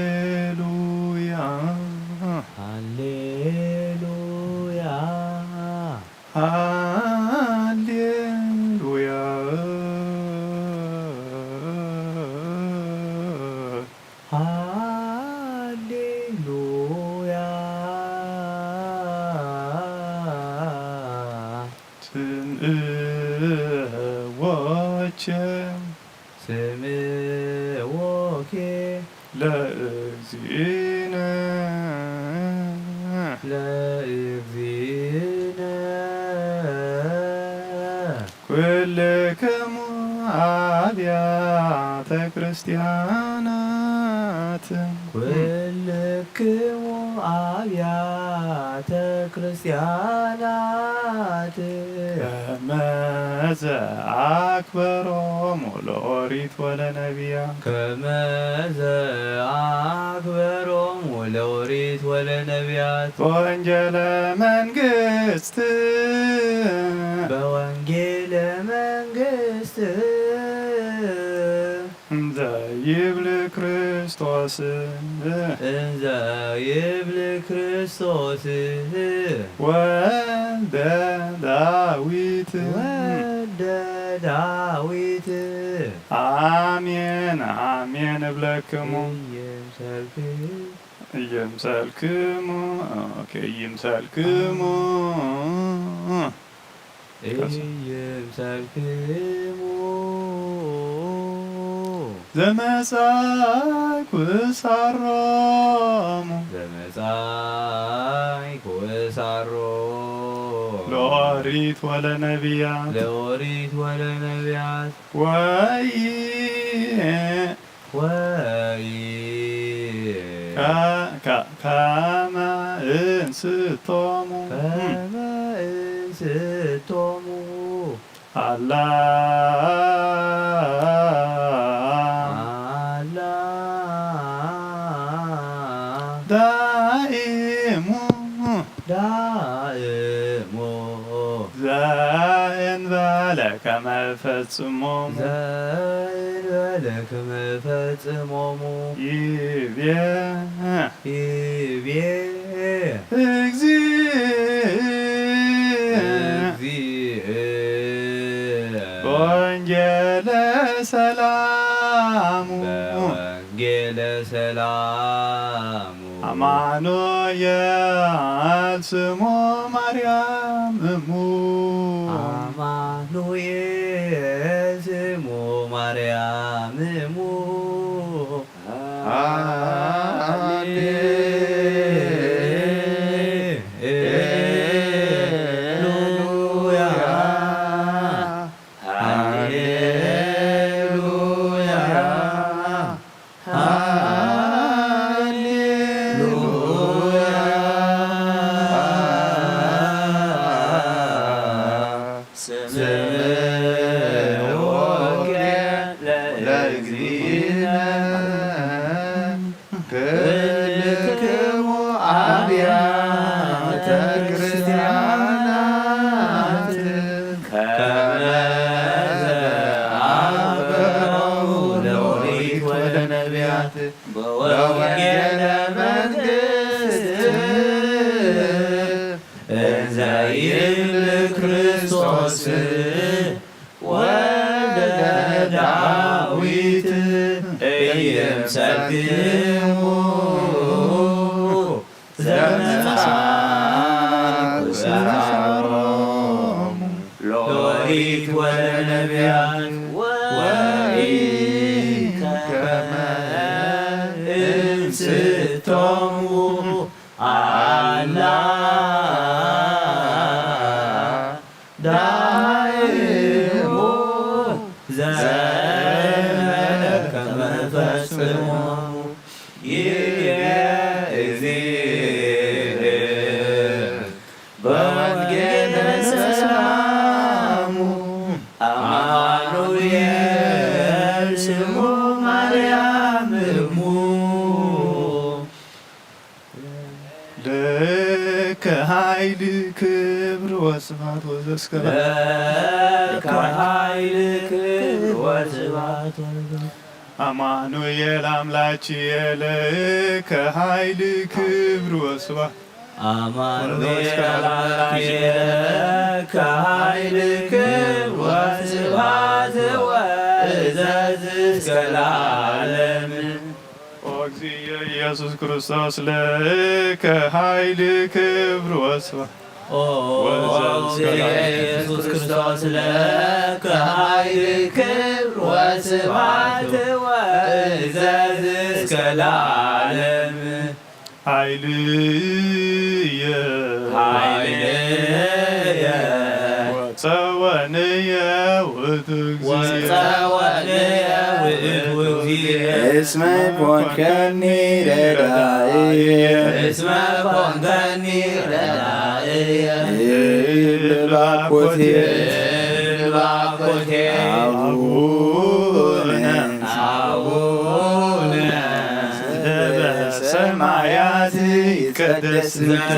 ሃሌሉያ፣ ሃሌሉያ፣ ሃሌሉያ። ሃሌሉያ። ስምዕዎኬ፣ ስምዕዎኬ ለእግዚእነ፣ ለእግዚእነ። ኩልክሙ ኣብያተ ክርስቲያናት፣ ኩልክሙ ኣብያተ ክርስቲያናት ከመዘ ኣክበሮሙ ለኦሪት ወለነቢያት፣ ከመዘ ኣክበሮሙ ለኦሪት ወለነቢያት በወንጌለ መንግስት፣ በወንጌለ መንግስት እንዘ ይብል ክርስቶስ፣ እንዘ ይብል ክርስቶስ ወልደ ዳዊት፣ ወልደ ዳዊት። ኣሜን፣ ኣሜን እብለክሙ። እየምሰልክ፣ እየምሰልክሙ። ኦኬ፣ እየምሰልክሙ። እይምሰልክሙ። ዘመጻእኩ እሳሮሙ፣ ዘመጻእኩ እሳሮሙ ለኦሪት ወለነቢያት፣ ለኦሪት ወለነቢያት። ወይ ወይ ከ-፣ ከ-፣ ከመ እንስቶሙ። ከመ እንስቶሙ። አላ። አላ። ዳኢሙ። ዳእሙ። ዘእንበለ ከመ ፈጽሞሙ። ዘእንበለ ከመ ፈጽሞሙ። ይቤ። ይቤ። እግዚእ። እግዚእ። በወንጌለ ሰላሙ። በወንጌለ ሰላሙ። አማኑኤል ስሙ ማርያም እሙ። አማኑኤል ስሙ ማርያም እሙ። ሃሌ ሉያ፣ ሃሌ ሉያ፣ ሃሌ ሉያ። ስምዖን ለእግዚእነ። ክልክሙ አብያተ ክርስቲያናት ከመ ዘአክበሮሙ ለኦሪት ወለነቢያት በወንጌለ መንግስት እንዘ ይብል ክርስቶስ ወልደ ዳዊት ኢይምሰልክሙ ዘመጽአኩ ሰላሞሙ ለኦሪት ወለነቢያት ወኢከመ እንስቶሙ አላ ዳይሙ ዘእንበለ ከመ ፈጽሙ ይቤ እግዚእ በወንጌለ ሰላሙ አማኑኤል ስሙ ማርያም እሙ። ለከ ኃይል ክብር ወስብሐት ወዘስከ ስብሐት ወልድ። አማኑኤል አምላኪ የለከ ኃይል ክብር ወስብሐት። አማኑኤል አምላኪ የለከ ኃይል ክብር ወስብሐት ወእዘዝ እስከ ለዓለም። ኦ እግዚእ ኢየሱስ ክርስቶስ ለከ ኃይል ክብር ወስብሐት። ኦ ወዘዝ እስከ ለዓለም። ኢየሱስ ክርስቶስ ለከ ኃይል ክብር ወስብሐት ወእዘዝ እስከ ለዓለም። ኃይልየ ኃይልየ ጸወንየ ውእቱ እግዚእ። ወጸወንየ ውእቱ እግዚእ። እስመ ኮንከኒ ረዳእየ። እስመ ኮንከኒ ረዳእየ። እብል ባኮቴ። እብል ባኮቴ። አቡነ። አቡነ። ዘበሰማያት ይትቀደስ ስምከ።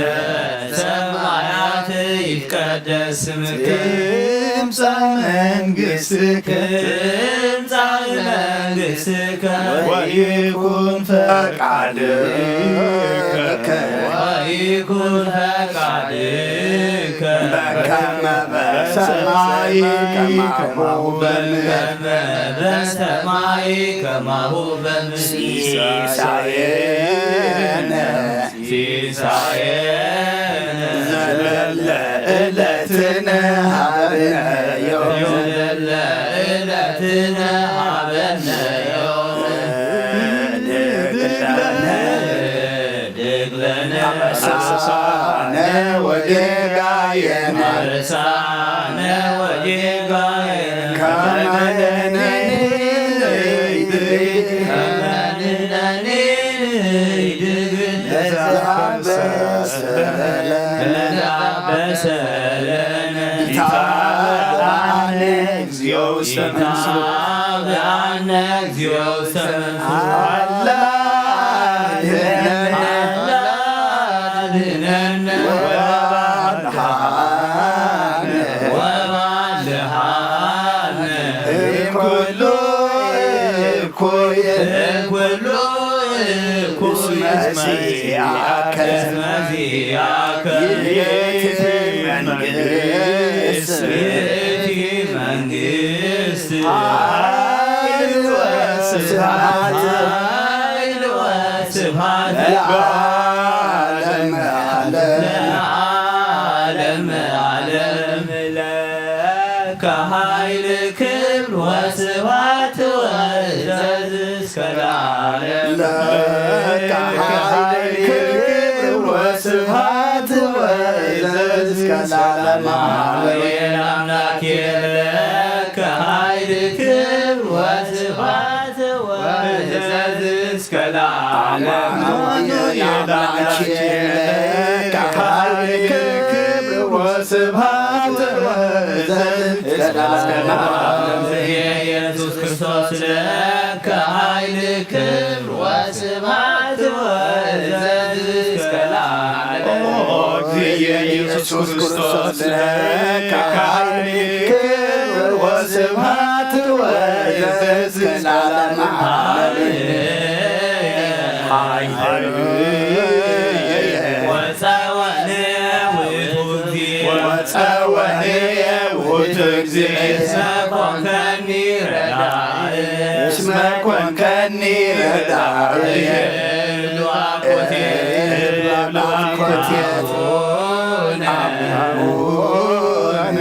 ዘበሰማያት ይትቀደስ ስምከ። ትምጻእ መንግሥትከ። ትምጻእ መንግሥትከ። ወይኩን ፈቃድከ። ወይኩን ፈቃድከ። በከመ በሰማይ ከማሁ በምድር። በከመ በሰማይ ከማሁ በምድር። ሲሳየነ ሲሳየነ ዘለለ ዕለትነ ሀበነ ዮም። ዘለለ ዕለትነ ሀበነ ዮም። ድግለነ ድግለነ አበሳነ ወጌጋየነ አበሳነ ወጌጋየነ ከመ ንሕነኒ ንሕነኒ ንሕነኒ ንሕነኒ ንሕነኒ ለዘአበሰ ለነ ለዘአበሰ ለነ ኢታብአነ እግዚኦ ውስተ መንሱት። ኢታብአነ እግዚኦ ውስተ መንሱት። አላ አድህነነ። አላ አድህነነ። ወባልሃነ። ወባልሃነ። እምኩሉ እኩይ። እምኩሉ እኩይ። እስመ ዚአከ። እስመ ዚአከ። ይእቲ መንግስት። ይእቲ መንግስት። ኃይል ወስብሐት። ኃይል ወስብሐት። ለዓለመ ዓለም። ለዓለመ ዓለም። ለከ ኃይል ክብር ወስብሐት ወእዘዝ እስከ ለዓለም። ለከ ኃይል ክብር ወስብሐት ወእዘዝ እስከ ለዓለም። አሜን። አምላኬ ለከ ኃይል ክብር ወስብሐት ወእዘዝ እስከ ለዓለም። አማኑኤል አምላኬ ለከ ኃይል ክብር ወስብሐት ወእዘዝ እስከ ለዓለም። ኢየሱስ ክርስቶስ ለከ ኃይል ክብር ወስብሐት ወእዘዝ እስከ ለዓለም። ኦ እግዚእ ኢየሱስ ክርስቶስ ለከ ኃይል ክብር ወስብሐት ወእዘዝ እስከ ለዓለም። አሜን። ኃይል ወጸወነ ውእቱ እግዚእ። ወጸወነ ውእቱ እግዚእ። እስመ ኮንከኒ ረዳእየ። እስመ ኮንከኒ ረዳእየ። እብል አኮቴ። እብል አኮቴ። አቡነ። አቡነ።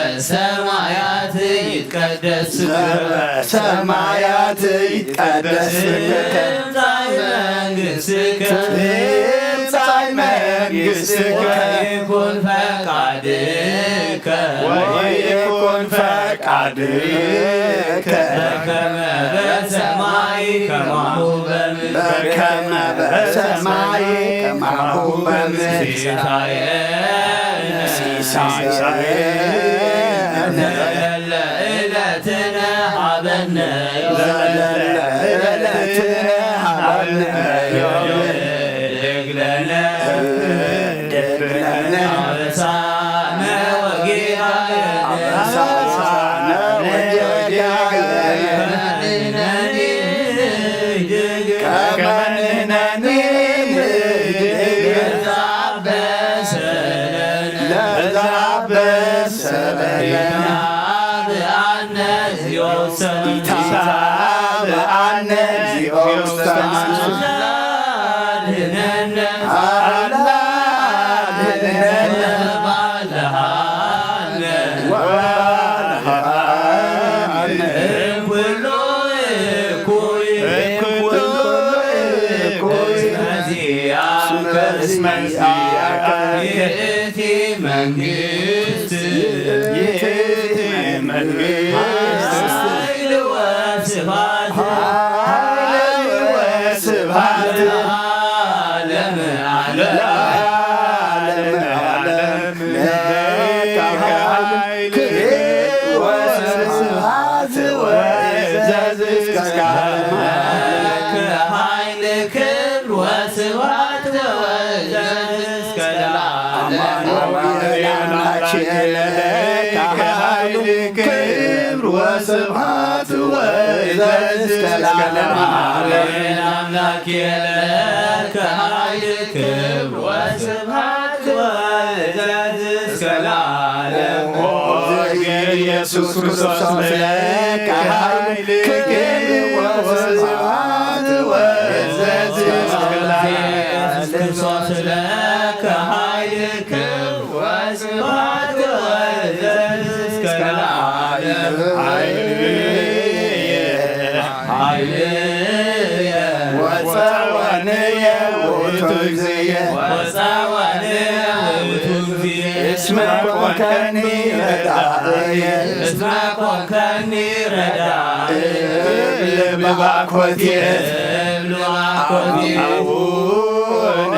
ዘበሰማያት ይትቀደስ ስምከ። ዘበሰማያት ይትቀደስ ስምከ። ትምጻእ መንግሥትከ። ትምጻእ መንግሥትከ። ወይኩን ፈቃድከ። ወይኩን ፈቃድከ። በከመ በሰማይ ከማሁ በምድር። በከመ በሰማይ ከማሁ በምድር። ሲሳየነ። ሲሳየነ። ዘለለ ዕለትነ ሀበነ ዮም። ዘለለ ዕለትነ ሀበነ ዮም። ህድግ ለነ። ህድግ ለነ። አበሳነ ወጌጋየነ። አበሳነ ወጌጋየነ። ኢታብአነ እግዚኦ ውስተ ማንሱ። አድነነ አላ አድነነ ወባልሃነ ወባልሃነ እምኩሉ እኩይ እምኩሉ እኩይ። እስመ ዚአከ እስመ ዚአከ ይእቲ መንግስት ይእቲ መንግስት ኃይል ወስብሐት ኃይል ወስብሐት ለዓለመ ዓለም ለዓለመ ዓለም ለከ ኃይል ክብር ወስብሐት ወእዘዝ እስከ ለዓለመ ዓለም። ለከ ኃይል ክብር ወስብሐት ወእዘዝ እስከ ለዓለም። አማኑኤል አምላኬ ለከ ኃይል ክብር ወስብሐት ወእዘዝ እስከ ለዓለመ ዓለም። አምላኬ ለከ ኃይል ክብር ወስብሐት ወእዘዝ እስከ ለዓለም። ኦ ኢየሱስ ክርስቶስ ለከ ኃይል ክብር ወስብሐት ወእዘዝ እስከ ለዓለም። ኢየሱስ ክርስቶስ ለከ ኃይል ክብር ወስብሐት ወእዘዝ እስከ ለዓለም። ኃይል ኃይልየ ወጸወንየ ውእቱ እግዚእየ። ወጸወንየ ውእቱ እግዚእየ። እስመ ኮንከኒ ረዳእየ። እስመ ኮንከኒ ረዳእየ። እብል ባኮትየ። እብል ባኮትየ። አቡነ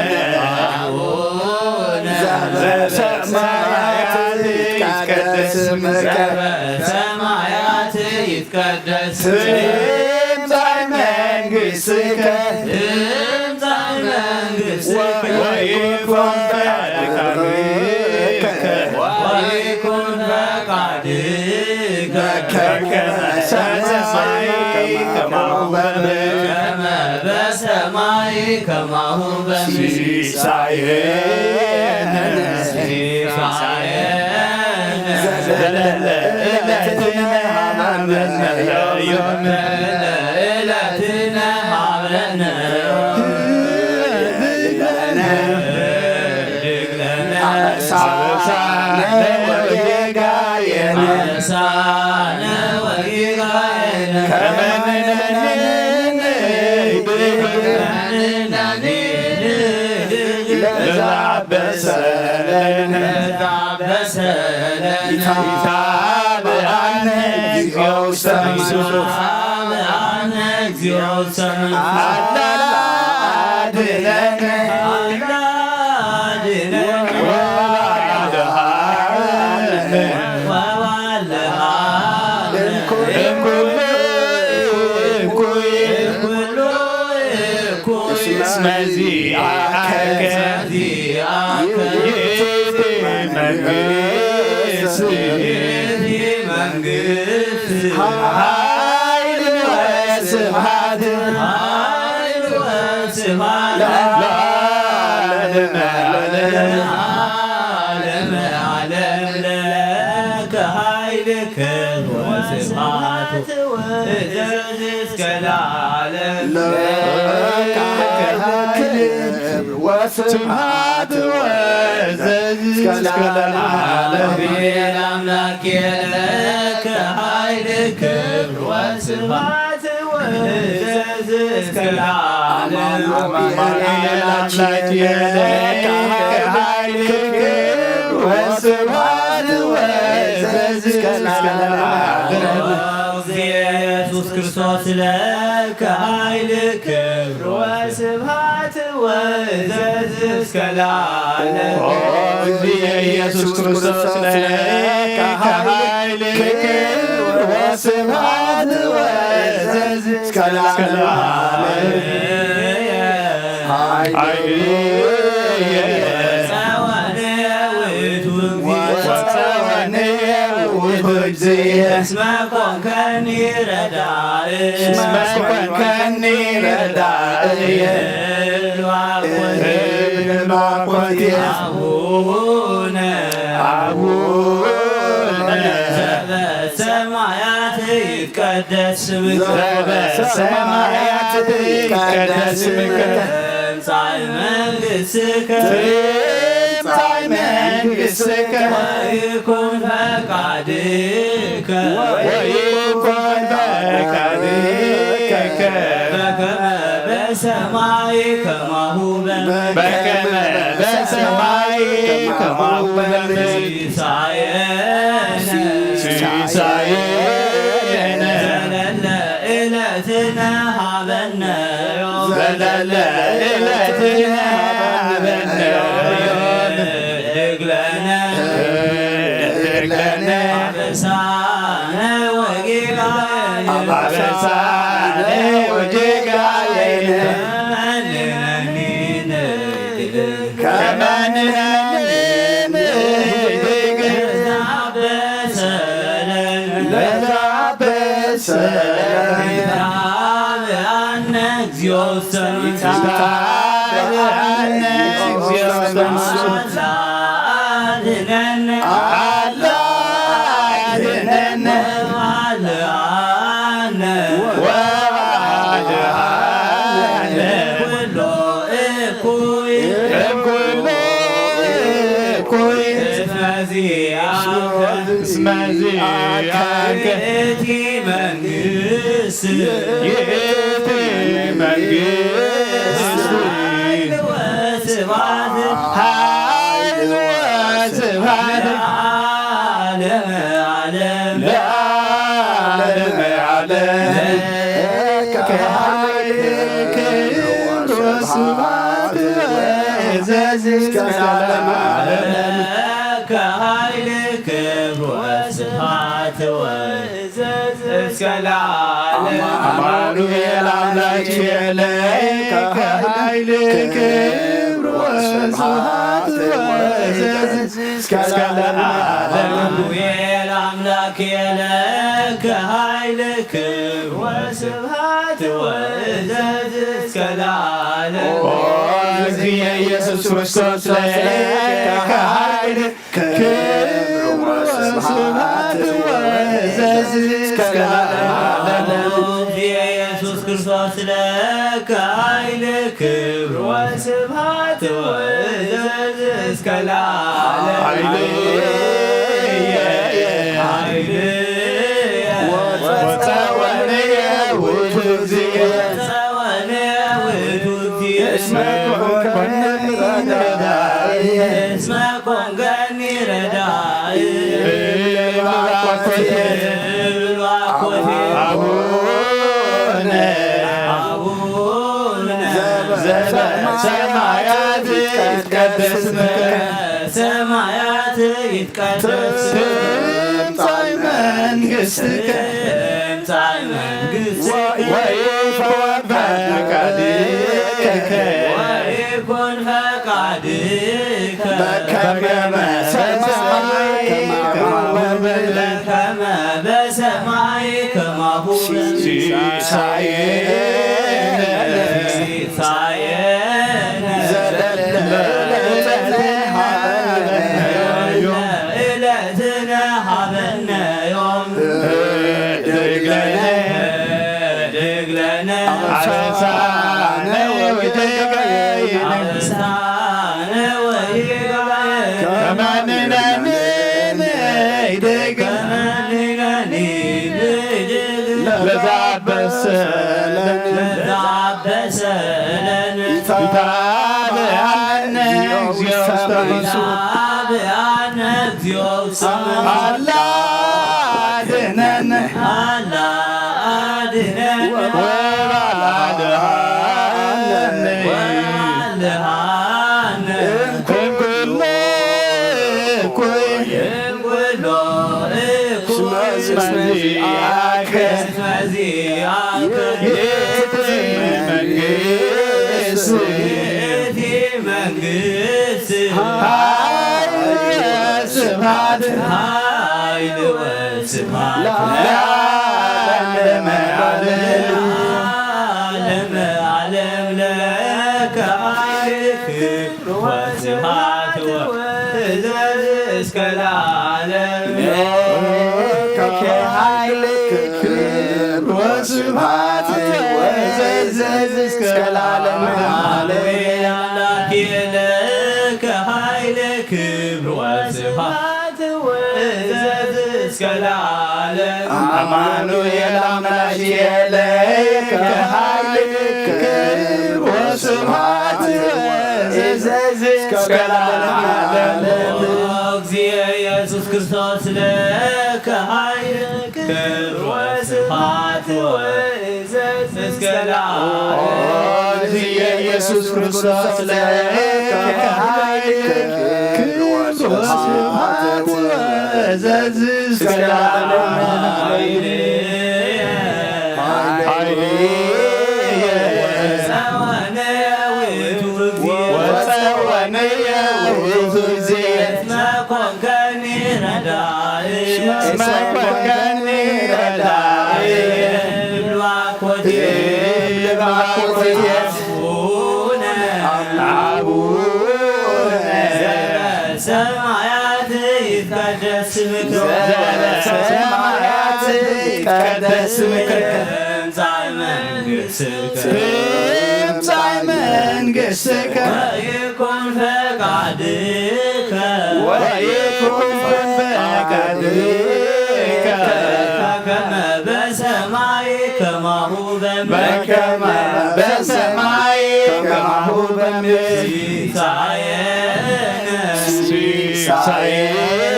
አቡነ ዘበሰማያት ይትቀደስ ስምከ። ዘበሰማያት ይትቀደስ ትምጻእ መንግሥትከ ትምጻእ መንግሥትከ ወይኩን ፈቃድከ ወይኩን ፈቃድከ በከመ በሰማይ ከማሁ በምድር ከመ በሰማይ ከማሁ በምድር ሲሳየነ ሲሳየነ ዘለለ ዕለትነ ሀበነ ዮም ዕለትነ ሀበነ አበሳነ ወጌጋየነ አበሳነ ወጌጋየነ ከመ ንሕነኒ ንሕነኒ ለዘአበሰለነ ለዘአበሰለነ ኢታብአነ እግዚኦ ውስተ መንሱት። አነ እግዚኦ ሰምዕ። አላ አድነነ። አላ አድነነ። ወባልሃነ። ወባልሃነ። እምኩሉ እኩይ። እምኩሉ እኩይ። እስመ ዚአከ። እስመ ዚአከ። ይእቲ መንግስት። ይእቲ መንግስት። ኃይል ወስብሐት ኃይል ወስብሐት ለዓለመ ዓለም። ለዓለመ ዓለም ለከ ኃይል ክብር ወስብሐት ወእዘዝ እስከ ለዓለም። ለከ ክብር ወስብሐት ወእዘዝ እስከ ለዓለም። አሜን። አምላኬ ለከ ኃይል ክብር ወስብሐት ወእዘዝ እስከ ለዓለም። አማኑኤል አምላኬ ለከ ኃይል ክብር ወስብሐት ወእዘዝ እስከ ለዓለም። ኢየሱስ ክርስቶስ ለከ ኃይል ክብር ወስብሐት ወእዘዝ እስከ ለዓለም። ኦ እግዚእ ኢየሱስ ክርስቶስ ለከ ኃይል ክብር ወስብሐት ወእዘዝ እስከ ለዓለም። ኃይልየ ጸወነ ውእቱ እግዚእ። ወጸወነ ውእቱ እግዚእ። እስመ ኮንከኒ ረዳእ። እስመ ኮንከኒ ረዳእየ። እብል ባኮቴ። እብል ባኮቴ። አቡነ። አቡነ። በሰማያት ይትቀደስ ስምከ። በሰማያት ይትቀደስ ስምከ። ትምጻእ መንግሥትከ። ትምጻእ መንግሥትከ። ወይኩን ፈቃድከ። ወይኩን ፈቃድከ። በከመ በሰማይ ከማሁ በምድር። በከመ በሰማይ ከማሁ በምድር። ሲሳየነ። ሲሳየነ። ዘለለ ዕለትነ ሀበነ ዮም። ዘለለ ዕለትነ ሀበነ ዮም። ህድግ ለነ። ህድግ ለነ። አበሳነ ወጌጋየነ። አበሳነ ወጌጋየነ። ከመ ንሕነኒ ንህድግ። ለዘአበሰለነ። ለዘአበሰለነ። ይትባበአነ እግዚኦ ውስተ መንግሥትከ። ይትባበአነ እግዚኦ ውስተ መንግሥትከ። አላ አድነነ። አላ አድነነ። ወባልዓነ። ወባልዓነ። ኩሎ እኩይ። እኩሎ እኩይ። እስመ ዚአከ። እስመ ዚአከ። ይእቲ መንግሥት። ይእቲ መንግሥት። ኃይል ወስብሐት። ኃይል ወስብሐት። ለዓለመ ዓለም። ለዓለመ ዓለም። ለከ ኃይል ክብር ወስብሐት ወእዘዝ እስከ ለዓለመ ዓለም። ለከ ኃይል ክብር ወስብሐት ወእዘዝ እስከ ለዓለም። አማኑኤል አምላኬ ለከ ኃይል ክብር ወስብሐት ወእዘዝ እስከ ለዓለም። አማኑኤል አምላኬ ለከ ኃይል ክብር ወስብሐት ወእዘዝ እስከ ለዓለም። ኦ እግዚእ ኢየሱስ ክርስቶስ ለከ ኃይል ክብር ወስብሐት ወእዘዝ እስከ ለዓለም። ኢየሱስ ክርስቶስ ለከ ኃይል ክብር ወስብሐት ወእዘዝ እስከ ለዓለም። ኃይልየ ኃይልየ ወጸወንየ ውእቱ እግዚእ። ወጸወንየ ውእቱ እግዚእ። እስመ ኮንከኒ ረዳኢ። እስመ ኮንከኒ ረዳኢ። እባኮቴ። እባኮቴ። አቡነ። አቡነ። ዘበሰማያት ይትቀደስ ስምከ። ሰማያት ይትቀደስ። ትምጻእ መንግሥትከ። ትምጻእ መንግሥትከ። ወይኩን ፈቃድከ። ወይኩን ፈቃድከ። በከመ በሰማይ ከማሁ በምድር። በከመ በሰማይ ከማሁ በምድር። ሲሳየነ። ሲሳየነ ዘለለ ዕለትነ ሀበነ ዮም። ዕለትነ ሀበነ ዮም። ህድግ ለነ። ህድግ ለነ። አበሳነ ወጌጋየነ። አበሳነ ወጌጋየነ። ከመ ንሕነኒ ንህድግ። ከመ ንሕነኒ ንህድግ። ለዘአበሰለነ። ለዘአበሰለነ። ይትባበአነ እግዚኦ ውስተ መንግሥቱ። ይትባበአነ እግዚኦ ውስተ መንግሥቱ። አላ አድነን። አላ አድነን። ወባልዓነ። ወባልዓነ። እምኩሉ እኩይ። እምኩሎ እኩይ። እስመ ዚአከ። እስመ ዚአከ። ይእቲ መንግሥት። ይእቲ መንግሥት። ኃይል ወስብሐት። ኃይል ወስብሐት። ለዓለመ ዓለም። ለዓለመ ዓለም ለከ ኃይል ክብር ወስብሐት ወእዘዝ እስከ ለዓለም። ስብሐት ወእዘዝ እስከ ለዓለመ ዓለም። አምላክ ለከ ኃይል ክብር ወስብሐት ወእዘዝ እስከ ለዓለም። አማኑኤል አምላክ ለከ ኃይል ክብር ወስብሐት ወእዘዝ እስከ ለዓለመ ዓለም። እግዚእ ኢየሱስ ክርስቶስ ለከ ኃይል ክብር ወስብሐት ወእዘዝ እስከ ለዓለም። እግዚእ ኢየሱስ ክርስቶስ ለከ ኃይል ክብር ወስብሐት ወእዘዝ እስከ ለዓለም። ኃይልየ ጸወነየ ውእቱ እግዚእ ወጸወነየ ውእቱ እግዚእ እስመ ኮንከኒ ረዳኢ እስመ ኮንከኒ ረዳኢ እብል ባኮቴ እብል ባኮቴ አቡነ አቡነ ዘበሰማያት ይትቀደስ ስምከ ዘበሰማያት ይትቀደስ ስምከ ትምጻእ መንግሥትከ ትምጻእ መንግሥትከ ወይኩን ፈቃድከ ወይኩን ፈቃድከ በከመ በሰማይ ከማሁ በምድር በከመ በሰማይ ከማሁ በምድር ሲሳየነ ሲሳየነ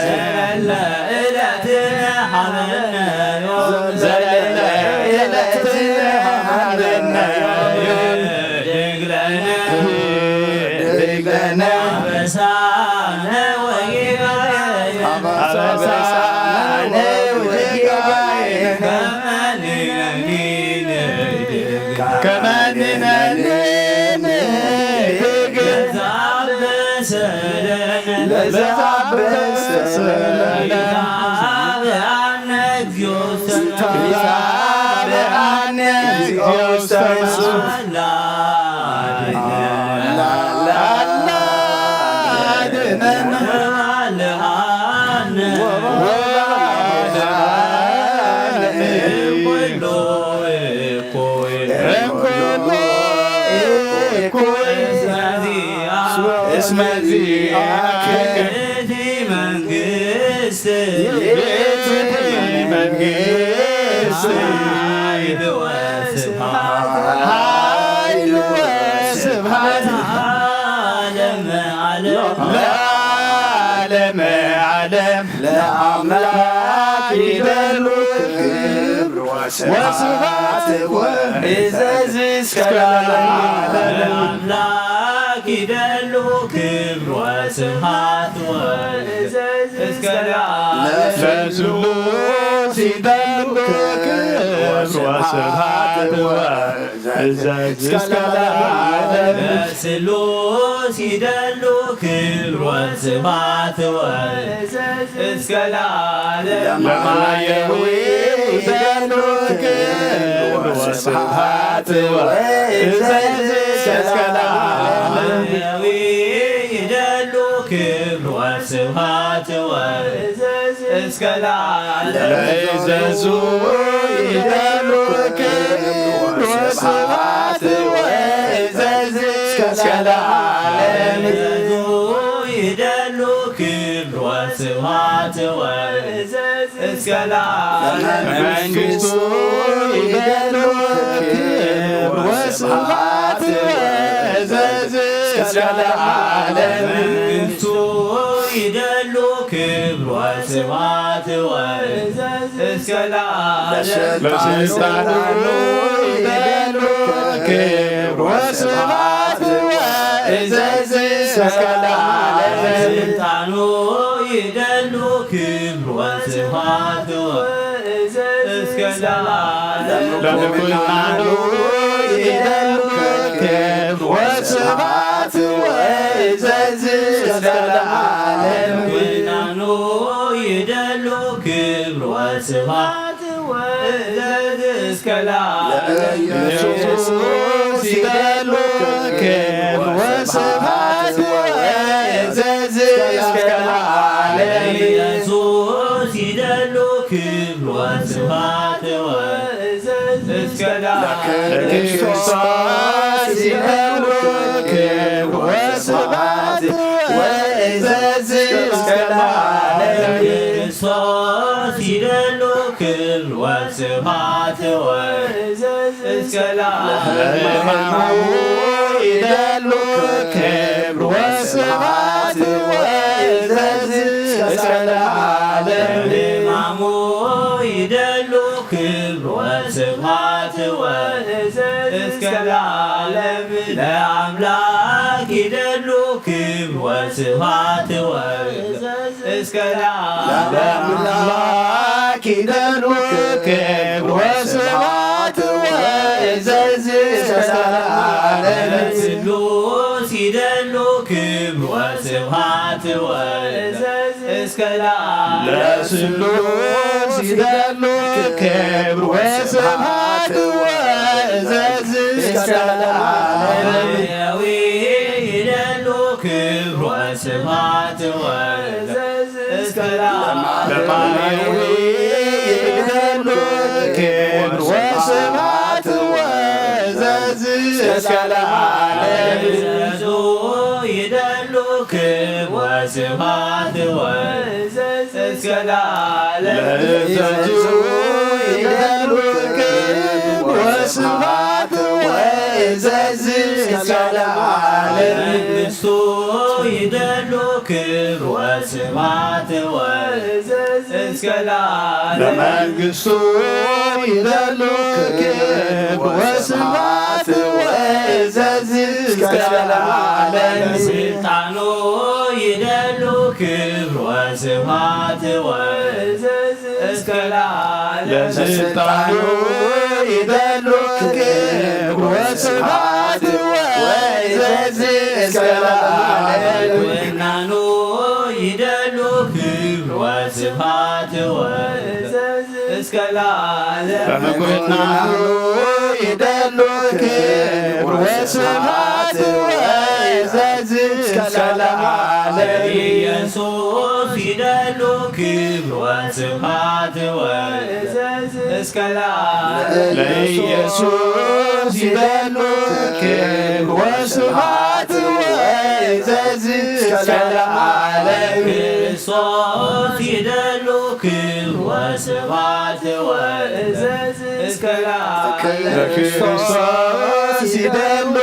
ዘለለ ዕለትነ ሀበነ ዮም ዘለለ ዕለትነ ሀበነ ዮም ድግለነ ድግለነ አበሳነ ወጌጋየነ አበሳነ ወጌጋየነ ከመ ንሕነኒ ንሕነኒ ንሕነኒ ንሕነኒ ለዘአበሰለነ ለዘአበሰለነ ይትባበአነ እግዚኦ ውስተ ይትባበአነ እግዚኦ ውስተ እስመ ዚአከ መንግስት መንግስት ኃይል ወስብሐት ኃይል ወስብሐት ለዓለመ ዓለም ለዓለመ ዓለም ለአምላክ ይደሉ ክብር ወስብሐት ወእዘዝ እስከ ለዓለመ ዓለም ለአምላክ ይደሉ ክብር ወስብሐት ወእዘዝ እስከ ለዓለም ለስሉስ ይደሉ ክብር ወስብሐት ወእዘዝ እስከ ለዓለም ለስሉስ ይደሉ ክብር ወስብሐት ወእዘዝ እስከ ለዓለም ለማየዊ ይደሉ ክብር ወስብሐት ወእዘዝ እስከ ለዓለም ለማየዊ ይደሉ ክብር ወስብሐት ወእዘዝ እስከ ለዓለም ለእዘዙ ይደሉ ክብር ወስብሐት ወእዘዝ እስከ ለዓለም ይደሉ ክብር ወስብሐት ወእዘዝ እስከ ለዓለም መንግስቱ ይደሉ ክብር ወስብሐት ወእዘዝ እስከ ለዓለም መንግስቱ ይደሉ ክብር ወስብሐት ወእዘዝ እስከ ለዓለም ለስልጣኑ ይደሉ ክብር ወስብሐት ወእዘዝ እስከ ለዓለም ስልጣኑ ይደሉ ክብር ወስብሐት ወእዘዝ እስከ ለዓለም ለምኩናኑ ይደሉ ክብር ወስብሐት ወእዘዝ እስከ ለዓለም ምኩናኑ ይደሉ ክብር ወስብሐት ወእዘዝ እስከ ለዓለም ኢየሱስ ይደሉ ክብር ወስብሐት ወእዘዝ እስከ ለዓለም ኢየሱስ ይደሉ ክብር ወስብሐት ወ ለክርስቶስ ይደሉ ክብር ወስብሐት ወእዘዝ እስከ ለዓለም። ለክርስቶስ ይደሉ ክብር ወስብሐት ወእዘዝ እስከ ለዓለም። ለሕማሙ ይደሉ ክብር ወስብሐት ወእዘዝ እስከ ለዓለም። ለሕማሙ ይደሉ ክብር ወስብሐት ወእዘዝ እስከ ለዓለም። ለአምላክ ይደሉ ክብር ወስብሐት ወእዘዝ እስከ ለዓለም። ለአምላክ ይደሉ ክብር ወስብሐት ወእዘዝ እስከ ለዓለም። ለስሉስ ይደሉ ክብር ወስብሐት ወእዘዝ እስከ ለዓለም። ለስሉስ ይደሉ ክብር ወስብሐት ወእዘዝ እስከ ለዓለም። ለማርያዊ ይደሉ ክብር ወስብሐት ወእዘዝ እስከ ለዓለም። ለማርያዊ ይደሉ ክብር ወስብሐት ወእዘዝ እስከ ለዓለም። ይደሉ ክብር ወስብሐት ወእዘዝ እስከ ለዓለም። ለእዘዙ ይደሉ ክብር ወስብሐት ወእዘዝ እስከ ለዓለም። መንግስቱ ይደሉ ክብር ወስብሐት ወእዘዝ እስከ ለዓለም። ለመንግስቱ ይደሉ ክብር ወስብሐት ወእዘዝ እስከ ለዓለም። ስልጣኑ ይደሉ ክብር ወስብሐት ወእዘዝ እስከ ለዓለም። ለስልጣኑ ይደሉ ክብር ወስብሐት ወእዘዝ እስከ ለዓለም። ወናኑ ይደሉ ክብር ወስብሐት ወእዘዝ እስከ ለዓለም። በምኩናኑ ይደሉ ክብር ወስብሐት ወእዘዝ እስከ ለዓለም። ኢየሱስ ይደሉ ክብር ወስብሐት ወእዘዝ እስከ ለዓለም። ለኢየሱስ ይደሉ ክብር ወስብሐት ወእዘዝ እስከ ለዓለም። ክርስቶስ ይደሉ ክብር ወስብሐት ወእዘዝ እስከ ለዓለም። ለክርስቶስ ይደሉ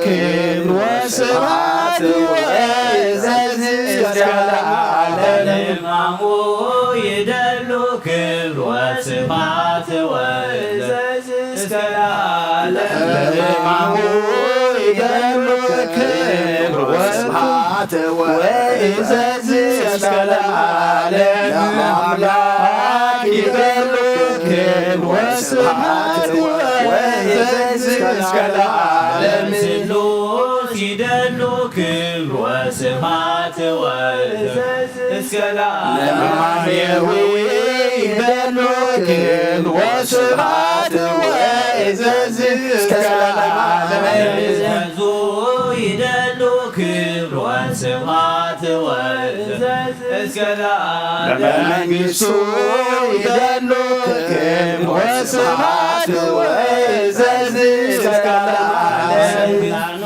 ክብር ወስብሐት ወእዘዝ እስከ ለዓለም። ለሕማሙ ይደሉ ክብር ወስብሐት ወእዘዝ እስከ ለዓለም። ለሕማሙ ይደሉ ክብር ወስብሐት ወእዘዝ እስከ ለዓለም። ለአምላክ ይደሉ ክብር ወስብሐት ወእዘዝ እስከ ለዓለም። ስሉስ ይደሉ ክብር ወስብሐት ወእዘዝ እስከ ለዓለም። ለማርያዊ ይደሉ ክብር ወስብሐት ወእዘዝ እስከ ለዓለም። እዘዙ ይደሉ ክብር ወስብሐት ወእዘዝ እስከ ለዓለም። ለመንግስቱ ይደሉ ክብር ወስብሐት ወእዘዝ እስከ ለዓለም። ስልጣኑ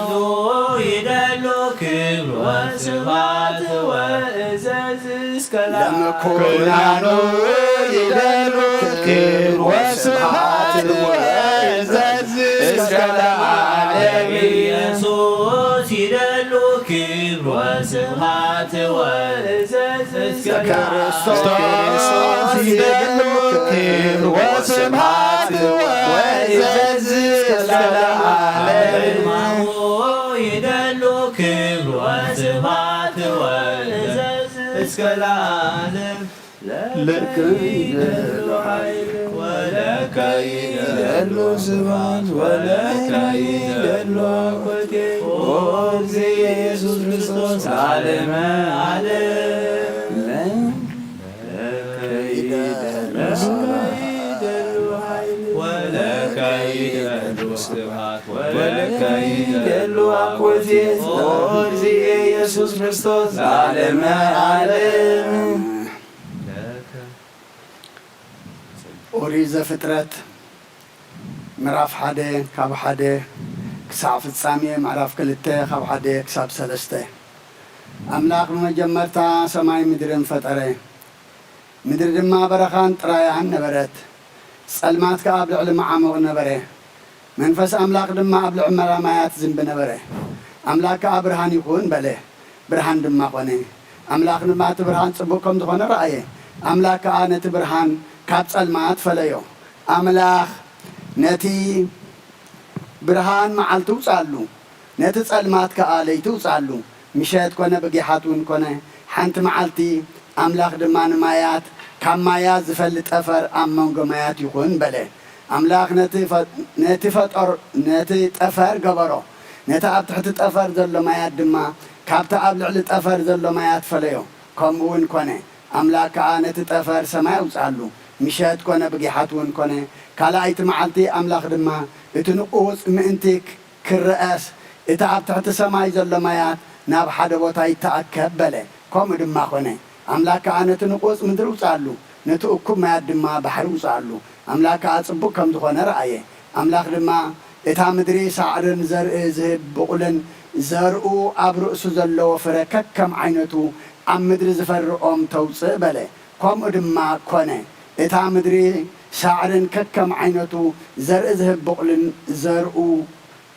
ይደሉ ክብር ወስብሐት ወእዘዝ እስከ ለዓለም። ለምኩናኑ ይደሉ ክብር ወስብሐት ወእዘዝ እስከ ለዓለም። ኢየሱስ ይደሉ ክብር ወስብሐት ወእዘዝ እስከ ለዓለም። ክርስቶስ ይደሉ ክብር ወስብሐት ወእዘዝ እስከ ለዓለም። ይደሉ ክብር ወስብሐት ወእዘዝ እስከ ለዓለም። ለከ ይደሉ ኃይል ወለከ ይደሉ ስብሐት ወለከ ይደሉ አኮቴ ኦ እግዚእ ኢየሱስ ክርስቶስ ለዓለመ ዓለም። ለከ ይደሉ ኃይል ወለከ ይደሉ ስብሐት ወለከ ይደሉ አኮቴ ኦ እግዚእ ኢየሱስ ክርስቶስ ለዓለመ ዓለም። ኦሪት ዘፍጥረት ምዕራፍ ሓደ ካብ ሓደ ክሳዕ ፍጻሜ፣ ምዕራፍ ክልተ ካብ ሓደ ክሳብ ሰለስተ። ኣምላኽ ብመጀመርታ ሰማይ ምድርን ፈጠረ። ምድሪ ድማ በረኻን ጥራያን ነበረት፣ ጸልማት ከኣ ኣብ ልዕሊ መዓሙቕ ነበረ። መንፈስ ኣምላኽ ድማ ኣብ ልዕሊ ማያት ዝንቢ ነበረ። ኣምላኽ ከኣ ብርሃን ይኹን በለ፣ ብርሃን ድማ ኾነ። ኣምላኽ ድማ እቲ ብርሃን ጽቡቕ ከም ዝኾነ ረኣየ። ኣምላኽ ከኣ ነቲ ብርሃን ካብ ጸልማት ፈለዮ። ኣምላኽ ነቲ ብርሃን መዓልቲ ውጻሉ፣ ነቲ ጸልማት ከኣ ለይቲ ውጻሉ። ምሸት ኮነ ብጊሓት እውን ኮነ፣ ሓንቲ መዓልቲ። ኣምላኽ ድማ ንማያት፣ ካብ ማያት ዝፈሊ ጠፈር ኣብ መንጎ ማያት ይኹን በለ። ኣምላኽ ነቲ ፈ-፣ ነቲ ፈጠር-፣ ነቲ ጠፈር ገበሮ። ነቲ ኣብ ትሕቲ ጠፈር ዘሎ ማያት ድማ ካብቲ ኣብ ልዕሊ ጠፈር ዘሎ ማያት ፈለዮ። ከምኡ እውን ኮነ። ኣምላኽ ከኣ ነቲ ጠፈር ሰማይ ኣውጽኣሉ። ምሸት ኮነ ብጊሓት እውን ኮነ፣ ካልኣይቲ መዓልቲ። ኣምላኽ ድማ እቲ ንቑጽ ምእንቲ ክረኣስ፣ እቲ ኣብ ትሕቲ ሰማይ ዘሎ ማያት ናብ ሓደ ቦታ ይተኣከብ በለ። ከምኡ ድማ ኾነ። ኣምላኽ ከኣ ነቲ ንቑጽ ምድሪ ውጽኣሉ፣ ነቲ እኩብ ማያት ድማ ባሕሪ ውጽኣሉ። ኣምላኽ ከኣ ጽቡቕ ከም ዝኾነ ረኣየ። ኣምላኽ ድማ፣ እታ ምድሪ ሳዕርን ዘርኢ ዝህብ ብቑልን ዘርኡ ኣብ ርእሱ ዘለዎ ፍረ ከከም ዓይነቱ ኣብ ምድሪ ዝፈሪ ኦም ተውጽእ በለ። ከምኡ ድማ ኮነ። እታ ምድሪ ሳዕርን ከከም ዓይነቱ ዘርኢ ዝህብ ብቑልን ዘርኡ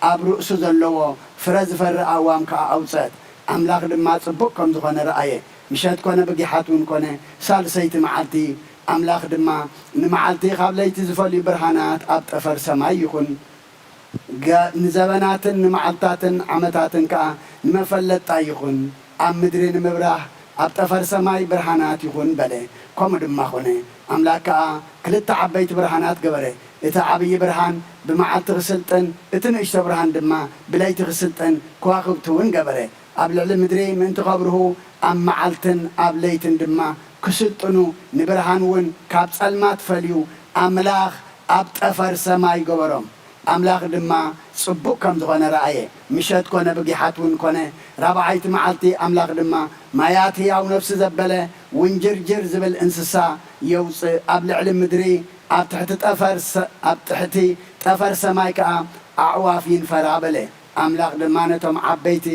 ኣብ ርእሱ ዘለዎ ፍረ ዝፈሪ ኣእዋም ከኣ ኣውጸት። ኣምላኽ ድማ ጽቡቕ ከም ዝኾነ ረኣየ። ምሸት ኮነ ብጊሓት እውን ኮነ፣ ሳልሰይቲ መዓልቲ። ኣምላኽ ድማ፣ ንመዓልቲ ካብ ለይቲ ዝፈልዩ ብርሃናት ኣብ ጠፈር ሰማይ ይኹን፣ ገ-፣ ንዘበናትን ንመዓልታትን ዓመታትን ከኣ ንመፈለጥታ ይኹን፣ ኣብ ምድሪ ንምብራህ ኣብ ጠፈር ሰማይ ብርሃናት ይኹን በለ። ከምኡ ድማ ኾነ። ኣምላኽ ከኣ ክልተ ዓበይቲ ብርሃናት ገበረ። እቲ ዓብዪ ብርሃን ብመዓልቲ ክስልጥን፣ እቲ ንእሽቶ ብርሃን ድማ ብለይቲ ክስልጥን፣ ከዋኽብቲ እውን ገበረ። ኣብ ልዕሊ ምድሪ ምእንቲ ከብርሁ፣ ኣብ መዓልትን ኣብ ለይትን ድማ ክስልጥኑ፣ ንብርሃን እውን ካብ ጸልማት ፈልዩ፣ ኣምላኽ ኣብ ጠፈር ሰማይ ገበሮም። ኣምላኽ ድማ ጽቡቕ ከም ዝኾነ ረኣየ። ምሸት ኮነ ብጊሓት እውን ኮነ፣ ራብዓይቲ መዓልቲ። ኣምላኽ ድማ ማያት ህያው ነፍሲ ዘበለ ውንጅርጅር ዝብል እንስሳ የውጽእ፣ ኣብ ልዕሊ ምድሪ ኣብ ትሕቲ ጠፈር ሰ-፣ ኣብ ትሕቲ ጠፈር ሰማይ ከኣ ኣዕዋፍ ይንፈራ በለ። ኣምላኽ ድማ ነቶም ዓበይቲ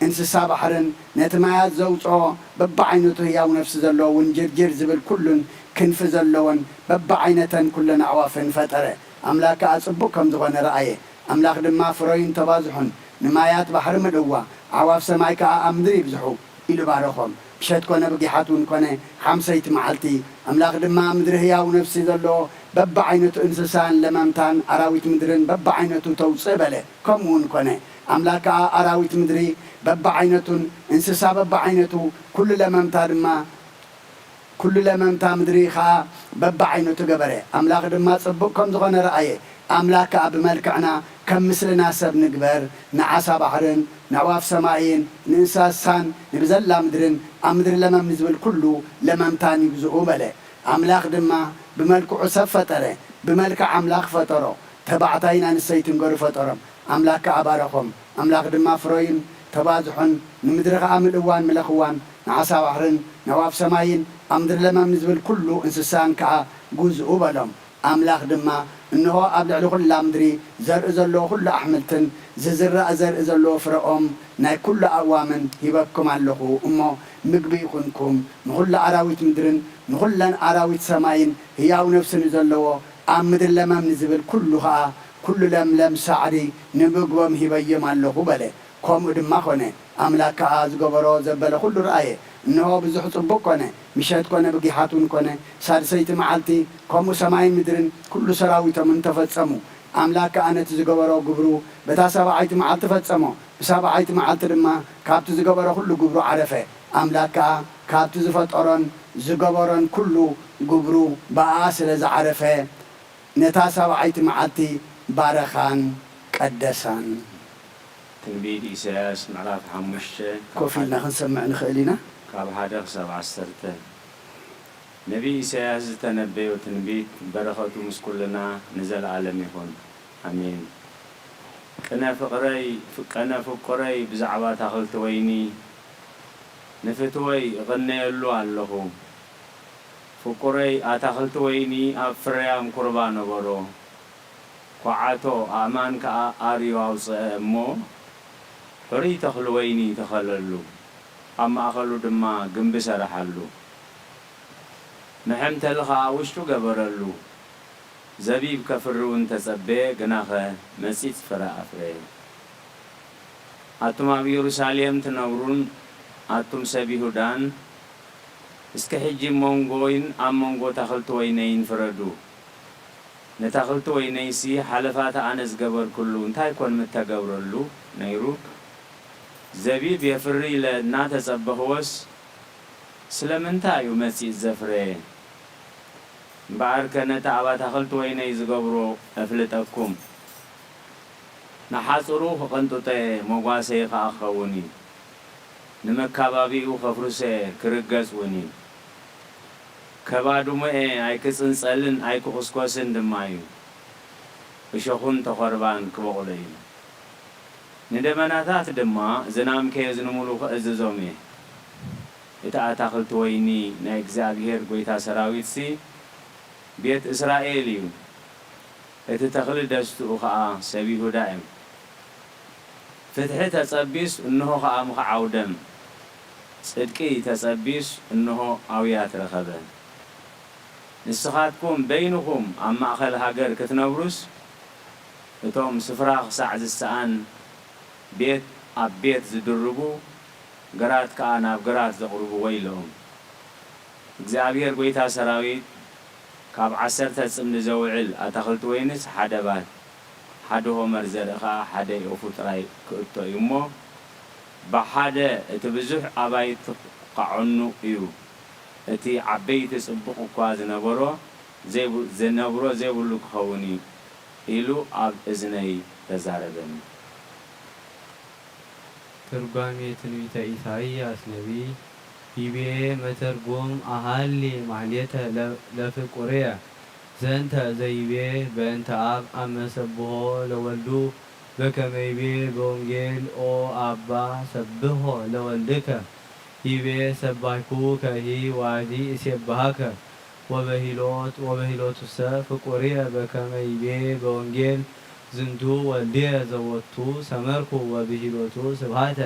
እንስሳ ባሕርን ነቲ ማያት ዘውጽኦ በብዓይነቱ ህያው ነፍሲ ዘለዎ ውንጅርጅር ዝብል ኩሉን ክንፊ ዘለወን በብዓይነተን ኩለን ኣዕዋፍን ፈጠረ። ኣምላኽ ከኣ ጽቡቕ ከም ዝኾነ ረኣየ። ኣምላኽ ድማ፣ ፍረዩን ተባዝሑን፣ ንማያት ባሕሪ ምልእዋ፣ ኣዕዋፍ ሰማይ ከኣ ኣብ ምድሪ ይብዝሑ፣ ኢሉ ባረኾም። ምሸት ኮነ ብጊሓት እውን ኮነ፣ ሓምሰይቲ መዓልቲ። ኣምላኽ ድማ ምድሪ ህያው ነፍሲ ዘለዎ በብዓይነቱ እንስሳን ለመምታን ኣራዊት ምድርን በብዓይነቱ ተውጽእ በለ። ከምኡ እውን ኮነ። ኣምላኽ ከኣ ኣራዊት ምድሪ በብዓይነቱን እንስሳ በብዓይነቱ፣ ኩሉ ለመምታ ድማ፣ ኩሉ ለመምታ ምድሪ ኸኣ በብዓይነቱ ገበረ። ኣምላኽ ድማ ጽቡቕ ከም ዝኾነ ረኣየ። ኣምላኽ ከኣ፣ ብመልክዕና ከም ምስልና ሰብ ንግበር፣ ንዓሳ ባሕርን ንኣዕዋፍ ሰማይን ንእንስሳን ንብዘላ ምድርን ኣብ ምድሪ ለመም ንዝብል ኩሉ ለመምታን ይግዝኡ በለ። ኣምላኽ ድማ ብመልክዑ ሰብ ፈጠረ፣ ብመልክዕ ኣምላኽ ፈጠሮ፣ ተባዕታይን ኣንስተይትን ገሩ ፈጠሮም። ኣምላኽ ከኣ ባረኾም። ኣምላኽ ድማ፣ ፍረዩን ተባዝሑን፣ ንምድሪ ኸኣ ምልእዋን ምለኽዋን፣ ንዓሳ ባሕርን ንኣዕዋፍ ሰማይን ኣብ ምድሪ ለመም ንዝብል ኩሉ እንስሳን ከኣ ግዝኡ በሎም። ኣምላኽ ድማ፣ እንሆ፣ ኣብ ልዕሊ ኹላ ምድሪ ዘርኢ ዘለዎ ኹሉ ኣሕምልትን ዝዝራእ ዘርኢ ዘለዎ ፍረ ኦም ናይ ኩሉ ኣእዋምን ሂበኩም ኣለኹ እሞ፣ ምግቢ ይኹንኩም። ንኹሉ ኣራዊት ምድርን ንኹለን ኣራዊት ሰማይን ህያው ነፍሲ ንዘለዎ ኣብ ምድሪ ለመም ንዝብል ኩሉ ኸኣ ኩሉ ለምለም ሳዕሪ ንምግቦም ሂበዮም ኣለኹ በለ። ከምኡ ድማ ኾነ። ኣምላኽ ከኣ ዝገበሮ ዘበለ ኹሉ ረኣየ፣ እንሆ ብዙሕ ጽቡቕ ኮነ። ምሸት ኮነ ብጊሓት እውን ኮነ፣ ሳድሰይቲ መዓልቲ። ከምኡ ሰማይን ምድርን ኩሉ ሰራዊቶምን ተፈጸሙ። ኣምላኽ ከኣ ነቲ ዝገበሮ ግብሩ በታ ሳብዓይቲ መዓልቲ ፈጸሞ። ብሳብዓይቲ መዓልቲ ድማ ካብቲ ዝገበሮ ኩሉ ግብሩ ዓረፈ። ኣምላኽ ከኣ ካብቲ ዝፈጠሮን ዝገበሮን ኩሉ ግብሩ ብኣኣ ስለ ዝዓረፈ፣ ነታ ሳብዓይቲ መዓልቲ ባረኻን ቀደሳን። ትንቢት ኢሳያስ ምዕራፍ ሓሙሽተ፣ ካብ ኮፍ ኢልና ሓደ ክንሰምዕ ንኽእል ኢና። ካብ ሓደ ክሳብ ዓሰርተ። ነቢይ ኢሳያስ ዝተነበዮ ትንቢት፣ በረኸቱ ምስ ኩልና ንዘለኣለም ይኹን። ኣሜን። ቅነ ፍቕረይ፣ ፍ-፣ ቅነ ፍቁረይ ብዛዕባ ኣታኽልቲ ወይኒ፣ ንፍትወይ እቕነየሉ ኣለኹ። ፍቁረይ ኣታኽልቲ ወይኒ ኣብ ፍርያም ኩርባ ነበሮ። ኳዓቶ ኣእማን ከኣ ኣርዩ ኣውጽአ እሞ፣ ሕሩይ ተኽሊ ወይኒ ተኸለሉ፣ ኣብ ማእከሉ ድማ ግምቢ ሰረሓሉ። መሐምተሊ ኸኣ ውሽጡ ገበረሉ። ዘቢብ ከፍሪ እውን ተጸበየ፣ ግናኸ መጺጽ ፍረ ኣፍረየ። ኣቱም ኣብ ኢየሩሳሌም ትነብሩን ኣቱም ሰብ ይሁዳን፣ እስከ ሕጂ መንጎይን ኣብ መንጎ ኣታኽልቲ ወይነይን ፍረዱ። ነታኽልቲ ወይነይሲ ሓለፋቲ ኣነ ዝገበርኩሉ እንታይ ኮን ምተገብረሉ ነይሩ? ዘቢብ የፍሪ ኢለ እናተጸበኽዎስ ስለምንታይ እዩ መጺጽ ዘፍረየ? እምበኣርከ ነቲ ኣብ ኣታኽልቲ ወይነይ ዝገብሮ እፍልጠኩም። ንሓጹሩ ክቕንጥጦ እየ፣ መጓሰዪ ኸኣ ክኸውን እዩ። ንመካባቢኡ ኸፍርሶ እየ፣ ክርገጽ እውን እዩ። ከባድሞ እየ፣ ኣይክጽንጸልን ኣይክኹስኮስን ድማ እዩ። እሾኹን ተኾርባን ክበቑሎ እዩ። ንደመናታት ድማ ዝናም ከየዝንሙሉ ኽእዝዞም እየ። እቲ ኣታኽልቲ ወይኒ ናይ እግዚኣብሔር ጐይታ ሰራዊትሲ ቤት እስራኤል እዩ። እቲ ተኽሊ ደስትኡ ኸኣ ሰብ ይሁዳ እዩ። ፍትሒ ተጸቢስ፣ እንሆ ኸኣ ምኽዓው ደም፣ ጽድቂ ተጸቢስ፣ እንሆ ኣውያት ረኸበ። ንስኻትኩም በይንኹም ኣብ ማእከል ሃገር ክትነብሩስ፣ እቶም ስፍራ ክሳዕ ዝሰኣን ቤት ኣብ ቤት ዝድርቡ፣ ግራት ከኣ ናብ ግራት ዘቕርቡ ወይለኦም። እግዚኣብሔር ጐይታ ሰራዊት፣ ካብ ዓሰርተ ጽምዲ ዘውዕል ኣታኽልቲ ወይንስ ሓደ ባት፣ ሓደ ሆመር ዘርኢ ኸኣ ሓደ ኦፉ ጥራይ ክእቶ እዩ እሞ፣ ብሓደ እቲ ብዙሕ ኣባይቲ ክቃዓኑ እዩ። እቲ ዓበይቲ ጽቡቕ እኳ ዝነበሮ ዘይቡ-፣ ዝነብሮ ዘይብሉ ክኸውን እዩ ኢሉ ኣብ እዝነይ ተዛረበኒ። ትርጓሜ ትንቢተ ኢሳይያስ ነቢይ። ይቤ መተርጉም አሃሊ ማሕሌተ ለ-፣ ለፍቁርየ ዘንተ ዘይቤ በእንተ አብ አመሰብሖ ለወልዱ በከመ ይቤ በወንጌል ኦ አባ ሰብሖ ለወልድከ ይቤ ሰባይኩከሂ ዋዲ እሴብሃከ ወበሂሎት ወበሂሎቱሰ ፍቁርየ በከመ ይቤ በወንጌል ዝንቱ ወልድየ ዘወቱ ሰመርኩ ወብሂሎቱ ስብሃተ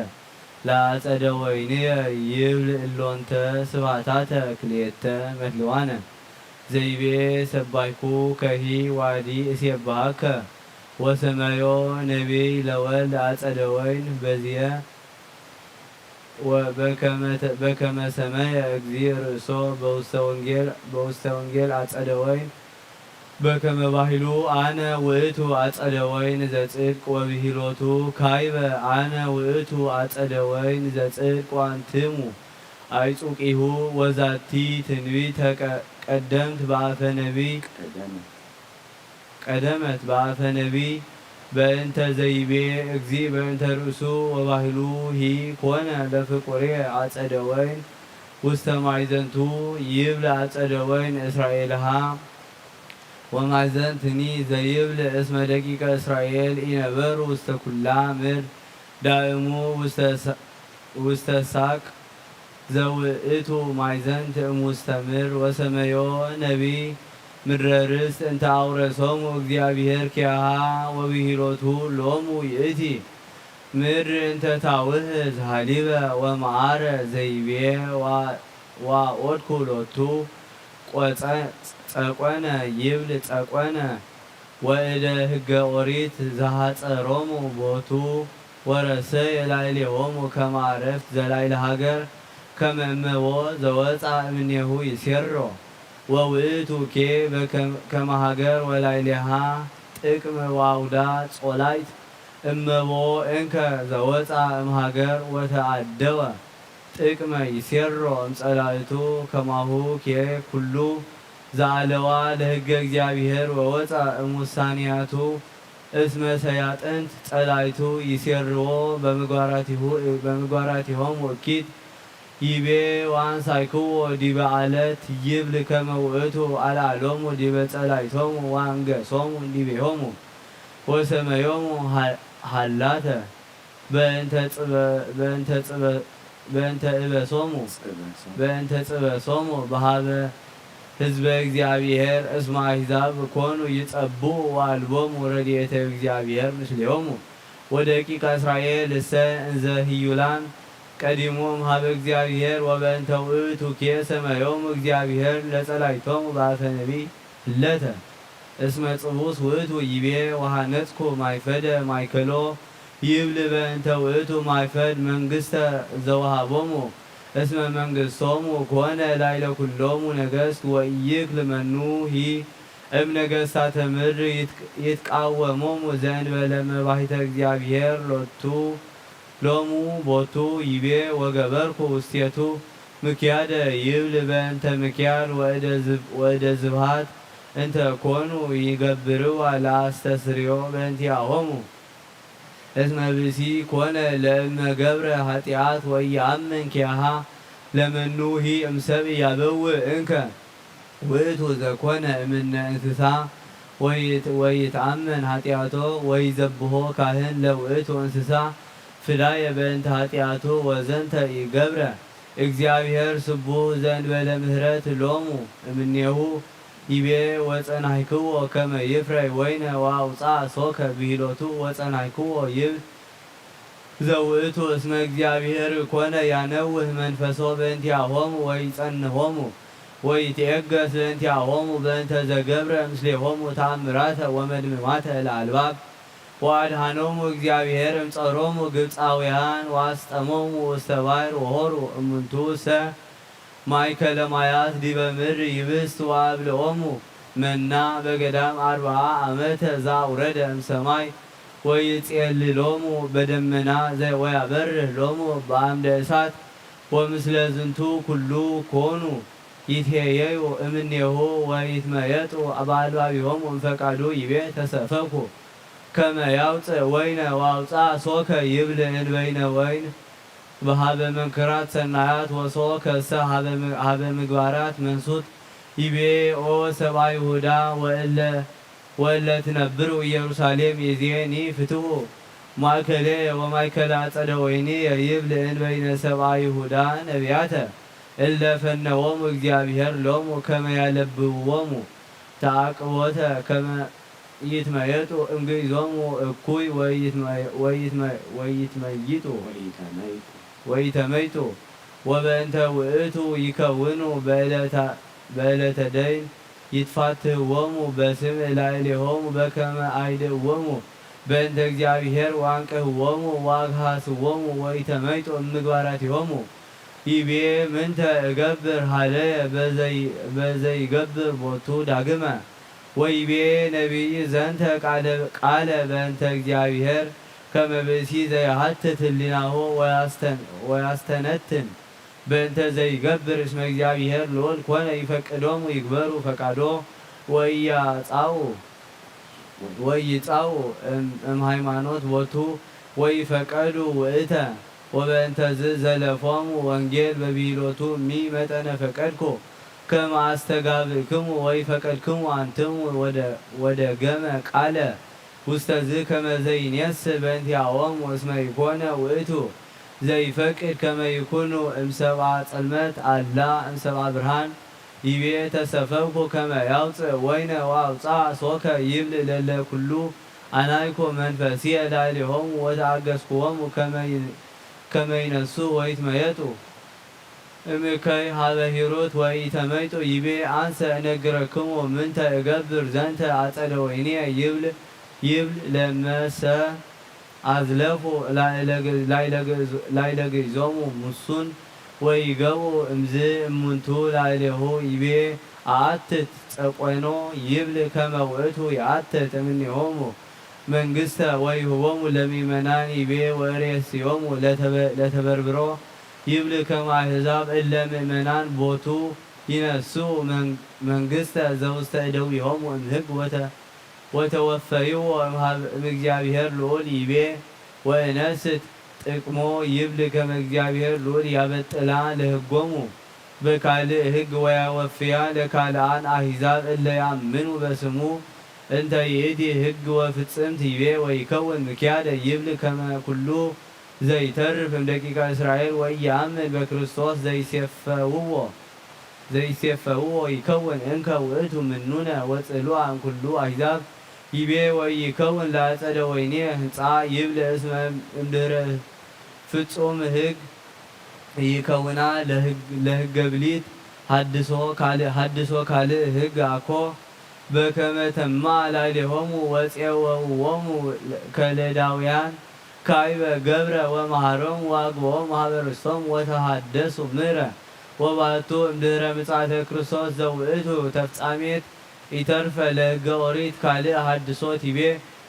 ለአጸደ ወይንየ ይብል እሎንተ ስብሃታተ ክልኤተ መትልዋነ ዘይቤ ሰባይኩ ከሂ ዋዲ እሴብሃከ ወሰመዮ ነቢይ ለወልድ አጸደ ወይን በዝየ ወበከመ ተ-፣ በከመ ሰመየ እግዚእ ርእሶ በውስተ ወንጌል፣ በውስተ ወንጌል አጸደ ወይን በከመ ባሂሉ አነ ውእቱ አጸደ ወይን ዘጽድቅ ወብሂሎቱ ካይበ አነ ውእቱ አጸደ ወይን ዘጽድቅ ወአንትሙ አይጹቂሁ ወዛቲ ትንቢተ ቀ-፣ ቀደምት በአፈ ነቢይ ቀደመ። ቀደመት በአፈ ነቢይ በእንተ ዘይቤ እግዚእ በእንተ ርእሱ ወባህሉ ሂ ኮነ ለፍቁሬ አጸደ ወይን ውስተ ማይዘንቱ ይብል አጸደ ወይን እስራኤልሃ ወማይዘንትኒ ዘይብል እስመ ደቂቀ እስራኤል ኢነበሩ ውስተ ኩላ ምድር ዳእሙ ውስተ ሳ-፣ ውስተ ሳቅ ዘውእቱ ማይዘንት እሙስተምር ወሰመዮ ነቢይ ምድረ ርስት እንተ አውረሶሙ እግዚአብሔር ኪያሃ ወብሂሎቱ ሎሙ ይእቲ ምድር እንተ ታውህዝ ሃሊበ ወመዓረ ዘይቤ ዋ-፣ ዋኦድኩ ሎቱ ቆጸ-፣ ጸቆነ ይብል ጸቆነ ወእደ ህገ ኦሪት ዘሃጸሮሙ ቦቱ ወረሰየ ላዕሌሆሙ ከመ አረፍት ዘላዕለ ሃገር ከመ እመቦ ዘወፃ እምኔሁ ይሴሮ ወውእቱ ኬ በከመ ሃገር ወላዕሌሃ ጥቅም ወአውዳ ጾላይት እመቦ እንከ ዘወፃ እምሃገር ወተአደወ ጥቅመ ይሴሮ እምጸላእቱ ከማሁ ኬ ኩሉ ዘአለዋ ለሕገ እግዚአብሔር ወወፃ እሙሳንያቱ እስመ ሰያጥንት ጸላይቱ ይሴርዎ በምግባራቲሁ-፣ በምግባራቲሆሙ እኪት ይቤ ወአንሳይክዎ ዲበ አለት ይብል ከመ ውእቱ አልዓሎሙ ዲበ ጸላይቶሙ ወአንገሶሙ ዲቤሆሙ ወሰመዮሙ ሃ-፣ ሃላተ በእንተ ጽበ-፣ በእንተ ጽበ-፣ በእንተ እበሶሙ፣ ጽበሶሙ። በእንተ ጽበሶሙ በሃበ ህዝበ እግዚኣብሔር እስመ ኣሕዛብ ኮኑ ይጸብኡ ወአልቦሙ ረድኤተ እግዚኣብሔር ምስሌሆሙ። ወደቂቀ እስራኤል እሰ እንዘ ህዩላን ቀዲሞም ሀበ እግዚኣብሔር ወበእንተ ውእቱ ኬ ሰመዮም እግዚኣብሔር ለጸላይቶም በአፈ ነቢይ ህለተ። እስመ ጽቡስ ውእቱ ይቤ ወሃነጽኩ ማይፈደ ማይከሎ ይብል በእንተ ውእቱ ማይፈድ መንግስተ ዘወሃቦሙ። እስመ መንግስቶሙ ኮነ ላይለ ኩሎሙ ነገስት ወኢይክል መኑ ሂ እም ነገስታተ ምድር ይትቃወሞሙ ዘእንበለ መባሂተ እግዚኣብሔር ሎቱ ሎሙ ቦቱ ይቤ ወገበርኩ ውስቴቱ ምክያደ ይብል በእንተ ምክያድ ወእደ ዝብሃት እንተ ኮኑ ይገብርዋ ለአስተስርዮ በእንቲአሆሙ። እስመ ብእሲ ኮነ ለእመ ገብረ ኃጢአት ወኢየአምን ኪያሃ ለመኑ ሂ እምሰብ ያበውእ እንከ። ውእቱ ዘኮነ እምነ እንስሳ ወይትአመን ኃጢአቶ ወይዘብሆ ካህን ለውእቱ እንስሳ ፍዳየ በእንተ ኃጢአቱ ወዘንተ ይገብረ። እግዚአብሔር ስቡህ ዘእንበለ ምህረት ሎሙ እምኔሁ ይቤ ወጸናሕክዎ ከመ ይፍረይ ወይነ ወአውፅአ ሶከ ብሂሎቱ ወጸናሕክዎ ይብል ዘውእቱ እስመ እግዚአብሔር ኮነ ያነውህ መንፈሶ በእንቲአሆሙ ወይጸንሆሙ ወይትዔገስ በእንቲአሆሙ በእንተ ዘገብረ ምስሌሆሙ ተአምራተ ወመድምማተ ለአልባብ ወአድኃኖሙ እግዚአብሔር እምጸሮሙ ግብፃውያን ወአስጠሞሙ ውስተ ባሕር ወሆሩ እምንቱሰ ማእከለ ማያት ዲበ ምድር ይብስት ወአብልዖሙ መና በገዳም አርብዓ ዓመተ ዘአውረደ እምሰማይ ወይጼልሎሙ በደመና ወያበርህ ሎሙ በአምደ እሳት ወምስለ ዝንቱ ኩሉ ኮኑ ይትሄየዩ እምኔሁ ወይትመየጡ በአልባቢሆሙ እምፈቃዱ ይቤ ተሰፈኩ ከመ ያውፅእ ወይነ ወአውፅአ ሶከ ይብል እንበይነ ወይን በሀበ መንክራት ሰናያት ወሶ ከሰ ሀበ ምግባራት መንሱት ይቤ ኦ ሰብአ ይሁዳ ወእለ ትነብሩ ኢየሩሳሌም ይዜኒ ፍትሁ ማእከሌ ወማእከለ አጸደ ወይኒ ይብል እንበይነ ሰብአ ይሁዳ ነቢያተ እለ ፈነዎሙ እግዚአብሔር ሎሙ ከመ ያለብብዎሙ ተአቅቦተ ከመ ይትመየጡ እምግእዞሙ እኩይ ወይትመይጡ ወይተመይጡ ወበእንተ ውእቱ ይከውኑ በዕለተ ደይን ይትፋትህዎሙ በስም ላዕሌሆሙ በከመ አይድእዎሙ በእንተ እግዚአብሔር ወአንቅህዎሙ ወአግሃስዎሙ ወይተመይጡ እምግባራቲሆሙ ይቤ ምንተ እገብር ሀለየ በዘይገብር ቦቱ ዳግመ ወይቤ ነቢይ ዘንተ ቃለ በእንተ እግዚአብሔር ከመ ብእሲ ዘይሃትት ህሊናሁ ወያስተነትን በእንተ ዘይገብር እስመ እግዚአብሔር ልዑል ኮነ ይፈቅዶሙ ይግበሩ ፈቃዶ ወኢያጻኡ ወይጻኡ እምሃይማኖት ቦቱ ወይፈቀዱ ውእተ ወበእንተዝ ዘለፎሙ ወንጌል በብሂሎቱ እሚ መጠነ ፈቀድኩ ከመ አስተጋብእክሙ ወይፈቀድክሙ አንትሙ ወደገመ ቃለ ውስተ ዝ ከመ ዘይኔስ በእንቲአሆሙ እስመ ኢኮነ ውእቱ ዘይፈቅድ ከመ ይኩኑ እምሰብአ ጽልመት አላ እምሰብአ ብርሃን ይቤ ተሰፈብኩ ከመ ያውፅእ ወይነ ወአውፅአ ሶከ ይብል ለለ ኩሉ አናይኮ መንፈስየ ላዕሌሆሙ ወተአገስክዎሙ ከመ ይነሱ ወይትመየጡ እምእከይ ሀበ ሂሩት ወኢተመይጡ ይቤ አንሰ እነግረክሙ ምንተ እገብር ዘንተ አጸደ ወይንየ ይብል ይብል ለመሰ አዝለፉ ላይለ ግእዞሙ ሙሱን ወይገቡ እምዝ እሙንቱ ላዕሌሁ ይቤ አአትት ጸቆኖ ይብል ከመ ውእቱ ይአትት እምኔሆሙ መንግስተ ወይሁቦሙ ለምእመናን ይቤ ወእሬስዮሙ ለተበርብሮ ይብል ከመ አሕዛብ እለ ምእመናን ቦቱ ይነስኡ መንግስተ ዘውስተ እደዊሆሙ እምህግ ወተወፈይዎ እምእግዚአብሔር ልዑል ይቤ ወእነስት ጥቅሞ ይብል ከመ እግዚአብሔር ልዑል ያበጥላ ለህጎሙ በካልእ ህግ ወያወፍያ ለካልአን አሕዛብ እለ ያምኑ በስሙ እንተ ይእቲ ህግ ወፍጽምት ይቤ ወይከውን ምክያደ ይብል ከመ ኩሉ ዘይተርፍ እምደቂቀ እስራኤል ወኢየአምን በክርስቶስ ዘይሴፈውዎ ዘይሴፈውዎ ይከውን። እንከ ውእቱ ምኑነ ወጽሉአ እምኩሉ ኣሕዛብ ይቤ ወኢይከውን ለአጸደ ወይኔ ህንጻ ይብል እስመ እምድህረ ፍጹም ህግ ይከውና ለህገ ብሊት ሀድሶ ካልእ ሀድሶ ካልእ ህግ አኮ በከመ ተማ ላዕሌሆሙ ወጼወውዎሙ ከለዳውያን ካይበ ገብረ ወመሃሮም ወአግብኦም ሀበ ርስቶም ወተሃደሱ ምረ ወባቱ እምድህረ ምጽአተ ክርስቶስ ዘውእቱ ተፍጻሜት ኢተርፈ ለህገ ኦሪት ካልእ ሀድሶ ቲቤ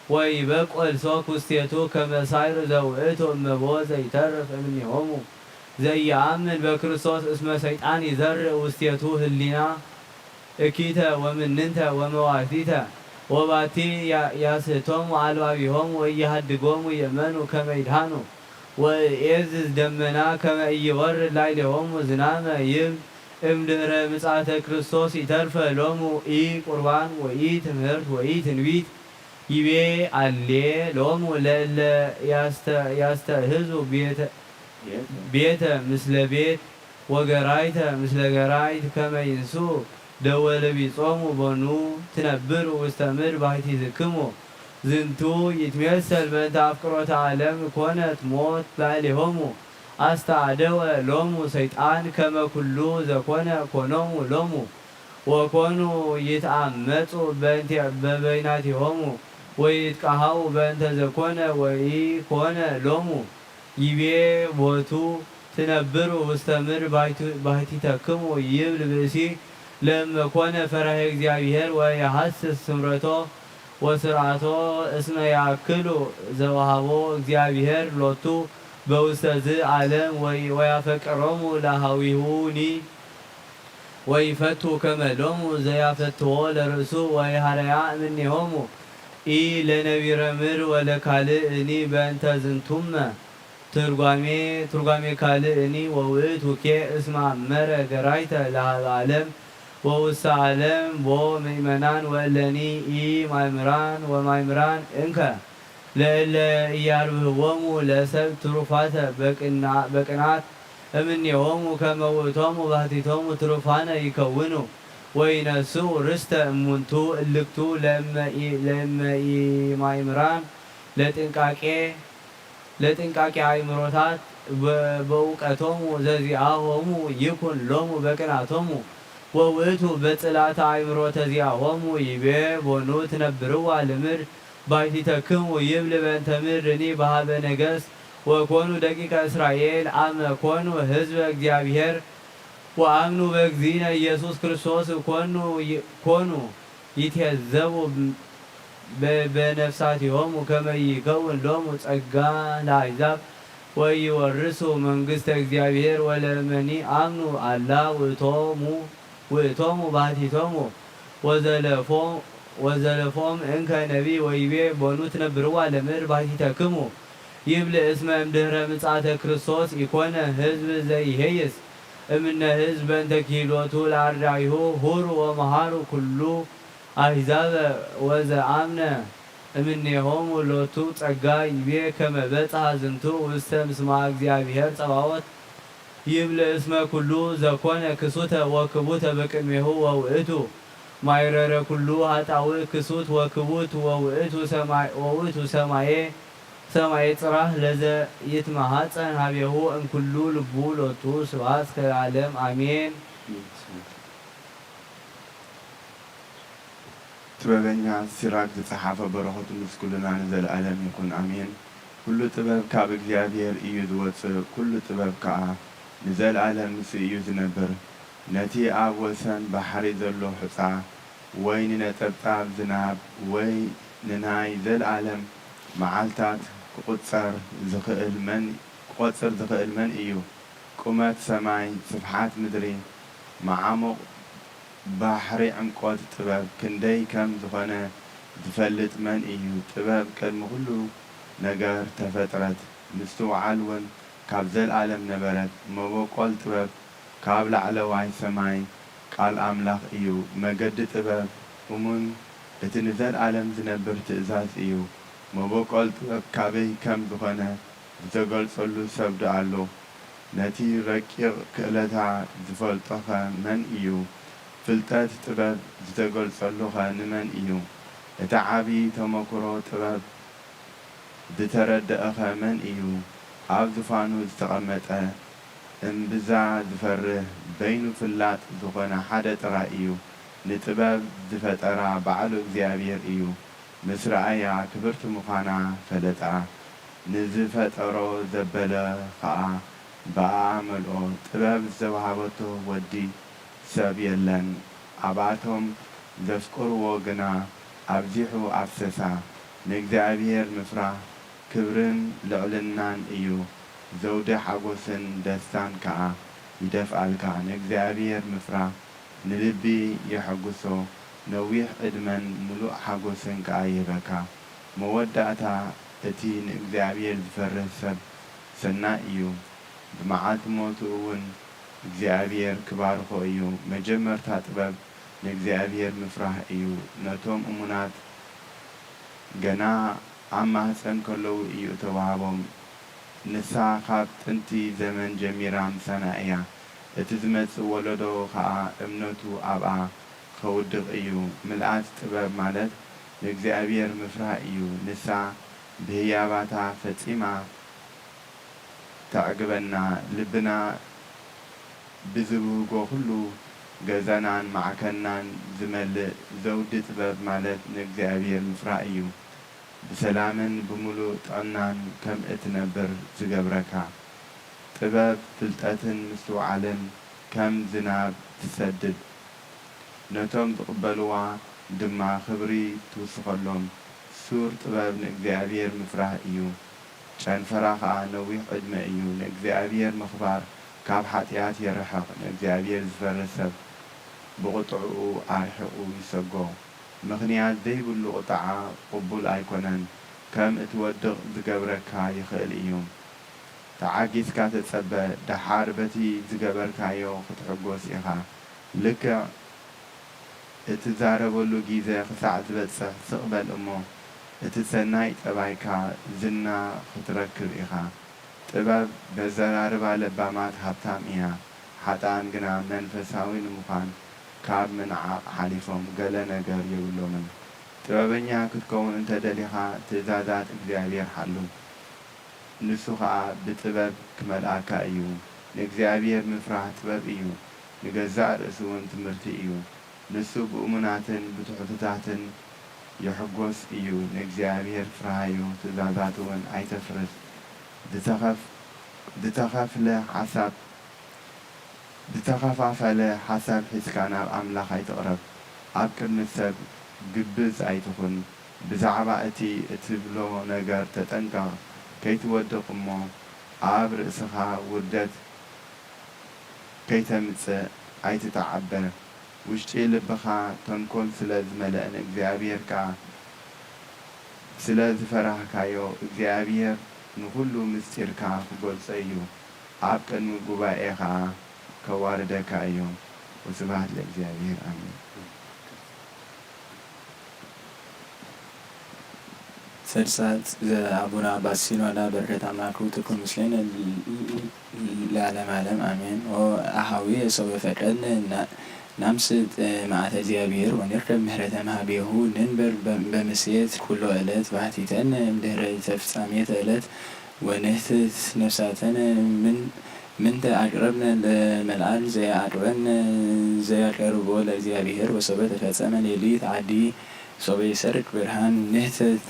ወይበቆል ሶክ ውስቴቱ ከመ ሳይር ዘውእቱ እመቦ ዘይተርፍ እምኔሆሙ። ዘኢየአምን በክርስቶስ እስመ ሰይጣን ይዘርእ ውስቴቱ ህሊና እኪተ ወምንንተ ወመዋቲተ ወባቲ ያስህቶሙ አልባቢሆሙ ወኢየሃድጎሙ ይእመኑ ከመ ይድሃኑ ወእኤዝዝ ደመና ከመ ኢይወርድ ላዕሌሆሙ ዝናመ ይብል እምድህረ ምጽአተ ክርስቶስ ይተርፈ ሎሙ ኢ ቁርባን ወኢ ትምህርት ወኢ ትንቢት ይቤ አሌ ሎሙ ለእለ ያስተእህዙ ቤተ ምስለ ቤት ወገራይተ ምስለ ገራይት ከመ ይንስኡ ደወለ ቢጾሙ ቦኑ ትነብር ውስተ ምድር ባሕቲትክሙ። ዝንቱ ይትሜሰል በእንተ አፍቅሮተ ዓለም ኮነት ሞት ላዕሌሆሙ አስተአደወ ሎሙ ሰይጣን ከመ ኩሉ ዘኮነ ኮኖሙ ሎሙ። ወኮኑ ይትአመጹ በእንቲአ በበይናቲሆሙ ወይትቀሃው በእንተ ዘኮነ ወኢኮነ ሎሙ ይቤ ቦቱ ትነብሩ ውስተ ምድር ባሕቲተክሙ ይብል ብእሲ ለእመ ኮነ ፈራሄ እግዚአብሔር ወየሐስስ ስምረቶ ወስርዓቶ እስመ ያክሉ ዘወሃቦ እግዚአብሔር ሎቱ በውስተ ዝ ዓለም ወያፈቅሮሙ ለሃዊሁኒ ወይፈቱ ከመ ሎሙ ዘያፈትዎ ለርእሱ ወይሃረያ እምኔሆሙ ኢ ለነቢረ ምድር ወለካልእኒ በእንተ ዝንቱመ። ትርጓሜ ትርጓሜ ካልእኒ ወውእቱ ኬ እስመ አመረ ገራይተ ለሃበ ዓለም ወውስተ ዓለም ቦ ምእመናን ወእለኒ ኢ ማእምራን ወማእምራን እንከ ለእለ ኢያርብህዎሙ ለሰብ ትሩፋተ በቅንዓት እምኔሆሙ ከመ ውእቶሙ ባሕቲቶሙ ትሩፋነ ይከውኑ ወይነስኡ ርስተ እሙንቱ እልክቱ ለእመ ኢማእምራን ለጥንቃቄ ለጥንቃቄ አእምሮታት በእውቀቶሙ ዘዚአሆሙ ይኩን ሎሙ በቅንዓቶሙ ወውእቱ በጽላተ አእምሮ ተዚአሆሙ ይቤ ቦኑ ትነብርዋ ለምድር ባሕቲተክሙ ይብል በእንተ ምድርኒ በሃበ ነገሥት ወኮኑ ደቂቀ እስራኤል አመ ኮኑ ሕዝበ እግዚአብሔር ወአምኑ በእግዚእነ ኢየሱስ ክርስቶስ ኮኑ ኮኑ ይትየዘቡ በነፍሳቲሆሙ ከመ ይከውን ሎሙ ጸጋ ለአሕዛብ ወይወርሱ መንግስተ እግዚአብሔር ወለእመኒ አምኑ አላ ውእቶሙ ውእቶሙ ባሕቲቶሙ ወዘለፎም እንከ ነቢይ ወይቤ ቦኑ ትነብርዋ ለምድር ባሕቲተክሙ ይብል እስመ እምድህረ ምጽአተ ክርስቶስ ኢኮነ ህዝብ ዘይሄይስ እምነ ህዝብ በእንተ ክህሎቱ ለአርዳኢሁ ሁሩ ወመሃሩ ኩሉ አሕዛበ ወዘአምነ እምኔሆሙ ሎቱ ጸጋ ይቤ ከመ በጽሐ ዝንቱ ውስተ ምስማ እግዚአብሔር ጸባኦት ይብል እስመ ኩሉ ዘኮነ ክሱተ ወክቡተ በቅድሜሁ ወውእቱ ማይረረ ኩሉ ኃጣውእ ክሱት ወክቡት ወውእቱ ሰማየ ሰማየ ጽራህ ለዘ ይትመሃጸን ሀቤሁ እምኩሉ ልቡ ሎቱ ስብሐት እስከ ለዓለም አሜን። ጥበበኛ ሲራክ ዝጸሓፎ በረኸቱ ምስ ኩልና ንዘለኣለም ይኹን ኣሜን። ኩሉ ጥበብ ካብ እግዚኣብሔር እዩ ዝወጽእ፣ ኩሉ ጥበብ ከኣ ንዘለኣለም ምስ እዩ ዝነብር። ነቲ ኣብ ወሰን ባሕሪ ዘሎ ሑጻ፣ ወይ ንነጠብጣብ ዝናብ፣ ወይ ንናይ ዘለኣለም መዓልታት ክቑጸር ዝኽእል መን ክቖጽር ዝኽእል መን እዩ? ቁመት ሰማይ፣ ስፍሓት ምድሪ፣ መዓሙቕ ባሕሪ ዕምቆት ጥበብ ክንደይ ከም ዝኾነ ዝፈልጥ መን እዩ? ጥበብ ቅድሚ ኩሉ ነገር ተፈጥረት፣ ምስትውዓል እውን ካብ ዘለኣለም ነበረት። መበቆል ጥበብ ካብ ላዕለዋይ ሰማይ ቃል ኣምላኽ እዩ። መገዲ ጥበብ እሙን እቲ ንዘለኣለም ዝነብር ትእዛዝ እዩ። መበቆል ጥበብ ካበይ ከም ዝኾነ ዝተገልጸሉ ሰብ ዶ ኣሎ? ነቲ ረቂቕ ክእለታ ዝፈልጦኸ መን እዩ? ፍልጠት ጥበብ ዝተገልጸሉኸ ንመን እዩ? እቲ ዓቢ ተመክሮ ጥበብ ዝተረደእኸ መን እዩ? ኣብ ዝፋኑ ዝተቐመጠ እምብዛ ዝፈርህ በይኑ ፍላጥ ዝኾነ ሓደ ጥራይ እዩ። ንጥበብ ዝፈጠራ ባዕሉ እግዚኣብሔር እዩ። ምስ ረኣያ ክብርቲ ምዃና ፈለጣ። ንዝፈጠሮ ዘበለ ኸኣ ብኣኣ መልኦ። ጥበብ ዝተዋህበቶ ወዲ ሰብ የለን። ኣብኣቶም ዘፍቅርዎ ግና ኣብዚሑ ኣፍሰሳ። ንእግዚኣብሔር ምፍራህ ክብርን ልዕልናን እዩ። ዘውዲ ሓጎስን ደስታን ከኣ ይደፍኣልካ። ንእግዚኣብሔር ምፍራህ ንልቢ የሐጉሶ፣ ነዊሕ ዕድመን ምሉእ ሓጎስን ከኣ ይህበካ። መወዳእታ እቲ ንእግዚኣብሔር ዝፈርህ ሰብ ሰናይ እዩ። ብመዓልቲ ሞቱ እውን እግዚኣብሔር ክባርኾ እዩ። መጀመርታ ጥበብ ንእግዚኣብሔር ምፍራህ እዩ። ነቶም እሙናት ገና ኣብ ማህጸን ከለዉ እዩ እተዋህቦም። ንሳ ካብ ጥንቲ ዘመን ጀሚራ ምሳና እያ። እቲ ዝመጽእ ወለዶ ኸኣ እምነቱ ኣብኣ ኸውድቕ እዩ። ምልኣት ጥበብ ማለት ንእግዚኣብሔር ምፍራህ እዩ። ንሳ ብህያባታ ፈጺማ ተዕግበና። ልብና ብዝብህጎ ኹሉ ገዛናን ማዕከናን ዝመልእ ዘውዲ ጥበብ ማለት ንእግዚኣብሔር ምፍራህ እዩ። ብሰላምን ብምሉእ ጥዕናን ከም እትነብር ዝገብረካ። ጥበብ ፍልጠትን ምስትውዓልን ከም ዝናብ ትሰድድ። ነቶም ዝቕበልዋ ድማ ክብሪ ትውስኸሎም። ሱር ጥበብ ንእግዚኣብሔር ምፍራህ እዩ። ጨንፈራ ኸኣ ነዊሕ ዕድመ እዩ። ንእግዚኣብሔር ምኽባር ካብ ሓጢኣት የርሕቕ። ንእግዚኣብሔር ዝፈርህ ሰብ ብቑጥዕኡ ኣርሒቑ ይሰጎ። ምኽንያት ዘይብሉ ቁጥዓ ቅቡል ኣይኮነን፣ ከም እትወድቕ ዝገብረካ ይኽእል እዩ። ተዓጊስካ ተጸበ፣ ደሓር በቲ ዝገበርካዮ ክትሕጎስ ኢኻ። ልክዕ እትዛረበሉ ጊዘ ክሳዕ ዝበጽሕ ስቕ በል እሞ፣ እቲ ሰናይ ጠባይካ ዝና ክትረክብ ኢኻ። ጥበብ በዘራርባ ለባማት ሃብታም እያ፣ ሓጥኣን ግና መንፈሳዊ ንምዃን ካብ ምንዓቕ ሓሊፎም ገለ ነገር የብሎምን። ጥበበኛ ክትከውን እንተ ደሊኻ፣ ትእዛዛት እግዚኣብሔር ሓሉ፣ ንሱ ኸኣ ብጥበብ ክመልኣካ እዩ። ንእግዚኣብሔር ምፍራህ ጥበብ እዩ፣ ንገዛእ ርእሱ እውን ትምህርቲ እዩ። ንሱ ብእሙናትን ብትሑትታትን ይሕጎስ እዩ። ንእግዚኣብሔር ፍርሃዮ፣ ትእዛዛቱ እውን ኣይተፍርስ። ዝተኸፍ-፣ ዝተኸፍለ ሓሳብ፣ ዝተኸፋፈለ ሓሳብ ሒዝካ ናብ ኣምላኽ ኣይትቕረብ። ኣብ ቅድሚ ሰብ ግብዝ ኣይትኹን። ብዛዕባ እቲ እትብሎ ነገር ተጠንቀቕ፣ ከይትወድቕ እሞ ኣብ ርእስኻ ውርደት ከይተምጽእ ኣይትተዓበ። ውሽጢ ልብኻ ተንኮል ስለ ዝመልአ፣ ንእግዚኣብሔር ከኣ ስለ ዝፈራህካዮ፣ እግዚኣብሔር ንኹሉ ምስጢርካ ክገልጾ እዩ፣ ኣብ ቅድሚ ጉባኤ ኸኣ ከዋርደካ እዩ። ወስብሐት ለእግዚኣብሔር፣ ኣሜን። ሰልሳት ዘአቡነ አባ ሲኖዳ በረከት አምላክ ትኩን ምስሌነ ለዓለመ ዓለም አሜን። ኦ አሃዊ ሰው ፈቀድን ና-፣ ናምስጥ መዓተ እግዚአብሔር ወንርከብ ምህረተ መሃቤሁ ንንበር በ-፣ በምስየት ኩሎ ዕለት ባሕቲተን እምድህረ ተፍጻሜት ዕለት ወንህትት ነፍሳተን ምን-፣ ምንተ አቅረብነ ለመልአል ዘየአቅረብነ ዘየቀርቦ ለእግዚአብሔር ወሰበ ተፈጸመ ሌሊት ዓዲ ሶበ ይሰርቅ ብርሃን ንህትት፣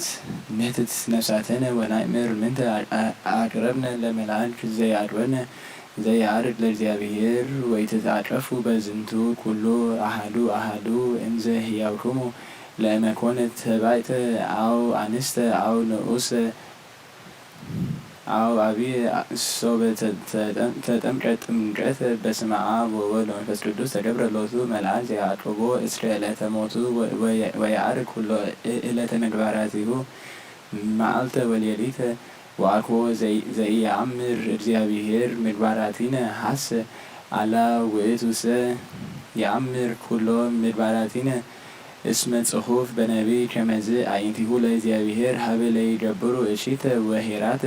ንህትት ነፍሳተነ ወናእምር ምንተ አ-፣ አ-፣ አቅረብነ ለመልአልክ ዘየአቅረብነ ዘየአርግ ለእግዚአብሔር ወይትትአቀፉ በዝንቱ ኩሉ አሃዱ አሃዱ እንዘ ህያውክሙ ለእመኮነ ተባይተ አው አንስተ አው ንኡሰ አው አብየ ሶበ ተ-፣ ተጠም-፣ ተጠምቀ ጥምቀት በስመ አብ ወወልድ ወመንፈስ ቅዱስ ተገብረ ሎቱ መልአል ዘያዕቆቦ እስከ ዕለተ ሞቱ ወ-፣ ወየ-፣ ወየዐርግ ኩሎ እ-፣ ዕለተ ምግባራቲሁ መዓልተ ወሌሊተ ወአኮ ዘይ-፣ ዘኢየአምር እግዚአብሔር ምግባራቲነ ሐሰ አላ ውእቱሰ የአምር ኩሎ ምግባራቲነ። እስመ ጽሑፍ በነቢይ ከመዝ አዕይንቲሁ ለእግዚአብሔር ሀበ ለይገብሩ እኪተ ወሄራተ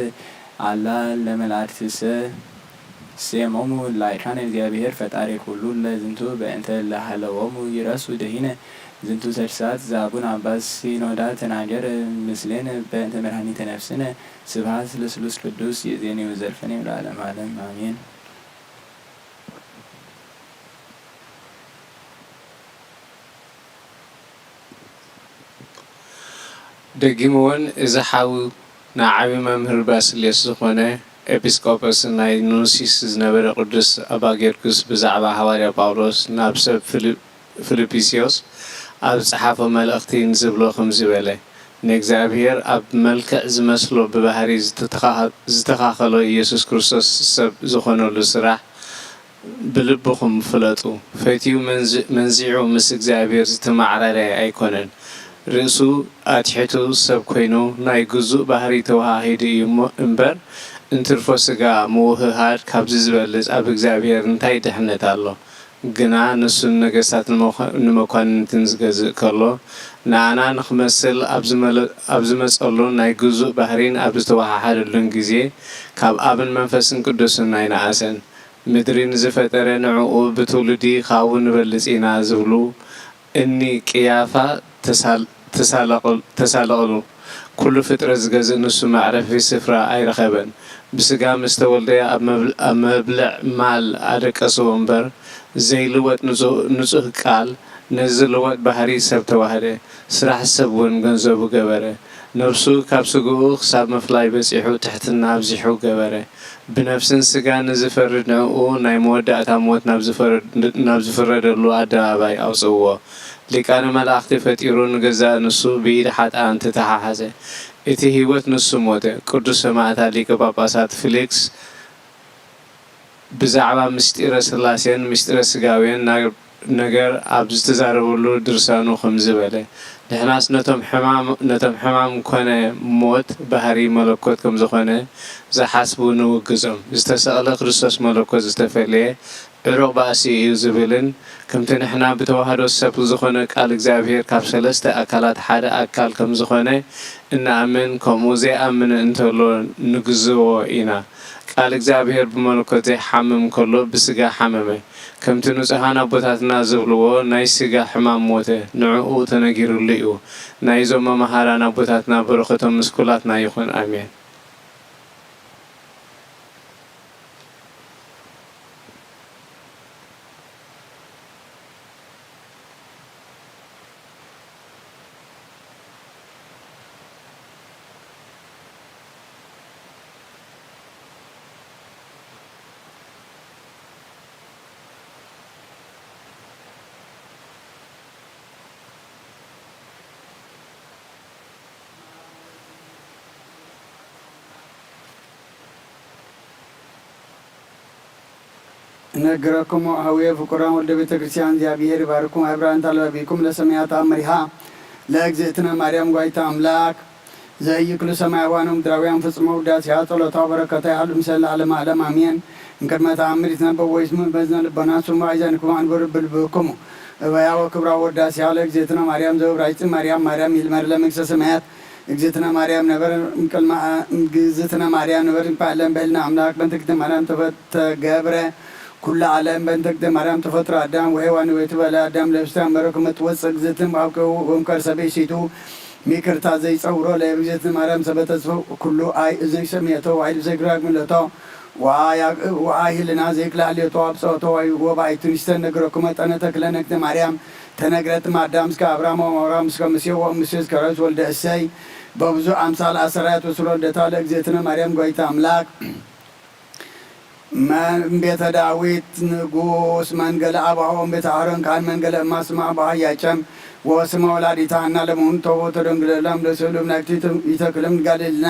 አላ ለመላእክትሰ ሴሞሙ ላይካን እግዚአብሔር ፈጣሪ ኩሉ ለዝንቱ በእንተ ለሃለዎሙ ይረሱ ደሂነ። ዝንቱ ሰድሳት ዛቡን አባስ ሲኖዳ ተናገር ምስሌን በእንተ መድኃኒተ ነፍስነ። ስብሐት ለስሉስ ቅዱስ ይእዜኒ ወዘልፈኒ ለዓለመ ዓለም አሜን። ደጊሙ እውን እዚ ሓው ንዓቢ መምህር ባስልዮስ ዝኾነ ኤጲስቆጶስ ናይ ኑሲስ ዝነበረ ቅዱስ ኣባ ጊዮርጊስ ብዛዕባ ሃዋርያ ጳውሎስ ናብ ሰብ ፊልፕስዮስ ኣብ ዝጸሓፎ መልእኽቲ ንዝብሎ ከምዚ በለ፣ ንእግዚኣብሔር ኣብ መልክዕ ዝመስሎ ብባህሪ ዝተተኻኸሎ ኢየሱስ ክርስቶስ ሰብ ዝኾነሉ ስራሕ ብልብኹም ፍለጡ። ፈትዩ መንዚዑ ምስ እግዚኣብሔር ዝተማዕረረ ኣይኮነን። ርእሱ ኣትሒቱ ሰብ ኮይኑ ናይ ግዙእ ባህሪ ተወሃሂዱ እዩ እምበር እንትርፎ ስጋ ምውህሃድ ካብዚ ዝበልጽ ኣብ እግዚኣብሔር እንታይ ድሕነት ኣሎ? ግና ንሱ ንነገስታትን ንመኳንንትን ዝገዝእ ከሎ ንኣና ንኽመስል ኣብ ዝመጸሉን ናይ ግዙእ ባህሪን ኣብ ዝተወሃሃደሉን ግዜ ካብ ኣብን መንፈስን ቅዱስን ኣይነኣሰን። ምድሪ ንዝፈጠረ ንዕኡ ብትውልዲ ካብኡ ንበልጽ ኢና ዝብሉ እኒ ቅያፋ ተሳለቕሉ። ኩሉ ፍጥረት ዝገዝእ ንሱ መዕረፊ ስፍራ ኣይረኸበን። ብስጋ ምስ ተወልደ ኣብ መብልዕ ማል ኣደቀስዎ እምበር ዘይልወጥ ንጹህ ቃል ነዚ ልወጥ ባህሪ ሰብ ተዋህደ። ስራሕ ሰብ እውን ገንዘቡ ገበረ። ነፍሱ ካብ ስግኡ ክሳብ ምፍላይ በጺሑ ትሕትና ኣብዚሑ ገበረ። ብነፍስን ስጋን ንዝፈርድ ንዕኡ ናይ መወዳእታ ሞት ናብ ዝፍረደሉ ኣደባባይ ኣውጽእዎ። ሊቃነ መላእኽቲ ፈጢሩ ንገዛእ ንሱ ብኢድ ሓጥኣን ተተሓሓዘ። እቲ ህይወት ንሱ ሞተ። ቅዱስ ሰማዕታ ሊቀ ጳጳሳት ፊሊክስ ብዛዕባ ምስጢረ ስላሴን ምስጢረ ስጋዌን ነገር ኣብ ዝተዛረበሉ ድርሳኑ ከምዚ በለ፣ ንሕናስ ነቶም ሕማም ኮነ ሞት ባህሪ መለኮት ከምዝኾነ ዝሓስቡ ንውግዞም። ዝተሰቕለ ክርስቶስ መለኮት ዝተፈለየ ዕሩቕ ባእሲ እዩ ዝብልን ከምቲ ንሕና ብተዋህዶ ሰብ ዝኾነ ቃል እግዚኣብሔር ካብ ሰለስተ ኣካላት ሓደ ኣካል ከምዝኾነ እንኣምን ከምኡ ዘይኣምን እንተሎ ንግዝዎ ኢና። ቃል እግዚኣብሔር ብመለኮት ዘይሓምም ከሎ ብስጋ ሓመመ። ከምቲ ንጹሃን ኣቦታትና ዝብልዎ ናይ ስጋ ሕማም ሞተ፣ ንዕኡ ተነጊርሉ እዩ። ናይዞም መምሃራን ኣቦታትና በረኸቶም ምስ ኩላትና ይኹን። ኣሜን። እነግረክሙ ሀዌ ፍቁራን ወልደ ቤተ ክርስቲያን እግዚኣብሔር ይባርኩም። ዕብራን ታላቢኩም ለሰማያት ኣምሪሃ ለእግዝእትነ ማርያም ጓይታ ኣምላክ ዘእይክሉ ሰማያውያን ወምድራውያን ፍጽሞ ውዳሴያ ጸሎታ በረከታ ያህሉ ምሰል ለዓለመ ዓለም ኣሜን። እንቅድመ ተኣምር ይትነበብ ወይስሙ በዝነ ልቦና ስሙ ኣይዛንኩም ኣንብሩ ብልብክሙ እበያ ወክብራ ወዳሴያ ለእግዝእትነ ማርያም ዘውራይጽ ማርያም ማርያም ይልመር ለመንግስተ ሰማያት እግዝእትነ ማርያም ነበር እምቅልመ እግዝእትነ ማርያም ነበር እምቅልመ ዓለም በልና ኣምላክ በእንተ እግዝእትነ ማርያም ተፈ- ተገብረ ኩሉ ዓለም በእንተ እግዝእትነ ማርያም ተፈጥሮ ኣዳም ወሔዋን ወይቱ በለ ኣዳም ለብስተ ኣንበረ ክመ ትወፅእ እግዝእትነ እምአብ ከርሰ ብእሲቱ ሚክርታ ዘይፀውሮ ለእግዝእትነ ማርያም ሰበተስፈ ኩሉ ኣይ እዝን ሰሚየቶ ዋይ ልብሰ ግራግ ምለቶ ወአይ ህልና ዘይክላልዮቶ ኣብፀወቶ ዋይ ወባይቱ ንስተን ነግረኩመ ጠነ ተክለ ነግዝእትነ ማርያም ተነግረት ማዳም እስከ አብርሃም ወአሞራ ምስከ ሙሴ ወሙሴ እስከ ራዊት ወልደ እሰይ በብዙ አምሳል አሰራያት ወስሎ ልደታ ለእግዝእትነ ማርያም ጓይታ አምላክ እምቤተ ዳዊት ንጉስ መንገለ አባሁ እምቤተ አሮን ካህን መንገለ እማ ስማ አባሁ ያጨም ወስማ ወላዲታ እና ለመሆኑ ተቦ ተደንግለላም ለሰሉ ምላክቲ ይተክልም ጋልልና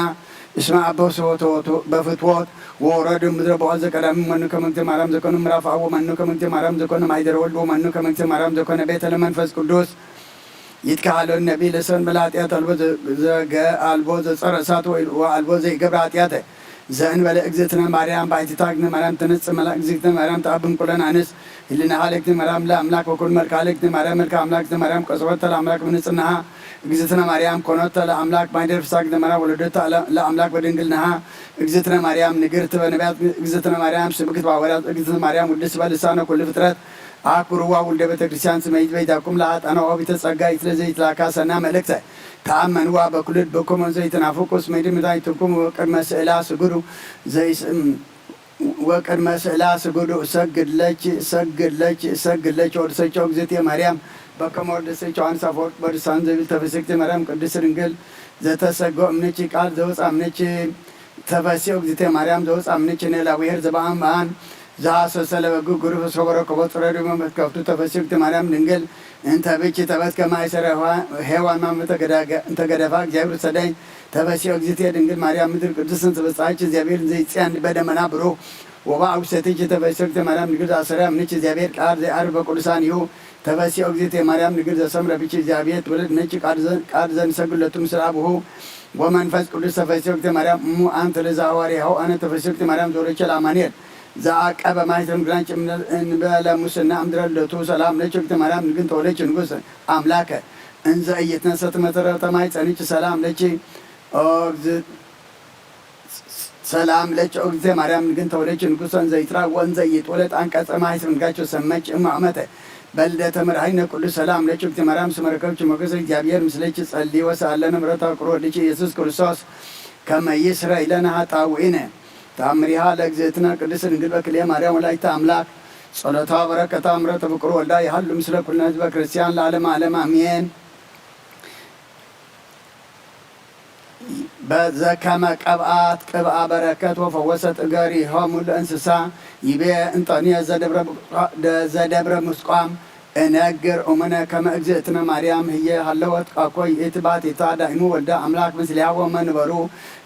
እስማ አበው ስቦ በፍትወት ወረዱ ምድረ በኋል ዘቀዳሚ መኑ ከመንግስተ ማርያም ዘኮነ ምዕራፍ አቡ መኑ ከመንግስተ ማርያም ዘኮነ ማይደረ ወልድ ወመኑ ከመንግስተ ማርያም ዘኮነ ቤተ ለመንፈስ ቅዱስ ይትካሃሎ ነቢ ለሰን በለ ኃጢአት አልቦ ዘገ አልቦ ዘጸረ እሳት ወአልቦ ዘይገብረ ኃጢአተ ዘእንበለ እግዝእትነ ማርያም ባሕቲታ እግዝእትነ ማርያም ትንጽ መላ እግዝእትነ ማርያም ተአብም ኩለን ኣንስ ህሊናሃ ለእግዝእትነ ማርያም ለአምላክ ወኩል መልክዓ ለእግዝእትነ ማርያም መልክዓ አምላክ እግዝእትነ ማርያም ቀጽበተ ለአምላክ ብንጽናሃ እግዝእትነ ማርያም ኮኖተ ለአምላክ ማይደር ፍሳ እግዝእትነ ማርያም ወለዶተ ለአምላክ በድንግልናሃ እግዝእትነ ማርያም ንግርት በነቢያት እግዝእትነ ማርያም ስብክት ባወራት እግዝእትነ ማርያም ውድስ በልሳነ ኩሉ ፍጥረት አኩርዋ ውልደ ቤተ ክርስቲያን ስመይት በይታኩም ለአጣና ወቢተ ጸጋ ይትለ ዘይትላካ ሰና መልእክተ ተአመንዋ በኩሉ ልብኩም ዘይትናፍቁ እስመ ድምታይትኩም ወቅድመ ስእላ ስግዱ ዘይስም ወቅድመ ስእላ ስግዱ እሰግድለች እሰግድለች እሰግድለች ወድሰቸው እግዝእትየ ማርያም በከመ ወድሰቸው ዮሐንስ አፈወርቅ በድሳን ዘብል ተፈስክቲ ማርያም ቅድስት ድንግል ዘተሰጎ እምነች ቃል ዘወፃ እምነች ተፈስዮ እግዝእትየ ማርያም ዘወፃ እምነች ነላዊሄር ዘበአም በአን ዘሐሰሰ ለበጉ ግሩፍ ሰበረ ከቦ ጽረዱ መመትከፍቱ ተፈስዮ እግዝእትየ ማርያም ድንግል እንተ ብች ተበት ከማይሰረ ሔዋን ማመ እንተገደፋ እግዚአብሔር ሰዳይ ተፈስዮ እግዝእትየ ድንግል ማርያም ምድር ቅድስት እንተ በጻች እግዚአብሔር ዘይጽያን በደመና ብሩህ ወበአብ ውስቴትኪ ተፈስዮ እግዝእትየ ማርያም ድንግል ዘአሰረያ እምነች እግዚአብሔር ቃል ዘይዐርፍ በቅዱሳን ይሁ ተፈስዮ እግዝእትየ ማርያም ድንግል ዘሰምረ ብች እግዚአብሔር ትውልድ ነች ቃል ዘንሰግድ ለቱ ምስለ አቡሁ ወመንፈስ ቅዱስ ተፈስዮ እግዝእትየ ማርያም እሙ አንቲ ለዘሐዋርያሁ አነ ተፈስዮ እግዝእትየ ማርያም ዘወለድኪ ለአማኑኤል ዘአቀበ ማይተም ግራንች እንበለ ሙስና እምድረ ልደቱ ሰላም ለኪ እግዝእትየ ማርያም ድንግል ተወለድኪ ንጉስ አምላከ እንዘ ኢይትነሰት መሰረተ ማይጸንኪ ሰላም ለኪ ኦ እግዝእትየ ሰላም ለኪ ኦ እግዝእትየ ማርያም ንግን ተወለድኪ ንጉሰ እንዘ ይትራ ወእንዘ ይትወለድ አንቀጸ ማህፀን ጋቸው ሰመች እማመተ በልደተ መድኃኒነ ቅዱስ ሰላም ለኪ እግዝእትየ ማርያም ስመ ረከብኪ ሞገሰ እግዚአብሔር ምስለኪ ጸሊ ወሰአለነ ምሕረተ ፍቅር ወልድኪ ኢየሱስ ክርስቶስ ከመ ይስረይ ለነ ኃጣውኢነ ተአምሪሃ ለእግዝእትነ ቅድስት ድንግል በክልኤ ማርያም ወላዲተ አምላክ ጸሎታ በረከታ ምሕረተ ፍቅር ወልዳ ይሃሉ ምስለ ኩልነ ህዝበ ክርስቲያን ለዓለመ ዓለም አሜን። በዘከመ ቀብአት ቅብአ በረከት ወፈወሰት እገሪሆሙ ለእንስሳ ይቤ እንጦንዮስ ዘደብረ ቡስቋም እነግር እሙነ ከመ እግዝእትነ ማርያም ህየ ሃለወት አኮ ይእቲ ባቲታ ዳይሙ ወልደ አምላክ ምስሊሃ ወመንበሩ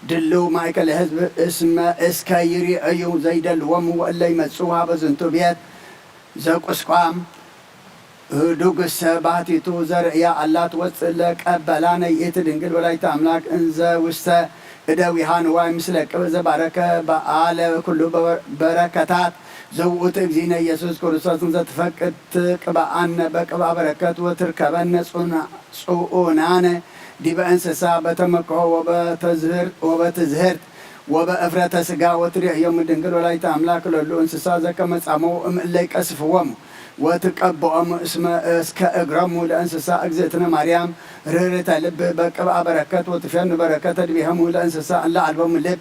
ድልው ማእከለ ህዝብ እስመ እስከ ይርእዩ ዘይደልዎሙ ወእለ ይመጽኡ ሀበ ዝንቱ ቤት ዘቁስቋም ህዱግሰ ባህቲቱ ዘርእያ አላ ትወፅእ ለቀበላ ነይእቲ ድንግል ወላዲተ አምላክ እንዘ ውስተ እደዊሃ ንዋይ ምስለ ቅብእ ዘባረከ በአለ ኩሉ በረከታት ዘውኡት እግዚእነ ኢየሱስ ክርስቶስ እንዘ ትፈቅድ ትቅብአነ በቅብአ በረከት ወትርከበነ ጽኡናነ ዲበ እንስሳ በተመክሖ ወበትዝህርት ወበትዝህርት ወበእፍረተ ስጋ ወትርእዮም ድንግል ወላዲተ አምላክ ለሉ እንስሳ ዘከመ ጻመው እምእለ ይቀስፍዎም ወትቀብኦም እስመ እስከ እግሮሙ ለእንስሳ እግዝእትነ ማርያም ርህርተ ልብ በቅብአ በረከት ወትፌኑ በረከተ ድቤሆሙ ለእንስሳ እለ አልቦሙ ልብ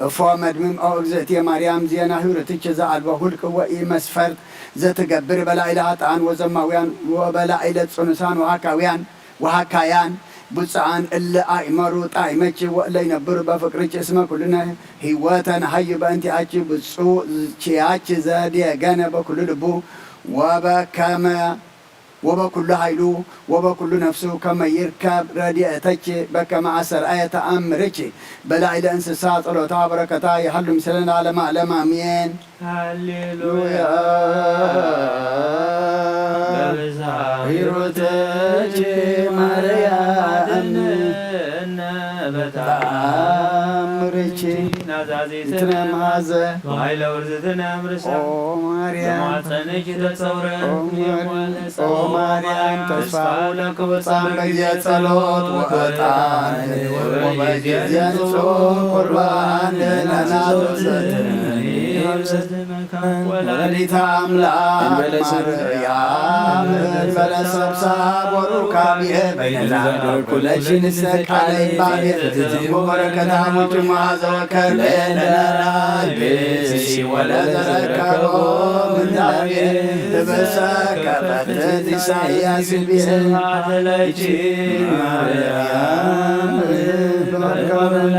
እፎ መድምም ኦ እግዝእትየ ማርያም ዜና ህብርትች ዘአልቦ ሁልቅ ወኢ መስፈርት ዘትገብር በላዕለ ኃጥኣን ወዘማውያን ወበላዕለ ጽኑሳን ወሃካውያን ወሃካያን ብፁዓን እለ አእመሩ ጣዕመኪ ወእለ ይነብሩ በፍቅርኪ እስመ ኩልነ ህይወተ ነሃዩ በእንቲአኪ ብፁዕ ችያኪ ዘዲየገነ በኩሉ ልቡ ወበከመ ወበኩሉ ኃይሉ ወበኩሉ ነፍሱ ከመ ይርከብ ረድኤተኪ በከመ አሰርአየ ተአምርኪ በላዕለ እንስሳ ጸሎታ በረከታ ይሃሉ ምስለነ ለዓለመ ዓለም አሜን። ሃሌሉያ። ሃሌሉያ። በብዝሃ ሂሩትኪ ማርያም አድነነ በተአምርኪ ናዛዚትነ መሐዘ በኃይለ ውርዝትነ እምርሰ ኦ ማርያም በማፀንኪ ተጸውረ ኦ ማርያም ኦ ማርያም ተስፋ ለክቡፃን በጊዜ ጸሎት ወዕጣን ወበጊዜ ንጹሕ ቁርባን ለናቱ ዘትነኒ ወላዲተ አምላክ ማርያም እንበለ ሰብሳብ ወሩካቤ በይነና ኩለሽን ቃለ ይባቤ ወበረከታ ሙጭ መዓዘ ወከርቤ ለናራይ ቤሲ ወለዘረከቦ ምንዳቤ በሰከፈት ኢሳያስ ቤ ስብሐት ለኪ ማርያም በከመ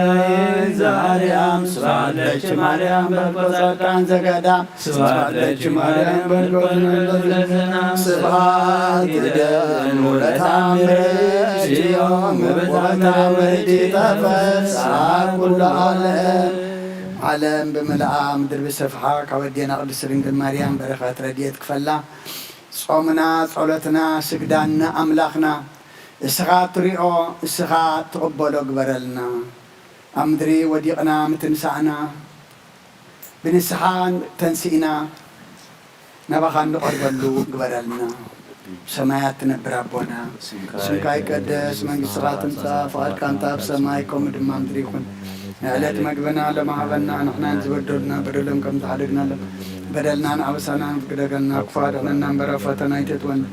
ዛርያም ስብሐት ለኪ ማርያም በልቆ ጻድቃን ዘገዳም ስብሐት ለኪ ማርያም በልቆ ስብሐት ይደኑ ለታምርኪ ዮም ወበታምርኪ ተፈስሐ ኩሉ ዓለም። ዓለም ብምልኣ ምድር ብሰፍሓ ካብ ኣዴና ቅድስት ድንግል ማርያም በረኸት ረድኤት ክፈላ። ጾምና፣ ጸሎትና፣ ስግዳንና ኣምላኽና እስኻ ትሪኦ፣ እስኻ ትቕበሎ ግበረልና። ኣብ ምድሪ ወዲቕና ምትንሳእና፣ ብንስሓ ተንሲእና ናባኻ እንቐርበሉ ግበረልና። ብሰማያት ትነብር ኣቦና፣ ስምካ ይቀደስ፣ መንግስትኻ ትምጻእ፣ ፍቓድካ እንተ ኣብ ሰማይ ከምኡ ድማ ምድሪ ይኹን። ንዕለት መግብና ሎም ሃበና፣ ንሕናን ዝበደሉና በደሎም ከም ዝሓደግናሎም፣ በደልናን ኣበሳናን ፍቅደገልና፣ ክፉ ኣድሕነና እምበር ኣብ ፈተና ኣይተእትወና።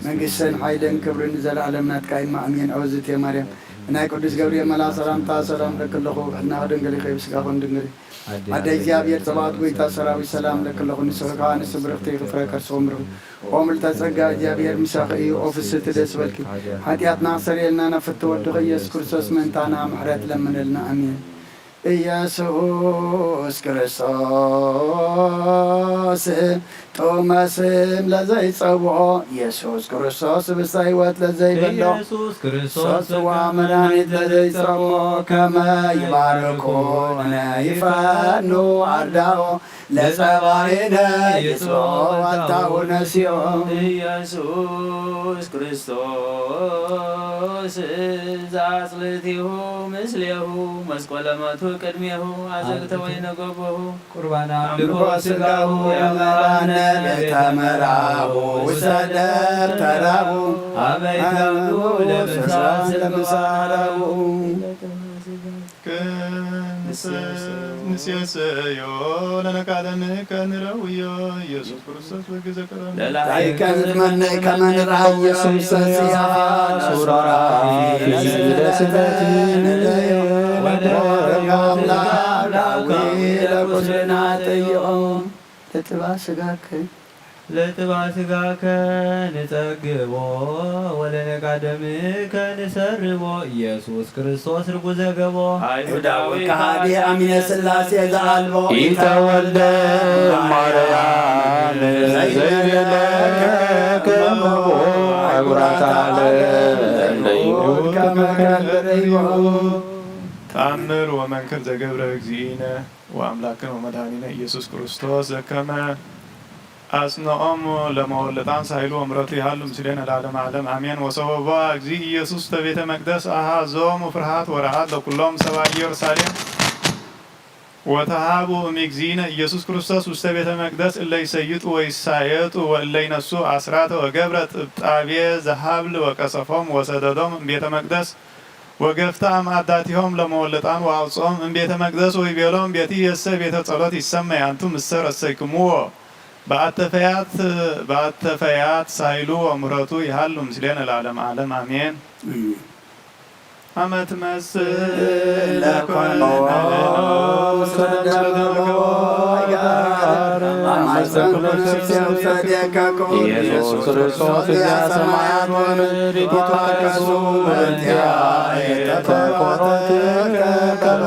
መንግስትን ሓይልን ክብርን ንዘለኣለም ናትካ እዩ፣ ኣሜን። ኦ ዝእቲ ማርያም፣ ብናይ ቅዱስ ገብርኤል መልኣኽ ሰላምታ ሰላም እለኪ ኣለኹ፣ ብሕልናኺ ድንግል ኢኺ፣ ብስጋኺ እውን ድንግል እዩ። ኣደ እግዚኣብሔር ጸባኦት ጎይታ ሰራዊት ሰላም እለኪ ኣለኹ፣ ንስኺ ከኣ ንእስቲ ብርኽቲ ኢኺ፣ ፍረ ከርስኺ እውን ብሩኽ እዩ። ኦ ምልዕተ ጸጋ እግዚኣብሔር ምሳኺ እዩ፣ ኦ ፍስሕቲ ደስ በልኪ፣ ሓጢኣትና ኣስተሰርየልና፣ ናብ ፍትወ ወድኺ ኢየሱስ ክርስቶስ ምእንታና ምሕረት ለምንልና፣ ኣሜን። ኢየሱስ ክርስቶስ ጥዑመ ስም ለዘይጸውዖ፣ ኢየሱስ ክርስቶስ ህብስተ ሕይወት ለዘይበልዖ፣ ኢየሱስ ክርስቶስ ጽዋ መድኃኒት ለዘይጸምኦ፣ ከመ ይባርኩነ ይፈኑ አርዳኦ፣ ለጸባኢነ ይጽብዖ አታኡ ነሲኦ። ኢየሱስ ክርስቶስ ዘአጽልቲሁ ምስሌሁ፣ መስቆለ ሞቱ ቅድሜሁ፣ አዘግተ ወይነ ገቦሁ። ቁርባን አምልኮ ስጋሁ ያመራነ ቤተ መርአሁ ውስተ ደብተራሁ አበይ ተብሉ ለምሳ ስምሳራሁ። ንሴሰዮ ለነቃደምከ ንረውዮ ኢየሱስ ክርስቶስ በግዘ ቀረነ። ላይከ ንትመነይ ከመ ንርአዮ ሰሲያ ሱራፊ ለስበቲ ወደ አምላክ ዳዊ ለቁስልና ጠይቆ ለጥባ ስጋከ ለጥባ ስጋከ ንጸግቦ ወለነቃደምከ ንሰርቦ ኢየሱስ ክርስቶስ ርጉዘ ገቦ። አይሁዳዊ ከሃዲ አሚነ ሥላሴ ዘአልቦ ኢተወልደ ማርያም ዘይብለከ ከመቦ አህጉራት ዓለም ለይሁድ ከመ ከልብ ርእይዎ። ተአምር ወመንክር ዘገብረ እግዚእነ ወአምላክነ ወመድኃኒነ ኢየሱስ ክርስቶስ ዘከመ አጽንዖሙ ለመወልጣን ሳይሉ ወምረቱ ይሃሉ ምስሌነ ለዓለመ ዓለም አሜን። ወሰበቦ እግዚእ ኢየሱስ ውስተ ቤተ መቅደስ አሃዞሙ ፍርሃት ወረዓድ ለኩሎም ሰባ ኢየሩሳሌም ወተሃቡ እምእግዚእነ ኢየሱስ ክርስቶስ ውስተ ቤተ መቅደስ እለ ይሰይጡ ወይሳየጡ ወእለ ይነሱ አስራተ ወገብረ ጥብጣቤ ዘሃብል ወቀሰፎም ወሰደዶም እምቤተ መቅደስ ወገፍታ እምአዳቲሆም ለመወልጣን ወአውፅኦም እምቤተ መቅደስ ወይቤሎም ቤቲ የሰ ቤተ ጸሎት ይሰመይ አንቱም እሰ ረሰይክምዎ በአተፈያት በአተፈያት ሳይሉ ወምሕረቱ ይሃሉ ምስሌነ ለዓለመ ዓለም አሜን። አመት መስል ለኮነ ኢየሱስ ክርስቶስ እዚአ ሰማያት ወምድር ይትሐቀሱ በእንቲአ የተፈቆሮትከ ከመ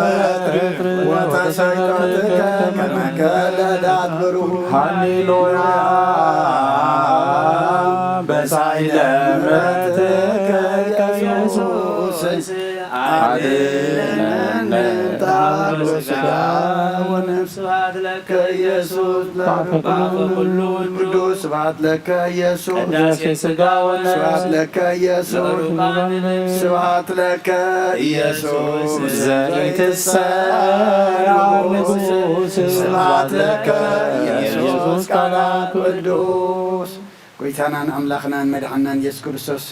ትርፍ ወተሰይጦትከ ከመ ከለዳት ብሩህ ሃሌሉያ በሳይለ ምሕረትከ ኢየሱስ አድነነ። ስብሐት ለከ ኢየሱስ ለአፈ ኩሉ ቅዱስ ስብሐት ለከ ኢየሱስ ቅዳሴ ሥጋ ወነፍስ ስብሐት ለከ ኢየሱስ ለሩቃን ስብሐት ለከ ኢየሱስ ኢየሱስ ዘኢትሰረው ንጉሥ ስብሐት ለከ ኢየሱስ ቃላ ቅዱስ። ጎይታናን ኣምላኽናን መድሓንናን ኢየሱስ ክርስቶስ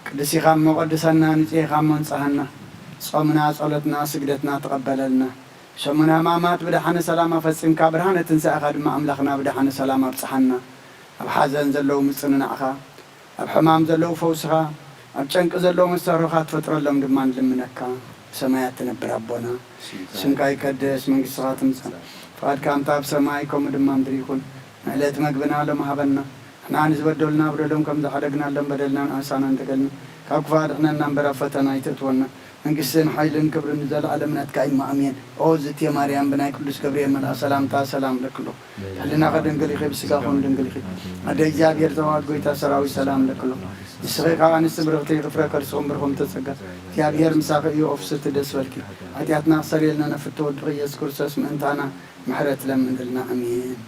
ቅዱስ ኢኻ እሞ ቀድሰና፣ ንጹህ ኢኻ እሞ ንጽሃና። ጾምና፣ ጸሎትና፣ ስግደትና ተቐበለልና። ሰሙነ ሕማማት ብደሓነ ሰላም ኣፈጺምካ፣ ብርሃነ ትንሳኤኻ ድማ ኣምላኽና ብደሓነ ሰላም ኣብጽሓና። ኣብ ሓዘን ዘለዉ ምጽንናዕኻ፣ ኣብ ሕማም ዘለዉ ፈውስኻ፣ ኣብ ጨንቂ ዘለዉ መስተርሆኻ ትፈጥረሎም ድማ ንልምነካ። ብሰማያት ትነብር ኣቦና፣ ስምካ ይቀደስ፣ መንግስትኻ ትምጻእ፣ ፍቓድካ እንተ ኣብ ሰማይ ከምኡ ድማ ምድሪ ይኹን። ንዕለት መግብና ሎም ሃበና፣ ንሕና ንዝበደሉና በደሎም ከም ዝሓደግናሎም በደልናን ኣበሳናን ተገልኒ፣ ካብ ክፉእ ኣድሕነና እምበር ኣብ ፈተና ኣይተእትወና። መንግስትን ሓይልን ክብርን ንዘለኣለም ናትካ እዩ፣ ኣሜን። ኦ ዝእቲ ማርያም፣ ብናይ ቅዱስ ገብርኤል መልኣኽ ሰላምታ ሰላም እለኪ ኣለኹ። ሕልናኺ ድንግል ኢኺ፣ ብስጋኺ እውን ድንግል ኢኺ። ኣደ እግዚኣብሔር፣ ዘዋሃት ጎይታ ሰራዊት፣ ሰላም እለኪ ኣለኹ። ንስኺ ከኣ ኣንስቲ ብርኽቲ ኢኺ፣ ፍረ ከርስኺ እውን ብሩኽ እዩ። ተጸጋ እግዚኣብሔር ምሳኺ እዩ፣ ኦ ፍስሕቲ ደስ በልኪ። ሓጢኣትና ኣስተሰርየልና፣ ነፍቲ ወድኺ ኢየሱስ ክርስቶስ ምእንታና ምሕረት ለምንልና። ኣሜን።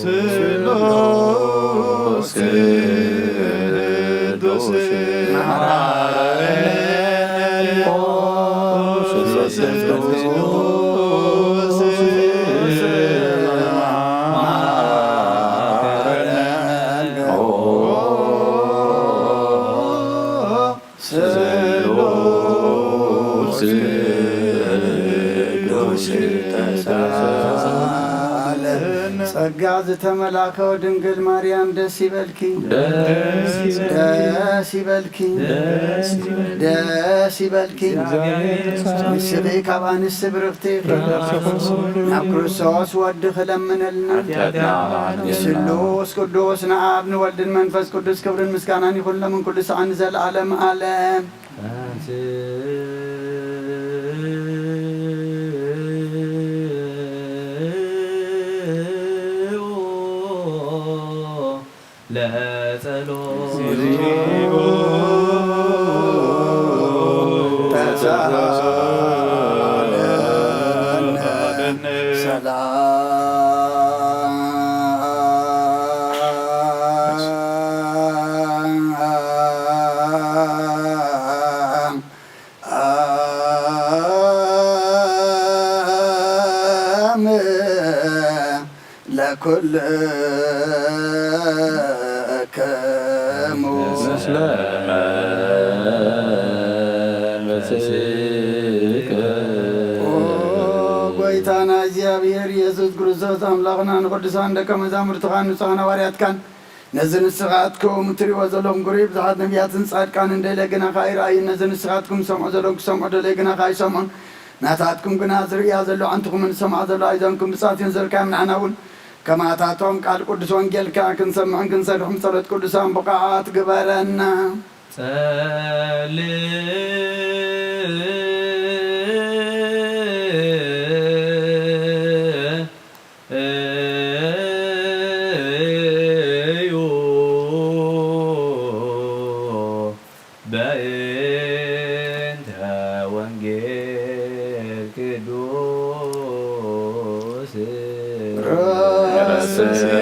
ስሉስ ጸጋ ዝተመላከው ድንግል ማርያም ደስ ይበልኪ፣ ደስ ይበልኪ፣ ደስ ይበልኪ፣ ደስ ይበልኪ፣ ደስ ይበልኪ። ንስኺ ካብ ኣንስቲ ብርኽቲ ኢኺ፣ ናብ ክርስቶስ ወዲ ክለምነልና። ስሉስ ቅዱስ ንኣብ ንወልድን መንፈስ ቅዱስ ክብርን ምስጋናን ይኹን ለምን ኩሉ ሰዓን ዘለዓለም ዓለም። ሰላም ለኩልክሙ። ኦ ጎይታና እግዚኣብሔር ኢየሱስ ክርስቶስ ኣምላኽና ንቅዱሳን ደቀ መዛሙርትኻን ንጹሓን ሃዋርያትካን ነዚ ንስኻትኩም እትሪእዎ ዘለኹም ግሩይ ብዙሓት ነቢያትን ጻድቃንን ደለ ግና ከኣ ኣይረኣዩን። ነዚ ንስኻትኩም ዝሰምዖ ዘለኹም ክሰምዑ ደለ ግና ከኣ ኣይሰምዑን። ናታትኩም ግና ዝርእያ ዘሎ ዓንትኹምን ዝሰምዓ ዘሎ ኣእዛንኩም ብጻት እየን ዘርካዮም። ንዓና እውን ከማታቶም ቃል ቅዱስ ወንጌልካ ክንሰምዕን ክንሰርሕን ብጸሎት ቅዱሳን ብቑዓት ግበረና። ጸልእ እዩ በእንተ ወንጌል ቅዱስ ረስየ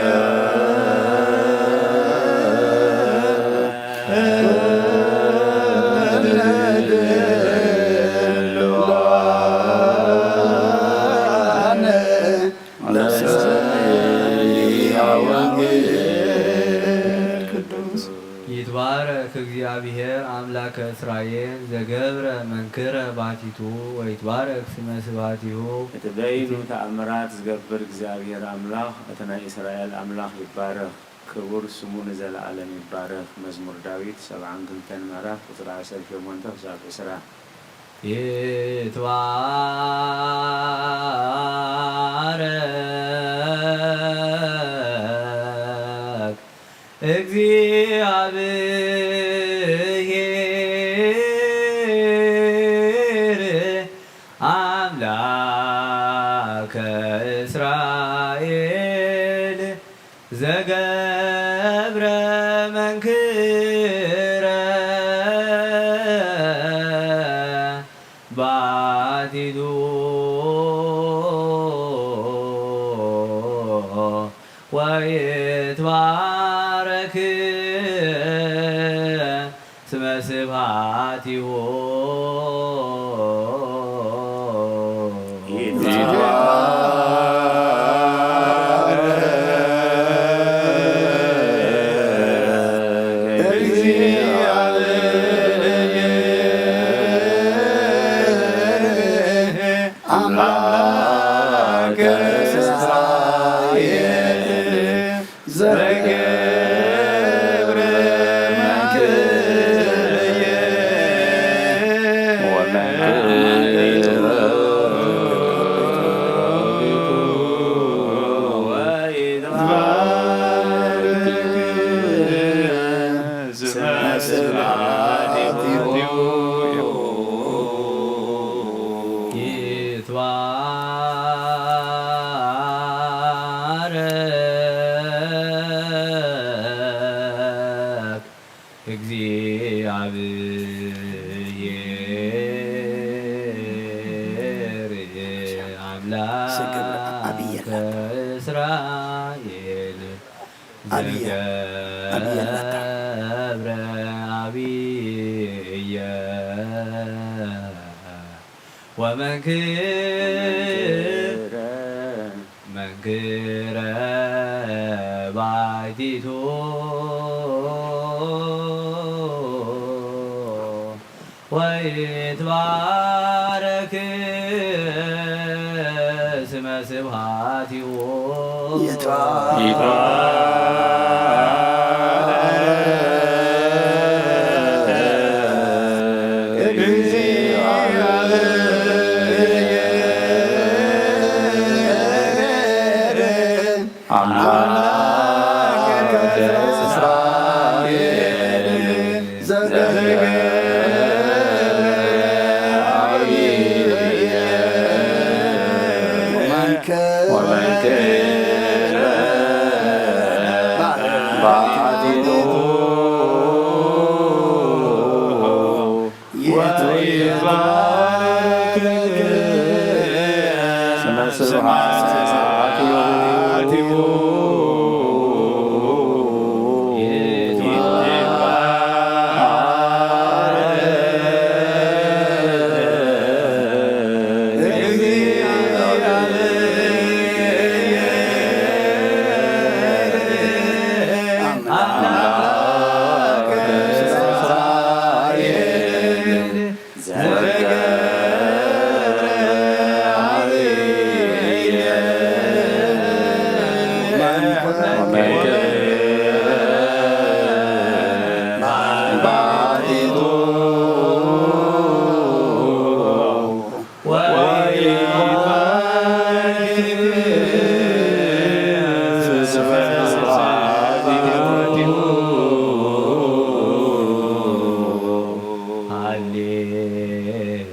ይትባረክ እግዚኣብሔር ኣምላከ እስራኤል ዘገብረ መንክረ ባቲቱ ወይትባረክ ስመ ስባቲሁ። እቲ በይኑ ተኣምራት ዝገብር እግዚኣብሔር ኣምላኽ፣ እቲ ናይ እስራኤል ኣምላኽ ይባረኽ፣ ክቡር ስሙ ንዘለኣለም ይባረኽ። መዝሙር ዳዊት ሰብዓን ክልተን ምዕራፍ ቁጽሪ ዓሰርተ ሸሞንተ ክሳብ ዕስራ። ይትባረክ እግዚኣብሔር ኣምላከ እስራኤል ዘገብረ መንክረ ባቲቱ ወይትባረክ ስመ ስብሐቲሁ። አምላከ እስራኤል ዘገብረ መንክርየ ወመንክርየ ወይትባረክ ስመ ስብሐቲሁ። ይትባረክ እግዚኣብሔር ስግብር ኣብየ ኣምላከ ላታ። እስራኤል ኣብየ፣ ኣብየ ላታ። ዘገብረ ኣብየ ወመንክረ መንክረ ባሕቲቱ ወይትባረክ ስመ ስብሐቲሁ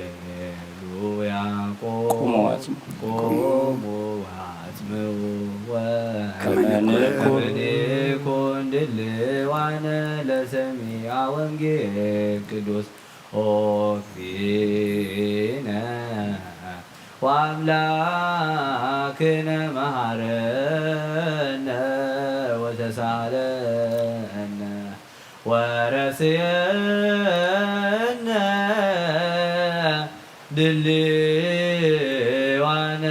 ሃሌሉያ። ቁሙ ወአጽምዑ። ቁሙ ወአጽምዑ። ከመ ከመ ንኩን ንኩን ድልዋነ ለሰሚዐ ወንጌል ቅዱስ ኦ እግዚእነ ወአምላክነ መሐረነ ወተሳለነ ወረስየነ ድልዋነ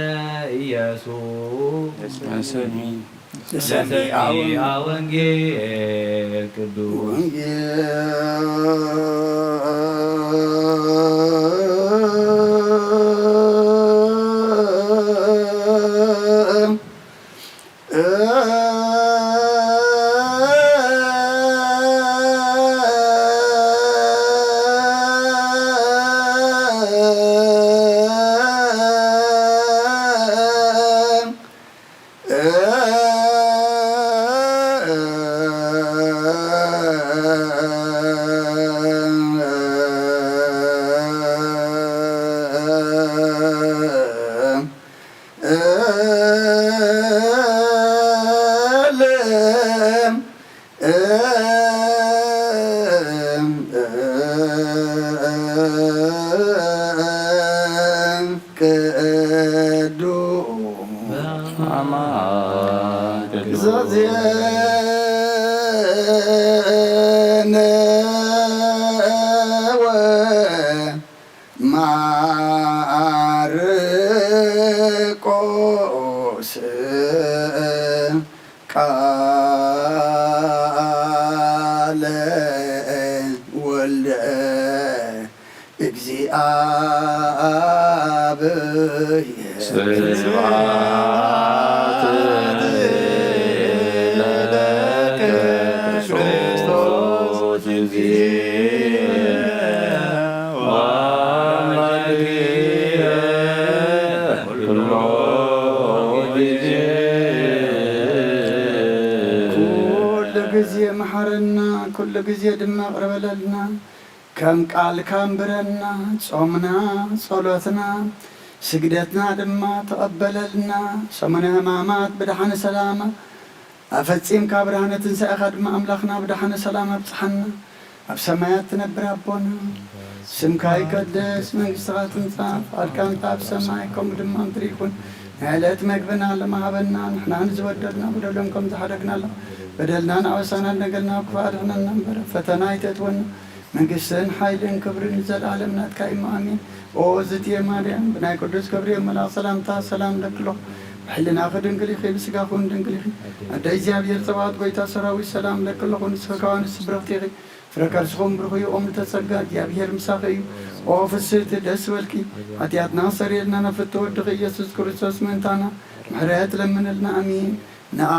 ኢየሱስ። አሜን። ለሰሚዐ ለሰሚዐ ወንጌል ቅዱስ። ወንጌል። ቅዱስ ዘዜነ ወማርቆስ ቃለ ወልደ እግዚአብሔር። ስብሐት ለከ ክርስቶስ እግዚእነ ወአምላክነ ኩሎ ጊዜ። ኩሉ ግዜ መሓረና፣ ኩሉ ግዜ ድማ ይቕረ በለልና። ከም ቃልካ ኣንብረና፣ ጾምና፣ ጸሎትና፣ ስግደትና ድማ ተቐበለልና። ሰሙነ ሕማማት ብደሓነ ሰላም ኣፈጺምካ፣ ብርሃነ ትንሳኤኻ ድማ ኣምላኽና ብደሓነ ሰላም ኣብጽሓና። ኣብ ሰማያት ትነብር ኣቦና፣ ስምካ ይቀደስ፣ መንግስትኻ ትምጻእ፣ ፍቓድካ እንተ ኣብ ሰማይ ከምኡ ድማ ኣብ ምድሪ ይኹን። ናይ ዕለት መግብና ሎሚ ሃበና፣ ንሕና ንዝበደሉና በደሎም ከም ዝሓደግናሎም፣ በደልናን ኣበሳናን ነገርና፣ ካብ ክፉእ ኣድሕነና እምበር፣ ፈተና ኣይተእትወና፣ መንግስትን ሓይልን ክብርን ንዘለኣለም ናትካ እዩ፣ ኣሜን። ኦ ዝትየ ማርያም፣ ብናይ ቅዱስ ገብርኤል መልኣኽ ሰላምታ ሰላም እብለኪ ኣለኹ። ሕልናኺ ድንግል ኢኺ፣ ብስጋኺ እውን ድንግል ኢኺ። ኣደ እግዚኣብሔር ጸባኦት ጎይታ ሰራዊት ሰላም ለኪ ኣለኹ፣ ንስኺ ከኣ ንስቲ ብርኽቲ ኢኺ። ፍረ ከርስኹም ብሩኽ እዩ፣ ኦም ልተጸጋ እግዚኣብሔር ምሳኺ እዩ። ኦ ፍስህቲ ደስ በልኪ፣ ሓጢኣትና ሰሪልና ናብ ፍትወ ወድኺ ኢየሱስ ክርስቶስ ምእንታና ምሕረት ለምንልና፣ ኣሜን። ነኣ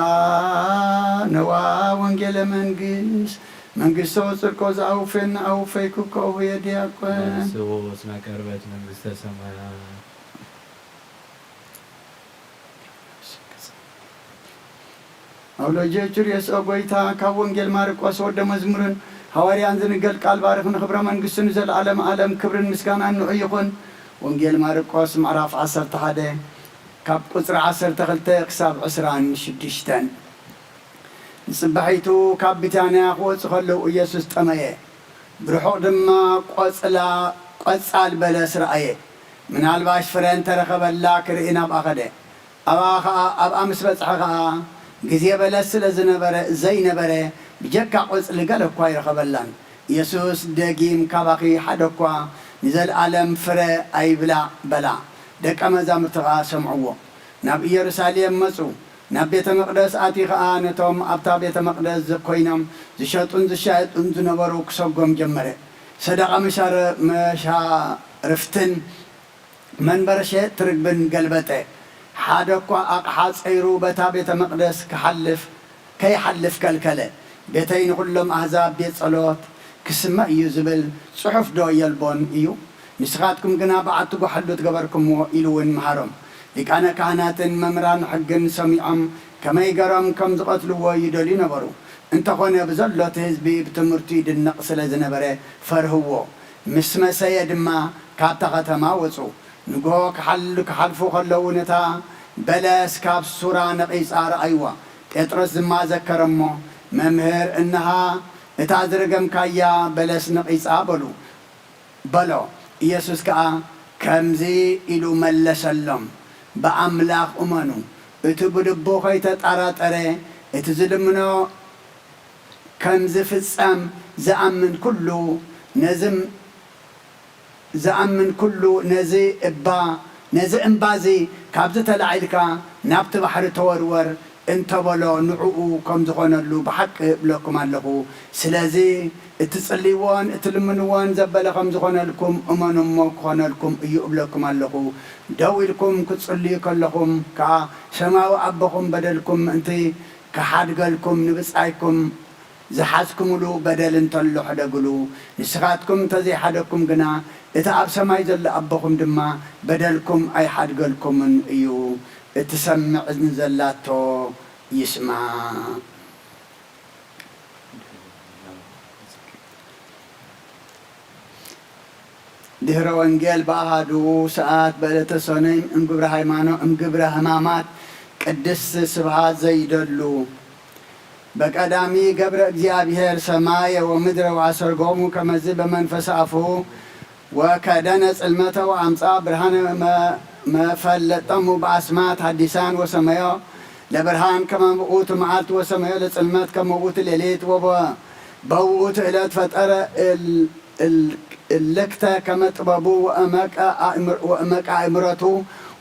ነዋ ወንጌለ መንግስት መንግስቶ ጽድቆ ዘኣውፌን ኣውፈይኩ ከውህየ ዲያቆን። ስዎ እስመ ቀርበት መንግስተ ሰማያት። ኣውሎጀ ቹርዮስ ኦ ጎይታ፣ ካብ ወንጌል ማርቆስ ወደ መዝሙርን ሃዋርያን ዝንገል ቃል ባርኽ ንኽብረ መንግስቱ ንዘለዓለም ዓለም ክብርን ምስጋናን ንዑ ይኹን። ወንጌል ማርቆስ ምዕራፍ ዓሰርተ ሓደ ካብ ቁጽሪ ዓሰርተ ክልተ ክሳብ ዕስራን ሽዱሽተን። ንጽባሒቱ ካብ ቢታንያ ክወጹ ከለዉ ኢየሱስ ጠመየ። ብርሑቕ ድማ ቆጽላ-፣ ቆጻል በለስ ረኣየ። ምናልባሽ ፍረ እንተረኸበላ ክርኢ ናብኣ ኸደ። ኣብኣ ኸኣ፣ ኣብኣ ምስ በጽሐ ኸኣ፣ ግዜ በለስ ስለ ዝነበረ፣ ዘይነበረ፣ ብጀካ ቆጽሊ ገለ እኳ ኣይረኸበላን። ኢየሱስ ደጊም፣ "ካባኺ ሓደ እኳ ንዘለኣለም ፍረ ኣይብላዕ" በላ። ደቀ መዛሙርቲ ኸኣ ሰምዕዎ። ናብ ኢየሩሳሌም መጹ። ናብ ቤተ መቕደስ ኣትዩ ኸኣ ነቶም ኣብታ ቤተ መቕደስ ዝ-፣ ኮይኖም ዝሸጡን ዝሻየጡን ዝነበሩ ክሰጎም ጀመረ። ሰደቓ መሻረ-፣ መሻርፍትን መንበረ ሸየጥቲ ርግብን ገልበጠ። ሓደ እኳ ኣቕሓ ጸይሩ በታ ቤተ መቕደስ ክሓልፍ፣ ከይሓልፍ ከልከለ። "ቤተይ ንኹሎም ኣህዛብ ቤት ጸሎት ክስመ እዩ" ዝብል ጽሑፍ ዶ የልቦን እዩ? ንስኻትኩም ግና በዓቲ ጓሓሉት ገበርኩምዎ ኢሉ እውን መሃሮም። ሊቃነ ካህናትን መምህራን ሕግን ሰሚዖም ከመይ ገሮም ከም ዝቐትልዎ ይደልዩ ነበሩ። እንተኾነ ብዘሎ እቲ ህዝቢ ብትምህርቱ ይድነቕ ስለ ዝነበረ ፈርህዎ። ምስ መሰየ ድማ ካብታ ከተማ ወጹ። ንግሆ ክሓል-፣ ክሓልፉ ከለዉ ነታ በለስ ካብ ሱራ ነቒጻ ረኣይዋ። ጴጥሮስ ድማ ዘከረ እሞ፣ "መምህር፣ እንሃ እታ ዝረገምካያ በለስ ነቒጻ" በሉ። በሎ። ኢየሱስ ከኣ ከምዚ ኢሉ መለሰሎም፣ "ብኣምላኽ እመኑ፣ እቲ ብልቡ ኸይተጠራጠረ፣ እቲ ዝልምኖ ከም ዝፍጸም ዝኣምን ኩሉ፣ ነዚ፣ ዝኣምን ኩሉ ነዚ እባ፣ ነዚ እምባዚ፣ 'ካብዚ ተላዒልካ ናብቲ ባሕሪ ተወርወር' እንተበሎ፣ ንዕኡ ከም ዝኾነሉ ብሓቂ እብለኩም ኣለኹ። ስለዚ እትጽልይዎን እትልምንዎን ዘበለ ከም ዝኾነልኩም እመኑ እሞ ክኾነልኩም እዩ እብለኩም ኣለኹ። ደው ኢልኩም ክትጽልዩ ከለኹም ከኣ ሰማያዊ ኣቦኹም በደልኩም ምእንቲ ክሓድገልኩም ንብጻይኩም ዝሓዝኩምሉ በደል እንተሎ ሕደግሉ። ንስኻትኩም እንተዘይሓደግኩም ግና እቲ ኣብ ሰማይ ዘሎ ኣቦኹም ድማ በደልኩም ኣይሓድገልኩምን እዩ። እትሰምዕ እዝኒ ዘላቶ ይስማዕ። ድህረ ወንጌል ብኣሃዱ ሰዓት በዕለተ ሰኑይ እምግብረ ሃይማኖ-፣ እምግብረ ሕማማት ቅድስት ስብሃት ዘይደሉ። በቀዳሚ ገብረ እግዚኣብሔር ሰማየ ወምድረ ወአሰርጎሙ ከመዚ በመንፈስ አፉ ወከደነ ጽልመተ ወአምጻ ብርሃነ መ-፣ መፈለጠሙ በአስማት ሐዲሳን ወሰመዮ ለብርሃን ከመ ውእቱ መዓልት ወሰመዮ ለጽልመት ከመ ውእቱ ሌሊት ወበ-፣ በውእቱ ዕለት ፈጠረ እል-፣ እል-፣ እልክተ ከመ ጥበቡ ወእመቀ አእምር-፣ ወእመቀ አእምረቱ።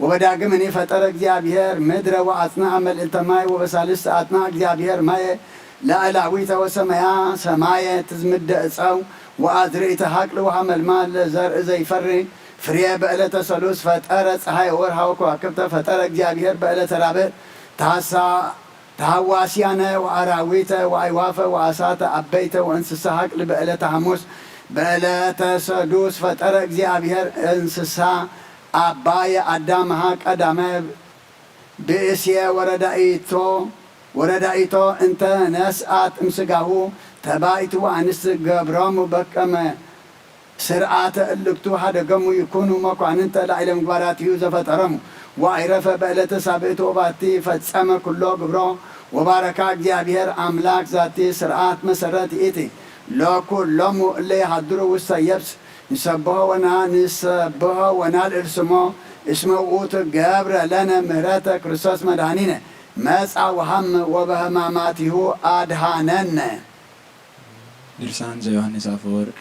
ወበዳግምኒ ፈጠረ እግዚኣብሔር ምድረ ወአጽንዐ መልዕልተ ማይ ወበሳልስት አጽንዐ እግዚኣብሔር ማየ ላዕላዊተ ወሰመያ ሰማየ ትዝምደ ዕፀው ወአዝርእተ ሐቅል ወሐመልማል ለዘርኢ ዘይፈሪ ፍሬ በዕለተ ሰሉስ ፈጠረ ፀሐይ ወርሃ ወከዋክብተ ፈጠረ እግዚኣብሔር በዕለተ ራብዕ ታሳ ተሐዋስያነ ወአራዊተ ወአዕዋፈ ወአሳተ አበይተ ወእንስሳ ሐቅል በዕለተ ሐሙስ በዕለተ ሰዱስ ፈጠረ እግዚኣብሔር እንስሳ አባየ አዳምሃ ቀዳመ ብእሴ ወረዳኢቶ ወረዳኢቶ እንተ ነስአት እምስጋሁ ተባይት ወአንስት ገብሮሙ በከመ ስርዓተ እልክቱ ሀደገሙ ይኩኑ መኳንንተ ላዕለ ምግባራቲሁ ዘፈጠሮሙ። ወአይረፈ በዕለተ ሳብዕት ወባቲ ፈጸመ ኩሎ ግብሮ። ወባረካ እግዚኣብሔር አምላክ ዛቲ ስርዓት መሰረት ይእቲ ለኩሎሙ እለ ይሃድሩ ውስተ የብስ ንሰብሖ ወና-፣ ንሰብሖ ወናልዕል ስሞ እስመ ውእቱ ገብረ ለነ ምህረተ ክርስቶስ መድኃኒነ መጻ ወሃመ ወበህማማቲሁ አድኃነነ። ድርሳን ዘዮሐንስ አፈወርቅ።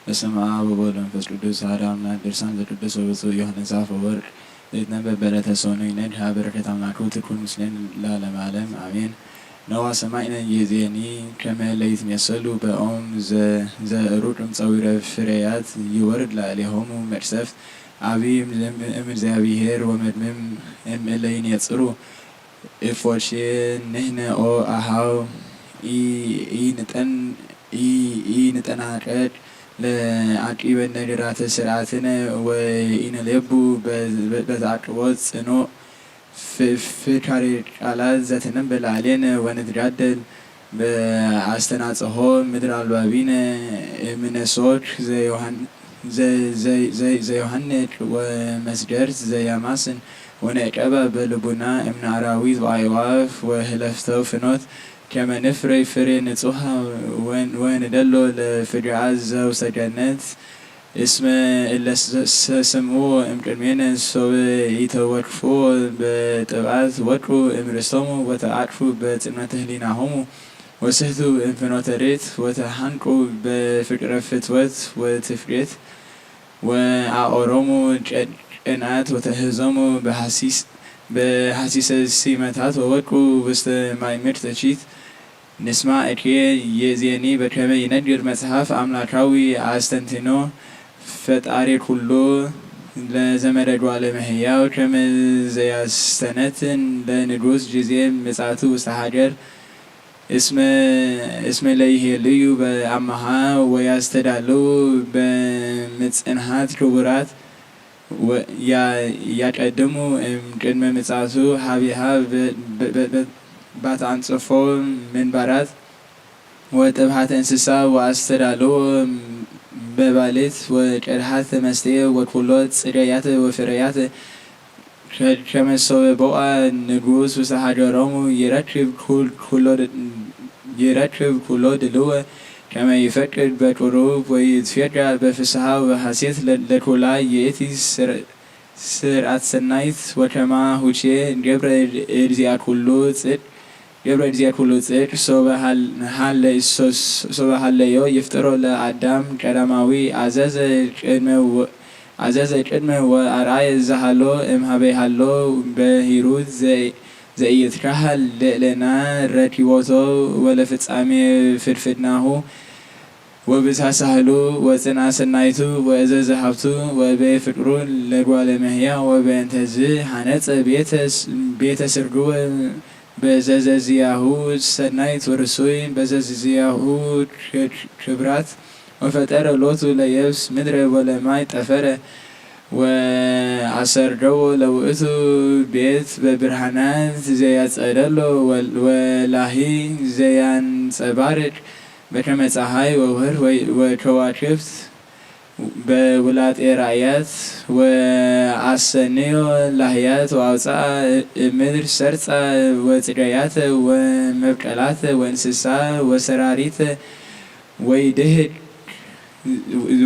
በስመ አብ ወወልድ ወመንፈስ ቅዱስ አሐዱ አምላክ። ድርሳን ዘቅዱስ ወብፁዕ ዮሐንስ አፈወርቅ። እትነበበረ ተሰኑ ይነድ ሀበረ ከታማኩ ትኩን ምስሌን ለዓለመ ዓለም አሜን። ነዋ ሰማይነ ይዜኒ ከመ ለይትሜሰሉ በኦም ዘእሩቅ እምፀዊረ ፍሬያት ይወርድ ላዕሌሆሙ መቅሰፍት አብይ እምእግዚአብሔር ወመድምም እምእለ ይኔጽሩ። እፎቼ ንሕነ ኦ አሃው ኢንጠን ኢንጠናቀቅ ለአቂበ ነገራተ ስርዓትነ ወኢንሌቡ በተአቅቦ ጽኑዕ ፍካሬ ቃላት ዘትንብብ ላዕሌነ ወንትጋደል በአስተናጽሆ ምድር አልባቢነ እምነሶክ ዘዮሐንቅ ወመስገርት ዘያማስን ወነቀባ በልቡና እምነ አራዊት ወአዕዋፍ ወህለፍተው ፍኖት ከመ ንፍሬ ፍሬ ንጹሃ ወንደሎ ለፍግዓት ዘውሰገነት እስመ እለሰ ስምዑ እምቅድሜነ ሶበ ኢተወክፍዎ በጥብዓት ወድቁ እምርስቶሙ ወተዓቅፉ በጽልመተ ህሊናሆሙ ወስሕቱ እምፍኖተ ሬት ወተሃንቁ በፍቅረ ፍትወት ወትፍሬት ወአኦሮሙ ጨንአት ወተህዞሙ በሃሲሰ ሲመታት ወወድቁ ውስተ ማይምር ተቺት። ንስማ እኬ የዜኒ በከመ ይነግር መጽሐፍ አምላካዊ አስተንትኖ ፈጣሪ ኩሉ ለዘመደ ጓለ መህያው ከመ ዘያስተነትን ለንጉስ ጊዜ ምጻቱ ውስተ ሀገር እስመ ለይሄልዩ በአመሃ ወያስተዳልው በምጽንሃት ክቡራት ያቀድሙ እምቅድመ ምጻቱ ሀቢሃ ባትአንጽፎ ምንባራት ወጥብሃተ እንስሳ ወአስተዳልዎ መባልት ወቀድሃተ መስቴ ወኩሎ ጽደያተ ወፍረያተ ከመ ሶበ ቦአ ንጉስ ውስተ ሀገሮሙ ይረክብ ኩሎ ድልወ ከመ ይፈቅድ በቁሩብ ወይትፌጋ በፍስሃ ወሐሴት ለኩላ ይእቲ ስርዓት ሰናይት ወከማ ሁቼ ገብረ እግዚአ ኩሉ ጽድቅ ገብረ እግዚአ ኩሉ ጽድቅ ሶበ ሀለዮ ይፍጥሮ ለአዳም ቀዳማዊ አዘዘ ቅድመ አዘዘ ቅድመ ወአርአየ ዘሃሎ እምሃበ ሃሎ በሂሩት ዘኢይትካሃል ልዕሌና ረኪቦቶ ወለፍጻሜ ፍድፍድናሁ ወብዝሃ ሳህሉ ወጽንዓ ሰናይቱ ወእዘዘ ሃብቱ ወበየ ፍቅሩ ለጓለ መህያ ወበእንተዝ ሃነጸ ቤተ ስርግወ በዘዘዝያሁ ሰናይት ወርሱይ በዘዘዝያሁ ክብራት ወፈጠረ ሎቱ ለየብስ ምድረ ወለማይ ጠፈረ ወአሰርገዎ ለውእቱ ቤት በብርሃናት ዘያጸደሎ ወላሂ ዘያንጸባርቅ በከመ ፀሐይ ወወር ወከዋክብት በውላጤ ራእያት ወአሰንዮ ላህያት ወአውፅአ እምድር ሰርፃ ወፅደያተ ወመብቀላተ ወእንስሳ ወሰራሪተ ወይድህቅ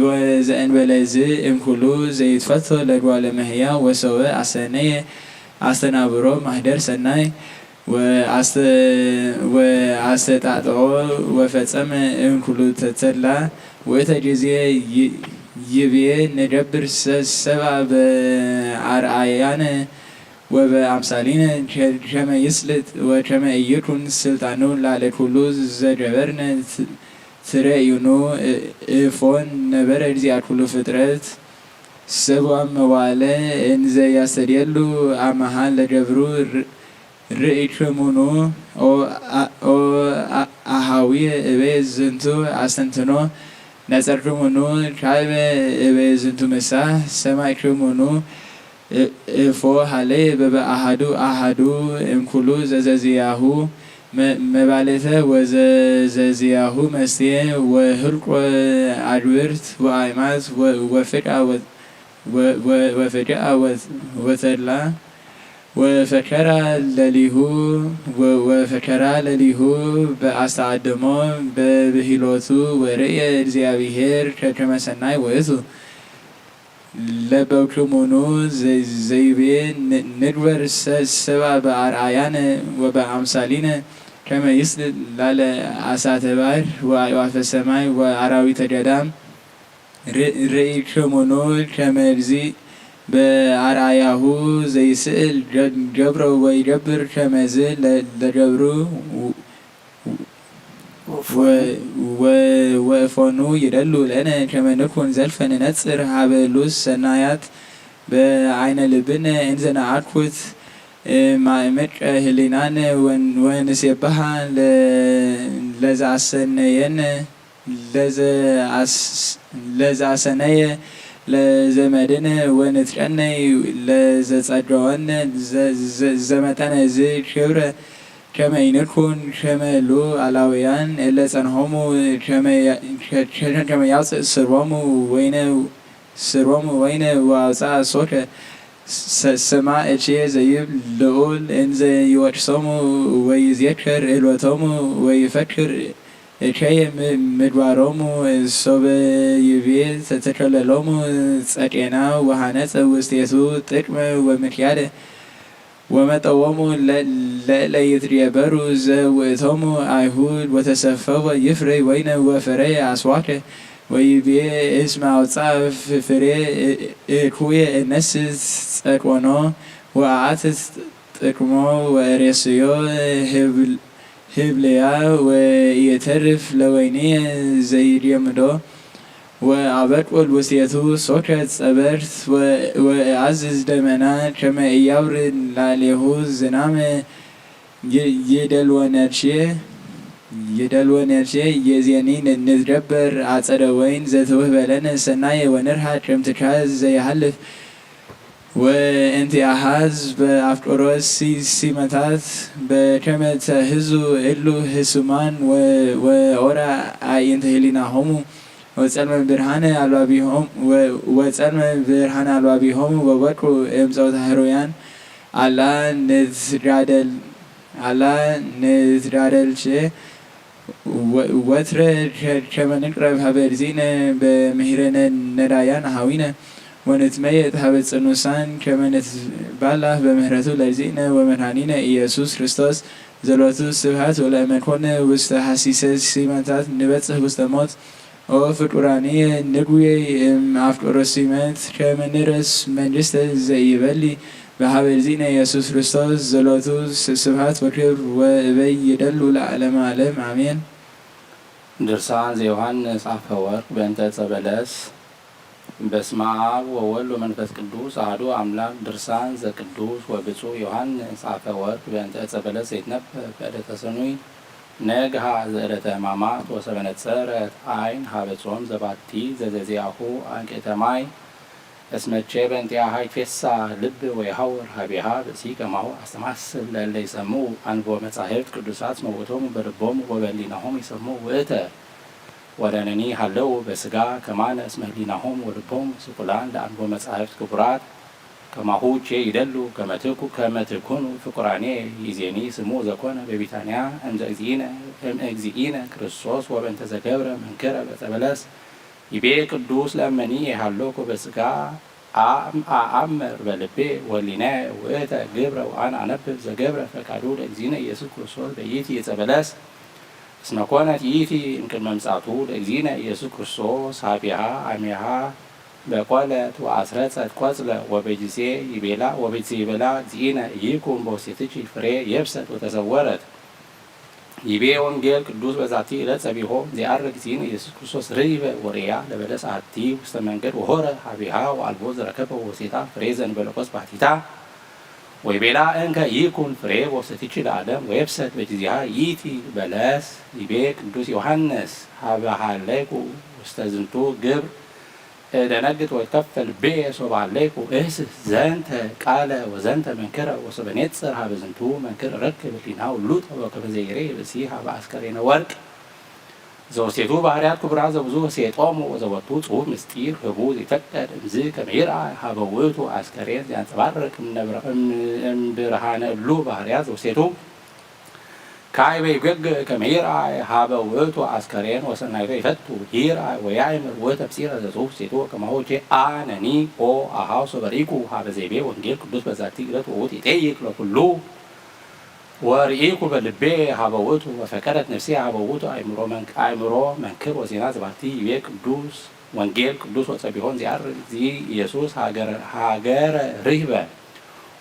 ወዘእንበለ ዝ እምኩሉ ዘይትፈቶ ለጓለ መህያ ወሰወ አሰነየ አስተናብሮ ማህደር ሰናይ ወአስተጣጥዖ ወፈጸመ እምኩሉ ተተላ ወእተ ጊዜ ይቤ ንገብር ሰብአ በአርአያነ ወበአምሳሊነ ከመ ይስልጥ ወከመ ኢይኩን ስልጣኑ ላዕለ ኩሉ ዘገበርነ ትረእዩኑ እፎን ነበረ እግዚአ ኩሉ ፍጥረት ሰብአ መዋዕለ እንዘ ያስተድየሉ አመሃ ለገብሩ ርእይክሙኑ ኦ አሃዊ እቤ ዝንቱ አስተንትኖ ነጸርክሙኑ ካይበ እቤ ዝንቱ ምሳህ ሰማዕክሙኑ እፎ ሃለየ በበአሃዱ አሃዱ እምኩሉ ዘዘዝያሁ መባሌተ ወዘዘዝያሁ መስቴ ወህልቆ አግብርት ወአይማት ወፍቃ ወፍቃ ወተድላ ወፈከራ ለሊሁ ወፈከራ ለሊሁ በአስተአደሞ በብሂሎቱ ወርእየ እግዚአብሔር ከመ ሰናይ ውእቱ። ለበውክሙኑ ዘይቤ ንግበር ሰብአ በአርአያነ ወበአምሳሊነ ከመ ይስልጥ ላለ አሳተ ባሕር ወአዕዋፈ ሰማይ ወአራዊተ ገዳም ርእይክሙኑ ከመ እግዚእ በአርአያሁ ዘይስእል ጀ-፣ ጀብሮ ወይደብር ከመዝ ለ-፣ ለጀብሩ ወ-፣ ወ-፣ ወእፎኑ ይደሉ ለነ ከመ ንኩን ዘልፈ ንነጽር ሀበ ሉስ ሰናያት በአይነ ልብነ እንዘ ነአኩት ማእምቀ ህሊናነ ወን-፣ ወንሴብሃ ለ-፣ ለዘአሰነየነ ለዘአስ-፣ ለዘአሰነየ ለዘመድነ ወንትቀነይ ለዘጸገወነ ዘ-፣ ዘ-፣ ዘመጠነ እዚ ክብረ ከመ ይንኩን ከመ ሉዓላውያን እለ ጸንሖሙ ከመ ያ-፣ ከ-፣ ከ-፣ ከመ ያውፅእ ስርቦሙ ወይነ ስርቦሙ ወይነ ወአውፅአ ሶከ ሰ-፣ ሰማእቼ ዘይብል ልዑል እንዘ ይወቅሶሙ ወይዜከር እልወቶሙ ወይፈክር እከየ ም-፣ ምግባሮሙ ሶበ ይቤ ተተከለሎሙ ጸቄና ወሃነጸ ውስቴቱ ጥቅመ ወምክያደ ወመጠዎሙ ለ-፣ ለእለ ይትድየበሩ ዘውእቶሙ አይሁድ ወተሰፈወ ይፍረይ ወይነ ወፈረየ አስዋከ ወይቤ እስመ አውፅአ ፍ-፣ ፍሬ እ-፣ እኩየ እነስት ጸድቆኖ ወአአትት ጥቅሞ ወእሬስዮ ህብል-፣ ህብልያ ወኢየተርፍ ለወይንየ ዘይድየምዶ ወአበቁል ውስቴቱ ሶከ ጸበርት ወ-፣ ወእአዝዝ ደመና ከመ ኢያውርድ ላዕሌሁ ዝናመ ይ-፣ ይደልወነቼ፣ ይደልወነቼ የዜኒ ን-፣ ንትገበር አጸደ ወይን ዘትውህበ ለነ ሰናየ ወንርሃ ቅምትካ ዘይሃልፍ ወእንቲአሃዝ በአፍቅሮት ሲ-፣ ሲመታት በከመ ተህዙ እሉ ህሱማን ወ-፣ ወኦራ አዕይንተ ህሊናሆሙ ወጸልመ ብርሃነ አልባቢሆም ወ-፣ ወጸልመ ብርሃነ አልባቢሆሙ ወወድቁ እምፀውታ ህሩያን አላ ንትጋደል አላ ንትጋደልቼ ወ-፣ ወትረ ከ-፣ ከመ ንቅረብ ሀበ እግዚእነ በምሂረነ ነዳያን ሀዊነ ወንትመየጥ ሀበ ጽኑሳን ከመ ንትባላህ በምህረቱ ለእግዚእነ ወመድኃኒነ ኢየሱስ ክርስቶስ ዘሎቱ ስብሐት ወለእመ ኮነ ውስተ ሐሲሰ ሲመታት ንበጽሕ ውስተ ሞት። ኦ ፍቁራንየ ንጉየይ እም አፍቅሮ ሲመት ከመ ንረስ መንግስተ ዘኢበሊ በሀበ እግዚእነ ኢየሱስ ክርስቶስ ዘሎቱ ስ-፣ ስብሐት ወክብር ወእበይ ይደሉ ለዓለመ ዓለም አሜን። ድርሳን ዘዮሐንስ አፈወርቅ በእንተ ዕፀ በለስ። በስመ አብ ወወልድ ወመንፈስ ቅዱስ አሐዱ አምላክ። ድርሳን ዘቅዱስ ወብፁዕ ዮሐንስ አፈወርቅ በእንተ ዕፀ በለስ ዘይትነበብ በዕለተ ሰኑይ ነግሃ ዘዕለተ ሕማማት ወሰበ ነጸረት አይን ሀበ ጾም ዘባቲ ዘዘዚአሁ አንቅዕተ ማይ። እስመ ቼ በእንቲአሃ ይትፌሳ ልብ ወይሃውር ሀቤሃ ብእሲ ከማሁ አስተማስል ለእለ ይሰምዑ አንቦ መጻሕፍት ቅዱሳት እስመ ውእቶሙ በልቦሙ ወበሊናሆሙ ይሰምዑ ውእተ። ወለነኒ ሀለው በስጋ ከማነ እስመ ህሊናሆሙ ወልቦሙ ስቁላን ለአንቦ መጻሕፍት ክቡራት ከማሁ ቼ ይደሉ ከመ ትኩ-፣ ከመ ትኩኑ ፍቁራኔ። ይዜኒ ስሙ ዘኮነ በቢታንያ እምዘ እግዚእነ፣ እም እግዚእነ ክርስቶስ ወበእንተ ዘገብረ መንክረ በጸ በለስ። ይቤ ቅዱስ ለእመኒ የሃሎኩ በስጋ አም-፣ አአምር በልቤ ወሊናየ ውእተ ግብረ ወአነ አነብብ ዘገብረ ፈቃዱ ለእግዚእነ ኢየሱስ ክርስቶስ በይእቲ ዕፀ በለስ። እስመ ኮነት ይእቲ እምቅድመ ምጽአቱ ለእግዚእነ ኢየሱስ ክርስቶስ ሀቤሃ አሜሃ በቆለት ወአስረጸት ቆጽለ ወበጊዜ ይቤላ ወበጊዜ ይቤላ እግዚእነ ይኩን በውስቴትኪ ፍሬ የብሰት ወተሰወረት። ይቤ ወንጌል ቅዱስ በዛቲ ዕለት ጸቢሖ ዚአርግ ዚን ኢየሱስ ክርስቶስ ርህበ ወርያ ለበለስ አሐቲ ውስተ መንገድ ወሆረ ሀቢሃ ወአልቦ ዘረከበ ወሴታ ፍሬ ዘንበለቆስ ባሕቲታ። ወይቤላ እንከ ይኩን ፍሬ ወሰቲች ለዓለም ወየብሰት በጊዜሃ ይእቲ በለስ። ይቤ ቅዱስ ዮሐንስ ሀበ ሀለይኩ ውስተ ዝንቱ ግብር እደነግጥ ወይትከፈል ብየ ሶብ ሀለይኩ እህስስ ዘንተ ቃለ ወዘንተ መንክረ ወሶበ ኔጽር ሀበ ዝንቱ መንክር ረክብ ህሊና ውሉጠ ወከመ ዘይሬ ብእሲ ሀበ አስከሬነ ወርቅ ዘውስቴቱ ባህርያት ክቡራት ዘብዙ ሴጦሙ ወዘወቱ ጽሑፍ ምስጢር ህቡ ዘይፈቀድ እምዝ ከመ ይርአይ ሀበ ውእቱ አስከሬን ዘያንጸባርቅ እምነብረ-፣ እም-፣ እምብርሃነ እሉ ባህርያት ዘውስቴቱ ካይበ ይገግ ከመ ይርአይ ሀበ ውእቱ አስከሬን ወሰናይቶ ይፈቱ ይርአይ ወያእምር ውእተ ምስጢረ ዘጽሑፍ ውስቴቱ ከማሁ ቼ አነኒ ኦ አሃው ሶበ ርኢኩ ሀበ ዘይቤ ወንጌል ቅዱስ በዛቲ ዕለት ወውት ይጠይቅ ለኩሉ ወርኢኩ በልቤ ሀበ ውእቱ ወፈቀደት ነፍሴ ሀበ ውእቱ አእምሮ መንክ-፣ አእምሮ መንክር ወዜና ዘባቲ ይቤ ቅዱስ ወንጌል ቅዱስ ወጸቢሖን ዚኣርግ ዚኢየሱስ ሃገረ ሃገረ ርህበ።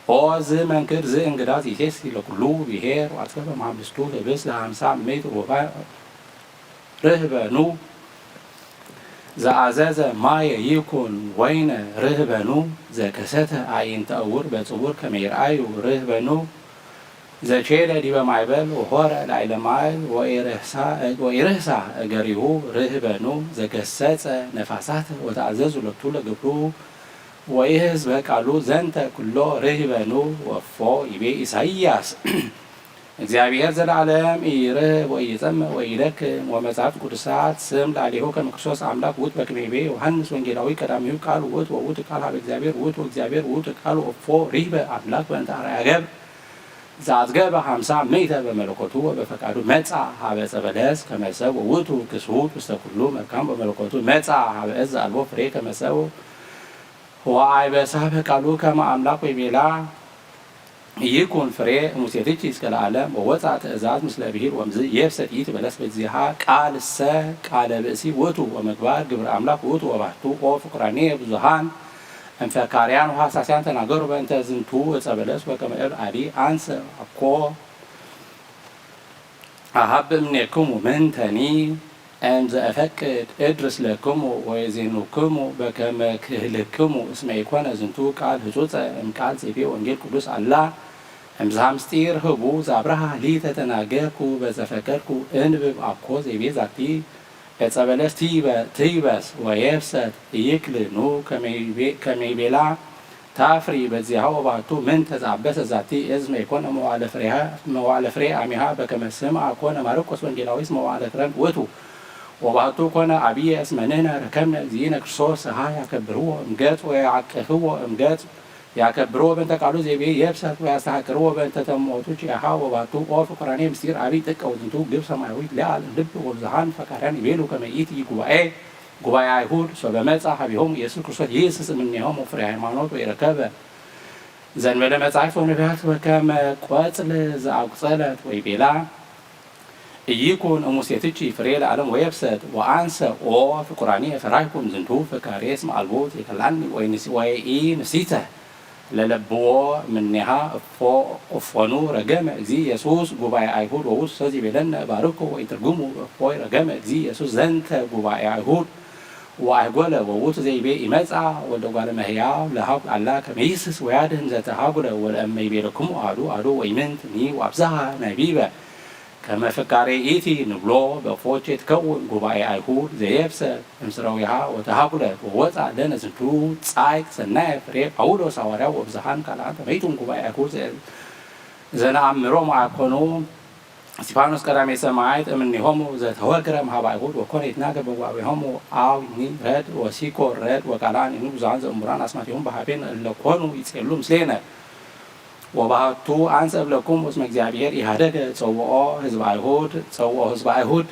ኦ ዝ መንክር ዝ እንግዳ ዚሴሲ ለኩሉ ብሔር ወአጽፈፈ መሃምስቱ ህብስ ለሃምሳ ምእት ሩባ ርህበኑ ዘአዘዘ ማየ ይኩን ወይነ ርህበኑ ዘከሰተ አዕይንተ ዕውር በጽውር ከመ ይርአዩ ርህበኑ ዘኬደ ዲበ ማዕበል ወሆረ ላዕለ ማይ ወኢርህሳ እገሪሁ ርህበኑ ዘገሰጸ ነፋሳት ወተአዘዙ ለቱ ለገብሩ ወኢህዝበ ቃሉ ዘንተ ኩሎ ርህበኑ ወፎ ይቤ ኢሳይያስ። እግዚኣብሔር ዘለዓለም ኢይርህብ ወኢይጸምእ ወኢይደክም። ወመጻሕፍት ቅዱሳት ስም ላዕሌሁ ከመ ክርስቶስ አምላክ ውእቱ በከመ ይቤ ዮሐንስ ወንጌላዊ ቀዳሚሁ ቃል ውእቱ ወውእቱ ቃል ሀበ እግዚኣብሔር ውእቱ ወእግዚኣብሔር ውእቱ ቃል ወፎ ርህበ አምላክ በእንተ አርአያ ገብር ዘአጽገበ ሀምሳ ምእተ በመለኮቱ ወበፈቃዱ መጻ ሀበ ዕፀ በለስ ከመ ሰብ ወውእቱ ክስሁት ውስተ ኩሉ መልካም በመለኮቱ መጻ ሀበ እዝ አልቦ ፍሬ ከመ ሰብ ወአይበሳ በቃሉ ከመ አምላክ ወይቤላ ይኩን ፍሬ እሙሴትኪ እስከ ለዓለም ወወፃ ትእዛዝ ምስለ ብሂል ወምዝ የብሰት ይእቲ በለስ በዚሃ ቃል ሰ ቃለ ብእሲ ውእቱ ወምግባር ግብር አምላክ ውእቱ ወባህቱ ኦ ፍቁራኔ ብዙሃን እምፈካርያን ወሐሳስያን ተናገሩ በእንተ ዝንቱ ዕፀ በለስ ወከመ እብል አዲ አንሰ አኮ አሀብ እምኔክሙ ምንተኒ እምዘ እፈቅድ እድርስ ለክሙ ወእዜኑክሙ በከመ ክህልክሙ እስመ ኢኮነ ዝንቱ ቃል ህጹጸ እምቃል ዘይቤ ወንጌል ቅዱስ አላ እምዝሃ ምስጢር ህቡ ዛብርሃ ሊተ ተናገርኩ በዘፈቀድኩ እንብብ አኮ ዘይቤ ዛቲ ዕፀ በለስ ትይበስ ወየብሰት ኢይክል ኑ ከመይቤላ ታፍሪ በዚሃ ወባህቱ ምንተ ዘአበሰ ዛቲ እዝመ ይኮነ መዋዕለ ፍሬ አሚሃ በከመ ስምዐ ኮነ ማርቆስ ወንጌላዊስ መዋዕለ ክረምት ውእቱ ወባህቱ ኮነ አብየ እስመ ንሕነ ረከብነ እግዚእነ ክርስቶስ ሰሃ ያከብርዎ እምገጽ ወያዕቅፍዎ እምገጽ ያከብርዎ በእንተ ቃሉ ዘይቤ የብሰት ወያስተሐቅርዎ በእንተ ተሞቱ ኪያሃ ወባህቱ ኦ ፍቁራኔ ምስጢር አብይ ጥቀ ወዝንቱ ግብ ሰማያዊት ለዓል ልብ ወብዝሃን ፈቃርያን ይቤሉ ከመ ይእቲ ጉባኤ ጉባኤ አይሁድ ሶበ መጻ ሀቢሆሙ ኢየሱስ ክርስቶስ ይእስስ እምኔሆሙ ፍሬ ሃይማኖት ወኢረከበ ዘንበለ መጻሕፍት ወነቢያት ወከመ ቆጽል ዘአቁጸለት ወይቤላ ኢይኩን እሙሴትኪ ፍሬ ለዓለም ወየብሰት ወአንሰ ኦ ፍቁራኒ ፈራይኩም ዝንቱ ፍካሬ እስመ አልቦ ዘይከላኒ ወኢንሲተ ለለብዎ እምኔሃ እፎኑ ረገመ እግዚ ኢየሱስ ጉባኤ አይሁድ ወውእቱ ሰ ዚቤለነ ባርኮ ወኢትርግሙ እፎይ ረገመ እግዚ ኢየሱስ ዘንተ ጉባኤ አይሁድ ወአይጎለ ወውእቱ ዘይቤ ኢመጻ ወልደ እጓለ እመሕያው ለሀብ አላ ከመ ይስስ ወያድህን ዘተሃጉለ ወለእመ ይቤለክሙ አሐዱ አሐዱ ወኢምንትኒ ወአብዝሃ ነቢበ ከመ ፍካሬ ይእቲ ንብሎ በእፎቼ ትከውን ጉባኤ አይሁድ ዘየብሰ እምስረዊሃ ወተሃጉለት ወወፅአ ለነ ዝንቱ ጻይቅ ሰናየ ፍሬ ጳውሎስ ሐዋርያ ወብዝሃን ካልኣን ተመይቱም ጉባኤ አይሁድ ዘነአምሮም አኮኑ እስጢፋኖስ ቀዳሜ ሰማዕት እምኔሆሙ ዘተወግረ እምሃበ አይሁድ ወኮነ ይትናገር በዋቤሆሙ አው ይኒ ረድ ወሲኮ ረድ ወቃልአን ይኑ ብዙሃን ዘእሙራን አስማቲሆሙ በሀቤነ እለ ኮኑ ይጼሉ ምስሌነ ወባህቱ አንሰ እብለኩም እስመ እግዚአብሔር ኢሃደገ ጸውኦ ህዝበ አይሁድ ጸውኦ ህዝበ አይሁድ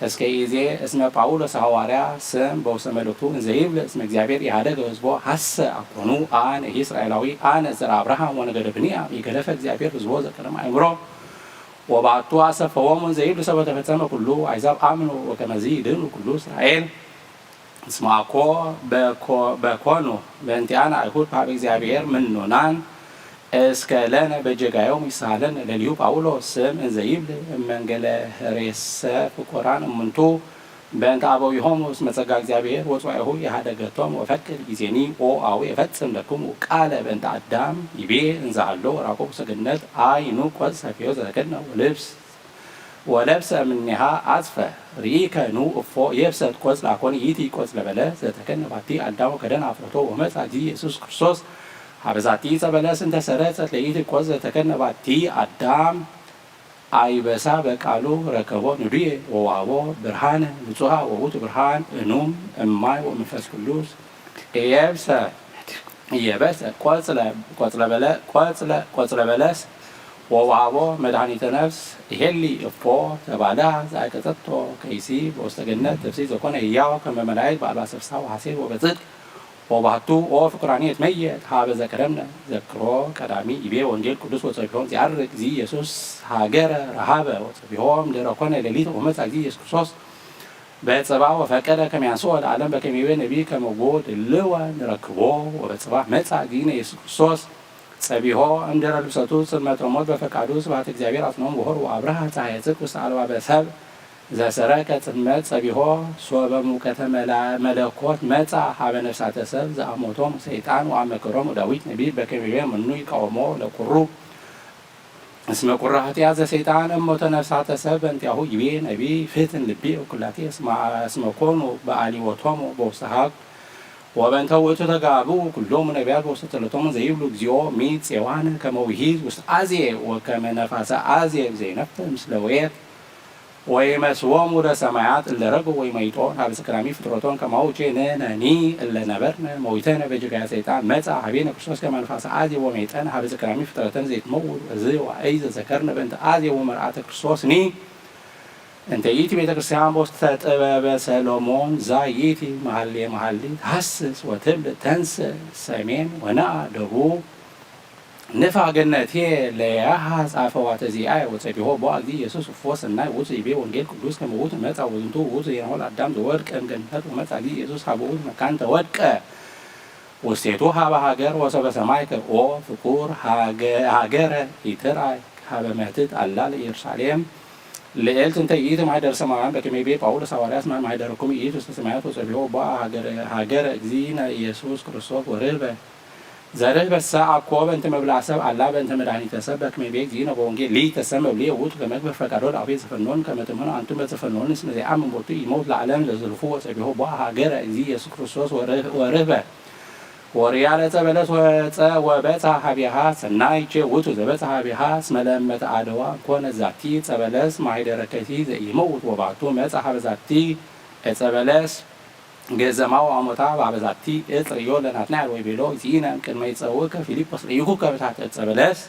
እስከ ኢዜ እስመ ጳውሎስ ሐዋርያ ስም በውስተ መልእክቱ እንዘ ይብል እስመ እግዚአብሔር ኢሃደገ ህዝቦ ሐሰ አኮኑ አነ ኢስራኤላዊ አነ ዘር አብርሃም ወነገደ ብንያም ኢገደፈ እግዚአብሔር ህዝቦ ዘቀደመ አእምሮ ወባቱ አሰፈወሙ ዘይብል ሰበ ተፈጸመ ኩሉ አይዛብ አምኑ ወከመዚ ይድህኑ ኩሉ እስራኤል እስመ አኮ በኮኑ በእንቲአነ አይሁድ ሀበ እግዚአብሔር ምኑናን እስከ ለነ በጀጋዮም ይሳሃለነ ለሊሁ ጳውሎስ ስም እንዘ ይብል እመንገለ ህሬሰ ፍቁራን እምንቱ በእንተ አበዊሆሙ እስመ ጸጋ እግዚአብሔር ወጽዋኤሁ የሃደገቶም ወፈቅድ ጊዜኒ ኦ አዊ የፈጽም ለክሙ ቃለ በእንተ አዳም ይቤ እንዛሃሎ ወራቆ ሰገነት አይኑ ቆጽ ሰፊዮ ዘተከድነ ወልብስ ወለብሰ እምኔሃ አጽፈ ርኢከ ኑ እፎ የብሰት ቆጽል አኮን ይእቲ ቆጽለ በለስ ዘተከነ ባቲ አዳም ወከደን አፍረቶ ወመጻ እግዚ ኢየሱስ ክርስቶስ ሀበ ዛቲ ዕፀ በለስ እንተ ሰረጸት ለይእቲ ቆጽል ዘተከነ ባቲ አዳም አይበሳ በቃሉ ረከቦ ንዱየ ወዋቦ ብርሃነ ንጹሃ ወውቱ ብርሃን እኑም እማይ ወመንፈስ ቅዱስ እየብሰ እየበሰ ቆጽለ ቆጽለ በለ ቆጽለ ቆጽለ በለስ ወውሃቦ መድኃኒተ ነፍስ ይሄሊ እፎ ተባዳ ዘአይቀጸቶ ከይሲ በውስተ ገነት ተፍሲ ዘኮነ ህያው ከመ መላእክት በአልባሰ ፍስሐ ወሐሴት ወበጽድቅ ወባህቱ ኦ ፍቁራኒ እትመየጥ ሀበ ዘቀደምነ ዘክሮ ቀዳሚ ይቤ ወንጌል ቅዱስ ወጸቢሆም ዚአርግ ዚ ኢየሱስ ሀገረ ረሃበ ወጸቢሆም ድረ ኮነ ሌሊት ወመጻ ዚ ኢየሱስ ክርስቶስ በጽባ ወፈቀደ ከመ ያንስኦ ለዓለም በከመ ይቤ ነቢይ ከመ ድልወ ንረክቦ። ወበጽባ መጻ ጊነ ኢየሱስ ክርስቶስ ጸቢሖ እምድረ ልብሰቱ ጽልመተ ሞት በፈቃዱ ስብሐት እግዚአብሔር አጽንዖም ወሆር ወአብርሃ ፀሐየ ጽድቅ ውስተ አልባበ ሰብ ዘሰረቀ ጽልመት ጸቢሖ ሶበ ሙቀተ መላ-፣ መለኮት መጻ ሀበ ነፍሳተ ሰብ ዘአሞቶም ሰይጣን ወአመከሮም ዳዊት ነቢይ በከመ ይቤ መኑ ይቃወሞ ለቁሩ እስመ ቁራ ኃጢአት ዘሰይጣን እሞተ ነፍሳተ ሰብ በእንቲአሁ ይቤ ነቢይ ፍትን ልቢ እኩላቴ እስመ ኮኑ በአሊወቶሙ በውስተ ሀቅ ወበእንተ ውእቱ ተጋብኡ ኩሎሙ ነቢያት በውስተ ጸሎቶሙ ዘይብሉ እግዚኦ ሚት ጼዋነ ከመ ውሂዝ ውስተ አዜ ወከመ ነፋሰ አዜ ዘይነፍር ምስለ ውኤት ወይመስዎሙ ለሰማያት እለ ረግኡ ወይመይጦን ሀበ ስክራሚ ፍጥረቶን ከማሁ ቼ ንሕነኒ እለ ነበርነ መዊተነ በጅጋያ ሰይጣን መጻ ሀቤነ ክርስቶስ ከመ ንፋሰ አዜ ወመይጠነ ሀበ ስክራሚ ፍጥረተን ዘይትመውት ወዝ ዋእይ ዘዘከርነ በእንተ አዜ ወመርአተ ክርስቶስኒ እንተ ይእቲ ቤተ ክርስቲያን በውስተ ጥበበ ሰሎሞን ዛ ይእቲ መሀሌ መሀሊ ትሀስስ ወትብል ተንስ ሰሜን ወነአ ደቡብ ንፋ ገነቴ ለያሃ ጻፈዋ ተዚአየ ወጸቢሖ ቦ አግዚ ኢየሱስ እፎ ሰናይ ውእቱ ይቤ ወንጌል ቅዱስ ከመ ውእቱ መጻ ወዝንቱ ውእቱ ዜናሁ ለአዳም ዘወድቀ እምገነት ወመጻ አግዚ ኢየሱስ ሀበ ውእቱ መካን ተወድቀ ውስቴቱ ሀበ ሀገር ወሰበ ሰማይ ከኦ ፍቁር ሀገረ ኢትርአይ ሀበ መህትት አላ ለኢየሩሳሌም ልዕልት እንተ ይእቲ ማህደር ሰማውያን በከመ ይቤ ጳውሎስ ሐዋርያ እስመ ማህደርኩም ይእቲ ውስተ ሰማያት ወጸቢሖ ቦአ ሀገረ እግዚእነ ኢየሱስ ክርስቶስ ወርህበ ዘርህበሰ አኮ በእንተ መብልዐ ሰብ አላ በእንተ መድኃኒተ ሰብ በክመ ይቤ እግዚእነ በወንጌል ሊተሰመ ብልየ ውእቱ ከመግብር ፈቃዶ ለአፌ ዘፈኖን ከመ ትምህኑ አንቱም በዘፈኖን እስመ ዘይአምን ቦቱ ይመውት ለዓለም ለዝልፉ ወጸቢሖ ቦአ ሀገረ እግዚእ ኢየሱስ ክርስቶስ ወርህ-፣ ወርህበ ወርያ ለጸበለስ ወጸ-፣ ወበጽሐ ሀቢሃ ሰናይ ቼ ውእቱ ዘበጽሐ ሀቢሃ እስመ ለእመተ አደዋ ኮነ ዛቲ ጸበለስ ማይደረከቲ ዘኢመውት ወባቱ መጽሐ በዛቲ ዕጸ በለስ ገዘማ ወአሞታ በሀበ ዛቲ እጽ ርእዮ ለናትናኤል ወይቤሎ፣ እግዚእነ እምቅድመ ይጸውከ ፊልጶስ ርኢኩከ በታሕተ ዕጸ በለስ፣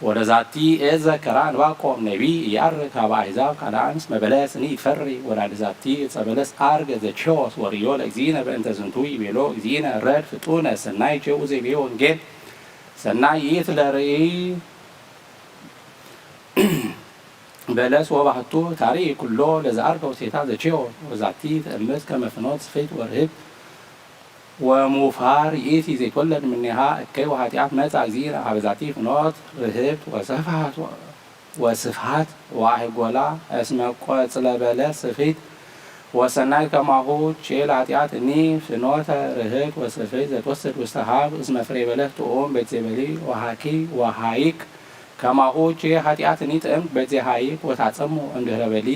ወለዛቲ እጽ ዘከራ ዕንባቆም ነቢይ፣ ኢያዕርግ ሀበ አሕዛብ ካልአን እስመ በለስኒ ይትፈሪ፣ ወላዲ ዛቲ ዕጸ በለስ አርገ ዘቼዎስ ወርእዮ ለእግዚእነ በእንተ ዝንቱ ይቤሎ፣ እግዚእነ ረድ ፍጡነ ሰናይ ቼኡ ዘይቤ ወንጌል ሰናይ ይእቲ ለርእይ በለስ ወባህቱ ታርኢ ኩሎ ለዘአርገው ሴታ ዘቼዎ ወዛቲ ትእምት ከመ ፍኖት ስፍሕት ወርህብት ወሙፋር ይእቲ ዘይትወለድ እምኔሃ እከይ ወኃጢአት መጻ እግዚእነ ሀበ ዛቲ ፍኖት ርህብት ወሰፍሐት ወስፍሐት ወአሕጎላ እስመ ቆጽለ በለስ ስፍሕት ወሰናይት ከማሁ ቼ ለኃጢአት እኒ ፍኖተ ርህብት ወስፍሕት ዘትወስድ ውስተ ሀብ እስመ ፍሬ በለስ ጥዑም በይት ዜበሊ ወሃኪ ወሃይክ ከማሁ ቼ ኃጢአትኒ ጥዕምት በዜ ሀይክ ወታጸሙ እምድህረ በሊ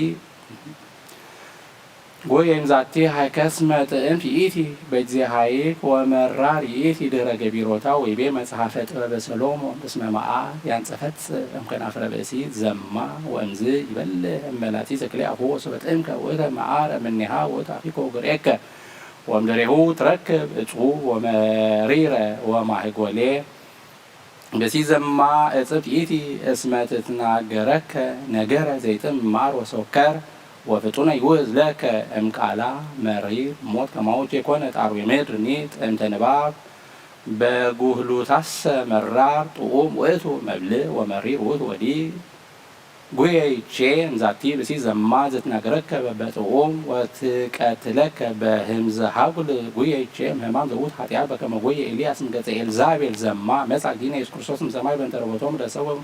ጎየም ዛቲ ሀይከስመ ጥዕምት ይእቲ በዜ ሀይክ ወመራር ይእቲ ድህረ ገቢሮታ ወይቤ መጽሐፈ ጥበበ ሰሎሞን እስመ መአ ያንጸፈጽ እምከናፍረ ብእሲ ዘማ ወእምዝ ይበልዕ እመላቲ ዘክሌ አፉ ወሶበ ጥዕምከ ውእተ መዓር እምኔሃ ውእቱ አፊኮ ግርኤከ ወእምድሬሁ ትረክብ እጹ ወመሪረ ወማህጎሌ በሲዘማ እጽብት ይእቲ እስመ ትትናገረከ ነገረ ዘይጥም ማር ወሰከር ወፍጡነ ይውእዝ ለከ እምቃላ መሪር ሞት ከማሁ ቼኮነ ጣርዌ ምድርኒ ጥዕምተ ንባብ በጉህሉታሰ መራር ጥዑም ውእቱ መብልዕ ወመሪር ውእቱ ወዲ ጉየይቼ እምዛቲ ብሲ ዘማ ዘትናገረከ በበጥዑም ወትቀትለከ በህምዘ ሀጉል ጉየይቼ እምህማም ዘውት ኃጢአት በከመ ጉየ ኤልያስ እምገጸ ኤልዛቤል ዘማ መጻ ጊነ ኢየሱስ ክርስቶስ እምሰማይ በእንተ ረቦቶም ለሰቦም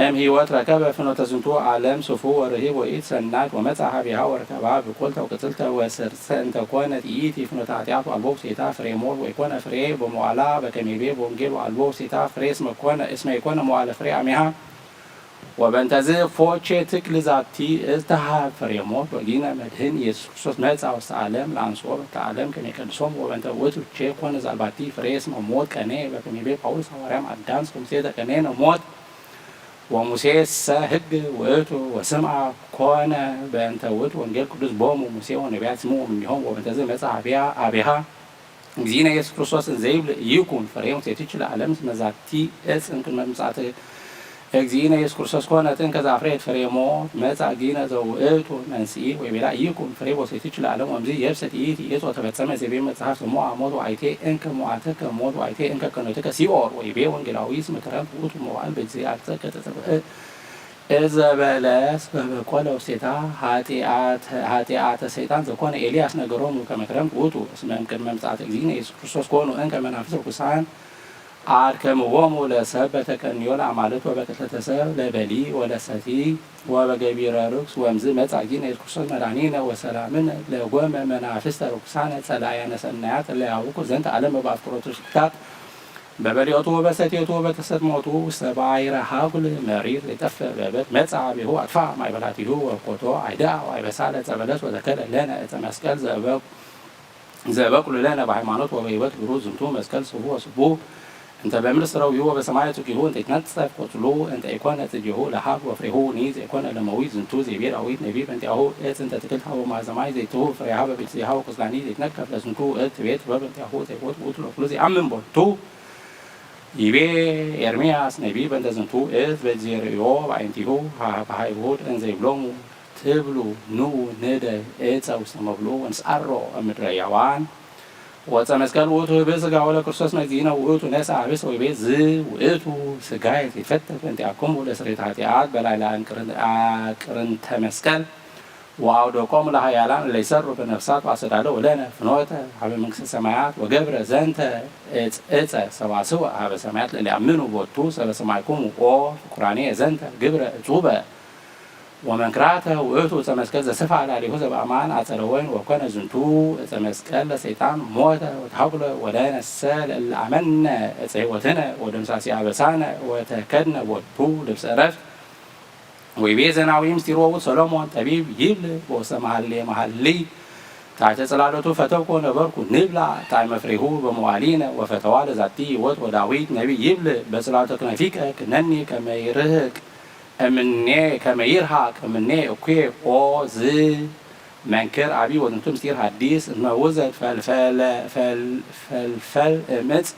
እም ህይወት ረከበ ፍኖተ ዝንቱ ዓለም ስፉ ወርሂብ ወኢት ሰናይት ወመጻ ሀቢሃ ወርከባ ብቁልተ ወቅጽልተ ወስርተ እንተኮነ ጥይት ፍኖተ ኃጢአት ወአልቦ ውሴታ ፍሬ ሞት ወይኮነ ፍሬ በመዋላ በከሜቤ በወንጌል ወአልቦ ውሴታ ፍሬ እስመ ኮነ እስመ ይኮነ መዋለ ፍሬ አሜሃ ወበእንተዝ ፎቼ ትክል ዛቲ እዝተሃብ ፍሬ ሞት ወጊነ መድህን ኢየሱስ ክርስቶስ መጻ ውስተ ዓለም ለአንስኦ በተ ዓለም ከመ ይቀድሶም ወበእንተ ውእቱ ቼ ኮነ ዛልባቲ ፍሬ እስመ ሞት ቀኔ በከመ ይቤ ጳውሎስ ሐዋርያ አዳም እስከ ሙሴ ተቀኔነ ሞት ወሙሴ ሰ ህግ ውእቱ ወስምዓ ኮነ በእንተ ውእቱ ወንጌል ቅዱስ ቦሙ ሙሴ ወነቢያት ስምዑ እምኔሆም ወበእንተዝ መጻ አብያ አቤሃ እግዚእነ ኢየሱስ ክርስቶስ እንዘ ይብል ይኩን ፍሬ ሙሴትች ለዓለም እስመ ዛቲ እጽ እምቅድመ ምጽአት እግዚእነ ኢየሱስ ክርስቶስ ኮነ ጥንከ ዘአፍሬት ፍሬ ሞት መጻ እግዚእነ ዘውእቱ መንስኢ ወይቤላ ይኩን ፍሬ ቦሴትች ለዓለም ወምዚ የብሰት ይእቲ እጽ ወተፈጸመ ዜቤ መጽሐፍ ስሞአ ሞት ወአይቴ እንከ ሞአትከ ሞት ወአይቴ እንከ ከኖትከ ሲኦል ወይቤ ወንጌላዊ እስመ ክረምት ውእቱ መዋዕል በጊዜ አብጸ እዘ በለስ በበቆለ ውስቴታ ኃጢአተ ኃጢአተ ሰይጣን ዘኮነ ኤልያስ ነገሮሙ ከመ ክረምት ውእቱ። እስመ እምቅድመ ምጽአተ እግዚእነ ኢየሱስ ክርስቶስ ኮኑ እንከ መናፍስት ርኩሳን አድከምዎሙ ለሰብ በተቀንዮ ለአማልክት ወበቅትለተ ሰብ ለበሊ ወለሰቲ ወበገቢረ ርኩስ። ወእምዝ መጽአ እግዚእነ ኢየሱስ ክርስቶስ መድኃኒነ ወሰላምነ ለጎመ መናፍስተ ርኩሳነ ጸላእያነ ሰናያት እለ ያውቁ ዘንተ ዓለም በአፍቅሮቱ ሽታት በበሊኦቱ ወበሰቴቱ ወበተሰጥሞቱ ውስተ ባሕረ ሀጉል መሪር ዘይጠፍእ በበት መጻ ቤሁ አጥፋ ማይበላቲሁ ወኮቶ አይዳ ዋይበሳ ለጸበለት ወተከለ ለነ እፀ መስቀል ዘበቁ ለነ በሃይማኖት ወበህይወት ግሩ ዝንቱ መስቀል ስቡ ወስቡ እንተ በምድር ስረዊሁ ወበሰማይ ጽጊሁ እንተ ይትነጸፍ ቆጽሉ እንተ ኢኮነ ጽጌሁ ለሀብ ወፍሬሁ ኒ ዘይኮነ ለመዊ ዝንቱ ዘይቤ ዳዊት ነቢ በንቲያሁ እፅ እንተ ትክል ሀቦ ማዘማይ ዘይትሁ ፍሬሃ በቤት ዜሃ ወቁጽላኒ ዘይትነከፍ ለዝንቱ እት ቤት በበንቲያሁ ዘይቦት ውእቱ ለኩሉ ዘይአምን ቦቱ ይቤ ኤርምያስ ነቢይ በእንተ ዝንቱ እት በእግዚእርዮ በአይንቲሁ በሃይሁድ እንዘ ይብሎሙ ትብሉ ኑ ንደ እፀ ውስተ መብሉ ወንስአሮ እምድረ ያዋን ወፀ መስቀል ውእቱ ህብእ ስጋ ወለ ክርስቶስ መግዚእነ ውእቱ ነሳ ህብስ ወይቤ ዝ ውእቱ ስጋይ ዘይፈተት በእንቲአኩም ለስሬት ኃጢአት በላይላ አቅርንተ መስቀል ወአውደቆሙ ለኃያላን እለ ይሰሩ በነፍሳት ወአስተዳለዉ ለነ ፍኖተ ሀበ መንግሥተ ሰማያት ወገብረ ዘንተ እፀ ሰዋስወ ሀበ ሰማያት ለሊአምኑ ቦቱ ሰበ ሰማይኩሙ ኦ ፍቁራኔ ዘንተ ግብረ እጹበ ወመንክራተ ውእቱ እፀ መስቀል ዘስፋ ላሊሁ ዘበአማን አጸደ ወይን ወኮነ ዝንቱ እፀ መስቀል ለሰይጣን ሞተ ወተሐጉለ ወለነሰ ለእለአመነ እፀ ህይወትነ ወደምሳሴ አበሳነ ወተከድነ ቦቱ ልብሰ ዕረፍት ወይቤ ዘናዊ ምስጢር ወውት ሰሎሞን ጠቢብ ይብል በውስተ መሃሌ መሃሊ ታሕተ ጽላሎቱ ፈተውኮ ነበርኩ ንብላ ጣዕመ ፍሬሁ በመዋሊነ ወፈተዋ ለዛቲ ህይወት ወዳዊት ነቢይ ይብል በጽላሎተ ክነፊከ ክነኒ ከመይርህቅ እምኔ ከመይርሃቅ እምኔ እኩየ ኦ ዝ መንክር አቢ ወዝንቱ ምስጢር ሐዲስ እመውዘት ፈልፈል እምፅ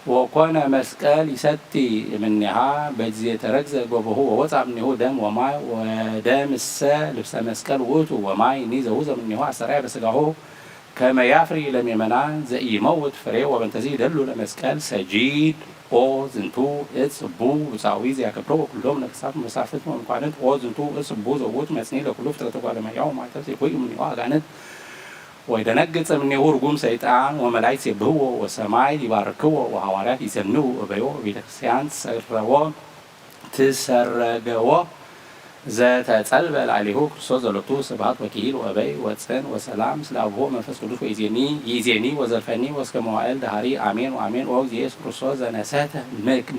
ወኮነ መስቀል ይሰቲ እምኔሃ በጊዜ ተረግዘ ጎበሁ ወወፃ እምኔሁ ደም ወማይ ወደምሰ ልብሰ መስቀል ውእቱ ወማይ ኒ ዘውዘ እምኔሁ አሰራይ በስጋሁ ከመ ያፍሪ ለምእመናን ዘኢይመውት ፍሬ ወበንተዚ ይደሉ ለመስቀል ሰጂድ ኦ ዝንቱ እፅ ጽቡ ብፃዊ ዘያከብሮ ወኩሎም ነገስታት መሳፍንት ወመኳንንት ኦ ዝንቱ እፅ ጽቡ ዘውት መፅኒ ለኩሉ ፍጥረት ጓለመያው ማይተብ ዘይኮዩ እምኔሁ አጋንንት ወይደነግጽ እምኔሁ ርጉም ሰይጣን ወመላእክት ይሴብሕዎ ወሰማይ ይባርክዎ ወሐዋርያት ይዘንው እበዮ ወቤተ ክርስቲያን ትሰረዎ ትሰረገዎ ዘተጸልበ ላዕሌሁ ክርስቶስ ዘሎቱ ስብሐት ወኪሂል ወእበይ ወጽን ወሰላም ስለ አቡሁ መንፈስ ቅዱስ ወይዜኒ ይዜኒ ወዘልፈኒ ወስከ መዋእል ዳህሪ አሜን ወአሜን። ኦ ኢየሱስ ክርስቶስ ዘነሰተ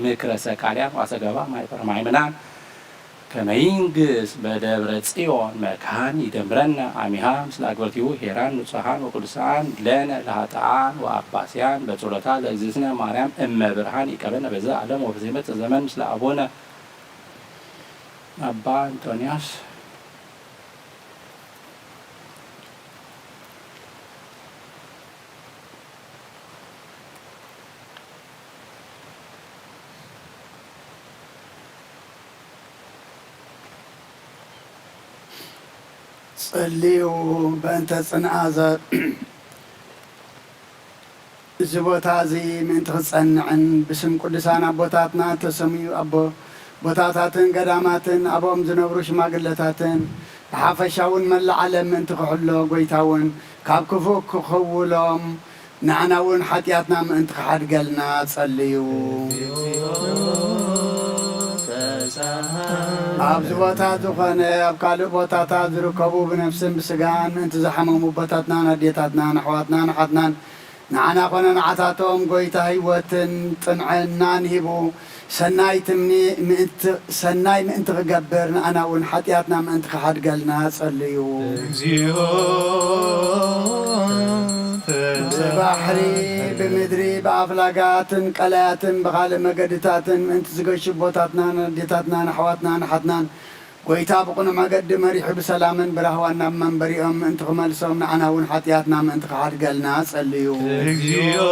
ምክረ ሰቃልያን ወአሰገባ ማይበረ ማይምናን ከመ ይንግስ በደብረ ጽዮን መካን ይደምረነ አሚሃ ምስለ አግበርቲሁ ኄራን ንጹሓን ወቅዱሳን ለነ ለኃጥኣን ወአባስያን በጸሎታ ለእግዝእትነ ማርያም እመ ብርሃን ይቀበነ በዘ ዓለም ወበዘይመጽእ ዘመን ምስለ አቡነ አባ እንጦንያስ ጸልዩ በእንተ ጽንዓዘ እዚ ቦታ እዚ ምእንቲ ክጸንዕን ብስም ቅዱሳን ኣቦታትና እተሰምዩ ኣቦ ቦታታትን ገዳማትን ኣብኦም ዝነብሩ ሽማግለታትን ብሓፈሻ እውን መላእ ዓለም ምእንቲ ክሕሎ ጎይታ እውን ካብ ክፉእ ክኽውሎም ንዓና እውን ሓጢኣትና ምእንቲ ክሓድገልና ጸልዩ። ኣብዚ ቦታ ዝኾነ ኣብ ካልእ ቦታታት ዝርከቡ ብነፍስን ብስጋን ምእንቲ ዝሓመሙ ኣቦታትናን ኣዴታትናን ኣሕዋትናን ኣሓትናን ንዓና ኮነ ንዓታቶም ጎይታ ህይወትን ጥንዕናን ሂቡ ሰናይ ትምኒ ምእንቲ ሰናይ ምእንቲ ክገብር ንኣና እውን ሓጢኣትና ምእንቲ ክሓድገልና ጸልዩ። እግዚኦ ብባሕሪ ብምድሪ ብኣፍላጋትን ቀላያትን ብኻልእ መገድታትን ምእንቲ ዝገሹ ኣቦታትናን ኣዴታትናን ኣሕዋትናን ኣሓትናን ጎይታ ብቕኑዕ መገዲ መሪሑ ብሰላምን ብራህዋን ናብ መንበሪኦም ምእንቲ ክመልሶም ንዓና እውን ሓጢኣትና ምእንቲ ክሓድገልና ጸልዩ። እግዚኦ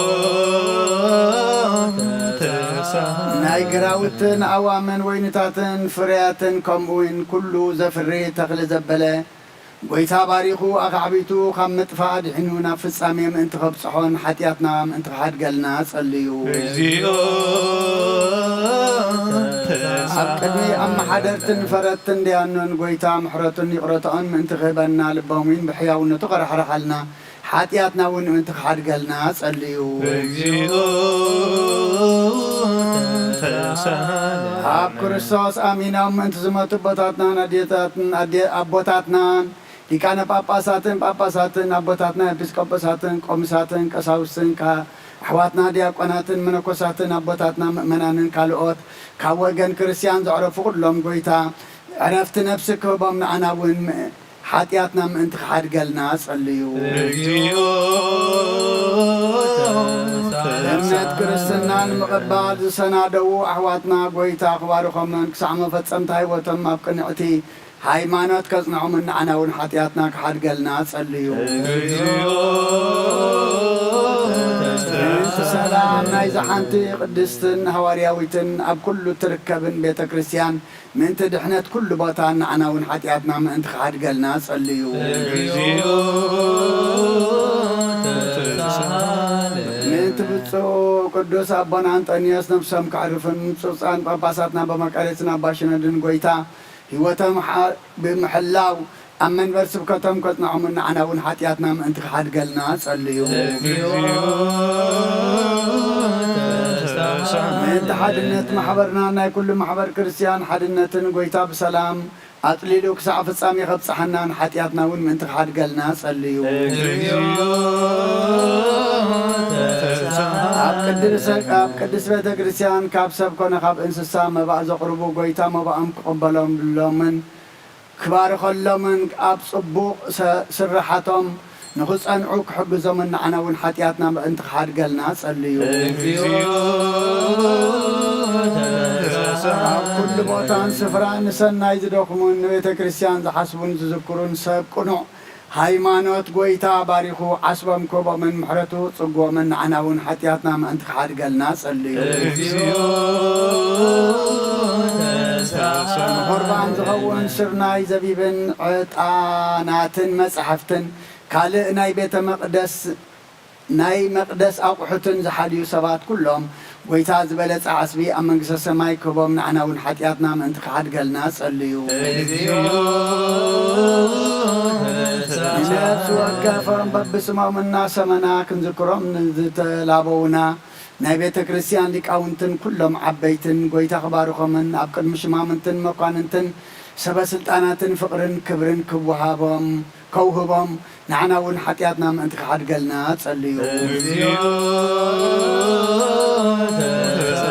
ተሳሃ ናይ ግራውትን ኣእዋምን ወይንታትን ፍርያትን ከምኡ እውን ኩሉ ዘፍሪ ተኽሊ ዘበለ ጐይታ ባሪኹ ኣኻዕቢቱ ካብ ምጥፋእ ኣድሒኑ ናብ ፍጻሜ ምእንቲ ከብጽሖን ሓጢኣትና ምእንቲ ክሓድገልና ጸልዩ። እግዚኦ ኣብ ቅድሚ ኣመሓደርትን ፈረድትን ደያኑን ጐይታ ምሕረቱን ይቕረታኡን ምእንቲ ክህበና ልቦም እውን ብሕያውነቱ ከራሕርሓልና ሓጢኣትና እውን ምእንቲ ክሓድገልና ጸልዩ። እግዚኦ ተሳለ ኣብ ክርስቶስ ኣሚኖም ምእንቲ ዝመቱ ኣቦታትናን ኣዴታትን ኣዴ- ኣቦታትናን ሊቃነ ጳጳሳትን ጳጳሳትን ኣቦታትና ኤጲስቆጶሳትን ቆምሳትን ቀሳውስትን ካ ኣሕዋትና ዲያቆናትን መነኮሳትን ኣቦታትና ምእመናንን ካልኦት ካብ ወገን ክርስቲያን ዘዕረፉ ኩሎም ጐይታ ዕረፍቲ ነፍሲ ክህቦም ንኣና እውን ሓጢኣትና ምእንቲ ክሓድገልና ጸልዩ። እግዚኦ እምነት ክርስትና ንምቕባል ዝሰናደዉ ኣሕዋትና ጐይታ ክባርኾምን ክሳዕ መፈጸምታ ህይወቶም ኣብ ቅንዕቲ ሃይማኖት ከጽንዖምን ንዓና እውን ሓጢኣትና ክሓድገልና ጸልዩ። እግዚኦ ምእንቲ ሰላም ናይዛ ሓንቲ ቅድስትን ሃዋርያዊትን ኣብ ኩሉ ትርከብን ቤተ ክርስቲያን ምእንቲ ድሕነት ኩሉ ቦታ ንዓና እውን ሓጢኣትና ምእንቲ ክሓድገልና ጸልዩ። እግዚኦ ምእንቲ ብፁዕ ቅዱስ ኣቦና ኣንጠንዮስ ነብሶም ከዕርፍን ብፁዕ ጻን ጳጳሳትና በመቃሬትን ኣባ ሽኖድን ጐይታ ህይወቶም ሓ- ብምሕላው ኣብ መንበር ስብከቶም ከጽንዖምን ንዓና እውን ሓጢኣትና ምእንቲ ክሓድገልና ጸልዩ። እግዚኦ ምእንቲ ሓድነት ማሕበርና ናይ ኩሉ ማሕበር ክርስቲያን ሓድነትን ጐይታ ብሰላም ኣጥሊሉ ክሳዕ ፍጻሜ ከብጽሓናን ሓጢኣትና እውን ምእንቲ ክሓድገልና ጸልዩ። እግዚኦ ኣብ ቅድስ ኣብ ቅድስት ቤተ ክርስቲያን ካብ ሰብ ኮነ ካብ እንስሳ መባእ ዘቕርቡ ጐይታ መባኦም ክቕበሎምሎምን ክባርኸሎምን ኣብ ጽቡቕ ሰ- ስርሓቶም ንኽጸንዑ ክሕግዞምን ንዓና እውን ሓጢኣትና ምእንቲ ክሓድገልና ጸልዩ። እግዚኦ ኣብ ኩሉ ቦታን ስፍራን ንሰናይ ዝደኽሙን ንቤተ ክርስቲያን ዝሓስቡን ዝዝክሩን ሰብ ቅኑዕ ሃይማኖት ጐይታ ባሪኹ ዓስቦም ክህቦምን ምሕረቱ ጽግቦምን ንዓና እውን ሓጢኣትና ምእንቲ ክሓድገልና ጸልዩ። እግዚኦ ንቁርባን ዝኸውን ስርናይ ዘቢብን ዕጣናትን መጻሕፍትን ካልእ ናይ ቤተ መቕደስ ናይ መቕደስ ኣቑሑትን ዝሓልዩ ሰባት ኩሎም ጐይታ ዝበለጸ ዓስቢ ኣብ መንግስተ ሰማይ ክህቦም ንዓና እውን ሓጢኣትና ምእንቲ ክሓድገልና ጸልዩ። እግዚኦ ንነፍሲ ወከፎም በብስሞም እናሰመና ክንዝክሮም ንዝተላበዉና ናይ ቤተ ክርስቲያን ሊቃውንትን ኩሎም ዓበይትን ጐይታ ክባርኾምን ኣብ ቅድሚ ሽማምንትን መኳንንትን ሰበ ስልጣናትን ፍቕርን ክብርን ክወሃቦም ከውህቦም ንዓና እውን ሓጢኣትና ምእንቲ ክሓድገልና ጸልዩ። እግዚኦ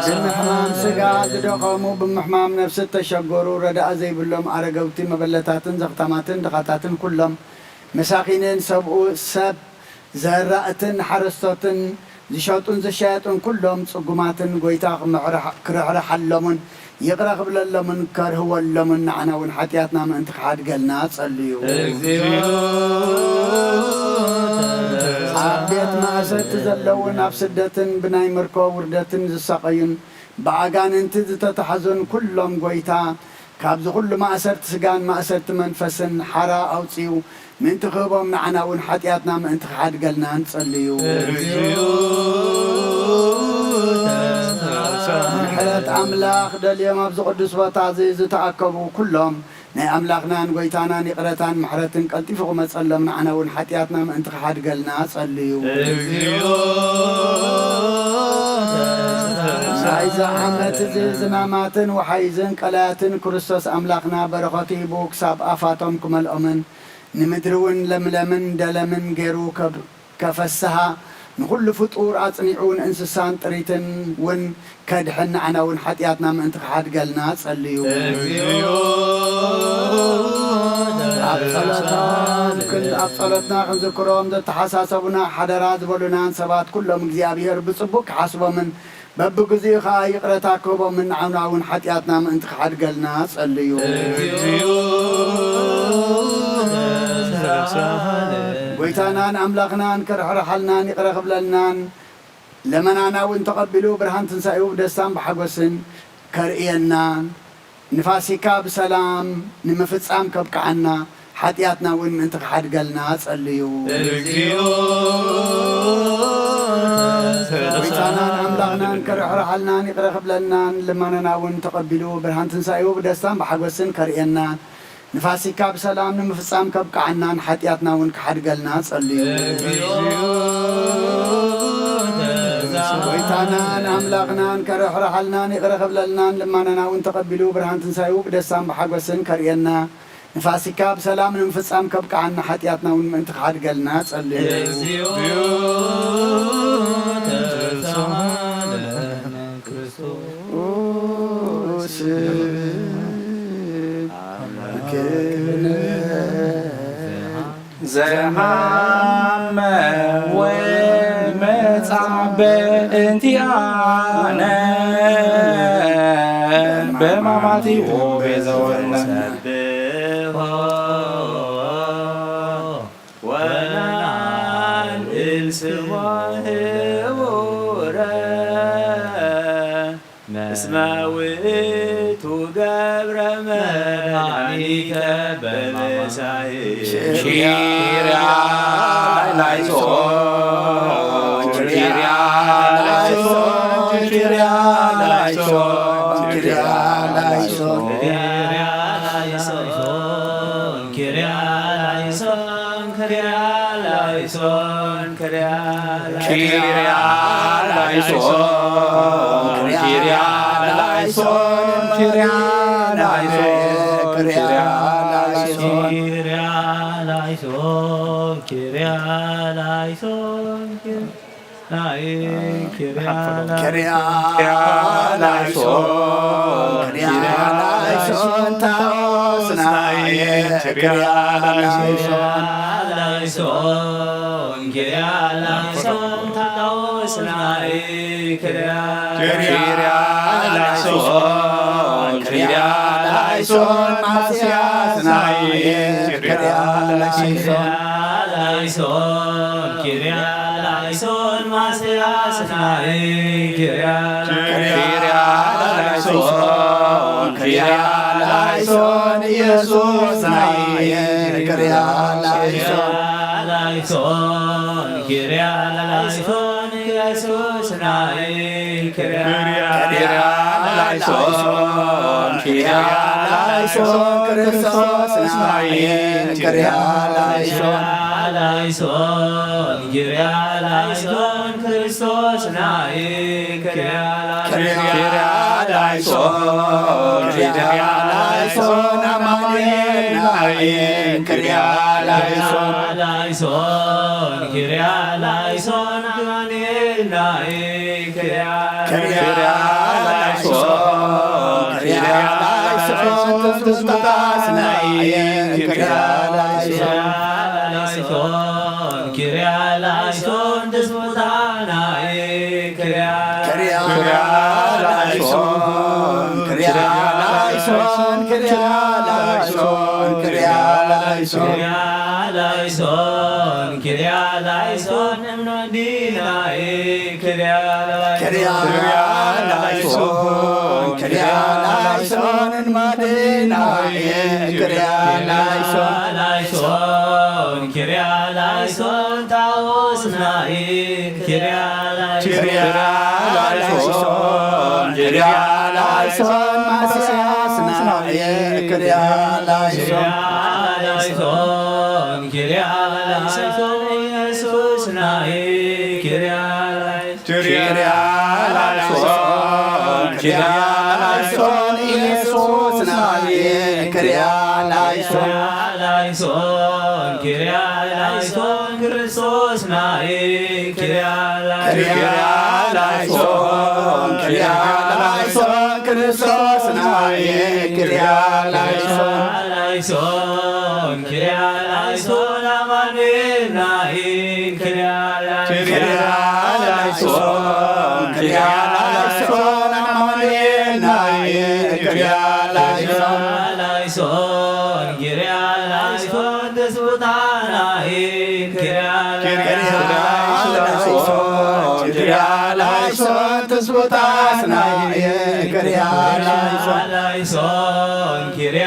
ብምሕማም ስጋ ዝደኸሙ ብምሕማም ነፍሲ እተሸገሩ ረዳእ ዘይብሎም ኣረገውቲ መበለታትን ዘኽታማትን ድኻታትን ኩሎም መሳኺንን ሰብኡ ሰብ ዘራእትን ሓረስቶትን ዝሸጡን ዝሻየጡን ኩሎም ጽጉማትን ጐይታ ክርሕርሓሎምን ይቕረ ክብለሎምን ከርህወሎምን ንዓና እውን ሓጢኣትና ምእንቲ ክሓድገልና ጸልዩ። እግዚኦ ኣብ ቤት ማእሰርቲ ዘለውን ኣብ ስደትን ብናይ ምርኮ ውርደትን ዝሳቐዩን ብኣጋንንቲ ዝተታሕዙን ኩሎም ጐይታ ካብዚ ኩሉ ማእሰርቲ ስጋን ማእሰርቲ መንፈስን ሓራ ኣውጽኡ ምእንቲ ክህቦም ንዓና እውን ሓጢኣትና ምእንቲ ክሓድገልና ንጸልዩ። እግዚኦ ምሕረት ኣምላኽ ደልዮም ኣብዚ ቅዱስ ቦታ እዚ ዝተኣከቡ ኩሎም ናይ ኣምላኽናን ጐይታናን ይቕረታን ምሕረትን ቀልጢፉ ክመጸሎም ንዓና እውን ሓጢኣትና ምእንቲ ክሓድገልና ጸልዩ። እግዚኦ ናይዚ ዓመት እዚ ዝናማትን ወሓይዝን ቀላያትን ክርስቶስ ኣምላኽና በረኸቱ ሂቡ ክሳብ ኣፋቶም ክመልኦምን ንምድሪ እውን ለምለምን ደለምን ገይሩ ከብ- ከፈስሃ ንኹሉ ፍጡር ኣጽኒዑ ንእንስሳን ጥሪትን እውን ከድሕን ንዓና እውን ሓጢኣትና ምእንቲ ክሓድገልና ጸልዩ። እግዚኦ ኣብ ጸሎቶም ክን- ኣብ ጸሎትና ክንዝክሮም ዘተሓሳሰቡና ሓደራ ዝበሉናን ሰባት ኩሎም እግዚኣብሔር ብጽቡቕ ክሓስቦምን በብግዚኡ ኸኣ ይቕረታ ክህቦምን ንዓና እውን ሓጢኣትና ምእንቲ ክሓድገልና ጸልዩ። እግዚኦ ጐይታናን ኣምላኽናን ክርሕርሓልናን ይቕረ ክብለልናን ለመናና እውን ተቐቢሉ ብርሃን ትንሳኤኡ ብደስታን ብሓጎስን ከርእየና ንፋሲካ ብሰላም ንምፍጻም ከብቅዓና ሓጢኣትና እውን ምእንቲ ክሓድገልና ጸልዩ። እግዚኦ ጎይታናን ኣምላኽናን ከርሕርሓልናን ይቕረ ክብለልናን ልመናና እውን ተቐቢሉ ብርሃን ትንሳኤኡ ብደስታን ብሓጎስን ከርእየናን ንፋሲካ ብሰላም ንምፍጻም ከብቅዓናን ሓጢኣትና እውን ክሓድገልና ጸልዩ። እግዚኦ ጎይታናን ኣምላኽናን ከርሕርሓልናን ይቕረ ክብለልናን ልመናና እውን ተቐቢሉ ብርሃን ትንሳኤኡ ብደስታን ብሓጎስን ከርእየና ንፋሲካ ብሰላም ንምፍጻም ከብቅዓና ሓጢኣትና እውን ምእንቲ ክሓድገልና ጸልዩ። እግዚኦ ተሳሃለነ ክርስቶስ። ዘሃመ ወመጻ በእንቲኣነ በማማቲኡ ቤዘወነ። ወናልዕል ስሞ ህቡረ እስመ ውእቱ ገብረ መድኃኒተ በመሳይ። ኪርያ ላይሶን፣ ኪርያ ላይሶን፣ ኪርያ ላይሶን፣ ኪርያ ላይሶን። ኪርያ ላይሶን፣ ኪርያ ላይሶን፣ ኪርያ ላይሶን፣ ኪርያ ላይሶን፣ ኪርያ ላይሶን፣ ኪርያ ላይሶን፣ ኪርያ ላይሶን፣ ኪርያ ላይሶን፣ ኪርያ ላይሶን፣ ኪርያ ላይሶን፣ ኪርያ ላይሶን፣ ታኦስናየ፣ ኪርያ ላይሶን። ላይሶን፣ ኪርያ ላይሶን፣ ታኦስናይ፣ ኪርያ ኪርያ ላይሶን፣ ኪርያ ላይሶን፣ ማስያስናይ፣ ኪርያ ላይሶን። ላይሶን፣ ኪርያ ላይሶን፣ ማስያስናይ፣ ኪርያ ኪርያ ላይሶን፣ ኪርያ ላይሶን፣ ኢየሱስናይ፣ ኪርያ ላይሶን። ላይሶን፣ ኪርያ ላይሶን፣ ኢየሱስናይ፣ ኪርያ ኪርያ ላይሶን፣ ኪርያ ላይሶን፣ ክርስቶስናይ፣ ኪርያ ላይሶን። ላይሶን፣ ኪርያ ላይሶን፣ ክርስቶስናይ፣ ኪርያ ኪርያ ላይሶን፣ ኪርያ ላይሶን፣ ኣማኑኤልናይ፣ ኪርያ ላይሶን። ላይሶን፣ ኪርያ ላይሶን፣ ኣማኑኤልናይ፣ ኪርያ ኪርያ ላይሶን፣ ኪርያ ላይሶን፣ ትዝታስናይ፣ ኪርያ ላይሶን። ላይሶን፣ ኪርያ ላይሶን፣ ትዝታናይ፣ ኪርያ ኪርያ ላይሶን፣ ኪርያ ላይሶን፣ ኪርያ ላይሶን፣ ኪርያ ላይሶን። ኪርያ ላይሶን፣ ኪርያ ላይሶን፣ እምኖዲናይ፣ ኪርያ ኪርያ ላይሶን። ኪርያ ላይሶን፣ እማዴናይ፣ ኪርያ ላይሶን። ላይሶን፣ ኪርያ ላይሶን፣ ታኦስናይ፣ ኪርያ ላይሶን። ኪርያ ላይሶን፣ ኪርያ ላይሶን፣ ማስያስናይ፣ ኪርያ ላይሶን። ላይሶን፣ ኪርያ ላይሶን፣ ኢየሱስናይ፣ ኪርያ ላይሶን። ኪርያ ላይሶን፣ ኪርያ ላይሶን፣ ኢየሱስናይ፣ ኪርያ ላይሶን። ላይሶን፣ ኪርያ ላይሶን፣ ክርስቶስናይ፣ ኪርያ ኪርያ ላይሶን፣ ኪርያ ላይሶን፣ ክርስቶስናይ፣ ኪርያ ላይሶን። ላይሶን፣ ኪርያ ላይሶን፣ ኣማኑኤልናይ፣ ኪርያ ኪርያ ላይሶን፣ ኪርያ ላይሶን፣ ኣማኑኤልናይ፣ ኪርያ ላይሶን። ላይሶን፣ ኪርያ ላይሶን፣ ትስብእታናይ፣ ኪርያ ኪርያ ላይሶን፣ ኪርያ ላይሶን፣ ትስብእታስናይ፣ ኪርያ ላይሶን። ላይሶን፣ ኪርያ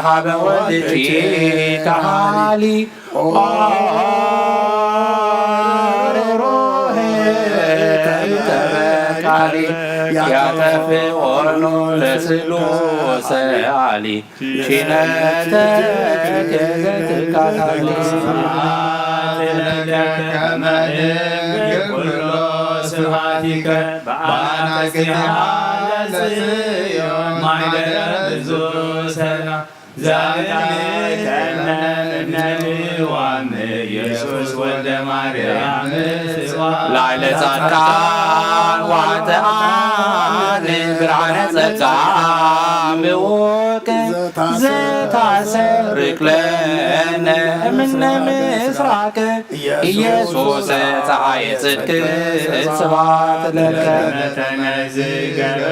ሀበ ወልድኪ ተሃሊ ኦ ርሩህ ተበቃሊ ያጠፍኦኑ ለስሉሰ አሊ ሺነተ ገዘትካታሊ ስብሐት ለከ ከመ ድንግል ኩሎ ስብሐቲከ በአናቅጽ ሀለ ጽዮን ማይደረ ብዙ ሰላም ዛብነ ከነ እምነ ልዋም ኢየሱስ ወልደ ማርያም ስብሐት ላዕለ ጻድቃን ዋተኣን ብርሃነ ጸጋ ምውቅ ዘታሰርቅ ለነ እምነ ምስራቅ ኢየሱስ ፀሐየ ጽድቅ ስብሐት ለከ። ከመ ተመዝገበ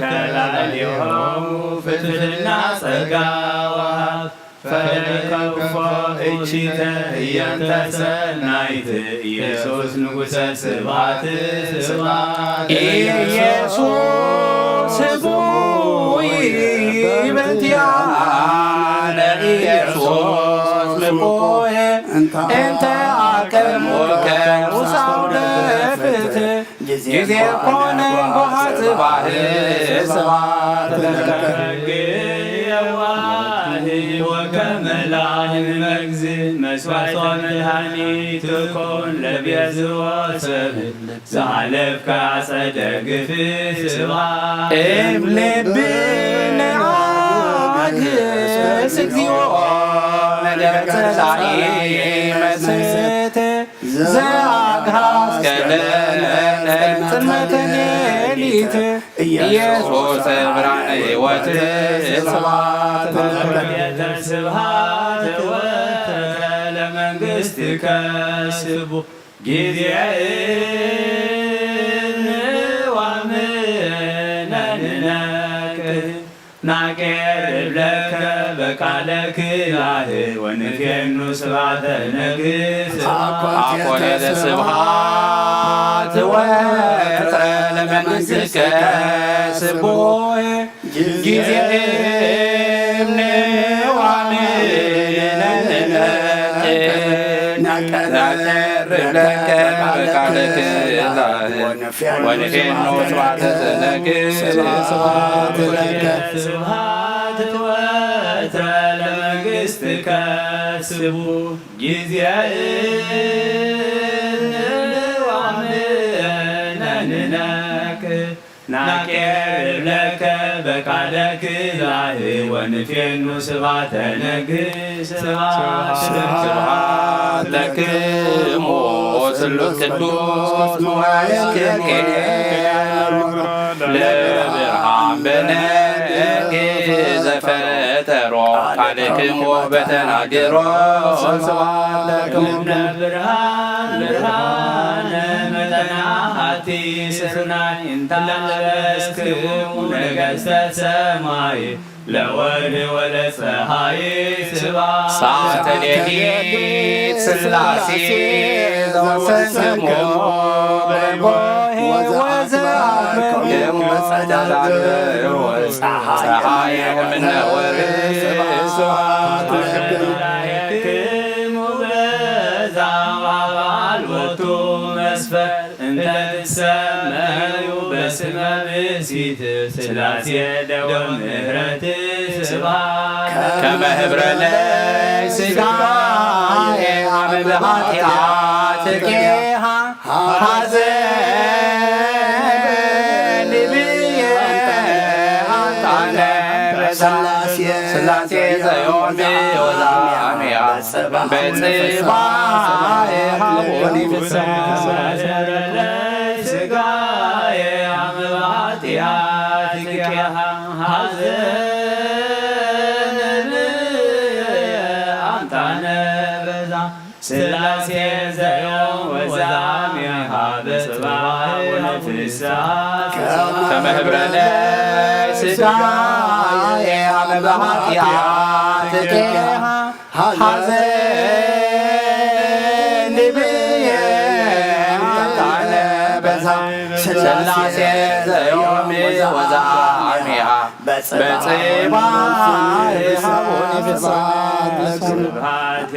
ከላዕሌሆሙ ፍትሕና ጸጋ ወሃብ ፈለከፎ እቺተ ህያንተ ሰናይት ኢየሱስ ንጉሰ ስብሐት ስብሐት ኢየሱስ ስቡይ በንቲያነ ኢየሱስ ምቁሄ እንተ አቀሙከ ውሳው ደፍት ጊዜ ኮነ ጓሃ ጽባህ ስብሐት ለከ። የዋህ ወከመ ላህን መግዝ መስዋዕት መድኃኒት ትኮን ለቤዝዎ ሰብ ዘአለፍከ አጸደ ግፍ ስብሐት እም ልብነ አግስ እግዚኦ ነገር ጸላኢ መስት ዘአግሃስከ ለነ ጽልመተ ሌሊት ኢየሱስ ብርሃነ ሕይወት ስብሐት ለከ። ስብሐት ወትረ ለመንግሥትከ ስቡ ጊዜ እንዋምነንነክ ናቄርብ ለከ በቃለ ክላህ ወንፌኑ ስብሐተ ነግስ። አኮቴተ ስብሐት ወትረ ለመንግሥትከ ስቡሕ ጊዜ እምንዋምነንነክ ናቄርብ ለከ በቃለ ክላህ ወንፌኑ ስብሐተ ነግስ። ስብሐት ለከ። ስብሐት ወትረ ለመንግሥትከ ስቡ ጊዜ እንዋምነንነክ ናቄርብ ለከ በቃለ ክላህ ወንፌኑ ስብሐተ ነግስ። ስብሐት ስብሐት ለክሙ ስሉስ ቅዱስ መዋዕልክሙ ለብርሃን በነግህ ዘፈጠሮ ቃልክሙ በተናግሮ ስብሐት ለክሙ። ለብርሃን ብርሃነ መጠና አቲ ስርናይ እንተ ለበስክሙ ነገሥተ ሰማይ ለወርህ ወለፀሐይ ስብሐት። ሰዓተ ሌሊት ሥላሴ ዘወሰንክሙ በጎህ ወዘአክበርክሙ ጸዳል ወፀሐይ እምነ ወርህ ስብሐት ለክሙ። በዛ በዓል ወቱ መስፈር እንተ ትሰመዩ በስመ ብእሲት ሥላሴ ደወ ምሕረት ስብሐት። ከመ ህብረ ለይ ሥጋዬ አመ በኃጢአትኪሃ ሐዘን ብዬ አምጣነ ሥላሴ ሥላሴ ዘዮም ወዛሚያ በጽባሕ ሀቦኒ ፍስሐ። ስጋዬ አመ በኃጢአትኪሃ ሐዘን አምጣነ በዛ ሥላሴ ዘዮም ወዛሚያ በጽባሕ ወፍስሐ። ከመ ህብረ ለይ ሥጋዬ አመ በኃጢአትኪሃ ሐዘን ብዬ አምጣነ በዛ ሥላሴ ዘዮም ወዛሚያ በጽባሕ ይሃቦ ንብጻት። ስብሐት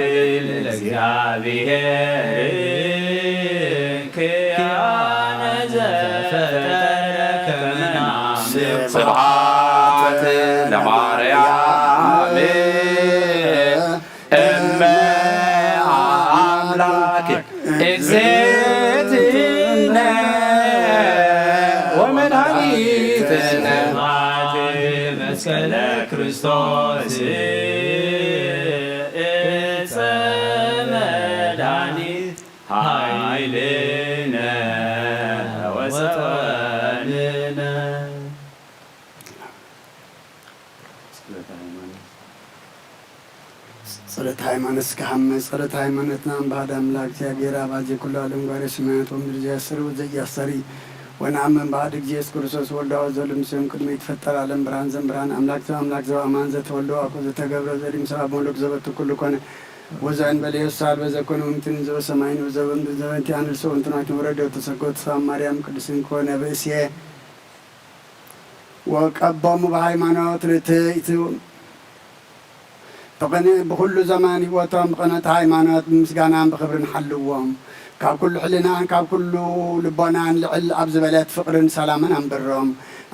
ለእግዚኣብሔር እንኪያነ ዘፈጠረ ከመ ናምልኮ። ስብሐት ለማርያም እመ አምላክ እግዝእትነ ወመድኃኒትነ። ስብሐት መስቀለ ክርስቶስ እፀ መድኃኒት ኃይልነ ወፀወንነ። ጸሎተ ሃይማኖት። እስከ ሐመ ጸሎተ ሃይማኖትና። እምበሃደ አምላክ እግዚአብሔር አብ አዜ ኩሉ ዓለም ጓሬ ሰማያት ወምድር ዘያስተሪ ወዘያስተሪ ወነአምን በሃደ ኢየሱስ ክርስቶስ ወልደ አብ ዘሉ ምስዮም ቅድመ ይትፈጠር ዓለም ብርሃን ዘም ብርሃን አምላክ ዘም አምላክ ዘበአማን ዘተወልደ አኮ ዘተገብረ ዘዲም ሰብ አብ መለክ ዘበቱ ኩሉ ኮነ ወዘእንበለ የሳል በዘኮነ ወምትን ዘበሰማይን ወዘበምድር ዘበንቲ አንልሶ ወንትናይትን ወረደ ወተሰጎ ተሳብ ማርያም ቅዱስን ኮነ ብእስየ ወቀቦሙ ብሃይማኖት ርትዕት ብቕንዕ ብኹሉ ዘማን ህይወቶም ብቕንዕቲ ሃይማኖት ብምስጋናን ብኽብርን ሓልዎም። ካብ ኩሉ ሕልናን ካብ ኩሉ ልቦናን ልዕል ኣብ ዝበለት ፍቕርን ሰላምን ኣንብሮም።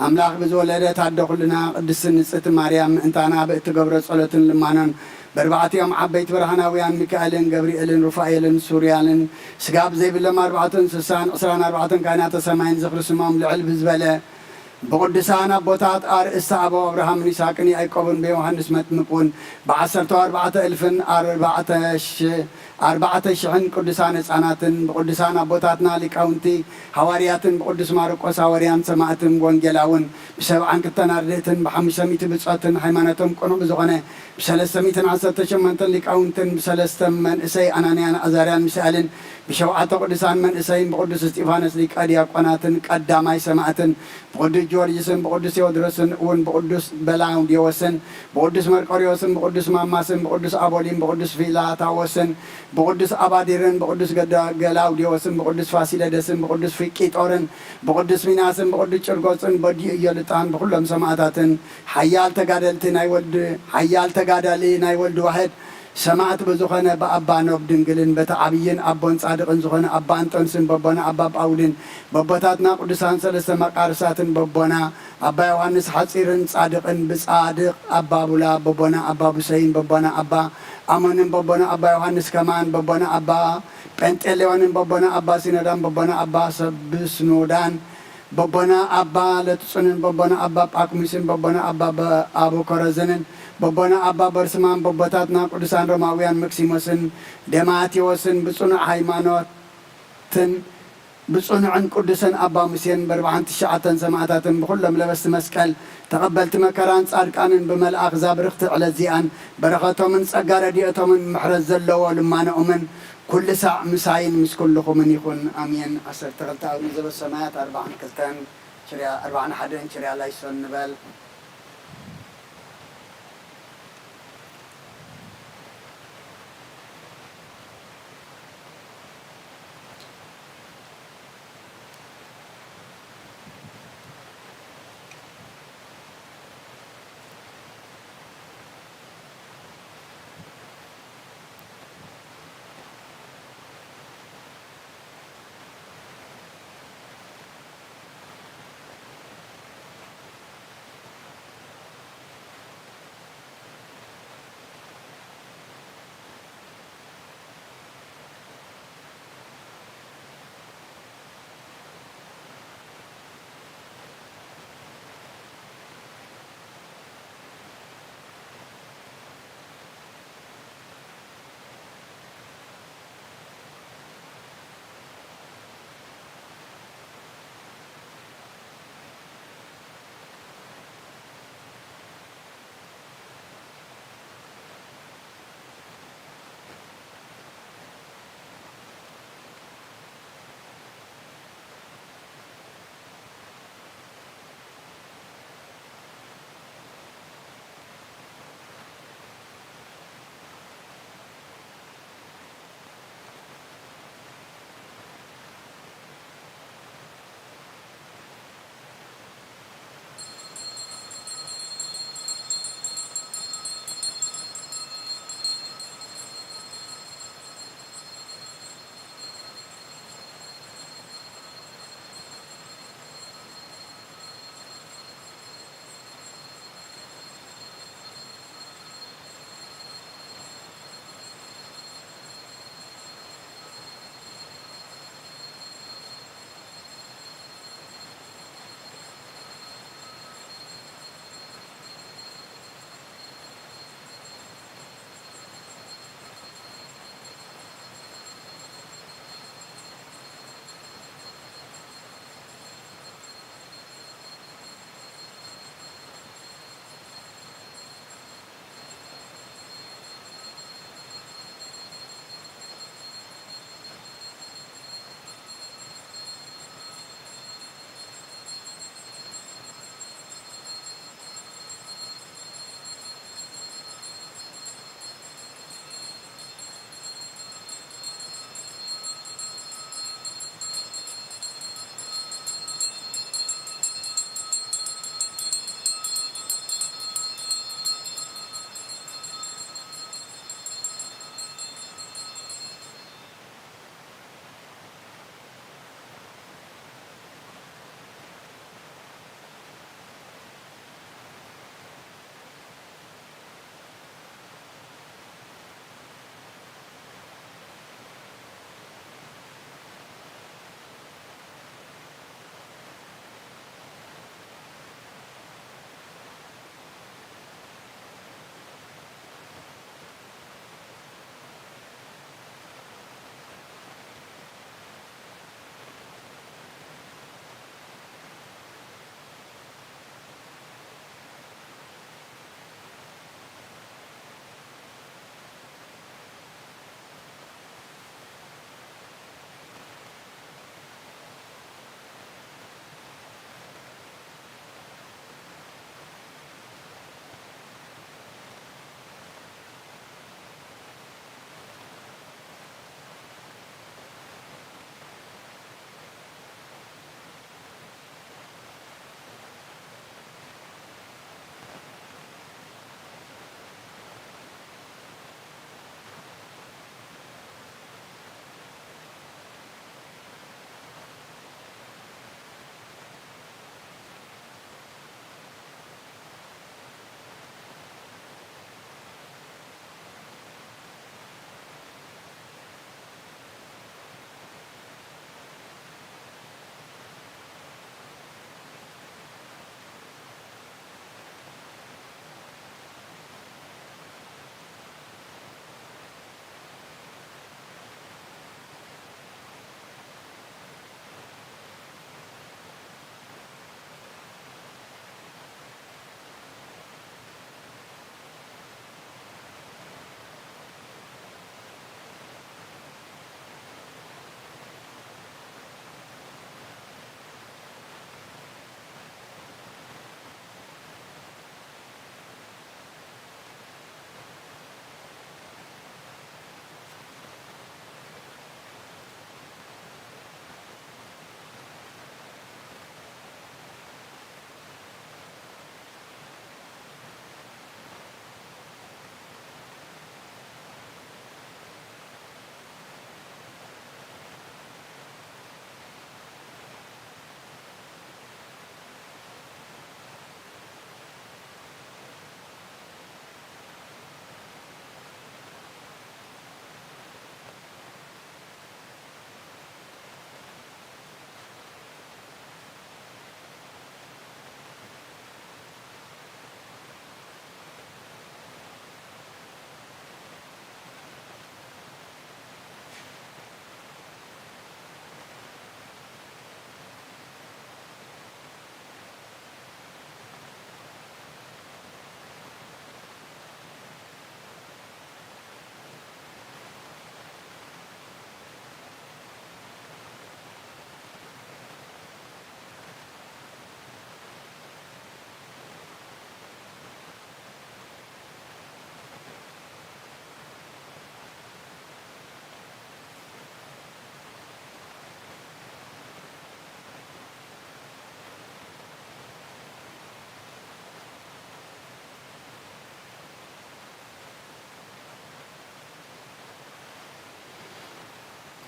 ኣምላኽ ብዝወለደት ኣደ ኩልና ቅድስትን ንጽህቲ ማርያም ምእንታና ብእትገብሮ ጸሎትን ልማኖን በርባዕቲኦም ዓበይቲ ብርሃናውያን ሚካኤልን ገብርኤልን ሩፋኤልን ሱርያልን ስጋ ብዘይብሎም ኣርባዕተ እንስሳን ዕስራን ኣርባዕተን ካህናተ ሰማይን ዝኽሪ ስሞም ልዕል ብዝበለ ብቕዱሳን ኣቦታት ኣርእስተ ኣበው ኣብርሃምን ይስሐቅን ያዕቆብን ብዮሃንስ መጥምቅ እውን ብዓሰርተ ኣርባዕተ እልፍን ኣርባዕተ ሽ-፣ ኣርባዕተ ሽሕን ቅዱሳን ህፃናትን ብቕዱሳን ኣቦታትና ሊቃውንቲ ሃዋርያትን ብቅዱስ ማርቆስ ሃዋርያን ሰማእትን ወንጌላውን ብሰብዓን ክልተን ኣርድእትን ብሓሙሽተ ሚእቲ ብጾትን ሃይማኖቶም ቅኑዕ ብዝኾነ ብሰለስተ ሚእትን ዓሰርተ ሸሞንተን ሊቃውንትን ብሰለስተ መንእሰይ ኣናንያን ኣዛርያን ሚሳኤልን ብሸውዓተ ቅዱሳን መንእሰይን ብቅዱስ እስጢፋኖስ ሊቀ ዲያቆናትን ቀዳማይ ሰማእትን ብቅዱስ ጊዮርጊስን ብቅዱስ ቴዎድሮስን እውን ብቅዱስ በላውዲዮስን ብቅዱስ መርቆሪዎስን ብቅዱስ ማማስን ብቅዱስ ኣቦሊን ብቅዱስ ፊላታዎስን ብቅዱስ ኣባዲርን ብቅዱስ ገዳ-፣ ገላውዲዮስን ብቅዱስ ፋሲለደስን ብቅዱስ ፊቂጦርን ብቅዱስ ሚናስን ብቅዱስ ጭርጎስን በዲኡ ኢዮልጣን ብኩሎም ሰማእታትን ሓያል ተጋደልቲ ናይ ወልድ፣ ሓያል ተጋዳሊ ናይ ወልድ ዋሕድ ሰማዕት ብዝኾነ ብኣባ ኖብ ድንግልን በቲ ዓብይን ኣቦን ጻድቕን ዝኾነ ኣባ እንጦንስን በቦና ኣባ ጳውልን በቦታትና ቅዱሳን ሰለስተ መቃርሳትን በቦና ኣባ ዮሃንስ ሓጺርን ጻድቕን ብጻድቕ ኣባ ቡላ በቦና ኣባ ቡሰይን በቦና ኣባ ኣሞንን በቦና ኣባ ዮሃንስ ከማን በቦና ኣባ ጴንጤሌዎንን በቦና ኣባ ሲኖዳን በቦና ኣባ ሰብስኖዳን በቦና ኣባ ለትጹንን በቦና ኣባ ጳኩሚስን በቦና ኣባ በ-፣ ኣቡከረዝንን በቦና ኣባ በርስማን በቦታትና ቅዱሳን ሮማውያን መክሲሞስን ደማቴዎስን ብጽኑዕ ሃይማኖትን ብጽኑዕን ቅዱስን ኣባ ሙሴን በርብዓን ትሽዓተን ሰማእታትን ብኹሎም ለበስቲ መስቀል ተቐበልቲ መከራን ጻድቃንን ብመልኣኽ ዛብርኽቲ ዕለት እዚኣን በረኸቶምን ጸጋ ረድኤቶምን ምሕረት ዘለዎ ልማኖኦምን ኩሉ ሳዕ ምሳይን ምስ ኩልኹምን ይኹን፣ ኣሜን። ዓሰርተ ክልተ ኣብ ንዘበ ሰማያት ኣርባዓን ክልተን ችርያ፣ ኣርባዓን ሓደን ችርያ ላይሶን ንበል።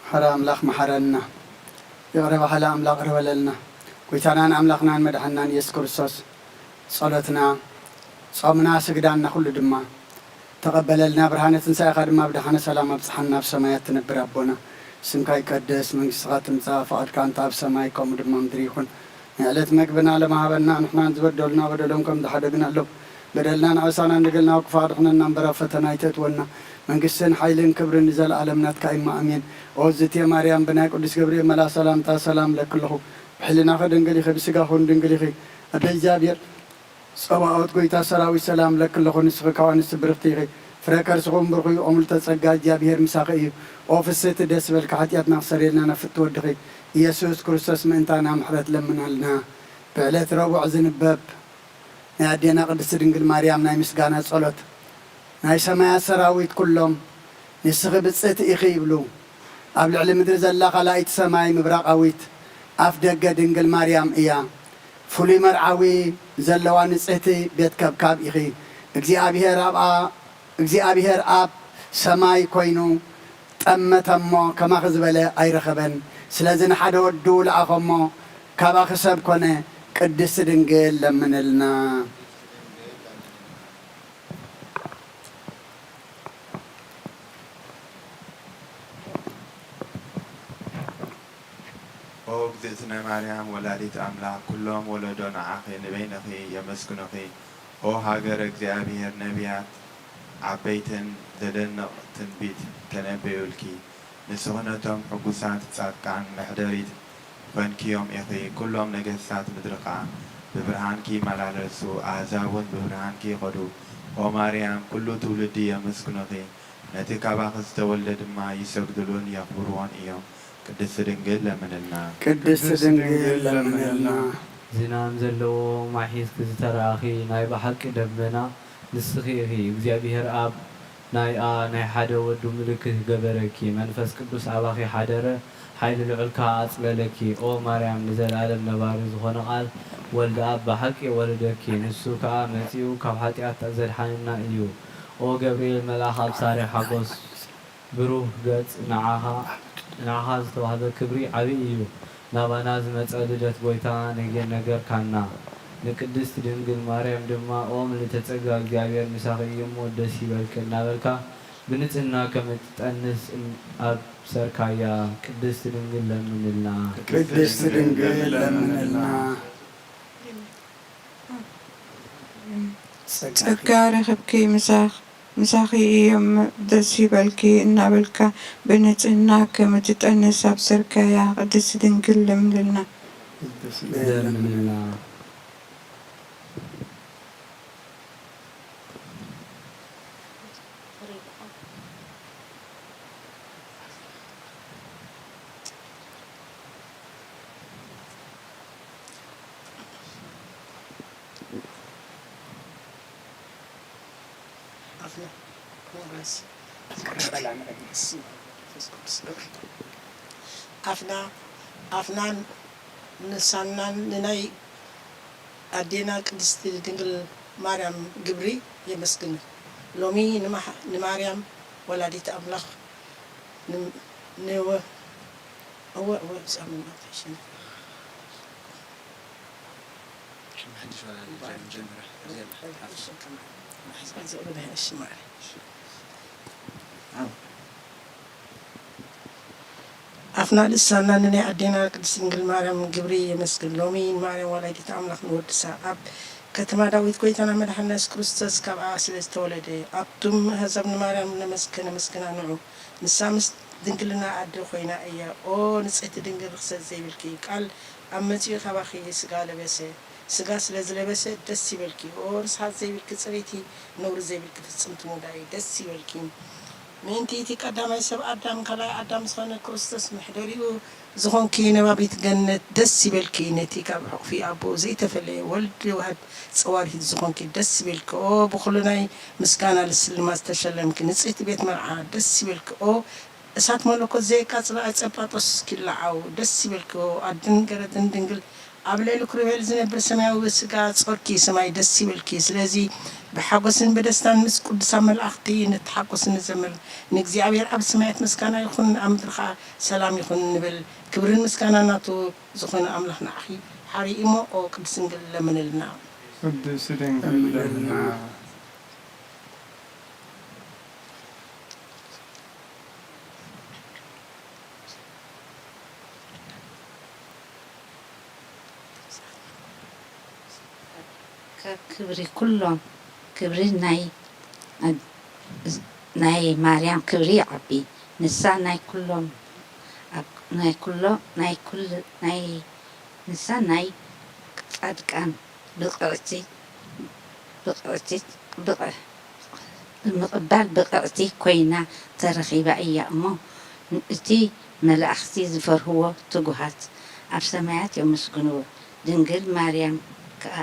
መሓሪ ኣምላኽ መሓረና፣ ይቕረ በሃሊ ኣምላኽ ይቕረ በለልና። ጎይታናን ኣምላኽናን መድሓንናን ኢየሱስ ክርስቶስ ጸሎትና፣ ጾምና፣ ስግዳንና ኩሉ ድማ ተቐበለልና። ብርሃነ ትንሳኤኻ ድማ ብደሓነ ሰላም ኣብጽሓና። ኣብ ሰማያት ትነብር ኣቦና፣ ስምካ ይቀደስ፣ መንግስትኻ ትምጻእ፣ ፍቓድካ እንተ ኣብ ሰማይ ከምኡ ድማ ምድሪ ይኹን። ናይ ዕለት መግብና ለማሃበና፣ ንሕናን ዝበደሉና በደሎም ከም ዝሓደግናሎም በደልና ንኣበሳና ንገልና፣ ክፉእ ኣድሕነና እምበር ኣብ ፈተና ኣይተእትወና። መንግስትን ሓይልን ክብርን ንዘለኣለም ናትካ እማ፣ ኣሜን። ኦ ዝቴ ማርያም፣ ብናይ ቅዱስ ገብርኤል መልኣ ሰላምታ ሰላም እለኪ ኣለኹ። ብሕልናኺ ድንግል ኢኺ፣ ብስጋኺ እውን ድንግል ኢኺ። ኣደ እግዚኣብሔር ጸባኦት፣ ጎይታ ሰራዊት፣ ሰላም እለኪ ኣለኹ። ንስኺ ካብ ኣንስቲ ብርኽቲ ኢኺ፣ ፍረ ከርስኺ እውን ብሩኽ እዩ። ኦ ምልዕተ ጸጋ፣ እግዚኣብሔር ምሳኺ እዩ። ኦ ፍስህቲ፣ ደስ በልኪ፣ ሓጢኣትና ክሰርየልና ናብ ፍትወ ወድኺ ኢየሱስ ክርስቶስ ምእንታና ምሕረት ለምናልና። ብዕለት ረቡዕ ዝንበብ ናይ ኣዴና ቅድስቲ ድንግል ማርያም ናይ ምስጋና ጸሎት። ናይ ሰማያት ሰራዊት ኩሎም ንስኺ ብጽእቲ ኢኺ ይብሉ። ኣብ ልዕሊ ምድሪ ዘላ ካልኣይቲ ሰማይ ምብራቓዊት ኣፍ ደገ ድንግል ማርያም እያ። ፍሉይ መርዓዊ ዘለዋ ንጽህቲ ቤት ከብካብ ኢኺ። እግዚኣብሔር ኣብኣ እግዚኣብሔር ኣብ ሰማይ ኮይኑ ጠመተ እሞ ከማኺ ዝበለ ኣይረኸበን። ስለዚ ንሓደ ወዱ ለኣኸ እሞ ካባኺ ሰብ ኮነ። ቅድስቲ ድንግል ለምንልና። ኦ እግዝእትነ ማርያም ወላዲት ኣምላኽ፣ ኩሎም ወለዶ ንዓኺ ንበይንኺ የመስግኑኺ። ኦ ሃገረ እግዚኣብሔር፣ ነቢያት ዓበይትን ዘደንቕ ትንቢት ተነበዩልኪ። ንስኺ ነቶም ሕጉሳት ጻድቃን መሕደሪት ኾንክዮም ኢኺ። ኩሎም ነገስታት ምድሪ ኸኣ ብብርሃንኪ ይመላለሱ፣ ኣህዛብ እውን ብብርሃንኪ ይኸዱ። ኦ ማርያም፣ ኩሉ ትውልዲ የመስግኑኺ። ነቲ ካባኺ ዝተወልደ ድማ ይሰግዱሉን የኽብርዎን እዮም። ቅድስቲ ድንግል ለምንልና። ቅድስቲ ድንግል ለምንልና። ዝናም ዘለዎ ማይ ሒዝኪ ዝተራእኺ ናይ ብሓቂ ደበና ንስኺ ኢኺ። እግዚኣብሄር ኣብ ናይኣ ናይ ሓደ ወዱ ምልክት ገበረኪ። መንፈስ ቅዱስ ኣባኺ ሓደረ፣ ሓይሊ ልዑል ከኣ ኣጽለለኪ። ኦ ማርያም፣ ንዘለኣለም ነባሪ ዝኾነ ቃል ወልደ ኣብ ብሓቂ ወለደኪ። ንሱ ከኣ መጺኡ ካብ ሓጢኣት ዘድሓነና እዩ። ኦ ገብርኤል መልኣኽ ኣብሳሪ ሓጎስ ብሩህ ገጽ ንዓኻ ንዓኻ ዝተዋህበ ክብሪ ዓቢ እዩ። ናባና ዝመጸ ልደት ጐይታ ነገርካና። ንቅድስት ድንግል ማርያም ድማ ኦ ምልእተ ጸጋ እግዚኣብሔር ምሳኺ እዩ እሞ ደስ ይበልኪ እናበልካ ብንጽህና ከም እትጠንስ ኣብሰርካያ። ቅድስት ድንግል ለምንልና። ቅድስት ድንግል ለምንልና። ጸጋ ረኽብኪ ምሳኽ ምሳኺ እዮም ደስ ይበልኪ እናበልካ ብንጽህና ከም እትጠንስ ኣብሰርካያ። ቅድስት ድንግል ለምንልና። ለምንልና። ኣፍና ኣፍናን ንሳናን ንናይ ኣዴና ቅድስቲ ድንግል ማርያም ግብሪ የመስግን። ሎሚ ንማርያም ወላዲት ኣምላኽ ንወ እወ እወ ብዛዕባ ኣፍና ልሳና ንናይ ኣዴና ቅድስት ድንግል ማርያም ግብሪ የመስግን። ሎሚ ንማርያም ወላዲተ ኣምላኽ ንወድሳ ኣብ ከተማ ዳዊት ጎይታና መድሓንና የሱስ ክርስቶስ ካብኣ ስለ ዝተወለደ ኣብቱም ኣህዛብ ንማርያም ነመስከ ነመስግና ንዑ። ንሳ ምስ ድንግልና ኣደ ኮይና እያ። ኦ ንጽህቲ ድንግል ርኽሰት ዘይብልኪ ቃል ኣብ መጺኡ ካባኺ ስጋ ለበሰ። ስጋ ስለ ዝለበሰ ደስ ይበልኪ። ኦ ርስሓት ዘይብልኪ ጽርይቲ ነውሪ ዘይብልኪ ፍጽምቲ ሙዳይ ደስ ይበልኪ። ምእንቲ እቲ ቀዳማይ ሰብ ኣዳም ካልኣይ ኣዳም ዝኾነ ክርስቶስ መሕደሪኡ ዝኾንኪ ነባቢት ገነት ደስ ይበልኪ። ነቲ ካብ ሕቑፊ ኣቦኡ ዘይተፈለየ ወልድ ዋህድ ጸዋሪት ዝኾንኪ ደስ ይበልኪ። ኦ ብኹሉ ናይ ምስጋና ልስልማት ዝተሸለምኪ ንጽህቲ ቤት መርዓ ደስ ይበልኪ። ኦ እሳት መለኮት ዘየቃጽላ ኣጸጳጦስ ኪለዓው ደስ ይበልኪ። ኦ ኣድን ገረትን ድንግል ኣብ ልዕሊ ኪሩቤል ዝነብር ሰማያዊ ስጋ ጾርኪ፣ ሰማይ ደስ ይብልኪ። ስለዚ ብሓጎስን ብደስታን ምስ ቅዱሳን መላእኽቲ ንተሓጎስ ንዘምር። ንእግዚኣብሔር ኣብ ሰማያት ምስጋና ይኹን፣ ኣብ ምድሪ ኸኣ ሰላም ይኹን ንብል። ክብርን ምስጋና ናቱ ዝኾነ ኣምላኽ ንዓኺ ሓሪ እሞ፣ ኦ ቅድስት ድንግል ለምንልና። ቅድስት ድንግል ለምንልና። ካብ ክብሪ ኩሎም ክብሪ ናይ ናይ ማርያም ክብሪ ይዓቢ። ንሳ ናይ ኩሎም ኣብ ናይ ኩሎ ናይ ኩል ናይ ንሳ ናይ ጻድቃን ብቕዕቲ ብቕዕቲ ብቕ ብምቕባል ብቕዕቲ ኮይና ተረኺባ እያ እሞ፣ እቲ መላእኽቲ ዝፈርህዎ ትጉሃት ኣብ ሰማያት የመስግንዎ። ድንግል ማርያም ከኣ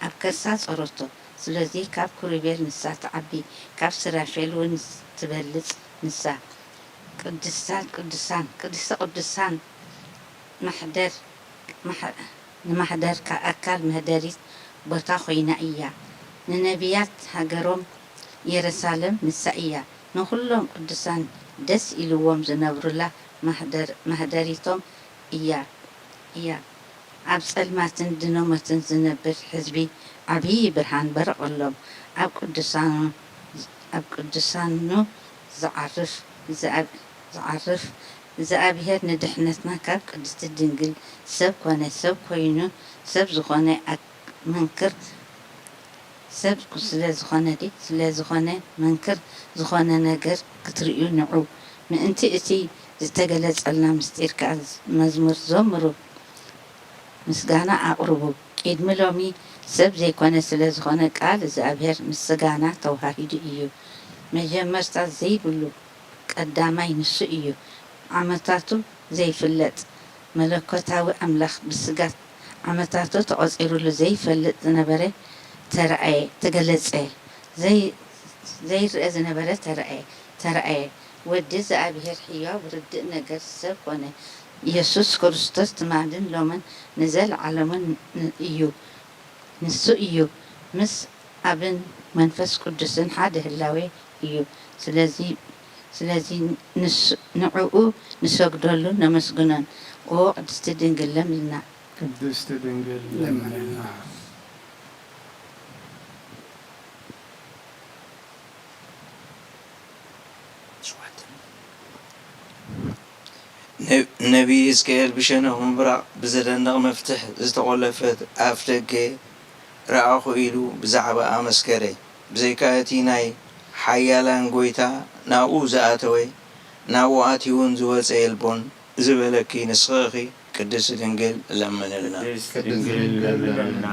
ኣብ ከርሳ ጸረቶ። ስለዚ ካብ ኪሩቤል ንሳ ትዓቢ፣ ካብ ሱራፌል እውን ትበልጽ። ንሳ ቅድስተ ቅዱሳን፣ ቅድስተ ቅዱሳን ማሕደር ማሕ ንማሕደርካ ኣካል መህደሪት ቦታ ኮይና እያ። ንነቢያት ሃገሮም የሩሳሌም ንሳ እያ። ንኹሎም ቅዱሳን ደስ ኢልዎም ዝነብሩላ ማህደር ማህደሪቶም እያ እያ። ኣብ ጸልማትን ድኖመትን ዝነብር ህዝቢ ዓብዪ ብርሃን በረቐሎም። ኣብ ቅዱሳኑ ኣብ ቅዱሳኑ ዝዓርፍ ዝኣብሔር ንድሕነትና ካብ ቅድስቲ ድንግል ሰብ ኮነ ሰብ ኮይኑ ሰብ ዝኾነ መንክር ሰብ ስለ ዝኾነ ድዩ ስለ ዝኾነ መንክር ዝኾነ ነገር ክትርእዩ ንዑ ምእንቲ እቲ ዝተገለጸልና ምስጢር ከኣ መዝሙር ዘምሩ ምስጋና ኣቕርቡ። ቅድሚ ሎሚ ሰብ ዘይኮነ ስለ ዝኾነ ቃል እግዚኣብሔር ምስጋና ተዋሂዱ እዩ። መጀመርታ ዘይብሉ ቀዳማይ ንሱ እዩ። ዓመታቱ ዘይፍለጥ መለኮታዊ ኣምላኽ ብስጋ ዓመታቱ ተቖጺሩሉ ዘይፈልጥ ዝነበረ ተራእየ፣ ተገለጸ። ዘይ ዘይርአ ዝነበረ ተራእየ፣ ተራእየ። ወዲ እግዚኣብሔር ሕያው ርድእ ነገር ሰብ ኮነ። ኢየሱስ ክርስቶስ ትማልን ሎምን ንዘለዓለምን እዩ። ንሱ እዩ ምስ ኣብን መንፈስ ቅዱስን ሓደ ህላዌ እዩ። ስለዚ ስለዚ ንሱ ንዕኡ ንሰግደሉ ነመስግኖን። ኦ ቅድስቲ ድንግል ለምልና። ቅድስቲ ድንግል ለምንና። ነቢይ ሕዝቅኤል ብሸነኽ ምብራቕ ብዘደንቕ መፍትሕ ዝተቖለፈት ኣፍ ደገ ረኣኹ ኢሉ ብዛዕባኣ መስከረ። ብዘይካ እቲ ናይ ሓያላን ጐይታ ናብኡ ዝኣተወ፣ ናብኡ ኣትዩውን ዝወጸ የልቦን ዝበለኪ ንስኺ ኢኺ። ቅድስቲ ድንግል ለምንልና። ቅድስቲ ድንግል ለምንልና።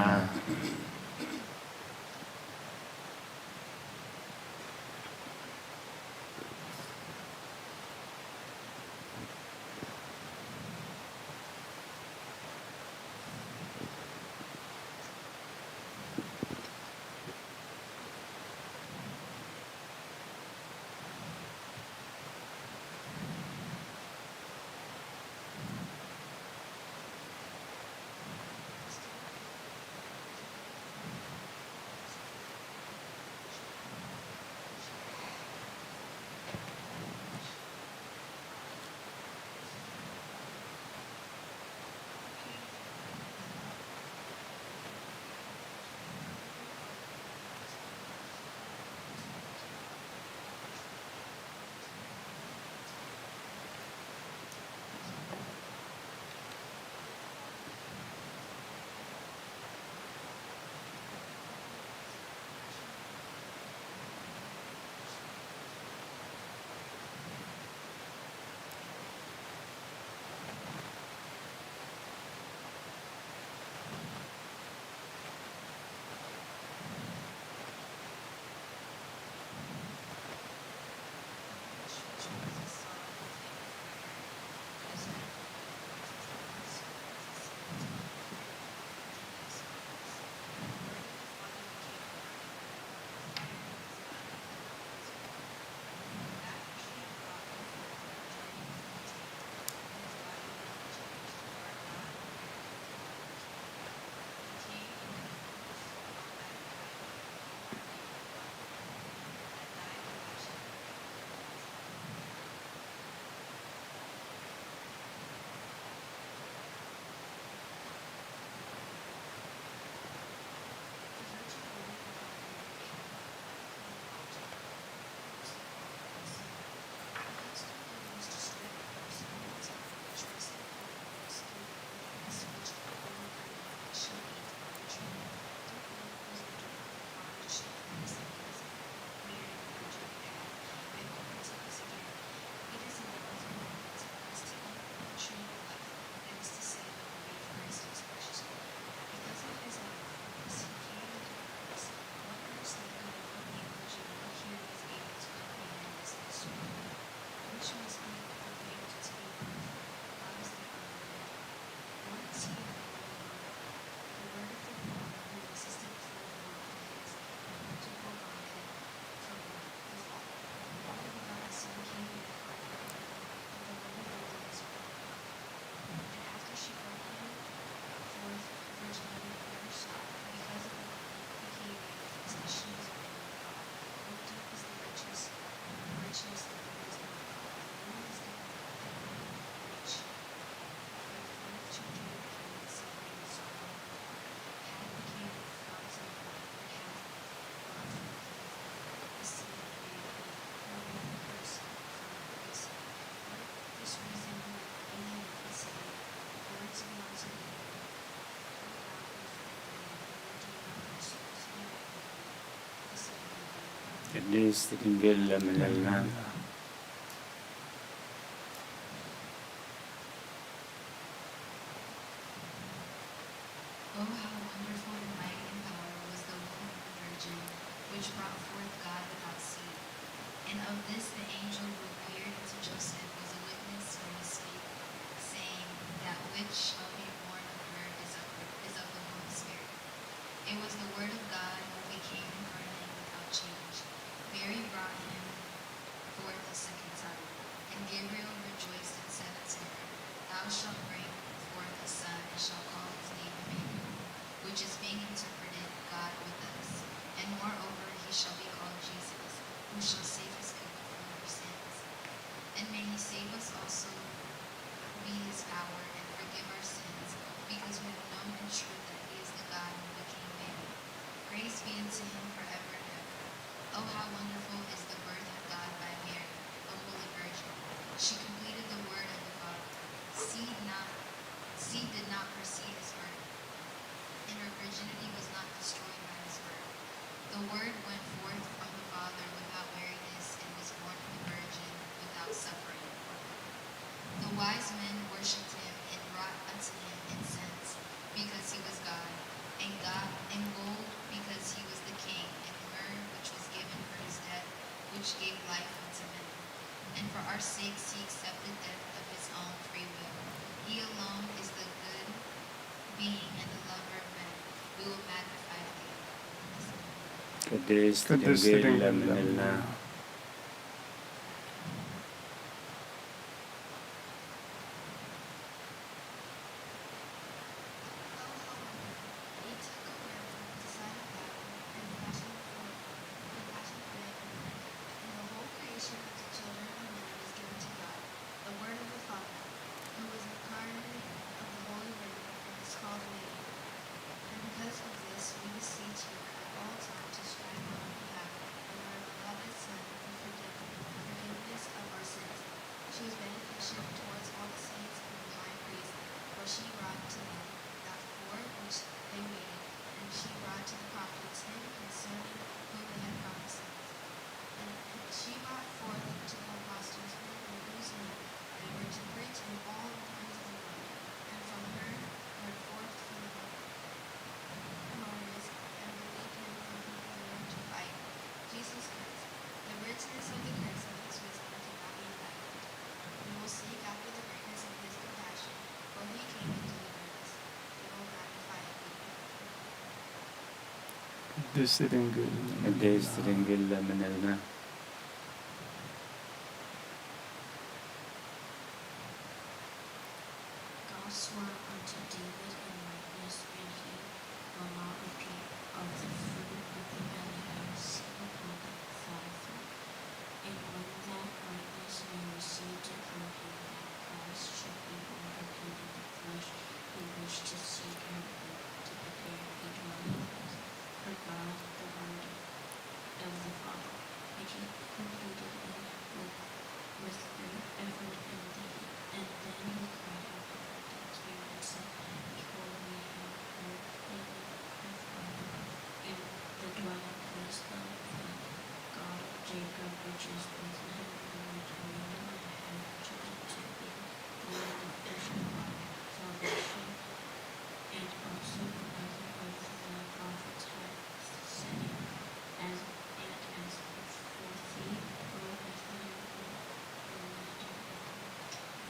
ቅድስት ድንግል ለምነልና። Oh, how wonderful and mighty in power was the womb of the Virgin, which brought forth God without seed. And of this the angel who appeared to Joseph was a witness when he spake, saying, That which shall be born of her is of, is of the Holy Spirit. It was the word of God who became incarnate without change. Mary brought him forth a second time, and Gabriel rejoiced and said unto her, Thou shalt bring forth a son, and shalt call his name Emmanuel, which is being interpreted, God with us. And moreover, he shall be called Jesus, who shall save his people from their sins. And may he save us also, be his power, and forgive our sins, because we have known and true that he is the God who became man. Praise be unto him forever and ever. Oh, how wonderful is the birth of God by Mary, the Holy Virgin. She completed the word of the Father. Seed not, seed did not precede his birth, and her virginity was not destroyed by his birth. The word went forth from the Father without weariness, and was born of the Virgin without suffering. The wise men worshipped him, and brought unto him incense, because he was God, and God, and gold, because he was the king, and myrrh, which was given for his death, which gave life unto men. And for our sakes he accepted death of his own free will. He alone is the good being and the lover of men. We will magnify thee. ቅድስት ድንግል ለምንልና። The word of the Father, who was incarnate of the Holy Virgin, and is called Mary. And because of this, we beseech you at all times to strive on our behalf of our beloved Son for forgiveness of our sins. She was beneficent towards all the saints and the high priests, for she brought to them that poor which they made, and she brought to the prophets him concerning whom they had prophesied. And she brought forth to the apostles him in whose name they were to preach in all the parts of the world. And from her went forth Philip and Barnabas, and believed him the people who were to fight Jesus Christ. The richness of the grace of his wisdom cannot be fathomed. We will seek after the greatness of his compassion, for he came into the darkness. We will magnify thee. ቅድስት ድንግል ቅድስት ድንግል ለምንልና። God swore unto David in righteousness, and he will not repeat of the fruit of the belly have seed upon thy throne. And when that righteousness may receive it from him that Christ should be overcome in the flesh, he wished to see him and to prepare a dwelling place for God. The word of the Father. He completed it with, with great effort, and, the, and then he cried out with a loud cry and said, Behold, we have heard David the Father, and the dwelling place of the God of Jacob, which is Bethlehem, in the land of Judah, and have chosen to be the land of Israel, salvation, and also another of the prophets had said it, as, and as for thee, O Bethlehem, in the land of Ephraim,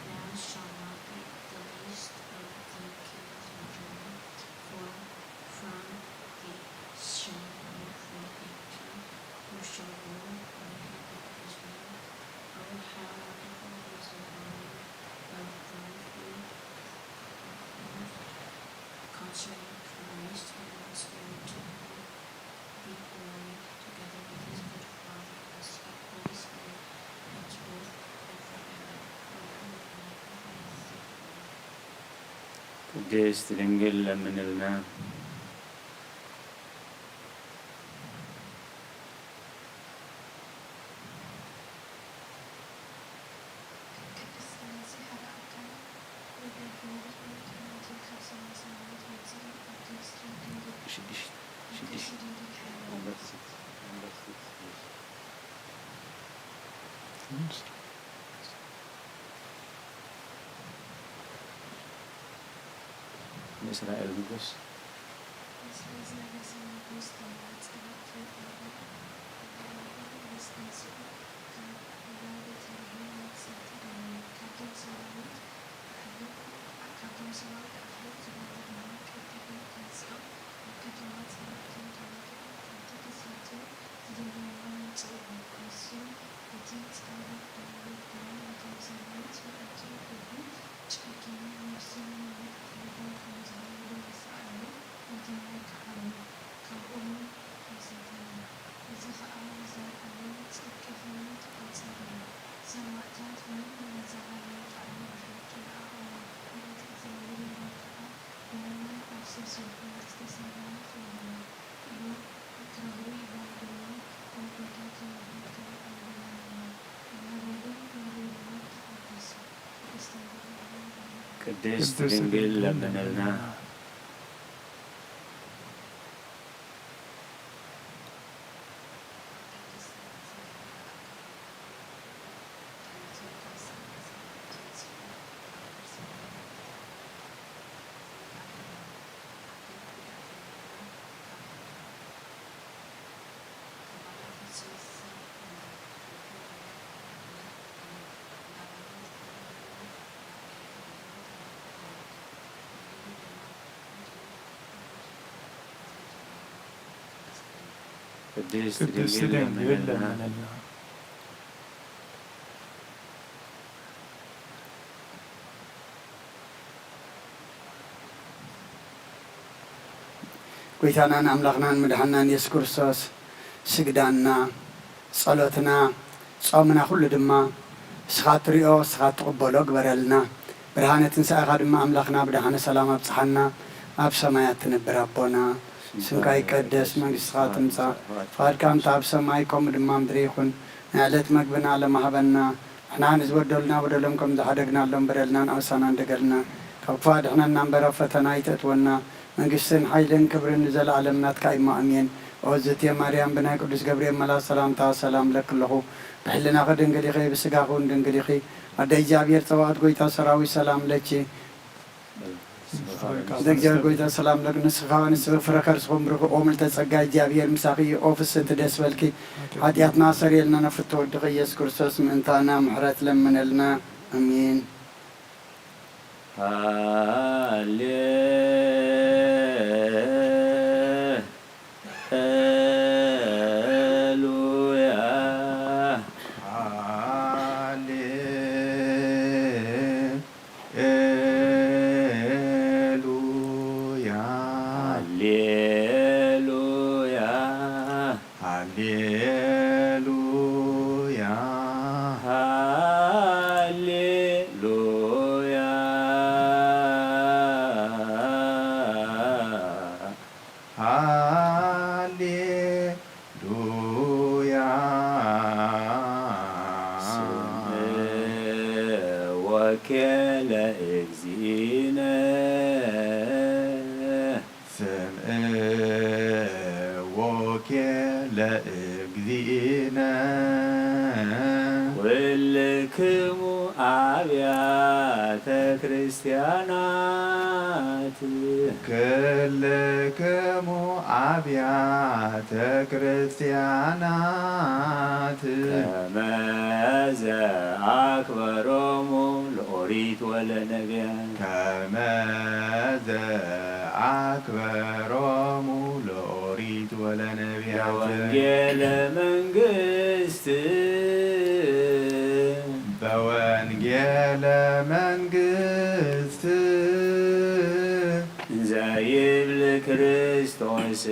thou shalt not be the least of the kings of Judah, for from thee shall go forth a king who shall rule my people Israel. O how wonderful is the volume of thine who concerning Christ, and the Spirit, to whom be glory together with his good Father, as he Holy Spirit, henceforth and forever. We will magnify thee, Lord. ቅድስት ድንግል ለምንልና። ቅድስት ተረሲ ሓደ ኣካል ወደ ገነት መርካናቱ ካብ ሰማይ ሰማያት መጺኡ ኣብ ቅድስቲ ድንግል ሽዱሽተ ኣብ ቅድስቲ ድንግል ሓይሊ number six number six please። ንእስራኤል ንጉስ። ቅድስት ድንግል ለምንልና። ቅድስት ድንግል ለምንልና። ጎይታናን ኣምላኽናን መድሓናን የሱስ ክርስቶስ፣ ስግዳንና፣ ጸሎትና፣ ጾምና ኩሉ ድማ ንስኻ ትሪኦ፣ ንስኻ ትቕበሎ ግበረልና። ብርሃነ ትንሳኤኻ ድማ ኣምላኽና ብደሓነ ሰላም ኣብጽሓና። ኣብ ሰማያት ትነብር ኣቦና፣ ስምካ ይቀደስ፣ መንግስትኻ ትምጻእ፣ ፍቓድካ ከምቲ ኣብ ሰማይ ከምኡ ድማ ምድሪ ይኹን። ናይ ዕለት መግብና ሎሚ ሃበና፣ ንሕና ንዝበደሉና በደሎም ከም ዝሓደግናሎም በደልና ንኣበሳና እንደገልና፣ ካብ ክፉእ ኣድሕነና እምበር ኣብ ፈተና ኣይተእትወና። መንግስትን ሓይልን ክብርን ንዘለኣለም ናትካ እዩ፣ ኣሜን። ኦ ዝእቲ ማርያም፣ ብናይ ቅዱስ ገብርኤል መልኣኽ ሰላምታ ሰላም እብለኪ ኣለኹ። ብሕልናኺ ድንግል ኢኺ፣ ብስጋኺ እውን ድንግል ኢኺ። ኣደ እግዚኣብሔር ጸባኦት፣ ጎይታ ሰራዊት፣ ሰላም ለኪ። ኣደ እግዚኣብሔር ጎይታ ሰላም ለኪ፣ ንስኺ ከኣ ንስኺ ፍረ ከርስኺ ብሩኽ፣ ኦ ምልዕተ ጸጋ፣ እግዚኣብሔር ምሳኺ እዩ። ኦ ፍስሕቲ ደስ በልኪ፣ ሓጢኣትና ኣሰርየልና፣ ናብ ፍትወ ወድኺ ኢየሱስ ክርስቶስ ምእንታና ምሕረት ለምነልና። ኣሜን። ሃሌ ሉያ። ሃሌ ሉያ። ሃሌ ሉያ። ሃሌ ሉያ። ሃሌ ሉያ። ሃሌ ሉያ። ስምዕ ወኬለ እግዚእነ። ስምዕ ወኬለ እግዚእነ። ኩልክሙ ኣብያተ ክርስቲያናት። ክልክሙ ኣብያተ ክርስቲያናት። ከመ ዘአክበሮሙ ለኦሪት ወለነቢያት። ከመ ዘአክበሮሙ ለኦሪት ወለነቢያት። ለወንጌለ መንግስት። በወንጌለ መንግስት። እንዘ ይብል ክርስቶስ።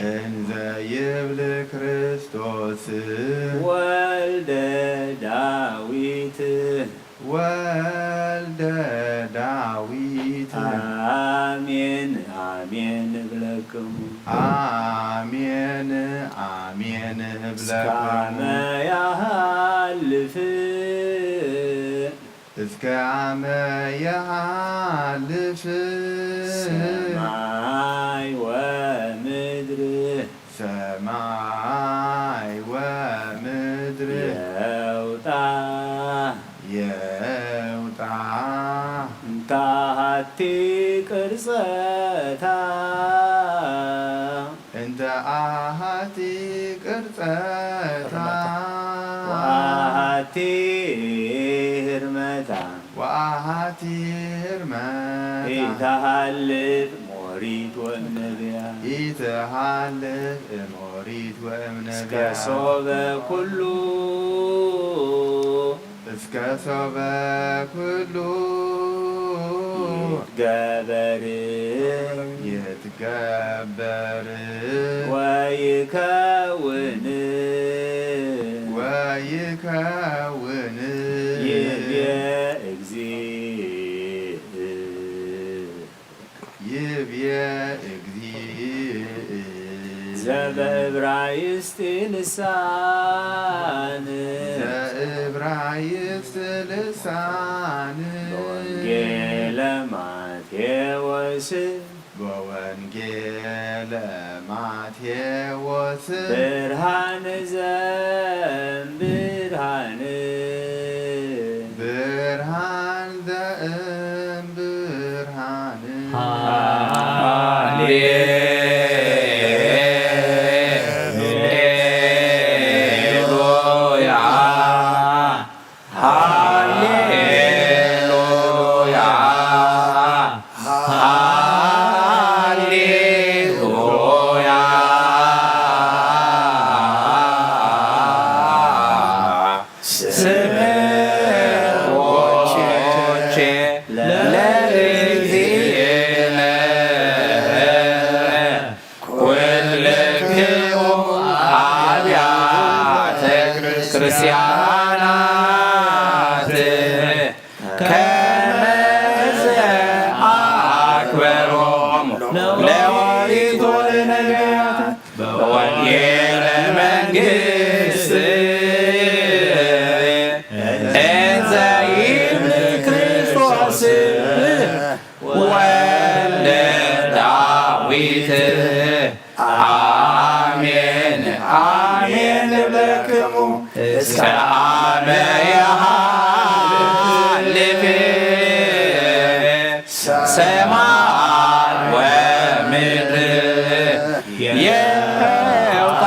እንዘ ይብል ክርስቶስ። ወልደ ዳዊት። ወልደ ዳዊት። አሜን አሜን እብለክሙ። አሜን አሜን እብለክሙ። እስከ አመ ያሃልፍ። እስከ አመ ያሃልፍ። ሰማይ ወምድር። ሰማይ ወምድር። የውጣ። እንተ ኣሐቲ ቅርጸታ። እንተ ኣሐቲ ቅርጸታ። ወኣሐቲ ህርመታ። ወኣሐቲ ህርመታ። ኢተሃልፍ ሞሪት ወእምነብያ። ኢተሃልፍ ሞሪት ወእምነብያ። እስከ ሶበ ኩሉ። እስከ ሶበ ኩሉ። ይትገበር። ይትገበር። ወይከውን። ወይከውን። ይብየ እግዚእ። ይብየ እግዚእ። ዘበእብራይስጢ ልሳን። ዘእብራይስጢ ልሳን። በወንጌለ ማቴዎስ። በወንጌለ ማቴዎስ። ብርሃን ዘእምብርሃን። ብርሃን ዘእምብርሃን። ሃሌሉያ፣ ሃሌሉያ፣ ሃሌሉያ። ስምዖቼ ለእግዚእነ ኩልክሙ አብያተ ክርስቲያናት ከመዘ አክበሮሙ ለኦሪት ወለነቢያት በወንጌለ መንግሥት እንዘ ይብል ክርስቶስ ወልደ ዳዊት። አሜን አሜን እብለክሙ እስከ አመ የሃልፍ ሰማይ ወምድር የውጣ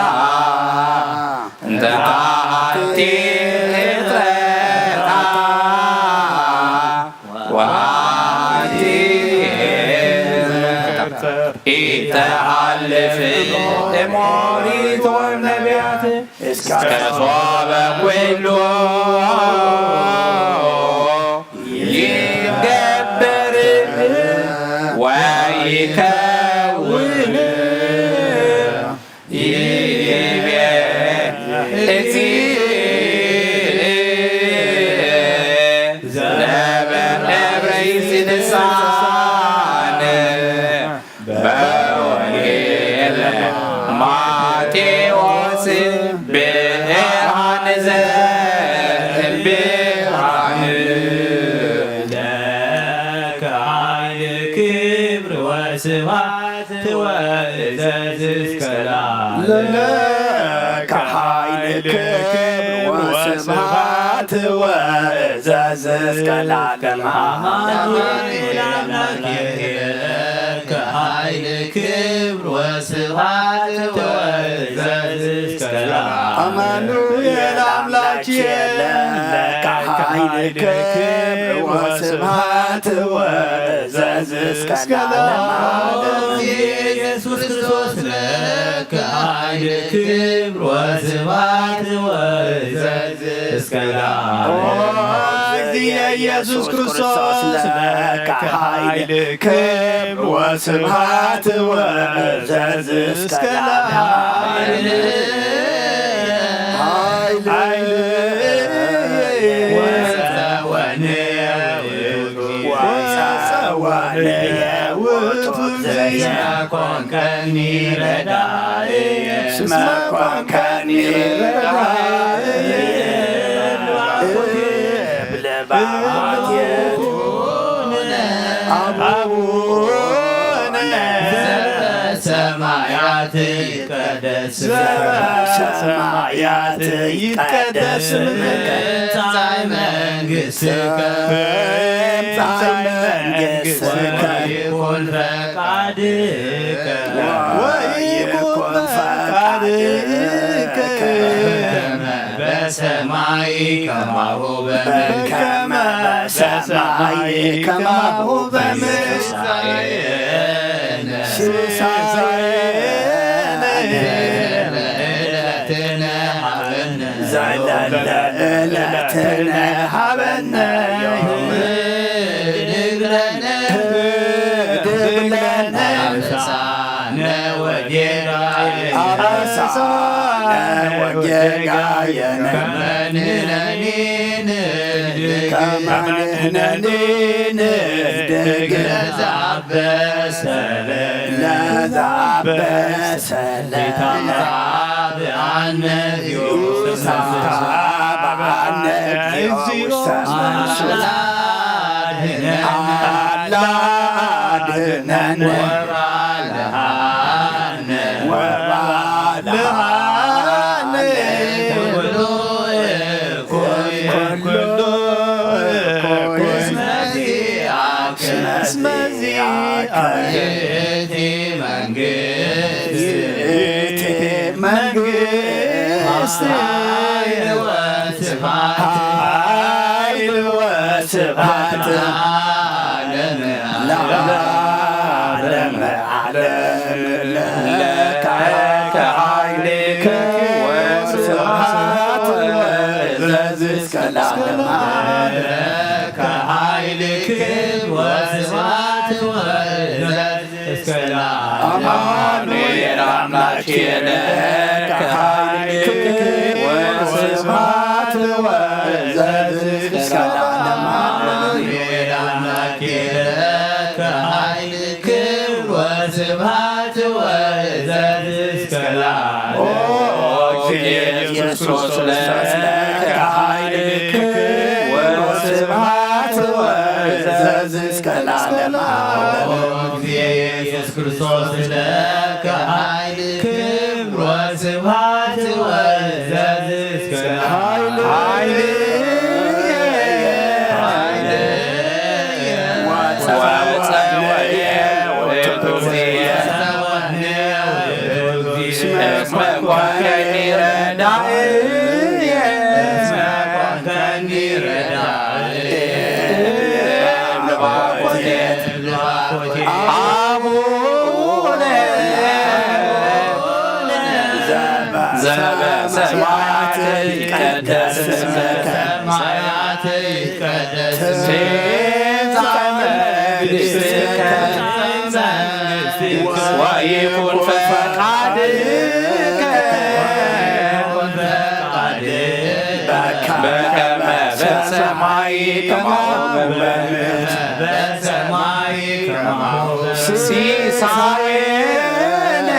እንተ አሐቲ ፍጥረታ ወአሐቲ ኢተሃልፍ እምኦሪት ወእምነቢያት እስከ ሶበ ኩሉ ይትገበር ወይከውን ይቤ እግዚእ ዘበእብራይስጢ ልሳን በወንጌለ ማቴዎስ ብርሃን ዘእምብርሃን። ለከ ኃይል ክብር ወስብሐት ወእዘዝ እስከ ለዓለም። ለከ ኃይል ክብር ወስብሐት ወእዘዝ እስከ ለዓለም። አማኑኤል አምላክ የለከ ኃይል ክብር ወስብሐት ወእዘዝ እስከ ለዓለም። አማኑኤል አምላክ የለከ ኃይል ክብር ወስብሐት ወእዘዝ እስከ ለዓለም። ኢየሱስ ክርስቶስ ለከ ኃይል ክብር ወስብሐት ወእዘዝ እስከ ለዓለም። ኦ እግዚእ ኢየሱስ ክርስቶስ ለከ ኃይል ክብር ወስብሐት ወእዘዝ እስከ ለዓለም። ኃይል ወጸወነ ወጸወነ ውእቱ ዘይኮንከኒ ረዳኢ እስመ ኮንከኒ ረዳኢ። አቡነ ዘበሰማያት ይትቀደስ ስምከ። ዘበሰማያት ይትቀደስ ስምከ። ትምጻእ መንግስትከ ትምጻእ መንግስትከ ወይኩን ፈቃድከ ወይኩን ፈቃድከ በከመ በሰማይ ከማሁ በምድር በከመ በሰማይ ከማሁ በምድር ሲሳየነ ሲሳየነ ዘለለ ዕለትነ ሀበነ ዘለለ ዕለትነ ሀበነ ዮም ህድግ ለነ ህድግ ለነ አበሳነ ወጌጋየነ አበሳነ ወጌጋየነ ከመ ንሕነኒ ንህድግ ከመ ንሕነኒ ንህድግ ለዘአበሰ ለነ ለዘአበሰ ለነ ተባብአነ እግዚኦ ውስተ ተባብአነ እግዚኦ ውስተ መንሱት አላ አድነነ ወባልሃነ ወባልሃነ ኩሉ እኩይ ኩሉ እኩይ እስመ ዚአከ እስመ ዚአከ ይእቲ መንግስት ይእቲ መንግስት ኃይል ወስብሐት ኃይል ወስብሐት ለዓለመ ዓለም ለዓለመ ዓለም ለከ ኃይልክ ወስብሐት ወእዘዝ እስከ ለዓለመ ዓለም ለከ ኃይልክ ወስብሐት ወእዘዝ እስከ ለዓለም አማኑኤል አምላኬነ ከኃይልክ ወስብሐት ወእዘዝ እስከ ለዓለም አማኑኤል አምላኬነ ከኃይልክ ወስብሐት ወእዘዝ እስከ ለዓለም ኦ እግዚእ ኢየሱስ ክርስቶስ ለከ ኃይልክ ወስብሐት ወእዘዝ እስከ ለዓለም አብ። ኦ እግዚእ ኢየሱስ ክርስቶስ ለከ ኃይል ክብር ወስብሐት ወእዘዝ እስከ ኃይል ኃይል ወጸወየ ወእግዚእ እስመ ኮንከኒ ረዳኢ እስመ ኮንከኒ ረዳኢ አቡነ ዘበሰማያት ይትቀደስ ስምከ ትምጻእ መንግሥትከ ወይኩን ፈቃድከ በከመ በሰማይ ከማሁ በምድር ሲሳየነ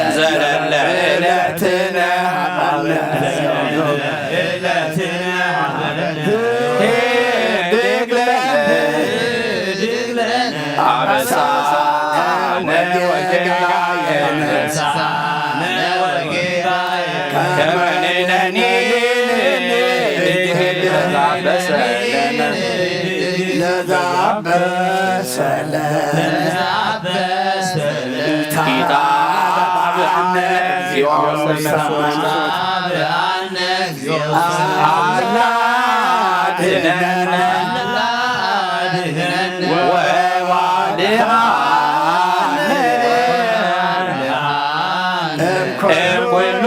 ዘለለ ዕለትነ ሀበነ ህድግ ለነ አበሳነ ወጌጋየነ ከመ ንሕነኒ ንድህድ ለዘአበሰ ለነ ለዘአበሰ ለነ ኢታብአነ እግዚኦ ውስተ መንሱት አላ አድነነ ወባልሃነ እምኩሉ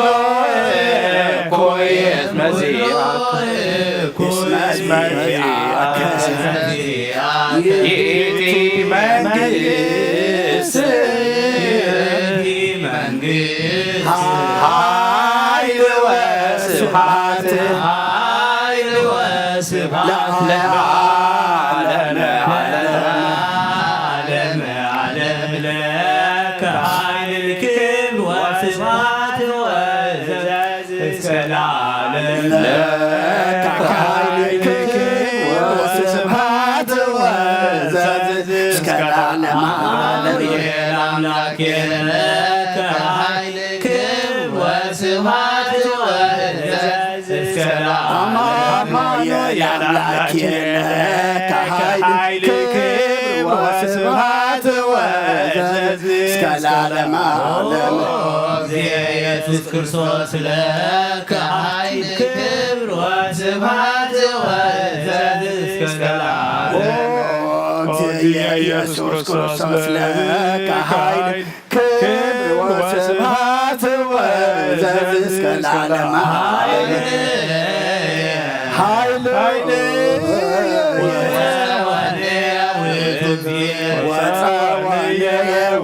እኩይ እስመ ዚአከ እስመ ዚአከ ይእቲ መንግስት መንግስት ኃይል ወስብሐት ኃይል ወስብሐት ለዓለመ ዓለም ለዓለመ ዓለም ለከ ኃይል ክብር ወስብሐት ወእዘዝ እስከ ለዓለም ለከ ኃይል ክብር ወስብሐት ወእዘዝ እስከ ለዓለመ ዓለም አሜን። አምላኬ ለከ ኃይል ክብር ወስብሐት ወእዘዝ ሰላም አማኑኤል አምላኬ ለከ ኃይል ክብር ወስብሐት ወዘዝ እስከ ለዓለመ ዓለም። ኦ፣ እግዚእ ኢየሱስ ክርስቶስ ለከ ኃይል ክብር ወስብሐት ወዘዝ እስከ ለዓለመ። ኦ፣ እግዚእ ኢየሱስ ክርስቶስ ለከ ኃይል ክብር ወስብሐት ወዘዝ እስከ ለዓለመ ዓለም። ኃይል ወጸወነ ውእቱ እግዚእ። ወጸወነ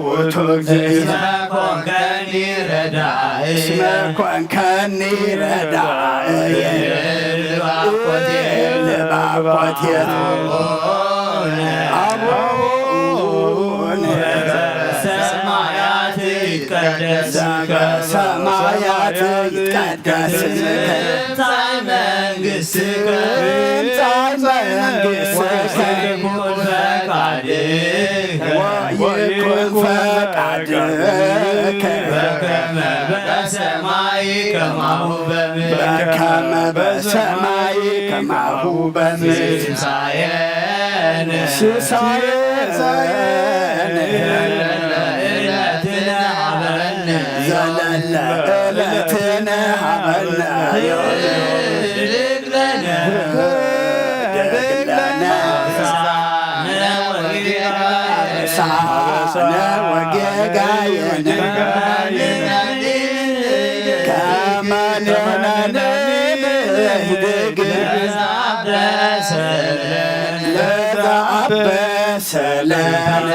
ውእቱ እግዚእ። እስመ ኮንከኒ ረዳእ። እስመ ኮንከኒ ረዳእ። ልባኮቴ። ልባኮቴ። አቡነ ሰማያት ይትቀደስ ስምከ። ሰማያት ይትቀደስ ስምከ። ትምጻእ መንግሥትከ። ትምጻእ መንግሥትከ። ወይኩን ፈቃድከ። ወይኩን ፈቃድከ። በከመ በሰማይ ከማሁ በምድር። በከመ በሰማይ ከማሁ በምድር። ሲሳየነ። ሲሳየነ። ዘለለ ዕለትነ ሀበነ። ዘለለ ዕለትነ ሀበነ። ህድግ ለነ። ህድግ ለነ። አበሳነ ወጌጋየነ። አበሳነ ወጌጋየነ። ከመ ንሕነኒ ንህድግ። ለዘአበሰለነ። ለዘአበሰለነ።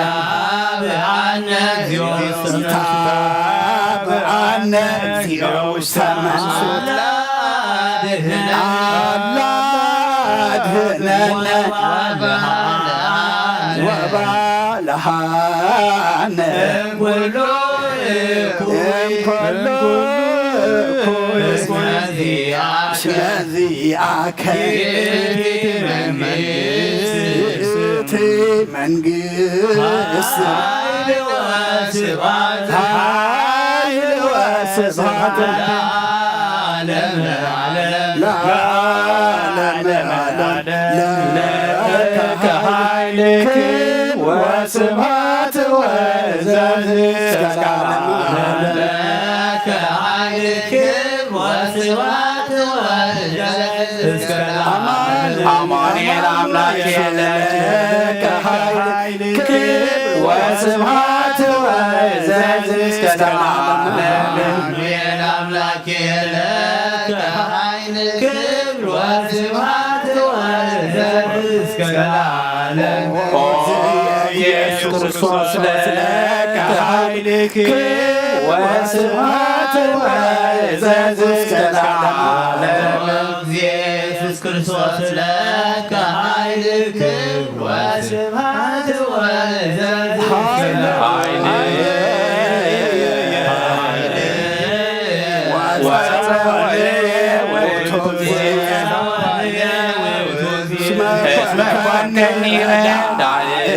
ይትባብአነ እግዚኦ ውስተ መንሱት። ይትባብአነ እግዚኦ ውስተ መንሱት። አላ አድህነነ። ወባልሃነ። እምኩሉ እኩይ። እምኩሉ እኩይ። እስመ ዚአከ። እስመ ዚአከ። ይእቲ መንግሥት። ይእቲ መንግሥት። ኃይል ወስብሐት። ኃይል ወስብሐት። ለዓለመ ዓለም። ለዓለመ ዓለም። ለከ ኃይል ክብር ወስብሐት ወዘዝ እስከ ለዓለመ ዓለም። ለከ ኃይል ክብር ወስብሐት ወዘዝ እስከ ለዓለመ ዓለም። አማኑኤል አምላኬ ለከ ኃይል ክብር ወስብሐት ወዘዝ እስከ ለዓለመ ዓለም። አማኑኤል አምላኬ ለከ ኃይል ክብር ወስብሐት ወዘዝ እስከ ለዓለም። ኦ ኢየሱስ ክርስቶስ ለከ ኃይል ክብር ወስብሐት ወዘዝ እስከ ለዓለም። ኢየሱስ ክርስቶስ ለከ ኃይል ክብር ወስብሐት ወዘዝ እስከ ለዓለም። ኃይል እስመ ኮንከኒ ረዳእየ።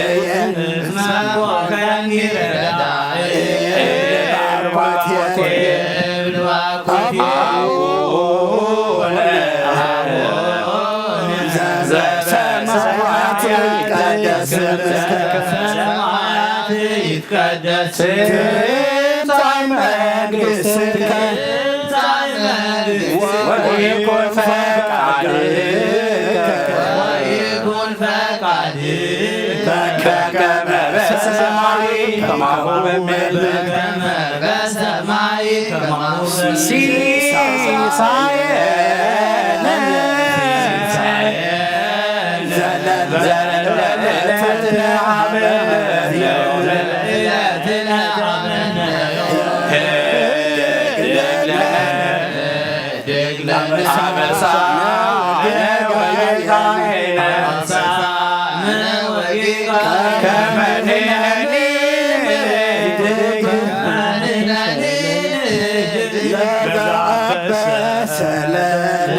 እስመ ኮንከኒ ረዳእየ። አቡነ ዘበሰማያት ይትቀደስ ስምከ። ሰማያት ይትቀደስ። ትምጻእ መንግሥትከ። ትምጻእ መንግሥትከ። ወይኩን ፈቃድከ። ወይኩን ፈቃድከ። በከመ በሰማይ ከማሁ በምድር። በከመ በሰማይ ከማሁ በምድር። ሲሳየነ። ሲሳየነ። ዘለለ ዕለትነ ሀበነ። ዘለለ ዕለትነ ሀበነ። ህድግ ለነ። አበሳነ ወጌጋየነ። ከመ ንሕነኒ ንህድግ። ለዘአበሰለነ።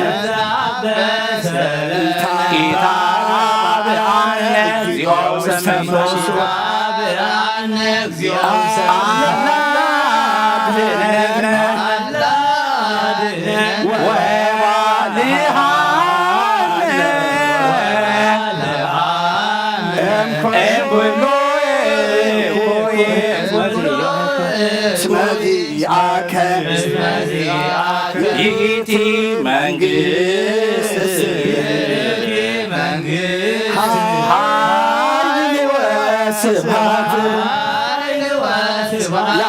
ኢታብአነ እግዚኦ ውስተ መንሱት። አላ አድህነነ። አላ አድህነነ። ወባልሃነ። እስመ ዚአከ ይእቲ መንግስት ኃይል ወስብሐት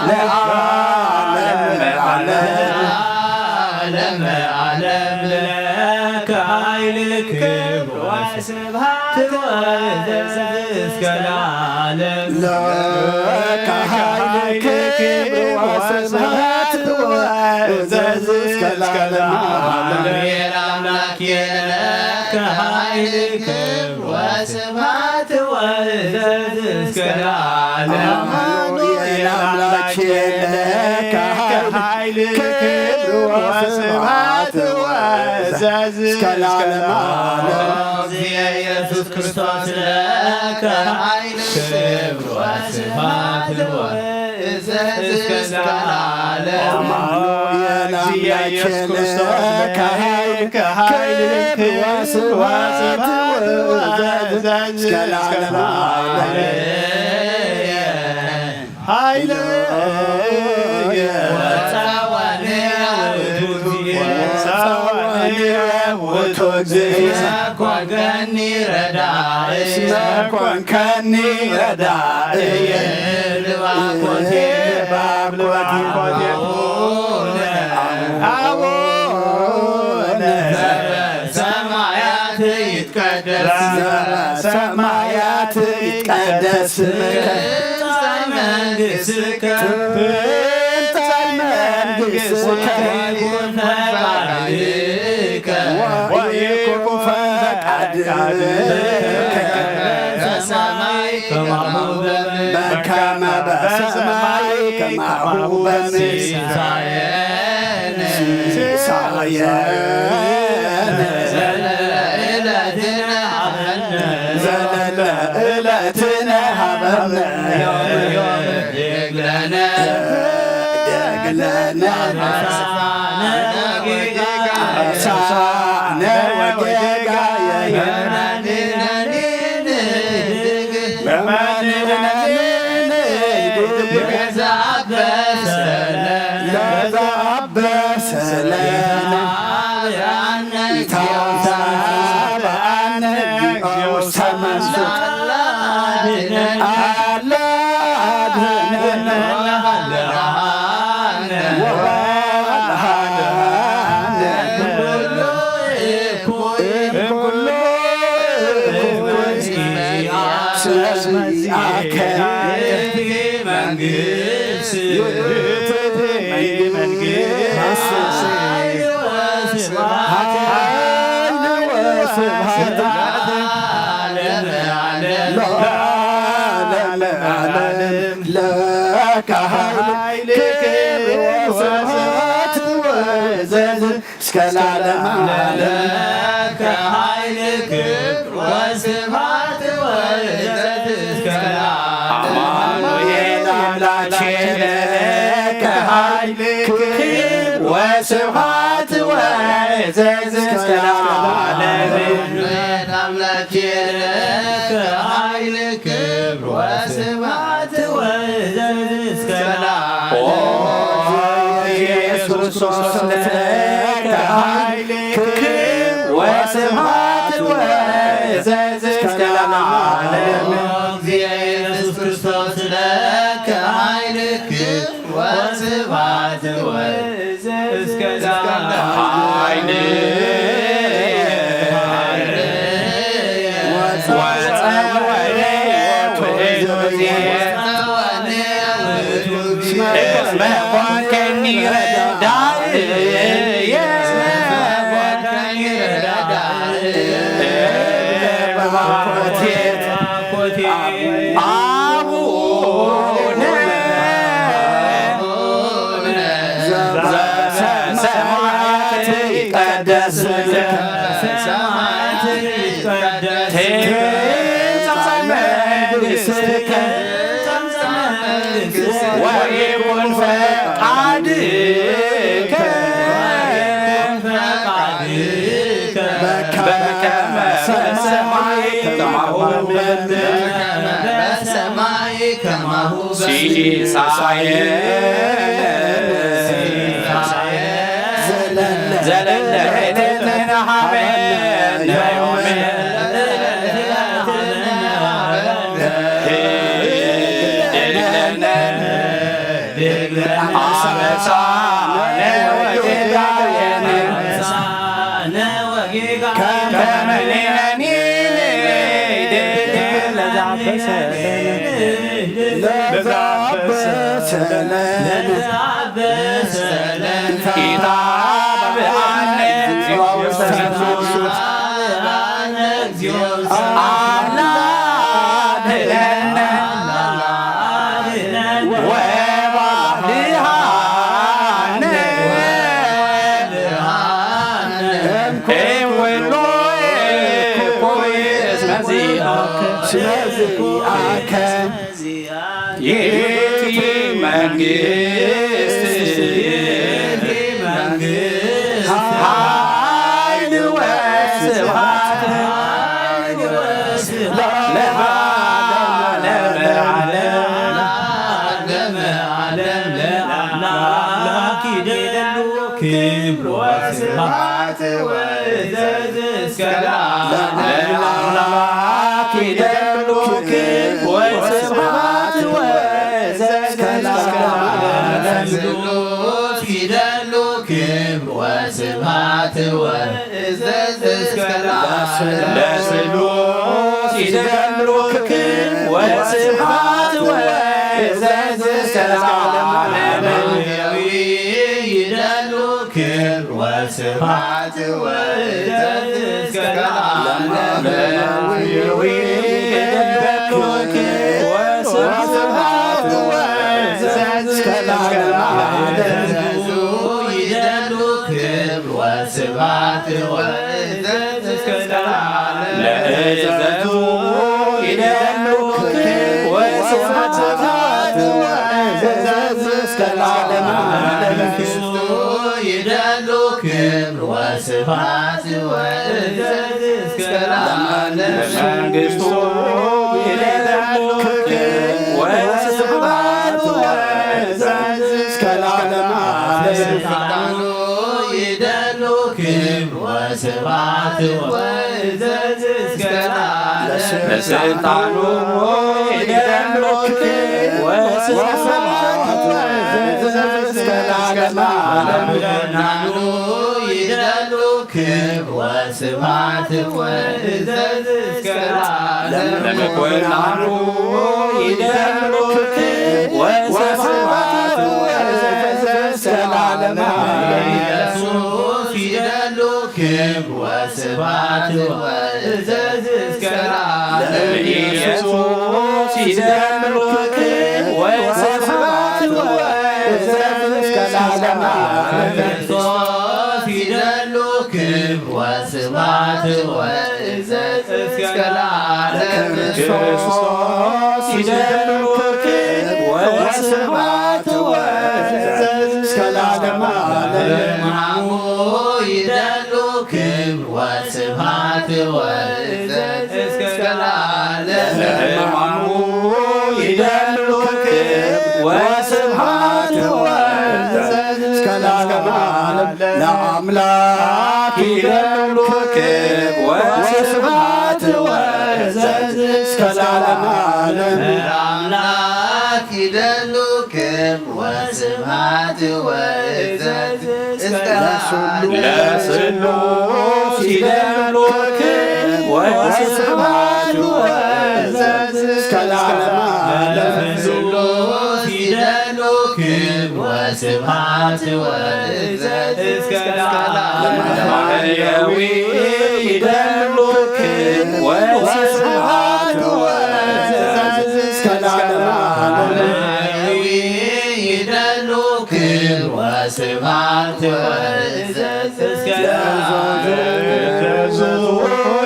ለዓለመ ዓለም። ለዓለመ ዓለም ለከ ኃይል ክብር ወስብሐት ወእዘዝ እስከ ለዓለም። ለከ ኃይል ክብር ወስብሐት ወእዘዝ እስከ ለዓለመ ዓለም። አሜን። አምላኬ ለከ ኃይል ክብር ወስብሐት ወእዘዝ እስከ ለዓለም። አማኑኤል አምላኬ ለከ ኃይል ክብር ወስብሐት ወእዘዝ እስከ ለዓለመ ዓለም። እግዚእ ኢየሱስ ክርስቶስ ለከ ኃይል ክብር ወስብሐት ወእዘዝ እስከ ለዓለም። አማኑኤል አምላኬ ለከ ኃይል ክብር ወስብሐት ወእዘዝ እስከ ለዓለመ ዓለም። ኃይለ ወጸዋኔ ውእቱ እግዚእ። ወጸዋኔ ውእቱ እግዚእ። እስመ ኮንከኒ ረዳኢ። እስመ ኮንከኒ ረዳኢ። ልባኮቴ ልባኮቴ አቡነ አቡነ ዘበሰማያት ይትቀደስ። ዘበሰማያት ይትቀደስ ስምከ። ትምጻእ መንግሥትከ። ትምጻእ መንግሥትከ። ወይኩን ፈቃድከ። ወይኩን ፈቃድከ። በከመ በሰማይ ከማሁ በምድር። ሲሳየነ። ሲሳየነ። ዘለለ ዕለትነ ሀበነ። ዘለለ ዕለትነ ሀበነ። ዮም ዮም ህድግ ለነ። ህድግ ለነ። አበሳነ ወጌጋየነ። አበሳነ ወጌጋየነ። በመንነን ለዘአበሰ ለነ። ለዘአበሰ ለነ። ኢታብአነ እግዚኦ ውስተ መንሱት። አለ አድነን። ወበልሃነ። ኩሉ ስለዚህ አከ መንግስት መንግስት ኃይል ወስብሐት ለዓለመ ዓለም ለከ ኃይል ክብር ወስብሐት ወዘዝ እስከ ለዓለመ ዓለም። ለከ ኃይል ክብር ወስብሐት ወእዘዝ እስከ ለዓለም። አማኑኤል አምላኬ ለከ ኃይል ክብር ወስብሐት ወእዘዝ እስከ ለዓለም። አማኑኤል አምላኬ ለከ ኃይል ክብር ወስብሐት ወእዘዝ እስከ ለዓለም። ኦ ኢየሱስ ክርስቶስ ለከ ኃይል ክብር ወስብሐት ወእዘዝ እስከ ለዓለም። እግዚእ ኢየሱስ ክርስቶስ ለከ ኃይል ክብር ወስብሐት ወእዘዝ እስከ ለዓለም። ኃይል ወጸወየ ውእቱ እስመ ኮንከኒ ረዳእየ። በባኮቴት አቡነ ዘበሰማያት ይትቀደስ ስምከ። ትምጻእ መንግሥትከ። ወይኩን ፈቃድከ በከመ በሰማይ ከማሁ በምድር። ሲሳየ ዘለለ ዕለትነ ሃበነ ዮም ህድለነ ኣበሳነ ወጌጋየነ ከመ ንሕነኒ ለዘ ለዘ ኢታብአነ እግዚኦ ውስተ አምላክነ ወባልሃነ እምኩሉ እኩይ እስመ ዚአከ ይእቲ መንግስት ኃይል ወስብሐት ለዓለመ ዓለም። ክብር ወስብሐት ወእዘዝ እስከ ለዓለም። ለአምላክ ይደሉ ክብር ወስብሐት ወእዘዝ እስከ ለዓለም። ለስሉስ ይደሉ ክብር ወስብሐት ወእዘዝ እስከ ለዓለም። ለስሉስ ይደሉ ክብር ወስብሐት ወእዘዝ እስከ ለዓለም። ይደሉ ክብር ወስብሐት ወእዘዝ እስከ ለዓለም። ለማርያም ይደሉ ክብር ወስብሐት ወእዘዝ እስከ ለዓለም። ይደሉ ክብር ወስብሐት ወእዘዝ እስከ ለዓለም። ለእዘዙ ይደሉ ክብር ወስብሐት ወእዘዝ እስከ ለዓለም። ለመንግስቱ ይደሉ ክብር ወስብሐት ወእዘዝ እስከ ለዓለም። ለመንግስቱ ይደሉ ክብር ወስብሐት ወእዘዝ እስከ ለዓለም። ለስልጣኑ ይደሉ ክብር ወስብሐት ወእዘዝ እስከ ለዓለም። ለስልጣኑ ይደሉ ክብር ወስብሐት ወእዘዝ እስከ ለዓለም። ለምእመናኑ ይደሉ ክብር ወስብሐት ወእዘዝ እስከ ለዓለም። ለምእመናኑ ይደሉ ክብር ወስብሐት ወእዘዝ እስከ ለዓለም። ለኢየሱስ ይደሉ ክብር ወስብሐት ወእዘዝ እስከ ለዓለም። ለኢየሱስ ይደሉ ክብር ወስብሐት ወእዘዝ እስከ ለዓለም። ለክርስቶስ ይደሉ ክብር ወስብሐት ወእዘዝ እስከ ለዓለም። ለክርስቶስ ይደሉ ክብር ወስብሐት ወእዘዝ እስከ ለዓለም። ለማሙ ይደሉ ክብር ወስብሐት ወእዘዝ እስከ ለዓለም። ለማሙ ይደሉ ክብር ወስብሐት ወእዘዝ እስከ ለዓለም። ለአምላክ ይደሉ ክብር ወስብሐት ወእዘዝ እስከ ለዓለም። ለአምላክ ይደሉ ክብር ወስብሐት ወእዘዝ እስከ ለዓለም። ለስሉስ ይደሉ ክብር ወስብሐት ወእዘዝ እስከ ለዓለም። ለስሉስ ይደሉ ክብር ወስብሐት ወእዘዝ እስከ ለዓለም። ለማሕየዊ ይደሉ ክብር ወስብሐት ወእዘዝ እስከ ለዓለም። ለማሕየዊ ይደሉ ክብር ወስብሐት ወእዘዝ እስከ ለዓለም።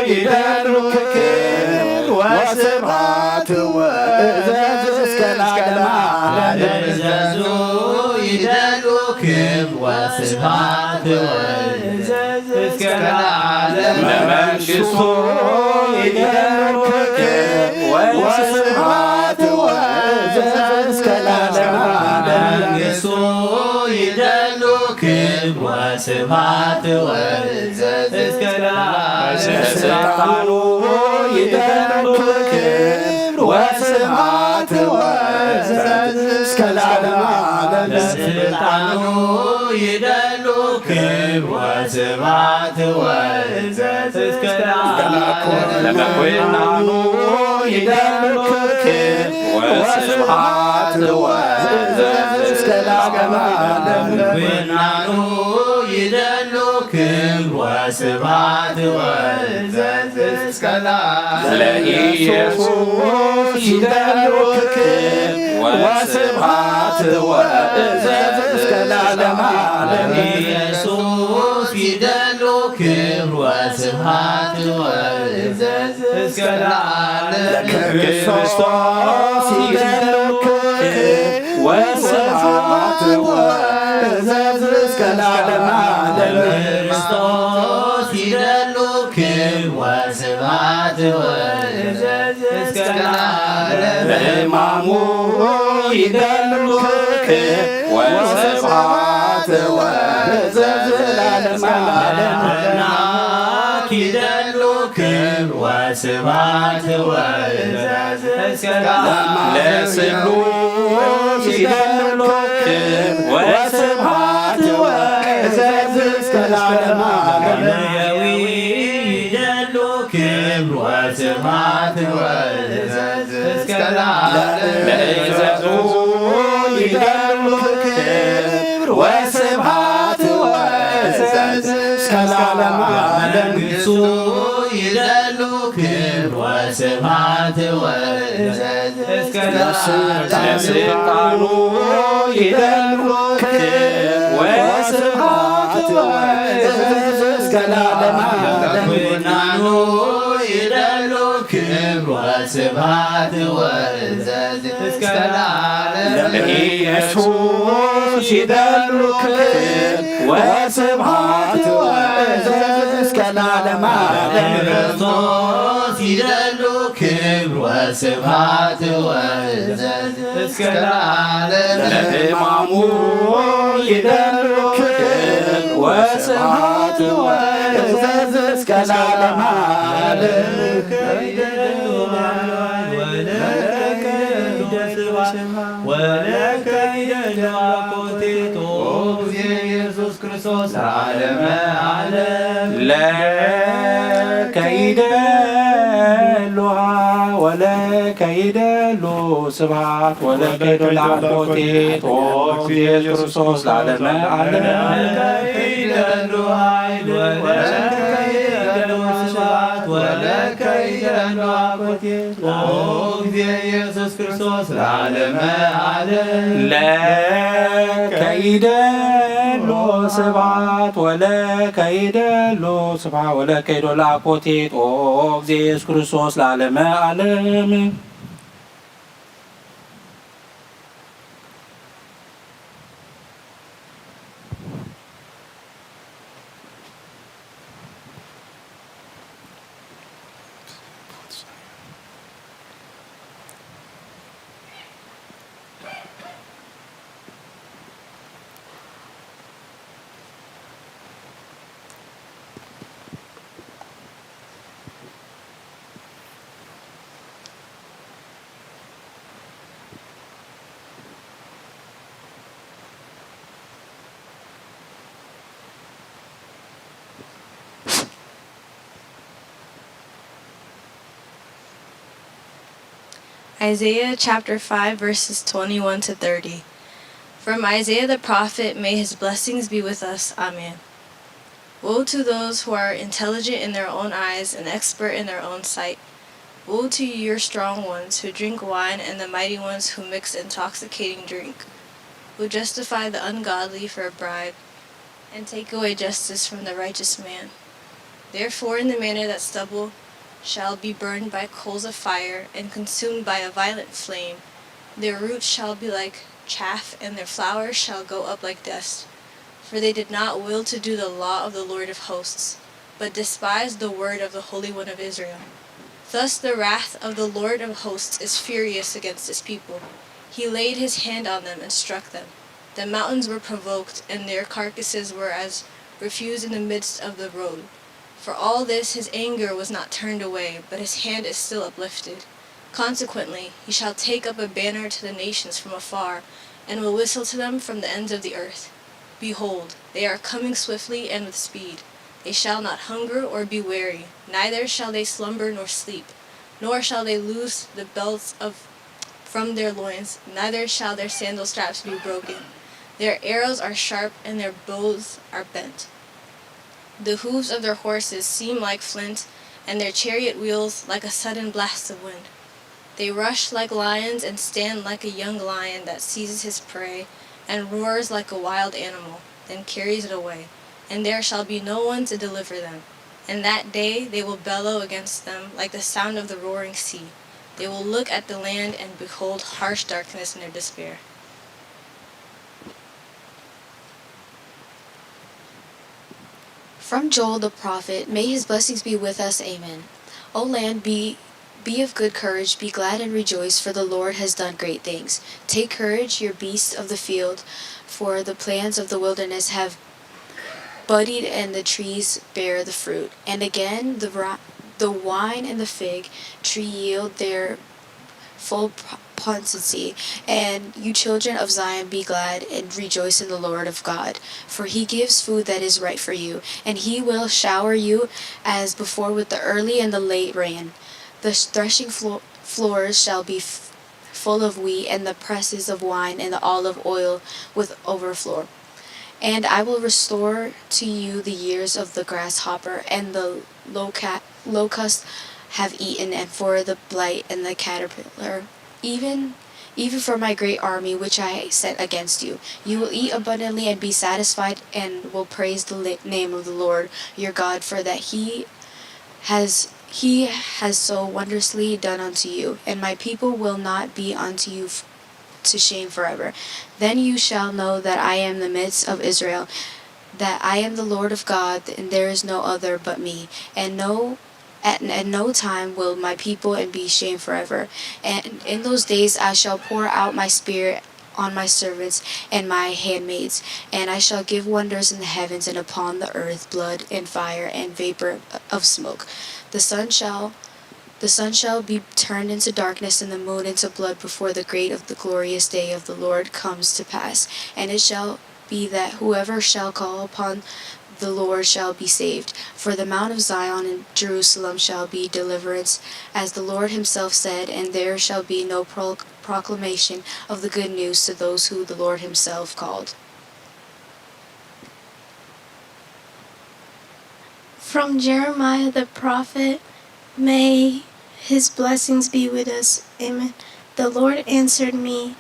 ይደሉ ክብር ወስብሐት ወእዘዝ እስከ ለዓለም። ለእዘዙ ይደሉ ክብር ወስብሐት ወእዘዝ እስከ ለዓለም። ለመንግስቱ ይደሉ ክብር ወስብሐት ወእዘዝ እስከ ይደሉ ክብር ወስብሐት ወእዘዝ እስከ ለዓለም። ለስልጣኑ ይደሉ ክብር ወስብሐት ወእዘዝ እስከ ለዓለም። ለስልጣኑ ይደሉ ክብር ወስብሐት ወእዘዝ እስከ ለዓለም። ለመኮንኑ ይደሉ ክብር ወስብሐት ወእዘዝ እስከ ለዓለም። ለመኮንኑ ይደሉ ክብር ወስብሐት ወእዘዝ እስከ ለዓለም። ለኢየሱስ ይደሉ ክብር ወስብሐት ወእዘዝ እስከ ለዓለም። ለኢየሱስ ይደሉ ክብር ወስብሐት ወእዘዝ እስከ ለዓለም። ለክርስቶስ ይደሉ ክብር ወስብሐት ወእዘዝ እስከ ለዓለም። ለክርስቶስ ይደሉ ክብር ወስብሐት ወእዘዝ እስከ ለዓለም። ለሕማሙ ይደሉ ክብር ወስብሐት ወእዘዝ ለዓለም። ለአምላክ ይደሉ ክብር ወስብሐት ወእዘዝ እስከ ለዓለም። ለስሉስ ይደሉ ክብር ወስብሐት ወእዘዝ እስከ ለዓለም። ለሌዊ ይደሉ ክብር ወስብሐት ወእዘዝ እስከ ለዓለም። ለእዘዙ ይደሉ ክብር ወስብሐት ወእዘዝ እስከ ለዓለም። ለመንግሥቱ ይደሉ ክብር ወስብሐት ወእዘዝ እስከ ለዓለም። ለስልጣኑ ይደሉ ክብር ወስብሐት ወእዘዝ እስከ ለዓለም። ለኩናኑ ይደሉ ክብር ወስብሐት ወእዘዝ እስከ ለዓለም። ለኢየሱስ ይደሉ ክብር ወስብሐት ወእዘዝ እስከ ለዓለም። ለክርስቶስ ይደሉ ክብር ወስብሐት ወእዘዝ እስከ ለዓለም። ለሕማሙ ይደሉ ክብር ወስብሐት ወእዘዝ እስከ ለዓለም። ወለከ ይደሉ አኮቴቶ ኢየሱስ ክርስቶስ ለዓለመ ዓለም። ለከ ይደሉ ወለከ ይደሉ ስብሐት ወለከ ይደሉ አኮቴቶ ኢየሱስ ክርስቶስ ለዓለመ ዓለም። ለከ ይደሉ ኃይል ወለከ ይደሉ ስብሐት ወለከ ይደሉ አኮቴቶ ጊዜ ኢየሱስ ክርስቶስ ለዓለመ ዓለም። ለከ ይደሉ ስብሐት ወለከ ይደሉ ስብሐት ወለከ ይደሉ አኮቴቶ ጊዜ ኢየሱስ ክርስቶስ ለዓለመ ዓለም። Isaiah chapter five, verses twenty-one to thirty. From Isaiah the prophet, may his blessings be with us. Amen. Woe to those who are intelligent in their own eyes and expert in their own sight. Woe to you, your strong ones who drink wine, and the mighty ones who mix intoxicating drink, who justify the ungodly for a bribe, and take away justice from the righteous man. Therefore, in the manner that stubble shall be burned by coals of fire, and consumed by a violent flame, their roots shall be like chaff, and their flowers shall go up like dust. For they did not will to do the law of the Lord of hosts, but despised the word of the Holy One of Israel. Thus the wrath of the Lord of hosts is furious against his people. He laid his hand on them and struck them. The mountains were provoked, and their carcasses were as refuse in the midst of the road. For all this his anger was not turned away, but his hand is still uplifted. Consequently, he shall take up a banner to the nations from afar, and will whistle to them from the ends of the earth. Behold, they are coming swiftly and with speed. They shall not hunger or be weary, neither shall they slumber nor sleep, nor shall they loose the belts of from their loins, neither shall their sandal straps be broken. Their arrows are sharp, and their bows are bent. The hoofs of their horses seem like flint, and their chariot wheels like a sudden blast of wind. They rush like lions and stand like a young lion that seizes his prey and roars like a wild animal, then carries it away, and there shall be no one to deliver them. And that day they will bellow against them like the sound of the roaring sea. They will look at the land and behold harsh darkness in their despair. From Joel the prophet, may his blessings be with us. Amen. O land, be be of good courage, be glad and rejoice, for the Lord has done great things. Take courage, your beasts of the field, for the plants of the wilderness have budded and the trees bear the fruit. And again, the, the wine and the fig tree yield their full potency. And you children of Zion, be glad and rejoice in the Lord of God, for he gives food that is right for you, and he will shower you as before with the early and the late rain. The threshing floors shall be full of wheat, and the presses of wine and the olive oil with overflow. And I will restore to you the years of the grasshopper and the locusts have eaten, and for the blight and the caterpillar, even even for my great army which I sent against you. You will eat abundantly and be satisfied, and will praise the name of the Lord your God, for that he has he has so wondrously done unto you, and my people will not be unto you to shame forever. Then you shall know that I am the midst of Israel, that I am the Lord of God, and there is no other but me, and no at, at no time will my people and be shamed forever. And in those days I shall pour out my spirit on my servants and my handmaids, and I shall give wonders in the heavens and upon the earth, blood and fire and vapor of smoke. The sun shall the sun shall be turned into darkness and the moon into blood before the great of the glorious day of the Lord comes to pass. And it shall be that whoever shall call upon the Lord shall be saved. For the mount of Zion and Jerusalem shall be deliverance, as the Lord himself said, and there shall be no pro- proclamation of the good news to those who the Lord himself called. From Jeremiah the prophet. May his blessings be with us. Amen. The Lord answered me,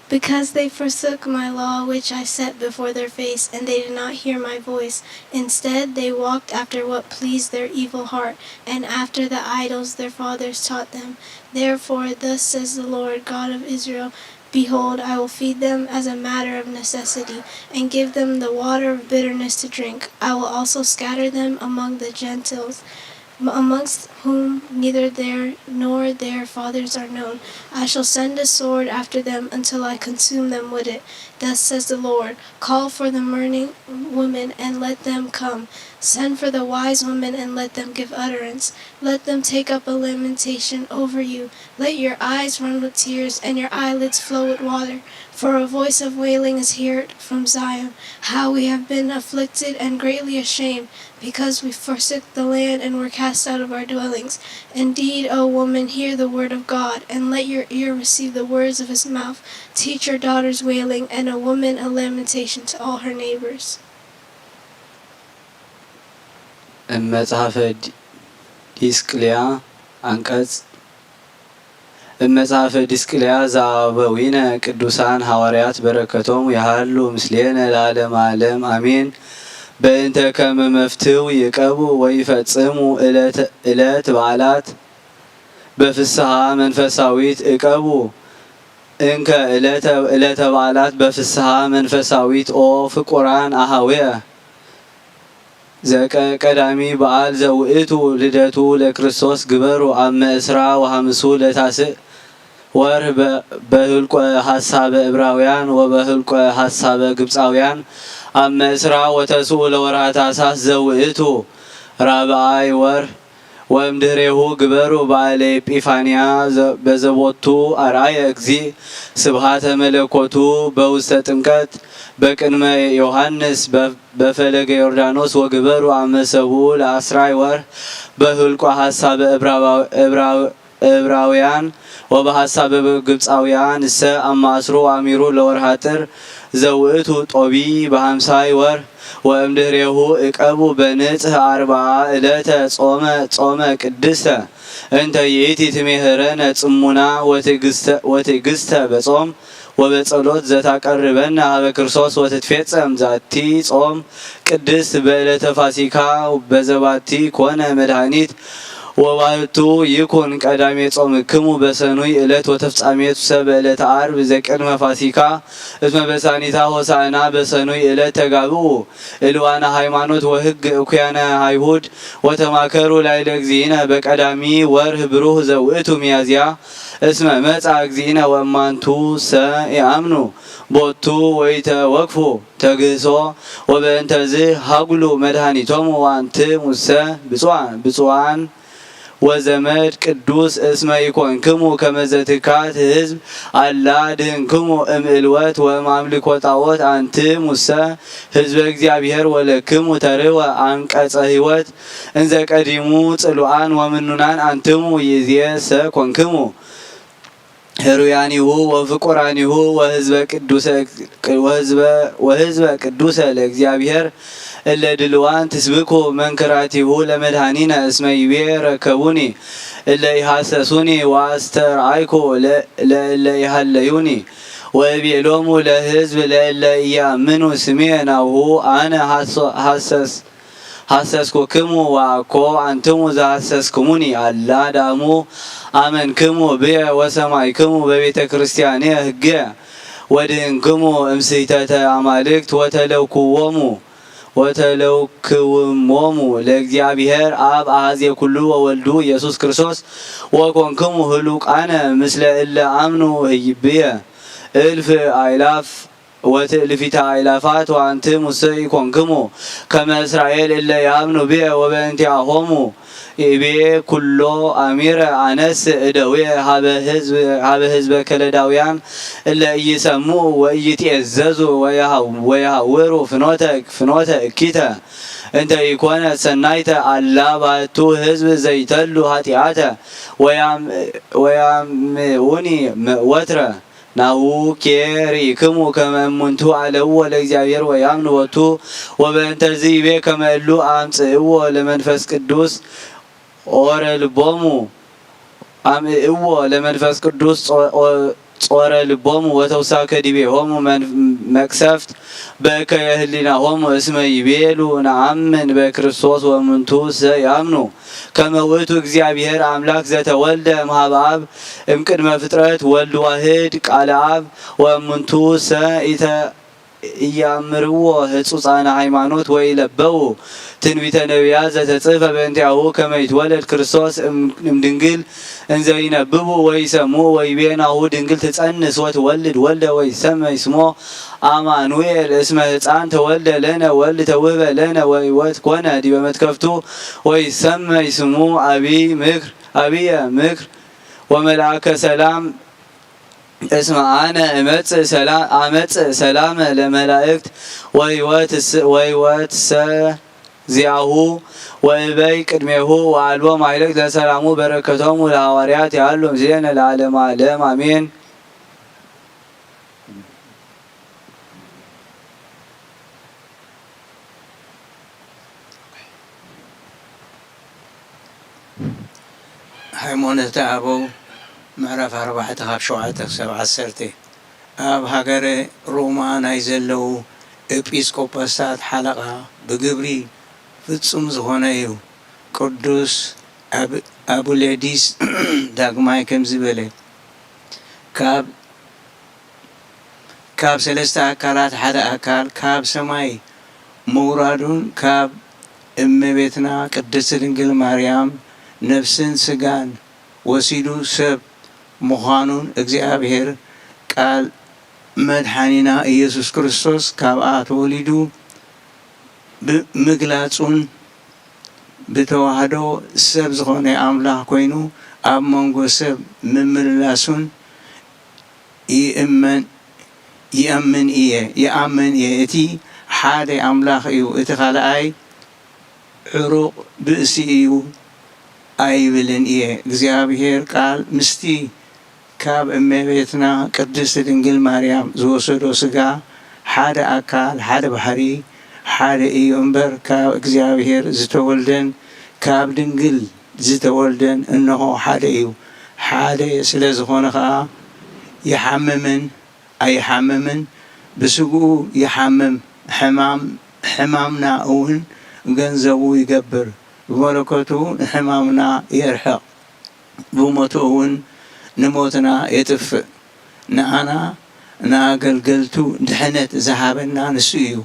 because they forsook my law which I set before their face, and they did not hear my voice. Instead, they walked after what pleased their evil heart, and after the idols their fathers taught them. Therefore, thus says the Lord God of Israel: Behold, I will feed them as a matter of necessity, and give them the water of bitterness to drink. I will also scatter them among the Gentiles, amongst whom neither their nor their fathers are known. I shall send a sword after them until I consume them with it. Thus says the Lord: Call for the mourning women and let them come. Send for the wise women and let them give utterance. Let them take up a lamentation over you. Let your eyes run with tears and your eyelids flow with water. For a voice of wailing is heard from Zion: How we have been afflicted and greatly ashamed, because we forsook the land and were cast out of our dwellings. Indeed, O woman, hear the word of God, and let your ear receive the words of his mouth. Teach your daughters wailing, and a woman a lamentation to all her neighbors. እብ መጽሐፈ ዲስቅልያ አንቀጽ እብ መጽሐፈ ዲስቅልያ ዘአበዊነ ቅዱሳን ሐዋርያት በረከቶም ይሃሉ ምስሌነ ለዓለመ ዓለም አሜን። በእንተ ከመ መፍትው ይቀቡ ወይፈጽሙ እለት በዓላት በፍስሐ መንፈሳዊት እቀቡ እንከ እለተ በዓላት በፍስሐ መንፈሳዊት ኦ ፍቁራን አሃውየ ዘቀ ቀዳሚ በዓል ዘውእቱ ልደቱ ለክርስቶስ ግበሩ አመ እስራ ወሐምሱ ለታስእ ወርህ በ-፣ በህልቆ ሐሳበ ዕብራውያን ወበህልቆ ሐሳበ ግብፃውያን አመ እስራ ወተስኡ ለወርሃ ታሳስ ዘውእቱ ራብአይ ወርህ ወእምድህሬሁ ግበሩ በዓለ ኤጲፋንያ ዘ-፣ በዘቦቱ አርአየ እግዚእ ስብሃተ መለኮቱ በውስተ ጥምቀት በቅድመ ዮሐንስ በ-፣ በፈለገ ዮርዳኖስ ወግበሩ አመ ሰብኡ ለአስራይ ወርህ በህልቆ ሐሳበ ዕብራባ-፣ ዕብራ-፣ ዕብራውያን ወበሐሳብ ግብፃውያን እሰ አማስሩ አሚሩ ለወርሃ ጥር ዘውእቱ ጦቢ በሐምሳይ ወር ወእምድህሬሁ እቀቡ በንጽህ አርብዓ ዕለተ ጾመ ጾመ ቅድስተ እንተ ይእቲ ትሜህረነ ጽሙና ወትዕግስተ ወትዕግስተ በጾም ወበጸሎት ዘታቀርበነ ሀበ ክርስቶስ ወትትፌጸም ዛቲ ጾም ቅድስት በዕለተ ፋሲካ በዘባቲ ኮነ መድኃኒት ወባህቱ ይኩን ቀዳሜ ጾምክሙ በሰኑይ ዕለት ወተፍጻሜቱ ሰ በዕለተ ዓርብ ዘቅድመ ፋሲካ እስመ በሳኒታ ሆሳዕና በሰኑይ ዕለት ተጋብኡ እልዋነ ሃይማኖት ወሕግ እኩያነ አይሁድ ወተማከሩ ላይለ እግዚእነ በቀዳሚ ወርህ ብሩህ ዘውእቱ ሚያዝያ እስመ መጻ እግዚእነ ወእማንቱ ሰ ኢአምኑ ቦቱ ወይተወክፉ ተግህሶ ወበእንተዝ ሃጉሉ መድኃኒቶሙ ወአንትሙሰ ብፁዓን ብፁዓን ወዘመድ ቅዱስ እስመ ኢኮንክሙ ከመዘትካት ሕዝብ አላ ድህንክሙ እምእልወት ወእምአምልኮ ጣዖት አንትሙሰ ሕዝበ እግዚአብሔር ወለክሙ ተርወ አንቀጸ ሕይወት እንዘ ቀዲሙ ጽሉዓን ወምኑናን አንትሙ ይእዜሰ ኮንክሙ ህሩያኒሁ ወፍቁራኒሁ ወሕዝበ ቅዱሰ ወሕዝበ ወሕዝበ ቅዱሰ ለእግዚአብሔር እለ ድልዋን ትስብኩ መንክራቲሁ ለመድኃኒነ እስመ ይቤ ረከቡኒ እለ ኢሐሰሱኒ ወአስተርአይኩ ለእለ ኢሃለዩኒ ወእቤሎሙ ለሕዝብ ለእለ ኢያምኑ ስሜ ናሁ አነ ሐሰስ ሐሰስኩክሙ ወአኮ አንትሙ ዘሐሰስኩሙኒ አላ ዳሙ አመንክሙ ብየ ወሰማይክሙ በቤተ ክርስቲያንየ ህግየ ወድህንክሙ እምስሕተተ አማልክት ወተለውክዎሙ ወተለውክውሞሙ ለእግዚአብሔር አብ አሐዜ ኩሉ ወወልዱ ኢየሱስ ክርስቶስ ወኮንክሙ ህሉቃነ ምስለ እለ አምኑ ህይብየ እልፍ አይላፍ ወትእልፊተ አእላፋት ወአንትሙሰ ኢኮንክሙ ከመ እስራኤል እለ ይአምኑ ብየ ወበእንቲአሆሙ ኢቤ ኩሎ አሚረ አነስ እደውየ ሀበ ህዝብ ሀበ ህዝበ ከለዳውያን እለ ኢይሰምዑ ወኢይትኤዘዙ ወየሐውሩ ፍኖተ ፍኖተ እኪተ እንተ ኢኮነት ሰናይተ አላ ባቱ ህዝብ ዘይተሉ ኃጢአተ ወያምዑኒ ወትረ ናሁ ኬሪክሙ ከመ እሙንቱ አለውዎ ለእግዚአብሔር ወያምኑ ቦቱ ወበእንተዚ ይቤ ከመ እሉ አምጽእዎ ለመንፈስ ቅዱስ ኦረ ልቦሙ አምእእዎ ለመንፈስ ቅዱስ ጾረ ልቦሙ ወተውሳከ ዲቤሆሙ መቅሰፍት በከየ ህሊናሆሙ እስመ ይቤሉ ነአምን በክርስቶስ ወእሙንቱ ሰ ያምኑ ከመ ውእቱ እግዚአብሔር አምላክ ዘተወልደ እምሃበ አብ እምቅድመ ፍጥረት ወልድ ዋህድ ቃለ አብ ወእሙንቱ ሰ ኢተ ኢያምርዎ ህጹጻነ ሃይማኖት ወኢለበው ትንቢተ ነቢያት ዘተጽሕፈ በእንቲአሁ ከመ ይትወለድ ክርስቶስ እምድንግል እንዘ ይነብቡ ወይሰምዑ ወይቤ ናሁ ድንግል ትጸንስ ወትወልድ ወልደ ወይሰመይ ስሞ አማኑኤል እስመ ህፃን ተወልደ ለነ ወልድ ተውህበ ለነ ወህይወት ኮነ ዲበ መትከፍቱ ወይሰመይ ስሙ አብይ ምክር አብየ ምክር ወመልአከ ሰላም እስመ አነ እመጽእ ሰላ- አመጽእ ሰላመ ለመላእክት ወህይወትስ- ወህይወትሰ ዚአሁ ወእበይ ቅድሜሁ ወአልቦ ማይለቅ ለሰላሙ በረከቶሙ ለሐዋርያት ያሉ ምስሌነ ለዓለመ ዓለም አሜን። ሃይማኖተ ኣበው ምዕራፍ ኣርባዕተ ካብ ሸውዓተ ክሳብ ዓሰርተ። ኣብ ሃገረ ሮማ ናይ ዘለዉ ኤጲስቆጶሳት ሓለቓ ብግብሪ ፍጹም ዝኾነ እዩ። ቅዱስ ኣቡሌዲስ ዳግማይ ከምዚ በለ፣ ካብ ካብ ሰለስተ ኣካላት ሓደ ኣካል ካብ ሰማይ ምውራዱን ካብ እመቤትና ቅድስት ድንግል ማርያም ነፍስን ስጋን ወሲዱ ሰብ ምዃኑን እግዚኣብሔር ቃል መድሓኒና ኢየሱስ ክርስቶስ ካብኣ ተወሊዱ ብምግላጹን ብተዋህዶ ሰብ ዝኾነ ኣምላኽ ኮይኑ ኣብ መንጎ ሰብ ምምልላሱን ይእመን ይኣምን እየ ይኣምን እየ። እቲ ሓደ ኣምላኽ እዩ፣ እቲ ካልኣይ ዕሩቕ ብእሲ እዩ ኣይብልን እየ። እግዚኣብሔር ቃል ምስቲ ካብ እመቤትና ቅድስት ድንግል ማርያም ዝወሰዶ ስጋ ሓደ ኣካል፣ ሓደ ባሕሪ፣ ሓደ እዩ እምበር ካብ እግዚኣብሔር ዝተወልደን ካብ ድንግል ዝተወልደን እንሆ ሓደ እዩ። ሓደ ስለ ዝኾነ ኸኣ ይሓምምን ኣይሓምምን ብስግኡ ይሓምም፣ ሕማም ሕማምና እውን ገንዘቡ ይገብር፣ ብመለኮቱ ንሕማምና የርሕቕ፣ ብሞቱ እውን ንሞትና የጥፍእ። ንኣና ንኣገልገልቱ ድሕነት ዝሃበና ንሱ እዩ።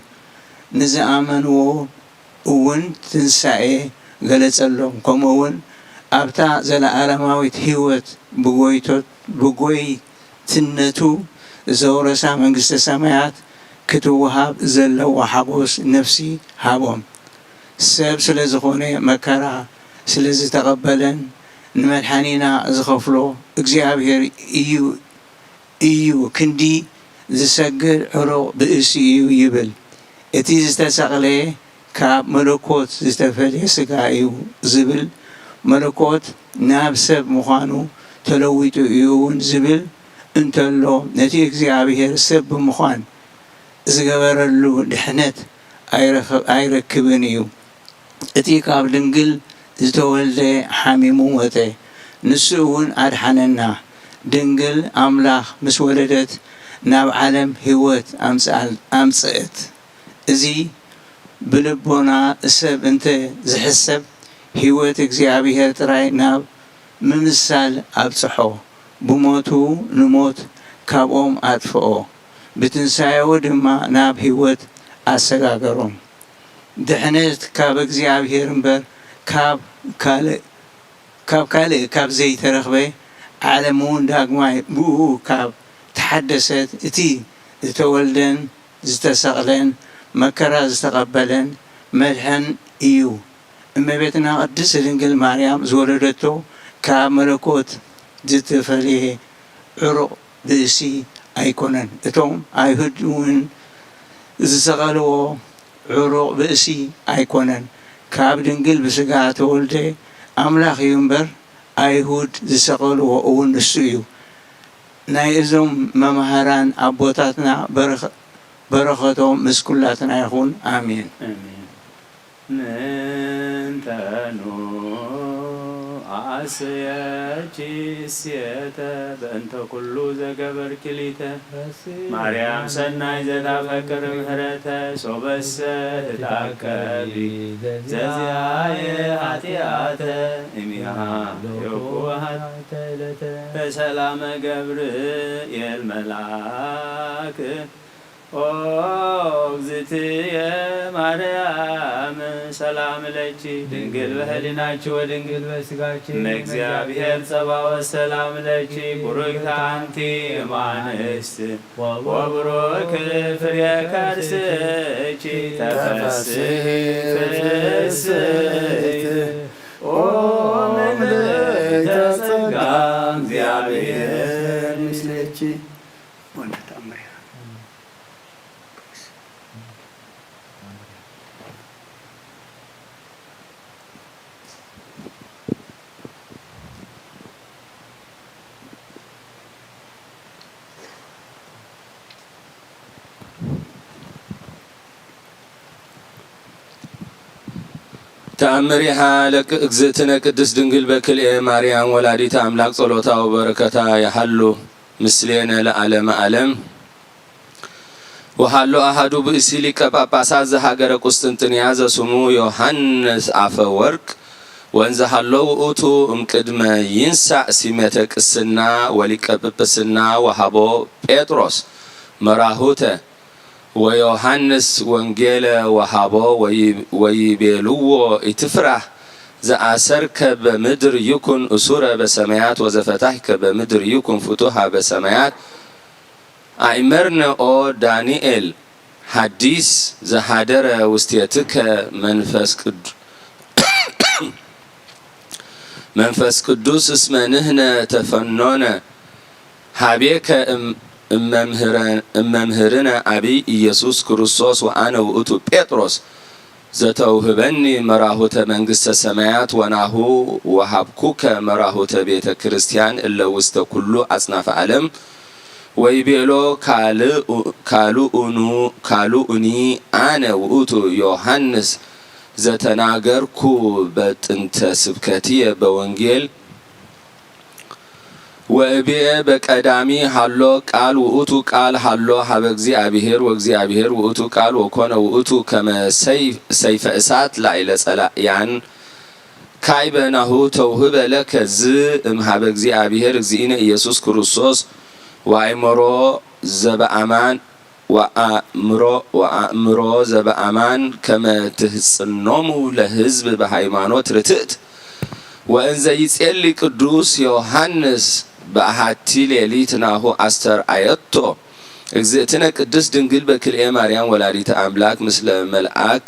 ንዝኣመንዎ እውን ትንሳኤ ገለጸሎም፣ ከምኡ እውን ኣብታ ዘለኣለማዊት ህይወት ብጎይቶት ብጎይትነቱ ዘውረሳ መንግስተ ሰማያት ክትወሃብ ዘለዋ ሓጎስ ነፍሲ ሃቦም። ሰብ ስለ ዝኾነ መከራ ስለ ዝተቐበለን ንመድሓኒና ዝኸፍሎ እግዚኣብሔር እዩ እዩ ክንዲ ዝሰግድ ዕሩቕ ብእሲ እዩ ይብል። እቲ ዝተሰቕለ ካብ መለኮት ዝተፈልየ ስጋ እዩ ዝብል መለኮት ናብ ሰብ ምዃኑ ተለዊጡ እዩ እውን ዝብል እንተሎ ነቲ እግዚኣብሔር ሰብ ብምዃን ዝገበረሉ ድሕነት ኣይረኽብ- ኣይረክብን እዩ። እቲ ካብ ድንግል ዝተወልደ ሓሚሙ ሞተ፣ ንሱ እውን ኣድሓነና። ድንግል ኣምላኽ ምስ ወለደት ናብ ዓለም ህይወት ኣምጽኣል- ኣምጽእት። እዚ ብልቦና ሰብ እንተ ዝሕሰብ ህይወት እግዚኣብሔር ጥራይ ናብ ምምሳል ኣብጽሖ። ብሞቱ ንሞት ካብኦም ኣጥፍኦ፣ ብትንሳኤኡ ድማ ናብ ህይወት ኣሰጋገሮም። ድሕነት ካብ እግዚኣብሔር እምበር ካብ ካልእ ካብ ካልእ ካብ ዘይተረኽበ፣ ዓለም እውን ዳግማይ ብእኡ ካብ ተሓደሰት፣ እቲ ዝተወልደን ዝተሰቕለን መከራ ዝተቐበለን መድሕን እዩ። እመቤትና ቅድስት ድንግል ማርያም ዝወለደቶ ካብ መለኮት ዝተፈልየ ዕሩቕ ብእሲ ኣይኮነን። እቶም ኣይሁድ እውን ዝሰቐልዎ ዕሩቕ ብእሲ ኣይኮነን። ካብ ድንግል ብስጋ ተወልደ ኣምላኽ እዩ እምበር ኣይሁድ ዝሰቐልዎ እውን ንሱ እዩ። ናይ እዞም መማህራን ኣቦታትና በረኸ- በረኸቶም ምስ ኩላትና ይኹን። ኣሜን። ኣሜን። ምንተኑ ኣስየኪ እሴተ በእንተ ኩሉ ዘገበርኪ ሊተ። ማርያም ሰናይ ዘታፈቅር ምህረተ ሶበሰ ትታቀቢ ዘዚኣየ ኃጢአተ እሚሃ ዮኩሃት። በሰላመ ገብርኤል መልአክ ኦ እግዝእትየ ማርያም ሰላም ለኪ ድንግል በህሊናኪ ወድንግል በስጋኪ እመ እግዚአብሔር ጸባኦት ሰላም ለኪ ቡርክት አንቲ እም አንስት ወቡሩክ ፍሬ ከርስኪ ተፈስሒ ፍስሕት ኦ ምልዕተ ጸጋ እግዚአብሔር ምስሌኪ። ተኣምሪሃ ለእግዝእትነ ቅድስት ድንግል በክልኤ ማርያም ወላዲተ ኣምላክ ጸሎታ ወበረከታ ይሃሉ ምስሌነ ለዓለመ ዓለም። ወሃሎ ኣሃዱ ብእሲ ሊቀ ጳጳሳት ዘሃገረ ቁስጥንጥንያ ዘስሙ ዮሃንስ አፈወርቅ ወንዘሃሎ ውእቱ እምቅድመ ይንሳእ ሲመተ ቅስና ወሊቀ ጵጵስና ወሃቦ ጴጥሮስ መራሁተ ወዮሃንስ ወንጌለ ወሃቦ ወይቤልዎ ኢትፍራህ ዘአሰርከ በምድር ይኩን እሱረ በሰማያት ወዘፈታሕከ በምድር ይኩን ፍቱሃ በሰማያት። አእመርነ ኦ ዳንኤል ሐዲስ ዘሐደረ ውስቴትከ መንፈስ ቅዱ-፣ መንፈስ ቅዱስ እስመ ንሕነ ተፈኖነ ሀቤከ እም-፣ እመምህረ-፣ እመምህርነ አቢይ ኢየሱስ ክርስቶስ ወአነ ውእቱ ጴጥሮስ ዘተውህበኒ መራሁተ መንግሥተ ሰማያት ወናሁ ወሀብኩከ መራሁተ ቤተ ክርስቲያን እለ ውስተ ኩሉ አጽናፈ ዓለም። ወይቤሎ ካልኡ-፣ ካልኡኑ-፣ ካልኡኒ አነ ውእቱ ዮሐንስ ዘተናገርኩ በጥንተ ስብከትየ በወንጌል ወእብየ በቀዳሚ ሀሎ ቃል ውእቱ ቃል ሀሎ ሀበ እግዚአብሔር ወእግዚአብሔር ውእቱ ቃል ወኮነ ውእቱ ከመ ሰይፍ-፣ ሰይፈ እሳት ላዕለ ጸላእያን ካይበ ናሁ ተውህበ ለከ ዝ እምሃበ እግዚአብሔር እግዚእነ ኢየሱስ ክርስቶስ ወአእምሮ ዘበአማን ወአእምሮ፣ ወአእምሮ ዘበአማን ከመ ትህጽኖሙ ለሕዝብ በሃይማኖት ርትዕት። ወእንዘ ይጼሊ ቅዱስ ዮሐንስ በአሐቲ ሌሊት ናሁ አስተርአየቶ እግዝእትነ ቅድስት ድንግል በክልኤ ማርያም ወላዲተ አምላክ ምስለ መልአክ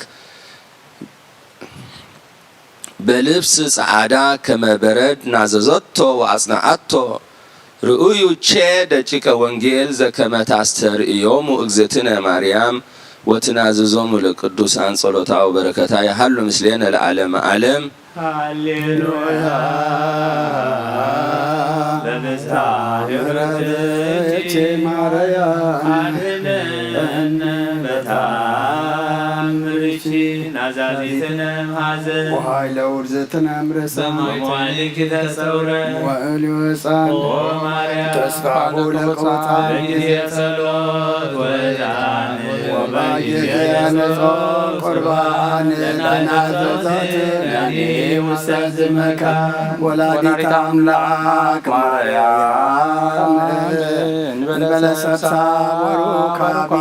በልብስ ጸዓዳ ከመ በረድ ናዘዘቶ ወአጽንዓቶ። ርእዩ ቼ ደቂቀ ወንጌል ዘከመ ታስተርእዮሙ እግዝእትነ ማርያም ወትናዝዞሙ ለቅዱሳን። ጸሎታ ወበረከታ ይሃሉ ምስሌነ ለዓለመ ዓለም። ሃሌሉያ። በምስጢራ ምሕረትኪ ማርያም አድነነ በተአምርኪ ናዛዚትነ እምሐዘን ወኃይለ ውርዝትነ እምርእሳ በመዋዕልኪ ተሰውረ ወእልዩ ሕፃን ኦ ማርያም ተስፋሁ ለቅቡጻን በጊዜ ጸሎት ወዕጣን ወበጊዜ ንጹሕ ቁርባን ለናዘዘትነ ውስተ ዝመካ ወላዲተ አምላክ ማርያም እንበለ ሰብሳ ወሩካቤ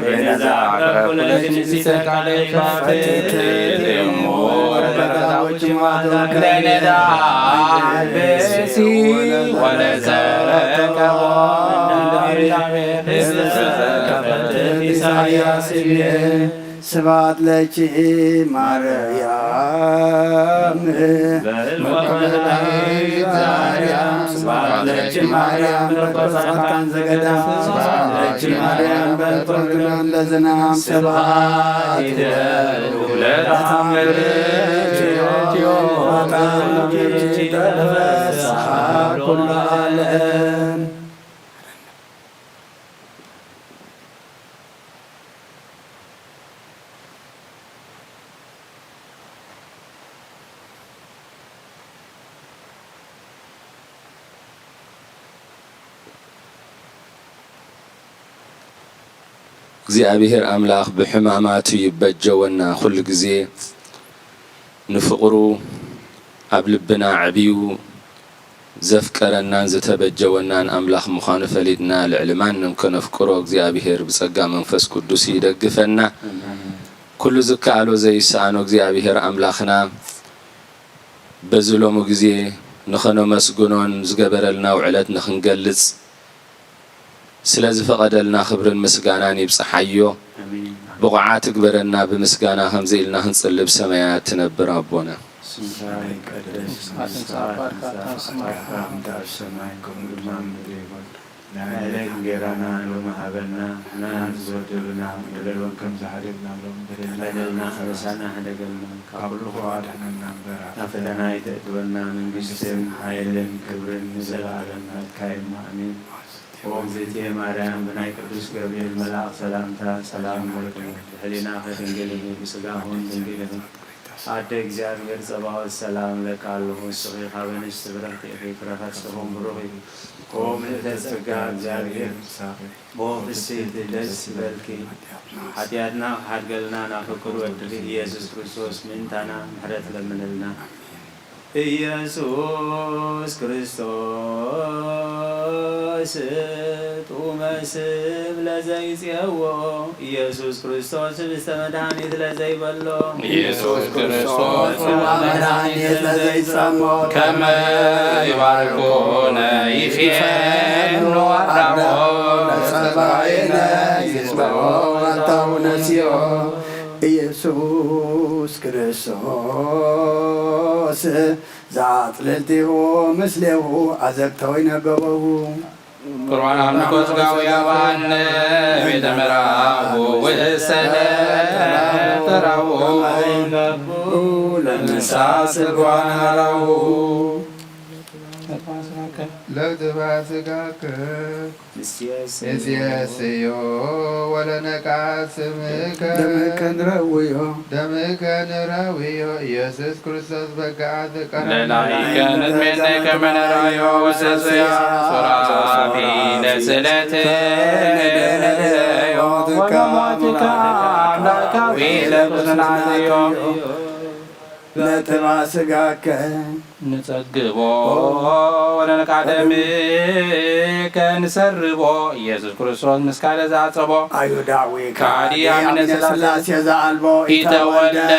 በነዛ አቅረብ ኩለሽ ንሲተ ቃለ ይፋቴ እሙ ወረከታዎች ማዘከ ለኔዳ አልቤሲ ወለዘቀቦ እንዳቤ ኢሳያስ ይቤ ስብሐት ለኪ ማርያም። በህልወ መላእክት ዛርያም ስብሐት ለኪ ማርያም በትረ ጻድቃን ዘገዳም ስብሐት ለኪ ማርያም በትረ ግዳም ለዝናም ስብሐት ይደሉ ለተአምርኪ ወተአምርኪ ተፈስሐ ኩሉ ዓለም። እግዚኣብሔር ኣምላኽ ብሕማማቱ ይበጀወና። ኩሉ ግዜ ንፍቕሩ ኣብ ልብና ኣዕብዩ ዘፍቀረናን ዝተበጀወናን ኣምላኽ ምዃኑ ፈሊጥና፣ ልዕሊ ማንም ከነፍቅሮ እግዚኣብሔር ብጸጋ መንፈስ ቅዱስ ይደግፈና። ኩሉ ዝከኣሎ ዘይሰኣኖ እግዚኣብሔር ኣምላኽና በዚ ሎሚ ግዜ ንኸነመስግኖን ዝገበረልና ውዕለት ንኽንገልጽ ስለ ዝፈቐደልና ክብርን ምስጋናን ይብጽሓዮ። ኣሜን። ብቑዓት እግበረና፣ ብምስጋና ከምዚ ኢልና ክንጽሊ ብሰማያት ትነብር ኣቦና። ስምካ ይቀደስ፣ መንግስትካ ትምጻእ፣ ፈቃድካ ኣብ ሰማይ ከምኡ ድማ ኣብ ምድሪ ይኹን። ናይ ዕለት እንጌራና ሎሚ ሃበና፣ ንሕና ንዝበደሉና ይቕረ በለን ከም ዝሓደግናሎም፣ በደልና ኣበሳና ሕደገልና፣ ካብ ኩሉ ክፉእ ኣድሕነና እምበር፣ ናብ ፈተና ኣይተእትወና፣ መንግስትን ሓይልን ክብርን ንዘለኣለም ናትካ ኢኻ። ኣሜን። ኦ እግዝእትየ ማርያም፣ ብናይ ቅዱስ ገብርኤል መልኣኽ ሰላምታ ሰላም እልኪ፣ ብሕሊናኺ ድንግል ኢኺ፣ ብስጋኺ እውን ድንግል ኢኺ። ኣደ እግዚኣብሔር ጸባኦት ሰላም እለኪ ኣለኹ፣ ንስኺ ካብ ኣንስቲ ብርኽቲ ኢኺ፣ ፍረ ከርሥኺ እውን ብሩኽ እዩ። ኦ ምልእተ ጸጋ እግዚኣብሔር ምሳኺ፣ ኦ ፍስሕቲ ደስ ይበልኪ፣ ሓጢኣትና ክሓድገልና ናብ ፍቁር ወድኺ ኢየሱስ ክርስቶስ ምእንታና ምሕረት ለምንልና። ኢየሱስ ክርስቶስ ጥዑመ ስም ለዘይጽየዎ። ኢየሱስ ክርስቶስ ህብስተ መድኃኒት ለዘይበሎ። ኢየሱስ ክርስቶስ ጽዋ መድኃኒት ለዘይጸሞ። ከመ ይባርኮነ ይፌኑ አዳሞ ለጸባኢነ ይጽበኦ አልታው ነሲኦ። ኢየሱስ ክርስቶስ ዘአጽልልቲሁ ምስሌሁ አዘቅተው ይነበበው። ቁርባን አምልኮ ሥጋዊ ያባን ቤተ ምራሁ ውሰነ ተራሁ ለምሳ ስጓን አራሁ። ለትባ ስጋከ ንሴስዮ ወለነቃ ስምከ ደምከ ንረውዮ። ደምከ ንረውዮ። ኢየሱስ ክርስቶስ በግዓ ዘቀረብና ለላይከ ንትሜነ ከመ ንረዮ ውሰስያ ሱራፊ ለስለት ወበሞትከ አምላካዊ ለኩስናዮ። ለትባ ስጋከ ንጸግቦ ወለነቃደምከ ንሰርቦ። ኢየሱስ ክርስቶስ ምስካለ ዘአጸቦ። አዩዳዊ ካዲ አሚነ ሥላሴ ዘአልቦ ኢተወልደ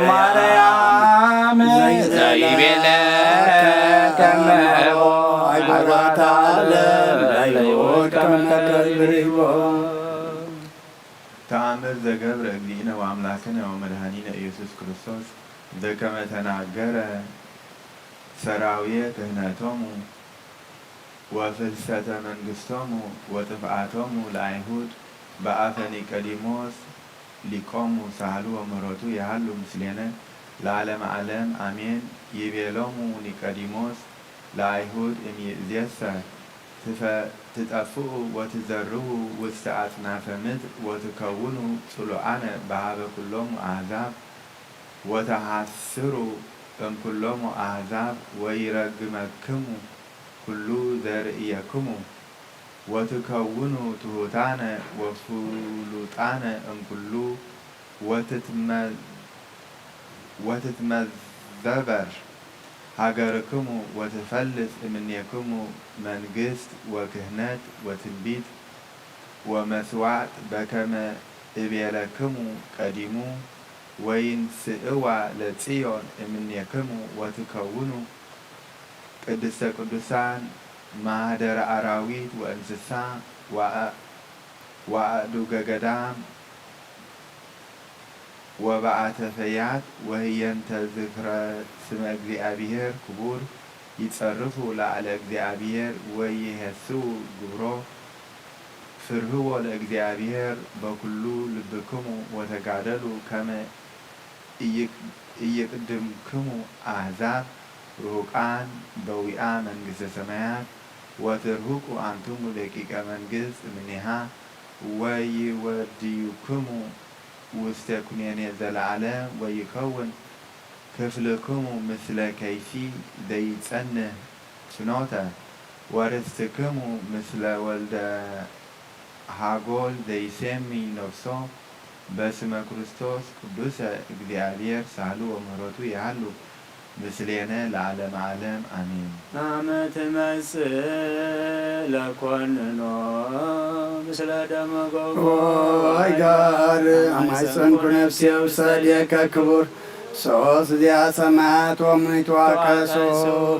ማርያም ዘይቤለ ከመቦ። አይጎራታ ዓለም ለይሁድ ከመ ተከብሪቦ። ተአምር ዘገብረ እግዚእነ ወአምላክነ ወመድኃኒነ ኢየሱስ ክርስቶስ ዘከመ ተናገረ ሠራውየ ክህነቶሙ ወፍልሰተ መንግሥቶሙ ወጥፍአቶሙ ለአይሁድ በአፈ ኒቀዲሞስ ሊቆሙ ሳህሉ ወምሕረቱ የሃሉ ምስሌነ ለዓለመ ዓለም አሜን። ይቤሎሙ ኒቀዲሞስ ለአይሁድ እምይእዜሰ ትፈ-፣ ትጠፍኡ ወትዘርዉ ውስተ አጽናፈ ምድር ወትከውኑ ጽሉዓነ በሃበ ኩሎሙ አሕዛብ ወተሐስሩ እምኩሎሙ አሕዛብ ወይረግመክሙ ኩሉ ዘርእየክሙ ወትከውኑ ትሑታነ ወፍሉጣነ እምኩሉ ወትትመ-፣ ወትትመዘበር ሃገርክሙ ወትፈልስ እምኔክሙ መንግስት ወክህነት ወትንቢት ወመስዋዕት በከመ እቤለክሙ ቀዲሙ ወይንስእዋ ለጽዮን እምኔክሙ ወትከውኑ ቅድስተ ቅዱሳን ማህደረ አራዊት ወእንስሳ ወአ-፣ ወአእዱገ ገዳም ወበአተፈያት ወህየንተ ዝክረ ስመ እግዚአብሔር ክቡር ይጸርፉ ለዓለ እግዚአብሔር ወይሄስው ግብሮ። ፍርህዎ ለእግዚአብሔር በኩሉ ልብክሙ ወተጋደሉ ከመ ኢይቅ-፣ ኢይቅድምክሙ አሕዛብ ርሁቃን በዊአ መንግሥተ ሰማያት። ወትርሁቁ አንትሙ ደቂቀ መንግሥት እምኔሃ ወይወድዩክሙ ውስተ ኩነኔ ዘለዓለም ወይከውን ክፍልክሙ ምስለ ከይሲ ዘይጸንህ ፍኖተ ወርስትክሙ ምስለ ወልደ ሃጎል ዘይሴሚ ነፍሶ። በስመ ክርስቶስ ቅዱሰ እግዚአብሔር ሳህሉ ወምህረቱ ያህሉ ምስሌነ ለዓለመ ዓለም አሜን። አመ ትመጽእ ለኮንኖ ምስለ ደመ ጎጎ። ኦ አይጋር አማይፀንኩ ነፍሴ ውሰዴከ ክቡር ሶስ ዚያ ሰማያት ወምኒት ዋቀሶ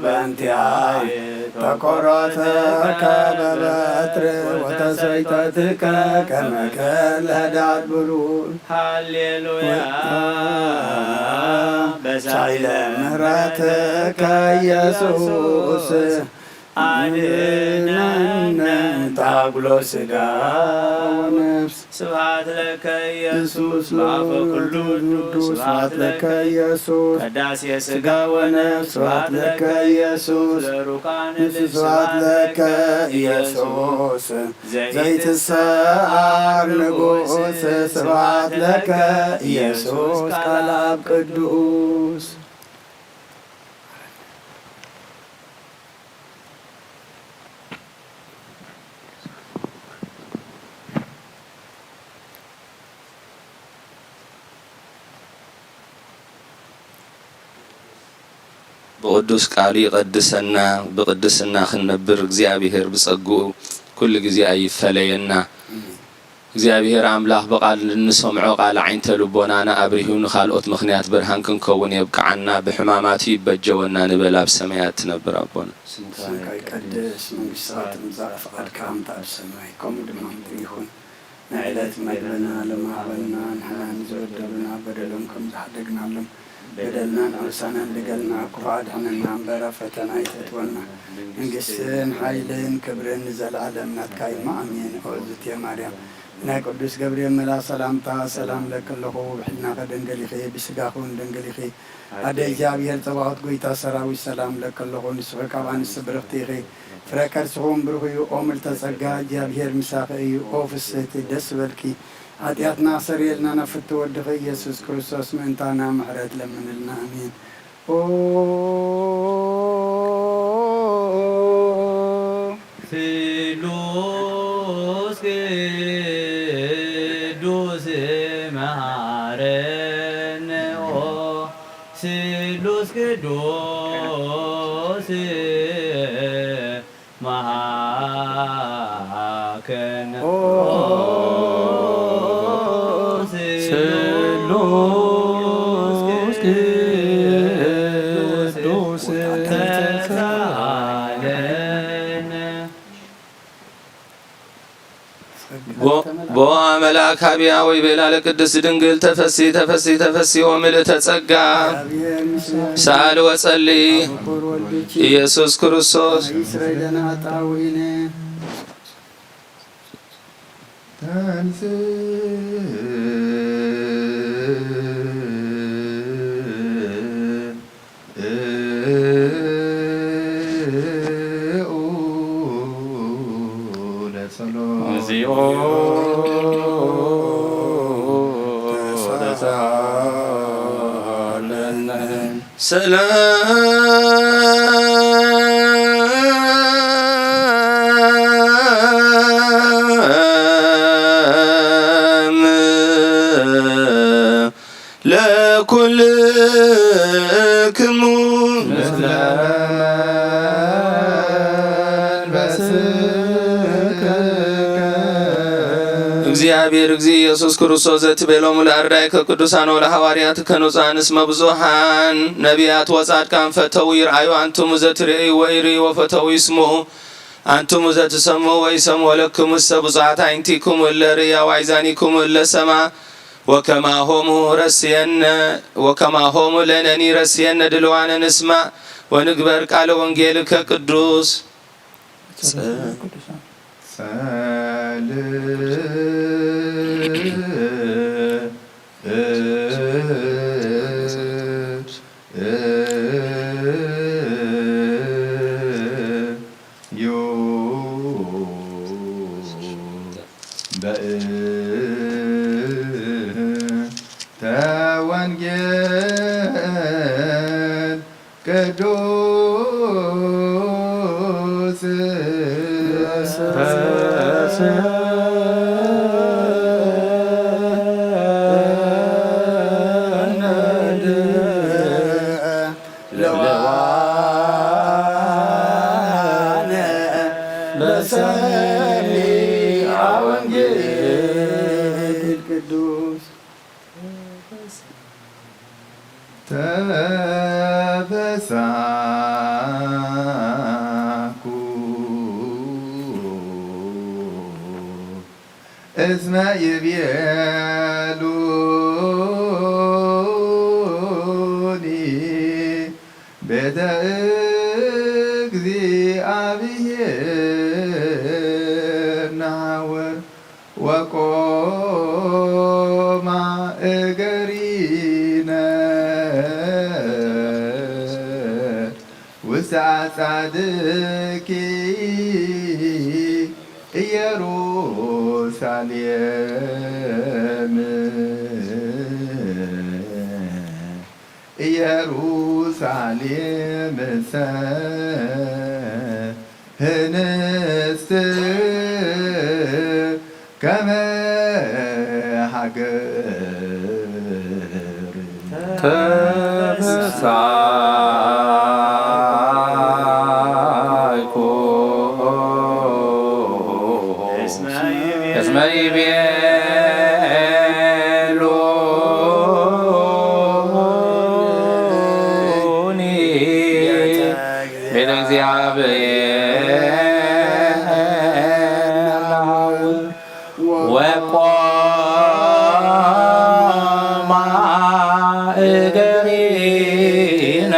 በእንቲአይ ተቆሮተከ በበትር ወተሰይጠትከ ከመከል ለህዳድ ብሉል። ሃሌሉያ። በሳይለ ምሕረትከ ኢየሱስ አድነነ። ታጉሎ ሥጋ ወነፍስ። ስብሐት ለከ ኢየሱስ በአፈ ኩሉ ቅዱስ። ስብሐት ለከ ኢየሱስ። ቅዳሴ ሥጋ ወነፍስ። ስብሐት ለከ ኢየሱስ። ለሩቃን ስብሐት ለከ ኢየሱስ። ዘይትሰዓር ንጉሥ። ስብሐት ለከ ኢየሱስ ቃል አብ ቅዱስ። ብቕዱስ ቃሉ ይቐድሰና፣ ብቕድስና ክንነብር እግዚኣብሔር ብጸግኡ ኩሉ ግዜ ኣይፈለየና። እግዚኣብሔር ኣምላኽ ብቓል እንሰምዖ ቃል ዓይንተ ልቦናና ኣብሪሁ ንኻልኦት ምኽንያት ብርሃን ክንከውን የብቅዓና፣ ብሕማማቱ ይበጀወና ንበል ኣብ ሰማያት ትነብር ኣቦና። ስምካ ይቀደስ፣ መንግስትኻ ትምጻእ፣ ፍቓድካ ከምቲ ኣብ ሰማይ ከምኡ ድማ ምድሪ ይኹን። ናይ ዕለት መግብና ሎሚ ሃበና፣ ንሕና ንዝበደሉና በደሎም ከም ዝሓደግናሎም በደልናን ኣበሳናን ደገልና፣ ክፉእ ኣድሕነና እምበር ኣብ ፈተና ኣይተእትወና። መንግስትን ሓይልን ክብርን ንዘለኣለም ናትካ እዩ። ኣሜን። ኦ ዝትየ ማርያም፣ ናይ ቅዱስ ገብርኤል መልኣኽ ሰላምታ ሰላም እብለኪ ኣለኹ። ብሕልናኺ ድንግል ኢኺ፣ ብስጋኺ እውን ድንግል ኢኺ። ኣደ እግዚኣብሔር ጸባኦት፣ ጎይታ ሰራዊት፣ ሰላም እብለኪ ኣለኹ። ንስኺ ካብ ኣንስቲ ብርኽቲ ኢኺ፣ ፍረ ከርስኺ እውን ብሩኽ እዩ። ኦ ምልዕተ ጸጋ፣ እግዚኣብሔር ምሳኺ እዩ። ኦ ፍስህቲ፣ ደስ ይበልኪ። ሓጢኣትና ኣሰርየልና፣ ናብ ፍትው ወድኺ ኢየሱስ ክርስቶስ ምእንታና ምሕረት ለምንልና። ኣሜን። ኦ ስሉስ ቅዱስ መሃረነ፣ ኦ ስሉስ ቅዱስ መሃከነ፣ ኦ ስሉስ ቅዱስ ተሳለነ። ቦ-፣ ቦአ መልአክ ሀቢያ ወይቤላ ለቅድስት ድንግል ተፈሲ፣ ተፈሲ፣ ተፈሲ ወምልእተ ጸጋ፣ ሰአሊ ወጸሊ ኢየሱስ ክርስቶስ። እግዚኦ ተሳለነ። ሰላም ለኩልክሙ ምስለ መንፈስከ። እግዚኣብሔር እግዚእ ኢየሱስ ክርስቶስ ዘትቤሎሙ ለአርዳኢከ ቅዱሳን ወለሐዋርያትከ ንጹሐን እስመ ብዙኃን ነቢያት ወጻድቃን ፈተው ይርአዩ አንትሙ ዘትርእዩ ወይርእዩ ወፈተው ይስምዑ አንትሙ ዘትሰምዑ ወይሰምዑ ወለክሙሰ ብፁዓት አዕይንቲክሙ እለ ርእያ ወአእዛኒክሙ እለ ሰማ ወከማሆሙ ረስየነ ወከማሆሙ ለነኒ ረስየነ ድልዋነ ንስማዕ ወንግበር ቃለ ወንጌልከ ቅዱስ። ጸል ዩ በእንተ ወንጌል ቅዱስ ለዋነ ለሰሚዐ ወንጌል ቅዱስ። ተበሳኩ እስመ ይቤሉኒ ቤተ እግዚአብሔር ነሐውር ወቆማ እገሪነ ውስተ አጻድቂ ኢየሩሳሌም። ኢየሩሳሌምሰ ህንጽት ከመ ሀገር ተበሳ ቤተ እግዚኣብሔር ወቆማ እገሪነ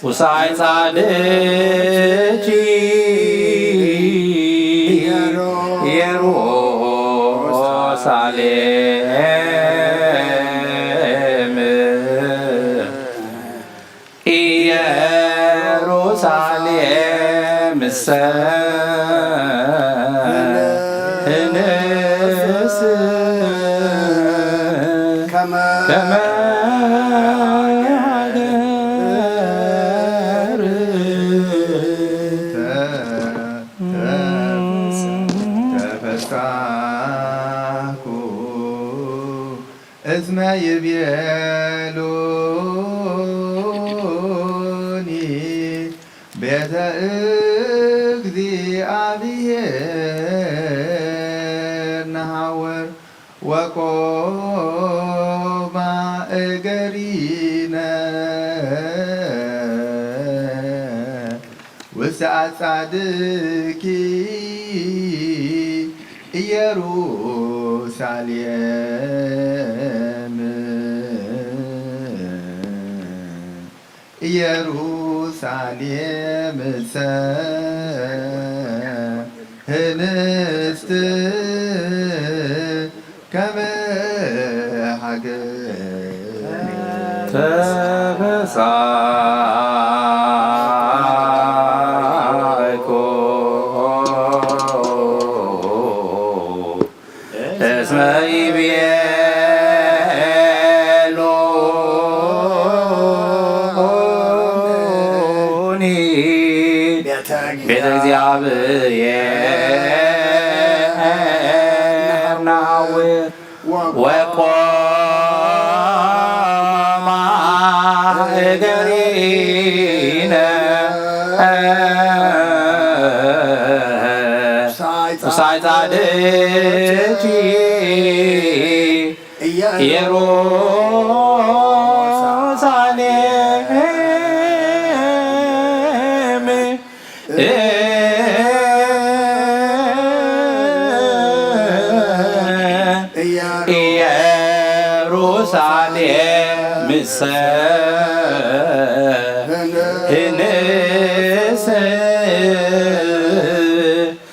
ውሳይ ጻድቂ ኢየሩሳሌም ኢየሩሳሌም ሰህንስ ከመ ሀገር ተፈሳኩ እስመ ይቤሉኒ ቤተ እግዚአብሔር ነሐውር ወቆማ እገሪነ ውስተ ጻድቂ ኢየሩሳሌም ኢየሩሳሌም ሰህንስት ከመ ሀገር ተበሳይኮ እስመ ይቤሉኒ ቤተ እግዚአብሔር ነሐውር ወቆማ እገሪነ ውሳይ ጻድቂ ኢየሩሳሌም ኢየሩሳሌም ሰህንስ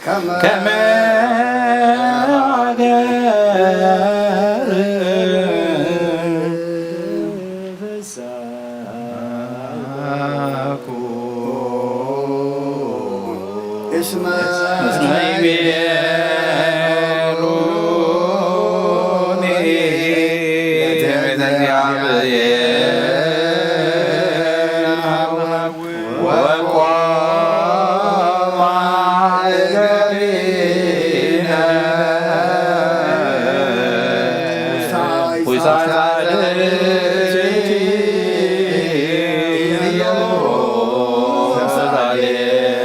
ከመ ሀገር ተበሳይኮ እስመ ይቤሉኒ ቤተ እግዚአብሔር ወቆማ እገሪነ ውሳይ ጻድቂ ኢየሩሳሌም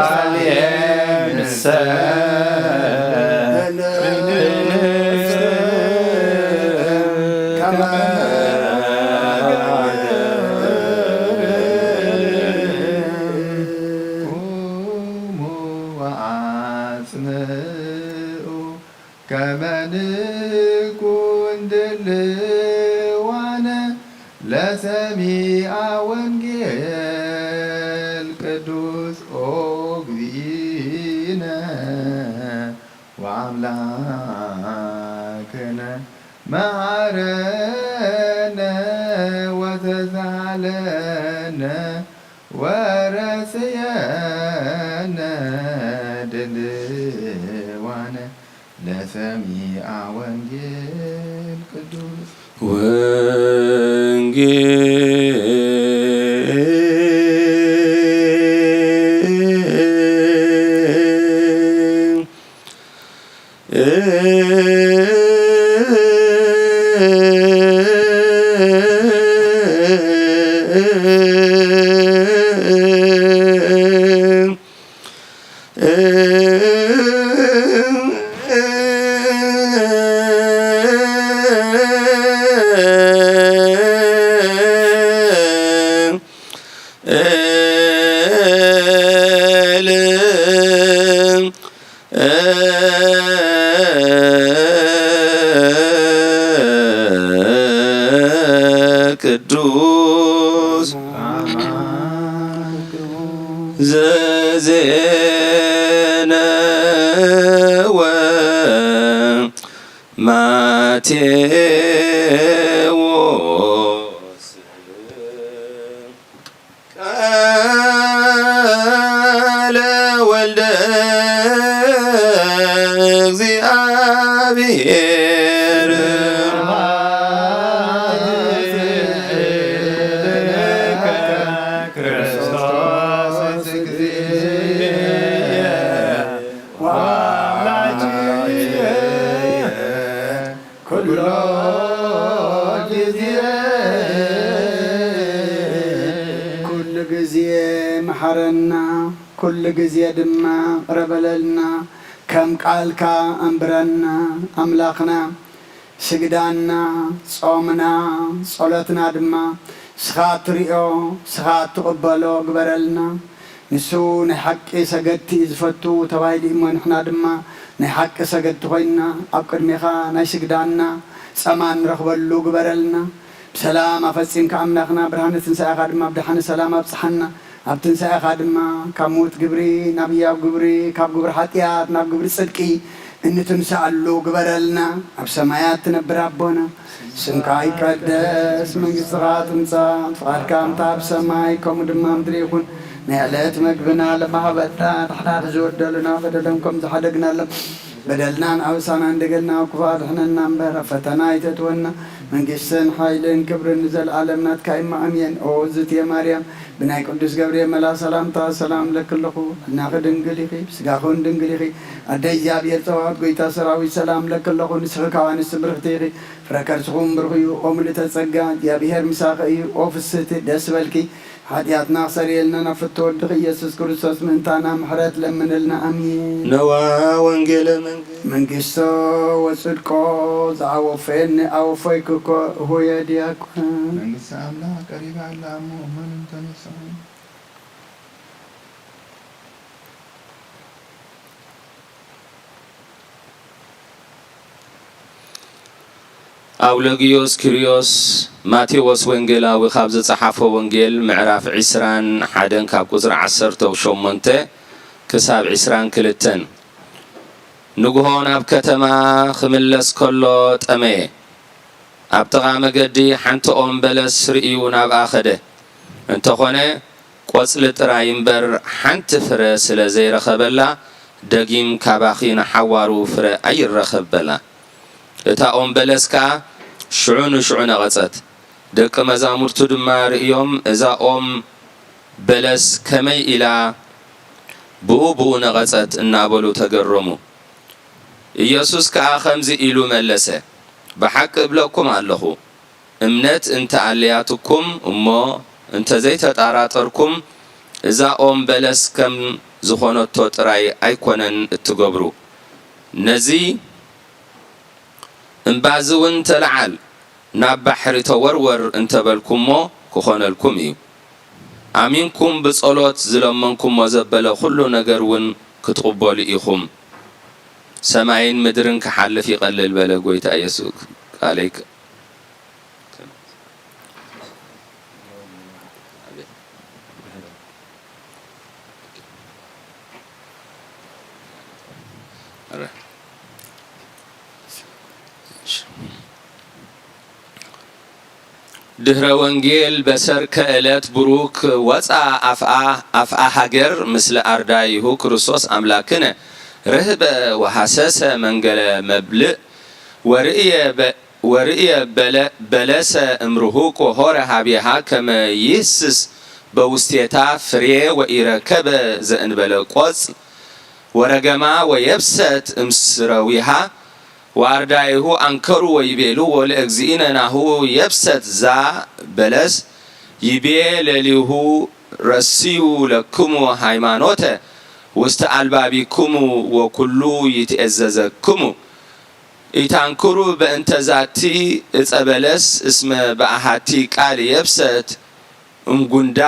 ኢየሩሳሌም ሰህንስ ከመ ሀገር ቁሙ ወአጽምዑ ከመ ንኩን ድልዋነ ለሰሚዐ ወንጌል ቅዱስ ኦ እግዚእነ ወአምላክነ መሐረነ ወተሳሃለነ ወረስየነ ድልዋነ ለሰሚዐ ወንጌል ቅዱስ ወንጌል ዘዜነወ ማቴዎስ። ቃለ ወልደ እግዚአብሔር። ክርስቶስ እግዚእየ ወአምላክየ ኩሎ ግዜ። ኩሉ ግዜ መሓረና፣ ኩሉ ግዜ ድማ ይቕረ በለልና። ከም ቃልካ ኣንብረና ኣምላኽና። ስግዳና፣ ጾምና፣ ጸሎትና ድማ ንስኻ እትርእዮ፣ ንስኻ እትቕበሎ ግበረልና። ንሱ ናይ ሓቂ ሰገድቲ እዩ ዝፈቱ ተባሂሉ እሞ፣ ንሕና ድማ ናይ ሓቂ ሰገድቲ ኮይንና ኣብ ቅድሜኻ ናይ ስግዳና ጸማ ንረኽበሉ ግበረልና። ብሰላም ኣፈጺምካ ኣምላኽና፣ ብርሃነ ትንሳኤኻ ድማ ብደሓነ ሰላም ኣብጽሓና። ኣብ ትንሳኤኻ ድማ ካብ ምዉት ግብሪ ናብ ህያው ግብሪ፣ ካብ ግብሪ ሓጢኣት ናብ ግብሪ ጽድቂ እንትንስኣሉ ግበረልና። ኣብ ሰማያት ትነብር ኣቦና፣ ስምካ ይቀደስ፣ መንግስትኻ ትምጻእ፣ ፍቓድካ ከምታ ኣብ ሰማይ ከምኡ ድማ ምድሪ ይኹን። ናይ ዕለት መግብና ለማሃበልና፣ ንሕና ንዝበደሉና በደሎም ከም ዝሓደግናሎም በደልናን ኣበሳናን ደገልና፣ ክፉእ ኣድሕነና እምበር፣ ኣብ ፈተና ኣይተእትወና። መንግስትን ሓይልን ክብርን ንዘለኣለም ናትካ እማ፣ ኣሜን። ኦ እግዝእትየ ማርያም፣ ብናይ ቅዱስ ገብርኤል መልኣኽ ሰላምታ ሰላም እብለኪ ኣለኹ። ሕልናኺ ድንግል ኢኺ፣ ስጋኺ እውን ድንግል ኢኺ። ኣደ እግዚኣብሔር ጸባኦት፣ ጎይታ ሰራዊት፣ ሰላም እብለኪ ኣለኹ። ንስኺ ካብ ኣንስቲ ብርኽቲ ኢኺ፣ ፍረ ከርስኺ እውን ብሩኽ እዩ። ኦ ምልእተ ጸጋ፣ እግዚኣብሔር ምሳኺ እዩ። ኦ ፍስህቲ፣ ደስ በልኪ። ሓጢኣትና ክሰርየልና ናብ ፍትወ ወድኺ ኢየሱስ ክርስቶስ ምእንታና ምሕረት ለምንልና። ኣሜን። ነዋ ወንጌለ መንግስት። መንግስቶ ወጽድቆ ዝኣወፈየኒ ኣወፈይኩ እኮ እሆየ ዲያቆን። መንግስቲ ኣምላኽ ቀሪባ ኣላ እሞ እመኑ ተነስሑ። ኣውሎጊዮስ ኪርዮስ ማቴዎስ ወንጌላዊ ካብ ዝጸሓፎ ወንጌል ምዕራፍ ዕስራን ሓደን ካብ ቁጽሪ ዓሰርተ ሸሞንተ ክሳብ ዕስራን ክልተን። ንግሆ ናብ ከተማ ክምለስ ከሎ ጠመየ። ኣብ ጥቓ መገዲ ሓንቲ ኦም በለስ ርእዩ ናብኣ ኸደ። እንተኾነ ቆጽሊ ጥራይ እምበር ሓንቲ ፍረ ስለ ዘይረኸበላ፣ ደጊም ካባኺ ንሓዋሩ ፍረ ኣይረኸብ በላ። እታ ኦም በለስ ከኣ ሽዑ ንሽዑ ነቐጸት። ደቂ መዛሙርቱ ድማ ርእዮም፣ እዛ ኦም በለስ ከመይ ኢላ ብኡ ብኡ ነቐጸት እናበሉ ተገረሙ። ኢየሱስ ከኣ ከምዚ ኢሉ መለሰ፣ ብሓቂ እብለኩም ኣለኹ፣ እምነት እንተ ኣልያትኩም እሞ እንተ ዘይተጣራጠርኩም፣ እዛ ኦም በለስ ከም ዝኾነቶ ጥራይ ኣይኮነን እትገብሩ። ነዚ እምባዚ እውን ተለዓል፣ ናብ ባሕሪ ተወርወር እንተበልኩሞ ክኾነልኩም እዩ። ኣሚንኩም ብጸሎት ዝለመንኩሞ ዘበለ ኩሉ ነገር እውን ክትቕበሉ ኢኹም። ሰማይን ምድርን ክሓልፍ ይቐልል በለ ጎይታ ኢየሱስ። ቃለይ ድህረ ወንጌል በሰርከ ዕለት ብሩክ ወፃ ኣፍኣ ኣፍኣ ሃገር ምስለ ኣርዳይሁ ክርስቶስ ኣምላክነ ርህበ ወሃሰሰ መንገለ መብልእ ወርእየ በ- ወርእየ በለ- በለሰ እምርሁቅ ወሆረ ሀቤሃ ከመ ይህስስ በውስቴታ ፍሬ ወኢረከበ ዘእንበለ ቆጽል ወረገማ ወየብሰት እምስረዊሃ ወአርዳኢሁ አንከሩ ወይቤልዎ ለእግዚእነ ናሁ የብሰት ዛ በለስ ይቤ ለሊሁ ረስዩ ለክሙ ሃይማኖተ ውስተ አልባቢክሙ ወኩሉ ይትኤዘዘክሙ። ኢታንክሩ በእንተ ዛቲ እፀ በለስ እስመ በአሃቲ ቃል የብሰት እምጉንዳ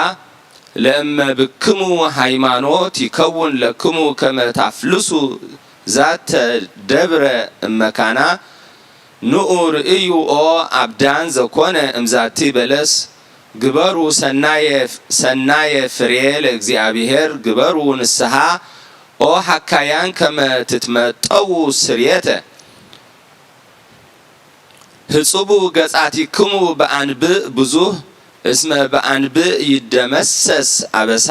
ለእመ ብክሙ ሃይማኖት ይከውን ለክሙ ከመ ታፍልሱ ዛተ ደብረ እመካና፣ ንኡ ርእዩ ኦ ኣብዳን ዘኮነ እምዛቲ በለስ፣ ግበሩ ሰናየ፣ ሰናየ ፍሬ ለእግዚኣብሔር፣ ግበሩ ንስሓ ኦ ሓካያን ከመ ትትመጠዉ ስርየተ። ህጹቡ ገጻቲክሙ በኣንብእ ብዙህ፣ እስመ በኣንብእ ይደመሰስ ኣበሳ።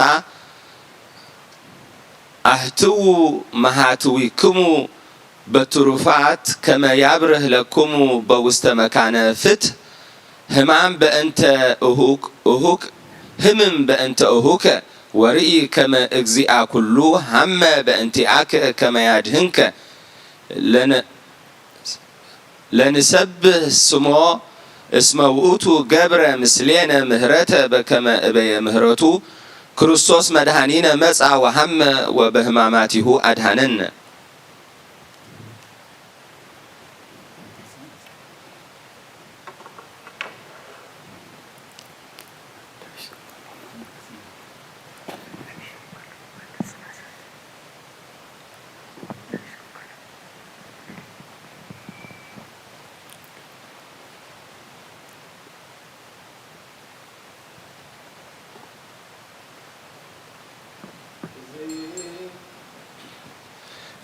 ኣህትዉ መሃትዊክሙ በትሩፋት፣ ከመ ያብርህ ለክሙ በውስተ መካነ ፍትህ። ህማም በእንተ እሁክ፣ እሁክ፣ ህምም በእንተ እሁከ፣ ወርኢ ከመ እግዚኣ ኩሉ ሃመ በእንቲኣከ ከመ ያድህንከ። ለነ-፣ ለንሰብህ ስሞ እስመ ውእቱ ገብረ ምስሌነ ምህረተ በከመ እበየ ምህረቱ። ክርስቶስ መድኃኒነ መጻ ወሃመ ወበህማማቲሁ ኣድኃነነ።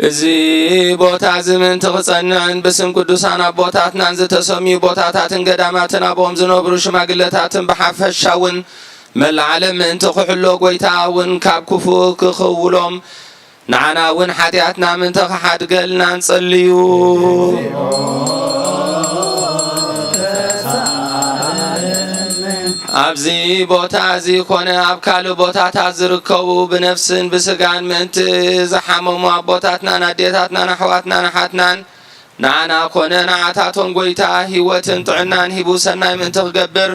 እዚ ቦታ እዚ ምእንቲ ክጸንዕን ብስም ቅዱሳን ኣቦታትናን ዝተሰምዩ ቦታታትን ገዳማትን ኣብኦም ዝነብሩ ሽማግለታትን ብሓፈሻ እውን መላእ ዓለም ምእንቲ ክሕሎ፣ ጎይታ እውን ካብ ክፉእ ክኽውሎም፣ ንዓና እውን ሓጢኣትና ምእንቲ ክሓድገልና ንጸልዩ። ኣብዚ ቦታ እዚ ኮነ ኣብ ካልእ ቦታታት ዝርከቡ ብነፍስን ብስጋን ምእንቲ ዝሓመሙ ኣቦታትናን ኣዴታትናን ኣሕዋትናን ኣሓትናን ንዓና ኮነ ንዓታቶም ጎይታ ህይወትን ጥዕናን ሂቡ ሰናይ ምእንቲ ክገብር፣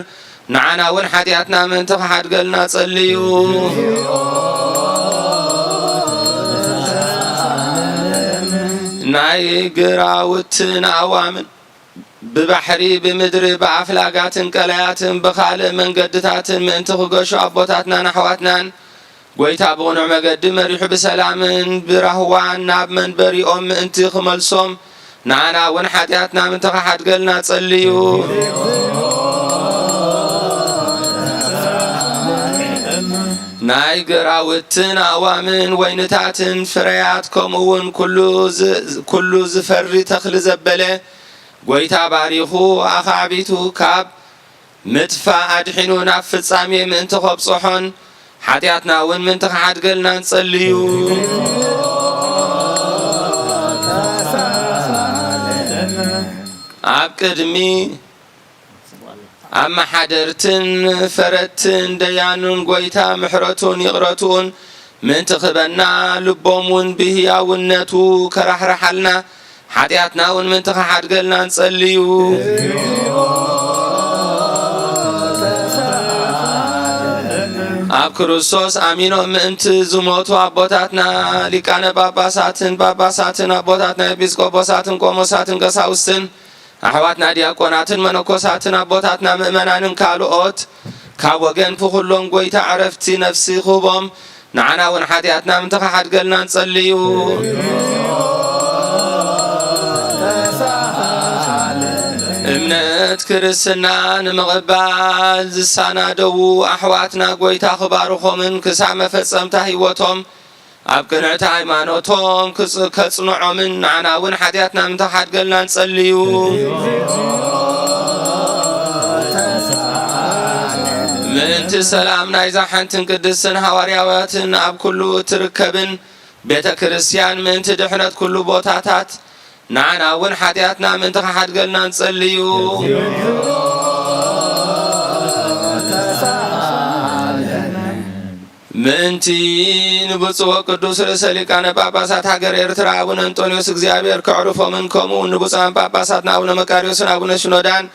ንዓና እውን ሓጢኣትና ምእንቲ ክሓድገልና ጸልዩ። ናይ ግራውትን ኣእዋምን ብባሕሪ ብምድሪ ብኣፍላጋትን ቀላያትን ብኻልእ መንገድታትን ምእንቲ ክገሹ ኣቦታትናን ኣሕዋትናን ጎይታ ብቕኑዕ መገዲ መሪሑ ብሰላምን ብራህዋን ናብ መንበሪኦም ምእንቲ ክመልሶም፣ ንዓና እውን ሓጢኣትና ምእንቲ ክሓድገልና ጸልዩ። ናይ ግራውትን ኣእዋምን ወይንታትን ፍረያት፣ ከምኡ እውን ኩሉ ዝ-፣ ኩሉ ዝፈሪ ተኽሊ ዘበለ፣ ጎይታ ባሪኹ ኣኻዕቢቱ ካብ ምጥፋእ ኣድሒኑ ናብ ፍጻሜ ምእንቲ ከብጽሖን፣ ሓጢኣትና እውን ምእንቲ ክሓድገልና ንጸልዩ። ኣብ ቅድሚ ኣመሓደርትን ፈረድትን ደያኑን ጎይታ ምሕረቱን ይቕረቱን ምእንቲ ክበና፣ ልቦም እውን ብህያውነቱ ከራሕርሓልና፣ ሓጢኣትና እውን ምእንቲ ክሓድገልና ንጸልዩ። ኣብ ክርስቶስ ኣሚኖም ምእንቲ ዝሞቱ ኣቦታትና ሊቃነ ጳጳሳትን ጳጳሳትን ኣቦታትና ኤጲስቆጶሳትን ቆሞሳትን ቀሳውስትን ኣሕዋትና ዲያቆናትን መነኮሳትን ኣቦታትና ምእመናንን ካልኦት ካብ ወገን ኩሎም ጎይታ ዕረፍቲ ነፍሲ ክህቦም፣ ንዓና እውን ሓጢኣትና ምእንቲ ክሓድገልና ንጸልዩ። እምነት ክርስትና ንምቕባል ዝሰናደዉ ኣሕዋትና ጎይታ ክባርኾምን ክሳብ መፈጸምታ ህይወቶም ኣብ ቅንዕቲ ሃይማኖቶም ክጽ-፣ ከጽንዖምን ንዓና እውን ሓጢኣትና ምእንቲ ክሓድገልና ንጸልዩ። ምእንቲ ሰላም ናይዛ ሓንትን ቅድስትን ሃዋርያውያትን ኣብ ኩሉ እትርከብን ቤተ ክርስቲያን፣ ምእንቲ ድሕነት ኩሉ ቦታታት፣ ንዓና እውን ሓጢኣትና ምእንቲ ክሓድገልና ንጸልዩ። ምእንቲ ንብፁዕ ወቅዱስ ርእሰ ሊቃነ ጳጳሳት ሃገር ኤርትራ ኣቡነ እንጦንዮስ እግዚኣብሔር ከዕርፎምን፣ ከምኡ እውን ንብፁዓን ጳጳሳትና ኣቡነ መቃርዮስን ኣቡነ ሽኖዳን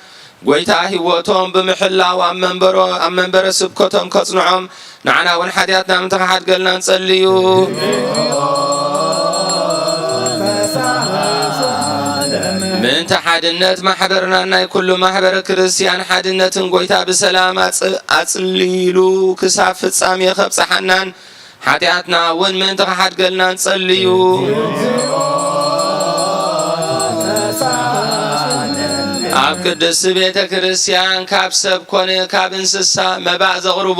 ጎይታ ህይወቶም ብምሕላው ኣብ መንበሮ-፣ ኣብ መንበረ ስብከቶም ከጽንዖም፣ ንዓና እውን ሓጢኣትና ምእንቲ ክሓድገልና ንጸልዩ። ምእንቲ ሓድነት ማሕበርናን ናይ ኩሉ ማሕበረ ክርስቲያን ሓድነትን ጎይታ ብሰላም ኣጽ-፣ ኣጽሊሉ ክሳብ ፍጻሜ ከብጽሓናን፣ ሓጢኣትና እውን ምእንቲ ክሓድገልና ንጸልዩ። ኣብ ቅድስቲ ቤተ ክርስቲያን ካብ ሰብ ኮነ ካብ እንስሳ መባእ ዘቕርቡ፣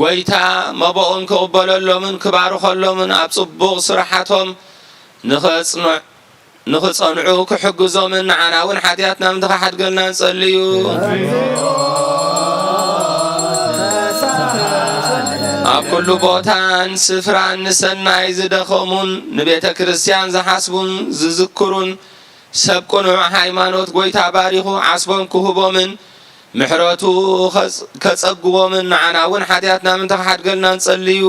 ጐይታ መባኦም ክቕበለሎምን ክባርኸሎምን ኣብ ጽቡቕ ስራሓቶም ንኸጽንዕ-፣ ንኽጸንዑ ክሕግዞምን ንዓና እውን ሓጢኣትና ምእንቲ ክሓድገልና ንጸልዩ። ኣብ ኩሉ ቦታን ስፍራን ንሰናይ ዝደኸሙን ንቤተ ክርስቲያን ዝሓስቡን ዝዝክሩን ሰብ ቅኑዕ ሃይማኖት ጐይታ ባሪኹ ዓስቦም ክህቦምን ምሕረቱ ኸጽ-፣ ከጸግቦምን ንዓና እውን ሓጢኣትና ምእንቲ ክሓድገልና ንጸልዩ።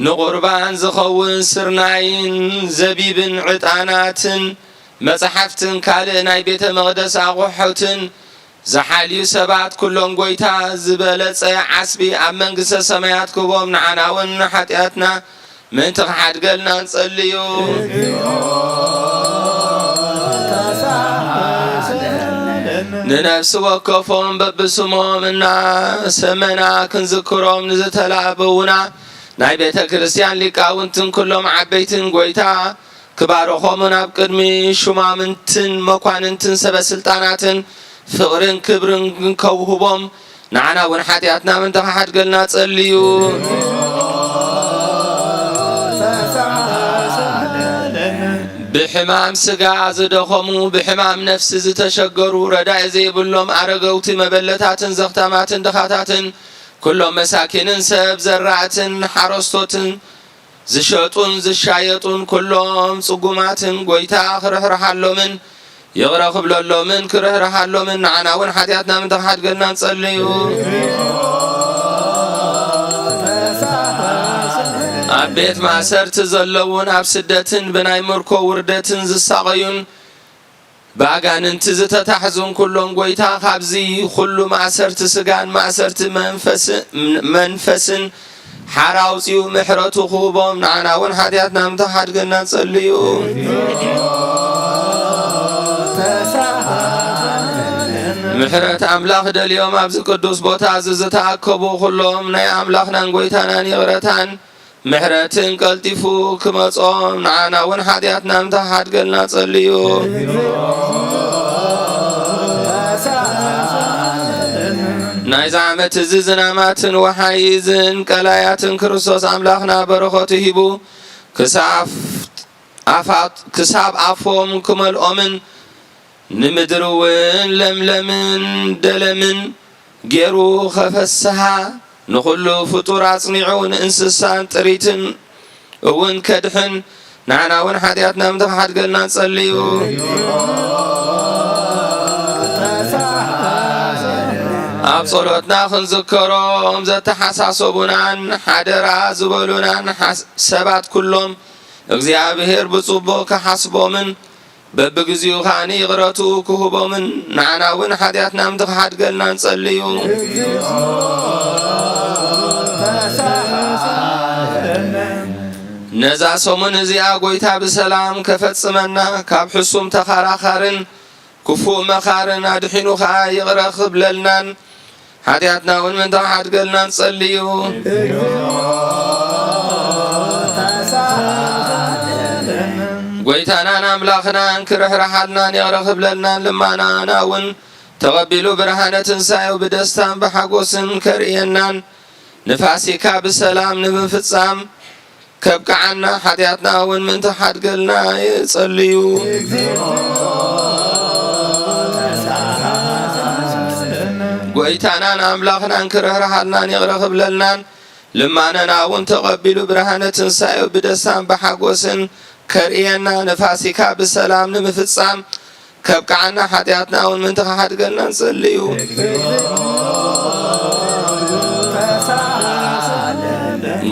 ንቑርባን ዝኸውን ስርናይን ዘቢብን ዕጣናትን መጻሕፍትን ካልእ ናይ ቤተ መቕደስ ኣቑሑትን ዝሓልዩ ሰባት ኩሎም ጐይታ ዝበለጸ ዓስቢ ኣብ መንግስተ ሰማያት ክህቦም ንዓና እውን ንሓጢኣትና ምእንቲ ክሓድገልና ንጸልዩ። ንነፍሲ ወከፎም በብስሞም እናሰመና ክንዝክሮም ንዝተላበዉና ናይ ቤተ ክርስቲያን ሊቃውንትን ኩሎም ዓበይትን ጐይታ ክባርኾምን ኣብ ቅድሚ ሹማምንትን መኳንንትን ሰበ ስልጣናትን ፍቕርን ክብርን ከውህቦም ንዓና እውን ሓጢኣትና ምእንቲ ክሓድገልና ጸልዩ። ብሕማም ስጋ ዝደኸሙ፣ ብሕማም ነፍሲ ዝተሸገሩ፣ ረዳኢ ዘይብሎም ኣረገውቲ፣ መበለታትን ዘኽታማትን ድኻታትን፣ ኩሎም መሳኪንን ሰብ ዘራእትን ሓረስቶትን ዝሸጡን ዝሻየጡን ኩሎም ጽጉማትን ጐይታ ክርሕርሓሎምን ይቕረ ክብለሎምን ክርሕርሓሎምን ንዓና እውን ሓጢኣትና ምእንቲ ክሓድገልና ንጸልዩ። ኣብ ቤት ማእሰርቲ ዘለዉን ኣብ ስደትን ብናይ ምርኮ ውርደትን ዝሳቐዩን ብኣጋንንቲ ዝተታሕዙን ኩሎም ጐይታ ካብዚ ኩሉ ማእሰርቲ ስጋን ማእሰርቲ መንፈስ-፣ መንፈስን ሓራ ኣውጺኡ ምሕረቱ ክህቦም ንዓና እውን ሓጢኣትና ምእንቲ ክሓድገና ንጸልዩ። ምሕረት ኣምላኽ ደልዮም ኣብዚ ቅዱስ ቦታ እዚ ዝተኣከቡ ኩሎም ናይ ኣምላኽናን ጐይታናን ይቕረታን ምሕረትን ቀልጢፉ ክመጾም ንዓና እውን ሓጢኣትና ምእንቲ ክሓድገልና ጸልዩ። ናይዚ ዓመት እዚ ዝናማትን ወሓይዝን ቀላያትን ክርስቶስ ኣምላኽና በረኸቱ ሂቡ ክሳብ ኣፋት-፣ ክሳብ ኣፎም ክመልኦምን ንምድሪ እውን ለምለምን ደለምን ገይሩ ኸፈስሃ፣ ንኹሉ ፍጡር ኣጽኒዑ፣ ንእንስሳን ጥሪትን እውን ከድሕን፣ ንዓና እውን ሓጢኣትና ምእንቲ ክሓድገልና ንጸልዩ። ኣብ ጸሎትና ክንዝከሮም ዘተሓሳሰቡናን ሓደራ ዝበሉናን ሓስ-፣ ሰባት ኩሎም፣ እግዚኣብሔር ብጽቡቕ ክሓስቦምን በብግዚኡ ኸኣ ይቕረቱ ክህቦምን ንዓና እውን ሓጢኣትና ምእንቲ ክሓድገልና ንጸልዩ። ነዛ ሰሙን እዚኣ ጐይታ ብሰላም ከፈጽመና፣ ካብ ሕሱም ተኸራኻርን ክፉእ መኻርን ኣድሒኑ ኸኣ ይቕረ ክብለልናን ሓጢኣትና እውን ምእንቲ ክሓድገልና ንጸልዩ። ጐይታናን ኣምላኽናን ክርሕርሓልናን ይቕረ ክብለልናን ልማናና እውን ተቐቢሉ ብርሃነ ትንሳኤው ብደስታን ብሓጎስን ከርእየናን ንፋሲካ ብሰላም ንምፍጻም ከብቅዓና ሓጢኣትና እውን ምእንቲ ሓድገልና ይጸልዩ። ጐይታናን ኣምላኽናን ክርህርሃልናን ይቕረ ክብለልናን ልማነና እውን ተቐቢሉ ብርሃነ ትንሳኤው ብደስታን ብሓጎስን ከርእየና ንፋሲካ ብሰላም ንምፍጻም ከብቅዓና ሓጢኣትና እውን ምእንቲ ክሓድገልና ንጸልዩ።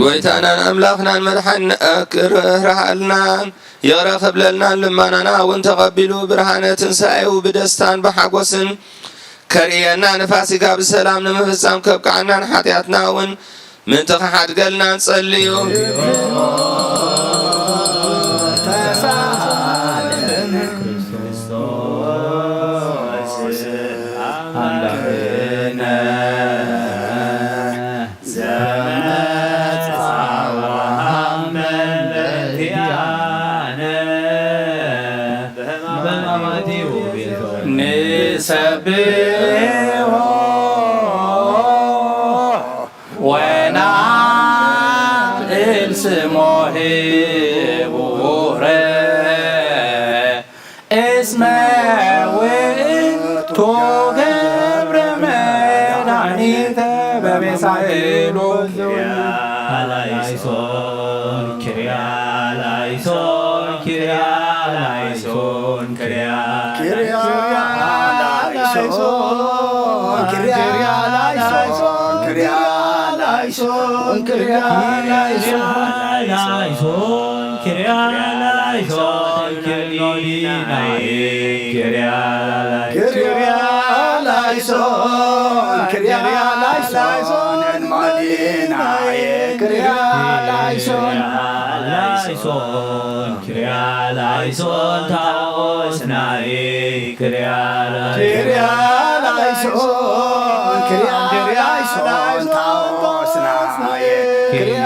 ጐይታናን ኣምላኽናን መድሓኒና ክርህርሃልናን ይቕረ ክብለልናን ልማናና እውን ተቐቢሉ ብርሃነ ትንሳኤው ብደስታን ብሓጎስን ከርእየና ንፋሲካ ብሰላም ንምፍጻም ከብቅዓና ንሓጢኣትና እውን ምእንቲ ክሓድገልና ንጸልዩ። ወናል ስሞ ሄቡረ እስመ ውእቱ ገብረ መድኃኒተ በሜሳይሉ ላይሶን ኪርያ ላይሶን ኪርያ ላይሶን ኪርያ ኪርያ ላይሶን ኪርያ ላይሶን ኪርያ ላይሶን ኪርያ ላይሶን ላይሶን ኪርያ ላይሶን ኪርያ ላይሶን ኪርያ ላይሶን ኪርያ ላይሶን ሞዲናይ ኪርያ ላይሶን ላይሶን ኪርያ ላይሶን ታኦስናይ ኪርያ ኪርያ ላይሶን ኪርያ ላይሶን ታኦስናይ ኪርያ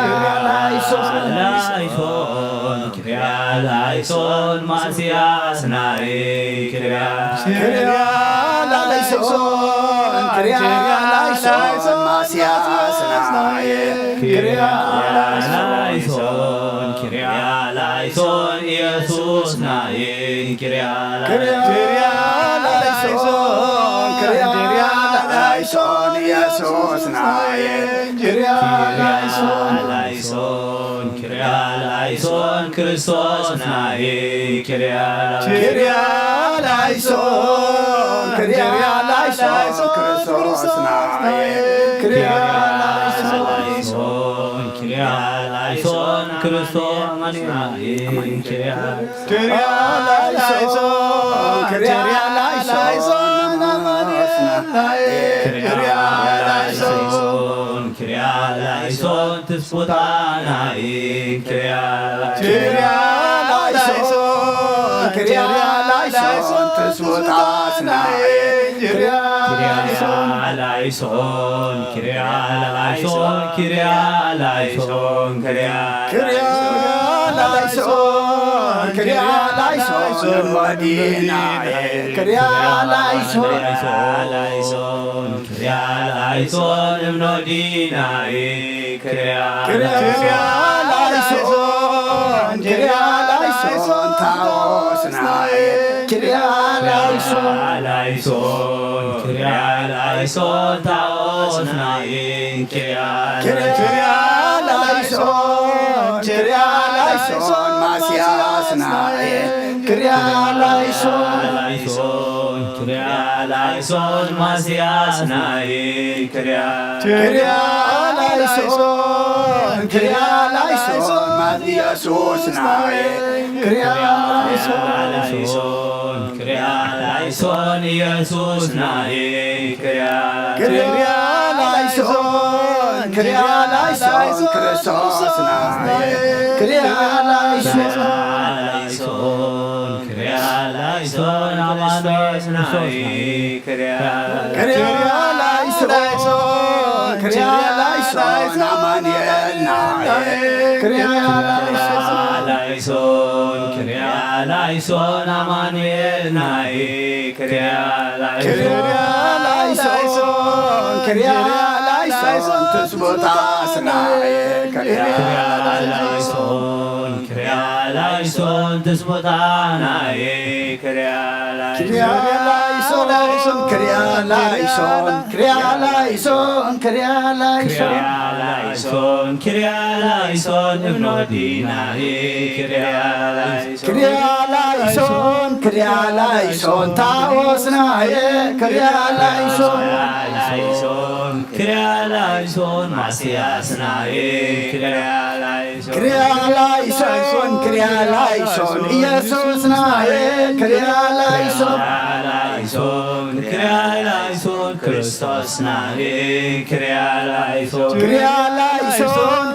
ላይሶን ላይሶን ኪርያ ላይሶን ማስያስናይ ኪርያ ኪርያ ላይሶን ኪርያ ላይሶን ማስያስናይ ኪርያ ላይሶን ኪርያ ላይሶን ኢየሱስናይ ኪርያ ኪርያ ላይሶን ኪርያ ላይሶን ኢየሱስናይ ኪርያ ላይሶን ላይሶን ኪርያ ላይሶን ክርስቶስናይ ኪርያ ኪርያ ላይሶን ኪርያ ላይሶን ክርስቶስናይ ኪርያ ላይሶን ኪርያ ላይሶን ክርስቶስናይ ኪርያ ኪርያ ላይሶን ኪርያ ላይሶን ኪርያ ላይሶን ኪርያ ላይሶን ትስፉታናይ ኪርያ ኪርያ ላይሶን ኪርያ ላይሶን ትስፉታስናይ ኪርያ ላይሶን ኪርያ ላይሶን ኪርያ ላይሶን ኪርያ ኪርያ ላይሶን ኪርያ ላይሶን ሞዲናይ ኪርያ ላይሶን ላይሶን ኪርያ ላይሶን እምኖዲናይ ኪርያ ኪርያ ላይሶን ኪርያ ላይሶን ታኦስናይ ኪርያ ላይሶን ላይሶን ኪርያ ላይሶን ታኦስናይ ኪርያ ኪርያ ላይሶን ኪርያ ላይሶን ማስያስናይ ኪርያ ላይሶን ላይሶን ኪርያ ላይሶን ማስያስናይ ኪርያ ኪርያ ላይሶን ኪርያ ላይሶን ማስ ኢየሱስናይ ኪርያ ላይሶን ኪርያ ላይሶን ኢየሱስናይ ኪርያ ኪርያ ላይሶን ኪርያ ላይሶን ክርስቶስናይ ኪርያ ላይሶን ላይሶን ኪርያ ላይሶን አማኑኤል ክርስቶስናይ ኪርያ ኪርያ ላይሶን ኪርያ ላይሶን አማኑኤልናይ ኪርያ ላይሶን ላይሶን ኪርያ ላይሶን አማኑኤልናይ ኪርያ ኪርያ ላይሶን ኪርያ ላይሶን ትስቦታስናይ ኪርያ ላይሶን ኪርያ ላይሶን ትስቦታናይ ኪርያ ኪርያ ላይሶን ኪርያ ላይሶን ኪርያ ላይሶን ኪርያ ላይሶን ኪርያ ላይሶን ኪርያ ላይሶን እብኖዲናይ ኪርያ ላይሶን ኪርያ ላይሶን ኪርያ ላይሶን ታኦስናየ ኪርያ ላይሶን ላይሶን ኪርያ ላይሶን ማስያስናየ ኪርያ ላይሶን ኪርያ ላይሶን ኪርያ ላይሶን ኢየሱስናየ ኪርያ ላይሶን ላይሶን ኪርያ ላይሶን ክርስቶስናየ ኪርያ ላይሶን ኪርያ ላይሶን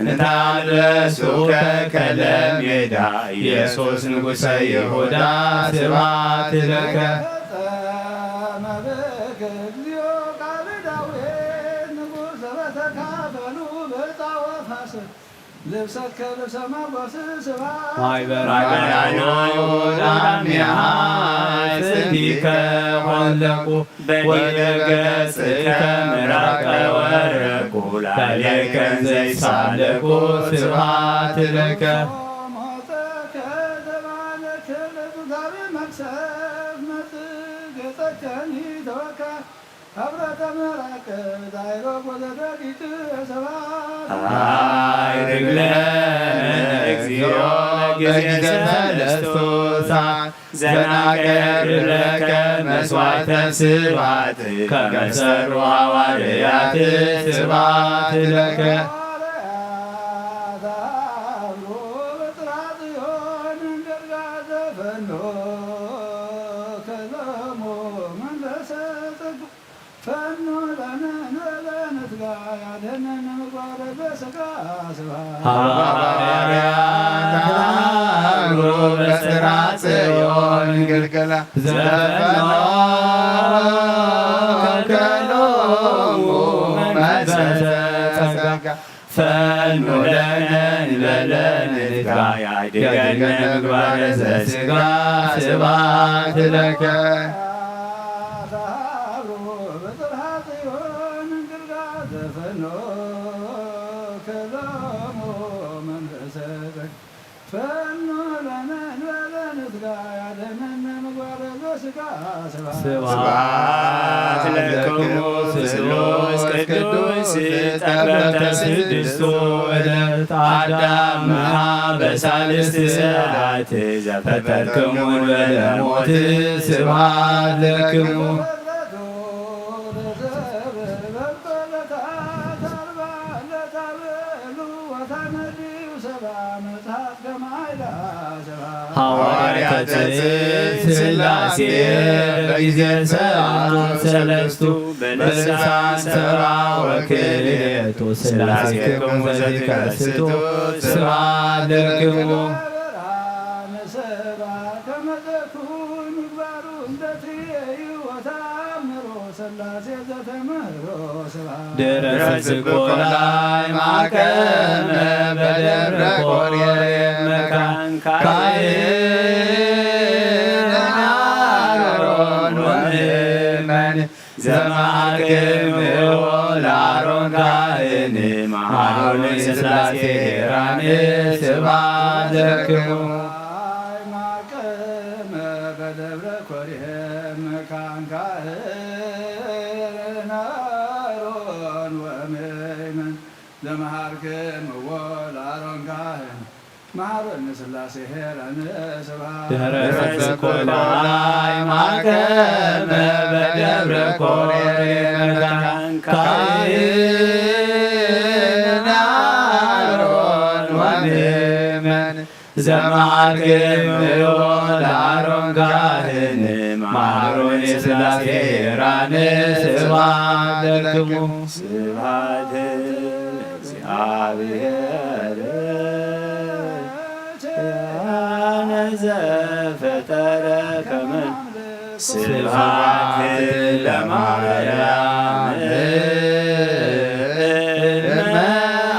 እንተ ኣልበሱከ ከለ ሜዳ፣ ኢየሱስ ንጉሰ ይሁዳ፣ ስብሐት ለከ። ፈጸመ ብከ እግዚኦ ቃል ዳዊት ንጉሥ ዘበተካፈሉ ብጻወ ፋስል ልብሰከ ልብሰ ሞገስ ስብሐት ማይ በርሃ ማይ በርሃ ይሁዳ እምኔሃ ጽዲቀ ሆለቁ። በዲበ ገጽከ ምራቀ ወረቁ ላዕሌከ እንዘ ይሳለቁ ስብሐት ለከ። ሞተከ ዘባነከ ለትጋቢ መክሰብ መጽእ ገጸከኒ ተወካ ሀብረተ ምራቀ ዛይሮ ጎዘደጊት ስብሐት። አይርግለነ እግዚኦ በጊዜ ሰለስቱ ሰዓት ዘናቀርብ ለከ መስዋዕተ ስብሐት ከመ ሰሩ ሐዋርያት ስብሐት ለከ። ሐዋርያት አብሩ በጽርሐ ጽዮን እንድርጋ ዘፈኖ ከሎሙ መንፈሰ ጸጋ ፈኑ ለነ ንበለ ንትጋ ያድህነነ ምግባረ ዘስጋ ስብሐት። ሐዋርያት አብሩ በጽርሐ ጽዮን ግልገላ ዘፈኖ ከሎሙ መንፈሰ ጸጋ ፈኑ ለነ ንበለ ንትጋ ያድገነ ምግባረ ዘስጋ ስብሐት ለከ። ሐዋርያት አብሩ በጽርሐ ጽዮን እንድርጋ ዘፈኖ ከሎሙ መንፈሰ ጸጋ ፈኑ ለነ እንበለ ንትጋ ያድህነነ ምግባረ ዘስጋ ስብሐት። ስብሐት ለክሙ ስሉስ ቅዱስ ጠበብተ ስድስቱ ዕለት አዳም እምሃ በሳልስት ሰዓት ዘፈጠርክሙ እንበለ ሞት ስብሐት ለክሙ። ሐዋርያተ ጽድቅ ሥላሴ በጊዜ ሰዓቱ ሰለስቱ በልሳን ሰባ ወክልኤቱ ሥላሴክሙ ዘትከስቱ ስብሐት ለክሙ። ሥላሴ ዘተምህሮ ስብሐት። ድረስ ዝቆላይ ማቀመ በደብረ ኮሬ መካን ካህን አሮን ወምእመን ዘመሃርክምዎ ለአሮን ካህን መሃሮን ሥላሴ ሄራን ስብሐት ለክሙ። ማቀመ በደብረ ኮሬ መካን ካህን አሮን ወምእመን ዘመሃርክምዎ ለአሮን ካህን መሃሮን ሥላሴ ሄራን ስብሐት። ደረስ ኮላይ ማቀመ በደብረ ኮሬ መካን ካህን አሮን ወምእመን ዘመሃርክምዎ ለአሮን ካህን መሃሮን ሥላሴ ሄራን ስብሐት ለክሙ። ስብሐት ለእግዚአብሔር ያነ ዘፈጠረ ከመ ስብሐት ለማርያም እመ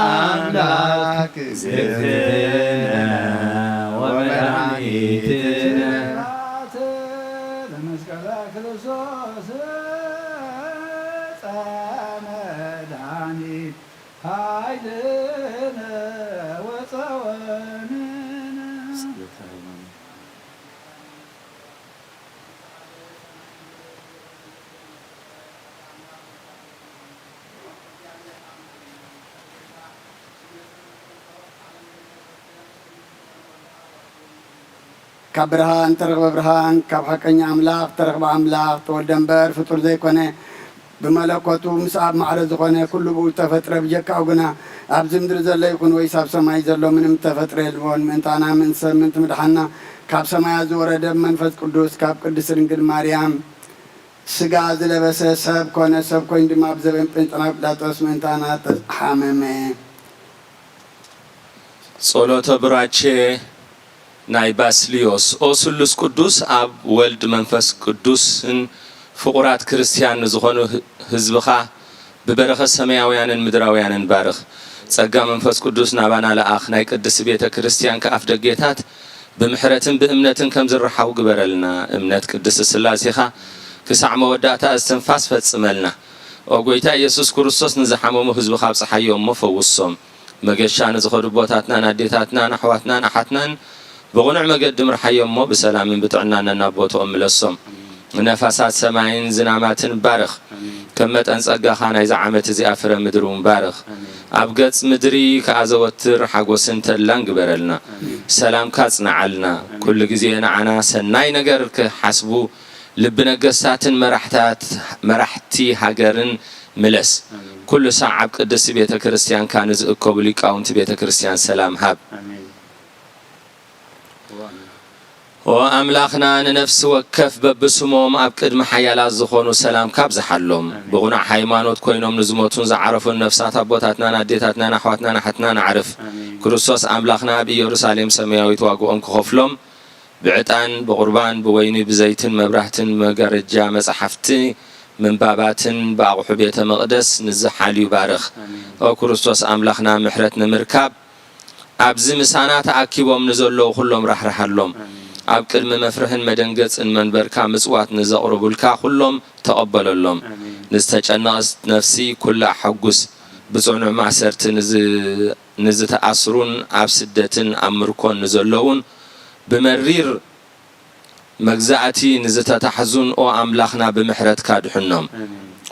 አምላክ እግዝእትነ ወመድኃኒትነ። ስብሐት ለመስቀለ ክርስቶስ ዕፀ መድኃኒት ኃይልነ ወፀወንነ። ካብ ብርሃን ተረኽበ ብርሃን፣ ካብ ሓቀኛ ኣምላኽ ተረኽበ ኣምላኽ፣ ተወልደ እምበር ፍጡር ዘይኮነ፣ ብመለኮቱ ምስ ኣብ ማዕረ ዝኾነ፣ ኩሉ ብኡ ዝተፈጥረ፣ ብጀካኡ ግና ኣብዚ ምድሪ ዘሎ ይኹን ወይስ ኣብ ሰማይ ዘሎ ምንም ዝተፈጥረ የልቦን። ምእንታና፣ ምእንቲ ሰብ፣ ምእንቲ ምድሓንና፣ ካብ ሰማያት ዝወረደ፣ ብመንፈስ ቅዱስ፣ ካብ ቅድስት ድንግል ማርያም ስጋ ዝለበሰ ሰብ ኮነ። ሰብ ኮይኑ ድማ ብዘበን ጴንጠና ጲላጦስ ምእንታና ተሓመመ። ጸሎተ ቡራኬ ናይ ባስልዮስ። ኦ ስሉስ ቅዱስ ኣብ ወልድ መንፈስ ቅዱስን ፍቑራት ክርስትያን ንዝኾኑ ህዝብኻ ብበረኸት ሰማያውያንን ምድራውያንን ባርኽ። ጸጋ መንፈስ ቅዱስ ናባና ለኣኽ፣ ናይ ቅድስቲ ቤተ ክርስትያን ከኣፍ ደጌታት ብምሕረትን ብእምነትን ከም ዝረሓው ግበረልና። እምነት ቅድስቲ ስላሴኻ ክሳዕ መወዳእታ እስትንፋስ ፈጽመልና። ኦ ጎይታ ኢየሱስ ክርስቶስ ንዝሓመሙ ህዝብኻ ኣብጽሓዮም እሞ ፈውሶም። መገሻ ንዝኸዱ ኣቦታትናን ኣዴታትናን ኣሕዋትናን ኣሓትናን ብቕኑዕ መገዲ ምርሓዮም እሞ ብሰላምን ብጥዕናን ነናብ ቦትኦም ምለሶም። ነፋሳት ሰማይን ዝናማትን ባርኽ። ከም መጠን ጸጋኻ ናይዛ ዓመት እዚኣ ፍረ ምድሪ እውን ባርኽ። ኣብ ገጽ ምድሪ ከኣ ዘወትር ሓጎስን ተድላን ግበረልና። ሰላምካ ጽንዓልና። ኩሉ ግዜ ንዓና ሰናይ ነገር ክሓስቡ ልቢ ነገስታትን መራሕታት መራሕቲ ሃገርን ምለስ። ኩሉ ሳዕ ኣብ ቅድስቲ ቤተ ክርስትያንካ ንዝእከቡ ሊቃውንቲ ቤተ ክርስትያን ሰላም ሃብ። ኦ ኣምላኽና፣ ንነፍሲ ወከፍ በብስሞም ኣብ ቅድሚ ሓያላት ዝኾኑ ሰላምካ ኣብዝሓሎም። ብቑኑዕ ሃይማኖት ኮይኖም ንዝሞቱን ዝዓረፉን ነፍሳት ኣቦታትናን ኣዴታትናን ኣሕዋትናን ኣሓትናን ኣዕርፍ። ክርስቶስ ኣምላኽና ኣብ ኢየሩሳሌም ሰማያዊት ዋግኦም ክኸፍሎም ብዕጣን፣ ብቑርባን፣ ብወይኒ፣ ብዘይትን መብራህትን፣ መጋረጃ መጻሕፍቲ ምንባባትን ብኣቑሑ ቤተ መቕደስ ንዝሓልዩ ባርኽ። ኦ ክርስቶስ ኣምላኽና፣ ምሕረት ንምርካብ ኣብዚ ምሳና ተኣኪቦም ንዘለዉ ኩሎም ራሕርሃሎም። ኣብ ቅድሚ መፍርሕን መደንገጽን መንበርካ ምጽዋት ንዘቕርቡልካ ኩሎም ተቐበለሎም። ንዝተጨነቐት ነፍሲ ኩላ ኣሐጉስ። ብጽኑዕ ማእሰርቲ ንዝ-፣ ንዝተኣስሩን ኣብ ስደትን ኣብ ምርኮን ንዘለዉን ብመሪር መግዛእቲ ንዝተታሕዙን ኦ ኣምላኽና ብምሕረትካ ድሕኖም።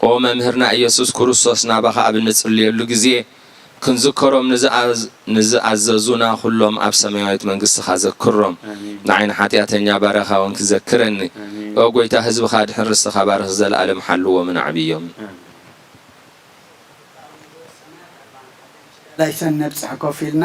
ኦ መምህርና ኢየሱስ ክርስቶስ ናባኻ ኣብ እንጽልየሉ ግዜ ክንዝከሮም ንዝኣዝ-፣ ንዝኣዘዙና ኩሎም ኣብ ሰማያዊት መንግስትኻ ዘክሮም። ንዓይ ንሓጢኣተኛ ባርያኻ እውን ክዘክረኒ። ኦ ጎይታ ህዝብኻ ድሕን ርስትኻ ባርኽ ዘለኣለም ሓልዎምን ኣዕብዮም። ላይሰን ነብጽሕ ኮፍ ኢልና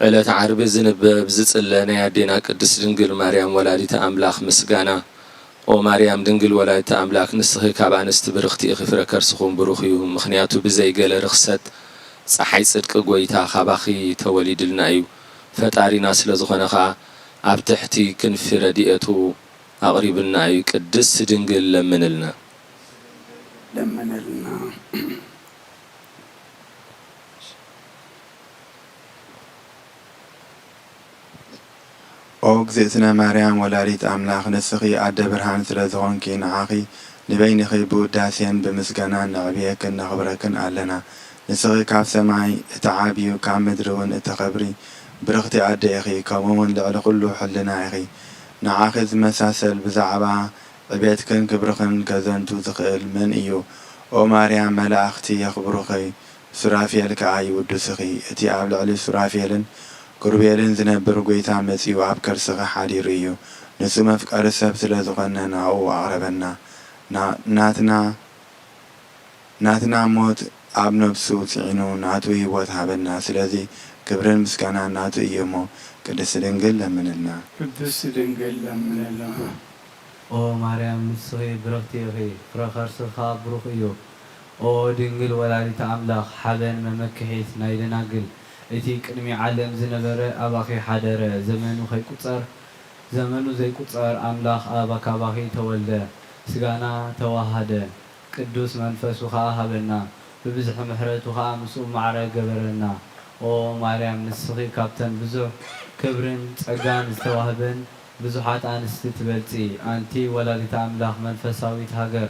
ዕለተ ዓርቢ ዝንበብ ዝጽለ ናይ ኣዴና ቅድስት ድንግል ማርያም ወላዲተ ኣምላኽ ምስጋና። ኦ ማርያም ድንግል ወላዲተ ኣምላክ፣ ንስኺ ካብ ኣንስቲ ብርኽቲ ኢኺ፣ ፍረ ከርስኹም ብሩኽ እዩ። ምኽንያቱ ብዘይ ገለ ርኽሰት ጸሓይ ጽድቂ ጐይታ ካባኺ ተወሊድልና እዩ። ፈጣሪና ስለ ዝኾነ ኸኣ ኣብ ትሕቲ ክንፊ ረድኤቱ ኣቕሪቡልና እዩ። ቅድስት ድንግል ለምንልና። ለምንልና። ኦ እግዝእትነ ማርያም ወላዲት ኣምላኽ፣ ንስኺ ኣደ ብርሃን ስለ ዝኾንኪ፣ ንዓኺ ንበይንኺ ብውዳሴን ብምስጋናን ነዕብየክን ነኽብረክን ኣለና። ንስኺ ካብ ሰማይ እትዓብዩ፣ ካብ ምድሪ እውን እትኸብሪ ብርኽቲ ኣደ ኢኺ፣ ከምኡ እውን ልዕሊ ኩሉ ሕልና ኢኺ። ንዓኺ ዝመሳሰል ብዛዕባ ዕቤትክን ክብርኽን ከዘንቱ ዝኽእል መን እዩ? ኦ ማርያም፣ መላእኽቲ የኽብሩኺ፣ ሱራፌል ከኣ ይውድሱኺ። እቲ ኣብ ልዕሊ ሱራፌልን ክሩቤልን ዝነብር ጐይታ መጺኡ ኣብ ከርስኺ ሓዲሩ እዩ። ንሱ መፍቀሪ ሰብ ስለ ዝኾነ ናብኡ ኣቕረበና። ና-፣ ናትና፣ ናትና ሞት ኣብ ነፍሱ ጽዒኑ ናቱ ህይወት ሃበና። ስለዚ ክብርን ምስጋናን ናቱ እዩ እሞ፣ ቅድስቲ ድንግል ለምንልና። ቅድስቲ ድንግል ለምንልና። ኦ ማርያም፣ ንስኺ ብርኽቲ ኢኺ፣ ፍረ ከርስኺ ኸኣ ብሩኽ እዩ። ኦ ድንግል ወላዲተ ኣምላኽ፣ ሓበን መመክሒት ናይ ደናግል፣ እቲ ቅድሚ ዓለም ዝነበረ ኣባኺ ሓደረ፣ ዘመኑ ከይቁጸር፣ ዘመኑ ዘይቁጸር ኣምላኽ ኣብ ካባኺ ተወልደ፣ ስጋና ተዋሃደ፣ ቅዱስ መንፈሱ ኸኣ ሃበና፣ ብብዝሒ ምሕረቱ ኸኣ ምስኡ ማዕረ ገበረና። ኦ ማርያም፣ ንስኺ ካብተን ብዙሕ ክብርን ጸጋን ዝተዋህበን ብዙሓት ኣንስቲ ትበልጺ፣ ኣንቲ ወላዲተ ኣምላኽ መንፈሳዊት ሃገር፣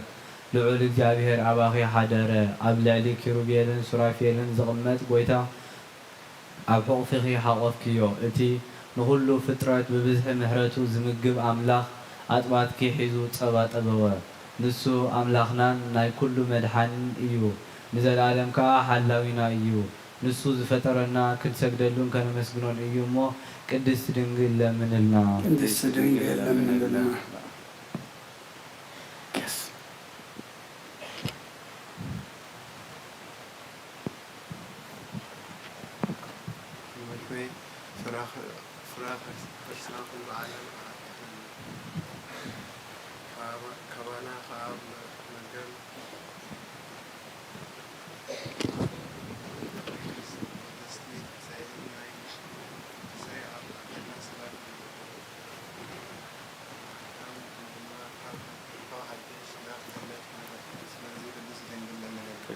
ልዑል እግዚኣብሔር ኣባኺ ሓደረ፣ ኣብ ልዕሊ ኪሩቤልን ሱራፌልን ዝቕመጥ ጐይታ ኣብ ሕቑፊኺ ሓቖፍክዮ። እቲ ንኹሉ ፍጥረት ብብዝሒ ምሕረቱ ዝምግብ ኣምላኽ ኣጥባትኪ ሒዙ ጸባ ጠበወ። ንሱ ኣምላኽናን ናይ ኩሉ መድሓኒን እዩ፣ ንዘለኣለም ከኣ ሓላዊና እዩ። ንሱ ዝፈጠረና ክንሰግደሉን ከነመስግኖን እዩ እሞ፣ ቅድስቲ ድንግል ለምንልና። ቅድስቲ ድንግል ለምንልና። እመቤት ሆይ፣ ፍረ-፣ ፍረ-፣ ከርስና ኩሉ ዓለም ኣትሕን። ካባ-፣ ካባና ከኣ መ-፣ መገብ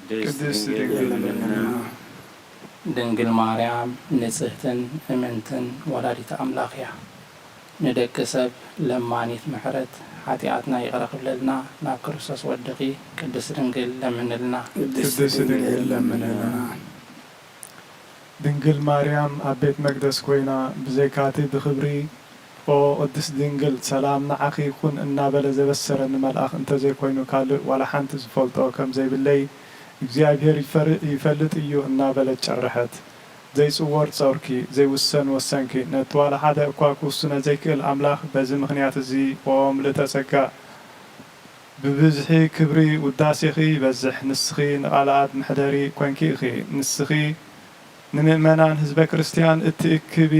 ቅድስት ድንግል ለምንልና። ድንግል ማርያም ንጽህትን እምንትን ወላዲተ ኣምላኽ እያ። ንደቂ ሰብ ለማኒት ምሕረት፣ ሓጢኣትና ይቕረ ክብለልና ናብ ክርስቶስ ወድኺ ቅድስት ድንግል ለምንልና። ቅድስት ድንግል ለምንልና። ድንግል ማርያም ኣብ ቤት መቅደስ ኮይና፣ ብዘይካቲ ብኽብሪ፣ ኦ ቅድስት ድንግል፣ ሰላም ንዓኺ ይኹን እናበለ ዘበሰረኒ መልኣኽ እንተዘይኮይኑ ካልእ ዋላ ሓንቲ ዝፈልጦ ከም ዘይብለይ እግዚኣብሔር ይፈር-፣ ይፈልጥ እዩ እናበለት ጨረሐት። ዘይጽወር ጾርኪ፣ ዘይውሰን ወሰንኪ፣ ነቲ ዋላ ሓደ እኳ ክውስኖ ዘይክእል ኣምላኽ በዚ ምኽንያት እዚ፣ ኦ ምልእተ ጸጋ፣ ብብዝሒ ክብሪ ውዳሴኺ ይበዝሕ። ንስኺ ንቓልኣት መሕደሪ ኮንኪ ኢኺ። ንስኺ ንምእመናን ህዝበ ክርስትያን እትእክቢ፣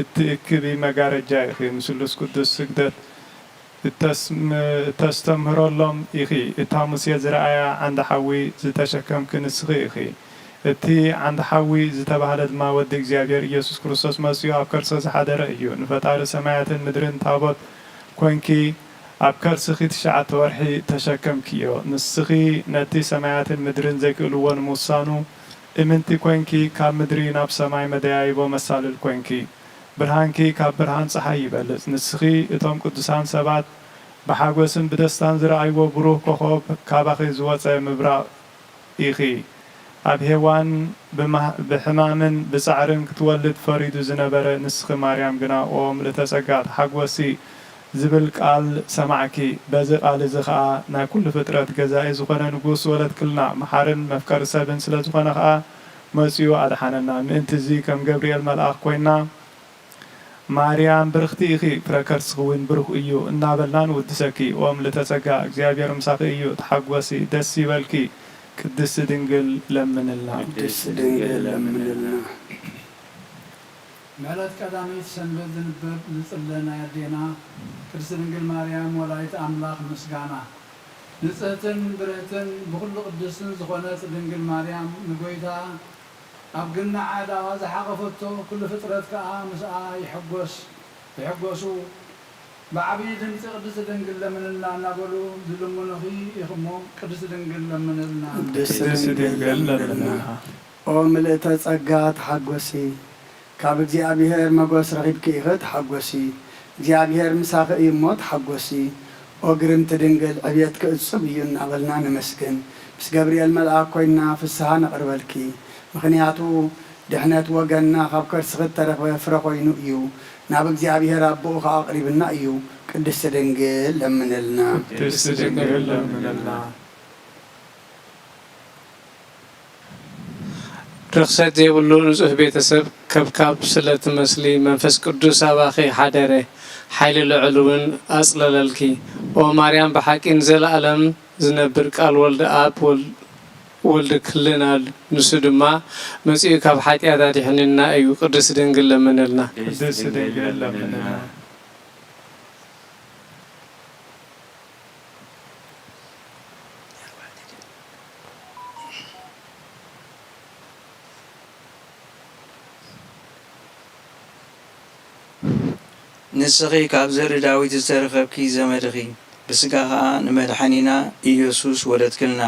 እትእክቢ መጋረጃ ኢኺ። ንስሉስ ቅዱስ ስግደት እተስም-፣ እተስተምህረሎም ኢኺ። እታ ሙሴ ዝረኣያ ዓንዲ ሓዊ ዝተሸከምኪ ንስኺ ኢኺ። እቲ ዓንዲ ሓዊ ዝተባህለ ድማ ወዲ እግዚኣብሔር ኢየሱስ ክርስቶስ መጺኡ ኣብ ከርሰ ዝሓደረ እዩ። ንፈጣሪ ሰማያትን ምድርን ታቦት ኮንኪ ኣብ ከርስኺ ትሽዓተ ወርሒ ተሸከምክዮ። ንስኺ ነቲ ሰማያትን ምድርን ዘይክእልዎ ንምውሳኑ እምንቲ ኮንኪ፣ ካብ ምድሪ ናብ ሰማይ መደያይቦ መሳልል ኮንኪ። ብርሃንኪ ካብ ብርሃን ጸሓይ ይበልጽ። ንስኺ እቶም ቅዱሳን ሰባት ብሓጎስን ብደስታን ዝረኣይዎ ብሩህ ኮኾብ፣ ካባኺ ዝወጸ ምብራቕ ኢኺ። ኣብ ሄዋን ብማ-፣ ብሕማምን ብጻዕርን ክትወልድ ፈሪዱ ዝነበረ ንስኺ ማርያም ግና፣ ኦ ምልእተ ጸጋ፣ ተሓጎሲ ዝብል ቃል ሰማዕኪ። በዚ ቃል እዚ ኸኣ ናይ ኩሉ ፍጥረት ገዛኢ ዝኾነ ንጉስ ወለድክልና። መሓርን መፍቀሪ ሰብን ስለ ዝኾነ ኸኣ መጺኡ ኣድሓነና። ምእንቲ እዚ ከም ገብርኤል መልኣኽ ኮይና፣ ማርያም ብርኽቲ ኢኺ፣ ፍረ ከርስኺ እውን ብሩኽ እዩ እናበልና ንውድሰኪ። ኦ ምልእተ ጸጋ፣ እግዚኣብሔር ምሳኺ እዩ፣ ተሓጎሲ፣ ደስ ይበልኪ። ቅድስቲ ድንግል ለምንልና። ቅድስቲ ድንግል ለምንልና። ምሕረት ቀዳመይቲ ሰንበት ዝንበብ ዝጽለ ናይ ኣዴና ቅድስት ድንግል ማርያም ወላዲት ኣምላኽ ምስጋና። ንጽህትን ብርህትን ብኹሉ ቅድስትን ዝኾነት ድንግል ማርያም ንጎይታ ኣብ ግና ኣእዳዋ ዝሓቐፈቶ ኩሉ ፍጥረት ከኣ ምስኣ ይሕጎስ፣ ይሕጎሱ። ብዓብዪ ድምጺ ቅድስት ድንግል ለምንልና እናበሉ ዝልምኑኺ ኢኽሞ ቅድስት ድንግል ለምንልና። ቅድስት ድንግል ለምንልና። ኦ ምልእተ ጸጋ ተሓጎሲ፣ ካብ እግዚኣብሔር መጎስ ረኺብኪ ኢኺ ተሓጎሲ። እግዚኣብሔር ምሳኺ እዩ እሞ ተሓጎሲ። ኦ ግርምቲ ድንግል ዕብየትኪ እጹብ እዩ እናበልና ነመስግን። ምስ ገብርኤል መልኣክ ኮይንና ፍስሃ ነቕርበልኪ። ምኽንያቱ ድሕነት ወገንና ካብ ከርስኺ እተረኽበ ፍረ ኮይኑ እዩ፣ ናብ እግዚኣብሔር ኣቦኡ ኸኣ ኣቕሪብና እዩ። ቅድስቲ ድንግል ለምንልና። ቅድስቲ ድንግል ለምንልና። ርኽሰት ዘይብሉ ንጹህ ቤተሰብ ከብካብ ስለ ትመስሊ፣ መንፈስ ቅዱስ ኣባኺ ሓደረ፣ ሓይሊ ልዑል እውን ኣጽለለልኪ። ኦ ማርያም፣ ብሓቂ ንዘለኣለም ዝነብር ቃል ወልደ ኣብ፣ ወል-፣ ወልደ ክልና፣ ንሱ ድማ መጺኡ ካብ ሓጢኣት ኣድሒንና እዩ። ቅድስት ድንግል ለምንልና። ቅድስት ድንግል ለምንልና። ንስኺ ካብ ዘርኢ ዳዊት ዝተረኸብኪ ዘመድኺ፣ ብስጋ ኸኣ ንመድሓኒና ኢየሱስ ወለድክልና።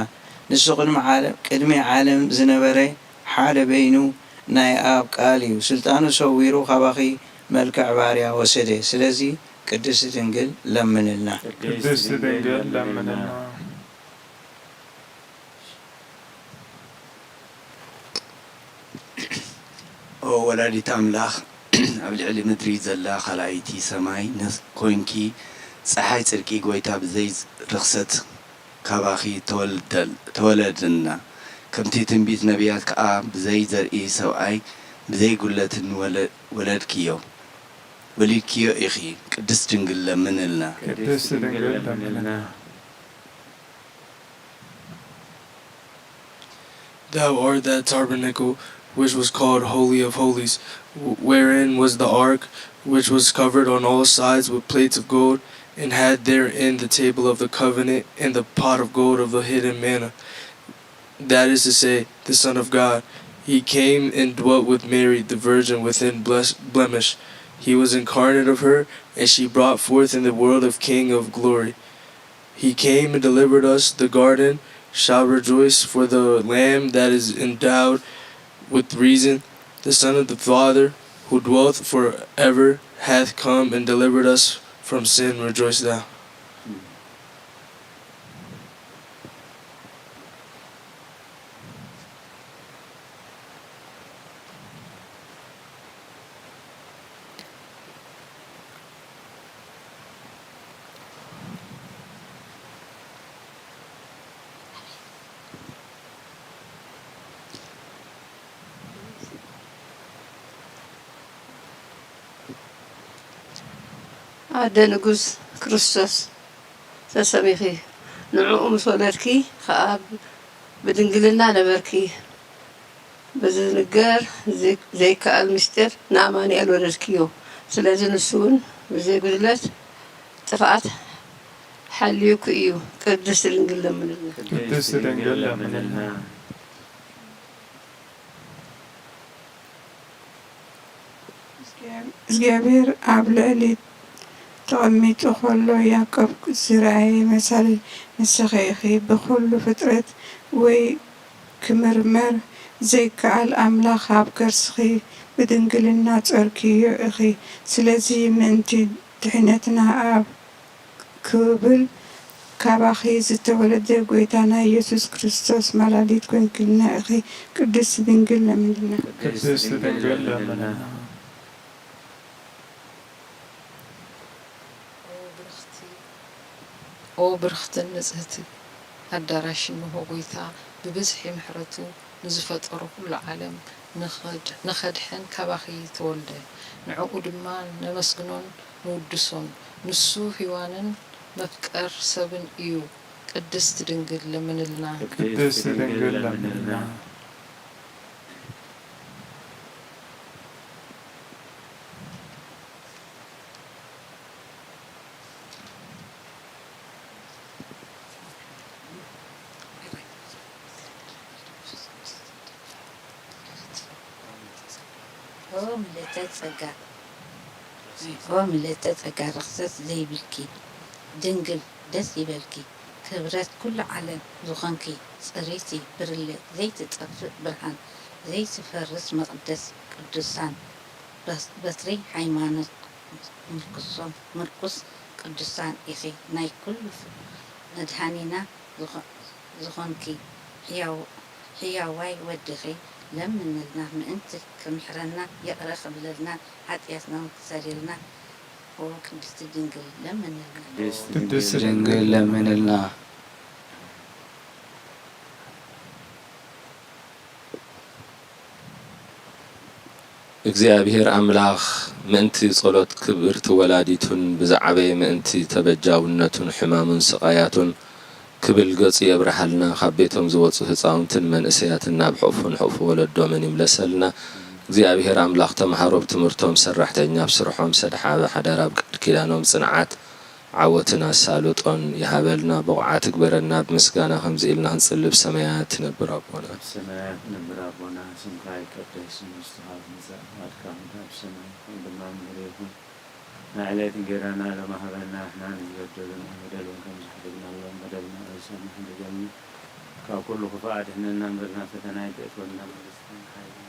ንሱ ቅድሚ ዓለ-፣ ቅድሚ ዓለም ዝነበረ ሓደ በይኑ ናይ ኣብ ቃል እዩ። ስልጣኑ ሰዊሩ ካባኺ መልክዕ ባርያ ወሰደ። ስለዚ ቅድስቲ ድንግል ለምንልና። ቅድስቲ ድንግል ለምንልና። ኦ ወላዲት ኣምላኽ፣ ኣብ ልዕሊ ምድሪ ዘላ ካልኣይቲ ሰማይ ነስ-፣ ኮይንኪ፣ ጸሓይ ጽድቂ ጐይታ ብዘይ ርኽሰት ካባኺ ተወልደል-፣ ተወለድና። ከምቲ ትንቢት ነቢያት ከኣ ብዘይ ዘርኢ ሰብኣይ ብዘይ ጉለትን ወለ-፣ ወለድክዮ፣ ወሊድክዮ ኢኺ። ቅድስት ድንግል ለምንልና። ቅድስት ድንግል ለምንልና። Thou art that tabernacle which was called Holy of Holies, wh-, wherein was the ark, which was covered on all sides with plates of gold, and had therein the table of the covenant and the pot of gold of the hidden manna. That is to say, the Son of God. He came and dwelt with Mary, the virgin within bles-, blemish. He was incarnate of her, and she brought forth in the world of King of glory. He came and delivered us the garden, shall rejoice for the Lamb that is endowed with reason. The Son of the Father, who dwelleth forever, hath come and delivered us from sin. Rejoice thou. ኣደ ንጉስ ክርስቶስ ተሰሚኺ፣ ንዕኡ ምስ ወለድኪ ኸኣ ብድንግልና ነበርኪ። ብዝንገር ዘይ-፣ ዘይከኣል ምስጢር ንኣማኑኤል ወለድክዮ። ስለዚ ንሱ እውን ብዘይ ጉድለት ጥፍኣት ሓልዩኪ እዩ። ቅድስት ድንግል ለምንልና። ቅድስት ድንግል ለምንልና። እግዚኣብሔር ኣብ ልዕሊ ተቐሚጡ ኸሎ ያዕቆብ ዝረኣየ መሳሊ ንስኺ ኢኺ። ብኹሉ ፍጥረት ወይ ክምርመር ዘይከኣል ኣምላኽ ኣብ ከርስኺ ብድንግልና ጾርክዮ ኢኺ። ስለዚ ምእንቲ ድሕነትና ኣብ ክብል ካባኺ ዝተወለደ ጐይታና ኢየሱስ ክርስቶስ ማላዲት ኰንክልና ኢኺ። ቅድስት ድንግል ለምንልና። ቅድስት ድንግል ለምንልና። ኦ ብርኽቲ፣ ኦ ብርኽትን ንጽህቲ ኣዳራሽ፣ እንሆ ጐይታ ብብዝሒ ምሕረቱ ንዝፈጠሮ ኩሉ ዓለም ንኸድ-፣ ንኸድሕን ካባኺ ተወልደ። ንዕኡ ድማ ነመስግኖን ንውድሶን። ንሱ ሄዋንን መፍቀር ሰብን እዩ። ቅድስት ድንግል ለምንልና። ቅድስት ድንግል ለምንልና። ኦ ምልእተ ጸጋ፣ ኦ ምልእተ ጸጋ ርኽሰት ዘይብልኪ ድንግል ደስ ይበልኪ። ክብረት ኩሉ ዓለም ዝኾንኪ ጽርይቲ ብርለ ዘይትጠፍእ ብርሃን ዘይትፈርስ መቕደስ ቅዱሳን በትሪ ሃይማኖት ምርኩሶም ምርኩስ ቅዱሳን ኢኺ ናይ ኩሉ መድሃኒና ዝኾንኪ ሕያዋይ ወድኺ ለምንልና ምእንቲ ክምሕረና ይቕረ ክብለልና ሓጢኣትና ክሰሪልና ኦ ቅድስቲ ድንግል ለምንልና። ቅድስቲ ድንግል ለምንልና። እግዚኣብሔር ኣምላኽ ምእንቲ ጸሎት ክብርቲ ወላዲቱን ብዝዓበየ ምእንቲ ተበጃውነቱን ሕማሙን ስቓያቱን ክብል ገጹ የብርሃልና። ካብ ቤቶም ዝወጹ ህጻውንትን መንእሰያትን ናብ ሕቑፉን ሕቑፊ ወለዶምን ይምለሰልና። እግዚኣብሔር ኣምላኽ ተምሃሮ ኣብ ትምህርቶም፣ ሰራሕተኛ ኣብ ስርሖም፣ ሰድሓ ኣብ ሓዳር ኣብ ቃል ኪዳኖም ጽንዓት ዓወትን ኣሳልጦን ይሃበልና፣ ብቑዓት ይግበረና። ብምስጋና ከምዚ ኢልና ክንጽሊ ብሰማያት ትነብር ኣቦና። ኣብ ሰማያት ትነብር ኣቦና፣ ስምካ ይቀደስ፣ መንግስትኻ ትምጻእ፣ ፍቓድካ ከምቲ ኣብ ሰማይ ከምኡ ድማ ኣብ ምድሪ ይኹን። ናይ ዕለት እንጀራና ሎሚ ሃበና፣ ንሕና ንዝበደሉና በደል እውን ከም ዝሓለፍናሎም በደልና ኣይሰምሕ በደልና፣ ካብ ኩሉ ክፉእ ኣድሕነና እምበር ናብ ፈተና ኣይተእትወና፣ መንግስትን ሓይልን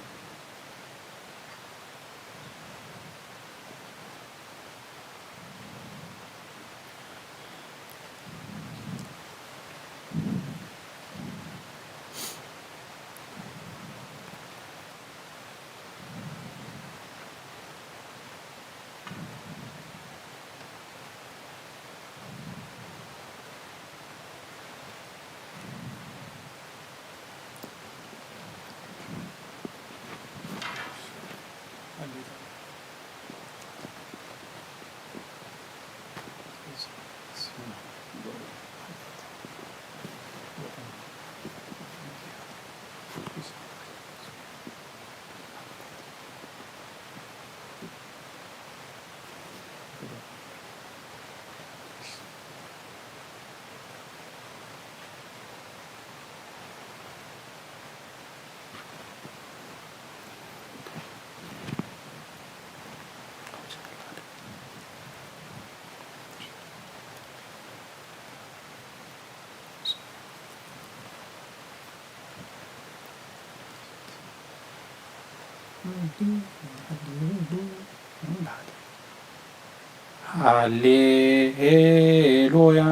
ሃሌሉያ።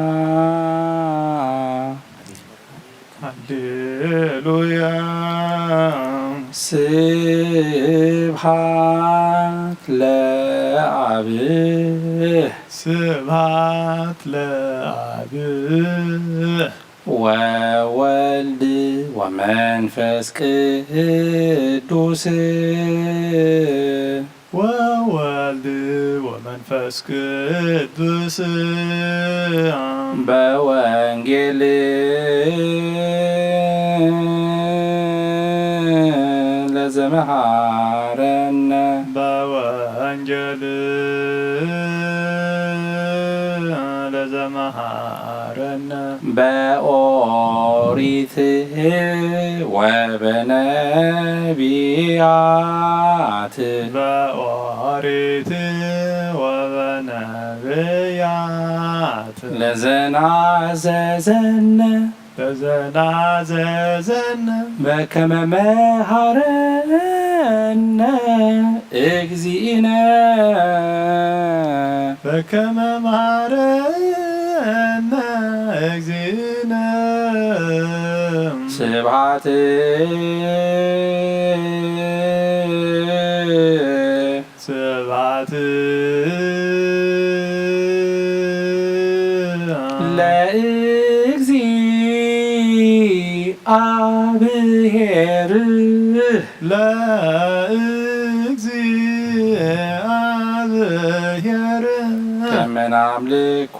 ሃሌሉያ። ስብሃት ለአብ። ስብሃት ለአብ። ወወልድ ወመንፈስ ቅዱስ። ወወልድ ወመንፈስ ቅዱስ። በወንጌል ለዘመሃረነ። በወንጌል ለዘመሃረነ። በኦሪት ወበነቢያት። በኦሪት ወበነቢያት። ለዘናዘዘነ። ለዘናዘዘነ። በከመ መሃረነ እግዚእነ። በከመ መሃረነ እግዚእነ። ስብሐት። ስብሐት። ለእግዚአብሔር። ለእግዚአብሔር። ከመ ናምልኮ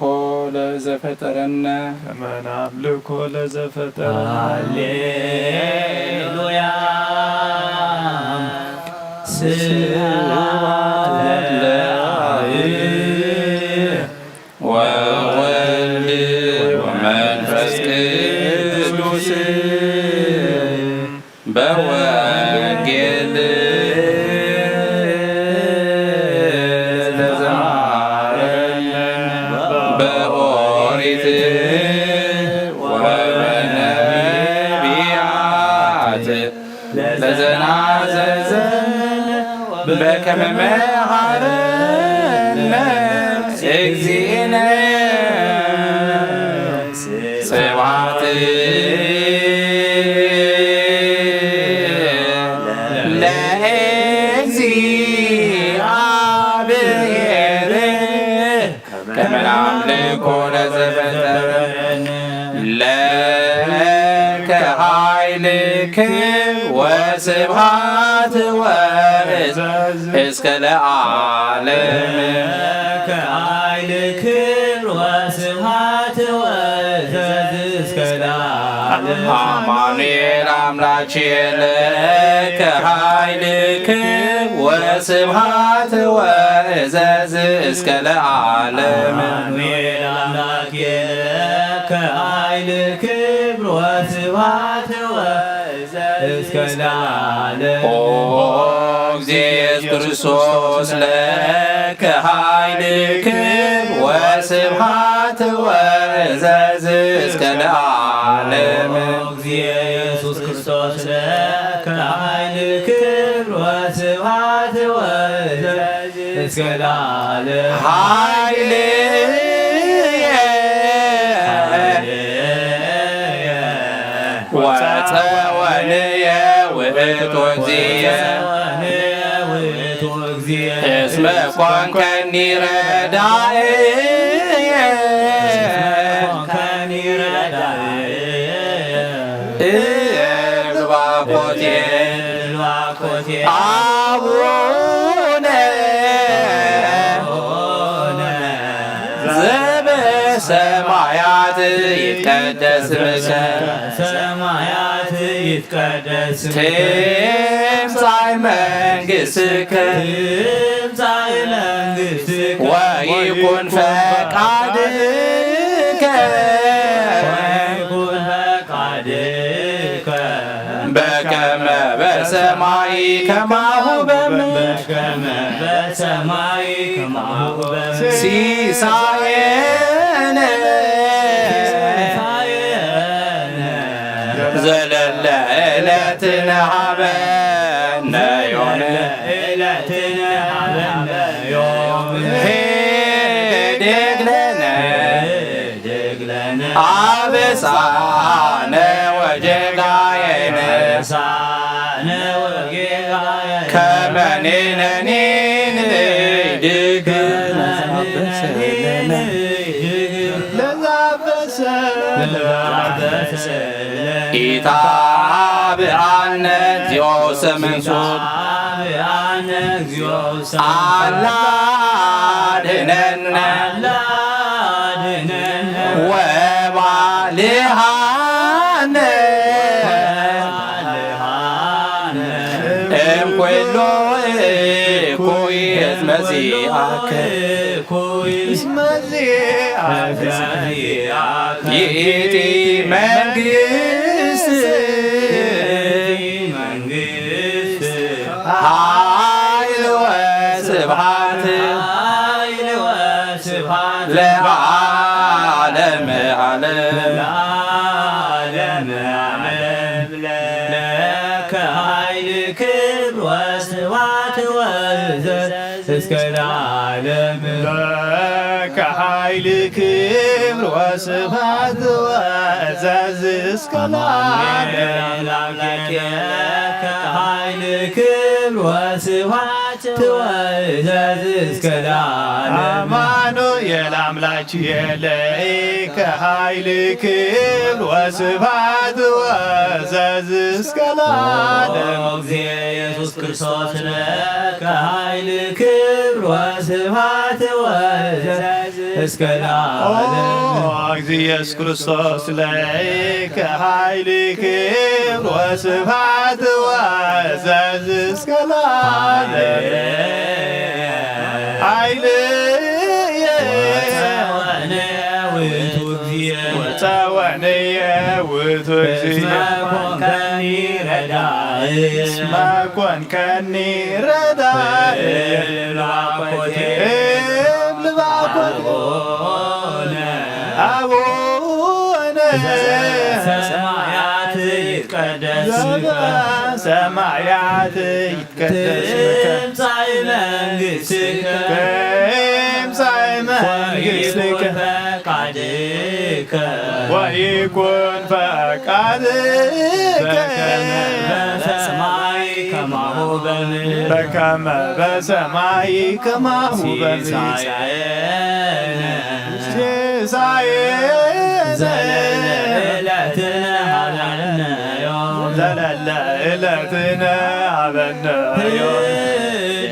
ለዘፈጠረነ። ከመ ናምልኮ ለዘፈጠረነ። ሃሌሉያ። ስብሐት ለአብ ወወልድ ወመንፈስ ቅዱስ። በወንጌል መመሃረነ እግዚእነ ስብሐት ለእግዚኣብሔር። ከመ ናምልኮ ለዘፈጠረነ ለከ ኃይል ክብር ወስብሐት ወእዘዝ እስከ ለዓለም። ለከ ኃይል ክብር ወስብሐት ወእዘዝ እስከ ለዓለም። አማኑኤል አምላክ ለከ ኃይል ክብር ወስብሐት ወእዘዝ እስከ ለዓለም። አማኑኤል አምላክ ለከ ኃይል ክብር ወስብሐት ወእዘዝ እስከ ለዓለም። ኦ እግዚእ ክርስቶስ ለከ ኃይል ክብር ወስብሐት ወእዘዝ እስከ ለዓለም። እግዚእ ኢየሱስ ክርስቶስ ለከ ኃይል ክብር ወስብሐት ወእዘዝ እስከ ለዓለም። ኃይልየ ወጸወንየ ውእቱ እግዚእ። ወጸወንየ ውእቱ እግዚእ። እስመ ኮንከኒ ረዳእየ። እስመ ኮንከኒ ረዳእየ። እብል ባኮቴ። እብል ባኮቴ። አቡነ አቡነ ዘበሰማያት ይትቀደስ ስምከ። ሰማያት ይትቀደስ ስምከ። ትምጻእ መንግሥትከ። ትምጻእ መንግሥትከ። ወይኩን ፈቃድከ። ወይኩን ፈቃድከ። በከመ በሰማይ ከማሁ በምድር። በከመ በሰማይ ከማሁ በምድር። ሲሳየነ ሲሳየነ ዘለለ ዕለትነ ሀበነ ዮም። ዕለትነ ሀበነ ዮም። ህድግ ለነ ህድግ ለነ አበሳነ ወጌጋየነ። አበሳነ ወጌጋየነ። ከመ ንሕነኒ ንህድግ። ከመ ንሕነኒ ንህድግ። ለዘአበሰ ለዘአበሰ ኢታብአነ እግዚኦ ውስተ መንሱት። ኢታብአነ እግዚኦ ውስተ መንሱት። አላ አድነነ። አላ አድነነ። ወባልሃነ። ወባልሃነ። እምኩሉ እኩይ እስመ ዚአከ። እኩይ እስመ ዚአከ። ይእቲ መንግስት። መንግስት። ኃይል ወስብሐት። ኃይል ወስብሐት። ለዓለመ ዓለም። ለዓለመ ዓለም። ለከ ኃይል ክብር ወስብሐት ወእዘዝ እስከ ለዓለም። ለከ ኃይል ክብር ወስብሐት ወእዘዝ እስከ ለዓለም። ለከ ኃይል ክብር ወስብሐት ወእዘዝ እስከ ለዓለም። አማኑኤል አምላክ ለከ ኃይል ክብር ወስብሐት ወእዘዝ እስከ ለዓለም። ኦ እግዚእ ኢየሱስ ክርስቶስ ለከ ኃይል ክብር ወስብሐት ወእዘዝ እስከ ኦ ለዓለም። እግዚእ ኢየሱስ ክርስቶስ ለከ ኃይል ክብር ወስብሐት ወእዘዝ እስከ ለዓለም። ኃይልየ ወጸወንየ ውእቱ እግዚእ። ወጸወንየ ውእቱ እግዚእ። እስመ ኮንከኒ ረዳእ። እስመ ኮንከኒ ረዳእ። እብል ባኮቴ። እብል ባኮቴ። አቡነ። አቡነ። ሰማያት ይትቀደስ ሰማያት ይትቀደስ ስምከ ትምጻእ መንግስትከ ትምጻእ መንግስትከ ወይኩን ፈቃድከ ወይኩን ፈቃድከ በከመ በሰማይ ከማሁ በምድር በከመ በሰማይ ከማሁ በምድር ሲሳየነ ሲሳየነ ዘለለ ዕለትነ ሀበነ ዮም ዘለለ ዕለትነ ሀበነ ዮም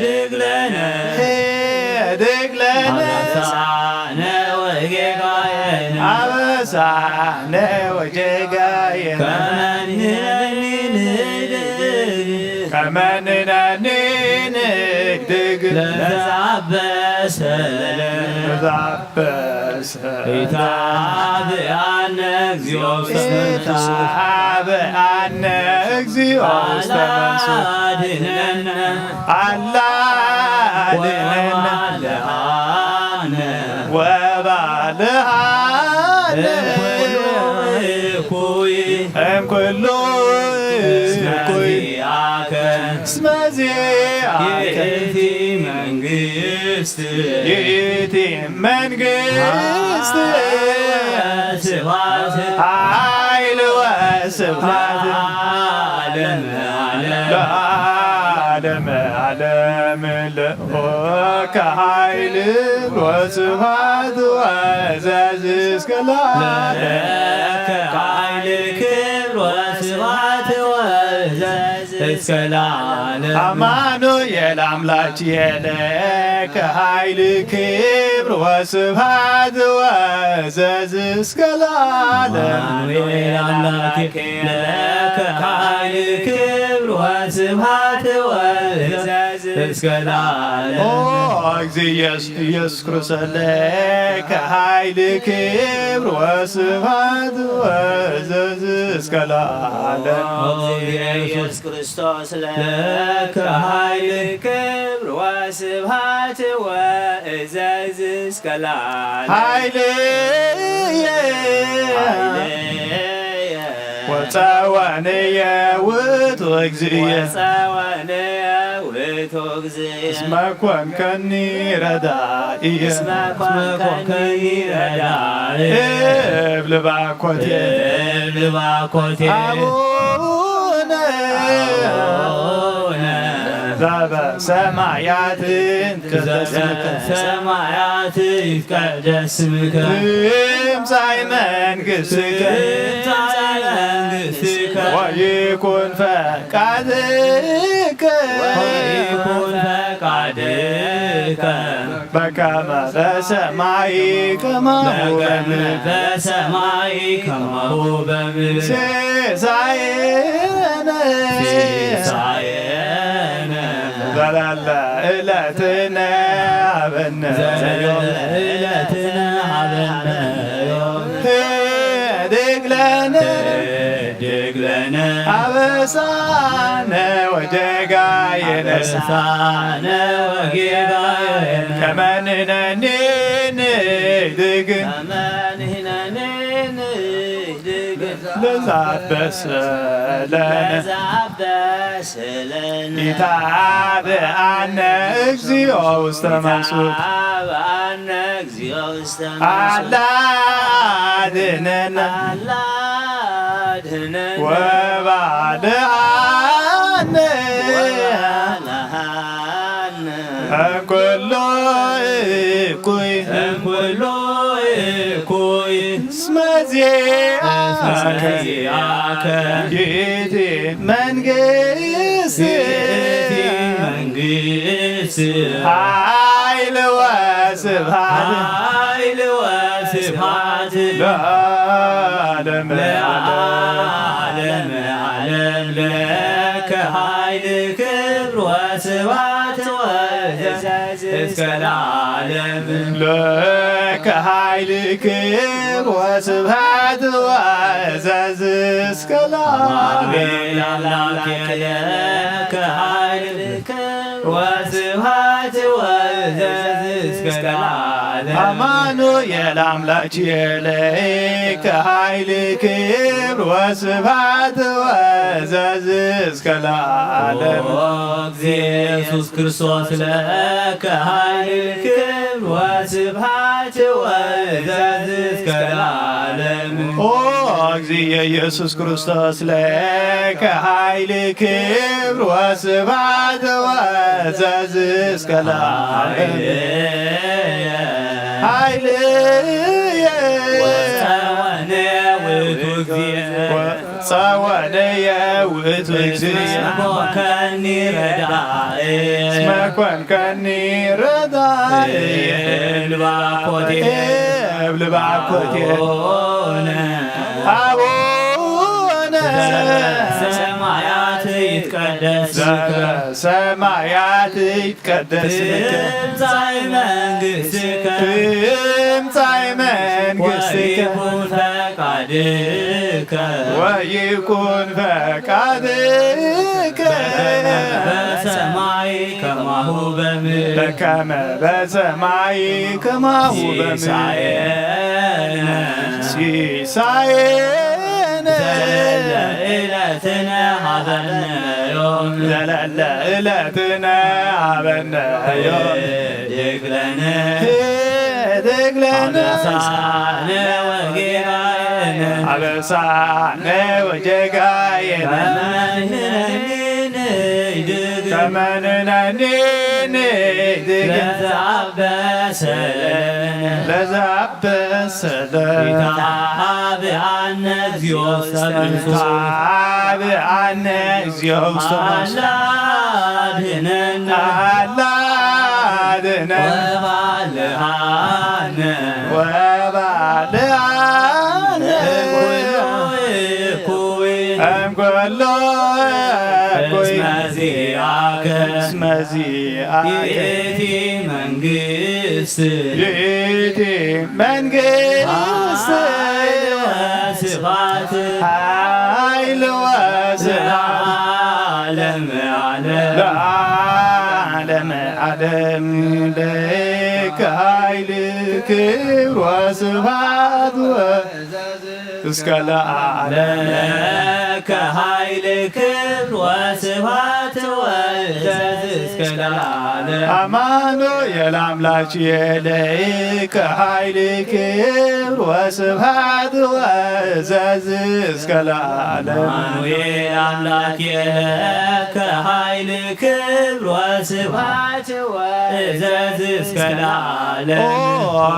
ህድግ ለነ ህድግ ለነ አበሳነ ወጌጋየነ አበሳነ ወጌጋየነ ከመ ንሕነኒ ንህድግ ከመ ንሕነኒ ንህድግ ለዘአበሰ ለዘአበሰ ኢታብአነ እግዚኦ ውስተ መንሱት ኢታብአነ እግዚኦ ውስተ መንሱት አላ አድነነ አላ አድነነ ወባልሃነ ወባልሃነ እምኩሉ እኩይ እምኩሉ እስመ እኩይ ዚአከ እስመ ዚአከ ይእቲ መንግስት ይእቲ መንግስት ስብሐት ኃይል ወስብሐት ለዓለመ ዓለም ለዓለመ ዓለም ለከ ኃይል ወስብሐት ወእዘዝ እስከ ለዓለም ለከ ኃይል ክብር ወስብሐት ወእዘዝ እስከ ለዓለም አማኑኤል አምላክ የለከ ኃይል ክብር ወስብሐት ወእዘዝ እስከ ለዓለም አማኑኤል አምላክ የለከ ኃይል ክብር ወስብሐት ወእዘዝ እስከ ለዓለም ኦ እግዚእ ኢየሱስ ኢየሱስ ክርስቶስ ለከ ኃይል ክብር ወስብሐት ወእዘዝ እስከ ለዓለም ኦ ኢየሱስ ክርስቶስ ለከ ኃይል ክብር ወስብሐት ወእዘዝ እስከ ለዓለም ኃይልየ ኃይልየ ወፀወንየ ውእቱ እግዚእየ ወፀወንየ ውእቱ እግዚእየ እስመ ኮንከኒ ረዳኢየ እስመ ኮንከኒ ረዳኢየ እብል ባኮቴ እብል ባኮቴ አቡነ አቡነ ዘበሰማያት ይትቀደስ ስምከ ዘበሰማያት ይትቀደስ ስምከ ትምጻእ መንግስትከ ትምጻእ መንግስትከ ወይኩን ፈቃድከ ወይኩን ፈቃድከ በከመ በሰማይ ከማሁ በከመ በምድር በሰማይ ከማሁ በምድር ሲሳየነ ሲሳየነ ዘለለ ዕለትነ ሀበነ ዘለለ ዕለትነ ሀበነ ዮም ህድግ ለነ ህድግ ለነ አበሳነ ወጌጋየነ አበሳነ ወጌጋየነ ከመ ንሕነኒ ንህድግ ከመ ንሕነኒ ንህድግ ለዘአበሰ ለነ ለዘአበሰ ለነ ኢታብአነ እግዚኦ ውስተ መንሱት ኢታብአነ እግዚኦ ውስተ መንሱት አላ አድነነ አላ አድነነ ወባልዓነ ወባልዓነ እምኩሉ እኩይ እምኩሉ እኩይ እስመ ዚአከ እስመ ዚአከ ይእቲ መንግስት ይእቲ መንግስት ኃይል ወስብሐት ኃይል ወስብሐት ለዓለመ ለዓለመ ዓለም ለከ ኃይል ክብር ወስብሐት ወእዘዝ እስከ ለዓለም ለከ ኃይል ክብር ወስብሐት ወእዘዝ እስከ ለዓለም አሜን። አምላክ ለከ ኃይል ክብር ወስብሐት ወእዘዝ እስከ ለዓለም አማኑኤል አምላክ ለይከ ኃይል ክብር ወስብሐት ወእዘዝ እስከ ለዓለም። ኦ እግዚእ ኢየሱስ ክርስቶስ ለከ ኃይል ክብር ወስብሐት ወእዘዝ እስከ ለዓለም። ኦ እግዚእ ኢየሱስ ክርስቶስ ለከ ኃይል ክብር ወስብሐት ወእዘዝ እስከ ለዓለም። ኃይልየ ወጸወነ ውእቱ እግዚእ። ወጸወነየ ውእቱ እግዚእ። እስመ ኮንከኒ ረዳኤ። እስመ ኮንከኒ ረዳኤ። እብል ባኮቴ። እብል ባኮቴ። አቡነ። አቡነ። ዘበሰማያት ይትቀደስ ስምከ። ዘበሰማያት ይትቀደስ ስምከ። ትምጻእ መንግሥትከ። ትምጻእ መንግሥትከ። ወይኩን ፈቃድከ። ወይኩን ፈቃድከ። በከመ በሰማይ ከማሁ በምድር። በከመ በሰማይ ከማሁ በምድር። ሲሳየነ። ሲሳየነ። ዘለለ ዕለትነ ሀበነ ዮም። ዘለለ ዕለትነ ሀበነ ዮም። ህድግ ለነ። ህድግ ለነ። አበሳነ ወጌጋየነ። አበሳነ ወጌጋየነ። ከመ ንሕነኒ ንህድግ። ከመ ንሕነኒ ንህድግ። ለዘአበሰ ለነ። ለዘአበሰ ለነ። ኢትሃብአነ እግዚኦ ውስተ መንሱት። ኢትሃብአነ እግዚኦ ውስተ መንሱት። አላ አድነነ። አላ አድነነ። ወባልዓነ። ወባልዓነ። እኩይ እኩይ። እምኩሉ እኩይ። እስመ ዚአከ። እስመ ዚአከ። ይእቲ መንግስት። ይእቲ መንግስት። ኃይል ወስብሐት። ኃይል ወስብሐት። ለዓለመ ዓለም። ለዓለመ ዓለም። ለከ ኃይል ክብር ወስብሐት ወ- እስከ ለዓለም። ለከ ኃይል ክብር ወስብሐት ወእዘዝ እስከ ለዓለም። አማኑኤል አምላክ ለከ ኃይል ክብር ወስብሐት ወእዘዝ እስከ ለዓለም። አማኑኤል አምላክ ለከ ኃይል ክብር ወስብሐት ወእዘዝ እስከ ለዓለም። ኦ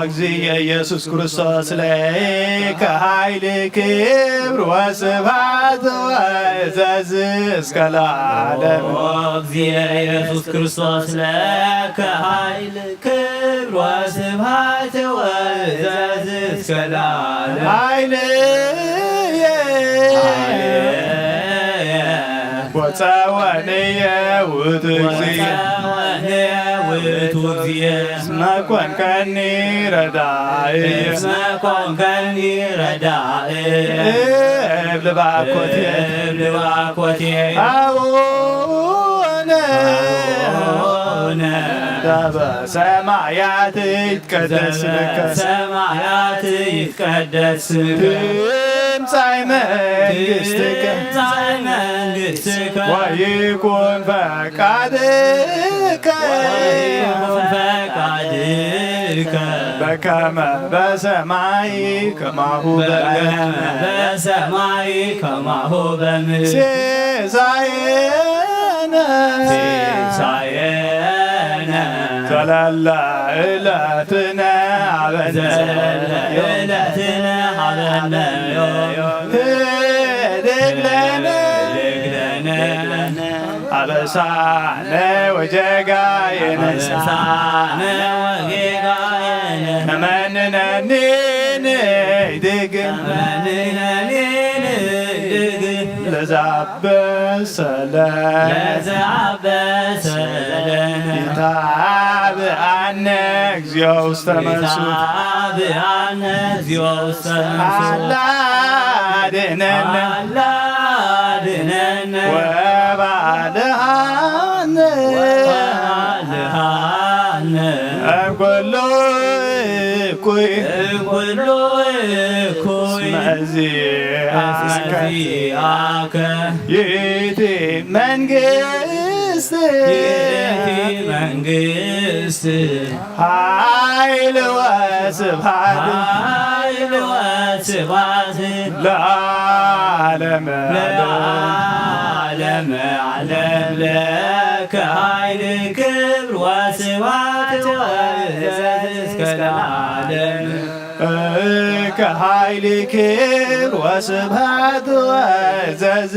እግዚእ ኢየሱስ ክርስቶስ ለከ ኃይል ክብር ወስብሐት ወእዘዝ እስከ ለዓለም። ኦ እግዚእ ኢየሱስ ክርስቶስ ለከ ኃይል ክብር ወስብሐት ወእዘዝ እስከ ለዓለም። ኃይልየ ኃይልየ ወጸወንየ ውእቱ እግዚእ። ወጸወንየ ውእቱ እግዚእ። እስመ ኮንከኒ ረዳኢ። እስመ ኮንከኒ ረዳኢ። እብል ባኮቴ። እብል ባኮቴ። አቡነ። አቡነ። ዘበሰማያት ይትቀደስ ስምከ። ዘበሰማያት ይትቀደስ ስምከ። ትምጻእ መንግሥትከ። ትምጻእ መንግሥትከ። ወይኩን ፈቃድከ። ወይኩን ፈቃድከ። በከመ በሰማይ ከማሁ በከመ በምድር። በሰማይ ከማሁ በምድር። ሲሳየነ። ሲሳየነ። ዘለለ ዕለትነ ሀበነ ዘለለ ዮም። ዕለትነ ሀበነ ዮም። ህድግ ለነ። ህድግ ለነ። አበሳነ ወጌጋየነ። አበሳነ ወጌጋየነ። ከመ ንሕነኒ ንህድግ። ከመ ንሕነኒ ንህድግ። ለዘአበሰ ለነ። ለዘአበሰ ለነ። ኢታብአነ እግዚኦ ውስተ መንሱት። ኢታብአነ እግዚኦ ውስተ መንሱት። አላ አድነነ። አላ አድነነ። ወባልሃነ። ወባልሃነ። እምኩሉ እኩይ እኩሉ እኩይ እስመ እዚአከ እስመ እዚአከ ይእቲ መንግስት ይእቲ መንግስት ኃይል ወስብሐት ኃይል ወስብሐት ለዓለመ ለዓለመ ዓለም ለከ ኃይል ክብር ወስብሐት ወእዘዝ እስከ ለዓለም። ከኃይል ክብር ወስብሐት ወእዘዝ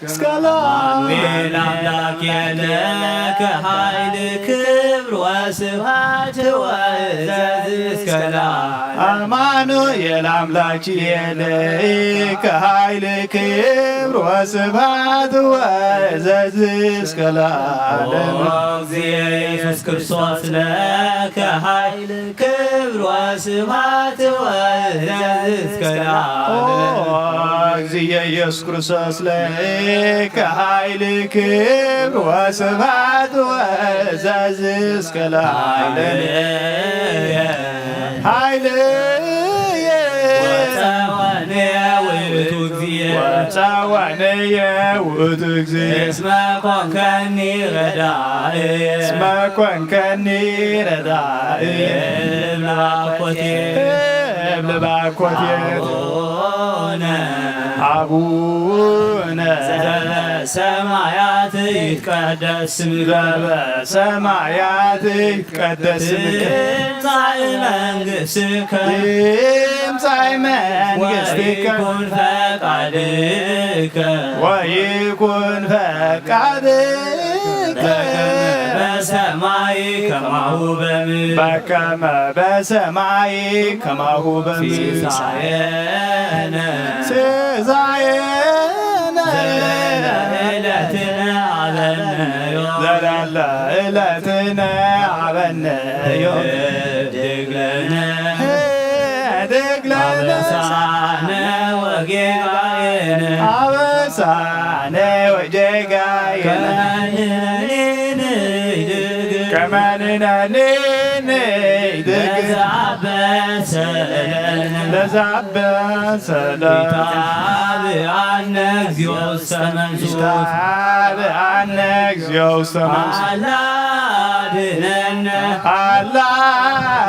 እስከ ለዓለም። አሜን። አምላክ ለከ ኃይል ክብር ወስብሐት ወእዘዝ እስከ ለዓለም። አማኑኤል አምላክ የለይ ከኃይል ክብር ወስብሐት ወእዘዝ እስከ ለዓለም። ኦ እግዚእ ኢየሱስ ክርስቶስ ለከ ኃይል ክብር ወስብሐት ወእዘዝ እስከ ለዓለም። ኦ እግዚእ ኢየሱስ ክርስቶስ ለከ ኃይል ክብር ወስብሐት ወእዘዝ እስከ ለዓለም። ኃይልየ ወፀወንየ ውእቱ እግዚእ ወፀወንየ ውእቱ እግዚእ እስመ ኮንከኒ ረዳእየ እስመ ኮንከኒ ረዳእየ እብል ባኮቴ እብል ባኮቴ አቡነ አቡነ ዘበሰማያት ይትቀደስ ስምከ ዘበሰማያት ይትቀደስ ስምከ ትምጻእ መንግሥትከ ትምጻእ መንግሥትከ ወይኩን ፈቃድከ ወይኩን ፈቃድከ በከመ በሰማይ ከማሁ በምድር በከመ በሰማይ ከማሁ በምድር ሲሳየነ ሲሳየነ ዘለለ ዕለትነ ሀበነ ዮም ዘለለ ዕለትነ ሀበነ ዮም ህድግ ለነ ህድግ ለነ አበሳነ ወጌጋየነ አበሳነ ወጌጋየነ ከመ ንሕነኒ ንህድግ ከመ ንሕነኒ ንህድግ ለዘአበሰ ለነ ለዘአበሰ ለነ ኢታብአነ እግዚኦ ውስተ መንሱት ኢታብአነ እግዚኦ ውስተ መንሱት አላ አድነነ አላ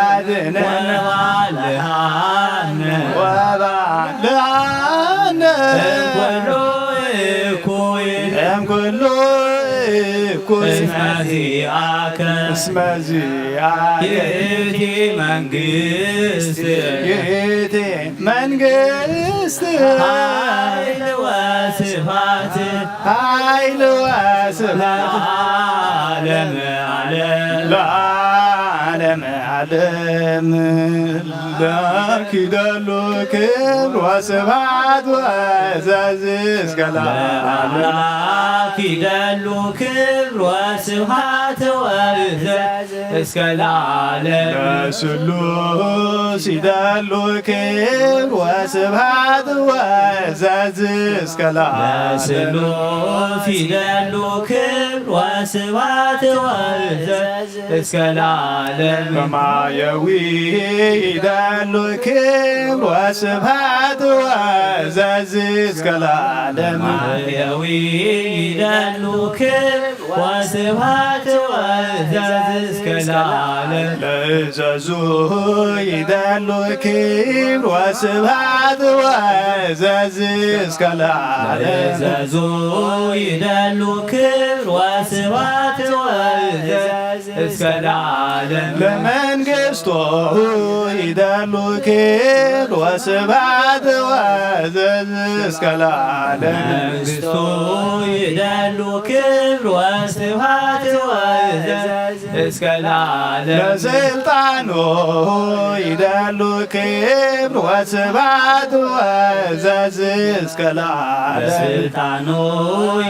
አድነነ ወባልሃነ ወባልሃነ እምኩሉ እኩይ እምኩሉ እኩይ እስመ ዚአከ እስመ ዚአከ ይእቲ መንግስት ይእቲ መንግስት ኃይል ወስብሐት ኃይል ወስብሐት ለዓለመ ዓለም ለዓለመ ዓለም ለኪደሉ ክብር ወስብሐት ወእዘዝ እስከ ለዓለም ለአምላክ ይደሉ ክብር ወስብሐት ወእዘዝ እስከ ለዓለም ለስሉስ ይደሉ ክብር ወስብሐት ወእዘዝ እስከ ለዓለም ለስሉስ ይደሉ ክብር ወስብሐት ወእዘዝ እስከ ለዓለም ሰማያዊ ይደሉ ክብር ወስብሐት ወእዘዝ እስከ ለዓለም ሰማያዊ ይደሉ ክብር ወስብሐት ወእዘዝ እስከ ለዓለም ለእዘዙ ይደሉ ክብር ወስብሐት ወእዘዝ እስከ ለዓለም ለእዘዙ ይደሉ ክብር ወስብሐት ወእዘዝ እስከ ለዓለም ለመንግስቱ ይደሉ ክብር ወስብሐት ወእዘዝ እስከ ለዓለም መንግስቱ ይደሉ ክብር ወስብሐት ወእዘዝ እስከ ለዓለም ለስልጣኑ ይደሉ ክብር ወስብሐት ወእዘዝ እስከ ለዓለም ለስልጣኑ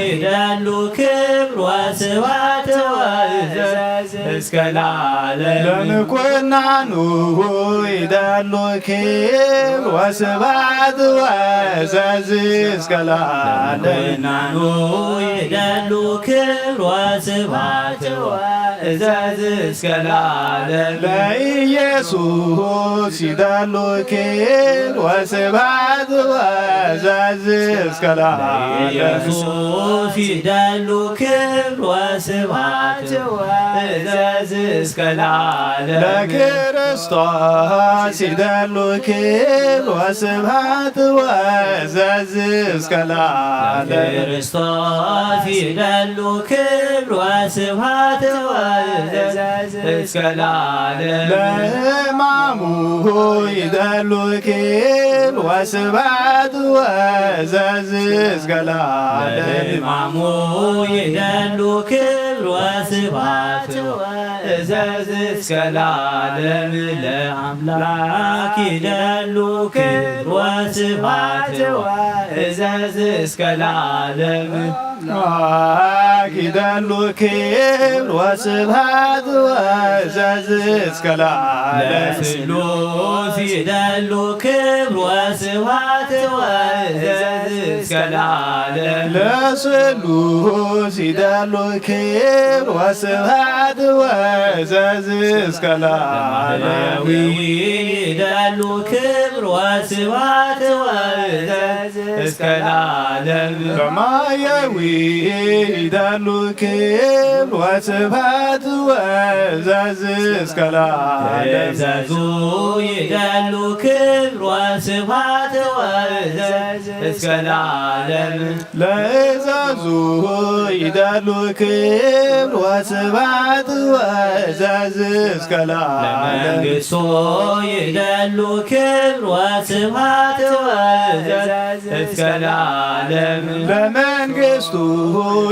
ይደሉ ክብር ወስብሐት ወእዘዝ እስከ ለዓለም ለምኩናኑ ይደሉ ክብር ወስብሐት ወእዘዝ እስከ ለዓለም ለምኩናኑ ይደሉ ክብር ወስብሐት እዘዝ እስከ ለዓለም። ለኢየሱስ ይደሉ ክብር ወስብሐት ወእዘዝ እስከ ለዓለም። ኢየሱስ ይደሉ ክብር ወስብሐት ወእዘዝ እስከ ለዓለም። ለክርስቶስ ይደሉ ክብር ወስብሐት ወእዘዝ እስከ ለዓለም። ለክርስቶስ ይደሉ ክብር ወስብሐት ወእዘዝ እስከ ለዓለም። ለሕማሙ ይደሉ ክብር ወስብሐት ወእዘዝ እስከ ለዓለም። ለሕማሙ ይደሉ ክብር ወስብሐት ወእዘዝ እስከ ለዓለም። ለአምላክ ይደሉ ክብር ወስብሐት ወእዘዝ እስከ ለዓለም። ለአምላክ ይደሉ ክብር ወስብሐት ወእዘዝ እስከ ለዓለም። ለስሉስ ይደሉ ክብር ወስብሐት ወእዘዝ እስከ ለዓለም። ለስሉስ ይደሉ ክብር ወስብሐት ወእዘዝ እስከ ለዓለም። ለማህየዊ ይደሉ ክብር ወስብሐት ወእዘዝ እስከ ለዓለም። ለማህየዊ ይደሉ ክብር ወስብሐት ወእዘዝ እስከ ለዓለም። ለእዘዙ ይደሉ ክብር ወስብሐት ወእዘዝ እስከ ለዓለም። ለእዘዙ ይደሉ ክብር ወስብሐት ወእዘዝ እስከ ለዓለም። ለመንግስቱ ይደሉ ክብር ወስብሐት ወእዘዝ እስከ ለዓለም። ለመንግስቱ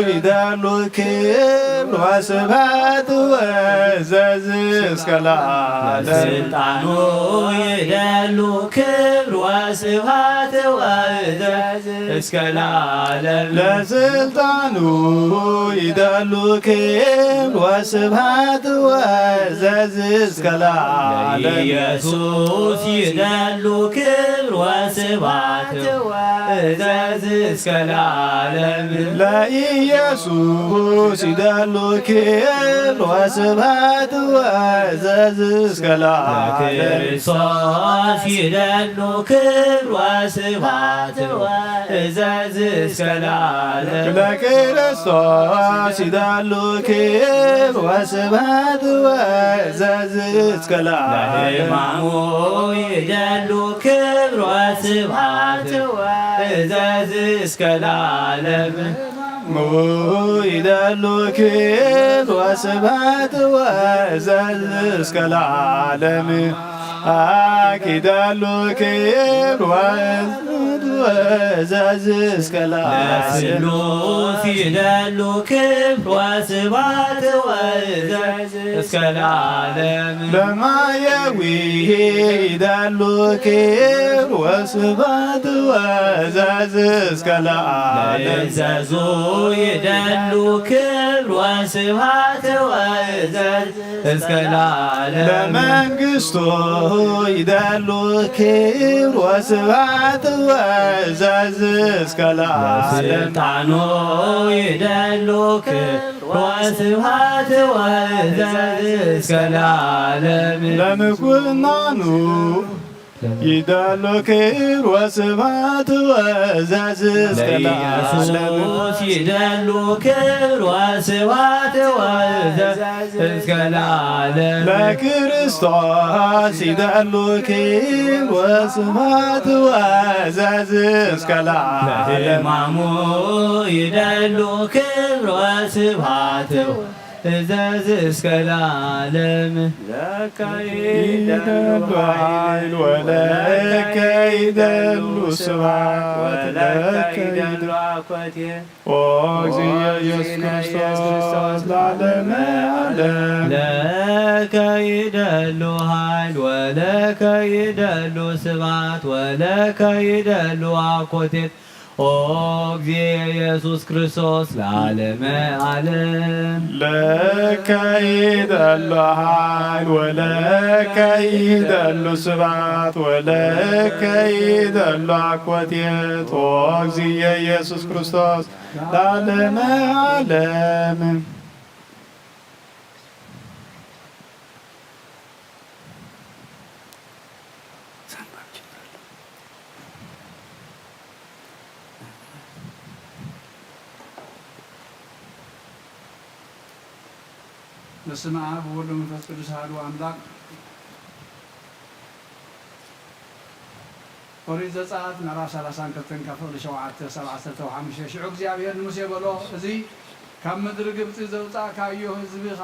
ይደሉ ክብር ወስብሐት ወእዘዝ እስከ ለዓለም። ለስልጣኑ ይደሉ ክብር ወስብሐት ወእዘዝ እስከ ለዓለም። ለስልጣኑ ይደሉ ክብር ወስብሐት ወእዘዝ እስከ ለዓለም። ለኢየሱስ ይደሉ ክብር ወስብሐት ወእዘዝ እስከ ለዓለም። ለኢየሱስ ይደሉ ክብር ወስብሐት ወእዘዝ እስከ ለዓለም። ለክርስቶስ ይደሉ ክብር ወስብሐት ወእዘዝ እስከ ለዓለም። ለክርስቶስ ይደሉ ክብር ወስብሐት ወእዘዝ እስከ ለዓለም። ለሕማሙ ይደሉ ክብር ወስብሐት ወእዘዝ እስከ ለዓለም። ሙ ይደሉ ክብር ወስብሐት ወእዘዝ እስከ ለዓለም። አኪ ይደሉ ክብር ወስብሐት ወእዘዝ እስከ ለዓለም። ለስሉስ ይደሉ ክብር ወስብሐት ወእዘዝ እስከ ለዓለም። ለማየዊ ይደሉ ክብር ወስብሐት ወእዘዝ እስከ ለዓለም። ለእዘዙ ይደሉ ክብር ወስብሐት ወእዘዝ እስከ ለዓለም። ለመንግስቱ ይደሉ ክብር ወስብሐት ወእዘዝ እስከ ለዓለም። ለስልጣኑ ይደሉ ክብር ወስብሐት ወእዘዝ እስከ ለዓለም። ለምኩናኑ ይደሉ ክብር ወስብሐት ወእዘዝ እስከ ለዓለም። ለኢየሱስ ይደሉ ክብር ወስብሐት ወእዘዝ እስከ ለዓለም። ለክርስቶስ ይደሉ ክብር ወስብሐት ወእዘዝ እስከ ለዓለም። ለሕማሙ ይደሉ ክብር ወስብሐት እዘዝ እስከ ለዓለም። ለከ ይደሉ ኃይል ወለከ ይደሉ ስብሐት ወለከ ይደሉ አኮቴ። ኦ እግዚእ ኢየሱስ ክርስቶስ ለዓለመ ዓለም። ለከ ይደሉ ኃይል ወለከ ይደሉ ስብሐት ወለከ ይደሉ አኮቴት። ኦ እግዚእ ኢየሱስ ክርስቶስ ለዓለመ ዓለም። ለከ ይደሉ ኃይል ወለከ ይደሉ ስብሐት ወለከ ይደሉ አኮቴት። ኦ እግዚእ ኢየሱስ ክርስቶስ ለዓለመ ዓለም። በስመ አብ ወወልድ ወመንፈስ ቅዱስ አሐዱ አምላክ። ኦሪት ዘጸአት ምዕራፍ ሠላሳን ክልተን ካብ ፍቕዲ ሸውዓተ ክሳብ ዓሰርተ ሓሙሽተ። ሽዑ እግዚኣብሔር ንሙሴ በሎ፣ እዚ ካብ ምድሪ ግብጺ ዘውጻእካዮ ህዝብኻ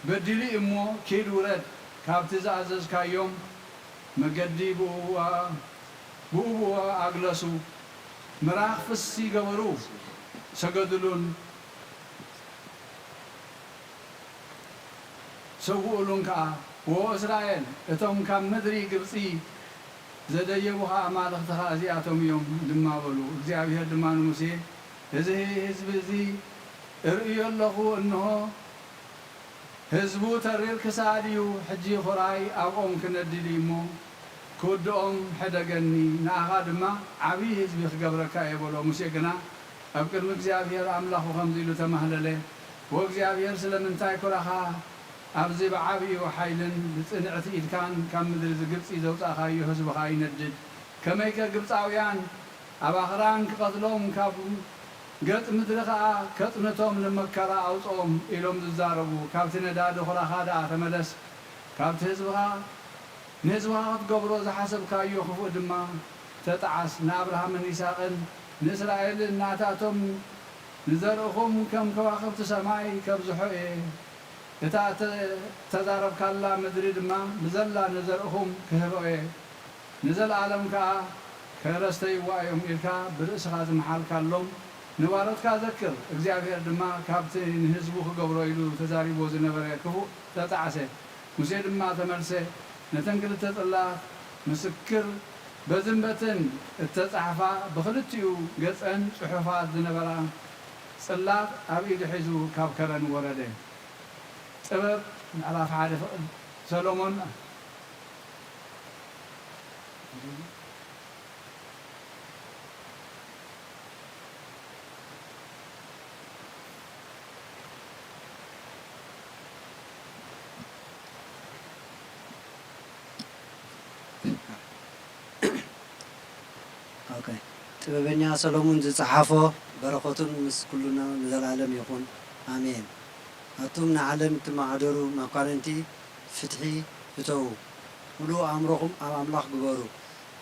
በዲሉ እዩ እሞ፣ ኪድ ውረድ፣ ካብቲ ዝኣዘዝካዮም መገዲ ብእኡ ብእኡ ኣግለሱ፣ ምራኽ ፍሲ ገበሩ፣ ሰገዱሉን ሰውኡሉን ከኣ። ዎ እስራኤል፣ እቶም ካብ ምድሪ ግብጺ ዘደየቡኻ ኣማልኽትኻ እዚኣቶም እዮም ድማ በሉ። እግዚኣብሔር ድማ ንሙሴ፣ እዚ ህዝቢ እዚ እርእዮ ኣለኹ፣ እንሆ፣ ህዝቡ ተሪር ክሳድ እዩ። ሕጂ ኹራይ ኣብኦም ክነድድ እዩ እሞ፣ ክውድኦም ሕደገኒ፣ ንኣኻ ድማ ዓብዪ ህዝቢ ክገብረካ እየ በሎ። ሙሴ ግና ኣብ ቅድሚ እግዚኣብሔር ኣምላኹ ከምዚ ኢሉ ተማህለለ፣ ወእግዚኣብሔር ስለምንታይ ኩራኻ ኣብዚ ብዓብዩ ሓይልን ብጽንዕቲ ኢድካን ካብ ምድሪ ግብጺ ዘውጻእካዮ ህዝብኻ ይነድድ? ከመይከ ግብጻውያን ኣብ ኣኽራን ክቐትሎም ካብ ገጽ ምድሪ ኸኣ ከጽንቶም ንመከራ ኣውጽኦም ኢሎም ዝዛረቡ፣ ካብቲ ነዳዲ ኹራኻ ደኣ ተመለስ፣ ካብቲ ህዝብኻ ንህዝብኻ ክትገብሮ ዝሓሰብካዮ ክፉእ ድማ ተጠዓስ። ንኣብርሃምን ይስሐቅን ንእስራኤልን ናታቶም ንዘርእኹም ከም ከዋኽብቲ ሰማይ ከብዝሖ እየ። እታ እተ-፣ እተዛረብካላ ምድሪ ድማ ብዘላ ንዘርእኹም ክህቦ እየ። ንዘለኣለም ከኣ ከረስተይዋ እዮም ኢልካ ብርእስኻ ዝመሓልካሎም ንባሮትካ ዘክር። እግዚኣብሔር ድማ ካብቲ ንህዝቡ ክገብሮ ኢሉ ተዛሪብዎ ዝነበረ ክፉእ ተጣዕሰ። ሙሴ ድማ ተመልሰ፣ ነተን ክልተ ጽላት ምስክር በዝን በትን እተጻሕፋ ብኽልቲኡ ገጸን ጽሑፋት ዝነበራ ጽላት ኣብ ኢዱ ሒዙ ካብ ከረን ወረደ። ጥበብ ምዕራፍ ሓደ ፍቕዲ ሰሎሞን። ኦኬ። ጥበበኛ ሰሎሞን ዝጸሓፎ፣ በረኸቱን ምስ ኩልና ንዘለኣለም ይኹን፣ ኣሜን። ኣቱም ንዓለም እትመሓደሩ መኳንንቲ፣ ፍትሒ ፍተዉ፣ ምሉእ ኣእምሮኹም ኣብ ኣምላኽ ግበሩ፣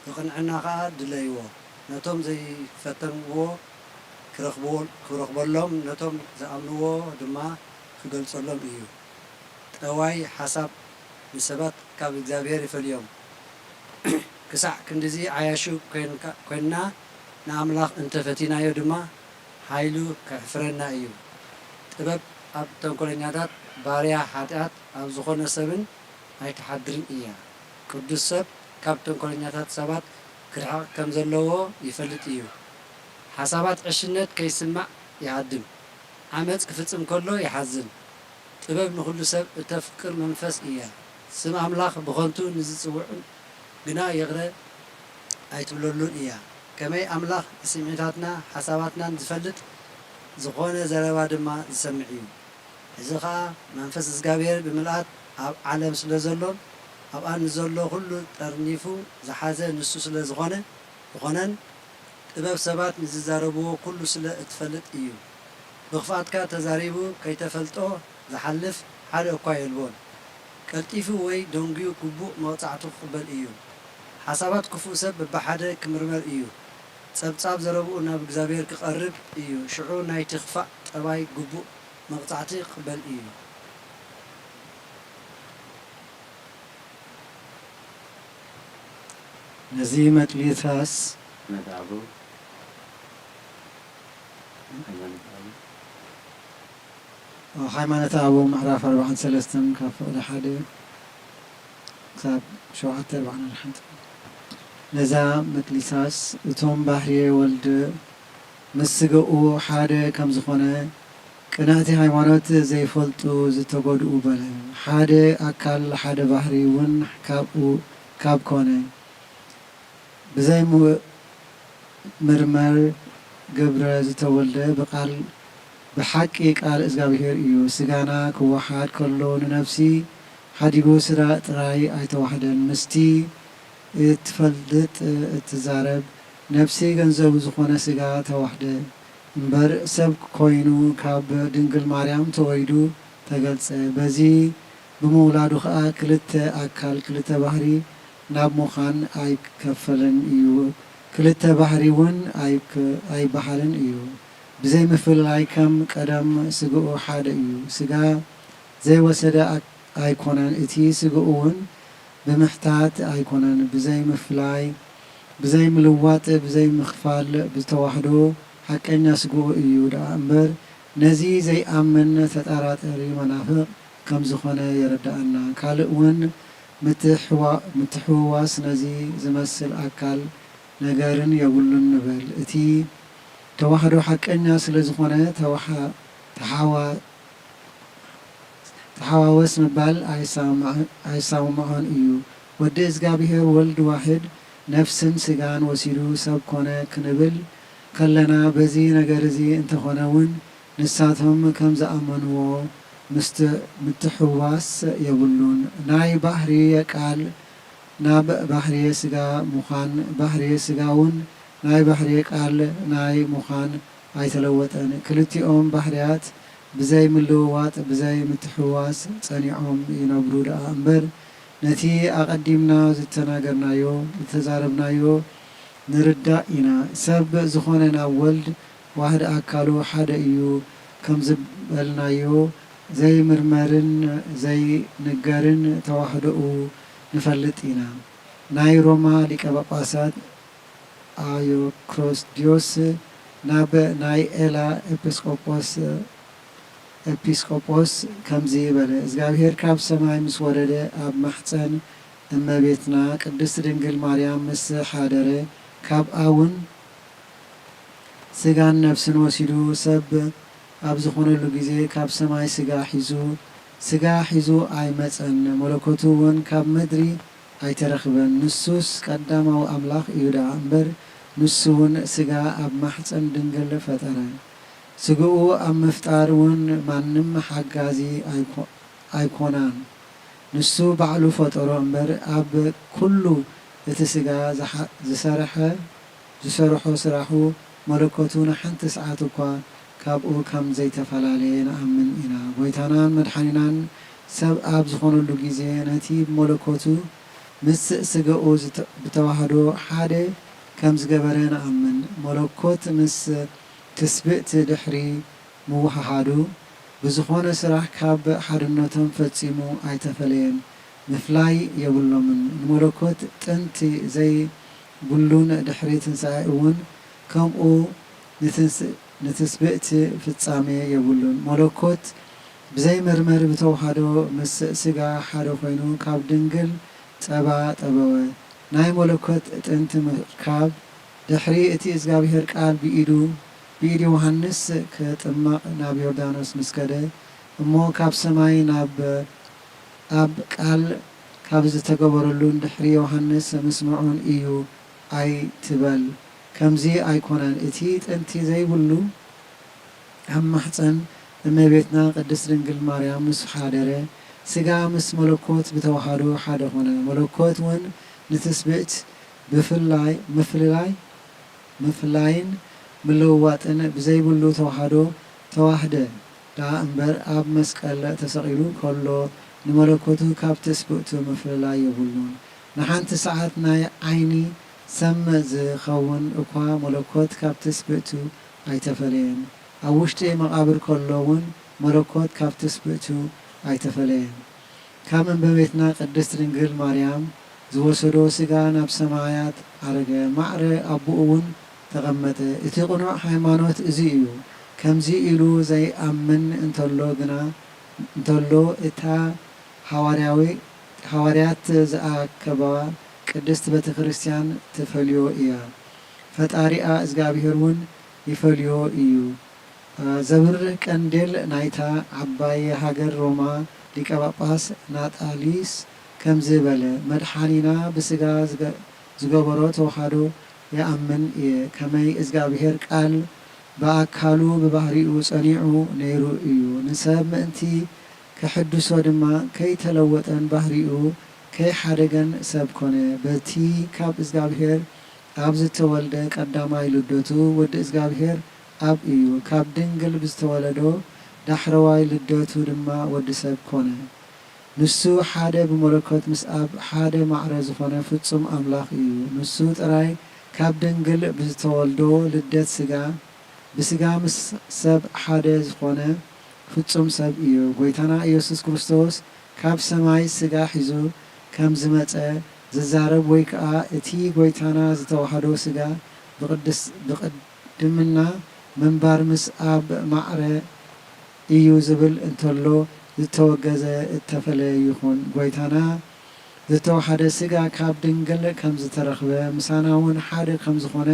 ብቕንዕና ኸኣ ድለይዎ። ነቶም ዘይፈተንዎ ክረኽብዎ-፣ ክረኽበሎም፣ ነቶም ዝኣምንዎ ድማ ክገልጸሎም እዩ። ጠዋይ ሓሳብ ንሰባት ካብ እግዚኣብሔር ይፈልዮም። ክሳዕ ክንድዚ ዓያሹ ኮይንካ-፣ ኮይንና፣ ንኣምላኽ እንተ ፈቲናዮ ድማ፣ ሓይሉ ከሕፍረና እዩ። ጥበብ ኣብ ተንኮለኛታት ባርያ ሓጢኣት ኣብ ዝኾነ ሰብን ኣይትሓድርን እያ። ቅዱስ ሰብ ካብ ተንኮለኛታት ሰባት ክርሕቕ ከም ዘለዎ ይፈልጥ እዩ። ሓሳባት ዕሽነት ከይስማዕ ይሃድም። ዓመጽ ክፍጽም ከሎ ይሓዝን። ጥበብ ንኹሉ ሰብ እተፍቅር መንፈስ እያ። ስም ኣምላኽ ብኸንቱ ንዝጽውዑ ግና ይቕረ ኣይትብለሉን እያ። ከመይ ኣምላኽ ንስምዒታትና ሓሳባትናን ዝፈልጥ፣ ዝኾነ ዘረባ ድማ ዝሰምዕ እዩ። እዚ ኸኣ መንፈስ እግዚኣብሔር ብምልኣት ኣብ ዓለም ስለ ዘሎን ኣብኣ ንዘሎ ኹሉ ጠርኒፉ ዝሓዘ ንሱ ስለ ዝኾነ፣ ዝኾነን ጥበብ ሰባት ንዝዛረብዎ ኩሉ ስለ እትፈልጥ እዩ። ብኽፍኣትካ ተዛሪቡ ከይተፈልጦ ዝሓልፍ ሓደ እኳ የልቦን። ቀልጢፉ ወይ ደንጉዩ ግቡእ መቕጻዕቱ ክቕበል እዩ። ሓሳባት ክፉእ ሰብ በብሓደ ክምርመር እዩ። ጸብጻብ ዘረብኡ ናብ እግዚኣብሔር ክቐርብ እዩ። ሽዑ ናይቲ ክፋእ ጠባይ ግቡእ መቕጻዕቲ ክቕበል እዩ። ነዚ መጥሊታስ መትኣቡ ሃይማኖት ኣቡ። ሃይማኖት ኣቡ ምዕራፍ ኣርባዓን ሰለስተን ካብ ፍቕዲ ሓደ ክሳብ ሸውዓተ ኣርባዓን ሓንቲ። ነዛ መጥሊታስ እቶም ባህርየ ወልድ ምስ ስጋኡ ሓደ ከም ዝኾነ፣ ቅንዕቲ ሃይማኖት ዘይፈልጡ ዝተጎድኡ በለ። ሓደ ኣካል ሓደ ባህሪ እውን ካብኡ፣ ካብ ኮነ፣ ብዘይምርመር ግብረ ዝተወልደ ብቃል፣ ብሓቂ ቃል እግዚኣብሔር እዩ። ስጋና ክወሓድ ከሎ ንነፍሲ ሓዲጉ ስጋ ጥራይ ኣይተዋሕደን፣ ምስቲ እትፈልጥ እትዛረብ ነፍሲ ገንዘቡ ዝኾነ ስጋ ተዋሕደ እምበር፣ ሰብ ኮይኑ ካብ ድንግል ማርያም ተወይዱ ተገልጸ። በዚ ብምውላዱ ኸኣ ክልተ ኣካል፣ ክልተ ባህሪ ናብ ምዃን ኣይከፈልን እዩ። ክልተ ባህሪ እውን ኣይክ-፣ ኣይበሃልን እዩ። ብዘይ ምፍልላይ ከም ቀደም ስግኡ ሓደ እዩ። ስጋ ዘይወሰደ ኣክ-፣ ኣይኮነን። እቲ ስግኡ እውን ብምሕታት ኣይኮነን። ብዘይ ምፍላይ፣ ብዘይ ምልዋጥ፣ ብዘይ ምኽፋል ብተዋህዶ ሓቀኛ ስግኡ እዩ ደኣ እምበር፣ ነዚ ዘይኣምን ተጠራጠሪ መናፍቕ ከም ዝኾነ የረድኣና። ካልእ እውን ምትሕዋ-፣ ምትሕውዋስ ነዚ ዝመስል ኣካል ነገርን የብሉን ንበል። እቲ ተዋህዶ ሓቀኛ ስለ ዝኾነ ተዋሓ-፣ ተሓዋ-፣ ተሓዋወስ ምባል ኣይሰማዕ-፣ ኣይሰማማዖን እዩ። ወዲ እግዚኣብሔር ወልድ ዋሕድ ነፍስን ስጋን ወሲዱ ሰብ ኮነ ክንብል ከለና፣ በዚ ነገር እዚ እንተኾነ እውን ንሳቶም ከም ዝኣመንዎ ምስት-፣ ምትሕውዋስ የብሉን። ናይ ባህርየ ቃል ናብ ባህርየ ስጋ ምዃን፣ ባህርየ ስጋ እውን ናይ ባህርየ ቃል ናይ ምዃን ኣይተለወጠን። ክልቲኦም ባህርያት ብዘይ ምልውዋጥ፣ ብዘይ ምትሕውዋስ ጸኒዖም ይነብሩ ደኣ እምበር፣ ነቲ ኣቐዲምና ዝተናገርናዮ፣ ዝተዛረብናዮ ንርዳእ ኢና። ሰብ ዝኾነ ናብ ወልድ ዋህድ ኣካሉ ሓደ እዩ ከም ዝበልናዮ፣ ዘይምርመርን ዘይንገርን ተዋህዶኡ ንፈልጥ ኢና። ናይ ሮማ ሊቀ ጳጳሳት ኣዮክሮስዲዮስ ናብ ናይ ኤላ ኤጲስቆጶስ፣ ኤጲስቆጶስ ከምዚ በለ፣ እግዚኣብሔር ካብ ሰማይ ምስ ወረደ፣ ኣብ ማሕፀን እመቤትና ቅድስት ድንግል ማርያም ምስ ሓደረ፣ ካብኣ እውን ስጋን ነፍስን ወሲዱ፣ ሰብ ኣብ ዝኾነሉ ግዜ፣ ካብ ሰማይ ስጋ ሒዙ፣ ስጋ ሒዙ ኣይመጸን፣ መለኮቱ እውን ካብ ምድሪ ኣይተረኽበን። ንሱስ ቀዳማዊ ኣምላኽ እዩ ደኣ እምበር፣ ንሱ እውን ስጋ ኣብ ማሕጸን ድንግል ፈጠረ። ስግኡ ኣብ ምፍጣር እውን ማንም ሓጋዚ ኣይኮ-፣ ኣይኮናን። ንሱ ባዕሉ ፈጠሮ እምበር፣ ኣብ ኩሉ እቲ ስጋ ዝሓ-፣ ዝሰርሐ፣ ዝሰርሖ ስራሑ መለኮቱ ንሓንቲ ሰዓት እኳ ካብኡ ከም ዘይተፈላለየ ንኣምን ኢና። ጎይታናን መድሓኒናን ሰብ ኣብ ዝኾነሉ ግዜ፣ ነቲ ብመለኮቱ ምስ ስጋኡ ዝተ-፣ ብተዋህዶ ሓደ ከም ዝገበረ ንኣምን። መለኮት ምስ ትስብእቲ ድሕሪ ምውህሃዱ፣ ብዝኾነ ስራሕ ካብ ሓድነቶም ፈጺሙ ኣይተፈለየን። ምፍላይ የብሎምን። ንመለኮት ጥንቲ ዘይብሉን ድሕሪ ትንሳኤ እውን ከምኡ ንትንስ-፣ ንትስብእቲ ፍጻሜ የብሉን። መለኮት ብዘይምርመር ብተዋህዶ ምስ ስጋ ሓደ ኮይኑ ካብ ድንግል ጸባ ጠበወ። ናይ መለኮት ጥንቲ ምርካብ ድሕሪ እቲ እግዚኣብሔር ቃል ብኢዱ፣ ብኢድ ዮሃንስ ክጥመቕ ናብ ዮርዳኖስ ምስ ከደ እሞ ካብ ሰማይ ናብ ኣብ ቃል ካብ ዝተገበረሉን ድሕሪ ዮሃንስ ምስምዑን እዩ ኣይትበል። ከምዚ ኣይኮነን። እቲ ጥንቲ ዘይብሉ ኣብ ማሕፀን እመቤትና ቅድስት ድንግል ማርያም ምስ ሓደረ፣ ስጋ ምስ መለኮት ብተዋህዶ ሓደ ኾነ። መለኮት እውን ንትስብእት ብፍላይ፣ ምፍልላይ፣ ምፍላይን ምልውዋጥን ብዘይብሉ ተዋህዶ ተዋህደ ደኣ እምበር፣ ኣብ መስቀል ተሰቒሉ ከሎ ንመለኮቱ ካብ ትስብእቱ ምፍልላይ የብሉን። ንሓንቲ ሰዓት ናይ ዓይኒ ሰም ዝኸውን እኳ መለኮት ካብ ትስብእቱ ኣይተፈለየን። ኣብ ውሽጢ መቓብር ከሎ እውን መለኮት ካብ ትስብእቱ ኣይተፈለየን። ካብ እመቤትና ቅድስት ድንግል ማርያም ዝወሰዶ ስጋ ናብ ሰማያት ዓረገ፣ ማዕረ ኣቦኡ እውን ተቐመጠ። እቲ ቅኑዕ ሃይማኖት እዚ እዩ። ከምዚ ኢሉ ዘይኣምን እንተሎ ግና፣ እንተሎ እታ ሃዋርያዊ-፣ ሃዋርያት ዝኣከባ ቅድስት ቤተ ክርስቲያን ትፈልዮ እያ። ፈጣሪኣ እግዚኣብሔር እውን ይፈልዮ እዩ። ዘብርህ ቀንዴል ናይታ ዓባይ ሃገር ሮማ ሊቀ ጳጳስ ናጣሊስ ከምዚ በለ፣ መድሓኒና ብስጋ ዝገ-፣ ዝገበሮ ተዋህዶ ይኣምን እየ። ከመይ እግዚኣብሔር ቃል ብኣካሉ ብባህሪኡ ጸኒዑ ነይሩ እዩ። ንሰብ ምእንቲ ክሕድሶ ድማ ከይተለወጠን ባህሪኡ ከይሓደገን ሰብ ኮነ። በቲ ካብ እግዚኣብሔር ኣብ ዝተወልደ ቀዳማይ ልደቱ ወዲ እግዚኣብሔር ኣብ እዩ። ካብ ድንግል ብዝተወለዶ ዳሕረዋይ ልደቱ ድማ ወዲ ሰብ ኮነ። ንሱ ሓደ ብመለኮት ምስ ኣብ ሓደ ማዕረ ዝኾነ ፍጹም ኣምላኽ እዩ። ንሱ ጥራይ ካብ ድንግል ብዝተወልዶ ልደት ስጋ፣ ብስጋ ምስ ሰብ ሓደ ዝኾነ ፍጹም ሰብ እዩ። ጎይታና ኢየሱስ ክርስቶስ ካብ ሰማይ ስጋ ሒዙ ከም ዝመጸ ዝዛረብ፣ ወይ ከኣ እቲ ጎይታና ዝተዋህዶ ስጋ ብቕድስ-፣ ብቕድምና ምንባር ምስ ኣብ ማዕረ እዩ ዝብል እንተሎ ዝተወገዘ እተፈለየ ይኹን። ጎይታና ዝተዋሕደ ስጋ ካብ ድንግል ከም ዝተረኽበ፣ ምሳና እውን ሓደ ከም ዝኾነ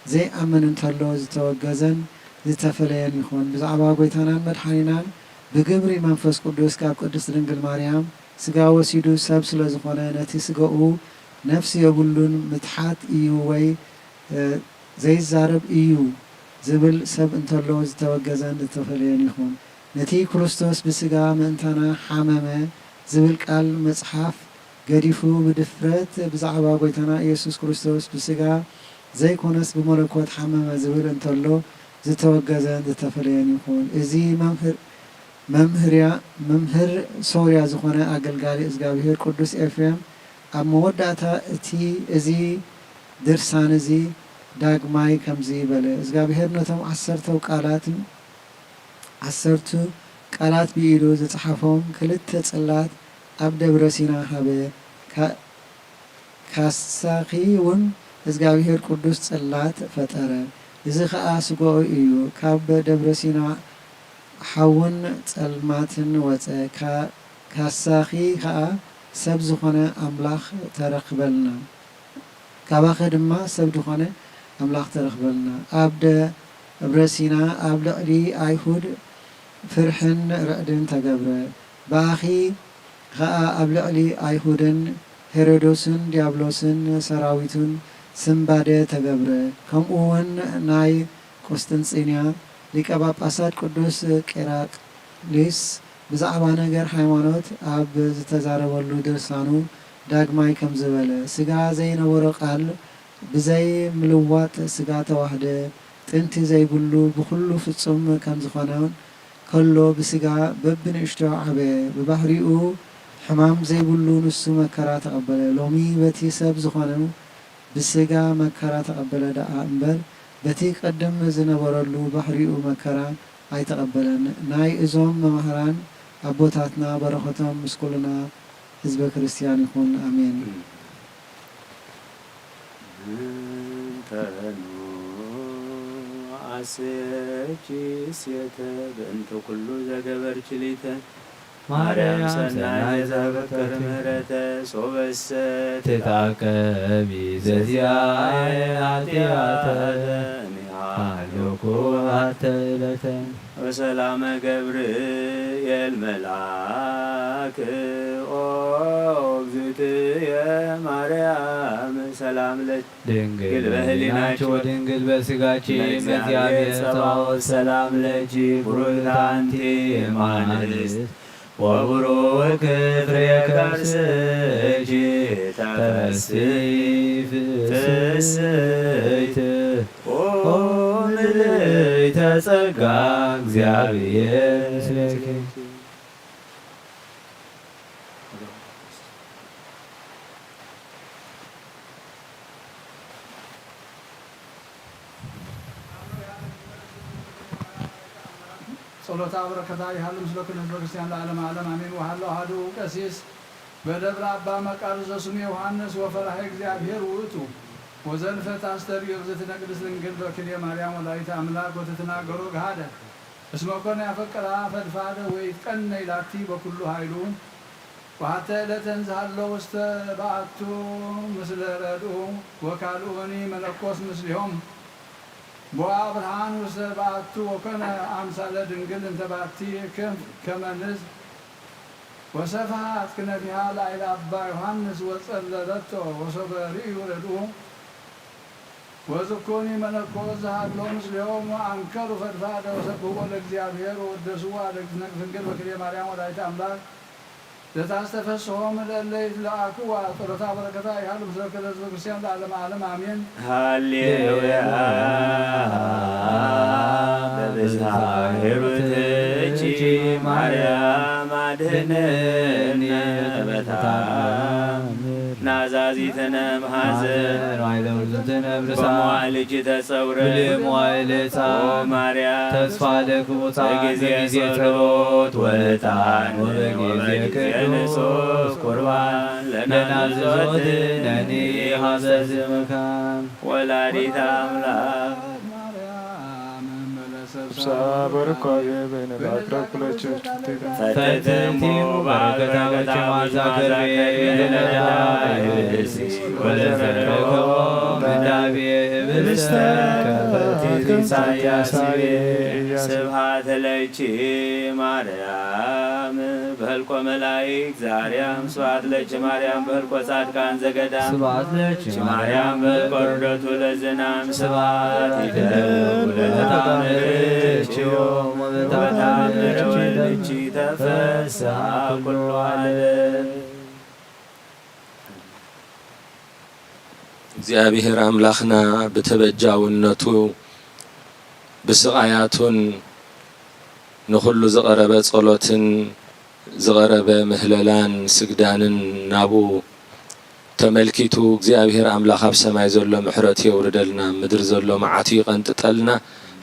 ዘይኣምን እንተሎ ዝተወገዘን ዝተፈለየን ይኹን። ብዛዕባ ጎይታናን መድሓኒናን ብግብሪ መንፈስ ቅዱስ ካብ ቅድስት ድንግል ማርያም ስጋ ወሲዱ ሰብ ስለ ዝኾነ፣ ነቲ ስጋኡ ነፍሲ የብሉን፣ ምትሓት እዩ ወይ እ፣ ዘይዛረብ እዩ ዝብል ሰብ እንተሎ ዝተወገዘን ዝተፈለየን ይኹን። ነቲ ክርስቶስ ብስጋ ምእንታና ሓመመ ዝብል ቃል መጽሓፍ ገዲፉ ብድፍረት ብዛዕባ ጎይታና ኢየሱስ ክርስቶስ ብስጋ ዘይኮነስ ብመለኮት ሓመመ ዝብል እንተሎ ዝተወገዘን ዝተፈለየን ይኹን። እዚ መምህር መምህርያ-፣ መምህር ሶርያ ዝኾነ ኣገልጋሊ እግዚኣብሔር ቅዱስ ኤፍሬም ኣብ መወዳእታ እቲ፣ እዚ ድርሳን እዚ ዳግማይ ከምዚ በለ፣ እግዚኣብሔር ነቶም ዓሰርተው ቃላት፣ ዓሰርቱ ቃላት ብኢዱ ዝጸሓፎም ክልተ ጽላት ኣብ ደብረ ሲና ሃበ። ካ-፣ ካሳኺ እውን እግዚኣብሔር ቅዱስ ጽላት ፈጠረ። እዚ ኸኣ ስጋኡ እዩ። ካብ ደብረ ሲና ሓውን ጸልማትን ወጸ። ካ-፣ ካሳኺ ኸኣ ሰብ ዝኾነ ኣምላኽ ተረኽበልና። ካባኸ ድማ ሰብ ዝኾነ ኣምላኽ ተረኽበልና። ኣብ ደብረ ሲና ኣብ ልዕሊ ኣይሁድ ፍርሕን ርዕድን ተገብረ። ብኣኺ ኸኣ ኣብ ልዕሊ ኣይሁድን ሄሮዶስን ዲያብሎስን ሰራዊቱን ስንባደ ተገብረ። ከምኡውን ናይ ቁስጥንጽንያ ሊቀ ጳጳሳት ቅዱስ ቄራቅሊስ ብዛዕባ ነገር ሃይማኖት ኣብ ዝተዛረበሉ ድርሳኑ ዳግማይ ከምዚ በለ፣ ስጋ ዘይነበሮ ቃል ብዘይ ምልዋጥ ስጋ ተዋህደ፣ ጥንቲ ዘይብሉ ብኹሉ ፍጹም ከም ዝኾነ ከሎ ብስጋ በብንእሽቶ ዓበየ። ብባህሪኡ ሕማም ዘይብሉ ንሱ መከራ ተቐበለ። ሎሚ በቲ ሰብ ዝኾነ ብስጋ መከራ ተቐበለ ደኣ እምበር በቲ ቅድም ዝነበረሉ ባህሪኡ መከራ ኣይተቐበለን። ናይ እዞም መማህራን ኣቦታትና በረኸቶም ምስ ኩልና ህዝበ ክርስቲያን ይኹን። ኣሜን። እንተኑ አሰኪ ሴተ በእንተ ኩሉ ዘገበርኪ ሊተ ማርያም ሰናይ ዘዘክር ምህረተ ሶበሰ ትትአከቢ ዘዚአየ ኃጢአተ ሃሎኩ አተ ዕለተ። ወሰላመ ገብርኤል መልአክ ኦ እግዝእትየ ማርያም ሰላም ለኪ ድንግል ድንግል በህሊናኪ በህሊናኪ ወድንግል በስጋኪ እመ እግዚአብሔር ጸባኦት ሰላም ለኪ ብሩክት አንቲ እም አንስት ወብሩክ ፍሬ ከርስኪ ተፈሲ ፍስሕት ኦ ምልዕተ ጸጋ እግዚአብሔር ምስሌኪ። ጸሎታ በረከታ ይሃሉ ምስለ ኩሉ ህዝበ ክርስቲያን ለዓለመ ዓለም አሜን። ወሃሎ አሐዱ ቀሲስ በደብረ አባ መቃርስ ዘስሙ ዮሐንስ ወፈራሄ እግዚአብሔር ውእቱ ወዘልፈ ታስተርእዮ እግዝእትነ ቅድስት ድንግል በክልኤ ማርያም ወላዲተ አምላክ ወትትናገሮ ገሃደ እስመ ኮነ ያፈቅራ ፈድፋደ ወይትቀነይ ላቲ በኩሉ ኃይሉ ወሐተ ዕለተን ዝሃሎ ውስተ በዓቱ ምስለ ረድኡ ወካልኡኒ መነኮስ ምስሊሆም ቦአ ብርሃን ውስተ በዓቱ ወኮነ አምሳለ ድንግል እንተ ባቲ ክንፍ ከመ ንስር ወሰፍሐት ክነፊሃ ላዕለ አባ ዮሐንስ ወጸለለቶ ወሶበ ርእዩ ረድኡ ወዝኩኒ መነኮስ ዘሃሎ ምስሌሆሙ አንከሩ ፈድፋደ ወሰብሕዎ ለእግዚአብሔር ወወደስዎ አለ እግዝእትነ ድንግል በክልኤ ማርያም ወላዲተ አምላክ ዘታስተፈስሖሙ ለእለ ይትለአክዋ። ጸሎታ በረከታ ይሃሉ ምስለ ኩሉ ህዝበ ክርስቲያን ለዓለመ ዓለም አሜን። ሃሌሉያ። በብዝሃ ሄሩትኪ ማርያም አድህንነ በታምር ናዛዚትነ ማዘን ማዘን ዋይለውዝትነ ብርሳ በመዋዕልኪ ተጸውረ ብልም ዋይለ ጻ ኦ ማርያም ተስፋ ለክቡጻ በጊዜ በጊዜ ጸሎት ጸሎት ወዕጣን ወበጊዜ ወበጊዜ ቅዱስ ንጹሕ ቁርባን ለናዝዞት ለናዝዞት ነኒ ነኒ ሀዘ ሀዘ ዝምካን ወላዲተ አምላክ ነፍሳ በርኳቤ በይነ ባክረ ኩለች ፈተትሙ በረከታዊት ማዛ ከርቤ ለነዳ ይብሲ ወለዘረከቦ ምንዳቤ ህብስተ ከፈቲት ኢሳያስ ይቤ። ስብሐት ለኪ ማርያም በህልቆ መላእክት ዛርያም ስብሐት ለኪ ማርያም በህልቆ ጻድቃን ዘገዳም ስብሐት ለኪ ማርያም በህልቆ ርደቱ ለዝናም ስብሐት ይደሉ ለተአምርኪ ወተአምር ወልድኪ ተፈስሐ ኩሉ ዓለም። እግዚኣብሔር ኣምላኽና ብተበጃውነቱ ብስቓያቱን ንኹሉ ዝቐረበ ጸሎትን ዝቐረበ ምህለላን ስግዳንን ናቡ ተመልኪቱ እግዚኣብሔር ኣምላኽ ኣብ ሰማይ ዘሎ ምሕረቱ የውርደልና፣ ምድሪ ዘሎ መዓቱ ይቐንጥጠልና፣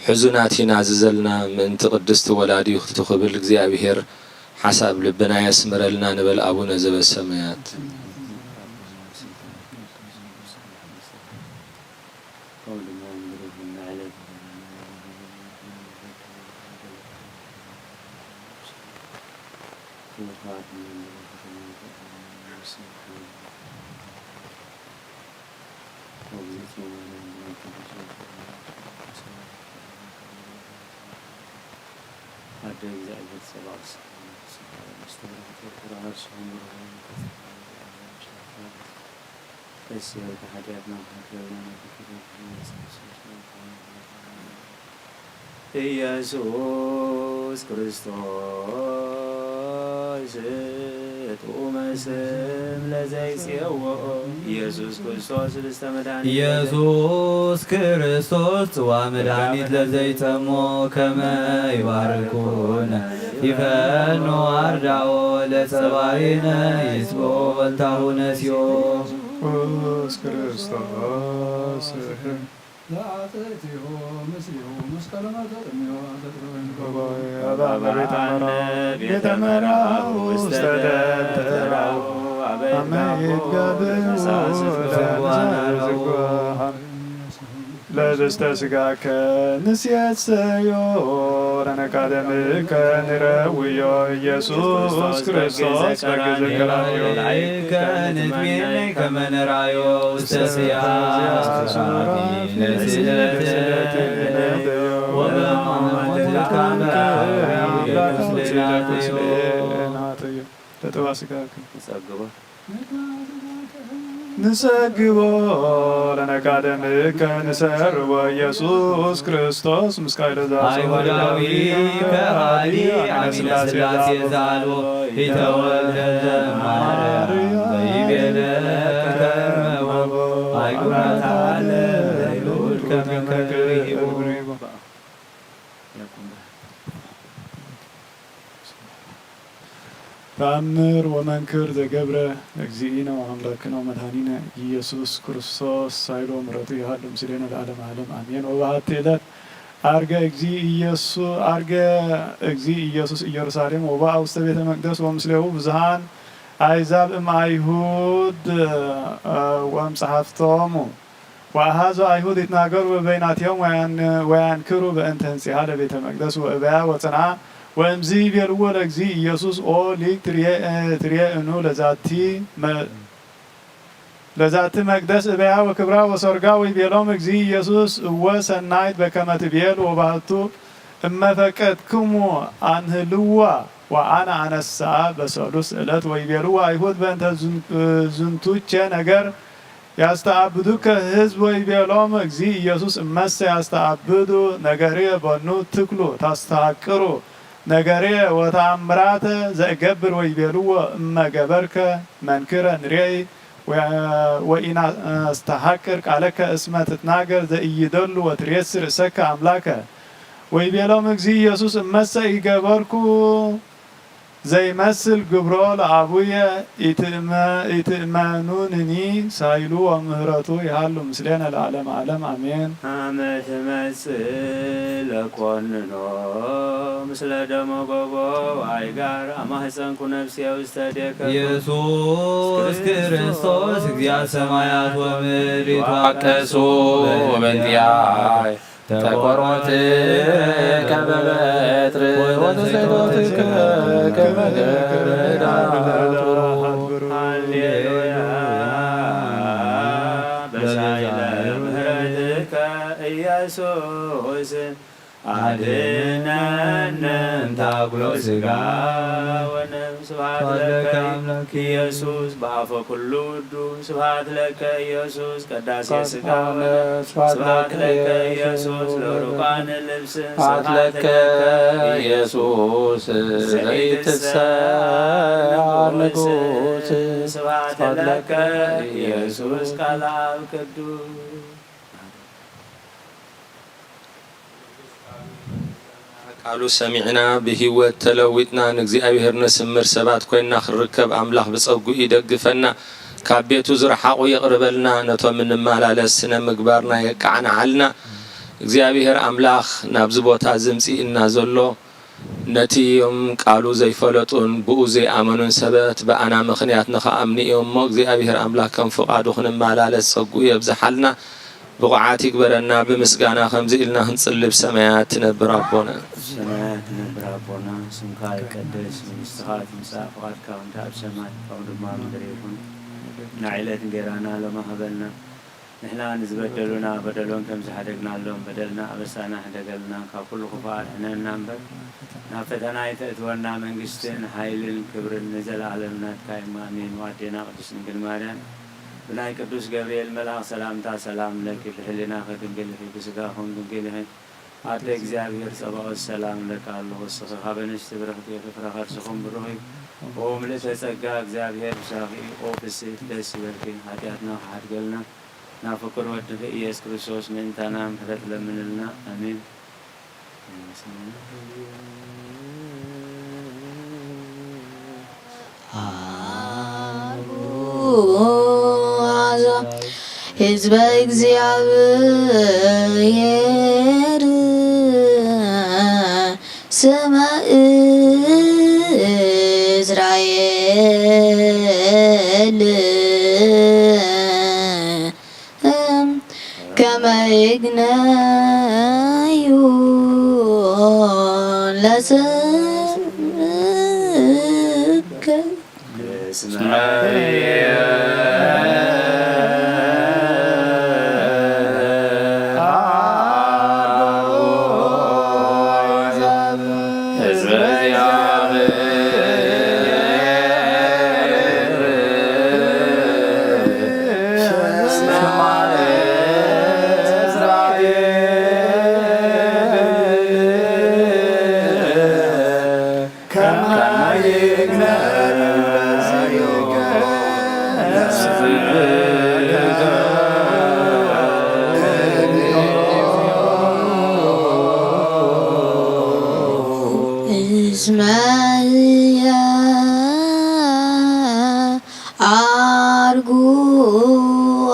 ሕዙናት ኢና ዝዘልና ምእንቲ ቅድስቲ ወላዲቱ ክብል እግዚኣብሔር ሓሳብ ልብና የስምረልና ንበል ኣቡነ ዘበሰማያት። ኢየሱስ ክርስቶስ ጥዑመ ስም ለዘይጼዎ ኢየሱስ ክርስቶስ ህብስተ መድኃኒት ኢየሱስ ክርስቶስ ጽዋ መድኃኒት ለዘይጸሞ ከመ ይባርኩነ ይፈኑ አርዳኦ ለጸባይነ ይስቦ ወልታሁ ነሲኦ ኢየሱስ ክርስቶስ ለአጥእቲሁ ምስሊሁ መስቀለ መተጥሚዮ ለጥበበ አበ ቤተ መራው ቤተ መራው ውስተ ደብተራው አመ ይትጋብኡ ለመሳስፍተ ለዝጓሃን ለብስተ ስጋከ ንሴሰዮ ለነካደምከ ንረውዮ ኢየሱስ ክርስቶስ በግዝከራዮ ላይከ ንትሜነይ ከመ ንራዮ ውስተ ስያ ለጥባ ስጋከ ንሰግቦ ለነካደምከ ንሰርቦ ኢየሱስ ክርስቶስ ምስካይ ለዛ አይሁዳዊ ከሃዲ አይነ ስላሴ ዛሎ ይተወልደ ማርያም ዘይቤለ ከመቦ አይጉራታለ ዘይሉድ ከመከ ርሂቡ ተአምር ወመንክር ዘገብረ እግዚእነ ወአምላክነ ወመድኃኒነ ኢየሱስ ክርስቶስ ሳይሎ ምሕረቱ ይሃሉ ምስሌነ ለዓለመ ዓለም አሜን። ወበሃቲ ዕለት አርገ እግዚ ኢየሱ አርገ እግዚ ኢየሱስ ኢየሩሳሌም ወበአ ውስተ ቤተ መቅደስ ወምስሌሁ ብዙሃን አሕዛብ እም አይሁድ ወእም ጸሐፍቶሙ ወአሃዙ አይሁድ ይትናገሩ በበይናቲሆም ወያንክሩ በእንተ ህንጺሃ ለቤተ መቅደስ ወእበያ ወጽንዓ ወእምዝ ይቤልዎ ለእግዚእ ኢየሱስ ኦ ሊቅ ትርኤ እኑ ለዛቲ ለዛቲ መቅደስ እበያ ወክብራ ወሰርጋ ወይቤሎም እግዚእ ኢየሱስ እወ ሰናይት በከመ ትቤል ወባህቱ እመ ፈቀድክሙ አንህልዋ ወአነ አነሳ በሰሉስ ዕለት ወይቤልዎ አይሁድ በእንተ ዝንቱቼ ነገር ያስተአብዱከ ህዝብ ወይቤሎም እግዚእ ኢየሱስ እመሰ ያስተአብዱ ነገርየ በኑ ትክሉ ታስተሃቅሩ ነገርየ ወተአምራተ ዘእገብር ወይቤልዎ እመ ገበርከ መንክረ ንሬይ ወኢናስተሃቅር ቃለከ እስመ ትትናገር ዘኢይደሉ ወትሬሲ ርእሰከ አምላከ ወይቤሎም እግዚእ ኢየሱስ እመሰ ኢገበርኩ ዘይመስል ግብሮ ለአቡየ ኢትእመ-፣ ኢትእመኑንኒ ሳይሉ ወምህረቱ ይሃሉ ምስሌነ ለዓለመ ዓለም አሜን። አመ ትመጽእ ለኮንኖ ምስለ ደመ ጎቦ ወአይጋር አማህፀንኩ ነፍስየ ውስተ ዴከ ኢየሱስ ክርስቶስ እግዚአ ሰማያት ወምድር ይትዋቀሱ በእንቲአየ ተቆሮት ከመ በትር ወተሰይጦት ከመ ገዳ ሃሌሉያ። በሳይለ ምህረትከ ኢየሱስ አድነነ እምታጉሎ ስጋ ወነፍስ። ስብሐት ለከ ኢየሱስ በአፈ ኩሉ ውዱ። ስብሐት ለከ ኢየሱስ ቀዳሴ ስጋ ወነፍስ። ስብሐት ለከ ኢየሱስ ለሩቃን ልብስ። ስብሐት ለከ ኢየሱስ ዘኢትሰዓር ንጉስ። ስብሐት ለከ ኢየሱስ ቃል አብ ቅዱስ። ቃሉ ሰሚዕና ብህይወት ተለዊጥና ንእግዚኣብሔር ነስምር ሰባት ኮይንና ክንርከብ ኣምላኽ ብጸጉኡ ይደግፈና። ካብ ቤቱ ዝረሓቑ የቕርበልና። ነቶም እንመላለስ ስነ ምግባርና የቃዕንዓልና። እግዚኣብሔር ኣምላኽ ናብዚ ቦታ ዝምጽእና ዘሎ ነቲ እዮም ቃሉ ዘይፈለጡን ብኡ ዘይኣመኑን ሰባት ብኣና ምኽንያት ንኽኣምኑ እዮም እሞ እግዚኣብሔር ኣምላኽ ከም ፍቓዱ ክንመላለስ ጸጉኡ የብዝሓልና። ብቑዓት ይግበረና። ብምስጋና ከምዚ ኢልና ክንጽሊ። ብሰማያት ትነብር ኣቦና። ሰማያት ትነብር ኣቦና፣ ስምካ ይቀደስ፣ መንግስትኻ ትምጻእ፣ ፍቓድካ ከምቲ ኣብ ሰማይ ከምኡ ድማ ኣብ ምድሪ ይኹን። ንዕለት እንጌራና ሎሚ ሃበልና፣ ንሕና ንዝበደሉና በደሎም ከም ዝሓደግናሎም በደልና ኣበሳና ሕደገልና፣ ካብ ኩሉ ክፉእ ኣድሕነና እምበር፣ ናብ ፈተና ኣይተእትወና፣ መንግስትን ሓይልን ክብርን ንዘለኣለም ናትካ እዩ። ኣሜን። ወኣዴና ቅድስት ድንግል ማርያም ብናይ ቅዱስ ገብርኤል መልኣኽ ሰላምታ ሰላም ለኪ፣ ብሕሊናኺ ድንግል ኢኺ፣ ብስጋኹም ድንግል ኢኺ። ኣደ እግዚኣብሔር ጸባኦት ሰላም ለኪ ኣሎ፣ እስኺ ካብ ኣንስቲ ብርኽቲ ኢኺ፣ ፍረ ከርስኹም ብሩኽ እዩ። ኦ ምልእተ ጸጋ እግዚኣብሔር ምሳኺ እዩ፣ ኦ ፍስሕቲ ደስ ይበልኪ፣ ሓጢኣትና ክሓድገልና ናብ ፍቁር ወድኺ ኢየሱስ ክርስቶስ ምእንታና ምሕረት ለምንልና። ኣሜን። አርጉ አሕዛብ ህዝበ እግዚኣብሔር ስመ እስራኤል ከመ ይግነዩ ለስምከ። እስመ እስመ አርጉ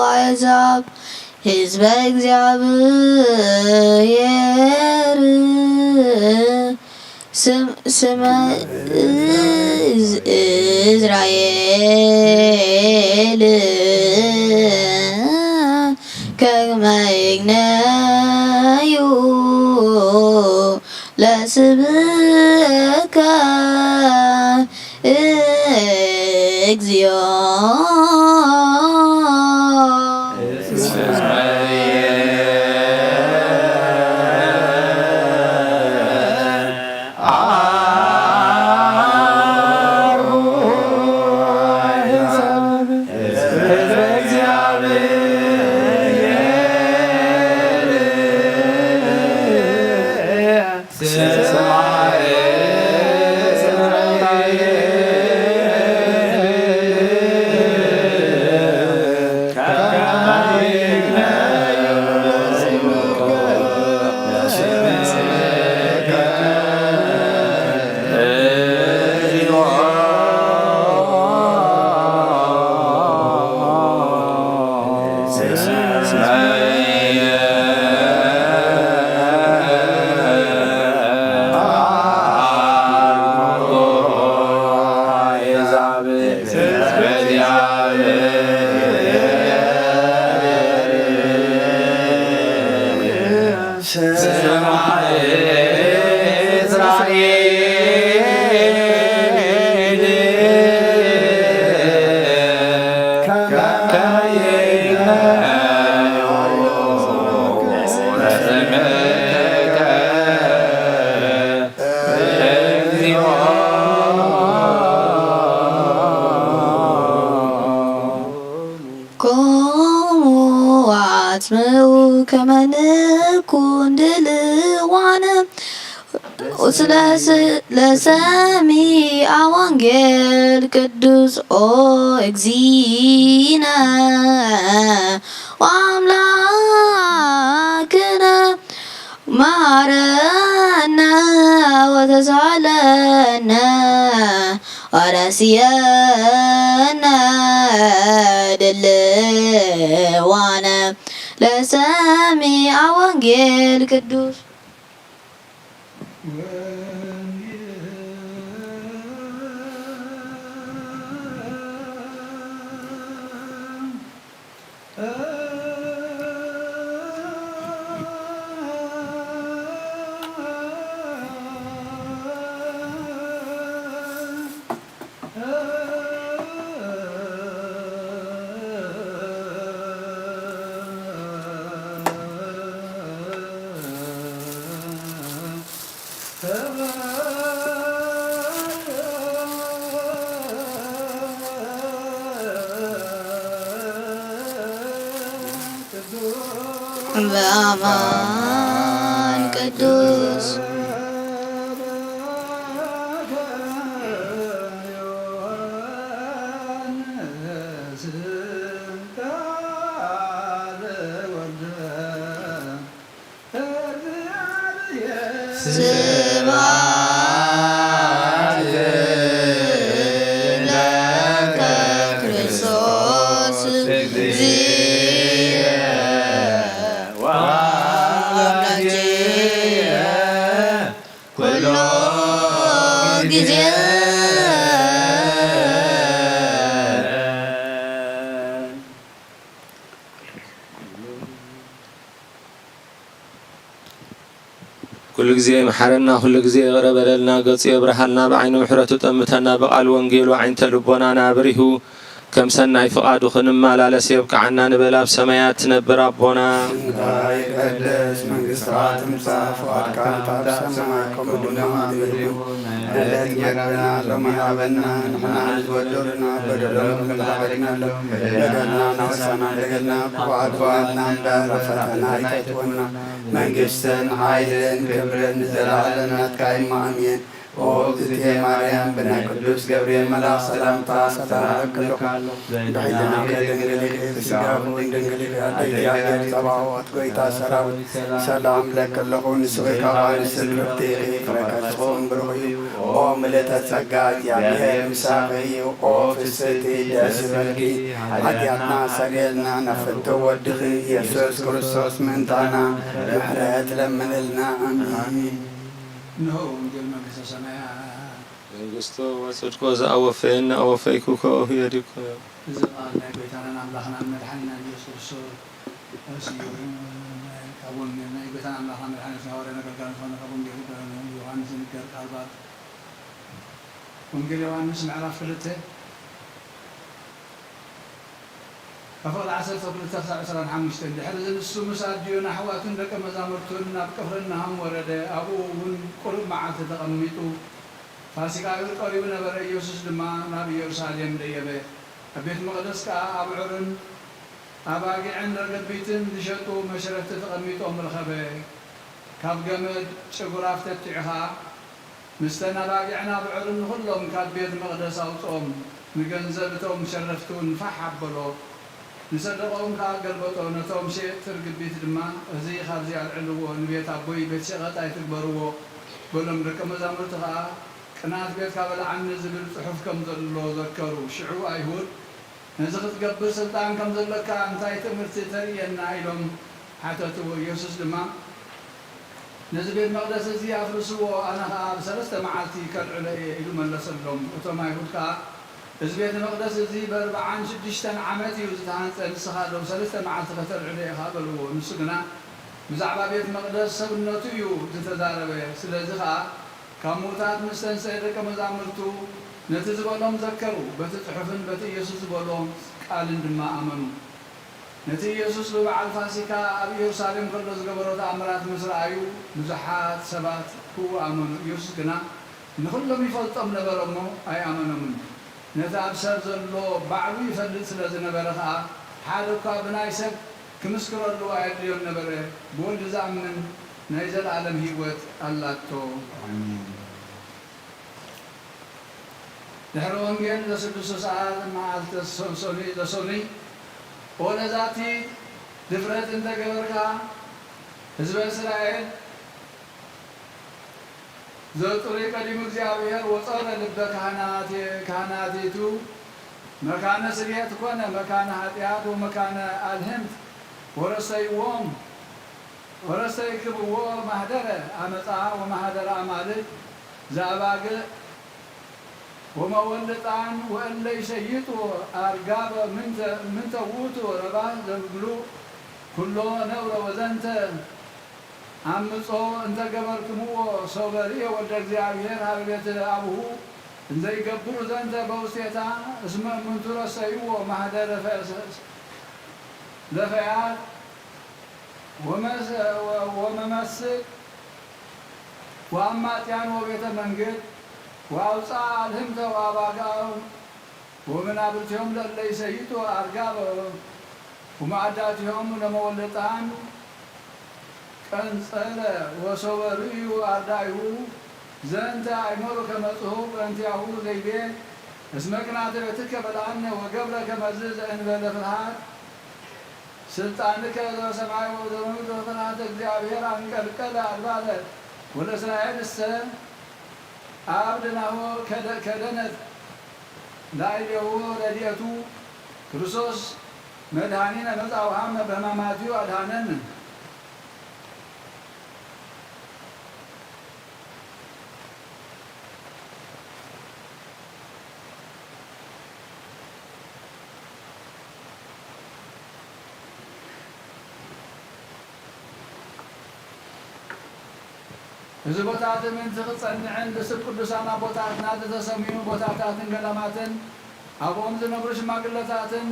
አሕዛብ ህዝበ እግዚኣብሔር ስም-፣ ስመ እዝ-፣ እዝራኤል ከመ ይግነዩ ለስምከ እግዚኦ። ስማ እስራኤል ከመ ይትናገሩ ለስምከ እግዚኦ። ኮሙ አጽምዑ ከመ ንኩን ድልዋነ ስለ ለሰሚዐ ወንጌል ቅዱስ ኦ እግዚእነ ወአምላክነ መሃረነ ወተሳሃለነ ወረስየነ ድልዋነ ለሰሚዐ ወንጌል ቅዱስ። በአማን ቅዱስ። ስብሐት ለከ ክርስቶስ እግዚእነ ወአምላክነ ኩሎ ግዜ። ኩሉ ግዜ ይምሓረና፣ ኩሉ ግዜ ይቕረ በለልና፣ ገጹ የብርሃልና፣ ብዓይኒ ምሕረቱ ጠምተና፣ ብቓል ወንጌሉ ኣዒንተ ልቦናና ኣብሪሁ፣ ከም ሰናይ ፍቓዱ ክንመላለስ የብቅዓና ንበል። ኣብ ሰማያት ትነብር ኣቦና። ስምካ ይቀደስ፣ መንግስትኻ ትምጻእ፣ ፍቓድካ ከምቲ ኣብ ሰማይ ከምኡ ድማ ኣብ ምድሪ ይኹን። ዕለት እንጀራና ሎሚ ሃበና፣ ንሕና ንዝበደሉና በደሎም ከም ዝሓለፍናሎም በደልና ንኽሳና ደገልና፣ ክፉእ ኣድባና እምበር፣ ፈተና ኣይተእትወና። መንግስትን ሓይልን ክብርን ንዘለኣለም ናትካ እዩ፣ ኣሜን። ኦ እግዝእትየ ማርያም፣ ብናይ ቅዱስ ገብርኤል መልኣኽ ሰላምታ ሰላም እብለኪ፣ ብሕሊናኺ ድንግል ኢኺ፣ ብስጋኺ እውን ድንግል ኢኺ። ኣደይ እግዚኣብሔር ጸባኦት፣ ጎይታ ሰራዊት፣ ሰላም እብለኪ ኣለኹ፣ ንስኺ ካብ ኣንስቲ ብርኽቲ ኢኺ፣ ፍረ ከርስኺ እውን ብሩኽ እዩ። ኦ ምልእተ ጸጋ፣ እግዚኣብሔር ምሳኺ እዩ። ኦ ፍስሕቲ፣ ደስ ይበልኪ፣ ሓጢኣትና ሰሪየልና፣ ናብ ፍትው ወድኺ ኢየሱስ ክርስቶስ ምእንታና ምሕረት ለምንልና። ኣሜን። እንሆ ወንጌል መንግስተ ሰማያት። መንግስቶ ወጽድቆ ዘአወፈየኒ አወፈይኩ ከኦሁ የዲኮ። እዚ ቃል ናይ ጎይታናን ኣምላኽናን መድሓኒናን ኢየሱስ ክርስቶስ እዩ። ካብ ወንጌል ናይ ጎይታና ኣምላኽና መድሓኒትና ሐዋርያ ነገልጋሊ ዝኾነ ካብ ወንጌል ዮሃንስ ዝንገር ቃል ባት ወንጌል ዮሃንስ ምዕራፍ ክልተ ካብ ፍቕዲ ዓሰርተ ክልተ ክሳብ ዕስራን ሓሙሽተን። ድሕሪ እዚ ንሱ ምስ ኣዲኡን ኣሕዋቱን ደቀ መዛሙርቱን ናብ ቅፍርናሆም ወረደ። ኣብኡ እውን ቁሩብ መዓልቲ ተቐሚጡ። ፋሲካ ኣይሁድ ቀሪቡ ነበረ። ኢየሱስ ድማ ናብ ኢየሩሳሌም ደየበ። ኣብ ቤት መቕደስ ከኣ ኣብዑርን ኣባጊዕን ርግቢትን ዝሸጡ መሽረፍቲ ተቐሚጦም ረኸበ። ካብ ገመድ ጭጉራፍ ተቲዑ ኸኣ፣ ምስተን ኣባጊዕን ኣብዑርን ንኹሎም ካብ ቤት መቕደስ ኣውጽኦም፣ ንገንዘብ እቶም ሸረፍቲ እውን ፋሕ ኣበሎ። ንሰደቓኦም ከኣ ገልበጦ፣ ነቶም ሸየጥቲ ርግቢት ድማ፣ እዚ ኻብዚ ኣልዕልዎ፣ ንቤት ኣቦይ ቤት ሸቐጥ ኣይትግበርዎ፣ በሎም። ደቀ መዛሙርቲ ኸኣ፣ ቅንኣት ቤት ካበልዓኒ ዝብል ጽሑፍ ከም ዘሎ ዘከሩ። ሽዑ ኣይሁድ፣ ነዚ ክትገብር ስልጣን ከም ዘለካ እንታይ ትእምርቲ ተርእየና? ኢሎም ሓተትዎ። ኢየሱስ ድማ፣ ነዚ ቤት መቕደስ እዚ ኣፍርስዎ፣ ኣነ ኸኣ ኣብ ሰለስተ መዓልቲ ከልዕሎ እየ ኢሉ መለሰሎም። እቶም ኣይሁድ ከኣ፣ እዚ ቤት መቕደስ እዚ በርብዓን ሽዱሽተን ዓመት እዩ ዝተሃንጸ፣ ንስኻ ዶ ብሰለስተ መዓልቲ ከተልዕሎ ኢኻ? በልዎ። ንሱ ግና፣ ብዛዕባ ቤት መቕደስ ሰብነቱ እዩ ዝተዛረበ። ስለዚ ኸኣ ካብ ምዉታት ምስ ተንስአ ደቀ መዛሙርቱ ነቲ ዝበሎም ዘከሩ፣ በቲ ጽሑፍን በቲ ኢየሱስ ዝበሎ ቃልን ድማ ኣመኑ። ነቲ ኢየሱስ ብበዓል ፋሲካ ኣብ ኢየሩሳሌም ከሎ ዝገበሮ ተኣምራት ምስ ረኣዩ፣ ብዙሓት ሰባት ብኡ ኣመኑ። ኢየሱስ ግና ንኹሎም ይፈልጦም ነበረ እሞ ኣይኣመኖምን። ነቲ ኣብ ሰብ ዘሎ ባዕሉ ይፈልጥ ስለ ዝነበረ ኸኣ፣ ሓደ እኳ ብናይ ሰብ ክምስክረሉ ኣየድልዮን ነበረ። ብወልዱ ዝኣምን ናይ ዘለኣለም ህይወት ኣላቶ። ኣሜን። ድሕሪ ወንጌል ዘስድሱ ሰዓት መዓልቲ ሰኑይ፣ ዘሰኑይ፣ ኦ ነዛቲ ድፍረት እንተ ገበርካ፣ ህዝበ እስራኤል ዘጽሩይ ቀዲሙ እግዚኣብሔር ወጸረ ልበ ካህናት-፣ ካህናቲቱ መካነ ስርየት ኮነ መካነ ኃጢአት ወመካነ አልህምት ወረሰይዎም ወረሰይክብዎ ማህደረ አመፃ ወማህደረ አማልድ ዘአባግዕ ወመወልጣን ወእለ ይሸይጡ አርጋበ ምንተ፣ ምንተ ውእቱ ረባህ ዘምሉ ኩሎ ነውረ ወዘንተ አምጾ እንተ ገበርክምዎ ሶበ ርእየ ወልደ እግዚኣብሔር ሀበ ቤት አቡሁ እንዘ ይገብሩ ዘንተ በውስቴታ እስመ እምንቱ ረሰይዎ ማህደረ ፈ-፣ ለፈያት ወመስ-፣ ወ-፣ ወመመስል ወአማጽያን ወቤተ መንግድ ወአውፅአ አልህምተ ወአባግዓ ወመናብርቲሆም ለእለ ይሰይጡ አርጋበ ወመዓዳቲሆም ለመወለጣን ቀንጸለ ወሶበ ርእዩ አርዳኢሁ ዘንተ አይመሩ ከመ ጽሑፍ በእንቲአሁ ዘይቤ እስመ ቅንዓተ ቤትከ በልዓነ ወገብረ ከመዝ ዘእንበለ ፍርሃት ስልጣንከ ዘበሰማይ ወዘበምድር ወፍርሃተ እግዚአብሔር አንቀልቀለ አልባለ ወለእስራኤል እሰ አብድናሁ ከደ-፣ ከደነት ላዕሌሁ ረድኤቱ ክርስቶስ መድኃኒነ መጻ ወሃመ በሕማማቲሁ አድኃነነ። እዚ ቦታ እዚ ምእንቲ ክጸንዕን ብስም ቅዱሳን ኣቦታትና ዝተሰምዩ ቦታታትን ገዳማትን ኣብኦም ዝነብሩ ሽማግለታትን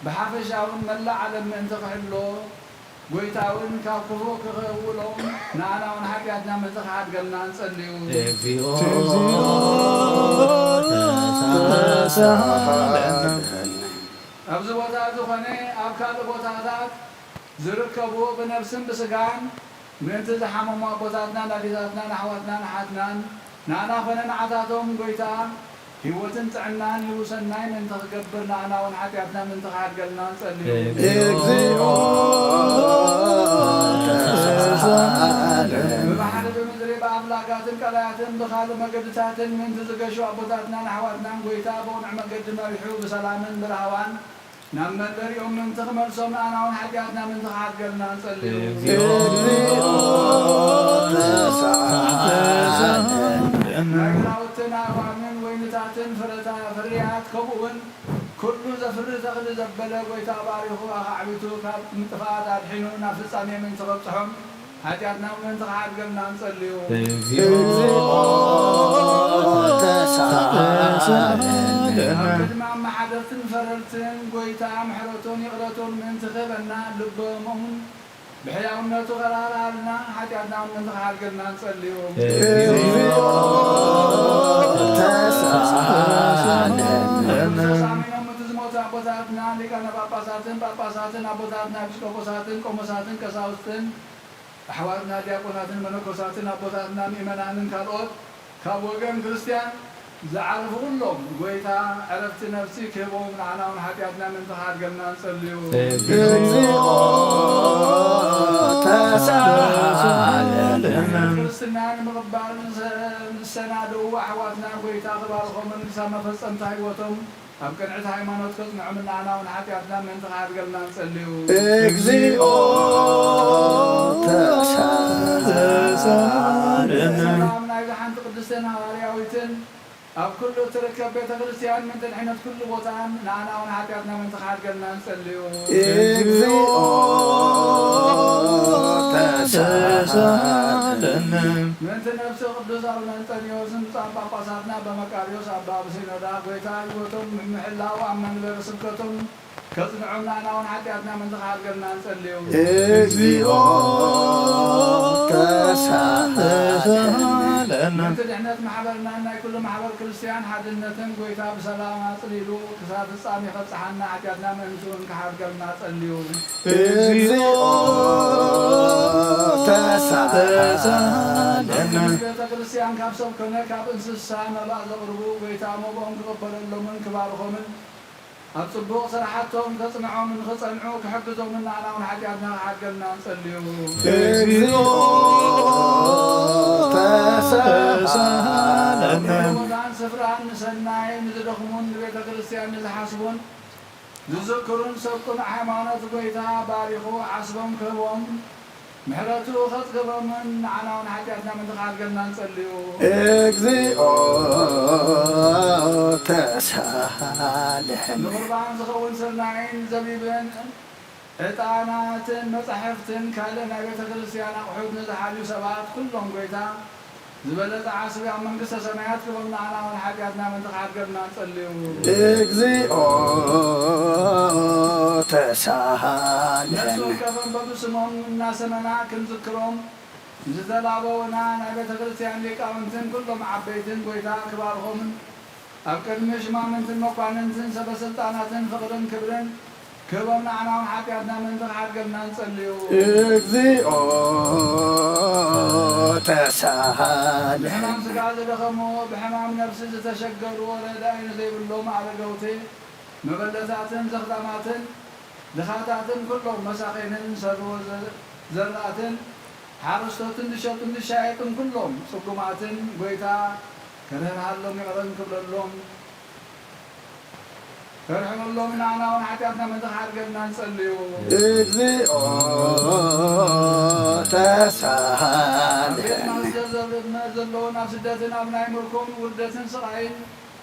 ብሓፈሻውን መላእ ዓለም ምእንቲ ክሕሎ ጎይታ እውን ካብ ክፉእ ክኽውሎም ንኣና እውን ሓጢኣትና ምእንቲ ክሓድገልና ንጸልዩ። እግዚኦ ተሳሃለነ። ኣብዚ ቦታ ዝኾነ ኣብ ካልእ ቦታታት ዝርከቡ ብነፍስን ብስጋን ምእንቲ ዝሓመሙ ኣቦታትናን ኣዴታትናን ኣሕዋትናን ኣሓትናን ንኣና ኾነ ንዓታቶም ጎይታ ህይወትን ጥዕናን ይውሰናይ ምእንቲ ክገብር ንኣና እውን ሓጢኣትና ምእንቲ ክሓድገልና ንጸልዩ። እግዚኦ ተሳሃለነ። ብባሕሪ ብምድሪ ብኣፍላጋትን ቀላያትን ብኻልእ መገድታትን ምእንቲ ዝገሹ ኣቦታትናን ኣሕዋትናን ጎይታ ብቕኑዕ መገዲ መሪሑ ብሰላምን ብራህዋን ናብ መንበሪኦም ምእንቲ ክመልሶም ንኣና እውን ሓጢኣትና ምእንቲ ክሓድገልና ንጸልዩ። እግዚኦ ተሳሃለነ። ናይ ግራውትን ኣእዋምን ወይንታትን ፍረታ-፣ ፍርያት ከምኡ እውን ኩሉ ዘፍሪ ተኽሊ ዘበለ ጎይታ ባሪኹ ኣኻዕቢቱ ካብ ጥፍኣት ኣድሒኑ ናብ ፍጻሜ ምእንቲ ከብጽሖም ሓጢኣትና እውን ምእንቲ ክሓድገልና ንጸልዩ። እግዚኦ ተሳሃለነ። ኣብ ቅድሚ ኣመሓደርትን ፈረድትን ጎይታ ምሕረቱን ይቕረቱን ምእንቲ ክህበና ልቦምኡን ብሕያውነቱ ከራህርሃልና ሓጢኣትና እውን ምእንቲ ክሓድገልና ንጸልዩ። እግዚኦ ተሳሃለነ። ተሳሚኖም እቲ ዝሞቱ ኣቦታትና ሊቃነ ጳጳሳትን ጳጳሳትን ኣቦታትና ኤጲስቆጶሳትን ቆሞሳትን ቀሳውስትን ኣሕዋትና ዲያቆናትን መነኮሳትን ኣቦታትና ምእመናንን ካልኦት ካብ ወገን ክርስቲያን ዝዓረፉ ኩሎም ጎይታ ዕረፍቲ ነፍሲ ክህቦም ንዓና እውን ሓጢኣትና ምእንቲ ክሓድገልና ንጸልዩ። እግዚኦ ተሳሃለነ። ክርስትና ንምቕባል ዝሰ-፣ ዝሰናደዉ ኣሕዋትና ጎይታ ክባርኾምን ክሳብ መፈጸምታ ህይወቶም ኣብ ቅንዕቲ ሃይማኖት ከጽንዖም ንዓና እውን ሓጢኣትና ምእንቲ ክሓድገልና ንጸልዩ። እግዚኦ ተሳሃለነ። ሰላም ናይዛ ሓንቲ ቅድስትን ሃዋርያዊትን ኣብ ኩሉ እትርከብ ቤተ ክርስቲያን ምእንቲ ድሕነት ኩሉ ቦታን ንዓና እውን ሓጢኣትና ምእንቲ ክሓድገልና ንጸልዩ። እግዚኦ ምእንቲ ነፍሲ ቅዱስ ኣቡነ እንጠንዮስን ብፁዓን ጳጳሳትና ኣባ መቃርዮስ ኣባ ኣብ ሲኖዳ፣ ጐይታ ህይወቶም ምሕላው ኣብ መንበሪ ስብከቶም ከጽንዖም ንኣና እውን ሓጢኣትና ምእንቲ ክሓድገልና ንጸልዩ። እግዚኦ ተሳሃለነ። ምእንቲ ድሕነት ማሕበርናን ናይ ኩሉ ማሕበር ክርስትያን ሓድነትን ጐይታ ብሰላም ኣጽሊሉ ክሳብ ፍጻሜ ከብጽሓና ሓጢኣትና ምእንቲ እውን ክሓድገልና ጸልዩ። እግዚኦ ተሳሃለነ። ቤተ ክርስቲያን ካብ ሰብ ኮነ ካብ እንስሳ መባእ ዘቕርቡ ጐይታ መብኦም ክቕበለሎምን ክባርኾምን ኣብ ጽቡቕ ስራሓቶም ከጽንዖምን ክጸንዑ ክሕግዞምን ንኣና እውን ሓጢኣትና ክሓድገልና ንጸልዩ። እግዚኦ ተሳሃለነ። ቦታን ስፍራን ንሰናይ ንዝደኽሙን ንቤተ ክርስቲያን ንዝሓስቡን ዝዝክሩን ሰብ ቅኑዕ ሃይማኖት ጐይታ ባሪኹ ዓስቦም ክህቦም ምሕረቱ ከጽግቦምን ንዓና እውን ሓጢኣትና ምእንቲ ክሓድገልና ንጸልዩ። እግዚኦ ተሳሃለነ። ንቁርባን ዝኸውን ስርናይን ዘቢብን ዕጣናትን መጻሕፍትን ካልእ ናይ ቤተ ክርስቲያን ኣቑሑት ንዝሓልዩ ሰባት ኩሎም ጐይታ ዝበለጸ ዓስቢ ኣብ መንግስተ ሰማያት ክህቦም ንዓና እውን ሓጢኣትና ምእንቲ ክሓድገልና ንጸልዩ። እግዚኦ ተሳሃለነ። ነፍሲ ወከፎም በብስሞም እናሰመና ክንዝክሮም ዝተላበውና ናይ ቤተ ክርስቲያን ሊቃውንትን ኩሎም ዓበይትን ጐይታ ክባርኾምን ኣብ ቅድሚ ሽማምንትን መኳንንትን ሰበ ስልጣናትን ፍቕርን ክብርን ክህቦም ንዓና እውን ሓጢኣትና ምእንቲ ክሓድገልና ንጸልዩ። እግዚኦ ተሳሃለነ። ብሕማም ስጋ ዝደኸሙ፣ ብሕማም ነፍሲ ዝተሸገሩ፣ ረዳኢ ንዘይብሎም ኣረገውቲ፣ መበለታትን ዘኽታማትን፣ ድኻታትን ኩሎም መሳኺንን ሰብዎ ዘ-፣ ዘራእትን ሓረስቶትን ዝሸጡን ዝሻየጡን ኩሎም ጽጉማትን ጐይታ ከርህርሃሎም ይቕረን ክብለሎም ከርሕመሎም ንዓና እውን ሓጢኣትና ምእንቲ ክሓድገልና ንጸልዩ። እግዚኦ ኣብ ቤትና ተሳሃለነ። ስደት ዘብ-፣ ዘለውን ኣብ ስደትን ኣብ ናይ ምርኮን ውርደትን ስቓይን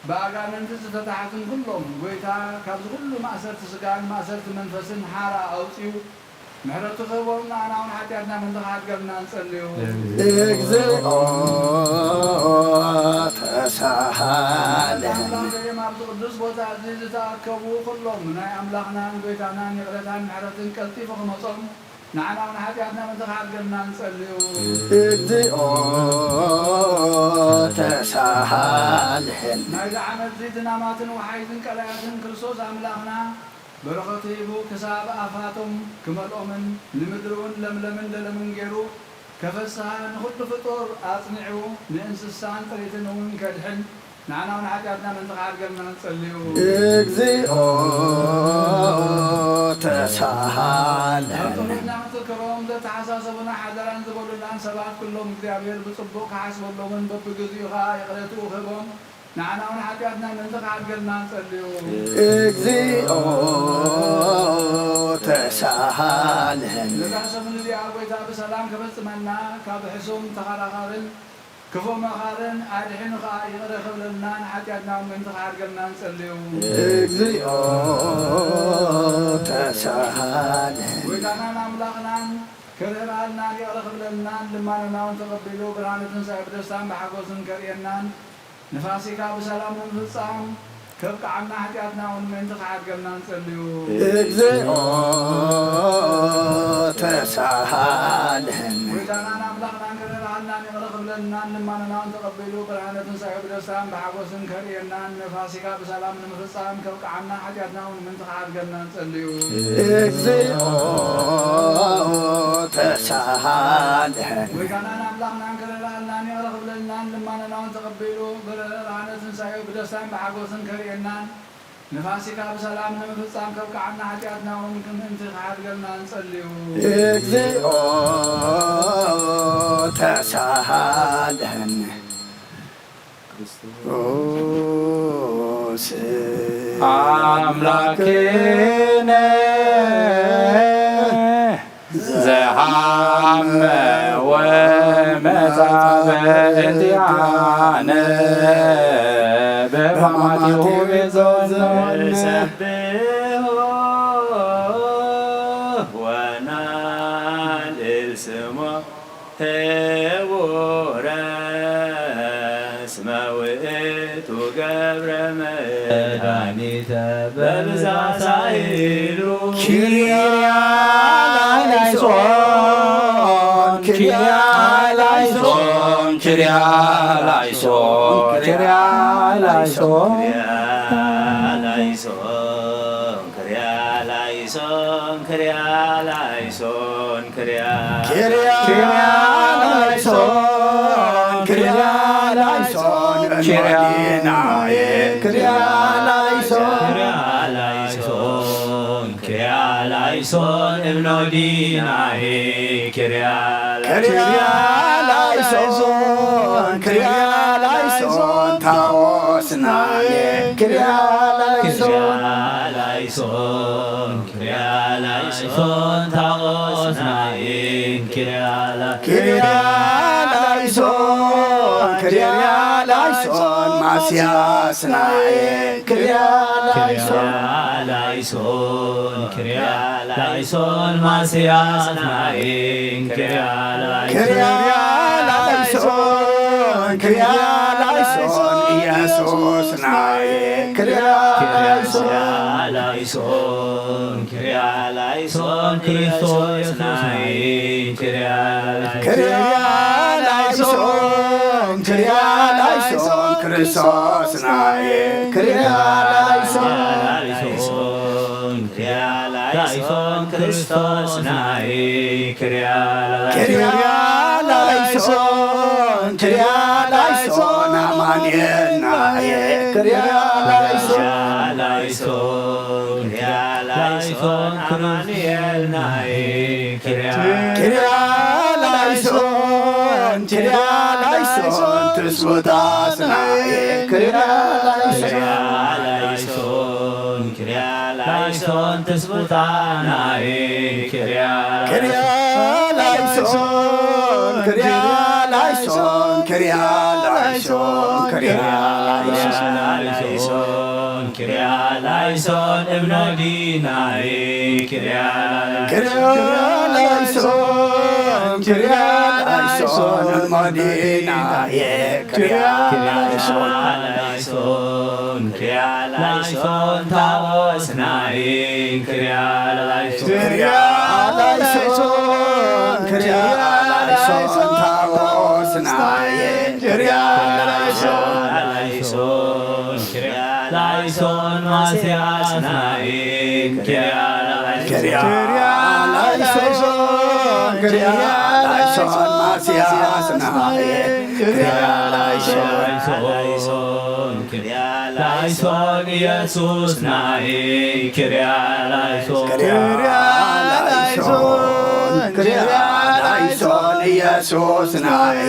ብኣጋንንቲ ዝተታሕቱን ኩሎም ጐይታ ካብዚ ኩሉ ማእሰርቲ ስጋን ማእሰርቲ መንፈስን ሓራ ኣውጺኡ ምሕረቱ ክህቦም ንኣና እውን ሓጢኣትና ምእንቲ ክሓድገልና ንጸልዩ። እግዚኦ ተሳሃለነ። ኣምላኽ ዘየም ኣብዚ ቅዱስ ቦታ እዚ ዝተኣከቡ ኩሎም ናይ ኣምላኽናን ጐይታናን ይቕረታን ምሕረትን ቀልጢፉ ክመጾም ንዓና እውን ሓጢኣትና ምእንቲ ክሓድገልና ንጸልዩ። እግዚኦ ተሳሃለነ። ናይዚ ዓመት እዚ ዝናማትን ወሓይዝን ቀላያትን ክርስቶስ ኣምላኽና በረኸቱ ሂቡ ክሳብ ኣፋቶም ክመልኦምን ንምድሪ እውን ለምለምን ደለምን ገይሩ ከፈስሃ ንኹሉ ፍጡር ኣጽኒዑ ንእንስሳን ጥሪትን እውን ከድሕን ንዓና እውን ሓጢኣትና ምእንቲ ክሓድገልና ንጸልዩ። እግዚኦ ተሳሃለነ። ኣብ ጸሎትና ክንዝክሮም ዘተሓሳሰቡና ሓደራን ዝበሉላን ሰባት ኩሎም እግዚኣብሔር ብጽቡቕ ክሓስበሎምን በብግዚኡ ኸኣ ይቕረትኡ ክህቦም ንዓና እውን ሓጢኣትና ምእንቲ ክሓድገልና ንጸልዩ። እግዚኦ ተሳሃለነ። ነዛ ሰሙን እዚኣ ጐይታ ብሰላም ከፈጽመና ካብ ሕሱም ተኸራኻርን ክፉእ መኻርን ኣድሒኑ ኸኣ ይቕረ ክብለልና ንሓጢኣትና እውን ምእንቲ ክሓድገልና ንጸልዩ። እግዚኦ ተሳሃለነ። ጐይታናን ኣምላኽናን ክርህራልናን ይቕረ ክብለልናን ልማነና እውን ተቐቢሉ ብርሃነ ትንሳኤ ብደስታን ብሓጎስን ከርእየናን ንፋሲካ ብሰላም ንምፍጻም ከብቅዓና ሓጢኣትና እውን ምእንቲ ክሓድገልና ንጸልዩ። እግዚኦ ተሳሃለነ። ጐይታናን ኣምላኽናን ክርህራልናን ይቕረ ክብለልናን ልማነና እውን ተቐቢሉ ብርሃነ ትንሳኤ ብደስታን ብሓጎስን ከርእየናን ንፋሲካ ብሰላም ንምፍጻም ከብቅዓና ሓጢኣትና እውን ምእንቲ ክሓድገልና ንጸልዩ። እግዚኦ ተሳሃለነ። ጐይታናን ኣምላኽናን ክርህራልናን ይቕረ ክብለልናን ልማነና እውን ተቐቢሉ ብርሃነ ትንሳኤ ብደስታን ብሓጎስን ከርእየናን ንፋሲካ ብሰላም ንምፍጻም ከብቅዓና ሓጢኣትና እውን ምእንቲ ክሓድገልና ንጸልዩ። እግዚኦ ተሳሃለነ። ክርስቶስ ኣምላክነ ዘሃመ ወመጻ በእንቲአነ በሕማማቲሁ ቤዞነ። ንሰብሖ ወናልዕል ስሞ ህቡረ እስመ ውእቱ ገብረ መድኃኒተ በብዝሓ ሳይሉ። ኪርያ ላይሶን፣ ኪርያ ላይሶን፣ ኪርያ ላይሶን፣ ኪርያ ላይሶን። ኪርያ ላይሶን፣ ኪርያ ላይሶን፣ ኪርያ ላይሶን፣ ኪርያ ኪርያ ላይሶን፣ ኪርያ ላይሶን፣ ኪርያ ላይሶን፣ ኪርያ ላይሶን፣ ኪርያ ላይሶን፣ ኪርያ ላይሶን፣ እምኖዲናዬ፣ ኪርያ ኪርያ ላይሶን፣ ኪርያ ላይሶን፣ ታወስናዬ፣ ኪርያ ላይሶን። ላይሶን፣ ኪርያ ላይሶን፣ ታወስናዬ፣ ኪርያ ላይሶን። ኪርያ ላይሶን፣ ኪርያ ላይሶን፣ ማስያስናዬ፣ ኪርያ ላይሶን። ላይሶን፣ ኪርያ ላይሶን፣ ማስያስናዬ፣ ኪርያ ላይሶን። ኪርያ ላይሶን፣ ኪርያ ላይሶን፣ ኢየሱስናዬ፣ ኪርያ ላይሶን። ላይሶን፣ ኪርያ ላይሶን፣ ክርስቶስ ኢየሱስናዬ፣ ኪርያ ላይሶን። ኪርያ ላይሶን፣ ኪርያ ላይሶን፣ ክርስቶስናዬ፣ ኪርያ ላይሶን። ላይሶን፣ ኪርያ ላይሶን፣ ክርስቶስናዬ፣ ኪርያ ኪርያ ላይሶን፣ ኪርያ ላይሶን፣ አማኑኤልናዬ፣ ኪርያ ላይሶን። ላይሶን፣ ኪርያ ላይሶን፣ አማኑኤልናዬ፣ ኪርያ ኪርያ ላይሶን፣ ኪርያ ላይሶን፣ ትስብእታስናዬ፣ ኪርያ ላይሶን። ኪርያ ላይሶን፣ ኪርያ ላይሶን፣ ትስብእታናዬ፣ ኪርያ ኪርያ ላይሶን፣ ኪርያ ላይሶን፣ ኪርያ ላይሶን፣ ኪርያ ላይሶን። ላይሶን፣ ኪርያ ላይሶን፣ እምኖዲናዬ፣ ኪርያ ኪርያ ላይሶን፣ ኪርያ ላይሶን፣ እምኖዲናዬ፣ ኪርያ ላይሶን። ላይሶን፣ ኪርያ ላይሶን፣ ታወስናዬ፣ ኪርያ ላይሶን። ኪርያ ላይሶን፣ ኪርያ ላይሶን፣ ታወስናዬ፣ ኪርያ ላይሶን። ላይሶን፣ ኪርያ ላይሶን፣ ማስያስናዬ፣ ኪርያ ላይሶን። ኪርያ ላይሶን፣ ኪርያ ላይሶን፣ ማስያስናዬ፣ ኪርያ ላይሶን። ላይሶን፣ ኪርያ ላይሶን፣ ኢየሱስናዬ፣ ኪርያ ላይሶን። ኪርያ ላይሶን፣ ኪርያ ላይሶን፣ ኢየሱስናዬ፣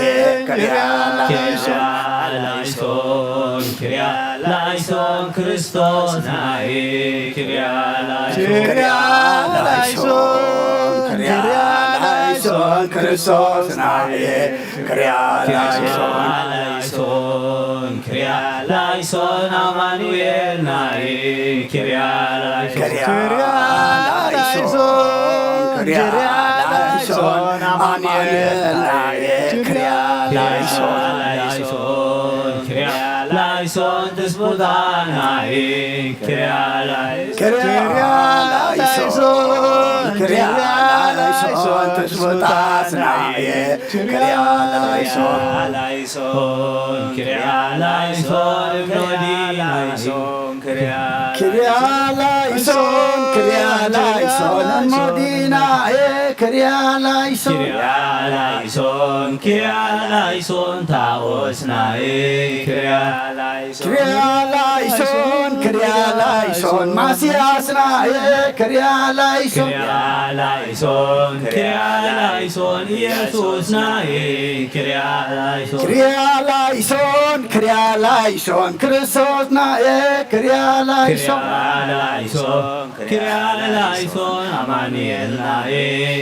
ኪርያ ላይሶን። ላይሶን፣ ኪርያ ላይሶን፣ ክርስቶስናዬ፣ ኪርያ ላይሶን። ኪርያ ላይሶን፣ ኪርያ ላይሶን፣ ክርስቶስናዬ፣ ኪርያ ላይሶን። ላይሶን፣ ኪርያ ላይሶን፣ አማኑኤልናዬ፣ ኪርያ ላይሶን። ኪርያ ላይሶን፣ ኪርያ ላይሶን፣ አማኑኤልናዬ፣ ኪርያ ላይሶን። ላይሶን፣ ኪርያ ላይሶን፣ ትስብእታናዬ፣ ኪርያ ላይሶን። ኪርያ ላይሶን፣ ኪርያ ላይሶን፣ ትስብእታስናዬ፣ ኪርያ ላይሶን። ላይሶን፣ ኪርያ ላይሶን፣ እምኖዲናዬ፣ ኪርያ ላይሶን። ኪርያ ላይሶን፣ ኪርያ ላይሶን፣ እምኖዲናዬ፣ ኪርያ ላይሶን። ኪርያ ላይሶን፣ ኪርያ ላይሶን፣ ታኦስናዬ፣ ኪርያ ላይሶን። ኪርያ ላይሶን፣ ኪርያ ላይሶን፣ ማስያስናዬ፣ ኪርያ ላይሶን። ኪርያ ላይሶን፣ ኪርያ ላይሶን፣ ኢየሱስናዬ፣ ኪርያ ላይሶን። ኪርያ ላይሶን፣ ኪርያ ላይሶን፣ ክርስቶስናዬ፣ ኪርያ ላይሶን። ኪርያ ላይሶን፣ ኪርያ ላይሶን፣ አማኑኤልናዬ፣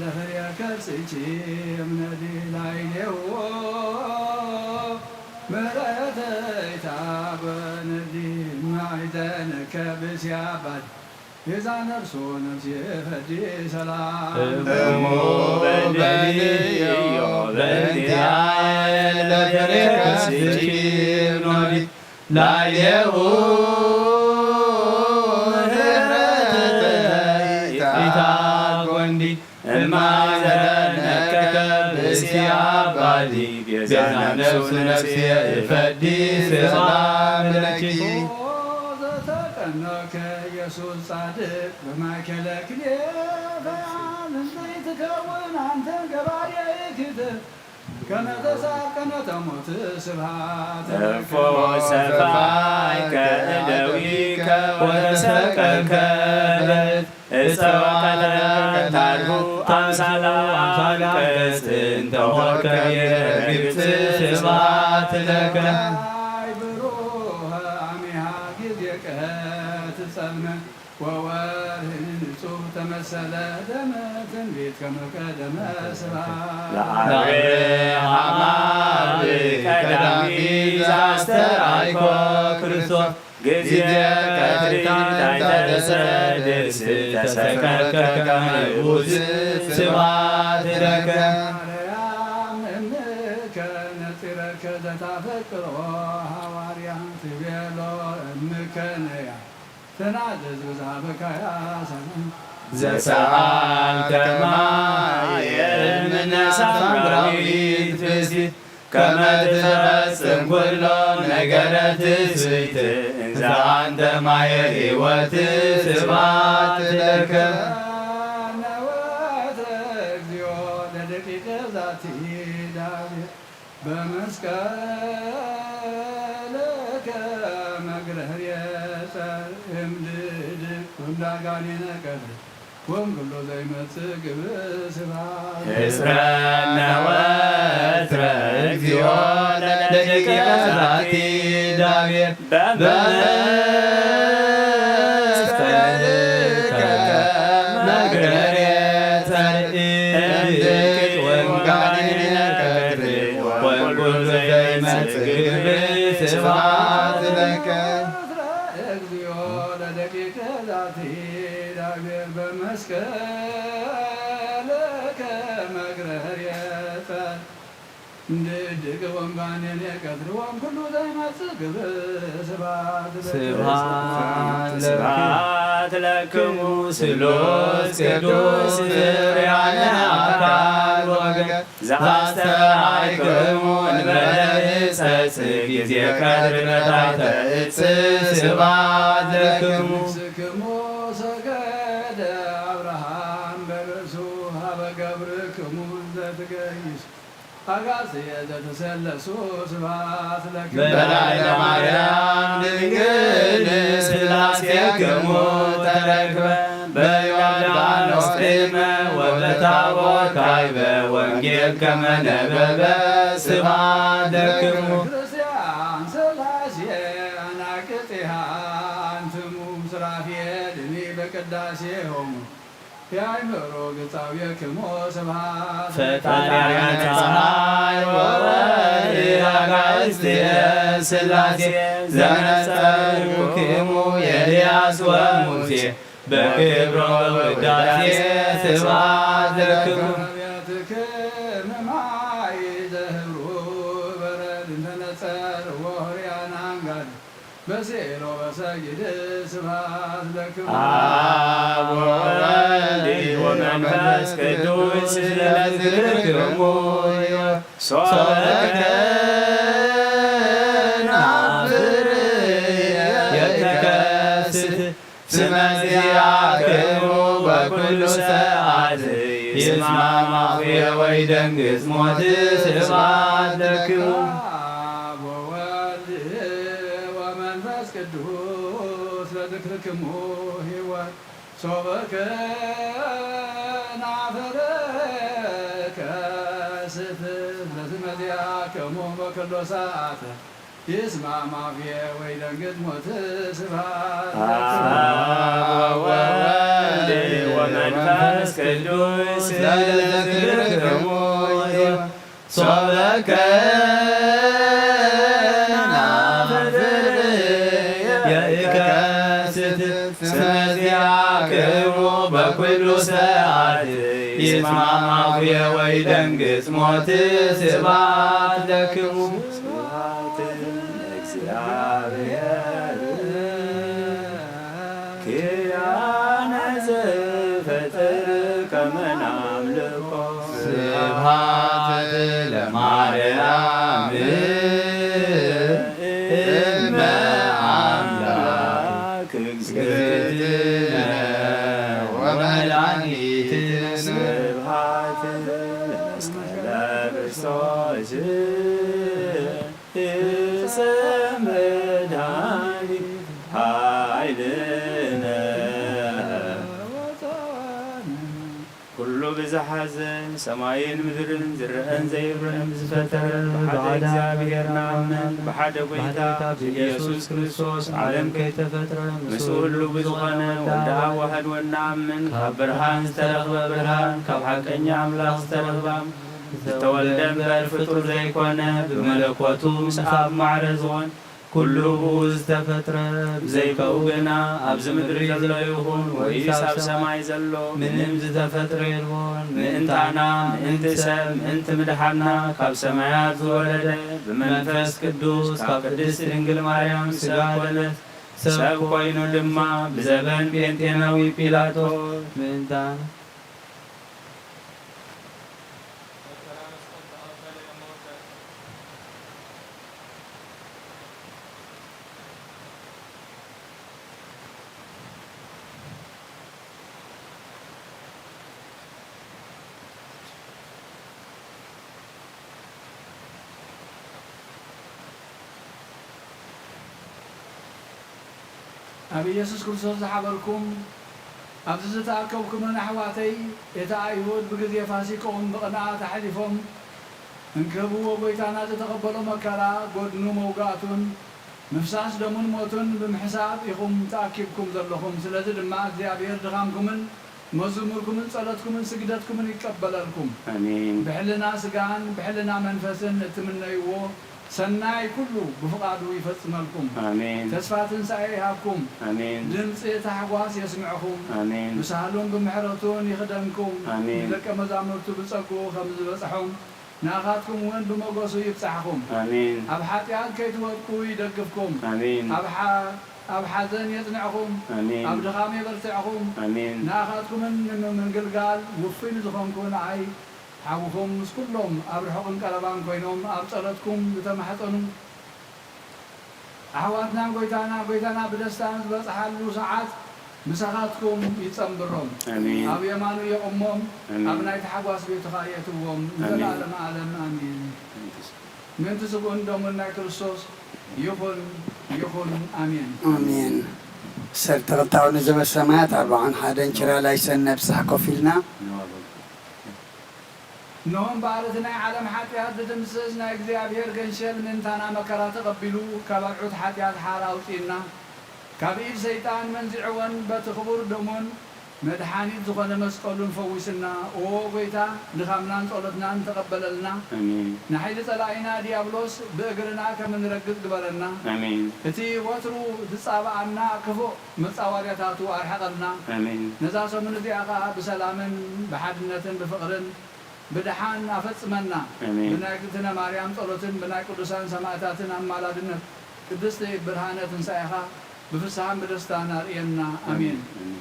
ለፍሬ ከርሥኪ እምነዲ ላዕሌሁ ምሕረተ ይትሃቦ ነዲ ማዕጠነ ከብስያ ባል ቤዛ ነፍሱ ነፍሴ ፈዲ ሰላም እሙ በልዮ በእንቲአየ ለፍሬ ከርሥኪ እምነዲ ላዕሌሁ ምሕረተ ይትሃቦ ነዲ እማዘነከ ብስያ ባዲ ቤዛ ነፍሱ ነፍሴ ፈዲ ሰላም ለኪ። ኦ ዘተቀነከ ኢየሱስ ጻድቅ በማእከለ ክልኤ ፈያም እንዘይትከውን አንተ ገባሬ ይክትር ከመ ተሳቀነ ተሞት ስብሐት እፎ ሰፋይከ እደዊከ ወተሰቀልከ በእት እፀወቀተ ታርኩ አምሳላ አንቀጽ እንተ ሆርከ ብሔረ ግብፅ ስብሐት ለከ። ፀሐይ ብሩህ አሚሃ ጊዜ ቀትር ትጸልመ ወወርህ ንጹህ ተመሰለ ደመ ትንቢት ከመ ቀደመ ስብሐት ለአብርሃም አብ ቀዳሚ ዘአስተርአይኮ ክርስቶስ ጊዜ ቀትሪ ታይተሰድስ ተሰቀልከ ከመ ይቡዝ ስብሐት ለከ። ማርያም እምከ ነጺረከ ዘታፈቅሮ ሐዋርያ ትቤሎ እምከ ነያ ተናዘዝ ብዝሃበካያ ሰላም። ዘሰአልከ ማየ እምነ ሳምራዊት ብእሲት ከመ ትፈጽም ኩሎ ነገረ ትስብእት እንዘ አንተ ማየ ሕይወት ስብሐት ለከ። ነወትረ እግዚኦ ለደቂቀ ዛቲ ዳዊት በመስቀልከ መግረህርየ ጸር እምድድ ኩንዳጋኔነ ቀትር ወእምኩሎ ዘይመጽእ ግብር ስብሐት። ህጽረነ ወትረ እግዚኦ ለደቂቀ ዛቲ ዳቤት በመስቀልከ መግረርየ ጸርኢ እምድድ ወንጋኔነ ቀትር ወእምኩሎ ዘይመጽእ ግብር ስብሐት ለከ። እግዚኦ ለደቂቀ ዛቲ ዳቤት በመስቀልከ መግረርየ ጸር እንድድግ ወንጋኔን የቀትር ወም ኩሉ ዘይመጽእ ግብር ስብሐት ለክሙ። ስብሐት ለክሙ ስሉስ ቅዱስ ርያነ አካል ወገን ዘአስተርአይክሙ እንበለ ሕጸጽ ጊዜ ቀትር በታሕተ እጽ ስብሐት ለክሙ። ስክሙ ሰገደ አብርሃም በርእሱ ሀበ ገብርክሙ እንዘ ትገይሱ አጋጽየ ዘተሰለሱ ስብሐት ለክሙ። በላዕለ ማርያም ድንግል ስላሴክሙ ተረክበ በዮርዳኖስ ቅድመ ወበታቦር ካይበ ወንጌል ከመ ነበበ ስብሐት ለክሙ። ክርስቲያን ስላሴ አናቅጽሃ አንትሙ ሱራፌል እኒ በቅዳሴ ሆሙ ያእምሮ ገጻውየክሙ ስብሐት ፈጣሪያነ ፀሐይ ወወርህ አጋእዝትየ ስላሴ ዘነጸርኩክሙ ኤልያስ ወሙሴ በክብሮ ውዳሴ ስብሐት ለክሙ። ቤትክም ማይ ዘህብሩ በረድ እንተነጸር ወሆርያና አንጋድ በስዕሎ በሰጊድ ስብሐት ለክሙ። አብ ወወልድ ወመንፈስ ቅዱስ ለዝክርክሙ ሶበ ከናፍር የተከስት ስመ ዚአክሙ በኩሉ ሰዓት ይስማማሁ ወይደንግጽ ሞት ስብሐት ለክሙ። አብ ወወልድ ወመንፈስ ቅዱስ ለዝክርክሙ ሕይወት ሶበ ከናፍር ከስት ለስመ ዚአክሙ በኩሉ ሰዓት ይስማማ ፍየ ወይ ደንግጥ ሞት ስብሐት ለአብ ወወልድ ወመንፈስ ቅዱስ ለዘክርክሙ ሶበ ከናፍር የኢከስት ስመዚአክሙ በኩሉ ሰዓት ይስማማ ፍየ ወይ ደንግጥ ሞት ስብሐት ለክሙ። ስብሐት ለእግዚአብሔር ኪያነ ዘፈጠረ ከመ ናምልኮ። ስብሐት ለማርያም እመ አምላክ እግዝእትነ ወመድኃኒትነ። ስብሐት ለመስቀለ ክርስቶስ እሰ መድኃኒት ኃይልነ። ኩሉ ብዝሓዘ ሰማይን ምድርን ዝረአን ዘይረአን ዝፈጠረ ብሓደ እግዚኣብሔር ንኣምን፣ ብሓደ ጐይታ ብኢየሱስ ክርስቶስ ዓለም ከይተፈጥረ ምስኡ ህሉው ብዝኾነ ወልደ ኣብ ዋህድ ወናምን ካብ ብርሃን ዝተረኽበ ብርሃን ካብ ሓቀኛ ኣምላኽ ዝተረኽበ ዝተወልደ እምበር ፍጡር ዘይኮነ ብመለኮቱ ምስ ኣብ ማዕረ ዝኾን ኩሉ ብኡ ዝተፈጥረ ብዘይካኡ ግና ኣብዚ ምድሪ ዘሎ ይኹን ወይስ ኣብ ሰማይ ዘሎ ምንም ዝተፈጥረ የልቦን። ምእንታና ምእንቲ ሰብ ምእንቲ ምድሓና ካብ ሰማያት ዝወረደ ብመንፈስ ቅዱስ ካብ ቅድስት ድንግል ማርያም ስጋ ኮነ። ሰብ ኮይኑ ድማ ብዘበን ጴንጤናዊ ጲላጦስ ምእንታና ኣብ ኢየሱስ ክርስቶስ ዝሓበርኩም ኣብዚ ዝተኣከብኩምን ኣሕዋተይ፣ እቲ ኣይሁድ ብግዜ ፋሲክኦም ብቕንኣት ኣሕሊፎም እንክህብዎ ጐይታና ዝተቐበሎ መከራ፣ ጎድኑ መውጋእቱን ምፍሳስ ደሙን ሞቱን ብምሕሳብ ኢኹም ተኣኪብኩም ዘለኹም። ስለዚ ድማ እግዚኣብሔር ድኻምኩምን መዝሙርኩምን ጸሎትኩምን ስግደትኩምን ይቀበለልኩም። ኣሜን። ብሕልና ስጋን ብሕልና መንፈስን እትምነይዎ ሰናይ ኩሉ ብፍቓዱ ይፈጽመልኩም። ኣሜን። ተስፋ ትንሳኤ ይሃብኩም። ኣሜን። ድምጺ ታሕጓስ የስምዕኹም። ኣሜን። ብሳህሉን ብምሕረቱን ይኽደንኩም። ኣሜን። ንደቀ መዛሙርቱ ብጸግኡ ከም ዝበጽሖም ንኣኻትኩም እውን ብመጎሱ ይብጻሕኹም። ኣሜን። ኣብ ሓጢኣት ከይትወድቁ ይደግፍኩም። ኣሜን። ኣብ ሓ-፣ ኣብ ሓዘን የጽንዕኹም። ኣሜን። ኣብ ድኻም የበርትዕኹም። ኣሜን። ንኣኻትኩምን ንምግልጋል ውፉይ ንዝኾንኩ ንኣይ ሓውኹም ምስ ኩሎም ኣብ ርሑቕን ቀረባን ኮይኖም ኣብ ጸሎትኩም ዝተማሕጸኑ ኣሕዋትና ጐይታና፣ ጐይታና ብደስታ ዝበጽሓሉ ሰዓት ምሳኻትኩም ይጸንብሮም። ኣሜን። ኣብ የማኑ የቑሞም፣ ኣሜን። ኣብ ናይ ታሕጓስ ቤትኻ የእትዎም። ኣሜን። ንዘለዓለመ ዓለም ኣሜን። ምእንቲ ስግኡን ደሙን ናይ ክርስቶስ ይኹን፣ ይኹን። ኣሜን። ኣሜን። ሰር ተኽልታዊ ንዘበ ሰማያት ኣርብዓን ሓደን ችራ ላይሰን ነብጻሕ ኮፍ ኢልና። እነሆ እምበኣር እቲ ናይ ዓለም ሓጢኣት ዝድምስስ ናይ እግዚኣብሔር ገንሸል ምእንታና መከራ ተቐቢሉ፣ ካብ ኣርዑት ሓጢኣት ሓራ ኣውጺእና፣ ካብ ኢድ ሰይጣን መንዚዕወን በቲ ክቡር ደሙን መድሓኒት ዝኾነ መስቀሉን ፈዊስና። ኦ ጐይታ፣ ድኻምናን ጸሎትናን ተቐበለልና። ኣሜን። ንሓይሊ ጸላኢና ዲያብሎስ ብእግርና ከም እንረግጽ ግበረና። ኣሜን። እቲ ወትሩ ዝጻብኣና ክፉእ መጻወድያታቱ ኣርሕቐልና። ኣሜን። ነዛ ሰሙን እዚኣ ኸኣ ብሰላምን ብሓድነትን ብፍቕርን ብደሓን ኣፈጽመና። ኣሜን። ብናይ እግዝእትነ ማርያም ጸሎትን ብናይ ቅዱሳን ሰማእታትን ኣማላድነት ቅድስቲ ብርሃነ ትንሳኤኻ ብፍስሃን ብደስታን ኣርእየና። ኣሜን። ኣሜን።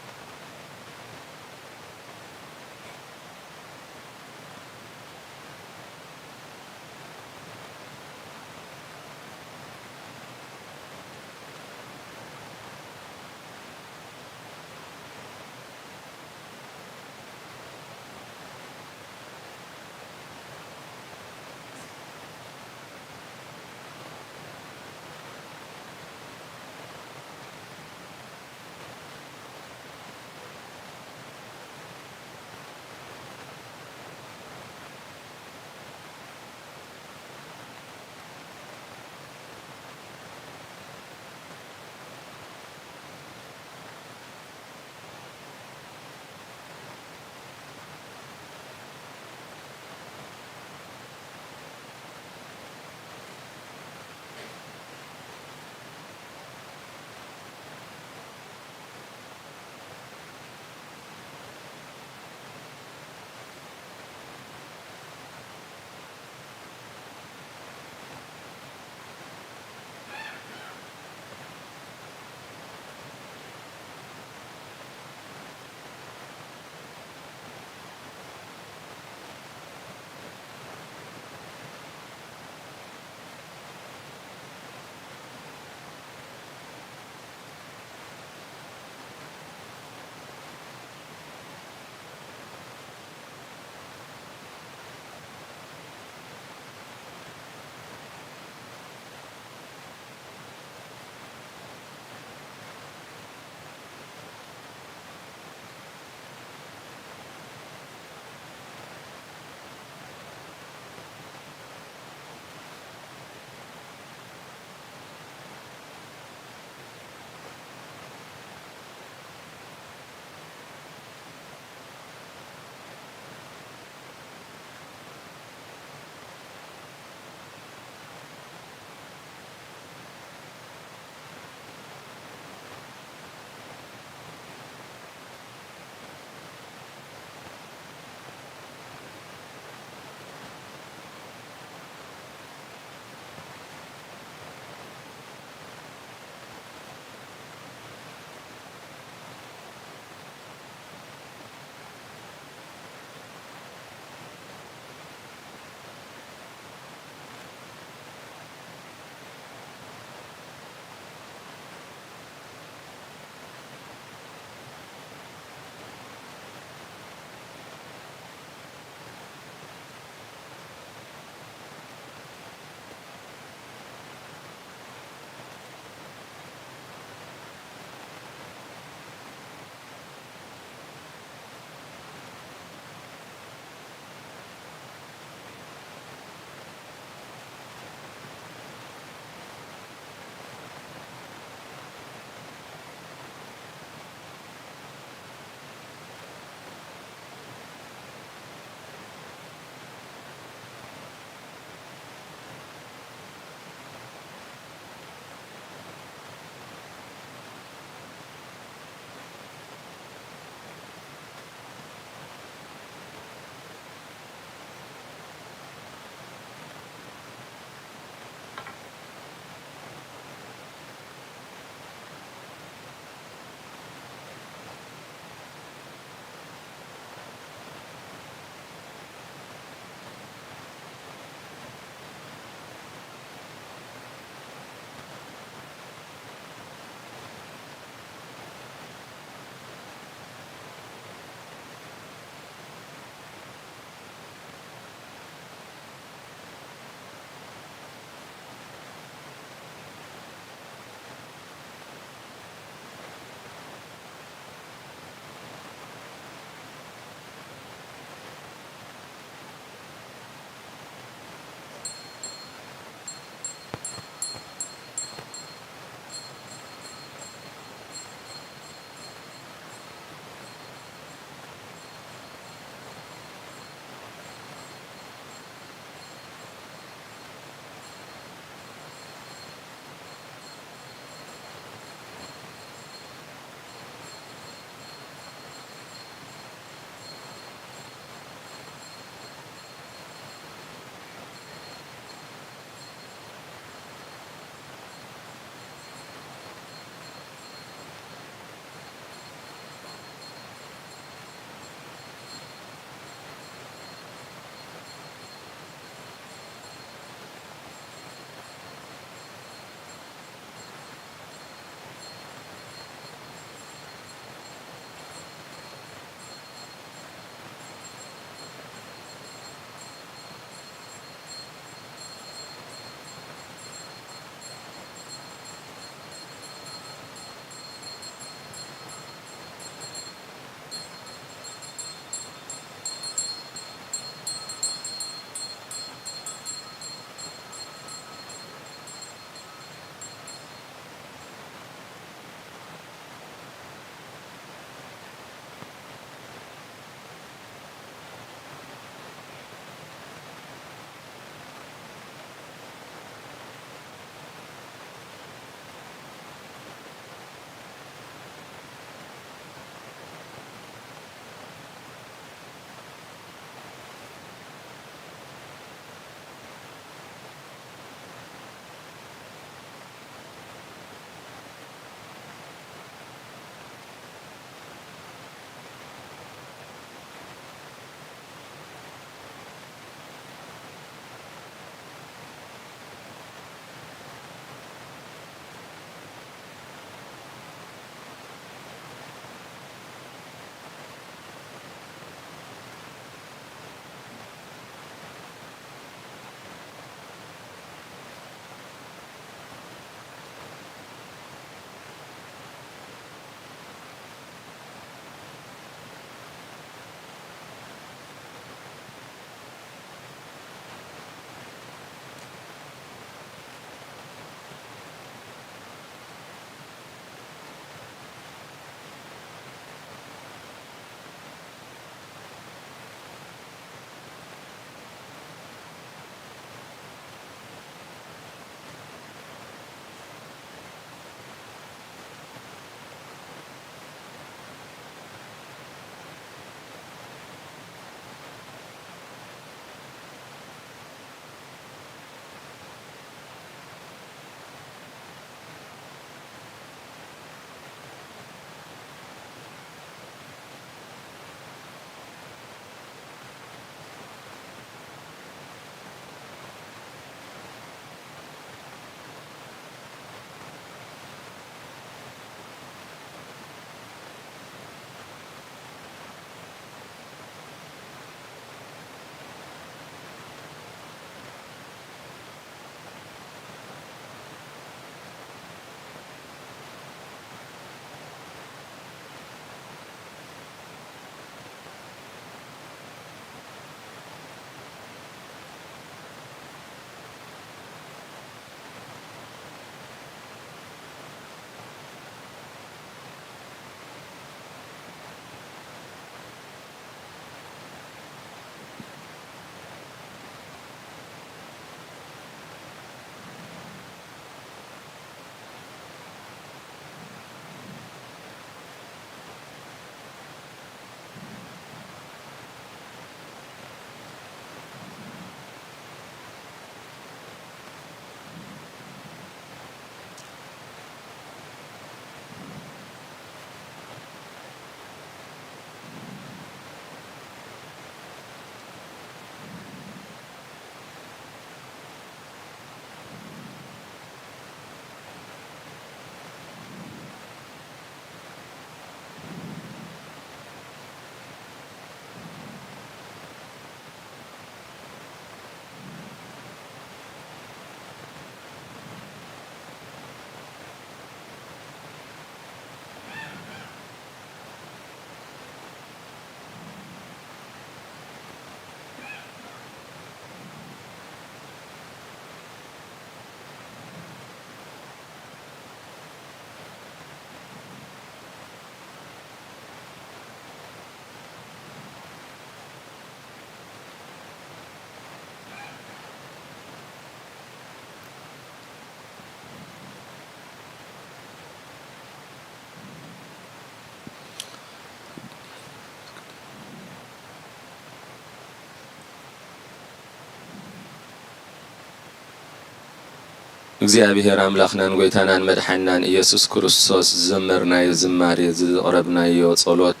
እግዚኣብሔር ኣምላኽናን ጐይታናን መድሓኒናን ኢየሱስ ክርስቶስ ዝዘመርናዮ ዝማሬ፣ ዘቕረብናዮ ጸሎት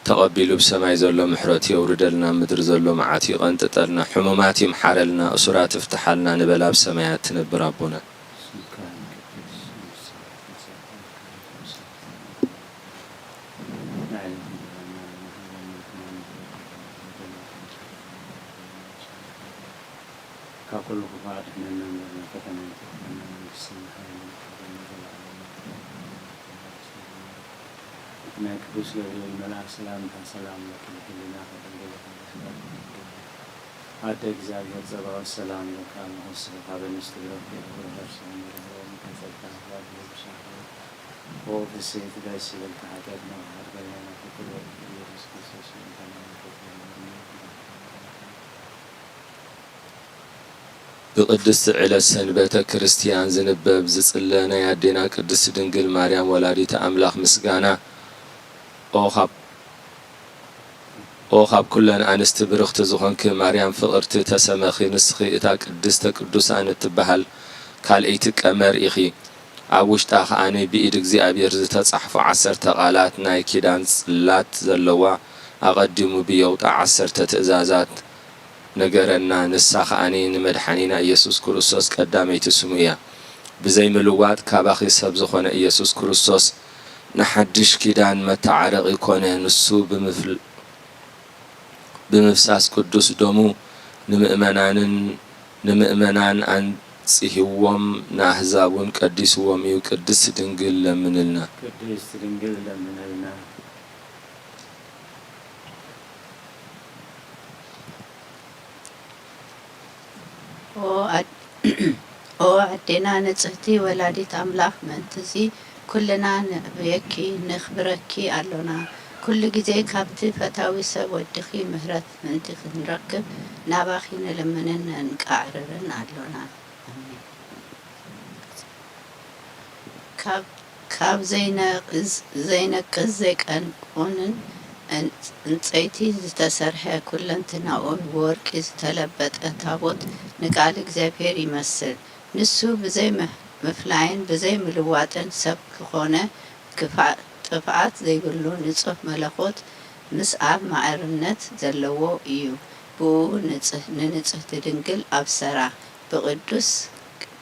ተቐቢሉ ብሰማይ ዘሎ ምሕረቱ የውርደልና፣ ኣብ ምድሪ ዘሎ መዓቱ ይቐንጥጠልና፣ ሕሙማት ይምሓረልና፣ እሱራት ይፍትሓልና ንበል ኣብ ሰማያት ትነብር ኣቦና። ካብ ኩሉ ክፉእ ኣድሕነና እምበር፣ ናብ ፈተና ኣይተእትወና፣ መንግስትኻ ሓይልን ክብርን ንዘለኣለሙ። ናይ ቅዱስ ገብርኤል መልኣክ ሰላምታ፣ ሰላም ለኪ፣ ብህሊናኺ ድንግል ኢኺ፣ ብስጋኪ ድንግል ኢኺ። ኣደ እግዚኣብሔር ጸባኦት ሰላም ይብለኪ፣ ኣምላኽ ምስኪ፣ ካብ ኣንስቲ ብረኪ፣ ብሩኽ ፍሬ ከርሥኪ ቡሩክ እዩ። ጸጋ ዛብሔር ብሻ ኦ ፍስሕቲ ደስ ይበልኪ፣ ኃጢአትና ይቅር በለና፣ ፍቅር በልኪ፣ ኢየሱስ ክርስቶስ ይቅር በለና። ብቅድስቲ ዕለት ሰንበተ ክርስቲያን ዝንበብ ዝጽለ ናይ ኣዴና ቅድስቲ ድንግል ማርያም ወላዲተ ኣምላኽ ምስጋና። ኦ ካብ ኦ ካብ ኩለን ኣንስቲ ብርኽቲ ዝኾንኪ ማርያም ፍቕርቲ ተሰመኺ፣ ንስኺ እታ ቅድስተ ቅዱሳን እትበሃል ካልኣይቲ ቀመር ኢኺ። ኣብ ውሽጣ ከኣ ብኢድ እግዚኣብሔር ዝተጻሕፉ ዓሰርተ ቃላት ናይ ኪዳን ጽላት ዘለዋ፣ ኣቐዲሙ ብየውጣ ዓሰርተ ትእዛዛት ነገረና። ንሳ ከኣ ንመድሓኒና ኢየሱስ ክርስቶስ ቀዳመይቲ ስሙ እያ። ብዘይ ምልዋጥ ካባኺ ሰብ ዝኾነ ኢየሱስ ክርስቶስ ንሓድሽ ኪዳን መተዓረቒ ኮነ። ንሱ ብምፍል-፣ ብምፍሳስ ቅዱስ ደሙ ንምእመናንን፣ ንምእመናን ኣንጽህዎም፣ ንኣህዛብ እውን ቀዲስዎም እዩ። ቅድስት ድንግል ለምንልና። ቅድስት ድንግል ለምንልና። ኦ ኣድ-፣ ኦ ኣዴና ንጽህቲ ወላዲት ኣምላኽ፣ ምእንትዚ ኩልና ንዕብየኪ፣ ነኽብረኪ ኣሎና። ኩሉ ግዜ ካብቲ ፈታዊ ሰብ ወድኺ ምህረት ምእንቲ ክንረክብ ናባኺ ንልምንን ንንቃዕርርን ኣሎና። ኣሜን። ካብ፣ ካብ ዘይነቅዝ፣ ዘይነቅዝ ዘይቀንቁንን ዕን-፣ ዕንጸይቲ ዝተሰርሐ ኩለንትናኡ ብወርቂ ዝተለበጠ ታቦት ንቃል እግዚኣብሔር ይመስል። ንሱ ብዘይ ምፍ-፣ ምፍላይን ብዘይ ምልዋጥን ሰብ ክኾነ ክፋ-፣ ጥፍኣት ዘይብሉ ንጹሕ መለኮት ምስ ኣብ ማዕርነት ዘለዎ እዩ። ብኡ ንጽህ-፣ ንንጽህቲ ድንግል ኣብሰራ። ብቅዱስ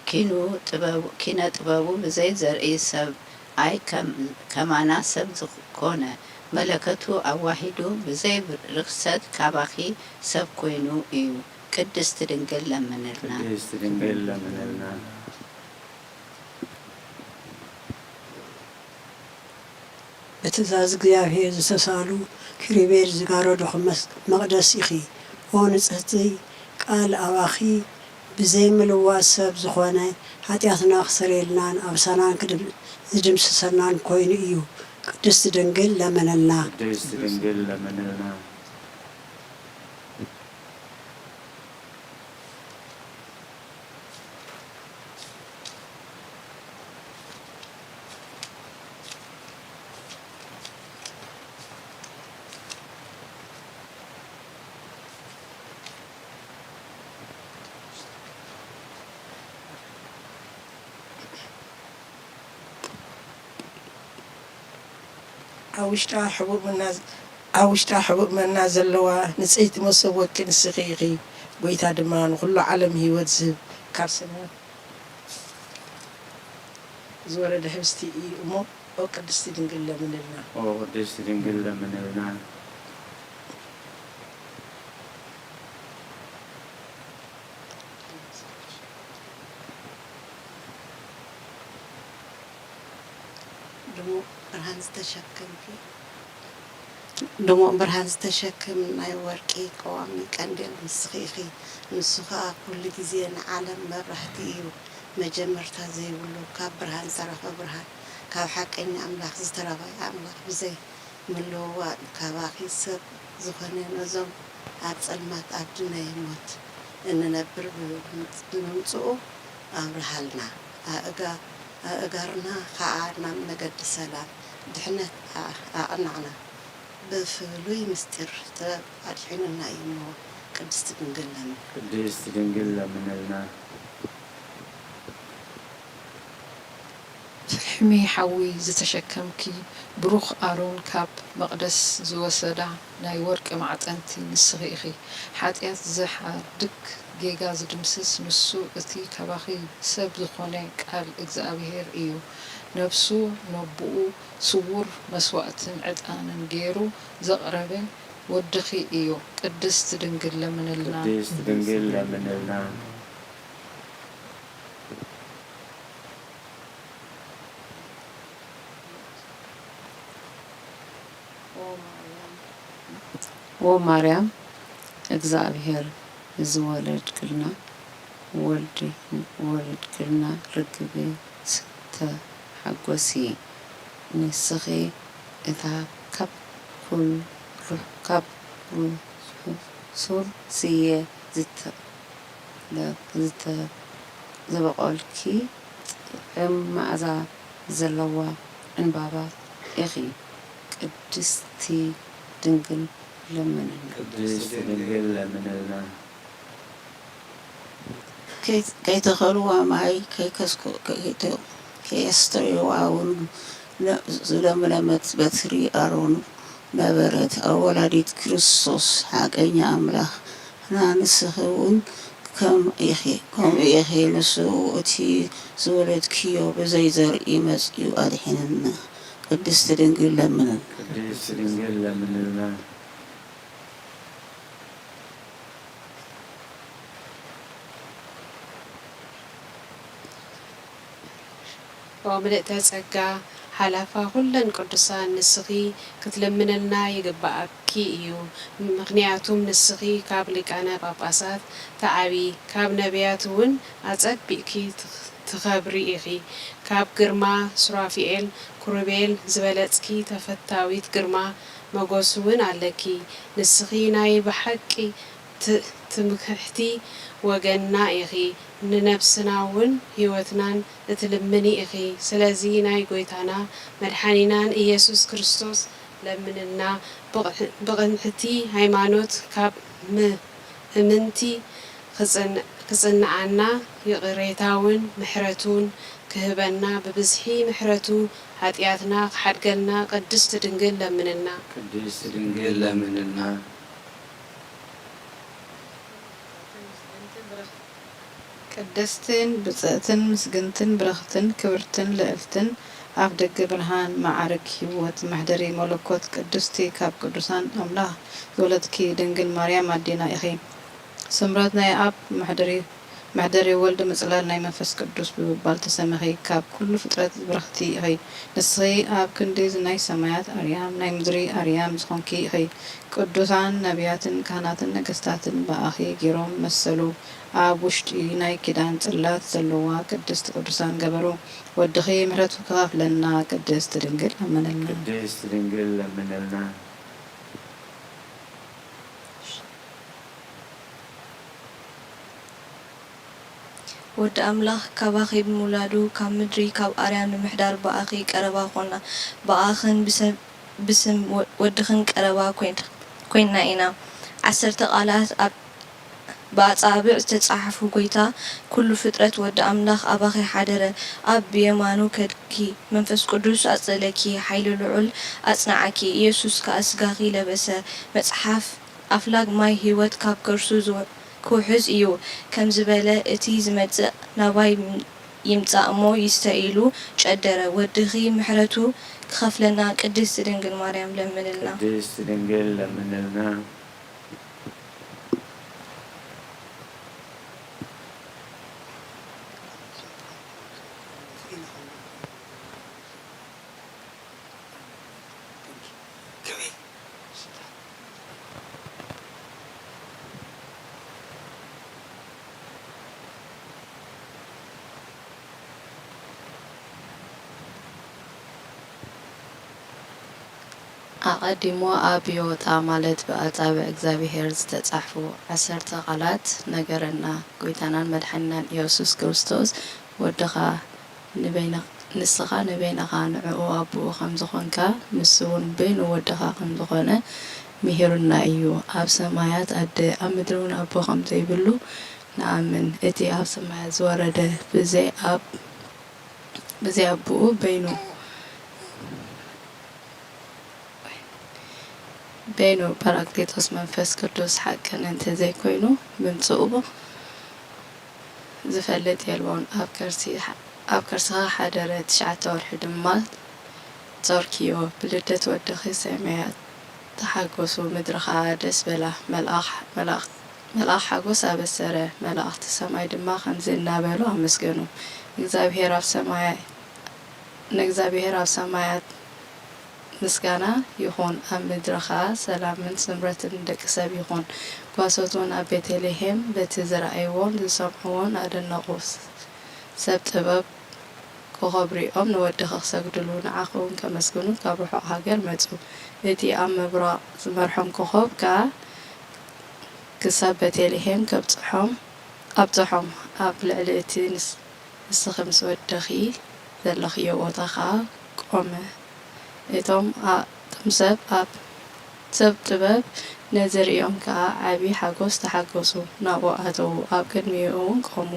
ኪኑ ጥበቡ፣ ኪነ ጥበቡ ብዘይ ዘርኢ ሰብኣይ ከም-፣ ከማና ሰብ ዝኾነ መለከቱ ኣዋሂዱ ብዘይ ርኽሰት ካባኺ ሰብ ኮይኑ እዩ። ቅድስት ድንግል ለምንልና። ቅድስት ድንግል ለምንልና። ብትእዛዝ እግዚኣብሔር ዝተሳሉ ኪሩቤል ዝጋረዱኺ መስ-፣ መቕደስ ኢኺ። ኦ ንጽህቲ ቃል ኣባኺ ብዘይ ምልዋስ ሰብ ዝኾነ፣ ሓጢኣትና ክሰርየልናን ኣብሳናን ክድም-፣ ዝድምስሰናን ኮይኑ እዩ። ቅድስት ድንግል ለምንልና። ቅድስት ድንግል ለምንልና። ኣብ ውሽጣ ሕቡእ መና፣ ኣብ ውሽጣ ሕቡእ መና ዘለዋ ንጽሕቲ መሶብ ወርቂ ንስኺ ኢኺ። ጐይታ ድማ ንኹሉ ዓለም ህይወት ዝህብ ካብ ሰማያት ዝወረደ ህብስቲ እዩ እሞ፣ ኦ ቅድስቲ ድንግል ለምንልና። ኦ ቅድስቲ ድንግል ለምንልና። ድሙቕ ብርሃን ዝተሸከምኪ፣ ድሙቕ ብርሃን ዝተሸክም ናይ ወርቂ ቀዋሚ ቀንዴል ንስኺ ኢኺ። ንሱ ኸኣ ኩሉ ግዜ ንዓለም መብራህቲ እዩ። መጀመርታ ዘይብሉ፣ ካብ ብርሃን ዝተረኸ ብርሃን፣ ካብ ሓቀኛ ኣምላኽ ዝተረኸ ኣምላኽ ብዘይ ምልውዋጥ ካባኺ ሰብ ዝኾነ ነዞም ኣብ ጸልማት ዓዲ ናይ ሞት እንነብር ብምምጽኡ ኣብርሃልና። ኣእጋ-፣ ኣእጋርና ኸኣ ናብ መገዲ ሰላም ድሕነት ኣ-፣ ኣቕናዕና። ብፍሉይ ምስጢር ጥበብ ኣድሒኑና እዩ እሞ ቅድስቲ ድንግል ለምን። ቅድስቲ ድንግል ለምንልና። እሚ ሓዊ ዝተሸከምኪ ብሩኽ ኣሮን ካብ መቕደስ ዝወሰዳ ናይ ወርቂ ማዕጠንቲ ንስኺ ኢኺ። ሓጢኣት ዝሓድግ ጌጋ ዝድምስስ ንሱ እቲ ካባኺ ሰብ ዝኾነ ቃል እግዚኣብሄር እዩ። ነብሱ ነብኡ ስዉር መስዋእትን ዕጣንን ገይሩ ዘቕረበ ወድኺ እዩ። ቅድስት ድንግል ለምንልና። ቅድስት ድንግል ለምንልና። ኦ ማርያም፣ እግዚኣብሔር ዝወለድክልና፣ ወልድ ወለድክልና ርግቤ ተሓጎሲ፣ ንስኺ እታ ካብ ኩል-፣ ካብ ሱር ስየ ዝተ-፣ ለ-፣ ዝተ-፣ ዝበቖልኪ ጥዑም መኣዛ ዘለዋ ዕንባባ ኢኺ። ቅድስቲ ድንግል ለምንልና። ቅድስቲ ድንግል ለምንልና። ከይ-፣ ከይተኸልዋ ማይ ከይከስኮ-፣ ከይተ-፣ ከየስተየዋ እውን ለ-፣ ዝለምለመት በትሪ ኣሮን ነበረት። ኣወላዲት ክርስቶስ፣ ሓቀኛ ኣምላኽ፣ ንስኺ እውን ከም ኢኺ፣ ከምኡ ኢኺ። ንሱ እቲ ዝወለድክዮ ብዘይ ዘርኢ መጺኡ ኣድሒንና። ቅድስቲ ድንግል ለምንልና። ቅድስቲ ድንግል ለምንልና። ኦ ምልእተ ጸጋ፣ ሓላፋ ኩለን ቅዱሳን፣ ንስኺ ክትልምንልና ይግብኣኪ እዩ። ምኽንያቱም ንስኺ ካብ ሊቃነ ጳጳሳት ትዓቢ፣ ካብ ነቢያት እውን ኣጸቢቕኪ ትኽ-፣ ትኸብሪ ኢኺ። ካብ ግርማ ሱራፊኤል ኩሩቤል ዝበለጽኪ ተፈታዊት ግርማ መጎስ እውን ኣለኪ። ንስኺ ናይ ብሓቂ ት-፣ ትምክሕቲ ወገንና ኢኺ። ንነብስና እውን ህይወትናን እትልምኒ ኢኺ። ስለዚ ናይ ጐይታና መድሓኒናን ኢየሱስ ክርስቶስ ለምንልና። ብቕ-፣ ብቕንዕቲ ሃይማኖት ካብ ም-፣ እምንቲ ክጽን-፣ ክጽንዓና፣ ይቕሬታውን ምሕረቱን ክህበና፣ ብብዝሒ ምሕረቱ ሓጢኣትና ክሓድገልና ቅድስት ድንግል ለምንልና። ቅድስት ድንግል ለምንልና። ቅድስትን ብጽእትን ምስግንትን ብርኽትን ክብርትን ልዕልትን ኣፍ ደገ ብርሃን መዓርግ ህይወት መሕደሪ መለኮት ቅድስቲ ካብ ቅዱሳን ኣምላኽ ዝወለድኪ ድንግል ማርያም ኣዴና ኢኺ። ስምረት ናይ ኣብ መሕደሪ መሕደሪ ወልድ፣ ምጽላል ናይ መንፈስ ቅዱስ ብምባል ተሰሚኺ፣ ካብ ኩሉ ፍጥረት ብርኽቲ ኢኺ። ንስኺ ኣብ ክንዲ ናይ ሰማያት ኣርያም፣ ናይ ምድሪ ኣርያም ዝኾንኪ ኢኺ። ቅዱሳን ነቢያትን ካህናትን ነገስታትን ብኣኺ ገይሮም መሰሉ። ኣብ ውሽጢ ናይ ኪዳን ጽላት ዘለዋ ቅድስት ቅዱሳን ገበሩ። ወድኺ ምሕረቱ ክኸፍለና ቅድስት ድንግል ለምንልና። ቅድስት ድንግል ለምንልና። ወዲ ኣምላኽ ካባኺ ብምውላዱ፣ ካብ ምድሪ፣ ካብ ኣርያም ንምሕዳር ብኣኺ ቀረባ ኾና። ብኣኽን ብሰ-፣ ብስም ወ-፣ ወድኽን ቀረባ ኮይን-፣ ኮይንና ኢና። ዓሰርተ ቃላት ኣብ፣ ብኣጻብዕ ዝተጻሕፉ። ጐይታ ኩሉ ፍጥረት ወዲ ኣምላኽ ኣባኺ ሓደረ። ኣብ ብየማኑ ከድኪ፣ መንፈስ ቅዱስ ኣጽለለኪ፣ ሓይሊ ልዑል ኣጽንዓኪ። ኢየሱስ ከኣ ስጋኺ ለበሰ። መጽሓፍ ኣፍላግ ማይ ህይወት ካብ ከርሱ ዝው-፣ ክውሕዝ እዩ ከም ዝበለ፣ እቲ ዝመጽእ ናባይ ይምጻእ እሞ ይስተ ኢሉ ጨደረ። ወድኺ ምሕረቱ ክኸፍለና ቅድስት ድንግል ማርያም ለምንልና። ቅድስት ድንግል ለምንልና። ኣቐዲሙ ኣብ ዮጣ ማለት ብኣጻብዕ እግዚኣብሔር ዝተጻሕፉ ዓሰርተ ቃላት ነገረና። ጐይታናን መድሓኒናን ኢየሱስ ክርስቶስ ወድኻ ንበይነ-፣ ንስኻ ንበይንኻ ንዕኡ ኣቦኡ ከም ዝኾንካ፣ ንሱ እውን በይኑ ወድኻ ከም ዝኾነ ምሂሩና እዩ። ኣብ ሰማያት ኣደ፣ ኣብ ምድሪ እውን ኣቦ ከም ዘይብሉ ንኣምን። እቲ ኣብ ሰማያት ዝወረደ ብዘይ ኣብ ብዘይ ኣቦኡ በይኑ በይኑ ጳራቅሊጦስ መንፈስ ቅዱስ ሓቅን እንተዘይኮይኑ ምምጽኡ ዝፈልጥ የልቦን። ኣብ ከርሲ ኣብ ከርስኻ ሓደረ፣ ትሽዓተ ወርሒ ድማ ጾርክዮ። ብልደት ወድኺ ሰማያት ተሓጎሱ፣ ምድሪ ኸኣ ደስ በላ። መልኣኽ መልኣኽ መልኣኽ ሓጎስ ኣበሰረ፣ መላእኽቲ ሰማይ ድማ ከምዚ እናበሉ ኣመስገኑ፣ እግዚኣብሔር ኣብ ሰማያ ንእግዚኣብሔር ኣብ ሰማያት ምስጋና ይኹን፣ ኣብ ምድሪ ኸኣ ሰላምን ስምረትን ንደቂ ሰብ ይኹን። ጓሶት እውን ኣብ ቤተልሔም በቲ ዝረኣይዎን ዝሰምዕዎን ኣደነቑ። ሰብ ጥበብ ኮኸብ ሪኦም ንወድኺ ክሰግድሉ ንዓኺ እውን ከመስግኑ ካብ ርሑቕ ሃገር መጹ። እቲ ኣብ ምብራቕ ዝመርሖም ኮኸብ ከኣ ክሳብ ቤተልሔም ከብጽሖም ኣብጽሖም። ኣብ ልዕሊ እቲ ንስ ንስኺ ምስ ወድኺ ዘለኽዮ ቦታ ኸኣ ቆመ። እቶም ኣ እቶም ሰብ ኣብ ሰብ ጥበብ ነዚ ርእዮም ከኣ ዓቢ ሓጎስ ተሓጎሱ፣ ናብኡ ኣተዉ፣ ኣብ ቅድሚኡ እውን ቆሙ፣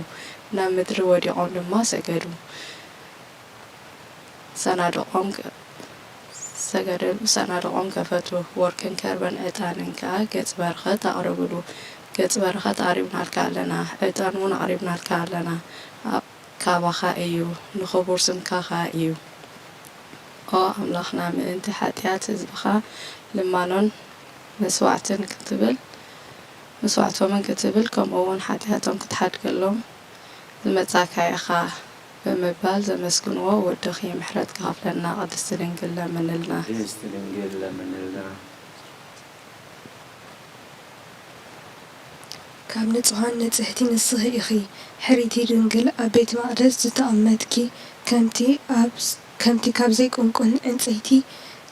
ናብ ምድሪ ወዲቖም ድማ ሰገዱ። ሰናድቖም ሰገደሉ፣ ሰናድቖም ከፈቱ፣ ወርቅን ከርበን ዕጣንን ከኣ ገጽ በረኸት ኣቕረቡሉ። ገጽ በረኸት ኣቕሪብናልካ ኣለና፣ ዕጣን እውን ኣቕሪብናልካ ኣለና፣ ካባኻ እዩ፣ ንኽቡር ስምካ ኸኣ እዩ። ኦ ኣምላኽና፣ ምእንቲ ሓጢኣት ህዝብኻ ልማኖን መስዋዕትን ክትብል መስዋዕቶምን ክትብል፣ ከምኡ እውን ሓጢኣቶም ክትሓድገሎም ዝመጻእካ ኢኻ ብምባል ዘመስግንዎ ወድኺ ምሕረት ክኸፍለና ቅድስቲ ድንግል ለምንልና። ቅድስቲ ድንግል ለምንልና። ካብ ንጹሃን ንጽሕቲ ንስኺ ኢኺ፣ ሕርይቲ ድንግል ኣብ ቤት መቕደስ ዝተቐመጥኪ፣ ከምቲ ኣብ ከምቲ ካብ ዘይቁንቁን ዕንጸይቲ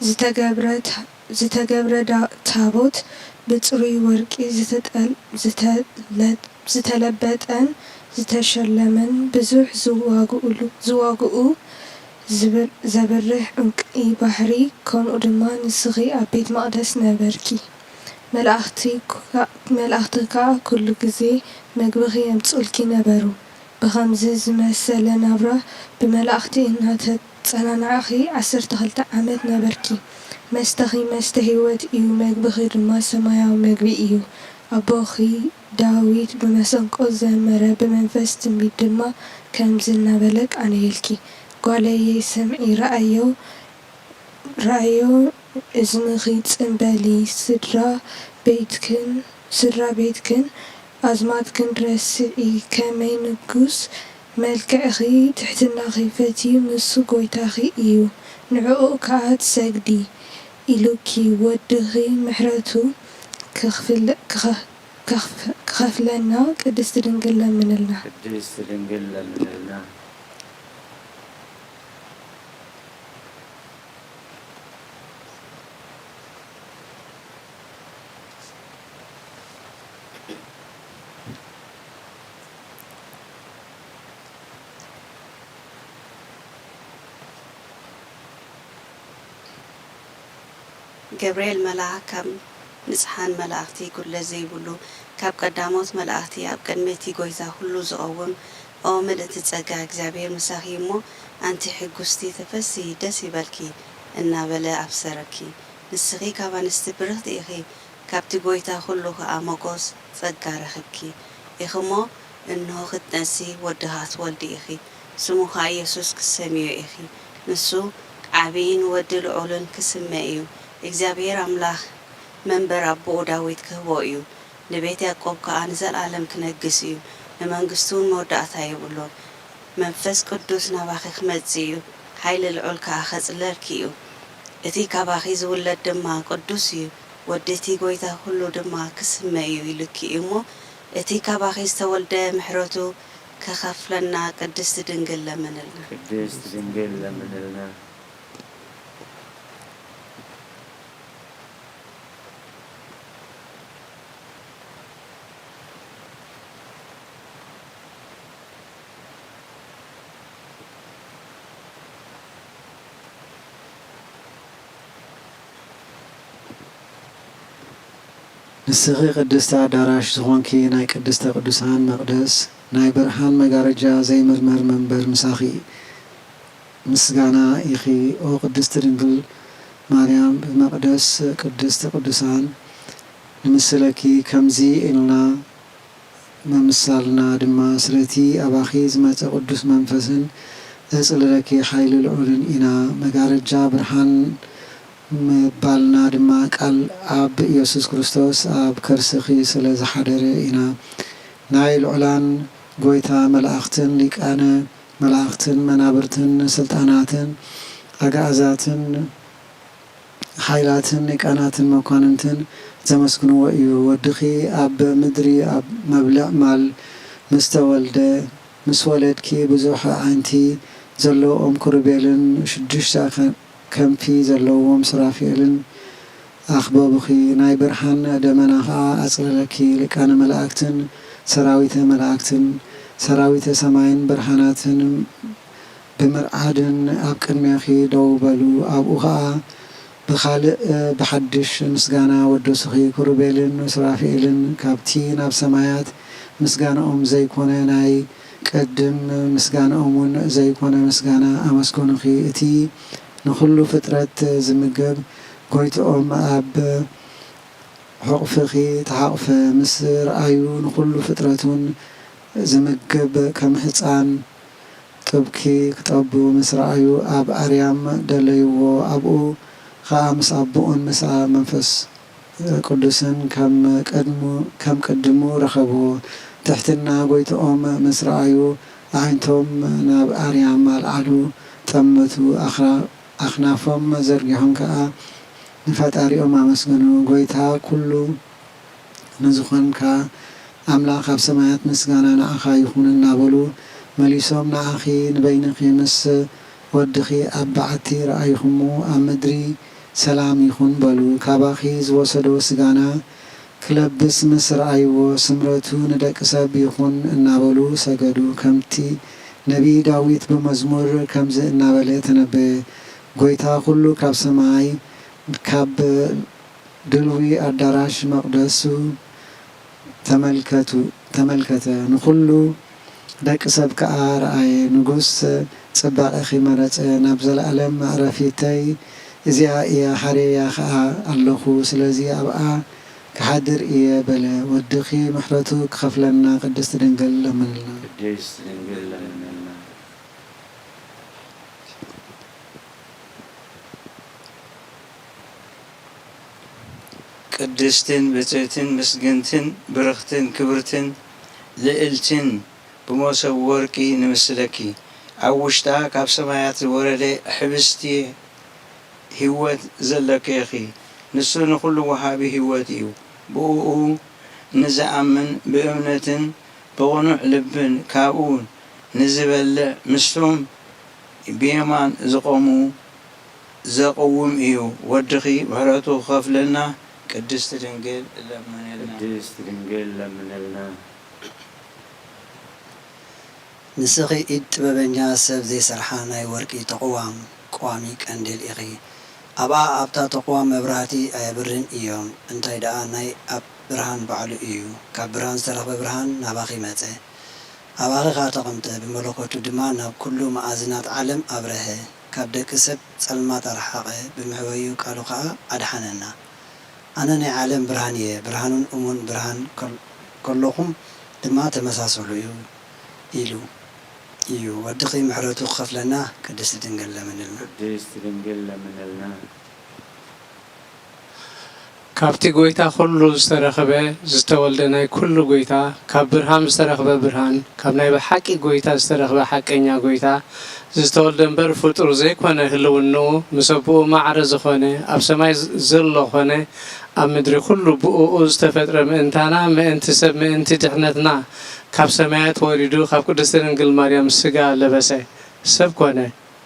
ዝተገብረ ታ- ዝተገብረ ዳ- ታቦት ብጽሩይ ወርቂ ዝተጠል- ዝተለ- ዝተለበጠን ዝተሸለመን ብዙሕ ዝዋግኡሉ ዝዋግኡ ዝብር- ዘብርህ ዕንቂ ባሕሪ፣ ከምኡ ድማ ንስኺ ኣብ ቤት መቕደስ ነበርኪ። መላእኽቲ ኳ- መላእኽቲ ከኣ ኩሉ ግዜ መግብኺ የምጽኡልኪ ነበሩ። ብኸምዚ ዝመሰለ ናብራ ብመላእኽቲ እናተጸናናዕኺ ዓሰርተ ክልተ ዓመት ነበርኪ። መስተኺ መስተ ህይወት እዩ፣ መግብኺ ድማ ሰማያዊ መግቢ እዩ። ኣቦኺ ዳዊት ብመሰንቆ ዘመረ፣ ብመንፈስ ትንቢት ድማ ከምዚ እናበለ ቃነየልኪ፣ ጓለየ፣ ስምዒ፣ ረኣዮ፣ ረኣዮ፣ እዝንኺ ጽምበሊ፣ ስድራ ቤትክን ስድራ ቤትክን ኣዝማድክን ረስዒ፣ ከመይ ንጉስ መልክዕኺ ትሕትናኺ ፈትዩ፣ ንሱ ጐይታኺ እዩ፣ ንዕኡ ከኣ ትሰግዲ ኢሉኪ፣ ወድኺ ምሕረቱ ክኽፍል- ክኸ- ክኸፍ- ክኸፍለና ቅድስቲ ድንግል ለምንልና። ቅድስቲ ድንግል ለምንልና። ገብርኤል መልኣኽ ካብ ንጽሓን መላእኽቲ ጉድለት ዘይብሉ፣ ካብ ቀዳሞት መላእኽቲ ኣብ ቅድሚ እቲ ጐይታ ኩሉ ዝቐውም፣ ኦ ምልእቲ ጸጋ እግዚኣብሔር ምሳኺ እሞ ኣንቲ ሕጉስቲ ተፈስሂ ደስ ይበልኪ እናበለ ኣብሰረኪ። ንስኺ ካብ ኣንስቲ ብርኽቲ ኢኺ፣ ካብቲ ጐይታ ኩሉ ኸኣ መጎስ ጸጋ ረኺብኪ ኢኺ እሞ እንሆ ክትነሲ ወዲ ኸኣ ትወልዲ ኢኺ፣ ስሙ ኸኣ ኢየሱስ ክትሰምዮ ኢኺ። ንሱ ዓብዪን ወዲ ልዑልን ክስመ እዩ። እግዚኣብሔር ኣምላኽ መንበር ኣቦኡ ዳዊት ክህቦ እዩ። ንቤት ያዕቆብ ከኣ ንዘለኣለም ክነግስ እዩ፣ ንመንግስቱ እውን መወዳእታ የብሉን። መንፈስ ቅዱስ ናባኺ ክመጽእ እዩ፣ ሓይሊ ልዑል ከኣ ኸጽለልኪ እዩ። እቲ ካባኺ ዝውለድ ድማ ቅዱስ እዩ፣ ወዲ እቲ ጐይታ ኹሉ ድማ ክስመ እዩ ኢሉኪ እዩ እሞ፣ እቲ ካባኺ ዝተወልደ ምሕረቱ ክኸፍለና ቅድስቲ ድንግል ለምንልና። ቅድስቲ ድንግል ለምንልና። ንስኺ ቅድስቲ ኣዳራሽ ዝኾንኪ ናይ ቅድስተ ቅዱሳን መቕደስ፣ ናይ ብርሃን መጋረጃ ዘይምርመር መንበር ምሳኺ ምስጋና ኢኺ ኦ ቅድስት ድንግል ማርያም ብመቕደስ ቅድስት ቅዱሳን ንምስለኪ ከምዚ ኢልና ምምሳልና ድማ ስለቲ ኣባኺ ዝመጸ ቅዱስ መንፈስን ዘጽልለኪ ሓይሊ ልዑልን ኢና። መጋረጃ ብርሃን ምባልና ድማ ቃል ኣብ ኢየሱስ ክርስቶስ ኣብ ከርስኺ ስለ ዝሓደረ ኢና። ናይ ልዑላን ጐይታ መላእኽትን ሊቃነ መላእኽትን መናብርትን ስልጣናትን ኣግኣዛትን ሓይላትን ሊቃናትን መኳንንትን ዘመስግንዎ እዩ። ወድኺ ኣብ ምድሪ ኣብ መብልዕ ማል ምስ ተወልደ፣ ምስ ወለድኪ ብዙሕ ኣዕንቲ ዘለዎም ክሩቤልን ሽዱሽተ ከ-፣ ከንፊ ዘለዎም ሱራፌልን ኣኽበቡኺ። ናይ ብርሃን ደመና ኸኣ ኣጽለለኪ። ሊቃነ መላእክትን ሰራዊተ መላእክትን ሰራዊተ ሰማይን ብርሃናትን ብምርዓድን ኣብ ቅድሜኺ ደው በሉ። ኣብኡ ኸኣ ብኻልእ ብሓድሽ ምስጋና ወደሱኺ። ክሩቤልን ሱራፌልን ካብቲ ናብ ሰማያት ምስጋናኦም ዘይኮነ ናይ ቅድም ምስጋናኦም እውን ዘይኮነ ምስጋና ኣመስገኑኺ። እቲ ንኹሉ ፍጥረት ዝምግብ ጐይትኦም ኣብ ሕቑፍኺ ተሓቑፈ። ምስ ረኣዩ ንኹሉ ፍጥረት እውን ዝምግብ ከም ህጻን ጡብኪ ክጠቡ ምስ ረኣዩ ኣብ ኣርያም ደለይዎ። ኣብኡ ኸኣ ምስ ኣቦኡን ምስ መንፈስ ቅዱስን ከም ቅድሙ-፣ ከም ቅድሙ ረኸብዎ። ትሕትና ጐይትኦም ምስ ረኣዩ ኣዒንቶም ናብ ኣርያም ኣልዓሉ፣ ጠመቱ። ኣኽራ-፣ ኣኽናፎም ዘርጊሖም ከኣ ንፈጣሪኦም ኣመስገኑ። ጐይታ ኩሉ ንዝኾንካ ኣምላኽ ኣብ ሰማያት ምስጋና ንዓኻ ይኹን እናበሉ መሊሶም ንዓኺ ንበይንኺ ምስ ወድኺ ኣብ በዓቲ ረኣይኹሞ ኣብ ምድሪ ሰላም ይኹን በሉ። ካባኺ ዝወሰዶ ስጋና ክለብስ ምስ ረኣይዎ ስምረቱ ንደቂ ሰብ ይኹን እናበሉ ሰገዱ። ከምቲ ነቢይ ዳዊት ብመዝሙር ከምዚ እናበለ ተነበየ፣ ጐይታ ኩሉ ካብ ሰማይ ካብ ድልዊ ኣዳራሽ መቕደሱ ተመልከቱ-፣ ተመልከተ፣ ንኹሉ ደቂ ሰብ ከኣ ረኣየ። ንጉስ ጽባቐኺ መረጸ፣ ናብ ዘለኣለም መዕረፊተይ እዚኣ እያ፣ ሃርየያ ከኣ ኣለኹ፣ ስለዚ ኣብኣ ክሓድር እየ በለ። ወድኺ ምሕረቱ ክኸፍለና ቅድስት ድንግል ለምንልና። ቅድስት ድንግል ለምንልና። ቅድስትን ብጽእትን ምስግንትን ብርኽትን ክብርትን ልእልትን ብመሶብ ወርቂ ንምስለኪ። ኣብ ውሽጣ ካብ ሰማያት ዝወረደ ሕብስቲ ህይወት ዘለኪ ኢኺ። ንሱ ንኹሉ ወሃቢ ህይወት እዩ። ብእኡ ንዝኣምን ብእምነትን ብቕኑዕ ልብን ካብኡ ንዝበልዕ ምስቶም ብየማን ዝቖሙ ዘቕውም እዩ። ወድኺ ምሕረቱ ክኸፍለና ቅድስት ድንግል ለምንልና። ቅድስት ድንግል ለምንልና። ንስኺ ኢድ ጥበበኛ ሰብ ዘይሰርሓ ናይ ወርቂ ተቕዋም ቀዋሚ ቀንዴል ኢኺ። ኣብኣ ኣብታ ተቕዋም መብራህቲ ኣየብርን እዮም፣ እንታይ ደኣ ናይ ኣብ ብርሃን ባዕሉ እዩ። ካብ ብርሃን ዝተረኽበ ብርሃን ናባኺ መጸ፣ ኣባኺ ኸኣ ተቐምጠ፣ ብመለኮቱ ድማ ናብ ኩሉ መኣዝናት ዓለም ኣብረሀ፣ ካብ ደቂ ሰብ ጸልማት ኣርሓቐ፣ ብምሕወዩ ቃሉ ኸኣ ኣድሓነና። ኣነ ናይ ዓለም ብርሃን እየ፣ ብርሃኑን እሙን ብርሃን ከል-፣ ከለኹም ድማ ተመሳሰሉ እዩ ኢሉ እዩ። ወድኺ ምሕረቱ ክኸፍለና ቅድስቲ ድንግል ለምንልና። ቅድስት ድንግል ለምንልና። ካብቲ ጐይታ ኹሉ ዝተረኽበ ዝተወልደ ናይ ኩሉ ጐይታ፣ ካብ ብርሃን ዝተረኽበ ብርሃን፣ ካብ ናይ ብሓቂ ጐይታ ዝተረኽበ ሓቀኛ ጐይታ፣ ዝተወልደ እምበር ፍጡር ዘይኮነ ህልውንኡ፣ ምስ ኣቦኡ ማዕረ ዝኾነ፣ ኣብ ሰማይ ዘሎ ኾነ፣ ኣብ ምድሪ ኩሉ ብእኡ ዝተፈጥረ ምእንታና፣ ምእንቲ ሰብ፣ ምእንቲ ድሕነትና፣ ካብ ሰማያት ወሪዱ፣ ካብ ቅድስቲ ድንግል ማርያም ስጋ ለበሰ፣ ሰብ ኮነ።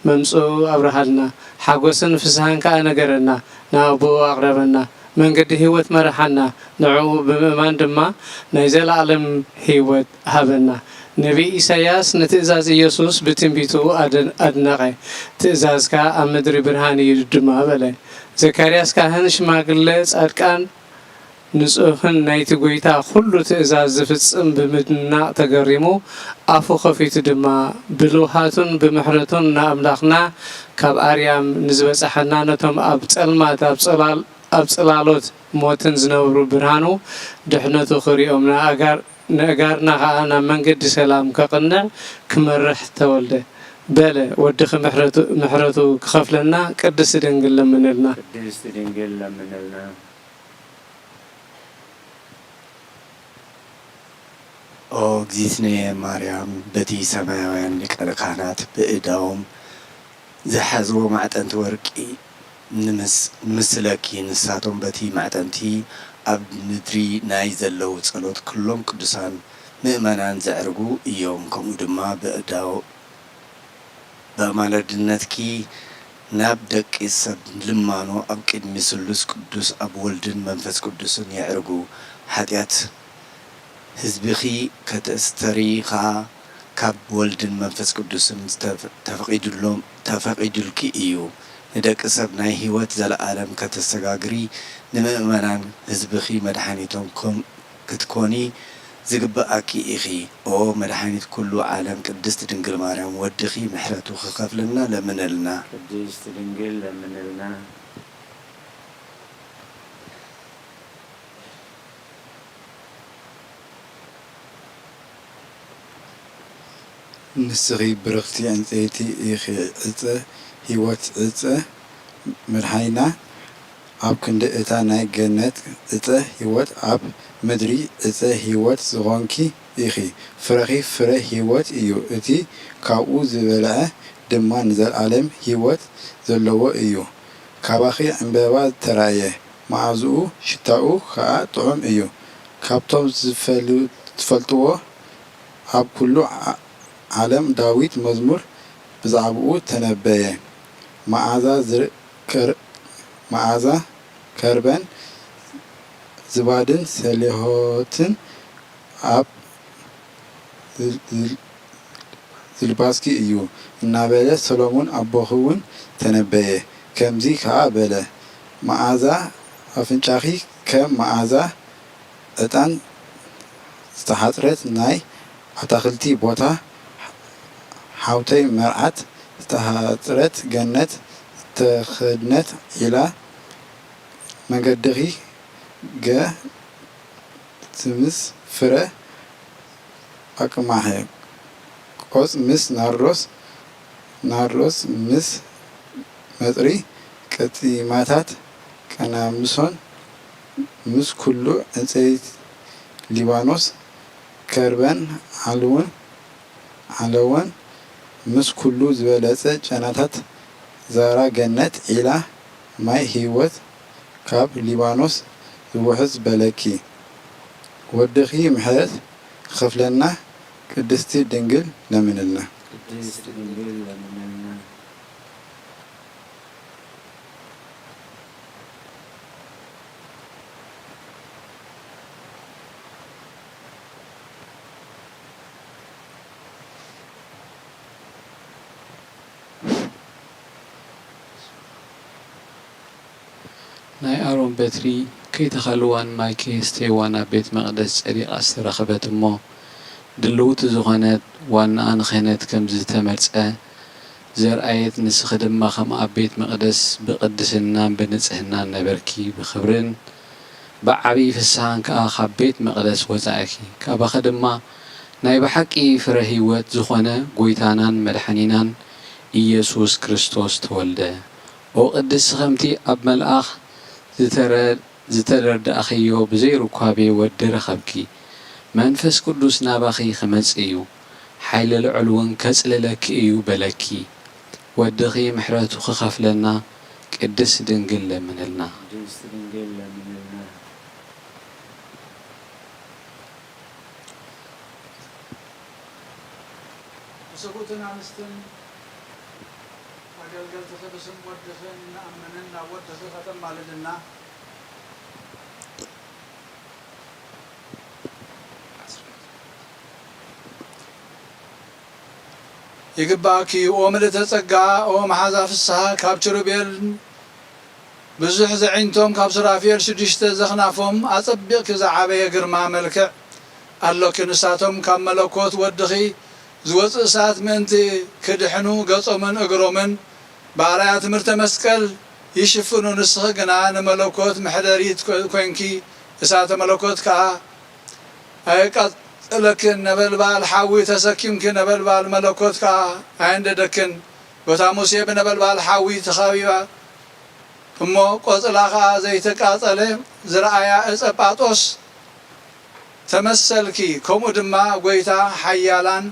መምጽኡ ኣብርሃልና፣ ሓጎስን ፍስሃን ከኣ ነገረና፣ ንኣቦኡ ኣቕረበና፣ መንገዲ ህይወት መርሓና፣ ንዕኡ ብምእማን ድማ ናይ ዘለኣለም ህይወት ሃበና። ነቢይ ኢሳይያስ ንትእዛዝ ኢየሱስ ብትንቢቱ ኣደ-፣ ኣድነቐ፣ ትእዛዝካ ኣብ ምድሪ ብርሃን እዩ ድማ በለ። ዘካርያስ ካህን፣ ሽማግለ፣ ጻድቃን፣ ንጹሕን ናይቲ ጐይታ ኹሉ ትእዛዝ ዝፍጽም ብምድናቕ ተገሪሙ፣ ኣፉ ኸፊቱ ድማ፣ ብልውሃቱን ብምሕረቱን ንኣምላኽና ካብ ኣርያም ንዝበጻሓና፣ ነቶም ኣብ ጸልማት ኣብ ጽላል-፣ ኣብ ጽላሎት ሞትን ዝነብሩ ብርሃኑ ድሕነቱ ክርእዮም፣ ንኣጋር-፣ ንእጋርና ኸኣ ናብ መንገዲ ሰላም ከቕንዕ ክመርሕ ተወልደ። በለ ወድኺ ምሕረቱ፣ ምሕረቱ ክኸፍለና ቅድስቲ ድንግል ለምንልና። ቅድስቲ ድንግል ለምንልና። ኦ እግዚእትነ ማርያም፣ በቲ ሰማያውያን ሊቃነ ካህናት ብእዳዎም ዝሓዝዎ ማዕጠንቲ ወርቂ ንምስ-፣ ንምስለኪ፣ ንሳቶም በቲ ማዕጠንቲ ኣብ ምድሪ ናይ ዘለዉ ጸሎት ኩሎም ቅዱሳን ምእመናን ዘዕርጉ እዮም። ከምኡ ድማ ብእዳው-፣ ብኣማላድነትኪ ናብ ደቂ ሰብ ልማኖ ኣብ ቅድሚ ስሉስ ቅዱስ ኣብ ወልድን መንፈስ ቅዱስን የዕርጉ። ሓጢኣት ህዝብኺ ከተስተሪ ኸኣ ካብ ወልድን መንፈስ ቅዱስን ዝተፍ-፣ ተፈቒዱሎም፣ ተፈቒዱልኪ እዩ። ንደቂ ሰብ ናይ ህይወት ዘለኣለም ከተሰጋግሪ፣ ንምእመናን ህዝብኺ መድሓኒቶም ኮም-፣ ክትኮኒ ዝግብኣኪ ኢኺ። ኦ መድሓኒት ኩሉ ዓለም ቅድስት ድንግል ማርያም ወድኺ ምሕረቱ ክኸፍለልና ለምንልና። ቅድስት ድንግል ለምንልና። ንስኺ ብርኽቲ ዕንጸይቲ ኢኺ፣ ዕጸ ህይወት፣ ዕጸ መድሓኒና ኣብ ክንዲ እታ ናይ ገነት ዕጸ ህይወት ኣብ ምድሪ ዕጸ ህይወት ዝኾንኪ ኢኺ። ፍረኺ ፍረ ህይወት እዩ፣ እቲ ካብኡ ዝበልዐ ድማ ንዘለኣለም ህይወት ዘለዎ እዩ። ካባኺ ዕምበባ ተራእየ፣ መኣዝኡ ሽታኡ ኸኣ ጥዑም እዩ። ካብቶም ዝፈል-፣ ዝፈልጥዎ ኣብ ኩሉ ዓ-፣ ዓለም ዳዊት መዝሙር ብዛዕባኡ ተነበየ። መኣዛ ዝር-፣ ከር-፣ መኣዛ ከርበን ዝባድን ሰሊሆትን ኣብ ዝል-፣ ዝል-፣ ዝልባስኪ እዩ እናበለ ሰሎሞን ኣቦኺ እውን ተነበየ። ከምዚ ኸኣ በለ፣ መኣዛ ኣፍንጫኺ ከም መኣዛ ዕጣን ዝተሓጽረት ናይ ኣታኽልቲ ቦታ፣ ሓውተይ መርዓት ዝተሓጽረት ገነት ዝተኸድነት ዒላ፣ መንገድኺ ገ-፣ ትምስ ፍረ ኣቅማሐ፣ ቆጽ ምስ ናርዶስ፣ ናርዶስ ምስ መጽሪ፣ ቀጺማታት ቀናምሶን ምስ ኩሉ ዕንጸይት ሊባኖስ፣ ከርበን ዓልውን ዓለወን ምስ ኩሉ ዝበለጸ ጨናታት ዛራ ገነት ዒላ ማይ ህይወት ካብ ሊባኖስ ዝውሕዝ በለኪ። ወድኺ ምሕረት ክኸፍለና ቅድስቲ ድንግል ለምንልና። ቅድስት ድንግል ለምንልና። ናይ ኣሮን በትሪ ከይተኸልዋን ማይ ከየስተይዋን ኣብ ቤት መቕደስ ጸዲቓ ዝተረኽበት እሞ፣ ድልውቲ ዝኾነት ዋናኣ ንኽህነት ከም ዝተመርጸ ዘርኣየት፣ ንስኺ ድማ ከም ኣብ ቤት መቕደስ ብቕድስናን ብንጽህናን ነበርኪ፣ ብኽብርን ብዓብዪ ፍስሃን ከኣ ካብ ቤት መቕደስ ወጻእኪ። ካባኺ ድማ ናይ ብሓቂ ፍረ ህይወት ዝኾነ ጐይታናን መድሓኒናን ኢየሱስ ክርስቶስ ተወልደ። ኦ ቅድስቲ፣ ከምቲ ኣብ መልኣኽ ዝተረ-፣ ዝተረዳእኽዮ ብዘይ ርኳቤ ወዲ ረኸብኪ። መንፈስ ቅዱስ ናባኺ ክመጽእ እዩ፣ ሓይሊ ልዑል እውን ከጽልለኪ እዩ በለኪ። ወድኺ ምሕረቱ ክኸፍለና ቅድስት ድንግል ለምንልና። ቅድስት ድንግል ለምንልና። ብሰብኡትን ኣንስትን ኣገልገልትኺ ብስም ወድኺ እንኣምንን ናብ ወድኺ ከተማልድና ይግባእኪ እዩ። ኦ ምልእተ ጸጋ፣ ኦ መሓዛ ፍስሓ፣ ካብ ኪሩቤል ብዙሕ ዘዒንቶም ካብ ሱራፌል ሽዱሽተ ዘኽናፎም ኣጸቢቕኪ ዝዓበየ ግርማ መልክዕ ኣሎኪ። ንሳቶም ካብ መለኮት ወድኺ ዝወጽእ እሳት ምእንቲ ክድሕኑ ገጾምን እግሮምን ብኣርኣያ ትምህርተ መስቀል ይሽፍኑ። ንስኺ ግና ንመለኮት መሕደሪት ኮ-፣ ኮንኪ፣ እሳተ መለኮት ከኣ ኣየቃጸለክን። ነበልባል ሓዊ ተሰኪምኪ፣ ነበልባል መለኮት ከኣ ኣየንደደክን። በታ ሙሴ ብነበልባል ሓዊ ተኸቢባ እሞ ቆጽላ ኸኣ ዘይተቃጸለ ዝረኣያ ዕጸ ጳጦስ ተመሰልኪ። ከምኡ ድማ ጐይታ ሓያላን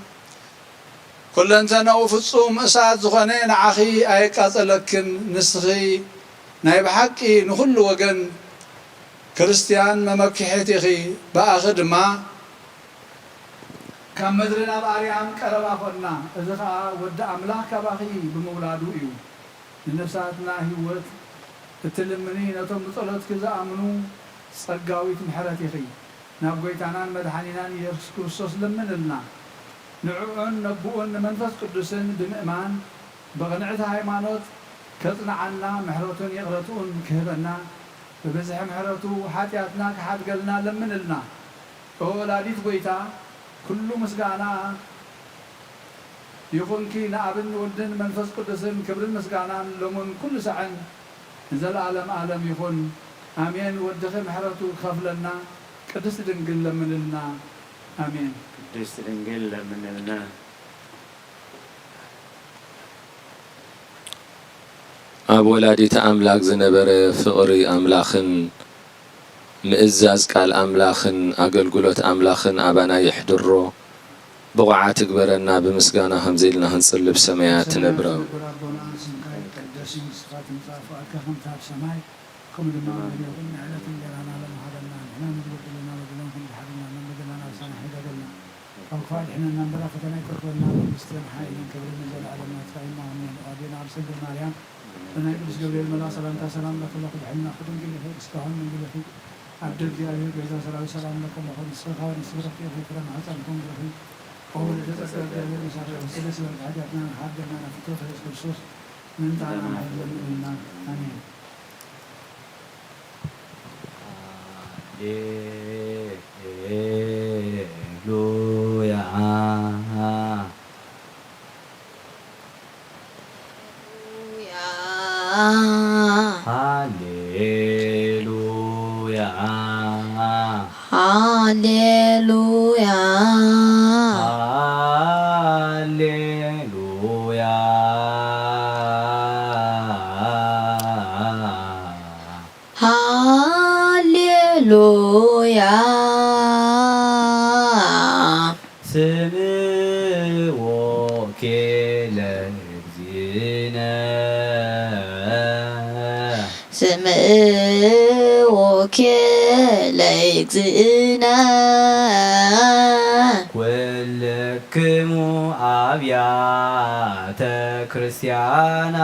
ኩለንተናኡ ፍጹም እሳት ዝኾነ ንዓኺ ኣየቃጸለክን። ንስኺ ናይ ብሓቂ ንኹሉ ወገን ክርስትያን መመክሒት ኢኺ። ብኣኺ ድማ ካብ ምድሪ ናብ ኣርያም ቀረባ ኾንና። እዚ ኸኣ ወዲ ኣምላኽ ካባኺ ብምውላዱ እዩ። ንነፍሳትና ህይወት እትልምኒ፣ ነቶም ብጸሎትኪ ዝኣምኑ ጸጋዊት ምሕረት ኢኺ። ናብ ጐይታናን መድሓኒናን ኢየሱስ ክርስቶስ ለምንልና። ንዕኡን ነቦኡን ንመንፈስ ቅዱስን ብምእማን ብቕንዕቲ ሃይማኖት ከጽንዓና፣ ምሕረቱን ይቕረትኡን ክህበና፣ ብብዝሒ ምሕረቱ ሓጢኣትና ክሓድገልና ለምንልና። ኦ ወላዲት ጐይታ፣ ኩሉ ምስጋና ይኹንኪ፣ ንኣብን ወልድን መንፈስ ቅዱስን ክብርን ምስጋናን ሎምን ኩሉ ሳዕን ንዘለኣለም ኣለም ይኹን። ኣሜን። ወድኺ ምሕረቱ ክኸፍለና ቅድስት ድንግል ለምንልና። ኣሜን። ቅድስት ድንግል ለምንልና። ኣብ ወላዲተ ኣምላክ ዝነበረ ፍቕሪ ኣምላኽን ምእዛዝ ቃል ኣምላኽን ኣገልግሎት ኣምላኽን ኣባና የሕድሮ። ብቑዓት እግበረና፣ ብምስጋና ከምዚ ኢልና ክንጽሊ ብሰማያት ትነብር። ንጉር ኣቦና፣ ስምካ ይቀደስ፣ መንግስትኻ ትምጻእ፣ ፍቓድካ ከምቲ ኣብ ሰማይ ከምኡ ድማ ኣብ ምድሪ ይኹን። ንዕለት እንጀራና ሎሚ ሃበና፣ ንሕና ንበድለና በደልና ከም ንሓድግ፣ ንበደልና ንሳማሕ ኣይትግበር፣ ካብ ክፉእ ኣድሕነና እምበር፣ ኣብ ፈተና ኣይተእትወና፣ መንግስትን ሓይልን ክብርን ንዘለኣለም ናትካ እዩ። ኣሜን። ኣዴና ቅድስት ድንግል ማርያም፣ ብናይ ቅዱስ ገብርኤል መልኣኽ ሰላምታ ሰላም ለኪ፣ ብሕልናኺ ድንግል ኢኺ፣ ብስጋኺ እውን ድንግል ኢኺ። ኣደ እግዚኣብሔር፣ ገብረ ሰራዊት፣ ሰላም ለኪ እምኮን፣ ንስኺ ካብ ኣንስቲ ብርኽቲ ኢኺ፣ ፍረ ማህፀንኪ እውን ብሩኽ እዩ። ኦ ወልደ ጸጋ፣ እግዚኣብሔር ምሳኺ፣ ሆሳዕና፣ ስለ ስለ ሓጢኣትና ንሓድገና፣ ናብ ፍትወት ኢየሱስ ክርስቶስ ምእንታና ለምንልና። ኣሜን። ሃሌሉያ። ሃሌሉያ። ሃሌሉያ። ሃሌሉያ። ሃሌሉያ። ስምዎ ኬለ እግዚእነ። ስምዎ ኬለ እግዚእነ። ኩልክሙ ኣብያተ ክርስቲያናት።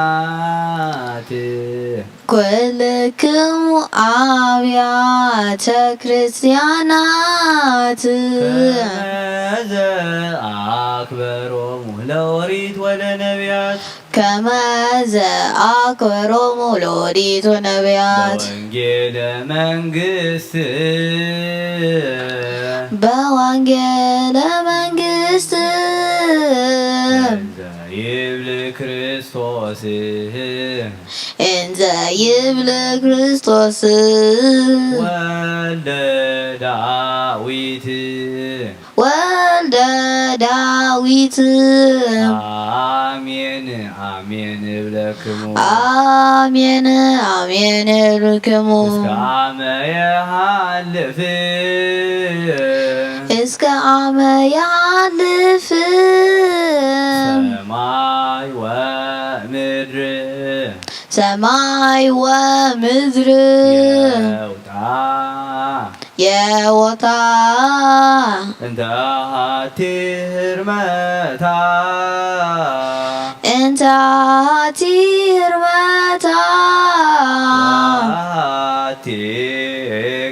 ኩልክሙ ኣብያተ ክርስቲያናት። ከመዘ ኣክበሮሙ ለኦሪት ወለነቢያት። ከመዘ ኣክበሮሙ ለኦሪት ወነቢያት። በወንጌለ መንግስት። በወንጌለ መንግስት። እንዘ ይብል ክርስቶስ። እንዘ ይብል ክርስቶስ። ወልደ ዳዊት። ወልደ ዳዊት። ኣሜን፣ ኣሜን እብለክሙ። ኣሜን፣ ኣሜን እብለክሙ። እስከ ኣመ የሃልፍ። እስከ ኣመ የሃልፍ። ሰማይ ወምድር። ሰማይ ወምድር። የውጣ። የወታ። እንተ ሃቲ ህርመታ። እንተ ሃቲ ህርመታ። ሃቲ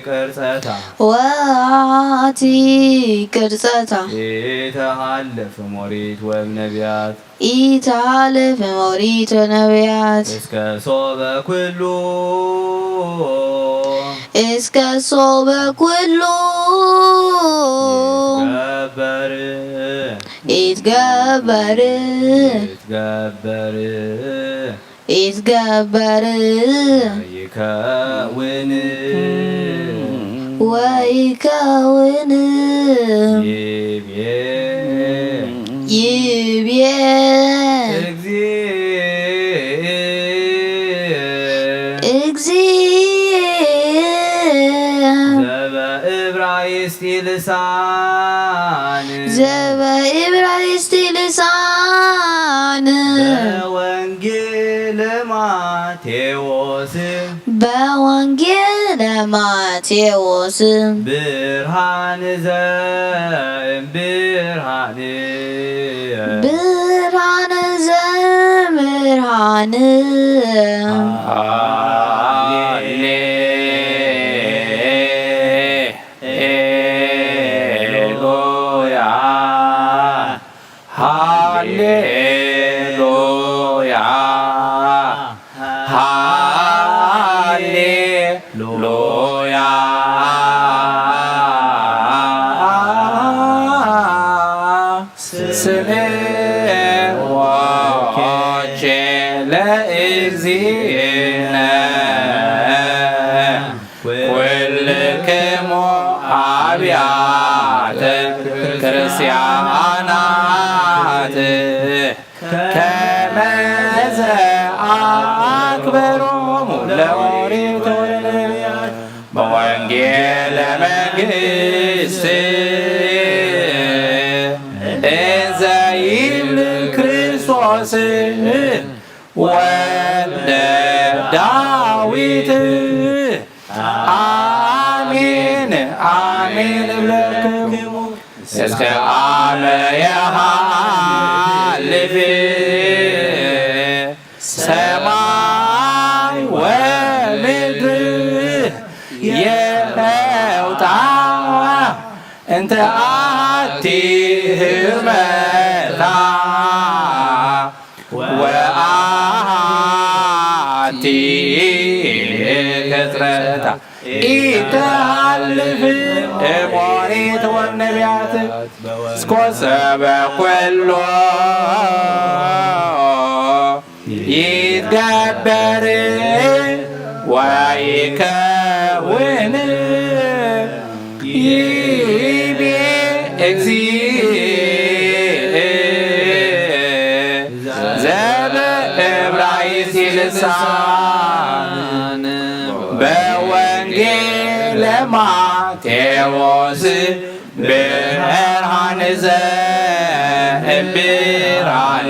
ቅርጸታ። ወ ኣቲ ቅርጸታ። ኢተሃልፍ ሞሪት ወእም ነቢያት። ኢተሃልፍ ሞሪት ወነቢያት። እስከ ሶበ ኩሉ። እስከ ሶበ ኩሉ። ይትገበር። ይትገበር። ይትገበር። ይትገበር። ይከውን። ወይከውን። ይብዬ። ይብዬ። እግዚእ። እግዚእ። ዘበእብራይስጢ ልሳን። ዘበእብራይስጢ ልሳን። በወንጌለ ማቴዎስ። በወንጌለ ማቴዎስ። ብርሃን ዘእምብርሃን። ብርሃን ዘእምብርሃን። ሃሌ ሉያ፣ ሃሌ ሉያ፣ ሃሌ ሉያ። ስምዖቼ ለእግዚእነ ኩልክሙ አብያተ ክርስቲያናት ከመዘ አክበሮሙ ለኦሪት ወለነቢያት በወንጌለ መንግሥት እንዘ ይብል ክርስቶስ ወልደ ዳዊት። አሜን አሜን እብለክሙ እስከ አመ የሃልፍ ሰማይ ወምድር የመውጣ እንተ አቲ ህመታ ወአቲ ቅጽረታ ኢተሃልፍ እሞሪት ወነቢያት እስኮ ሰበ ኩሎ ይትገበር ወይከውን ይቤ እግዚእ ዘበእብራይስጥ ልሳን በወንጌለ ማቴዎስ ብርሃን ዘእምብርሃን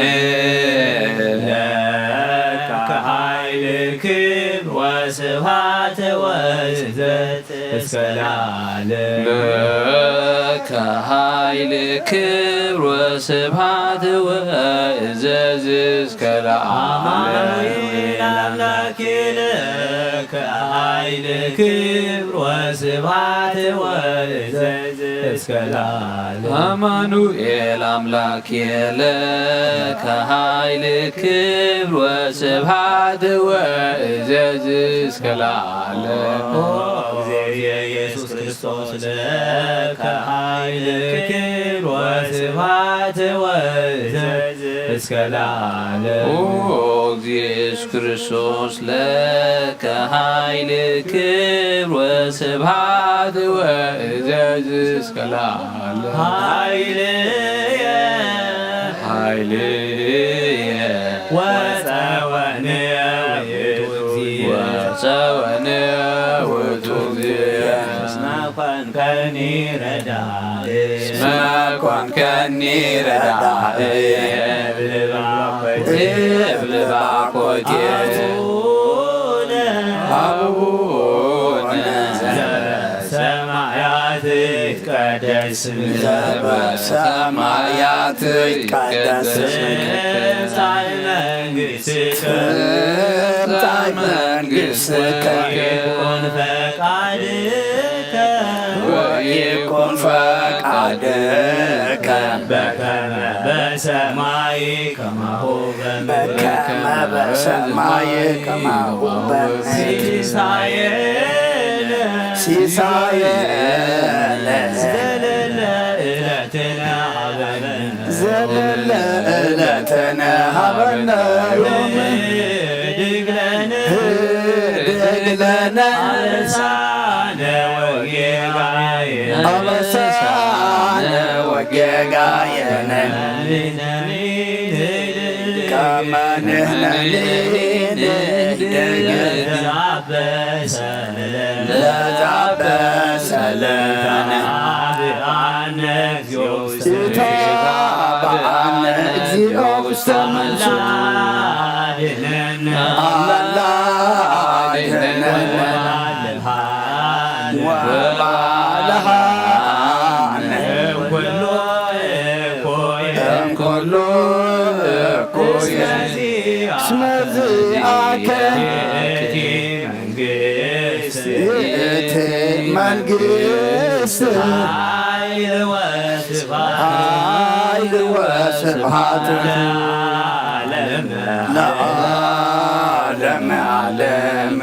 ለከ ኃይል ክብር ወስብሐት ወእዘዝ እስከ ለዓለም። ለከ ኃይል ክብር ወስብሐት ወእዘዝ እስከ ለዓለም። አማኑኤል አምላክ ለከ ኃይል ክብር ወስብሐት ወእዘዝ እስከ ለዓለም። አማኑኤል አምላክ ለከ ኃይል ክብር ወስብሐት ወእዘዝ እስከ ለዓለም። ኦ እግዚእ ኢየሱስ ክርስቶስ ለከ ኃይል ክብር ወስብሐት ወእዘዝ እስከ ለዓለም። ኦ እግዚእ ኢየሱስ ክርስቶስ ለከ ኃይል ክብር ወስብሐት ወእዘዝ እስከ ለዓለም። ኃይልየ ኃይልየ ወጸወንየ ውእቱ እግዚእ። ወጸወንየ ውእቱ እግዚእ። እስመ ኮንከኒ ረዳእ። እስመ ኮንከኒ ረዳእ። እብል ባኮቴ። እብል ባኮቴ። አቡነ አቡነ ዘበሰማያት ይትቀደስ ስምከ። ዘበሰማያት ይትቀደስ ስምከ። ትምጻእ መንግሥትከ። ትምጻእ መንግሥትከ። ወይኩን ፈቃድከ። ወይኩን ፍቃድከ በከመ በሰማይ ከማሁ በምድር። በከመ በሰማይ ከማሁ በምድር። ሲሳየነ ሲሳየነ ዘለለ ዕለትነ ሀበነ ዘለለ ዕለትነ ሀበነ ዮም። ህድግ ለነ ህድግ ለነ አበሳነ ወጌጋየነ አበሳነ ወጌጋየነ ከመ ንሕነኒ ንህድግ ለዘአበሰ ለነ ኢታብአነ እግዚኦ ውስተ ኢታብአነ እግዚኦ ውስተ መንሱት። አላ አድነነ ወባልሃነ እምኩሉ እኩይ እምኩሉ እኩይ እስመ ዚአከ መንግስት ይእቲ መንግስት ኃይል ወስብሐት ኃይል ወስብሐት ለዓለመ ለዓለመ ዓለም።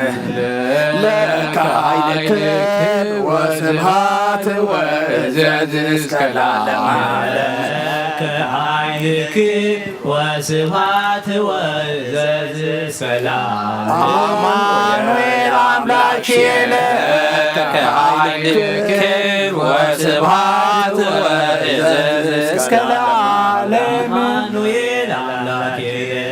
ለከ ኃይል ክብር ወስብሐት ወእዘዝ እስከ ለዓለመ ዓለም። ለከ ኃይል ክብር ወስብሐት ወእዘዝ እስከ ለዓለመ። አማኑኤል አምላኬ ለከ ኃይል ክብር ወስብሐት ወእዘዝ እስከ ለዓለመ። አማኑኤል አምላኬ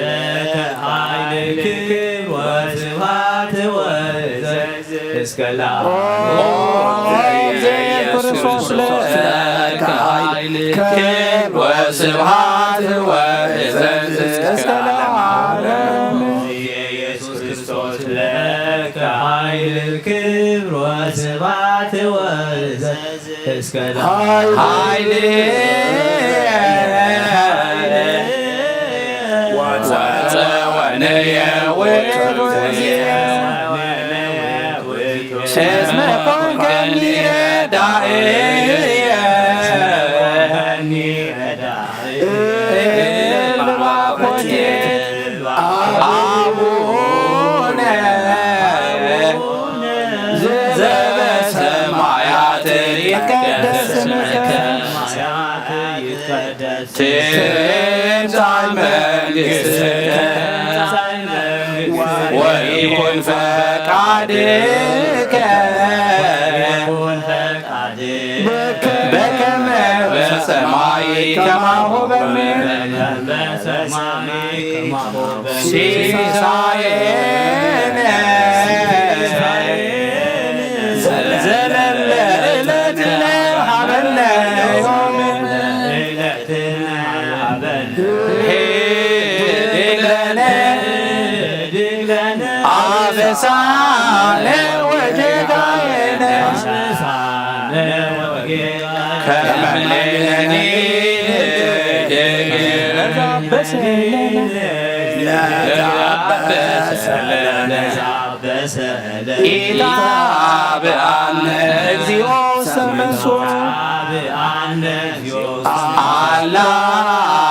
ለከ ኃይል ክብር ወስብሐት ወእዘዝ እስከ ለዓለመ። ኦ ዘኢየሱስ ለከ ኃይል ክብር ወስብሐት ወእዘዝ እስከ ለዓለመ። ኢየሱስ ክርስቶስ ለከ ኃይል ክብር ወስብሐት ወእዘዝ እስከ ኃይል ወጸወንየ ውእቱ ጊዜ እስመ ኮንከኒ ረዳእየ እብል ባኮቴ አቡነ ዘበሰማያት ይትቀደስ ስምከ ትምጻእ መንግሥትከ ወይኩን ፈቃድከ በከመ በሰማይ ከማሁ በምድር። ሲሳየነ ዘለለ ዕለትነ ሀበነ ዮም። ህድግ ለነ አበሳነ ወጌጋየነ ከመ ንሕነኒ ንህድግ ለዘአበሰ ለነ ኢታብአነ እግዚኦ ውስተ መንሱት። አላ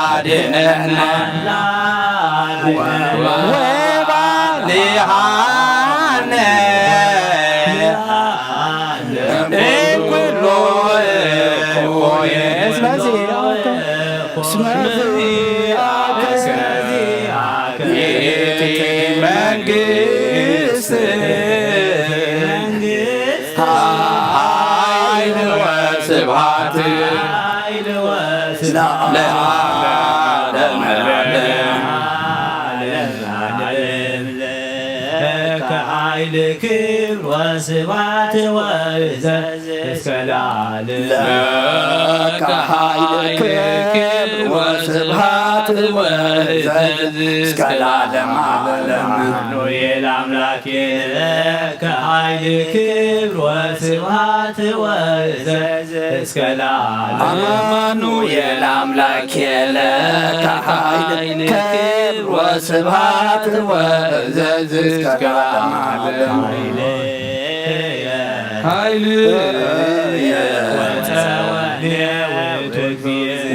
አድነነ ወባልሃነ እምኩሉ እኩይ እስመ ዚአከ እስመ ዚአከ ይእቲ መንግስት ኃይል ወስብሐት ለዓለመ ዓለም። ለከ ኃይል ክብር ወስብሐት ወእዘዝ እስከ ለዓለም። ለከ ኃይል ክብር ወስብሐት ወእዘዝ እስከ ለዓለም ዓለም። አማኑኤል አምላኬ ለከ ኃይል ክብር ወስብሐት ወእዘዝ እስከ ለዓለም። አማኑኤል አምላኬ ለከ ኃይል ክብር ወስብሐት ወእዘዝ እስከ ለዓለም ዓለም። ኃይልየ ወጸወ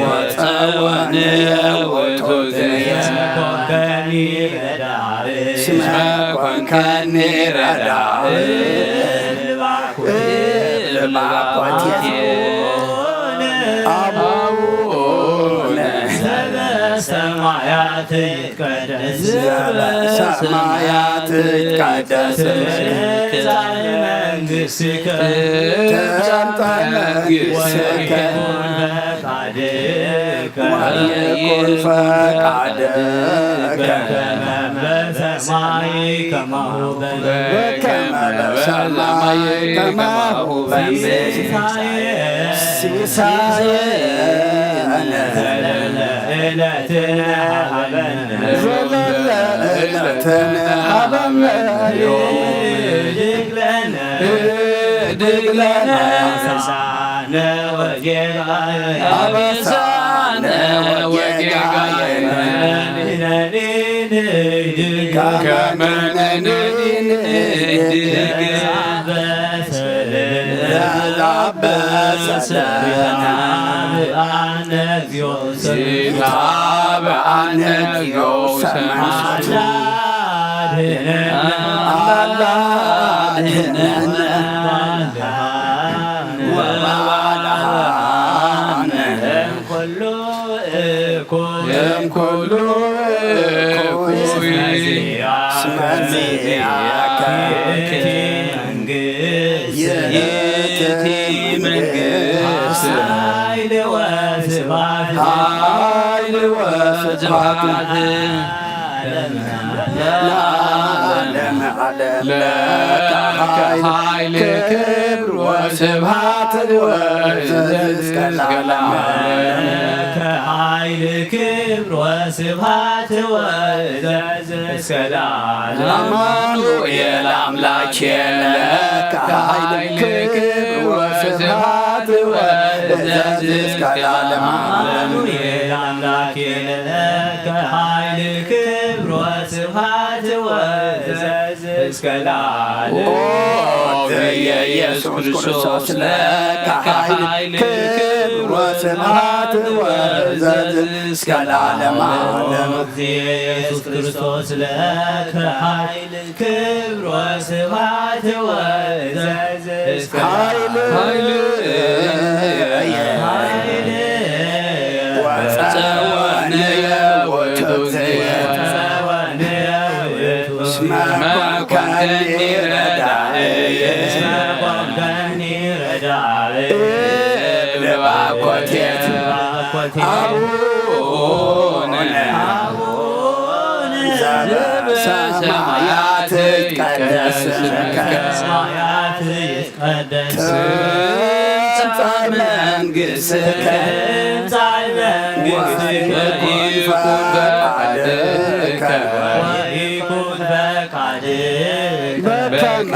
ወጸወንየ ውእቱ ዝየ ኮንከኒ ረዳእ። እስመ ኮንከኒ ረዳእ። ልባኮቴ። አቡነ ዘበሰማያት ይትቀደስ ስምከ። ሰማያት ይትቀደስ ስምከ። ትምጻእ መንግሥትከ። ትምጻእ መንግሥትከ። ወይኩን ፈቃድከ። ወይኩን ፈቃድከ። በከመ በሰማይ ከማሁ በምድር። በከመ በሰማይ ከማሁ በምድር። ሲሳየነ ሲሳየነ ዘለለ ዕለትነ ሀበነ። ዘለለ ዕለትነ ሀበነ። ህድግ ለነ ህድግ ለነ አበሳነ ወጌጋየነ። አበሳነ ወጌጋየነ። ከመ ንሕነኒ ንህድግ ለዘአበሰ ለነ። ይትሃበአነ እግዚኦ ሰማዕቱ። አላ አድህነነ። አላ አድህነነ። ወባልሃነ። እምኩሉ እኩይ። እምኩሉ እኩይ። እስመ ዚአከ ይእቲ መንግስት። ይእቲ መንግስት። ኃይል ወስብሐት። ኃይል ወስብሐት። ለዓለመ ዓለም። ለከ ኃይል ክብር ወስብሐት ወእዝዝ እስከ ለዓለመ ዓለም። ለከ ኃይል ክብር ወስብሐት ወእዝዝ እስከ ለዓለመ ዓለም። አማኑኤል አምላኬ ለከ ኃይል ክብር ወስብሐት ወእዝዝ እስከ ለዓለመ ዓለም። አማኑኤል አምላኬ ለከ ኃይል ክብር ወስብሐት ወእዝዝ እስከ ለዓለም። ኦ ኢየሱስ ክርስቶስ ለከ ኃይል ክብር ወስብሐት ወእዝዝ እስከ ለዓለመ ዓለም። ኢየሱስ ክርስቶስ ለከ ኃይል ክብር ወስብሐት ወእዝዝ እስከ ኃይል ኃይል ወጸወንየ ውእቱ ዘየ። እስመ ኮንከኒ ረዳእየ። እስመ ኮንከኒ ረዳእየ። እብል ባኮቴት። ባኮቴት። አቡነ አቡነ ዘበሰማያት ይትቀደስ ስምከ። ሰማያት ይትቀደስ። ትምጻእ መንግሥትከ። ትምጻእ መንግሥትከ። ወይኩን ፈቃድከ። ወይኩን ፈቃድከ። በከመ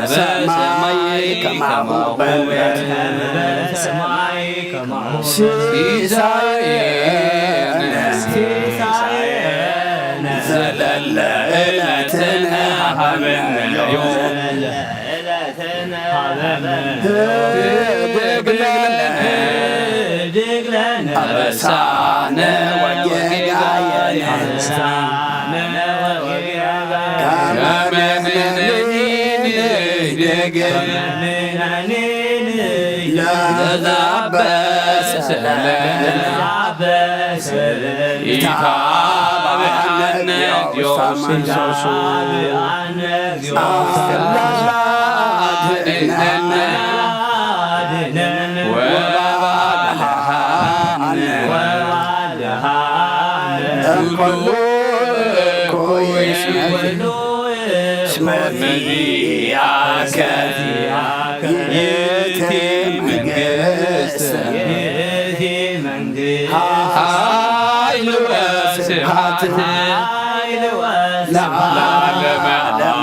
በሰማይ ከማሁ በምድር። በከመ በሰማይ ከማሁ በምድር። ሲሳየነ ሲሳየነ ዘለለ ዕለትነ ሀበነ ዮም። ዘለለ ዕለትነ ሀበነ ዮም። ህድግ ለነ ህድግ ለነ አበሳነ ወጌጋየነ። አበሳነ ወጌጋየነ። ከመ ንሕነኒ ንህድግ ለዘአበሰ ለነ። ኢታብአነ እግዚኦ ውስተ መንሱት። አድነነ ወባልሃነ እምኩሉ እኩይ። እስመ ዚአከ ይእቲ መንግስት። ይእቲ መንግስት። ኃይል ወስብሐት። ኃይል ወስብሐት። ለዓለመ ዓለም።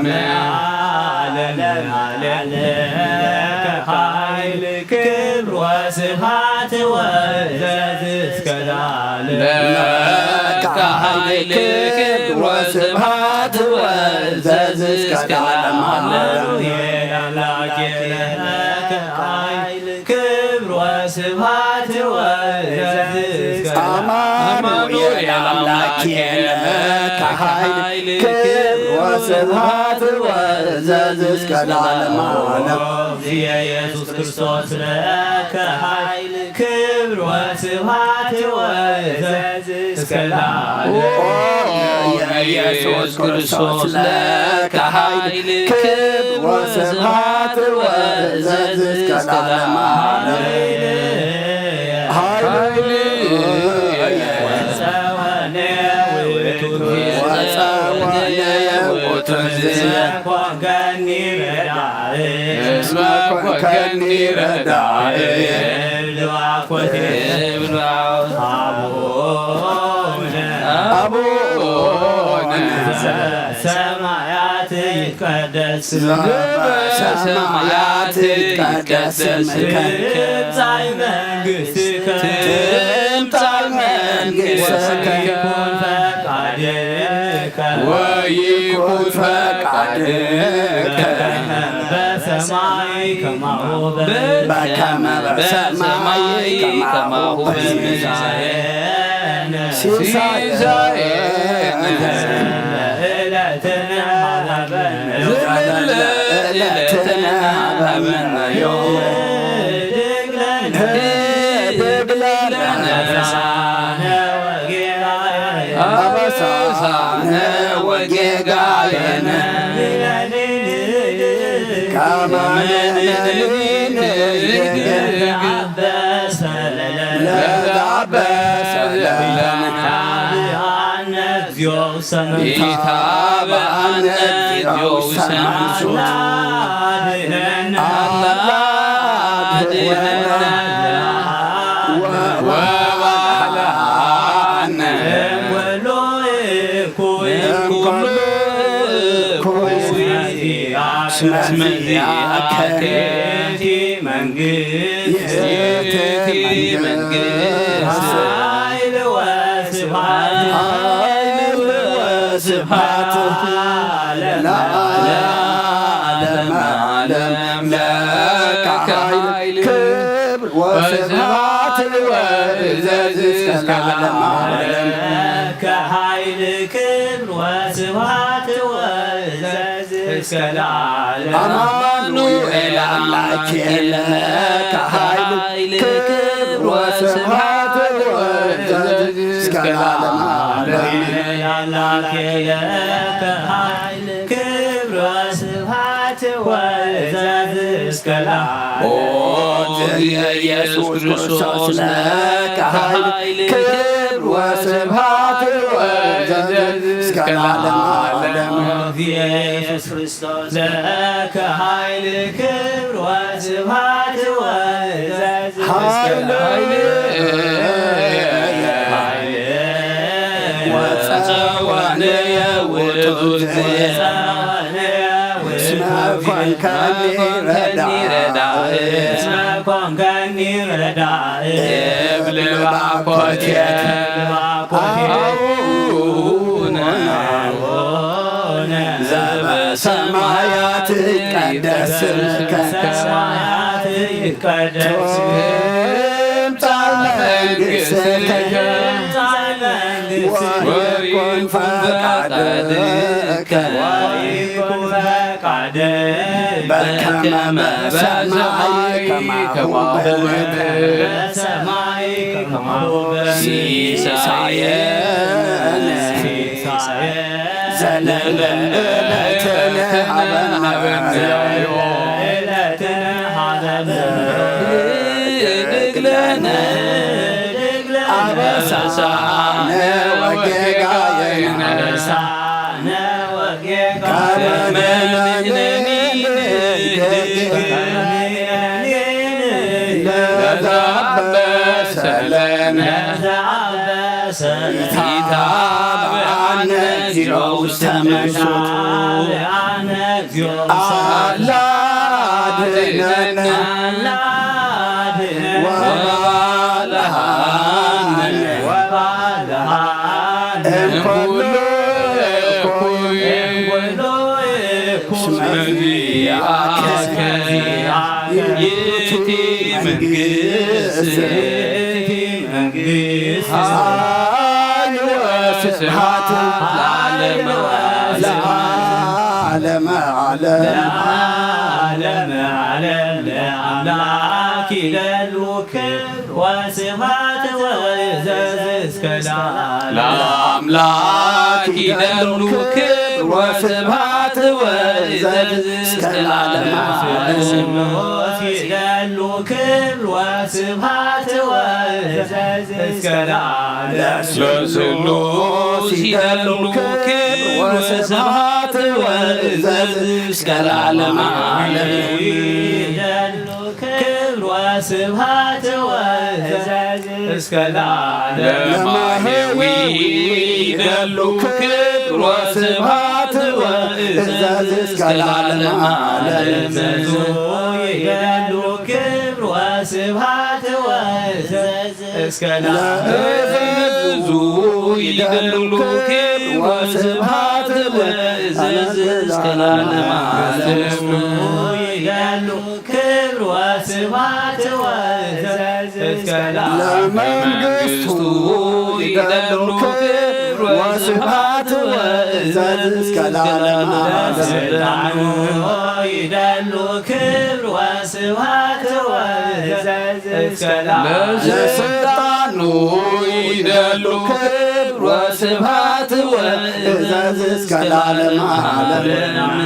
ለዓለመ ዓለም። ለከ ኃይል ክብር ወስብሐት ወእዘዝ እስከ ለዓለም። ለከ ኃይል ክብር ወስብሐት ወእዘዝ እስከ ለዓለም። አሜን። አምላኬ ለከ ኃይል ክብር ስብሐት ወእዝዝ እስከ አማኑኤል አምላኬነ ከኃይል ክብር ወስብሐት ወእዝዝ እስከ ለዓለመ ዓለም። ኢየሱስ ክርስቶስ ለከ ኃይል ክብር ወስብሐት ወእዝዝ እስከ ለዓለመ። ኢየሱስ ክርስቶስ ለከ ኃይል ክብር ወስብሐት ወእዝዝ እስከ ለዓለመ ዓለም። ኃይል ወጸወነ ውእቱ ወጸወነ ውእቱ መኮንከኒ ረዳእ መኮንከኒ ረዳእ እብል ባኮቴ እብል ባኮቴ አቡነ አቡነ ዘበሰማያት ይትቀደስ ስምከ በሰማያት ይትቀደስ ስምከ ትምጻእ መንግሥትከ ትምጻእ መንግሥትከ ወይኩን ፈቃድከ ወይኩን ፈቃድከ በሰማይ ከማሁ በከመ በሰማይ ከማሁ በምድር ሲሳየነ ዘለለዕለትነ ሀበነ ዘለለዕለትነ ሀበነ ዮም። ህድግ ለነ አበሳነ ወጌጋየነ አበሳነ ወጌጋየነ ከማነ ንሕነኒ ንህድግ ለዘአበሰ ለነ ኢታብአነ እግዚኦ ውስተ መንሱት። አድነነ አላ አድነነ ወባልዓነ እምኩሉ እኩይ እምኩሉ እኩይ እስመ ዚአከ ይእቲ መንግስት ይእቲ መንግስት ኃይል ወስብሐት ኃይል ወስብሐት ለዓለመ ዓለም ለከ ኃይል ክብር ወስብሐት ወእዘዝ እስከ ለዓለመ ዓለም። ለከ ኃይል ክብር ወስብሐት ወእዘዝ እስከ ለዓለም። አማኑኤል አምላኬ ለከ ኃይል ክብር ወስብሐት ወእዘዝ እስከ ለዓለመ ዓለም። አምላኬ ለከ ኃይል ክብር ወስብሐት ወእዘዝ እስከ ለዓለም። ኦ ኢየሱስ ክርስቶስ ለከ ኃይል ክብር ወስብሐት ወእዘዝ እስከ ለዓለመ ዓለም። ኢየሱስ ክርስቶስ ለከ ኃይል ክብር ወስብሐት ወእዘዝ እስከ ኃይል ለዓለም። ወጸወነ ውእቱ እስመ ኮንከኒ ረዳእ። እስመ ኮንከኒ ረዳእ። እብል ባኮቴት። እብል ባኮቴት። አቡነ ዘበሰማያት ይትቀደስ ስምከ። ሰማያት ይትቀደስ። ትምጻእ መንግሥትከ። ትምጻእ መንግሥትከ። ወይኩን ፈቃድከ። ወይኩን ፈቃድከ። በከመ በሰማይ ከማሁ በምድር። በሰማይ ከማሁ በምድር። ሲሳየነ። ሲሳየነ። ዘለለ ዕለትነ ሀበነ ዮም። ዕለትነ ሀበነ። ህድግ ለነ። ህድግ ለነ። አበሳነ ወጌጋየነ። አበሳነ ወጌጋየነ። ከመ ንሕነኒ ንህድግ ለዘአበሰ ለነ። ለዘአበሰ ለነ። ኢታብአነ እግዚኦ ውስተ መንሱት። ኢታብአነ እግዚኦ ውስተ መንሱት። አላ አድነነ። አላ አድነነ። ወባልዓነ። ወባልዓነ። እምኩሉ እኩይ። እምኩሉ እኩይ። እስመ ዚአከ ይእቲ መንግሥት። እቲ መንግስት ኃይል ወስብሐት ለዓለመ ዓለም። ለዓለመ ዓለም። ለዓለመ ዓለም ለአምላክ ይደሉ ክብር ወስብሐት ወእዘዝ እስከ ለዓለም። ለአምላክ ይደሉ ክብር ወስብሐት ወእዘዝ እስከ ለዓለመ ዓለም። ለስሉስ ይደሉ ክብር ወስብሐት ወእዘዝ እስከ ለዓለም። ለስሉስ ይደሉ ክብር ወስብሐት ወእዘዝ እስከ ለዓለመ ዓለም። ይደሉ ክብር ወስብሐት ወእዘዝ እስከ ለዓለም። ለማህየዊ ይደሉ ክብር ወስብሐት ወእዘዝ እስከ ለዓለመ ዓለም። ለዘዙ ይደሉ ክብር ወስብሐት ወእዘዝ እስከ ለዓለም። ለእዘዙ ይደሉ ክብር ወስብሐት ወእዘዝ እስከ ለዓለመ ዓለም። ይደሉ ክብር ወስብሐት ወእዘዝ እስከ ለዓለም። ለመንግስቱ ይደሉ ክብር ወስብሐት ወእዘዝ እስከ ለዓለመ ዓለም። ለስልጣኑ ይደሉ ክብር ወስብሐት ወእዘዝ እስከ ለዓለም። ለስልጣኑ ይደሉ ክብር ወስብሐት ወእዘዝ እስከ ለዓለመ ዓለም። ለስልጣኑ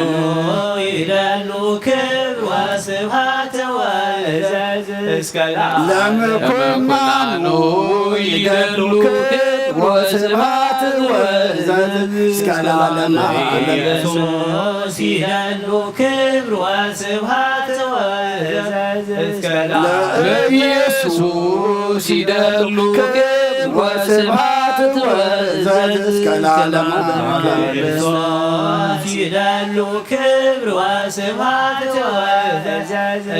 ይደሉ ክብር ወስብሐት ወእዘዝ እስከ ለዓለም። ለምኩናኑ ይደሉ ክብር ወስብሐት ወእዘዝ እስከ ለዓለመ ዓለም። ኢየሱስ ይደሉ ክብር ወስብሐት ወእዘዝ እስከ ለዓለም። ለኢየሱስ ይደሉ ክብር ወስብሐት ወእዘዝ እስከ ለዓለመ ዓለም። ክርስቶስ ይደሉ ክብር ወስብሐት ወእዘዝ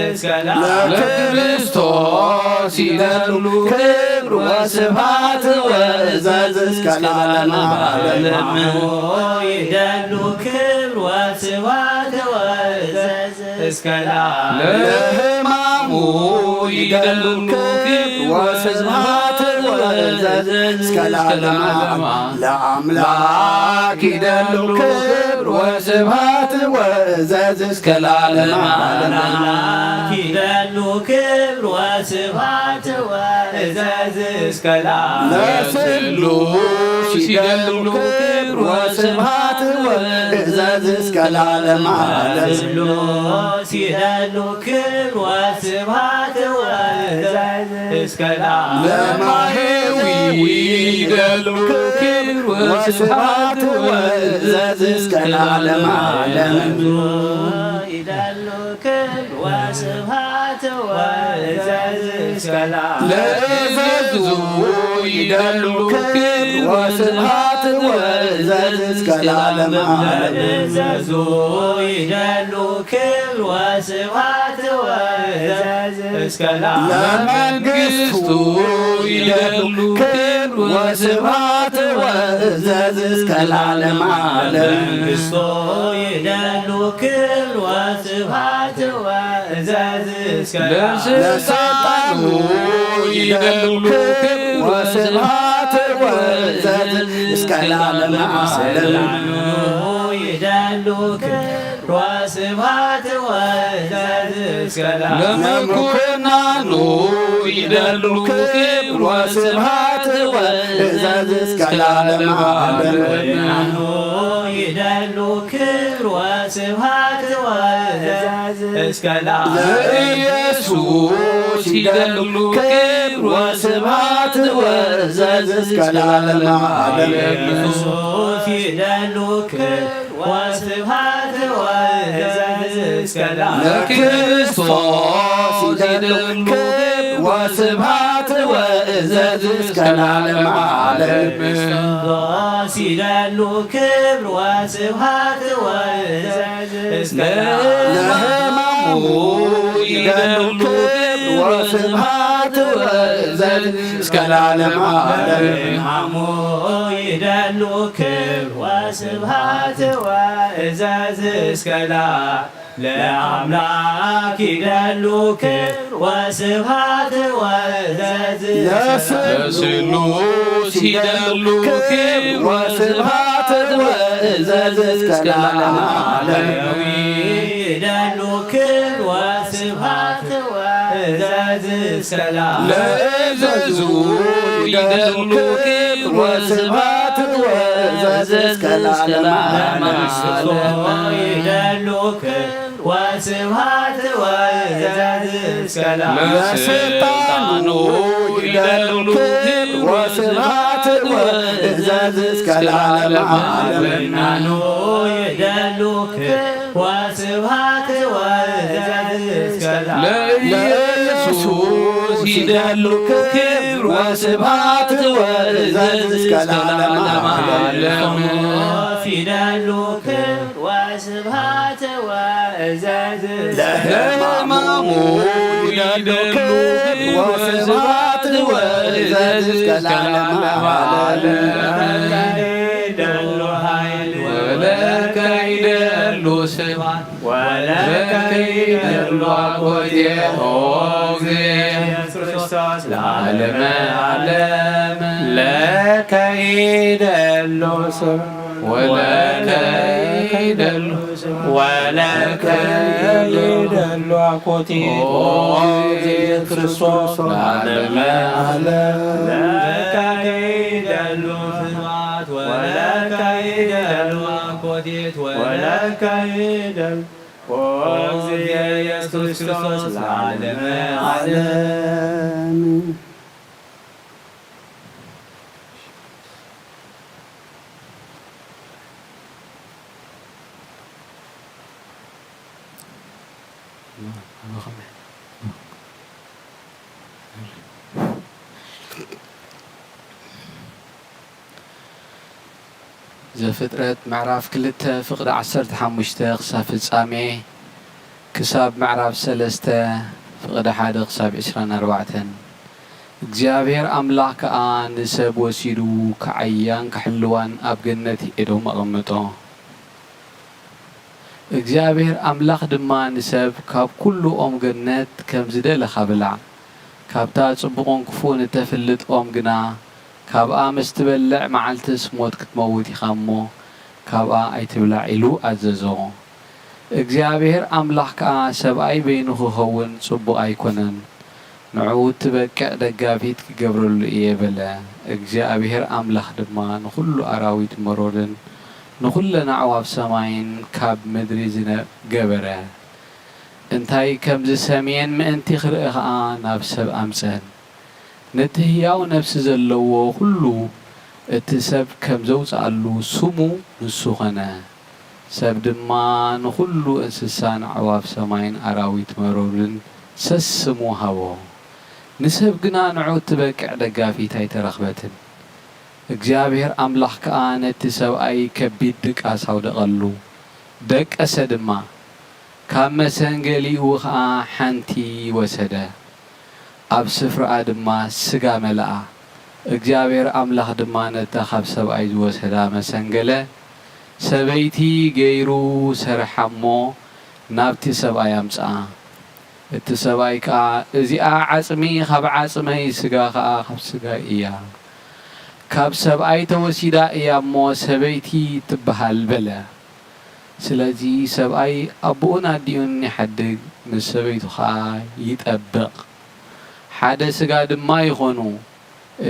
እስከ ለዓለም። ለክርስቶስ ይደሉ ክብር ወስብሐት ወእዘዝ እስከ ለዓለመ ዓለም። ይደሉ ክብር ወስብሐት ወእዘዝ እስከ ለዓለም። ለሕማሙ ይደሉ ክብር ወስብሐት ወእዘዝ እስከ ለዓለም። ለአምላክ ይደሉ ክብር ወስብሐት ወእዘዝ እስከ ለዓለም። ለአምላክ ይደሉ ክብር ወስብሐት ወእዘዝ እስከ ለዓለም። ለስሉስ ይደሉ ክብር ወስብሐት ወእዘዝ እስከ ለዓለም ዓለም። ለስሉስ ይደሉ ክብር ወስብሐት ወእዘዝ እስከ ለዓለም። ለማህየዊ ይደሉ ክብር ወስብሐት ወእዘዝ እስከ ለዓለም ዓለም። ይደሉ ክብር ወስብሐት ወእዘዝ እስከ ለዓለም። ለእዘዙ ይደሉ ክብር ወስብሐት ወእዘዝ እስከ ለዓለም ዓለም። ለእዘዙ ይደሉ ክብር ወስብሐት ወእዘዝ እስከ ለዓለም። ለመንግስቱ ይደሉ ክብር ወስብሐት ወእዘዝ እስከ ለዓለም ዓለም። ለመንግስቱ ይደሉ ክብር ወስብሐት ወእዘዝ እስከ ለዓለም። ለስልጣኑ ይደሉ ክብር ወስብሐት ወእዘዝ እስከ ለዓለም ዓለም። ይደሉ ክብር ወስብሐት ወእዘዝ እስከ ለዓለም። ለምኩናኑ ይደሉ ክብር ወስብሐት ወእዘዝ እስከ ለዓለም ዓለም። ይደሉ ክብር ወስብሐት ወእዘዝ እስከ ለዓለም። ለኢየሱስ ይደሉ ክብር ወስብሐት ወእዘዝ እስከ ለዓለም ዓለም። ኢየሱስ ይደሉ ክብር ወስብሐት ወእዘዝ እስከ ለዓለም። ለክርስቶስ ይደሉ ክብር ወስብሐት ወእዘዝ እስከ ለዓለም ዓለም። ክርስቶስ ይደሉ ክብር ወስብሐት ወእዘዝ እስከ ለዓለም። ለሕማሙ ይደሉ ክብር ወስብሐት ወእዘዝ እስከ ለዓለም ዓለም። ለሕማሙ ይደሉ ክብር ወስብሐት ወእዘዝ እስከ ለዓለም። ለአምላክ ይደሉ ክብር ወስብሐት ወእዘዝ ለስሉስ ይደሉ ክብር ወስብሐት ወእዘዝ እስከ ለዓለመ ዓለም። ይደሉ ክብር ወስብሐት ወእዘዝ እስከ ለዓለመ። ለእዘዙ ይደሉ ክብር ወስብሐት ወእዘዝ እስከ ለዓለመ ዓለም። ይደሉ ክብር ወስብሐት ወእዘዝ እስከ ለዓለመ። ለስልጣኑ ይደሉ ክብር ወስብሐት ወእዘዝ እስከ ለዓለመ ዓለም። ይደሉ ክብር ወስብሐት ወእዘዝ እስከ ለዓለመ። ለኢየሱስ ይደሉ ክብር ወስብሐት ወእዘዝ እስከ ለዓለመ ዓለም። ይደሉ ክብር ወስብሐት ወእዘዝ ለሕማሙ ይደሉ ክብር ወስብሐት ወእዘዝ እስከ ለዓለመ ዓለም። ይደሉ ኃይል ወለከ ይደሉ ስብሐት ወለከ ይደሉ አኮቴ ኦ እግዝእየ ኢየሱስ ክርስቶስ ለዓለመ ዓለም። ለከ ይደሉ ስብሐት ወለከ ይደሉ ወለከ ይደሉ አኮቴ ኦ እግዝእየ ክርስቶስ ለዓለመ ዓለም። ለከ ይደሉ ስብሐት ወለከ ይደሉ አኮቴት ወለከ ይደሉ ኦ እግዝእየ ኢየሱስ ክርስቶስ ለዓለመ ዓለም። ዘፍጥረት ምዕራፍ ክልተ ፍቕዲ ዓሰርተ ሓሙሽተ ክሳብ ፍጻሜ፣ ክሳብ ምዕራፍ ሰለስተ ፍቕዲ ሓደ ክሳብ ዕስራን ኣርባዕተን። እግዚኣብሔር ኣምላኽ ከኣ ንሰብ ወሲዱ ክዓያን ክሕልዋን ኣብ ገነት ኤዶም ኣቐመጦ። እግዚኣብሔር ኣምላኽ ድማ ንሰብ፣ ካብ ኩሉ ኦም ገነት ከም ዝደለኻ ብላዕ፣ ካብታ ጽቡቕን ክፉእን እተፍልጥ ኦም ግና፣ ካብኣ ምስ ትበልዕ መዓልትስ ሞት ክትመውት ኢኻ እሞ፣ ካብኣ ኣይትብላዕ ኢሉ ኣዘዞ። እግዚኣብሔር ኣምላኽ ከኣ ሰብኣይ በይኑ ክኸውን ጽቡቕ ኣይኮነን፣ ንዕኡ እትበቅዕ ደጋፊት ክገብረሉ እየ በለ። እግዚኣብሔር ኣምላኽ ድማ ንኹሉ ኣራዊት መሮርን ንኹለን ኣዕዋፍ ሰማይን ካብ ምድሪ ዝነ-፣ ገበረ። እንታይ ከም ዝሰምየን ምእንቲ ክርኢ ኸኣ ናብ ሰብ ኣምጸን። ነቲ ህያው ነፍሲ ዘለዎ ኹሉ እቲ ሰብ ከም ዘውጽኣሉ ስሙ ንሱ ኾነ። ሰብ ድማ ንኹሉ እንስሳን ኣዕዋፍ ሰማይን ኣራዊት መሮርን ሰስሙ ሃቦ። ንሰብ ግና ንዑ እትበቅዕ ደጋፊት ኣይተረኽበትን። እግዚኣብሔር ኣምላኽ ከኣ ነቲ ሰብኣይ ከቢድ ድቃስ ኣውደቐሉ፣ ደቀሰ ድማ። ካብ መሰንገሊኡ ኸኣ ሓንቲ ወሰደ፣ ኣብ ስፍራኣ ድማ ስጋ መልኣ። እግዚኣብሔር ኣምላኽ ድማ ነታ ካብ ሰብኣይ ዝወሰዳ መሰንገለ ሰበይቲ ገይሩ ሰርሓ እሞ ናብቲ ሰብኣይ ኣምጽኣ። እቲ ሰብኣይ ከኣ፣ "እዚኣ ዓጽሚ ካብ ዓጽመይ፣ ስጋ ኸኣ ካብ ስጋይ እያ። ካብ ሰብኣይ ተወሲዳ እያ እሞ ሰበይቲ ትበሃል" በለ። ስለዚ ሰብኣይ ኣቦኡን ኣዲኡን ይሓድግ፣ ምስ ሰበይቱ ኸኣ ይጠብቕ፣ ሓደ ስጋ ድማ ይኾኑ።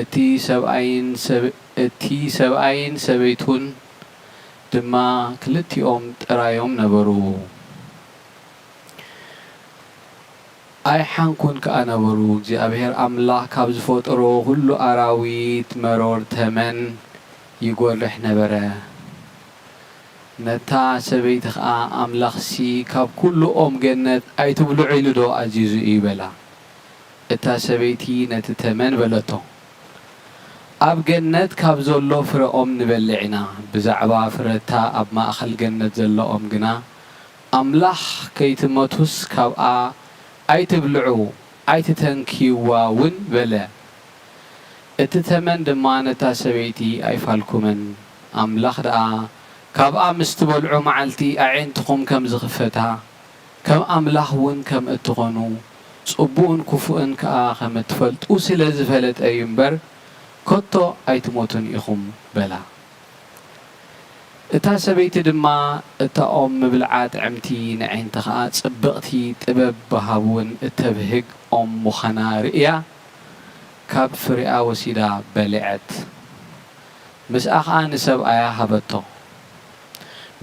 እቲ ሰብኣይን ሰብ-፣ እቲ ሰብኣይን ሰበይቱን ድማ ክልቲኦም ጥራዮም ነበሩ። ኣይሓንኩን ከኣ ነበሩ። እግዚኣብሔር ኣምላኽ ካብ ዝፈጠሮ ኹሉ ኣራዊት መሮር ተመን ይጎርሕ ነበረ። ነታ ሰበይቲ ኸኣ ኣምላኽሲ ካብ ኩሉ ኦም ገነት ኣይትብልዑ ኢሉ ዶ ኣዚዙ እዩ በላ። እታ ሰበይቲ ነቲ ተመን በለቶ፣ ኣብ ገነት ካብ ዘሎ ፍረ ኦም ንበልዕ ኢና፣ ብዛዕባ ፍረታ ኣብ ማእከል ገነት ዘሎ ኦም ግና ኣምላኽ ከይትመቱስ ካብኣ ኣይትብልዑ ኣይትተንክይዋ እውን በለ። እቲ ተመን ድማ ነታ ሰበይቲ ኣይፋልኩምን። ኣምላኽ ደኣ ካብኣ ምስ ትበልዑ መዓልቲ ኣዒንትኹም ከም ዝኽፈታ፣ ከም ኣምላኽ እውን ከም እትኾኑ፣ ጽቡቕን ክፉእን ከኣ ከም እትፈልጡ ስለ ዝፈለጠ እዩ እምበር፣ ከቶ ኣይትሞቱን ኢኹም በላ። እታ ሰበይቲ ድማ፣ እታ ኦም ምብልዓ ጥዕምቲ፣ ንኣዒንቲ ኸኣ ጽብቕቲ፣ ጥበብ ወሃብ እውን እተብህግ ኦም ምዃና ርእያ፣ ካብ ፍሬኣ ወሲዳ በልዐት። ምስኣ ኸኣ ንሰብኣያ ሃበቶ።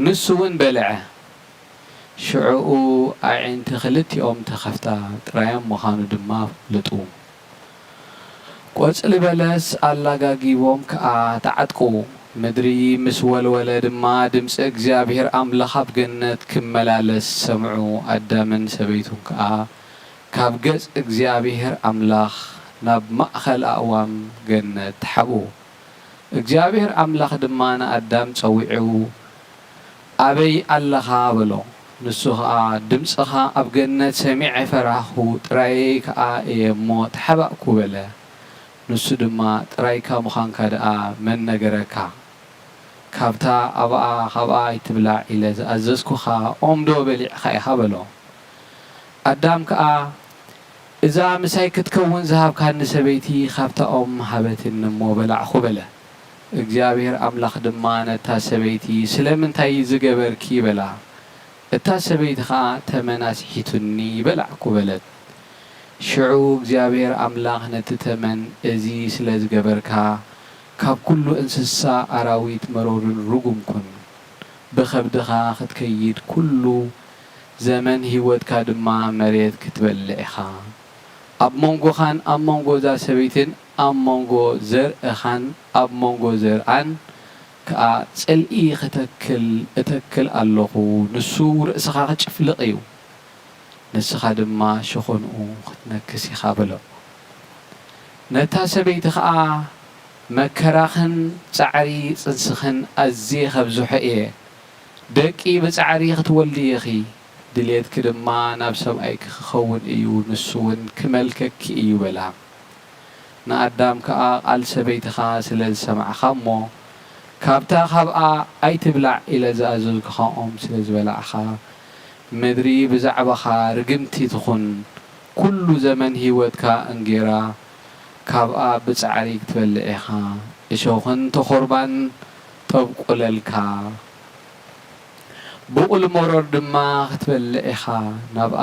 ንሱ እውን በልዐ። ሽዑኡ ኣዒንቲ ክልቲኦም ተኸፍታ፣ ጥራዮም ምዃኑ ድማ ፍልጡ። ቆጽሊ በለስ ኣላጋጊቦም ከኣ ተዓጥቁ። ምድሪ ምስ ወልወለ ድማ ድምጺ እግዚኣብሔር ኣምላኽ ኣብ ገነት ክመላለስ ሰምዑ። ኣዳምን ሰበይቱን ከኣ ካብ ገጽ እግዚኣብሔር ኣምላኽ ናብ ማእከል ኣእዋም ገነት ተሓብኡ። እግዚኣብሔር ኣምላኽ ድማ ንኣዳም ጸዊዑ፣ ኣበይ ኣለኻ? በሎ። ንሱ ኸኣ፣ ድምጽኻ ኣብ ገነት ሰሚዐ ፈራህኩ፣ ጥራየይ ከኣ እየ እሞ ተሓባእኩ፣ በለ። ንሱ ድማ፣ ጥራይካ ምዃንካ ደኣ መን ነገረካ? ካብታ ኣብኣ፣ ካብኣ ኣይትብላዕ ኢለ ዝኣዘዝኩኻ ኦም ዶ በሊዕኻ ኢኻ? በሎ። ኣዳም ከኣ፣ እዛ ምሳይ ክትከውን ዝሃብካኒ ሰበይቲ ካብታ ኦም ሃበትኒ እሞ በላዕኹ፣ በለ። እግዚኣብሔር ኣምላኽ ድማ ነታ ሰበይቲ፣ ስለምንታይ እዚ ገበርኪ? በላ። እታ ሰበይቲ ኸኣ፣ ተመን ኣስሒቱኒ፣ በላዕኩ፣ በለት። ሽዑ እግዚኣብሔር ኣምላኽ ነቲ ተመን፣ እዚ ስለ ዝገበርካ፣ ካብ ኵሉ እንስሳ ኣራዊት መሮርን ርጉም ኩን። ብኸብድኻ ኽትከይድ ኵሉ ዘመን ህይወትካ ድማ መሬት ክትበልዕ ኢኻ። ኣብ መንጎኻን ኣብ መንጎ እዛ ሰበይትን ኣብ መንጎ ዘርእኻን ኣብ መንጎ ዘርኣን ከኣ ጽልኢ ኽተክል እተክል ኣለኹ። ንሱ ርእስኻ ክጭፍልቕ እዩ፣ ንስኻ ድማ ሸኾንኡ ኽትነክስ ኢኻ በሎ። ነታ ሰበይቲ ኸኣ፣ መከራኽን ጻዕሪ ጽንስኽን ኣዝየ ኸብዝሖ እየ። ደቂ ብጻዕሪ ኽትወልዲ ኢኺ፣ ድሌትኪ ድማ ናብ ሰብኣይኪ ክኸውን እዩ፣ ንሱ እውን ክመልከኪ እዩ በላ። ንኣዳም ከኣ፣ ቃል ሰበይትኻ ስለ ዝሰማዕካ እሞ፣ ካብታ ኻብኣ ኣይትብላዕ ኢለ ዝኣዘዝኩኻ ኦም ስለ ዝበላዕኻ፣ ምድሪ ብዛዕባኻ ርግምቲ ትኹን። ኵሉ ዘመን ህይወትካ እንጌራ ካብኣ ብጻዕሪ ክትበልዕ ኢኻ፣ እሾኽን ተኾርባን ጠብቁለልካ። ብቑል መሮር ድማ ክትበልዕ ኢኻ። ናብኣ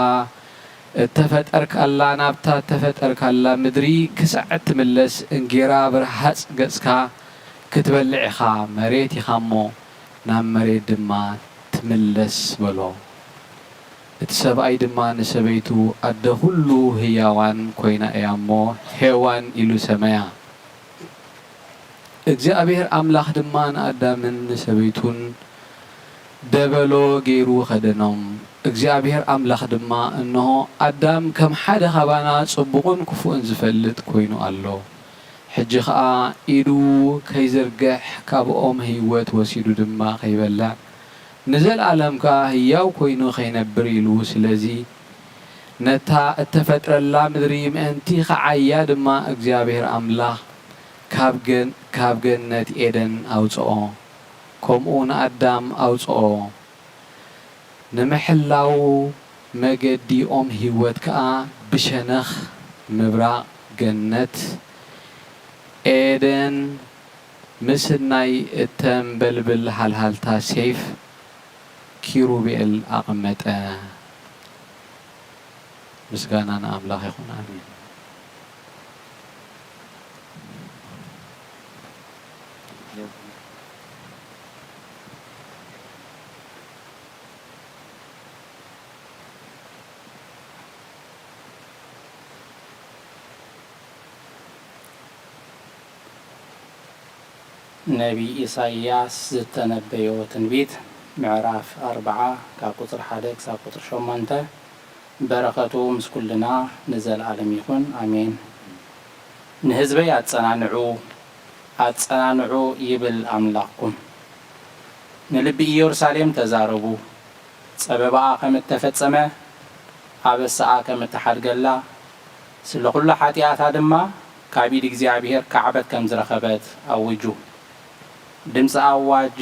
እተፈጠርካላ፣ ናብታ እተፈጠርካላ ምድሪ ክሳዕ እትምለስ፣ እንጌራ ብረሃጽ ገጽካ ክትበልዕ ኢኻ። መሬት ኢኻ እሞ፣ ናብ መሬት ድማ ትምለስ በሎ። እቲ ሰብኣይ ድማ ንሰበይቱ፣ ኣደ ኹሉ ህያዋን ኰይና እያ እሞ፣ ሄዋን ኢሉ ሰመያ። እግዚኣብሔር ኣምላኽ ድማ ንኣዳምን ንሰበይቱን ደበሎ ገይሩ ኸደኖም። እግዚኣብሔር ኣምላኽ ድማ፣ እንሆ፣ ኣዳም ከም ሓደ ኻባና ጽቡቕን ክፉእን ዝፈልጥ ኰይኑ ኣሎ። ሕጂ ኸኣ ኢዱ ከይዝርግሕ፣ ካብ ኦም ህይወት ወሲዱ ድማ ከይበልዕ፣ ንዘለኣለም ከኣ ህያው ኰይኑ ኸይነብር ኢሉ፣ ስለዚ ነታ እተፈጥረላ ምድሪ ምእንቲ ኽዓያ ድማ እግዚኣብሔር ኣምላኽ ካብ ገን-፣ ካብ ገነት ኤደን ኣውጽኦ፣ ከምኡ ንኣዳም ኣውጽኦ። ንምሕላው መገዲ ኦም ህይወት ከኣ ብሸነኽ ምብራቕ ገነት ኤደን ምስናይ እተንበልብል ሃልሃልታ ሴፍ ኪሩቤል ኣቐመጠ። ምስጋና ንኣምላኽ ይኹን፣ ኣሜን። ነቢይ ኢሳይያስ ዝተነበዮ ትንቢት፣ ምዕራፍ ኣርብዓ፣ ካብ ቁጽሪ ሓደ ክሳብ ቁጽሪ ሸሞንተ። በረኸቱ ምስ ኩልና ንዘለኣለም ይኹን፣ ኣሜን። ንህዝበይ ኣጸናንዑ፣ ኣጸናንዑ ይብል ኣምላኽኩም። ንልቢ ኢየሩሳሌም ተዛረቡ፣ ጸበባኣ ከም እተፈጸመ፣ ኣበሳኣ ከም እተሓድገላ፣ ስለ ኹሉ ሓጢኣታ ድማ ካብ ኢድ እግዚኣብሔር ካዕበት ከም ዝረኸበት ኣውጁ። ድምጺ ኣዋጅ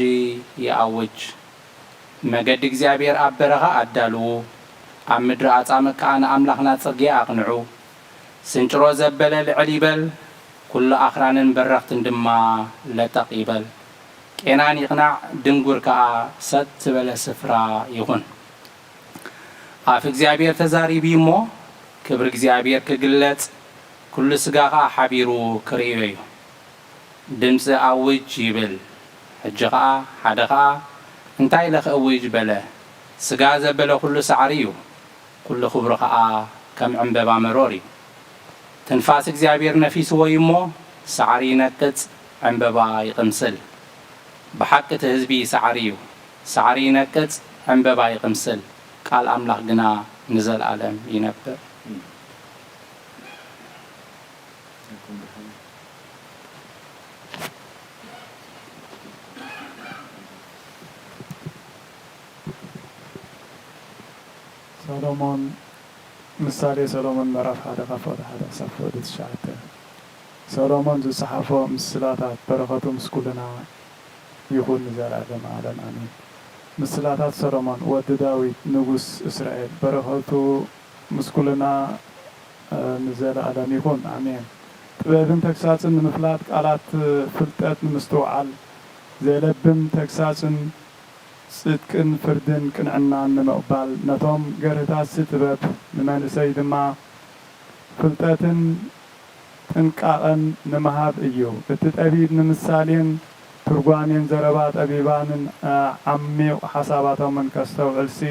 ይኣውጅ። መገዲ እግዚኣብሔር ኣብ በረኻ ኣዳልዉ፣ ኣብ ምድሪ ኣጻምእ ከኣ ንኣምላኽና ጽርግያ ኣቕንዑ። ስንጭሮ ዘበለ ልዕል ይበል፣ ኵሉ ኣኽራንን በረኽትን ድማ ለጠቕ ይበል። ቄናን ይቕናዕ፣ ድንጉር ከኣ ሰጥ ዝበለ ስፍራ ይኹን። ኣፍ እግዚኣብሔር ተዛሪቡ እዩ እሞ፣ ክብሪ እግዚኣብሔር ክግለጽ፣ ኵሉ ስጋ ኸኣ ሓቢሩ ክርእዮ እዩ። ድምጺ ኣውጅ ይብል። ሕጂ ኸኣ ሓደ ኸኣ እንታይ ኢለ ክእውጅ በለ። ስጋ ዘበለ ኹሉ ሳዕሪ እዩ። ኩሉ ክብሩ ኸኣ ከም ዕምበባ መሮር እዩ። ትንፋስ እግዚኣብሔር ነፊስዎ እዩ እሞ፣ ሳዕሪ ይነቅጽ፣ ዕምበባ ይቕምስል። ብሓቂ እቲ ህዝቢ ሳዕሪ እዩ። ሳዕሪ ይነቅጽ፣ ዕምበባ ይቕምስል፣ ቃል ኣምላኽ ግና ንዘለኣለም ይነብር። ሰሎሞን፣ ምሳሌ ሰሎሞን ምዕራፍ ሓደ ካብ ፍቕዲ ሓደ ክሳብ ፍቕዲ ትሽዓተ። ሰሎሞን ዝጸሓፎ ምስላታት በረኸቱ ምስ ኩልና ይኹን ንዘለኣለም ዓለም ኣሜን። ምስላታት ሰሎሞን ወዲ ዳዊት ንጉስ እስራኤል በረኸቱ ምስ ኩልና ንዘለኣለም ይኹን ኣሜን። ጥበብን ተግሳጽን ንምፍላጥ ቃላት ፍልጠት ንምስትውዓል ዘየለብም ተግሳጽን ጽድቅን ፍርድን ቅንዕናን ንምቕባል ነቶም ገርህታትሲ ጥበብ ንመንእሰይ ድማ ፍልጠትን ጥንቃቐን ንምሃብ እዩ። እቲ ጠቢብ ንምሳሌን ትርጓሜን ዘረባ ጠቢባንን ዓሚቕ ሓሳባቶምን ከስተውዕልሲ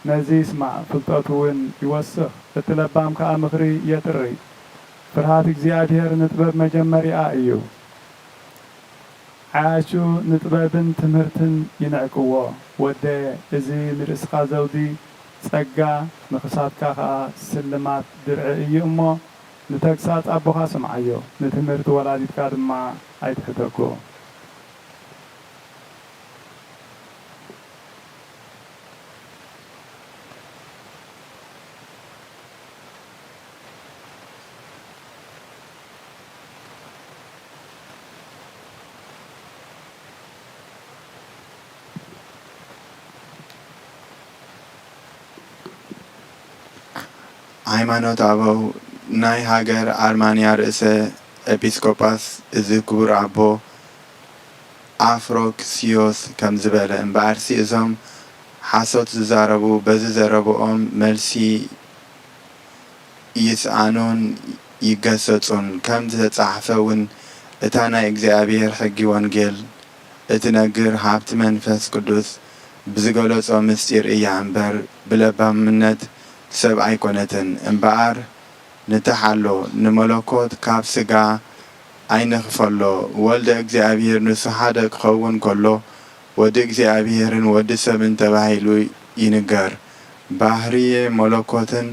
ነዚ ይስማዕ፣ ፍልጠቱ እውን ይወስኽ። እቲ ለባም ከኣ ምኽሪ የጥሪ። ፍርሃት እግዚኣብሔር ንጥበብ መጀመሪኣ እዩ። ዓያሹ ንጥበብን ትምህርትን ይንዕቅዎ። ወደየ፣ እዚ ንርእስኻ ዘውዲ ጸጋ፣ ንኽሳድካ ኸኣ ስልማት ድርዒ እዩ እሞ፣ ንተግሳጽ ኣቦኻ ስምዓዮ፣ ንትምህርቲ ወላዲትካ ድማ ኣይትሕደጎ። ሃይማኖት ኣበው ናይ ሃገር ኣርማንያ ርእሰ ኤጲስቆጳስ እዚ ክቡር ኣቦ ኣፍሮክስዮስ ከምዚ በለ፣ እምበኣርሲ እዞም ሓሶት ዝዛረቡ በዚ ዘረብኦም መልሲ ይስኣኑን ይገሰጹን፣ ከም ዝተጻሕፈ እውን እታ ናይ እግዚኣብሔር ሕጊ ወንጌል እትነግር ሃብቲ መንፈስ ቅዱስ ብዝገለጾ ምስጢር እያ እምበር ብለባምነት ሰብ ኣይኮነትን። እምበኣር ንተሓሎ ንመለኮት ካብ ስጋ ኣይንኽፈሎ። ወልደ እግዚኣብሔር ንሱ ሓደ ክኸውን ከሎ ወዲ እግዚኣብሔርን ወዲ ሰብን ተባሂሉ ይንገር። ባህርየ መለኮትን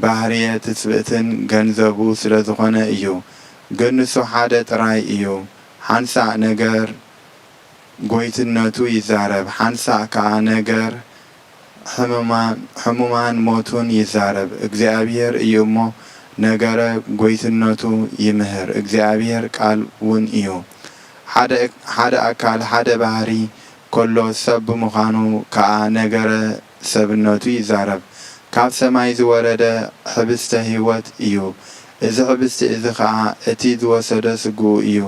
ባህርየ ትስብእትን ገንዘቡ ስለዝኾነ እዩ። ግን ንሱ ሓደ ጥራይ እዩ። ሓንሳእ ነገር ጎይትነቱ ይዛረብ፣ ሓንሳእ ከኣ ነገር ሕሙማን ሞቱን ይዛረብ። እግዚኣብሔር እዩ እሞ ነገረ ጎይትነቱ ይምህር። እግዚኣብሔር ቃል እውን እዩ። ሓደ ኣካል ሓደ ባህሪ ከሎ ሰብ ብምዃኑ ከኣ ነገረ ሰብነቱ ይዛረብ። ካብ ሰማይ ዝወረደ ሕብስተ ህይወት እዩ። እዚ ሕብስቲ እዚ ኸኣ እቲ ዝወሰዶ ስግኡ እዩ።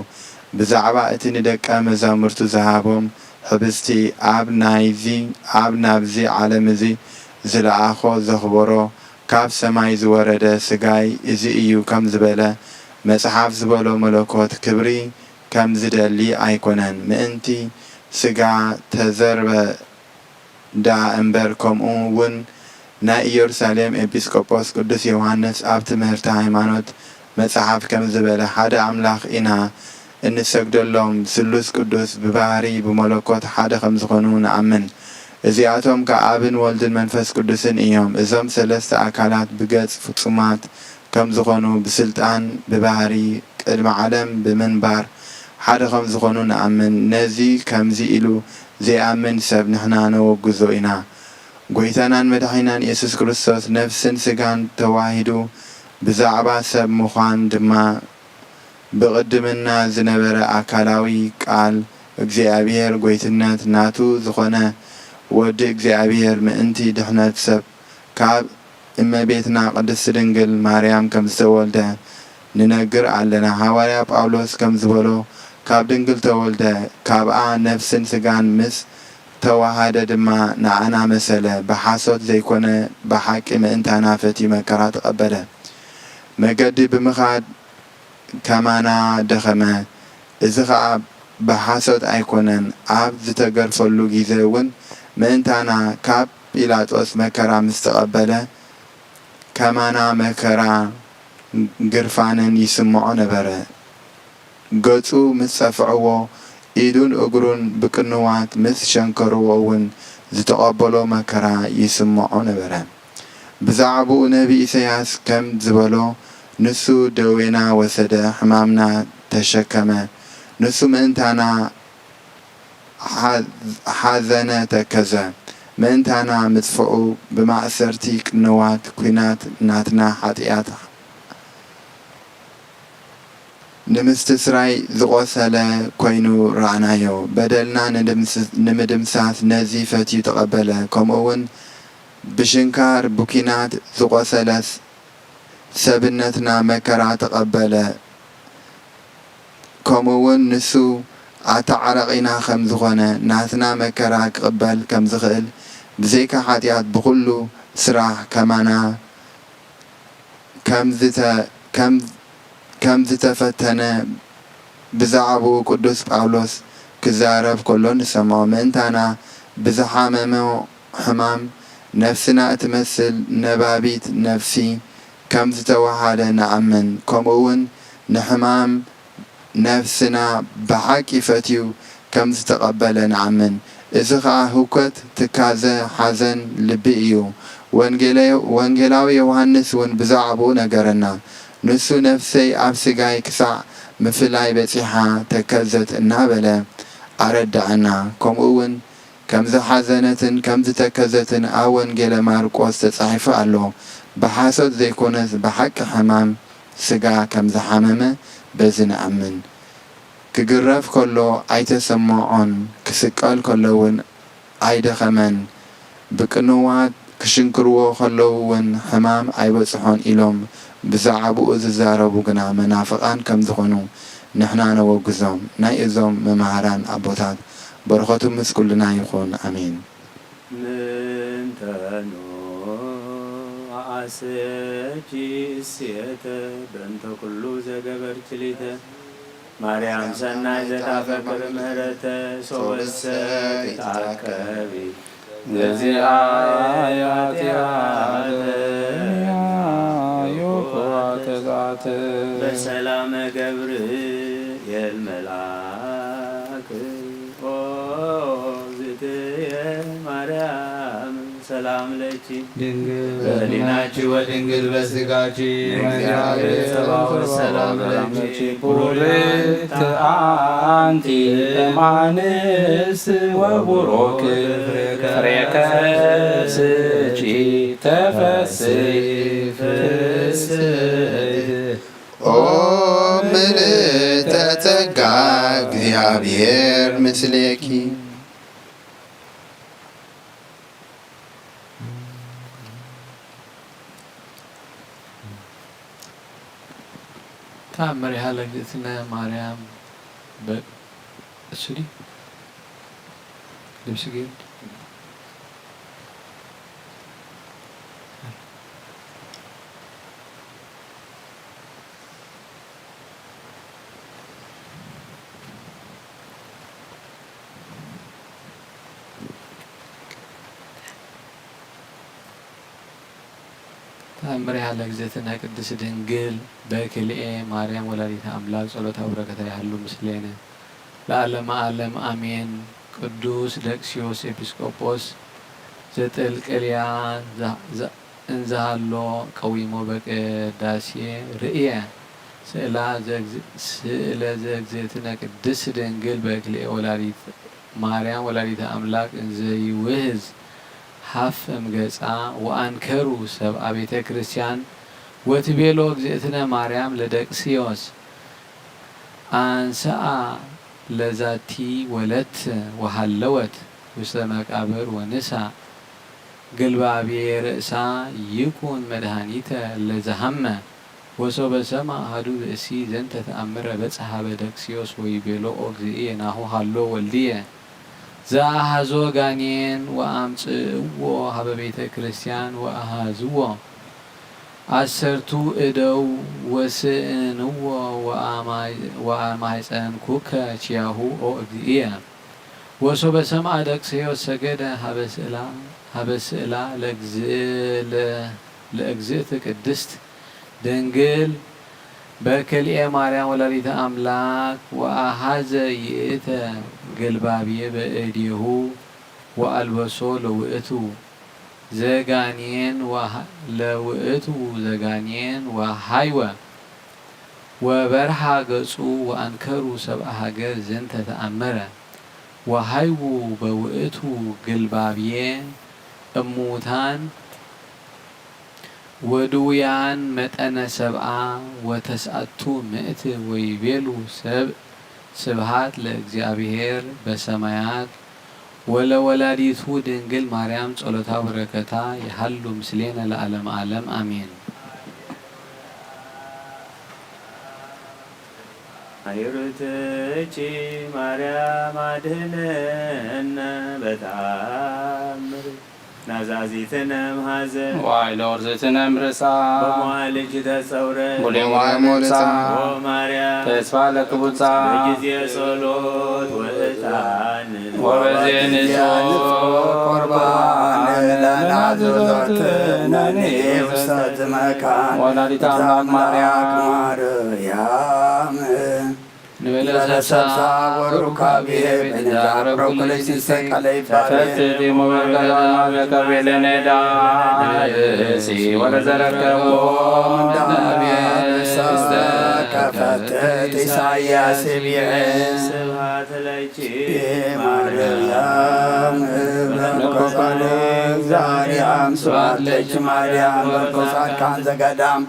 ብዛዕባ እቲ ንደቀ መዛሙርቱ ዝሃቦም ሕብስቲ ኣብ ናይዚ ኣብ ናብዚ ዓለም እዚ ዝለኣኾ ዘኽበሮ ካብ ሰማይ ዝወረደ ስጋይ እዚ እዩ ከም ዝበለ መጽሓፍ ዝበሎ መለኮት ክብሪ ከም ዝደሊ ኣይኮነን ምእንቲ ስጋ ተዘርበ ደኣ እምበር ከምኡ እውን ናይ ኢየሩሳሌም ኤጲስቆጶስ ቅዱስ ዮሃንስ ኣብ ትምህርተ ሃይማኖት መጽሓፍ ከም ዝበለ ሓደ ኣምላኽ ኢና እንሰግደሎም ስሉስ ቅዱስ ብባህሪ ብመለኮት ሓደ ከም ዝኾኑ ንኣምን። እዚኣቶም ከኣ ኣብን ወልድን መንፈስ ቅዱስን እዮም። እዞም ሰለስተ ኣካላት ብገጽ ፍጹማት ከም ዝኾኑ ብስልጣን ብባህሪ ቅድሚ ዓለም ብምንባር ሓደ ከም ዝኾኑ ንኣምን። ነዚ ከምዚ ኢሉ ዘይኣምን ሰብ ንሕና ነወግዞ ኢና። ጐይታናን መድሓኒናን የሱስ ክርስቶስ ነፍስን ስጋን ተዋሂዱ ብዛዕባ ሰብ ምዃን ድማ ብቕድምና ዝነበረ ኣካላዊ ቃል እግዚኣብሔር ጐይትነት ናቱ ዝኾነ ወዲ እግዚኣብሔር ምእንቲ ድሕነት ሰብ ካብ እመቤትና ቅድስት ድንግል ማርያም ከም ዝተወልደ ንነግር ኣለና። ሃዋርያ ጳውሎስ ከም ዝበሎ፣ ካብ ድንግል ተወልደ፣ ካብኣ ነፍስን ስጋን ምስ ተዋሃደ ድማ ንዓና መሰለ፣ ብሓሶት ዘይኮነ ብሓቂ ምእንታና ፈትዩ መከራ ተቐበለ። መገዲ ብምኻድ ከማና ደኸመ። እዚ ኸኣ ብሓሶት ኣይኮነን። ኣብ ዝተገርፈሉ ግዜ እውን ምእንታና ካብ ጲላጦስ መከራ ምስ ተቐበለ፣ ከማና መከራ ግርፋንን ይስምዖ ነበረ። ገጹ ምስ ጸፍዕዎ፣ ኢዱን እግሩን ብቅንዋት ምስ ሸንከርዎ እውን ዝተቐበሎ መከራ ይስምዖ ነበረ። ብዛዕባኡ ነቢ ኢሳያስ ከም ዝበሎ፣ ንሱ ደዌና ወሰደ፣ ሕማምና ተሸከመ፣ ንሱ ምእንታና ሓ-፣ ሓዘነ ተከዘ፣ ምእንታና ምጥፍኡ፣ ብማእሰርቲ ቅንዋት ኲናት ናትና ሓጢኣት ንምስትስራይ ዝቖሰለ ኮይኑ ረኣናዮ። በደልና ንድምስ-፣ ንምድምሳስ ነዚ ፈትዩ ተቐበለ። ከምኡውን ብሽንካር ብኲናት ዝቖሰለ ሰብነትና መከራ ተቐበለ። ከምኡውን ንሱ ኣተዓራቒና ከም ዝኾነ፣ ናትና መከራ ክቕበል ከም ዝኽእል፣ ብዘይካ ሓጢኣት ብኹሉ ስራሕ ከማና ከም ዝተ-፣ ከም፣ ከም ዝተፈተነ ብዛዕባኡ ቅዱስ ጳውሎስ ክዛረብ ከሎ ንሰምዖ። ምእንታና ብዝሓመሞ ሕማም ነፍስና እትመስል ነባቢት ነፍሲ ከም ዝተዋሃደ ንኣምን። ከምኡውን ንሕማም ነፍስና ብሓቂ ፈትዩ ከም ዝተቐበለ ንኣምን። እዚ ኸኣ ህውከት፣ ትካዘ፣ ሓዘን ልቢ እዩ። ወንጌለ-፣ ወንጌላዊ ዮሃንስ እውን ብዛዕባኡ ነገረና። ንሱ፣ "ነፍሰይ ኣብ ስጋይ ክሳዕ ምፍላይ በጺሓ ተከዘት" እናበለ ኣረድኣና። ከምኡ እውን ከም ዝሓዘነትን ከም ዝተከዘትን ኣብ ወንጌለ ማርቆስ ተጻሒፉ ኣሎ። ብሓሶት ዘይኮነስ ብሓቂ ሕማም ስጋ ከም ዝሓመመ በዚ ንኣምን። ክግረፍ ከሎ ኣይተሰምዖን፣ ክስቀል ከሎ እውን ኣይደኸመን። ብቅንዋት ክሽንክርዎ ከለዉ እውን ሕማም ኣይበጽሖን ኢሎም ብዛዕባኡ ዝዛረቡ ግና መናፍቓን ከም ዝኾኑ ንሕና ነወግዞም። ናይ እዞም መማህራን ኣቦታት በረኸቱ ምስ ኩልና ይኹን። ኣሜን። ምንተኑ ኣሰኪ እሴተ በእንተ ኩሉ ዘገበርኪ ሊተ። ማርያም ሰናይ ዘታፈቅር ምህረተ ሶበሰ ይትዓቀቢ። ነዚኣ ያትያለያ ዮኮ ተዛተ። በሰላመ ገብርኤል መልአክ ኦዝትየ ማርያም ሰላም ለኪ። ድንግል በሊናኪ ወድንግል በስጋኪ። እግዚአብሔር ጸባኦት ሰላም ለኪ። ቡርክት አንቲ እማንስ ወቡሩክ ፍሬ ከርስኪ ተፈስሒ ፍስሕት። ኦ ምልዕተ ጸጋ፣ እግዚኣብሔር ምስሌኪ። ተኣምር ያህለ እግዝእትነ ማርያም በ-፣ እሱ ድዩ? ልብሲ ገይሩ? ተኣምር ያህለ እግዝእትነ ቅድስት ድንግል በክልኤ ማርያም ወላዲተ ኣምላክ ጸሎታ በረከታ ያህሉ ምስሌነ ለዓለመ ዓለም ኣሜን። ቅዱስ ደቅስዮስ ኤጲስቆጶስ ዘጠልቅልያ እንዘሃሎ ቀዊሞ በቅዳሴ ርእየ። ስእላ ዘእግዝ-፣ ስእለ ዘእግዝእትነ ቅድስት ድንግል በክልኤ ወላዲት ማርያም ወላዲተ ኣምላክ እንዘይውህዝ ሃፍ እምገጻ ወኣንከሩ ሰብኣ ቤተ ክርስቲያን ወትቤሎ እግዝእትነ ማርያም ለደቅስዮስ አንሰኣ ለዛቲ ወለት ወሃለወት ውስተ መቃብር ወንሳ ግልባብየ ርእሳ ይኩን መድኃኒተ ለዘሃመ። ወሶበ ሰምዐ አሐዱ ብእሲ ዘንተ ተአምረ በጽሐ ሀበ ደቅስዮስ ወይቤሎ ኦ እግዚእየ ናሁ ሀሎ ወልድየ ዘአሐዞ ጋኔን ወአምጽእዎ ሀበ ቤተ ክርስቲያን ወአሐዝዎ። ዐሰርቱ እደው ወስእንዎ ወአማይ-፣ ወአማሕፀንኩከ ኪያሁ ኦ እግዚእየ። ወሶበ ሰምዐ ደቅስዮስ ሰገደ ሀበ ስእላ፣ ሀበ ስእላ ለእግዝእ-፣ ለ-፣ ለእግዝእት ቅድስት ድንግል በክልኤ ማርያም ወላዲተ አምላክ ወአሐዘ ይእተ ግልባብየ በእዴሁ ወአልበሶ ለውእቱ ዘጋኔን ወሃ-፣ ለውእቱ ዘጋኔን ወሃይወ ወበርሃ ገጹ ወአንከሩ ሰብአ ሀገር ዘንተ ተአምረ። ወሃይዉ በውእቱ ግልባብየ እሙታን ወድውያን መጠነ ሰብአ ወተስዓቱ ምእት ወይቤሉ ሰብ ስብሃት ለእግዚአብሔር በሰማያት ወለወላዲቱ ድንግል ማርያም ጸሎታ በረከታ ይሃሉ ምስሌነ ለዓለመ ዓለም አሜን። አይርትቺ ማርያም አድህነነ በተአምር ናዛዚትነ እምሐዘን ዋይለ ወርዝትነ እምርሳ በመዋዕል እጅ ተጸውረ ቡሌ ማርያም ወምጻ ወማርያም ተስፋ ለክቡጻ በጊዜ ጸሎት ወዕጣን ወበዜ ንጹሕ ቁርባን ለናዝዞትነኒ ውስተ ዝመካን ወላዲተ አምላክ ማርያም ማርያም ንበለ ሰብሳ ወሩካቤ በነዛ አቅረብኩ ለይሲሰቀለ ይባቤ ፈትቲ ሙበርከታ ዘከቤለነ ዳእሲ ወለዘረከቦ እንዳቤ ሰከፈት ኢሳያስ ይብዬ ስብሐት ለኪ ማርያም በርኮሳን ዛሪያም ስብሐት ለኪ ማርያም በርኮሳን ካን ዘገዳም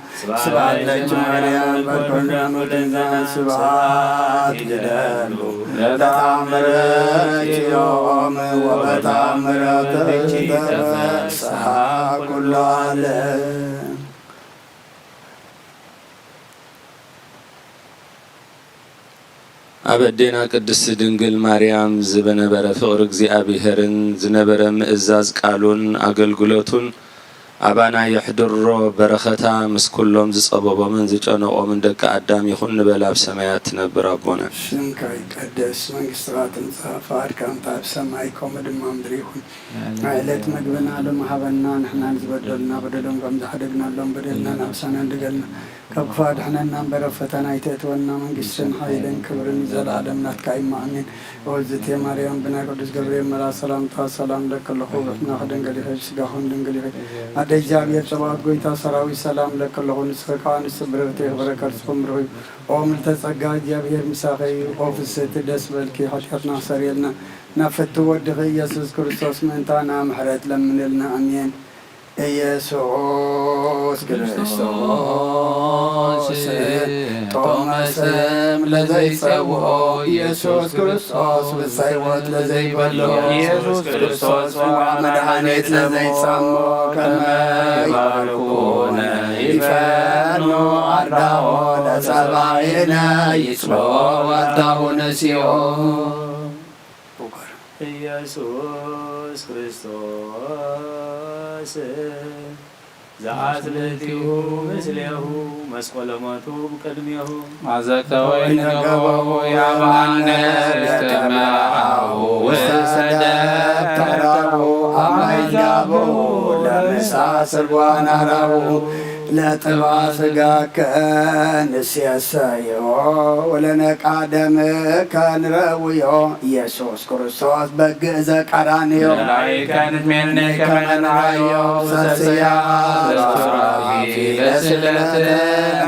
ስብሐት ለኪ ማርያም በኩሉ ሙድንዘ ስብሐት ይደሉ ለተአምርኪ ዮም ወበተአምርኪ ተፈስሐ ኩሉ ዓለም። ኣብ ኣዴና ቅድስት ድንግል ማርያም ዝበነበረ ፍቕሪ እግዚኣብሔርን ዝነበረ ምእዛዝ ቃሉን ኣገልግሎቱን ኣባና የሕድሮ። በረኸታ ምስ ኩሎም ዝጸበቦምን ዝጨነቖምን ደቂ ኣዳም ይኹን ንበል ኣብ ሰማያት ትነብር ኣቦና። ስምካ ይቀደስ፣ መንግስትኻ ትምጻእ፣ ፍቓድካ ከምታ ኣብ ሰማይ ከምኡ ድማ ምድሪ ይኹን። ዕለት መግብና ሎሚ ሃበና፣ ንሕና ንዝበደሉና በደሎም ከም ዝሓደግናሎም በደልና ናብ ሳና እንድገልና ካብ ክፉእ ኣድሕነና እምበር ኣብ ፈተና ኣይተእትወና፣ መንግስትን ሓይልን ክብርን ንዘለኣለም ናትካ እዩ፣ ኣሜን። ኦ እግዝእትየ ማርያም፣ ብናይ ቅዱስ ገብርኤል መልኣክ ሰላምታ ሰላም እለኪ ኣለኹ፣ ብሕልናኺ ድንግል ኢኺ፣ ብስጋኺ እውን ድንግል ኢኺ። ኣደ እግዚኣብሔር ጸባኦት፣ ጎይታ ሰራዊት፣ ሰላም እለኪ ኣለኹ፣ ንስኺ ከኣ ንጽብርኽቲ ኢኺ፣ ፍረ ከርስኺ እውን ብሩኽ እዩ። ኦ ምልዕተ ጸጋ፣ እግዚኣብሔር ምሳኺ እዩ። ኦ ፍስህቲ፣ ደስ በልኪ፣ ሓጢኣትና ኣስተሰርየልና፣ ናብ ፍትው ወድኺ ኢየሱስ ክርስቶስ ምእንታና ምሕረት ለምንልና፣ ኣሜን። ኢየሱስ ክርስቶስ ጦመ ስም ለዘይጸውኦ፣ ኢየሱስ ክርስቶስ ብሳ ሕይወት ለዘይበሎ፣ ኢየሱስ ክርስቶስ ጽዋዕ መድኃኒት ለዘይጸሞ፣ ከመ ይባርኩነ ይፈኑ አርዳኦ ለጸባኢነ ይጽብኦ ዋልታሁ ንሲኦ። ኢየሱስ ክርስቶስ ዘአጽልእቲሁ ምስሌሁ መስቀሎ ሞቱ ቅድሜሁ። አዘክተ ወይን ገበቡ ያብአነ ርእስተ መርአሁ ውስተ ደብተራሁ አመ ይጋብኡ ለምሳ ስርጓን አራሁ። ለጥባ ስጋከ ንሴሰዮ ወለነቃ ደምከ ንረውዮ። ኢየሱስ ክርስቶስ በግዕ ዘቀራንዮ። ላይከ ንትሜኔ ከመ ንርአዮ ሰስያ ለሱራፊ ለስለት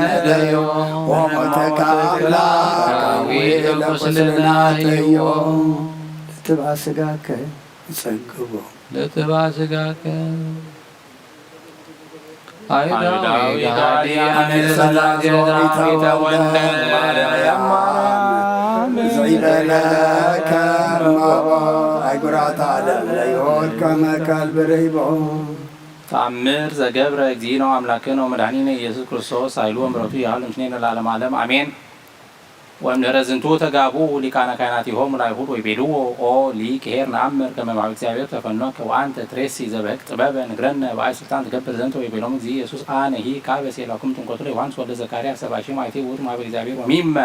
ነደዮ። ወሞትከ አምላካዊ ለኩስልናተዮ። ለትብአ ስጋከ ጸግቦ። ለትብአ ስጋከ አይሁዳዊ ከሃዲ አነ ሥላሴ ዘአሚተ ወልደ ማርያም ይበለከ እምቦ ኣይጉራት ዓለም ለይሁድ ከመ ከልብ ርኢቦ። ተአምር ዘገብረ እግዚእነ አምላክነ ወመድኃኒነ ኢየሱስ ክርስቶስ ኃይሉ ወምሕረቱ ይሃሉ ምስሌነ ለዓለመ ዓለም አሜን። ወእምድኅረ ዝንቱ ተጋብኡ ሊቃነ ካህናቲሆሙ ለአይሁድ ወይቤልዎ ኦ ሊቅ ኄር ነአምር ከመ በኃይለ እግዚአብሔር ተፈኖከ ወአንተ ትሬሲ ዘበህግ ጥበበ ንግረነ በአይ ስልጣን ትገብር ዘንተ ወይቤሎሙ እግዚእ ኢየሱስ አነ ሂ ካበ ሴላኩም ጥምቀቱ ለዮሐንስ ወልደ ዘካርያስ ሰብዓ ሺህ ማይቴ ውእቱ ማህበ እግዚአብሔር ወሚመ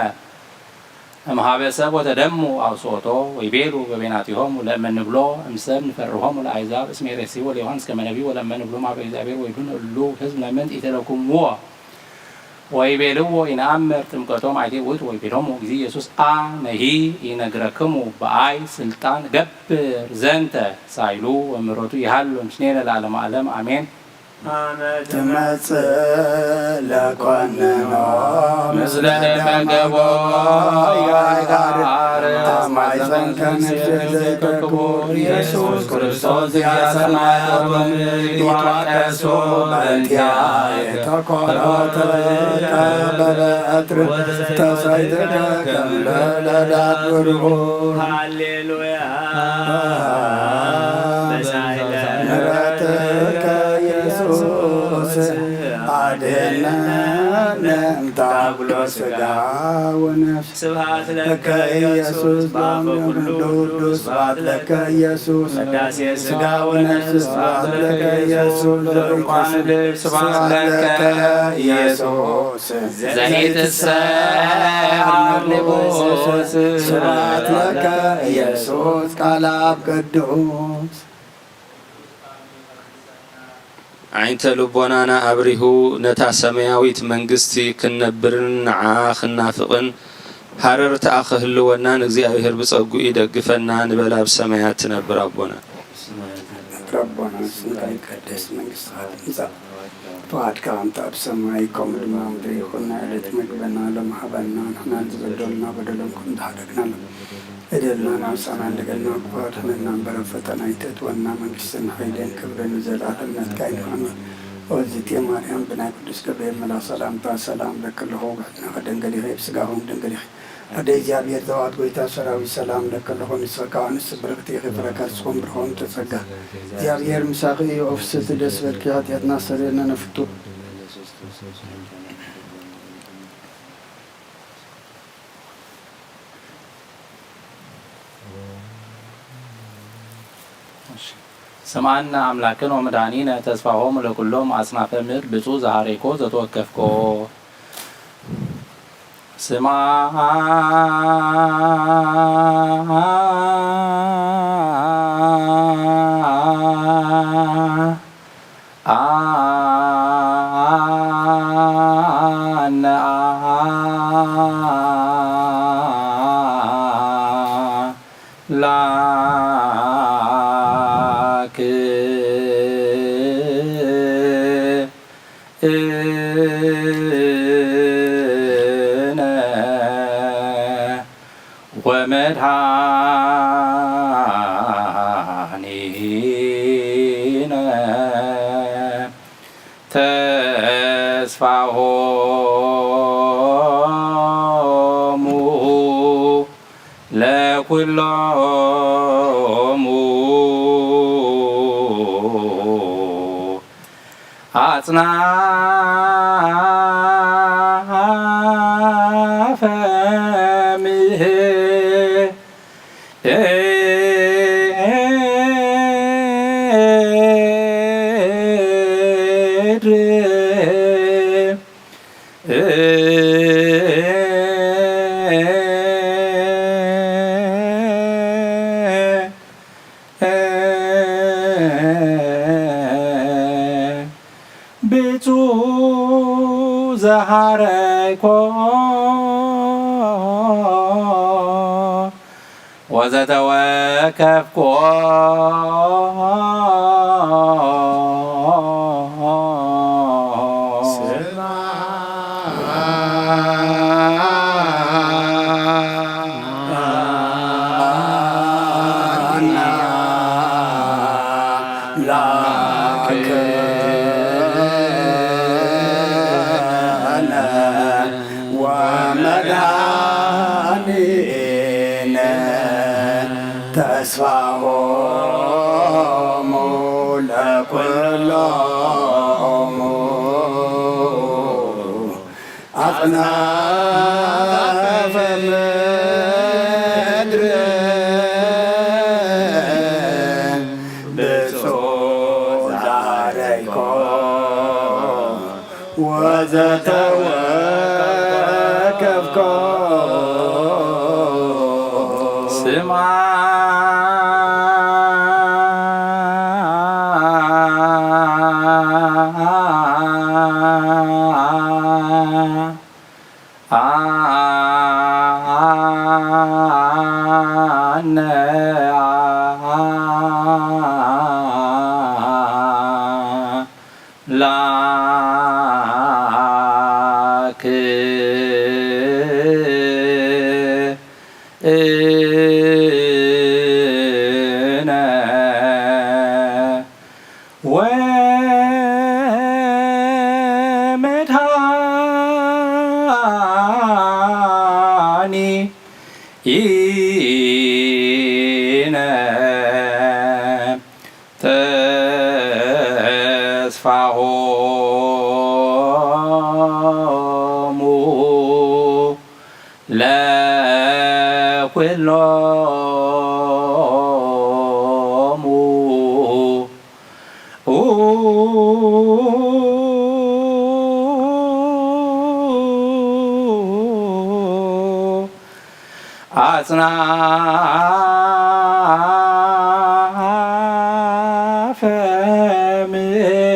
እምሃበ ሰብ ወተደሙ አውስኦቶ ወይቤሉ በቤናቲሆሙ ለእመ ንብሎ እምሰብ ንፈርሆሙ ለአሕዛብ እስመ ይሬስይዎ ለዮሐንስ ከመ ነቢይ ወለእመ ንብሎ ማህበ እግዚአብሔር ወይዱን እሉ ህዝብ ለምን ኢተለኩምዎ ወይቤልዎ ኢነአምር ጥምቀቶም አይቴ ውእቱ ወይቤሎሙ እግዚእ ኢየሱስ አነሂ ኢነግረክሙ በአይ ስልጣን ገብር ዘንተ ሳይሉ ወምሕረቱ ይሃሉ ምስሌነ ለዓለመ ዓለም አሜን። አመ ትመጽእ ለኮንኖ ምስለ ደመ ገቦ ይጋር አማይፀንከ ምስል ዘይከክቡር ኢየሱስ ክርስቶስ ዚአ ሰማያት ወምድር ይትዋቀሱ በእንቲአ የተኮሎ ተበይቀ በበትር ተሰይጥከ ከም ለዳት ብርቡር ሃሌሉያ። ምሕረትከ ኢየሱስ አድነነ እምታጉሎ ስጋ ወነፍስ። ስብሐት ለከ ኢየሱስ በአፈ ኩሉ ቅዱስ። ስብሐት ለከ ኢየሱስ ቅዳሴ ስጋ ወነፍስ። ስብሐት ለከ ኢየሱስ ዘእንኳን ልብ። ስብሐት ለከ ኢየሱስ ዘኢትሰዓር ንጉሥ። ስብሐት ለከ ኢየሱስ ቃል አብ ቅዱስ። ዓይንተ ልቦናና ኣብሪሁ ነታ ሰማያዊት መንግስቲ ክንነብርን ንዓኣ ክንናፍቕን ሃረርትኣ ክህልወናን እግዚኣብሔር ብጸግኡ ይደግፈና ንበል ኣብ ሰማያት ትነብር ኣቦና። ረቦና ስምካ ይቀደስ መንግስትኻ ትምጻእ ፍቓድካ ከምቲ ኣብ ሰማይ ከምኡ ድማ ምድሪ ይኹን። ናይ ዕለት ምግብና ሎም ሃበና ንሕና ዝበደሉና በደሎም ከም ዝሓደግናሎም በደልና ንዓሳና እንደገና ክፋት ሕነና እምበር ኣብ ፈተና ኣይተእትወና መንግስትን ሓይልን ክብርን ንዘለኣለም ናትካ እዩ። ኣሜን። ኦ እግዝእትየ ማርያም ብናይ ቅዱስ ገብርኤል መልኣኽ ሰላምታ ሰላም እብለኪ ኣለኹ። ብሕትናኺ ድንግል ኢኺ፣ ብስጋኺ እውን ድንግል ኢኺ። ኣደ እግዚኣብሔር ዘዋት ጎይታ ሰራዊት ሰላም እብለኪ ኣለኹ። ንስኺ ከኣ ንስቲ ብርኽቲ ኢኺ፣ ፍረ ከርስኺ እውን ብሩኽ እዩ። ተጸጋ እግዚኣብሔር ምሳኺ እዩ። ኦ ፍስሕቲ ደስ በልኪ፣ ሓጢኣትና ኣስተሰርየልና ነፍቱ። ስምዓነ አምላክነ ወመድኃኒነ ተስፋሆሙ ለኩሎም አጽናፈ ምድር ብፁዕ ዘሐረይኮ ዘተወከፍኮ። ስምዓነ አምላክነ ወመድኃኒነ ተስፋሆሙ ለኩሎሙ አጽናፈ ምድር። ብፁዕ ዘሐረይኮ ወዘተወከፍኮ። አምላክነ ወመድኃኒነ ተስፋሆሙ ለኩሎሙ ኣጽናፈ ምድር ብፁዕ ዘሃረይኮ ወዘተወከፍኮ ስማ ኣነ ላክ እነ ወመድኃኒ ኢነ ተስፋሆሙ ለኩሎሙ አጽናፈ ምድር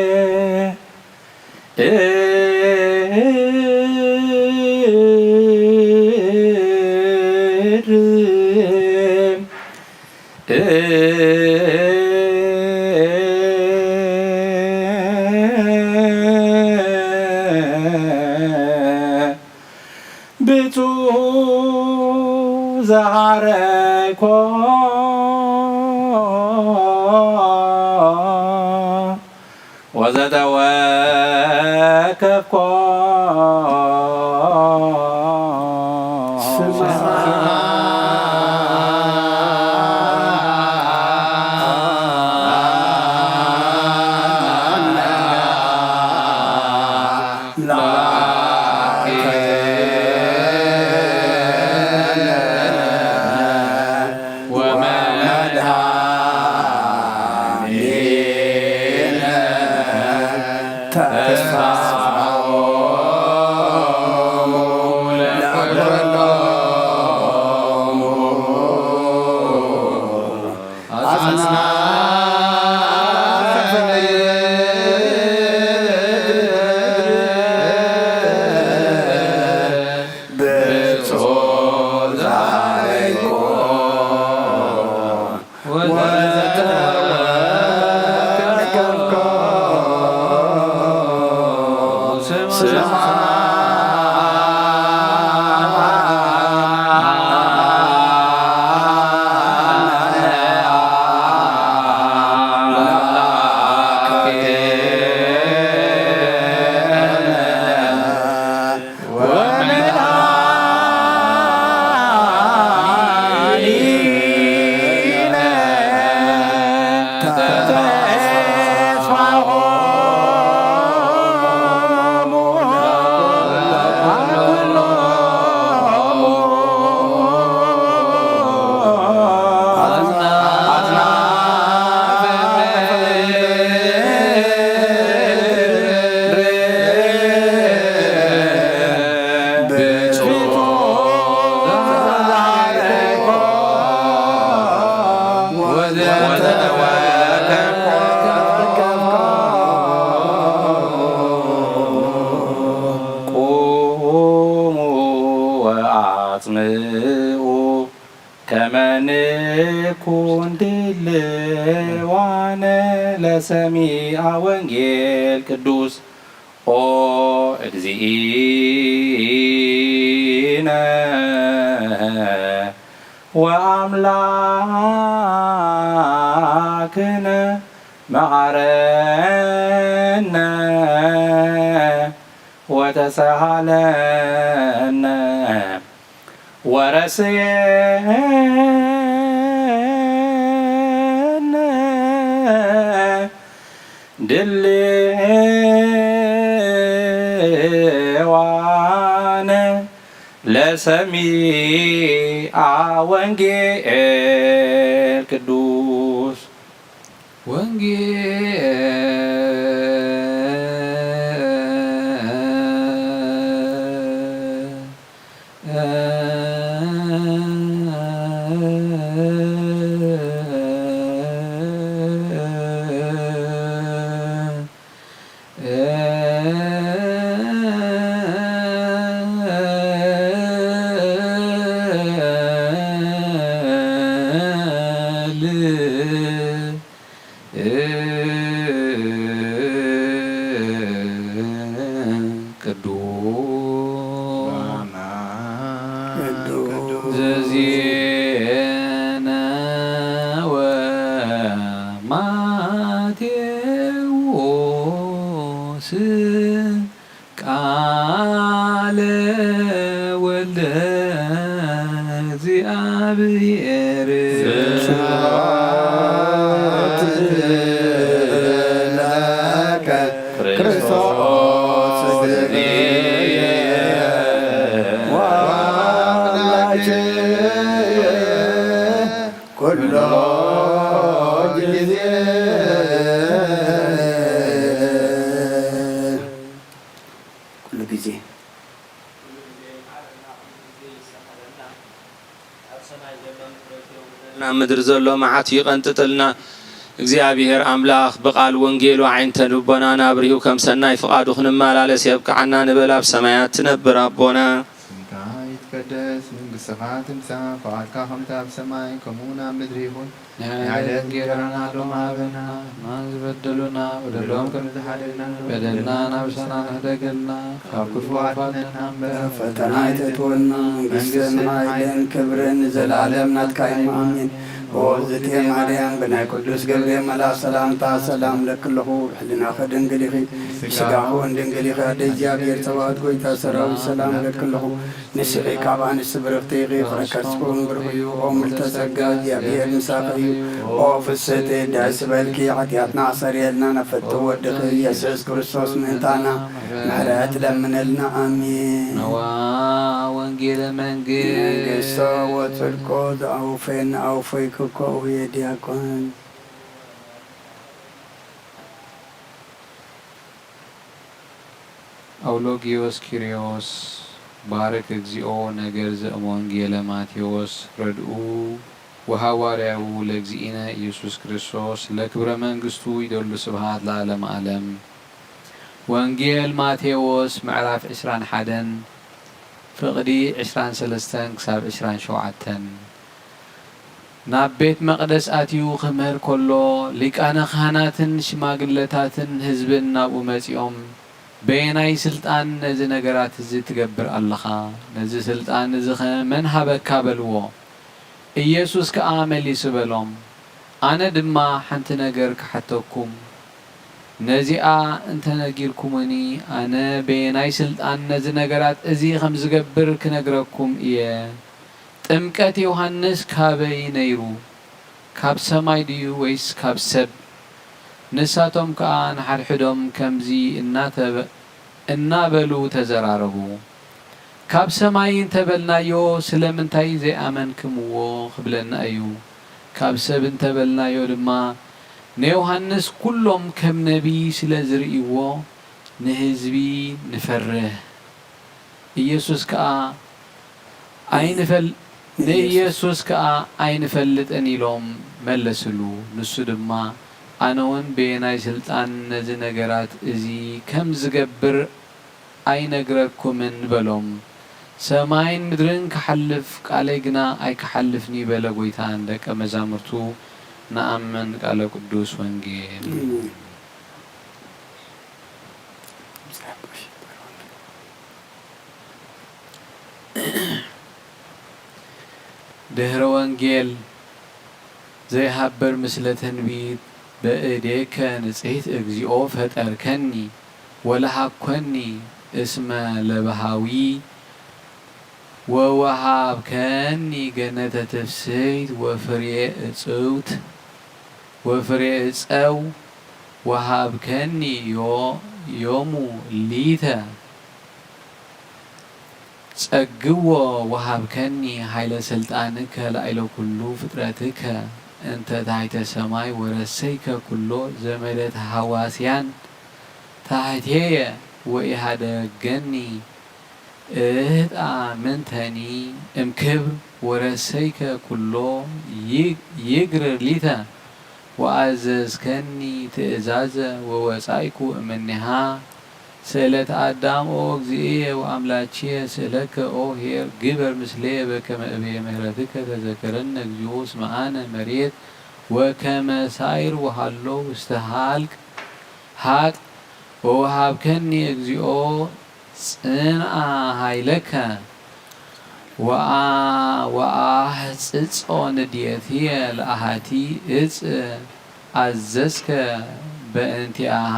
ብፁዕ ዘሃረይኮ ወዘተወከፍኮ ስማ ቁሙ ወአጽምዑ ከመ ንኩን ድልዋነ ለሰሚዐ ወንጌል ቅዱስ። ኦ እግዚእነ ወአምላክነ መሐረነ ወተሰሃለነ ወረስየነ ድልዋነ ለሰሚዓ ወንጌል ቅዱስ። ወንጌል ቅዱስ ዘዜነወ ማቴዎስ ቃለ ወልደ እግዚአብሔር። ስብሐት ለከ ክርስቶስ ወአምላክየ ኩሎ ጊዜ። ኩሉ ግዜ። ናብ ምድሪ ዘሎ መዓት ይቐንጥጥልና። እግዚኣብሔር ኣምላኽ ብቓል ወንጌሉ ዓይንተ ልቦናና ኣብሪሁ ከም ሰናይ ፍቓዱ ክንመላለስ የብቅዓና ንበል። ኣብ ሰማያት ትነብር ኣቦና፣ ስምካ ይትቀደስ፣ መንግሥትኻ ትምጻእ፣ ፍቓድካ ከምቲ ኣብ ሰማይ ከምኡ እውን ኣብ ምድሪ ይኹን። ንዕለት እንጀራና ሎም ሃበና። እማን ዝበደሉና በደሎም ከም ዝሓደግና ንበደልና ናብ ሳና ንሕደገልና፣ ካብ ክፉ ኣድነና እምበር። ፈተና ኣይተእትወና፣ መንግስትን መንግስትን ሓይልን ክብርን ንዘለዓለም ናትካ እዩ። ኣሜን። ኦ እግዝእትየ ማርያም፣ ብናይ ቅዱስ ገብርኤል መልኣክ ሰላምታ ሰላም እለኪ ኣለኹ። ብሕልናኺ ድንግል ኢኺ፣ ብስጋኺ እውን ድንግል ኢኺ። ኣደ እግዚኣብሔር፣ ጸባኦት ጎይታ ሰራዊት ሰላም እለኪ ኣለኹ። ንስኺ ካብ ኣንስቲ ብርኽቲ ኢኺ፣ ፍረ ከርስኺ እውን ብሩኽ እዩ። ኦ ምልዕተ ጸጋ፣ እግዚኣብሔር ምሳኺ እዩ። ኦ ፍስሕቲ፣ ደስ ይበልኪ፣ ሓጢኣትና ኣስተሰርየልና፣ ናብ ፍትው ወድኺ ኢየሱስ ክርስቶስ ምእንታና ምሕረት ለምነልና። ኣሜን። ነዋ ወንጌለ መንግስት። መንግስቶ ወጽድቆ ዘአውፈየና አውፈይኩ እኮ እውየ ዲያቆን። ኣውሎጊዮስ ኪርዮስ፣ ባርክ እግዚኦ ነገር ዘእምወንጌለ ማቴዎስ ረድኡ ወሃዋርያኡ ለእግዚእነ ኢየሱስ ክርስቶስ ለክብረ መንግስቱ ይደሉ። ስብሃት ለዓለመ ዓለም። ወንጌል ማቴዎስ ምዕራፍ ዕስራን ሓደን ፍቕዲ ዕስራን ሰለስተን ክሳብ ዕስራን ሸውዓተን። ናብ ቤት መቕደስ ኣትዩ ክምህር ከሎ፣ ሊቃነ ካህናትን ሽማግለታትን ህዝብን ናብኡ መጺኦም፣ በየናይ ስልጣን ነዚ ነገራት እዚ ትገብር ኣለኻ? ነዚ ስልጣን እዚኸ መን ሃበካ? በልዎ። ኢየሱስ ከኣ መሊሱ በሎም፣ ኣነ ድማ ሓንቲ ነገር ክሓተኩም፣ ነዚኣ እንተ ነጊርኩሙኒ፣ ኣነ በየናይ ስልጣን ነዚ ነገራት እዚ ኸም ዝገብር ክነግረኩም እየ። ጥምቀት ዮሃንስ ካበይ ነይሩ? ካብ ሰማይ ድዩ ወይስ ካብ ሰብ? ንሳቶም ከኣ ንሓድሕዶም ከምዚ እናተበ-፣ እናበሉ ተዘራረቡ። ካብ ሰማይ እንተ በልናዮ፣ ስለምንታይ ዘይኣመንክምዎ ክብለና እዩ። ካብ ሰብ እንተ በልናዮ ድማ፣ ንዮሃንስ ኩሎም ከም ነቢይ ስለ ዝርእይዎ፣ ንህዝቢ ንፈርህ። ኢየሱስ ከኣ ኣይንፈል-፣ ንኢየሱስ ከኣ ኣይንፈልጥን ኢሎም መለስሉ። ንሱ ድማ፣ ኣነ እውን በየናይ ስልጣን ነዚ ነገራት እዚ ከም ዝገብር ኣይነግረኩምን በሎም። ሰማይን ምድርን ክሓልፍ፣ ቃለይ ግና ኣይክሓልፍን እዩ በለ ጐይታ። ንደቀ መዛሙርቱ ንኣምን ቃለ ቅዱስ ወንጌል። ድህረ ወንጌል ዘይሃብር ምስለ ትንቢት፣ በእዴከ ንጽሕት እግዚኦ ፈጠርከኒ ወለሃኮኒ እስመ ለበሃዊ ወወሃብከኒ ገነተ ትፍስሕት ወፍሬ እጽውት ወፍሬ እጸው ወሃብከኒ ዮ-፣ ዮሙ ሊተ ጸግዎ ወሃብከኒ ኃይለ ሥልጣንከ ላዕለ ኩሉ ፍጥረትከ እንተ ታሕተ ሰማይ ወረሰይከ ኩሎ ዘመደ ተሃዋስያን ታሕቴየ ወኢሃደገኒ እህጣ ምንተኒ እምክብር ወረሰይከ ኩሎ ይግ-፣ ይግርር ሊተ ወአዘዝከኒ ትእዛዘ ወወጻእኩ እምኔሃ። ስእለት አዳም ኦ እግዚእየ ወአምላችየ ስእለከ ኦ ኄር ግበር ምስሌየ በከመ እብየ ምህረትከ ተዘከረኒ እግዚኦ እስመ አነ መሬት ወከመ ሳይር ወሃሎ ውስተ ሃልቅ ሃቅ ወወሃብከኒ እግዚኦ ጽንዓ ኃይለከ ወአ-፣ ወአሕጽጾ ንድየትየ ለአሃቲ እፅ አዘዝከ በእንቲአሃ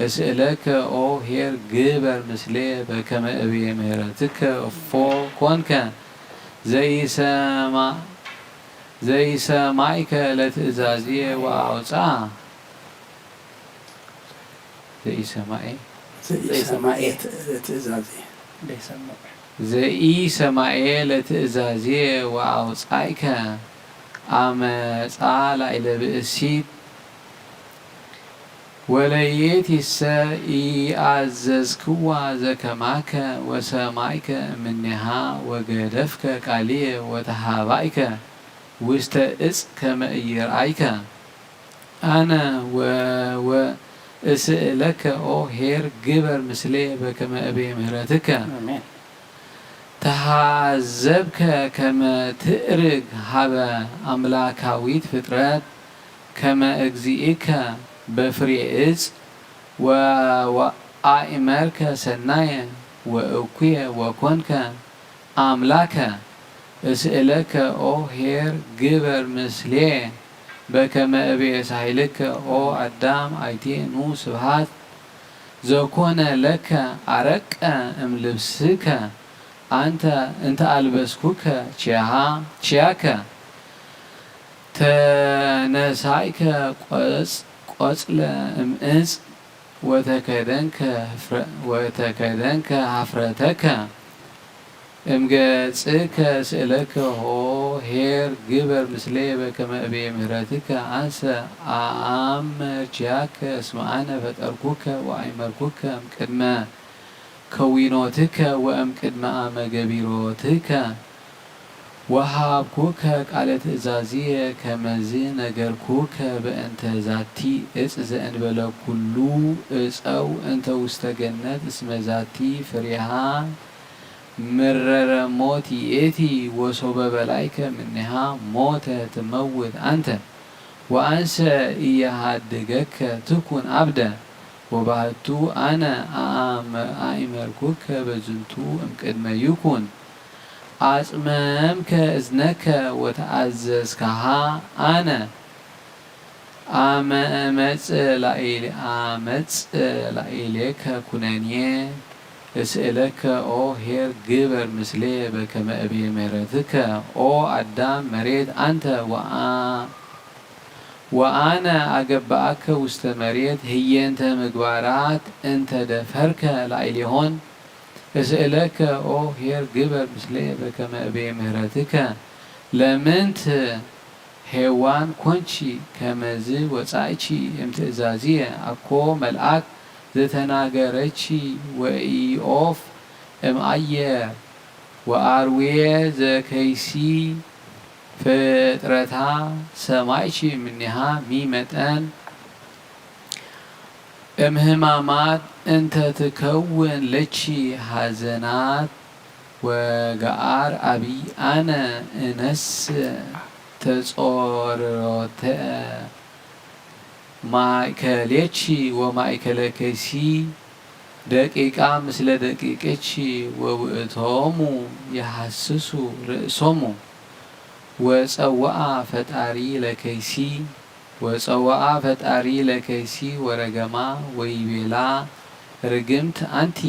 እስእለከ ኦ ኄር ግበር ምስሌ በከመ እብየ ምህረትከ እፎ ኮንከ ዘይሰማ-፣ ዘይሰማይከ ለትእዛዝየ ወአውፅአ። ዘኢሰማኤ ዘኢሰማኤ ትእዛዜ። ዘይሰማዕ። ዘኢሰማኤ ለትእዛዜ ወአውጻእከ አመፃ ላዕለ ብእሲት ወለየቲሰ ኢአዘዝክዋ ዘከማከ ወሰማይከ እምኔሃ ወገደፍከ ቃልየ ወተሃባይከ ውስተ እፅ ከመ ኢይርአይከ። አነ ወ-፣ ወእስእለከ ኦ ኄር ግበር ምስሌ በከመ እቤ ምህረትከ። አሜን። ተሃዘብከ ከመ ትእርግ ሀበ አምላካዊት ፍጥረት ከመ እግዚእከ በፍሬ እፅ ወ-፣ ወአእመርከ ሰናየ ወእኩየ ወኮንከ አምላከ እስእለከ ኦ ኄር ግበር ምስሌ በከመ እቤ ሳሂልከ ኦ አዳም አይቴኑ ስብሃት ዘኮነ ለከ አረቀ እምልብስከ አንተ እንተ አልበስኩከ ኪያሃ ኪያከ ተነሳይከ ቆጽ-፣ ቆጽለ እምእፅ ወተከደንከ ህፍረ-፣ ወተከደንከ ሀፍረተከ እምገጽከ ስእለከ ሆ ኄር ግበር ምስሌ በከመ እቤ ምህረትከ አንሰ አአምር ኪያከ እስመ አነ ፈጠርኩከ ወአይመርኩከ እምቅድመ ከዊኖትከ ወእምቅድመ አመ ገቢሮትከ ወሃብኩከ ቃለ ትእዛዝየ ከመዝ ነገርኩከ በእንተ ዛቲ እፅ ዘእንበለ ኩሉ እፀው እንተ ውስተ ገነት እስመ ዛቲ ፍሬሃ ምረረ ሞት ይእቲ ወሶበ በላይከ ምኔሃ ሞተ ትመውት አንተ። ወአንሰ ኢየሃድገከ ትኩን አብደ ወባህቱ አነ አአመ-፣ አእመርኩከ በዝንቱ እምቅድመ ይኩን አጽመምከ እዝነከ ወተአዘዝከሃ አነ አመ እመጽእ ላዕሌ-፣ አመጽእ ላዕሌከ ኩነኔ እስእለከ ኦ ኄር ግበር ምስሌ በከመ እቤ ምህረትከ ኦ አዳም መሬት አንተ ወአ-፣ ወአነ አገብአከ ውስተ መሬት ህየንተ ምግባራት እንተ ደፈርከ ላዕሌሆን እስእለከ ኦ ኄር ግበር ምስሌ በከመ እቤ ምህረትከ። ለምንት ሔዋን ኮንቺ ከመዝ ወጻእቺ እምትእዛዝየ አኮ መልአክ ዘተናገረቺ ወኢኦፍ እምአየር ወአርዌ ዘከይሲ ፍጥረታ ሰማይቺ እምኔሃ ሚ መጠን እምህማማት እንተ ትከውን ለቺ ሐዘናት ወገአር አብይ አነ እነስ ተጾርሮተ ማእከሌኪ ወማእከለ ከይሲ ደቂቃ ምስለ ደቂቅኪ ወውእቶሙ የሐስሱ ርእሶሙ። ወጸውአ ፈጣሪ ለከይሲ፣ ወጸውአ ፈጣሪ ለከይሲ ወረገማ ወይቤላ ርግምት አንቲ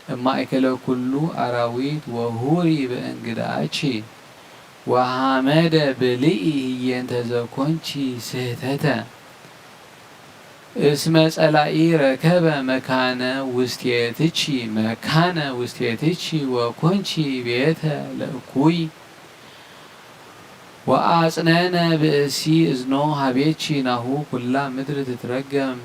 እማእከለ ኩሉ አራዊት ወሁሪ በእንግድአኪ ወሐመደ ብልኢ ህየንተ ዘኮንኪ ስህተተ። እስመ ጸላኢ ረከበ መካነ ውስቴትኪ፣ መካነ ውስቴትኪ ወኮንኪ ቤተ ለእኩይ። ወአጽነነ ብእሲ እዝኖ ሀቤኪ ናሁ ኩላ ምድር ትትረገም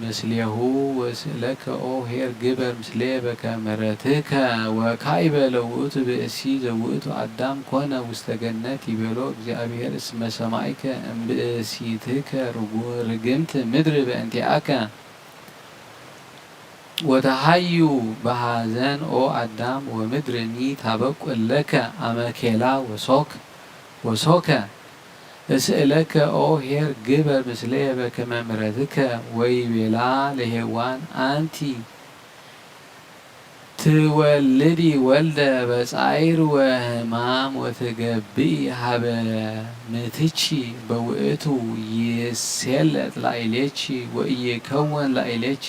ምስሌሁ። ወስእለከ ኦ ኄር ግበር ምስሌ በከመ ምሕረትከ። ወካዕበ ለውእቱ ብእሲ ዘውእቱ አዳም ኮነ ውስተ ገነት ይቤሎ እግዚአብሔር እስመ ሰማዕከ እምብእሲትከ ርጉ-፣ ርግምት ምድር በእንቲአከ። ወተሃዩ በሐዘን ኦ አዳም ወምድርኒ ታበቁ እለከ አመኬላ ወሶክ ወሶከ። እስእለከ ኦ ኄር ግበር ምስሌ በከመ ምሕረትከ። ወይቤላ ለሔዋን አንቲ ትወልዲ ወልደ በጻይር ወህማም ወትገብኢ ሀበ ምትኪ በውእቱ ይሴለጥ ላዕሌኪ ወኢይከውን ላዕሌኪ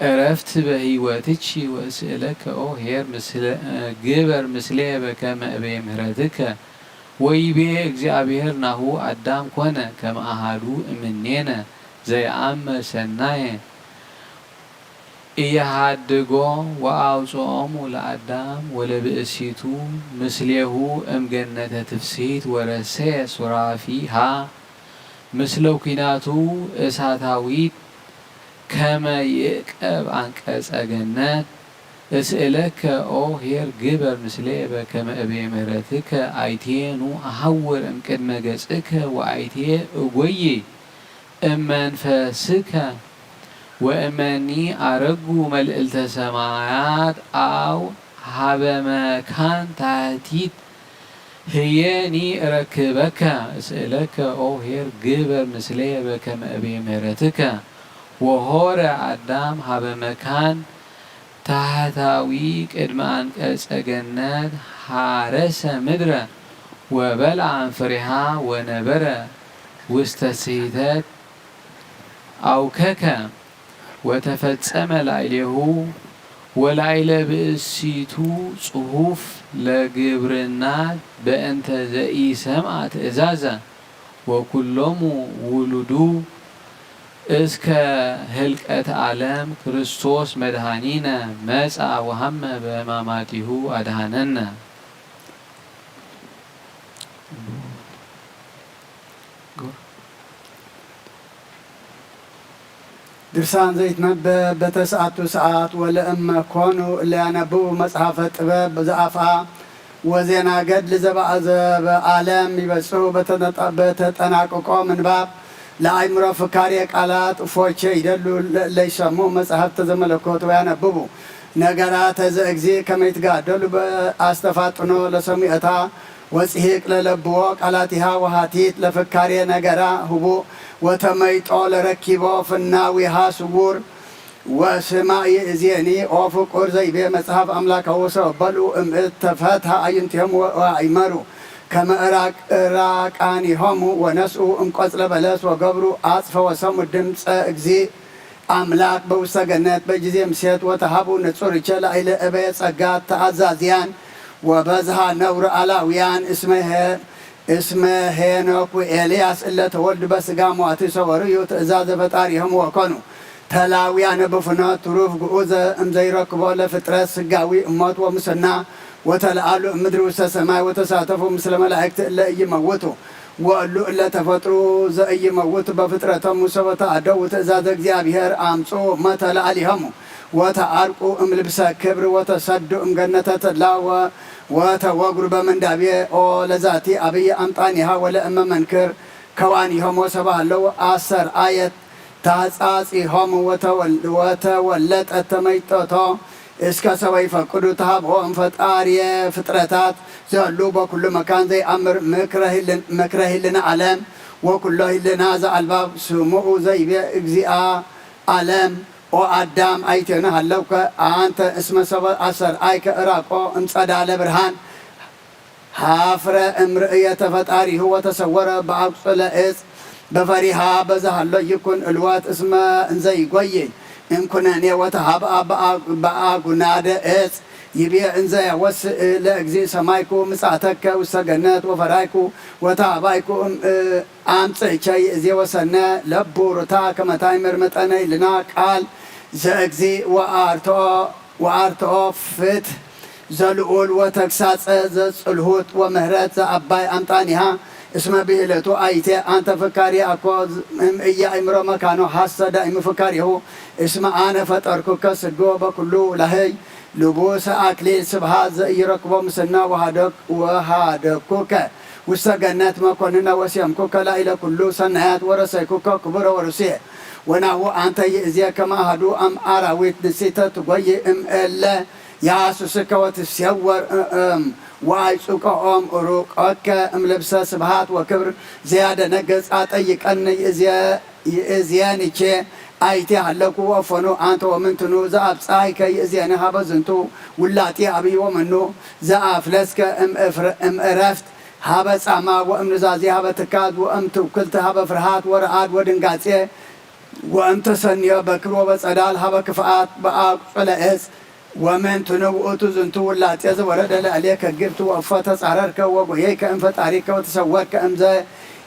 ዕረፍት በህይወትኪ። ወእስእለከ ኦ ኄር ምስለ-፣ ግበር ምስሌ በከመ እበየ ምህረትከ። ወይቤ እግዚአብሔር ናሁ አዳም ኮነ ከመ አሃዱ እምኔነ ዘየአምር ሰናየ ኢየሃድጎ ወአውፅኦሙ ለአዳም ወለብእሲቱ ምስሌሁ እምገነተ ትፍስሂት ወረሰየ ሱራፊሃ ምስለ ኲናቱ እሳታዊት ከመ ይዕቀብ አንቀጸ ገነት። እስእለከ ኦ ኄር ግበር ምስሌ በከመ እቤ ምህረትከ አይቴኑ አሐውር እምቅድመ ገጽከ ወአይቴ እጎዬ እመንፈስከ። ወእመኒ አረጉ መልዕልተ ሰማያት አው ሀበ መካን ታህቲት ህየኒ እረክበከ። እስእለከ ኦ ኄር ግበር ምስሌ በከመ እቤ ምህረትከ። ወሆረ አዳም ሀበ መካን ታህታዊ ቅድመ አንቀጸ ገነት ሐረሰ ምድረ ወበልዐ ፍሬሃ ወነበረ ውስተ ስሕተት አውከከ ወተፈጸመ ላዕሌሁ ወላዕለ ብእሲቱ ጽሑፍ ለግብርና በእንተ ዘኢሰምዐ ትእዛዘ። ወኩሎሙ ውሉዱ እስከ ህልቀት ዓለም ክርስቶስ መድኃኒነ መጻ ወሐመ በሕማማቲሁ አድኃነነ። ድርሳን ዘይትነበብ በተስዓቱ ሰዓት ወለእመ ኮኑ እለ ያነብቡ መጽሐፈ ጥበብ ዘአፍአ ወዜና ገድል ዘበአዘበ ዓለም ይበጽሑ በተጠናቅቆ ምንባብ ለአእምሮ ፍካሬ ቃላት እፎቼ ይደሉ ለይሰሙ መጽሐፍተ ዘመለኮት ወያነብቡ ነገራተ ዘእግዚ ከመይትጋደሉ በአስተፋጥኖ ለሰሚዖታ ወጽሒቅ ለለብዎ ቃላቲሃ ወሃቲት ለፍካሬ ነገራ ህቡእ ወተመይጦ ለረኪቦ ፍናዊሃ ስውር ወስማዕ ይእዜኒ ኦ ፍቁር ዘይቤ መጽሐፍ አምላካዊ ሰው በሉ እምእት ተፈትሐ አዕይንቲሆም ወአእመሩ ከመ እራቃኒሆሙ ወነስኡ እምቆጽለ በለስ ወገብሩ አጽፈ ወሰሙ ድምፀ እግዚእ አምላክ በውስተ ገነት በጊዜ ምሴት ወተሃቡ ንጹር እቸ ላዕለ እበየ ጸጋ ተአዛዝያን ወበዝሃ ነውር አላውያን እስመ ሄ-፣ እስመ ሄኖክ ወኤልያስ እለ ተወልዱ በስጋ ሟቲ ሰወርዩ ትእዛዘ ፈጣሪሆም ወኮኑ ተላውያነ ብፍኖት ትሩፍ ግኡዘ እምዘይረክቦ ለፍጥረት ስጋዊ እሞት ወምስና ወተለአሉ እምድሪ ውስተ ሰማይ ወተሳተፉ ምስለ መላእክት እለ እይመውቱ ወእሉ እለ ተፈጥሩ ዘእይመውት በፍጥረቶም ሙሰ ወተአደው ትእዛዘ እግዚአብሔር አምጹ መተ ለአሊሆሙ ወተአርቁ እምልብሰ ክብር ወተሰዱ እምገነተ ተድላ ወ-፣ ወተወግሩ በምንዳቤ ኦ ለዛቲ አብይ አምጣኒሃ ወለእመ መንክር ከዋኒሆም ወሰባ ለው አሰርአየት ታጻጺሆም ወተወል-፣ ወተወለጠት ተመይጠቶ እስከ ሰበ ይፈቅዱ ተሃብኦም ፈጣሪየ ፍጥረታት ዘሉ በኩሉ መካን ዘይአምር ምክረ ህልን-፣ ምክረ ህልና ዓለም ወኩሎ ህልና ዘአልባብ ስምኡ ዘይቤ እግዚአ ዓለም ኦ አዳም አይቴነ ሃለውከ አንተ እስመ ሰበ አሰርአይከ እራቆ እምጸዳለ ብርሃን ሀፍረ እምርእየተ ፈጣሪሁ ወተሰወረ በአቁጽለ እጽ በፈሪሃ በዛሃሎ ይኩን እልወት እስመ እንዘይጎይ እንኩነኔ ወተሃብአ በአጉናደ እጽ ይቤ እንዘ ወስእ ለእግዚእ ሰማይኩ ምጻተከ ውስተ ገነት ወፈራይኩ ወተሃባይኩ እም-፣ እ-፣ ኣምጽእቸ ይእዜ ወሰነ ለቡ ርታ ከመ ታእምር መጠነ ይልና ቃል ዘእግዚእ ወኣርትኦ ወኣርትኦ ፍትሕ ዘልዑል ወተግሳጸ ዘጽልሁት ወምህረት ዘኣባይ ኣምጣኒሃ እስመ ብሂለቱ ኣይቴ ኣንተ ፍካሪ ኣኮ እም እያእምሮ መካኖ ሐሰ ዳእሙ ፍካሪሁ እስመ ኣነ ፈጠርኩከ ስጎ በኩሉ ላህይ ልቡሰ ኣክሊል ስብሃት ዘኢይረክቦ ምስና ወሃደኩከ ውስተ ገነት መኮንነ ወሴምኩከ ላዕለ ኩሉ ሰናያት ወረሰይኩከ ክቡረ ወርሱየ። ወናሁ ኣንተ ይእዜ ከመ ኣሐዱ እም ኣራዊት ንሲተ ትጎይ እም እለ የሐስስከ ወትሴወር እም ወኣይጹቀኦም ሩቆከ እም ልብሰ ስብሃት ወክብር ዘያደነግጽ ኣጠይቀኒ ይእዜ ይእዜንቼ ኣይቴ ሃለኩ ወእፎኑ ኣንተ ወምንትኑ ዘኣብጻይከ ይእዜኒ ሀበ ዝንቱ ውላጤ ኣብይ ወመኑ ዘኣፍለስከ እም እፍረ-፣ እም እረፍት ሀበ ጻማ ወእም ኑዛዜ ሀበ ትካዝ ወእም ትውክልት ሀበ ፍርሃት ወረዓድ ወድንጋጼ ወእም ተሰንዮ በክር ወበጸዳል ሀበ ክፍኣት በኣቁጽለ እጽ ወምንትኑ ውእቱ ዝንቱ ውላጤ ዘወረደ ለእሌከ ግብት ወእፎ ተጻረርከ ወጎየይከ እም ፈጣሪከ ወተሰወርከ እምዘ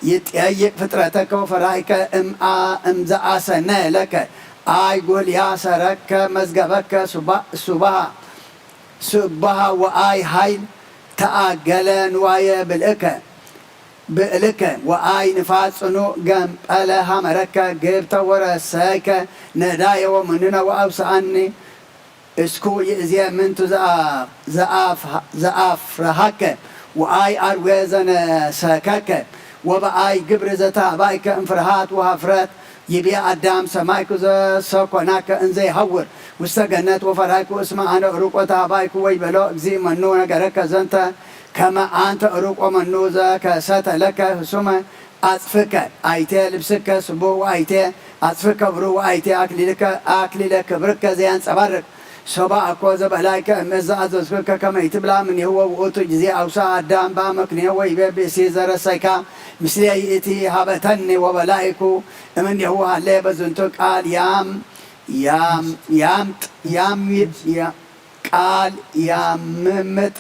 ይጠይቅ ፍጥረተከ ወፈራይከ እም አ-፣ እምዘ ኣሰነየ ለከ ኣይ ጎልያ ሰረከ መዝገበከ ሱባ-፣ ሱባሃ ሱባሃ ወኣይ ሀይል ተኣገለ ንዋየ ብልእከ ብእልከ ወኣይ ንፋስ ጽኑእ ገምጠለ ሀመረከ ግብተ ወረሰይከ ነዳየ ወምኑነ ወአውስኣኒ እስኩ ይእዜ ምንቱ ዘአ-፣ ዘአፍ-፣ ዘአፍረሃከ ወአይ አርዌ ዘነሰከከ ወበአይ ግብር ዘተሃባይከ እምፍርሃት ወሃፍረት ይቤ አዳም ሰማይኩ ዘሰኮናከ እንዘ ይሐውር ውስተ ገነት ወፈራይኩ እስመ አነ ሩቆ ተሃባይኩ ወይቤሎ እግዚእ መኑ ነገረከ ዘንተ ከመ አንተ ሩቆ መኑ ዘከሰተ ለከ ህሱመ አጽፍከ አይቴ ልብስከ ስቡህ ወአይቴ አጽፍከ ብሩህ ወአይቴ አክሊልከ አክሊለ ክብርከ ዘያንጸባርቅ ሶባ አኮ ዘበላይከ እምእዝ ዘአዘዝኩከ ከመ ኢትብላ እምኔሁ ወውእቱ ጊዜ አውሳ አዳም በአመክንዮ ወይቤ ብእሲ ዘረሰይካ ምስሌ ይእቲ ሀበተኒ ወበላይኩ እምኔሁ ሃሌ በዝንቱ ቃል ያም ያም ያምጥ ያም ያ- ቃል ያምምጥ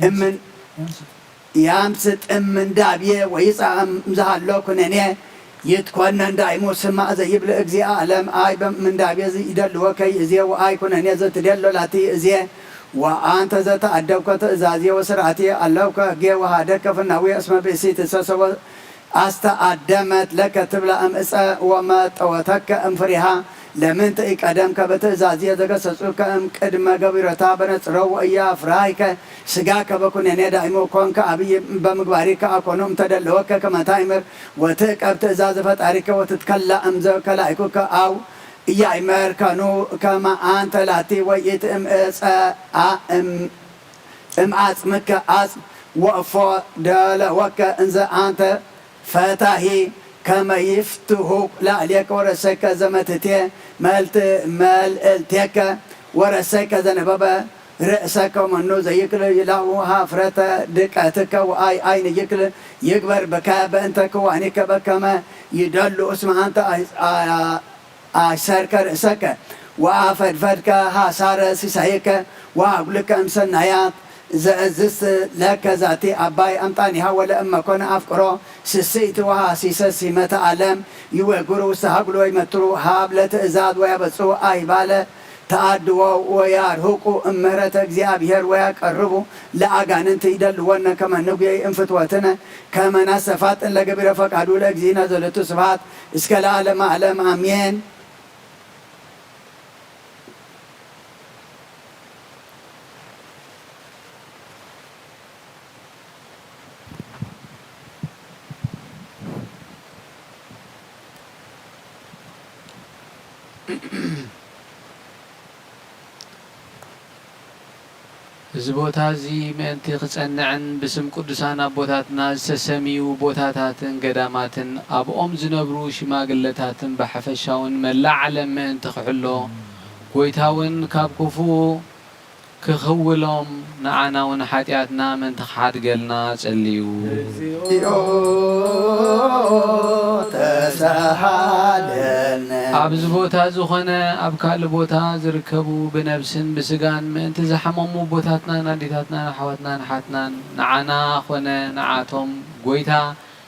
እምን ያምስጥ እምንዳብየ ወይጻእ እምዝሃሎ ኩነኔ ይትኮነን ዳይሙ ስማዕ ዘይብል እግዚእ ዓለም ኣይ በምንዳብየ ይደልወከ ይእዜ ወኣይ ኩነኔ ዘትደሎ ላቲ ይእዜ ወኣንተ ዘተኣደብከ ትእዛዝየ ወስርዓትየ ኣለውከ ህጌ ወሃደከ ፍናዊ እስመ ብእሲ ትሰሰወ ኣስተኣደመት ለከ ትብላ እምእፀ ወመጠወተከ እምፍሪሃ ለምንት ኢቀደምከ በትእዛዝየ ዘገሰጹከ እምቅድመ ገቢሮታ በነጽሮ ወእያፍራይከ ስጋከ በኩነኔ ዳይሙ ኮንከ አብይ በምግባሪከ አኮኑ እምተደለወከ ከመ ታእምር ወትእቀብ ትእዛዝ ፈጣሪከ ወትትከላ እምዘ ከላይኩከ አው እያይመር ከኑ ከመ አንተ ላቲ ወይት እምእፀ አ እም እምዓጽምከ ዓጽም ወእፎ ደለወከ እንዘ አንተ ፈታሂ ከመ ይፍትሁ ላዕሌከ ወረሰከ ዘመትቴ መልት መልእልቴከ ወረሰከ ዘነበበ ርእሰከ መኑ ዘይክል ይላሁ ሀፍረተ ድቀትከ ወአይ አይን ይክል ይግበር ብከ በእንተ ክዋኒከ በከመ ይደሉ እስመ አንተ ኣሰርካ ርእሰከ ወአፈድፈድካ ሐሳረ ሲሳይከ ወአጉልከ እምሰናያት ዘእዝዝ ለከ ዛቲ አባይ አምጣኒሃ ወለእመኮነ አፍቅሮ ስስይቲ ወሐሲሰ ሲመተ ዓለም ይወግሩ ውስተ ሀጉል ወይመትሩ ሀብ ለትእዛዝ ወያበጽሑ አይባለ ተአድወው ወያርህቁ እምህረተ እግዚአብሔር ወያቀርቡ ለአጋንንት ይደልወነ ከመ ንጉየይ እንፍትወትነ ከመ ናስተፋጥን ለገቢረ ፈቃዱ ለእግዚእነ ዘለቱ ስብሐት እስከ ለዓለመ ዓለም አሜን። እዚ ቦታ እዚ ምእንቲ ክጸንዕን ብስም ቅዱሳን ኣቦታትና ዝተሰምዩ ቦታታትን ገዳማትን ኣብኦም ዝነብሩ ሽማግለታትን ብሓፈሻውን መላእ ዓለም ምእንቲ ክሕሎ፣ ጐይታውን ካብ ክፉእ ክኽውሎም፣ ንዓናውን ሓጢኣትና ምእንቲ ክሓድገልና ጸልዩ። እግዚኦ ተሳሃለነ። ኣብዚ ቦታ ዝኾነ ኣብ ካልእ ቦታ ዝርከቡ ብነብስን ብስጋን ምእንቲ ዝሓመሙ ኣቦታትናን ኣዴታትናን ኣሕዋትናን ኣሓትናን ንዓና ኾነ ንዓቶም ጎይታ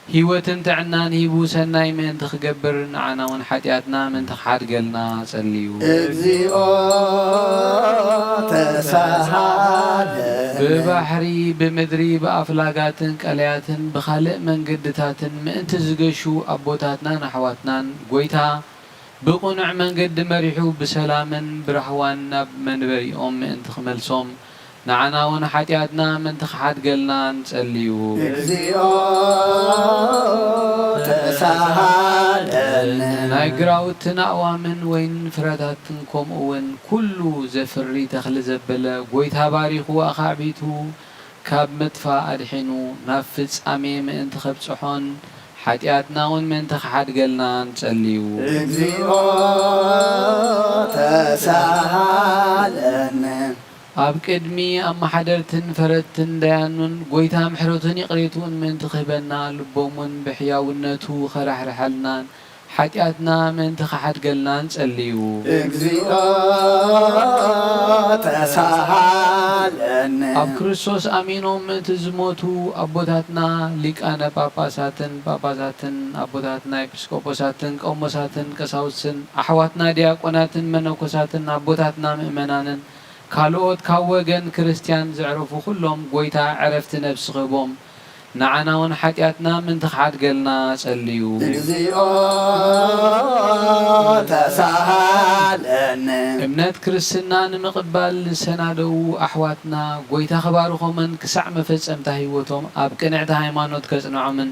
ህይወትን ጥዕናን ሂቡ ሰናይ ምእንቲ ክገብር ንዓና እውን ሓጢኣትና ምእንቲ ክሓድገልና ጸልዩ። እግዚኦ ተሳሃለነ። ብባሕሪ ብምድሪ ብኣፍላጋትን ቀለያትን ብኻልእ መንገድታትን ምእንቲ ዝገሹ ኣቦታትናን ኣሕዋትናን ጎይታ ብቕኑዕ መንገዲ መሪሑ ብሰላምን ብራህዋን ናብ መንበሪኦም ምእንቲ ክመልሶም ንዓና እውን ሓጢኣትና ምእንቲ ክሓድገልና ንጸልዩ። እግዚኦ ተሳሃለነ። ናይ ግራውትን ኣእዋምን ወይን ፍረታትን ከምኡ እውን ኩሉ ዘፍሪ ተኽሊ ዘበለ ጎይታ ባሪኹ ኣኻዕቢቱ ካብ ምጥፋእ ኣድሒኑ ናብ ፍጻሜ ምእንቲ ከብጽሖን ሓጢኣትና እውን ምእንቲ ክሓድገልና ንጸልዩ። እግዚኦ ተሳሃለነ። ኣብ ቅድሚ ኣመሓደርትን ፈረድትን ደያኑን ጎይታ ምሕረቱን ይቕሬትኡን ምእንቲ ክህበና ልቦም እውን ብሕያውነቱ ኸራሕርሐልናን ሓጢኣትና ምእንቲ ክሓድገልና ንጸልዩ። እግዚኦ ተሳሃለነ። ኣብ ክርስቶስ ኣሚኖም ምእንቲ ዝሞቱ ኣቦታትና ሊቃነ ጳጳሳትን ጳጳሳትን ኣቦታትና ኤጲስቆጶሳትን ቆሞሳትን ቀሳውስትን ኣሕዋትና ዲያቆናትን መነኮሳትን ኣቦታትና ምእመናንን ካልኦት ካብ ወገን ክርስትያን ዘዕረፉ ኩሎም ጎይታ ዕረፍቲ ነብሲ ክህቦም ንዓና እውን ሓጢኣትና ምእንቲ ክሓድገልና ጸልዩ። እግዚኦ ተሳሃለነ። እምነት ክርስትና ንምቕባል ዝሰናደዉ ኣሕዋትና ጎይታ ክባርኾምን ክሳዕ መፈጸምታ ህይወቶም ኣብ ቅንዕቲ ሃይማኖት ከጽንዖምን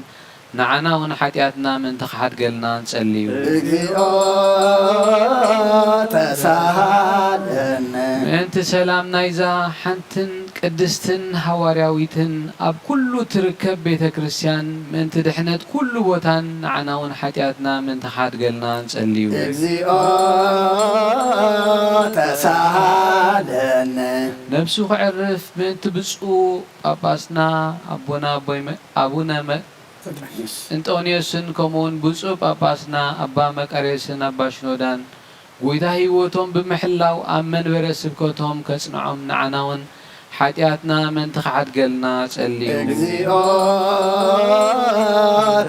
ንዓና እውን ሓጢኣትና ምእንቲ ክሓድገልና ንጸልዩ። እግዚኦ ተሳሃለነ። ምእንቲ ሰላም ናይዛ ሓንትን ቅድስትን ሃዋርያዊትን ኣብ ኩሉ ትርከብ ቤተ ክርስቲያን ምእንቲ ድሕነት ኩሉ ቦታን ንዓና እውን ሓጢኣትና ምእንቲ ክሓድገልና ንጸልዩ። እግዚኦ ተሳሃለነ። ነብሱ ክዕርፍ ምእንቲ ብፁዕ ጳጳስና ኣቦና ኣቦይ መ- ኣቡነ መ- እንጦንዮስን ከምኡውን ብፁዕ ጳጳስና ኣባ መቃርዮስን ኣባ ሽኖዳን ጎይታ ህይወቶም ብምሕላው ኣብ መንበረ ስብከቶም ከጽንዖም ንዓና እውን ሓጢኣትና ምእንቲ ክሓድገልና ጸልዩ። እግዚኦ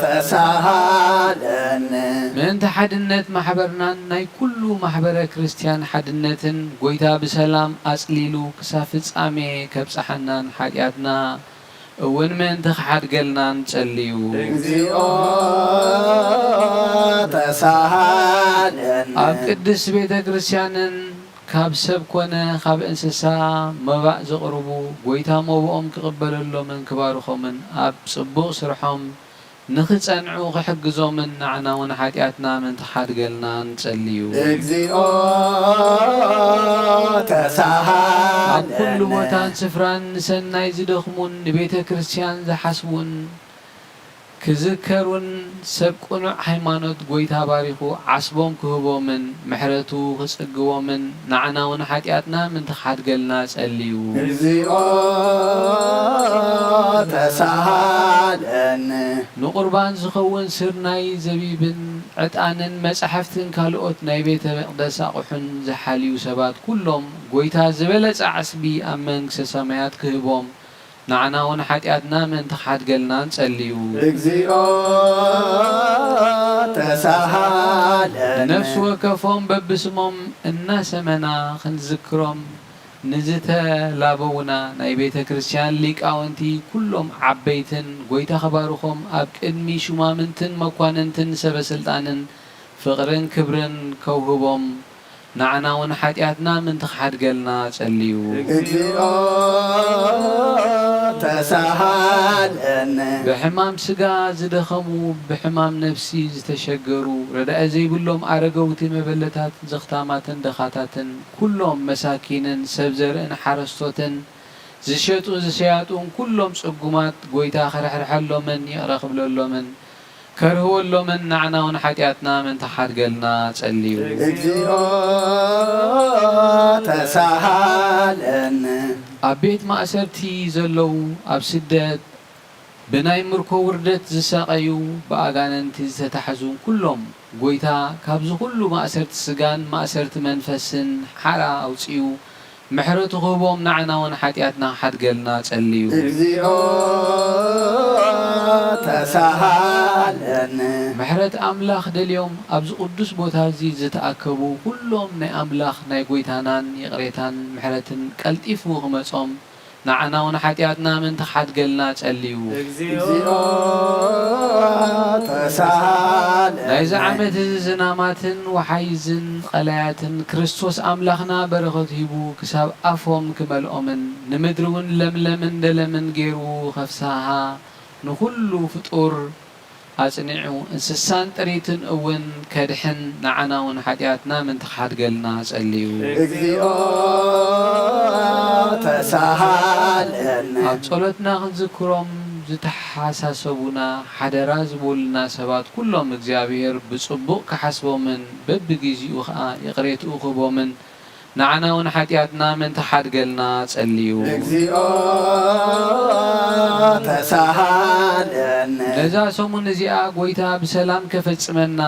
ተሳሃለነ። ምእንቲ ሓድነት ማሕበርናን ናይ ኩሉ ማሕበረ ክርስትያን ሓድነትን ጎይታ ብሰላም ኣጽሊሉ ክሳብ ፍጻሜ ከብጽሓናን ሓጢኣትና እውን ምእንቲ ክሓድገልና ንጸልዩ። እግዚኦ ተሳሃለነ። ኣብ ቅድስት ቤተ ክርስቲያንን ካብ ሰብ ኮነ ካብ እንስሳ መባእ ዘቕርቡ ጎይታ መብኦም ክቕበለሎምን ክባርኾምን ኣብ ጽቡቕ ስርሖም ንኽጸንዑ ክሕግዞምን ንዓና እውን ሓጢኣትና ምእንቲ ክሓድገልና ንጸልዩ። እግዚኦ ኣብ ኩሉ ተሳሃለነ። ቦታን ስፍራን ንሰናይ ዝደኽሙን ንቤተ ክርስቲያን ዝሓስቡን ክዝከሩን ሰብ ቅኑዕ ሃይማኖት ጎይታ ባሪኹ ዓስቦም ክህቦምን ምሕረቱ ክጽግቦምን ንዓና እውን ሓጢኣትና ምእንቲ ክሓድገልና ጸልዩ። እግዚኦ ተሳሃለነ። ንቁርባን ዝኸውን ስርናይ ዘቢብን ዕጣንን መጻሕፍትን ካልኦት ናይ ቤተ መቕደስ ኣቑሑን ዝሓልዩ ሰባት ኩሎም ጎይታ ዝበለጸ ዓስቢ ኣብ መንግስተ ሰማያት ክህቦም ንዓና እውን ሓጢኣትና ምእንቲ ክሓድገልና ንጸልዩ። እግዚኦ ተሳሃለነ። ንነፍሲ ወከፎም በብስሞም እናሰመና ክንዝክሮም ንዝተላበዉና ናይ ቤተ ክርስቲያን ሊቃውንቲ ኩሎም ዓበይትን ጎይታ ክባርኾም ኣብ ቅድሚ ሹማምንትን መኳንንትን ሰበ ስልጣንን ፍቕርን ክብርን ከውህቦም ንዓና እውን ሓጢኣትና ምእንቲ ክሓድገልና ጸልዩ። እግዚኦ ተሳሃለነ። ብሕማም ስጋ ዝደኸሙ ብሕማም ነፍሲ ዝተሸገሩ ረዳኢ ዘይብሎም ኣረገውቲ መበለታት ዘኽታማትን ደኻታትን ኩሎም መሳኪንን ሰብ ዘርእን ሓረስቶትን ዝሸጡ ዝሸያጡን ኩሎም ጽጉማት ጎይታ ክርሕርሐሎምን ይቕረ ክብለሎምን ከርህወሎምን ንዓና እውን ሓጢኣትና ምእንቲ ሓድገልና ጸልዩ። እግዚኦ ተሳሃለነ። ኣብ ቤት ማእሰርቲ ዘለዉ ኣብ ስደት ብናይ ምርኮ ውርደት ዝሳቐዩ፣ ብኣጋንንቲ ዝተታሕዙ ኩሎም፣ ጐይታ ካብዚ ኩሉ ማእሰርቲ ስጋን ማእሰርቲ መንፈስን ሓራ ኣውጺኡ፣ ምሕረቱ ክህቦም፣ ንዓና እውን ሓጢኣትና ክሓድገልና ጸልዩ። እግዚኦ ተሳሃለነ። ምሕረት ኣምላኽ ደልዮም ኣብዚ ቅዱስ ቦታ እዚ ዝተኣከቡ ኩሎም ናይ ኣምላኽ ናይ ጐይታናን ይቕሬታን ምሕረትን ቀልጢፉ ክመጾም፣ ንዓና እውን ሓጢኣትና ምእንቲ ክሓድገልና ጸልዩ። እግዚኦ ተሳሃለነ። ናይዚ ዓመት እዚ ዝናማትን ወሓይዝን ቀላያትን ክርስቶስ ኣምላኽና በረኸት ሂቡ ክሳብ ኣፎም ክመልኦምን ንምድሪ እውን ለምለምን ደለምን ገይሩ ከፍስሃ ንኹሉ ፍጡር ኣጽኒዑ እንስሳን ጥሪትን እውን ከድሕን ንዓና እውን ሓጢኣትና ምእንቲ ክሓድገልና ጸልዩ። እግዚኦ ተሳሃለነ። ኣብ ጸሎትና ክንዝክሮም ዝተሓሳሰቡና ሓደራ ዝበሉና ሰባት ኩሎም እግዚኣብሔር ብጽቡቕ ክሓስቦምን በብግዜኡ ኸኣ ይቕሬትኡ ክህቦምን ንዓና እውን ሓጢኣትና ምእንቲ ክሓድገልና ጸልዩ። እግዚኦ ተሳሃለነ። ነዛ ሰሙን እዚኣ ጐይታ ብሰላም ከፈጽመና፣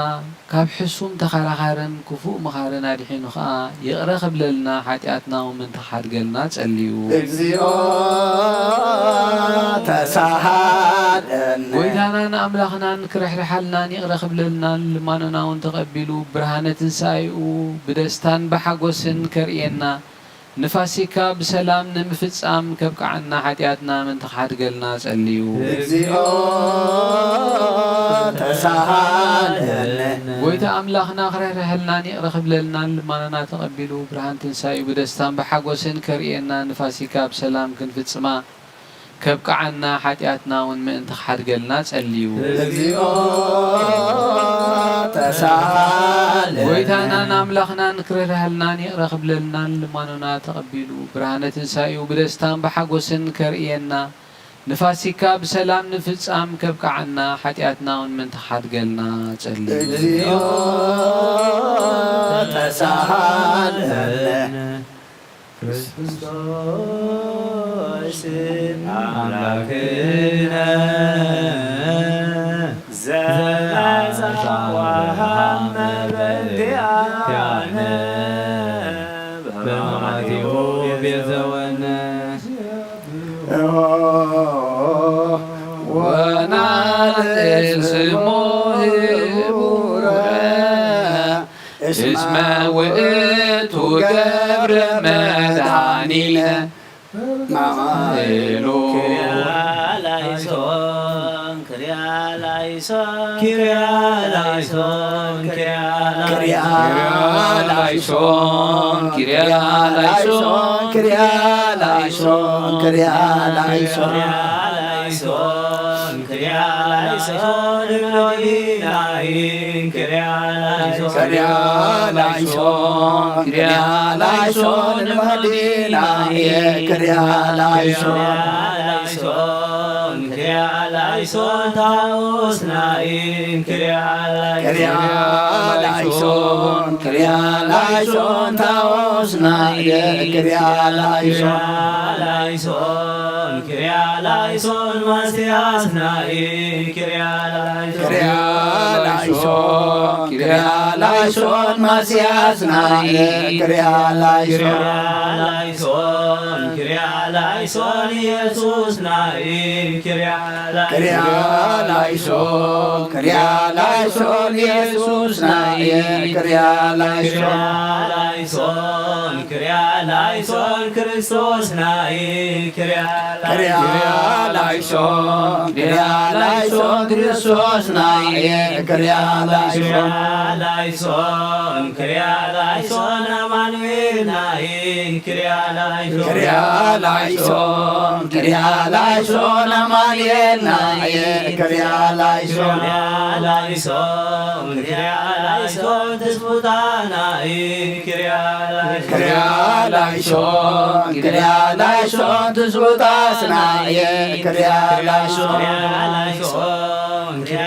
ካብ ሕሱም ተኸራኻርን ክፉእ ምኻርን ኣድሒኑ ኸኣ ይቕረ ክብለልና ሓጢኣትና እውን ምእንቲ ክሓድገልና ጸልዩ። እግዚኦ ተሳሃለነ። ጐይታናን ኣምላኽናን ክርሕርሓልናን ይቕረ ክብለልናን ልማኖና እውን ተቐቢሉ ብርሃነ ትንሳኤኡ ብደስታን ብሓጎስን ከርእየና ንፋሲካ ብሰላም ንምፍጻም ከብቅዓና ሓጢኣትና ምእንቲ ክሓድገልና ጸልዩ። እግዚኦ ተሳሃለነ። ጐይታ ኣምላኽና ክርሕርሐልናን ይቕረ ክብለልናን ልማኖና ተቐቢሉ ብርሃን ትንሳኤኡ ብደስታን ብሓጎስን ከርእየና ንፋሲካ ብሰላም ክንፍጽማ ከብቅዓና ሓጢኣትና እውን ምእንቲ ክሓድገልና ጸልዩ። እግዚኦ ተሳሃለነ። ጐይታናን ኣምላኽናን ክርህርሃልናን ይቕረ ክብለልናን ልማኖና ተቐቢሉ ብርሃነ ትንሳኤኡ ብደስታን ብሓጎስን ከርእየና ንፋሲካ ብሰላም ንፍጻም ከብቅዓና ሓጢኣትና እውን ምእንቲ ክሓድገልና ጸልዩ። እግዚኦ ተሳሃለነ። ክርስቶስ ኣምላክነ ዘመጻ ወሃመ በእንቲአነ በመማቲሁ ቤዘወነ ወናልዕል ስሙ ህቡረ እስመ ውእቱ ገብረ መድኃኒነ ማማይሉ። ላይሶን፣ ክሪያ ላይሶን፣ ክሪያ ላይሶን፣ ክሪያ ላይሶን፣ ክሪያ ላይሶን፣ ክሪያ ላይሶን፣ ክሪያ ላይሶን፣ ክሪያ ላይሶን፣ ክሪያ ላይሶን፣ ክሪያ ላይሶን፣ ክሪያ ላይሶን፣ ክሪያ ላይሶን፣ ክሪያ ላይሶን፣ መዲናየ፣ ክሪያ ላይሶን። ክሪያ ላይሶን ታኦስናይ፣ ክሪያ ክሪያ ላይሶን፣ ክሪያ ላይሶን ታኦስናየ፣ ክሪያ ላይሶን። ላይሶን፣ ክሪያ ላይሶን ማስያስናይ፣ ክሪያ ላይሶን። ክሪያ ላይሶን፣ ክሪያ ላይሶን ማስያስናየ፣ ክሪያ ላይሶን። ክሪያ ላይሶን፣ ክሪያ ላይሶን ኢየሱስናይ፣ ክሪያ ላይሶን። ክሪያ ላይሶን፣ ክሪያ ላይሶን ኢየሱስናየ፣ ክሪያ ላይሶን። ክሪያ ላይሶን፣ ክሪያ ላይሶን ክርስቶስናይ፣ ክሪያ ክሪያ ላይሶን፣ ክሪያ ላይሶን ክርስቶስናየ፣ ክሪያ ላይሶን። ላይሶን፣ ክሪያ ላይሶን ኣማኑኤልናይ፣ ክሪያ ላይሶን። ክሪያ ላይሶን፣ ክሪያ ላይሶን ኣማኑኤልናየ፣ ክሪያ ላይሶን። ክሪያ ላይሶን፣ ክሪያ ላይሶን ትስፉታናይ፣ ክሪያ ላይሶን። ክሪያ ላይሶን፣ ክሪያ ላይሶን ትስፉታስናየ፣ ክሪያ ላይሶን። ክሪያ ላይሶን፣ ክሪያ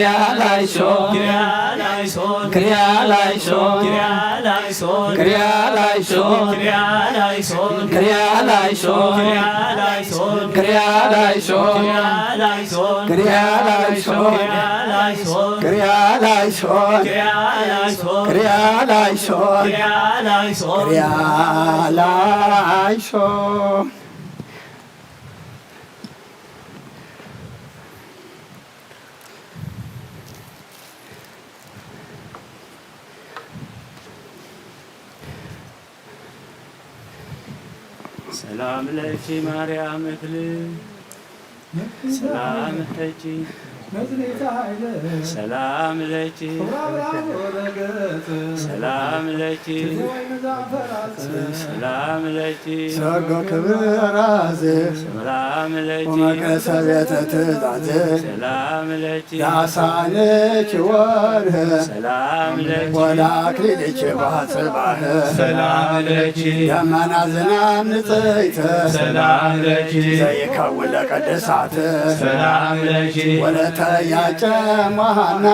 ሰላም ለኪ ማርያም እክል ሰላም ለኪ ሰላም ለኪ ሰላም ለኪ ሰላም ለኪ ሰርጎ ክብር አራዝ ሰላም ለኪ ወመቅደሰ ቤተ ትእዛዝ ሰላም ለኪ ዳሳንኪ ወርህ ሰላም ለኪ ወለአክሊልኪ ባጽባህ ሰላም ለኪ ደመና ዝናም ንጽሕት ሰላም ለኪ ዘይከውን ለቅድሳት ሰላም ለኪ ወለተ ያጨም ወሃና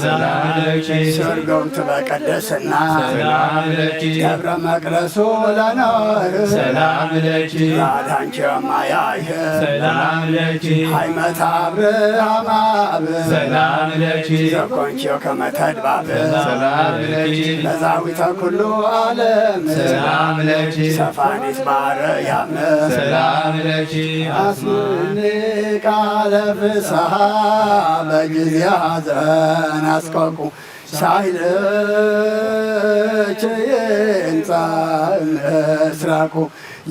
ሰላም ለኪ ስርጉምት በቅድስና ሰላም ለኪ ደብረ መቅደሱ ለኖህ ሰላም ለኪ ላዳንኪ ማያይህ ሰላም ለኪ ሃይመት አብርሃም አብ ሰላም ለኪ ዘኮንኪ ከመ ተድባብ ሰላም ለኪ ለዛዊተ ኩሉ ዓለም ሰላም ለኪ ሰፋኒት ባርያም ሰላም ለኪ አስምኒ ቃለ ፍስሐ በጊዜ ሐዘን አስቆቁ ሳይለች ይንጻ ምስራቁ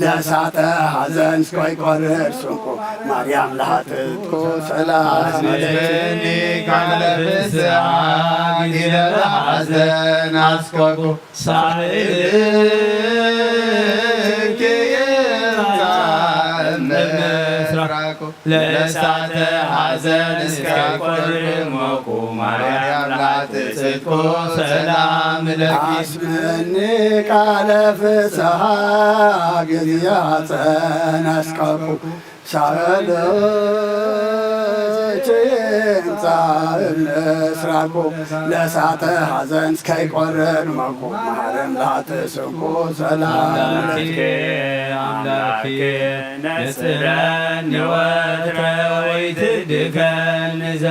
ለእሳተ ሐዘን እስከ ይቆርር ስንቁ ማርያም ለሃጥጥኩ ሰላም ለኪ አስምኒ ቃለ ፍስሐ ጊዜ ለሐዘን አስቆቁ ሳይልኪ ይንጻ ምስራቁ ለእሳተ ሐዘን እስከ ቆርር ሞቁ ማርያም ላትጽድቁ ሰላም ለኪ አስምኒ ቃለ ፍስሐ ጊዜ ሐዘን አስቆቁ ሳይለች ይንጻ ምስራቁ ለእሳተ ሐዘን እስከ ይቆርር ሞቁ ማርያም ላትጽድቁ ሰላም ለኪ አምላኬ ነጽረኒ ወትረ ወይትድከኒ ዘ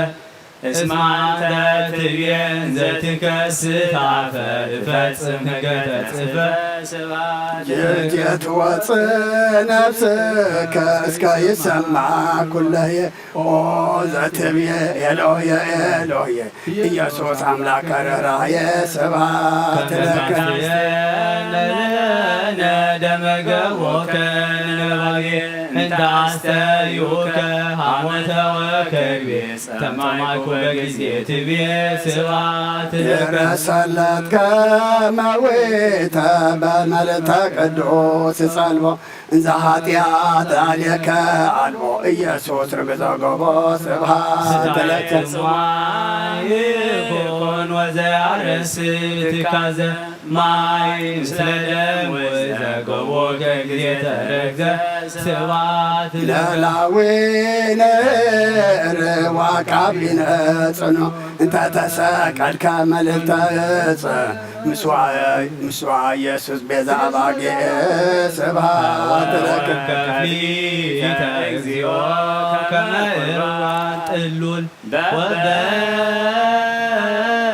እስመ አንተ ትቤ እንዘ ትከስት አፈ እፈጽም ሕገ ተጽፈ ስብሐት ጅትየት ወፅእ ነፍስከ እስከ ይሰማ ኩለየ ኦ ዘትብየ ኤሎየ ኤሎየ ኢየሱስ አምላከ ርራየ ስብሐት ለከ ለነ ደመገቦከ ንባቤ እንተ አስተርዩከ ሐሞተ ወከርቤ ጸማይኩ በጊዜ ትቤ ስብሐት ለከ ድረሰለት ከመዊተ በመልእልተ ቅዱስ ጸልቦ እንዘ ኃጢአት ላዕሌከ አልቦ ኢየሱስ ርግዞ ጎቦ ስብሐት ለከ። ይኩን ወዘያርስ ትካዘ ማይ ምስለ ደም ወዘ ጎቦ ከጊዜ ተረግዘ ስብሐት ለላዊ ነር ወአቃቢ ነጽኖ እንተ ተሰቀልከ መልዕልተ ዕፅ ምስዋ ምስዋ ኢየሱስ ቤዛ አባጌ ስብሐት ለከ። ከፊተ እግዚኦ ከመ ቁርባን ጥሉል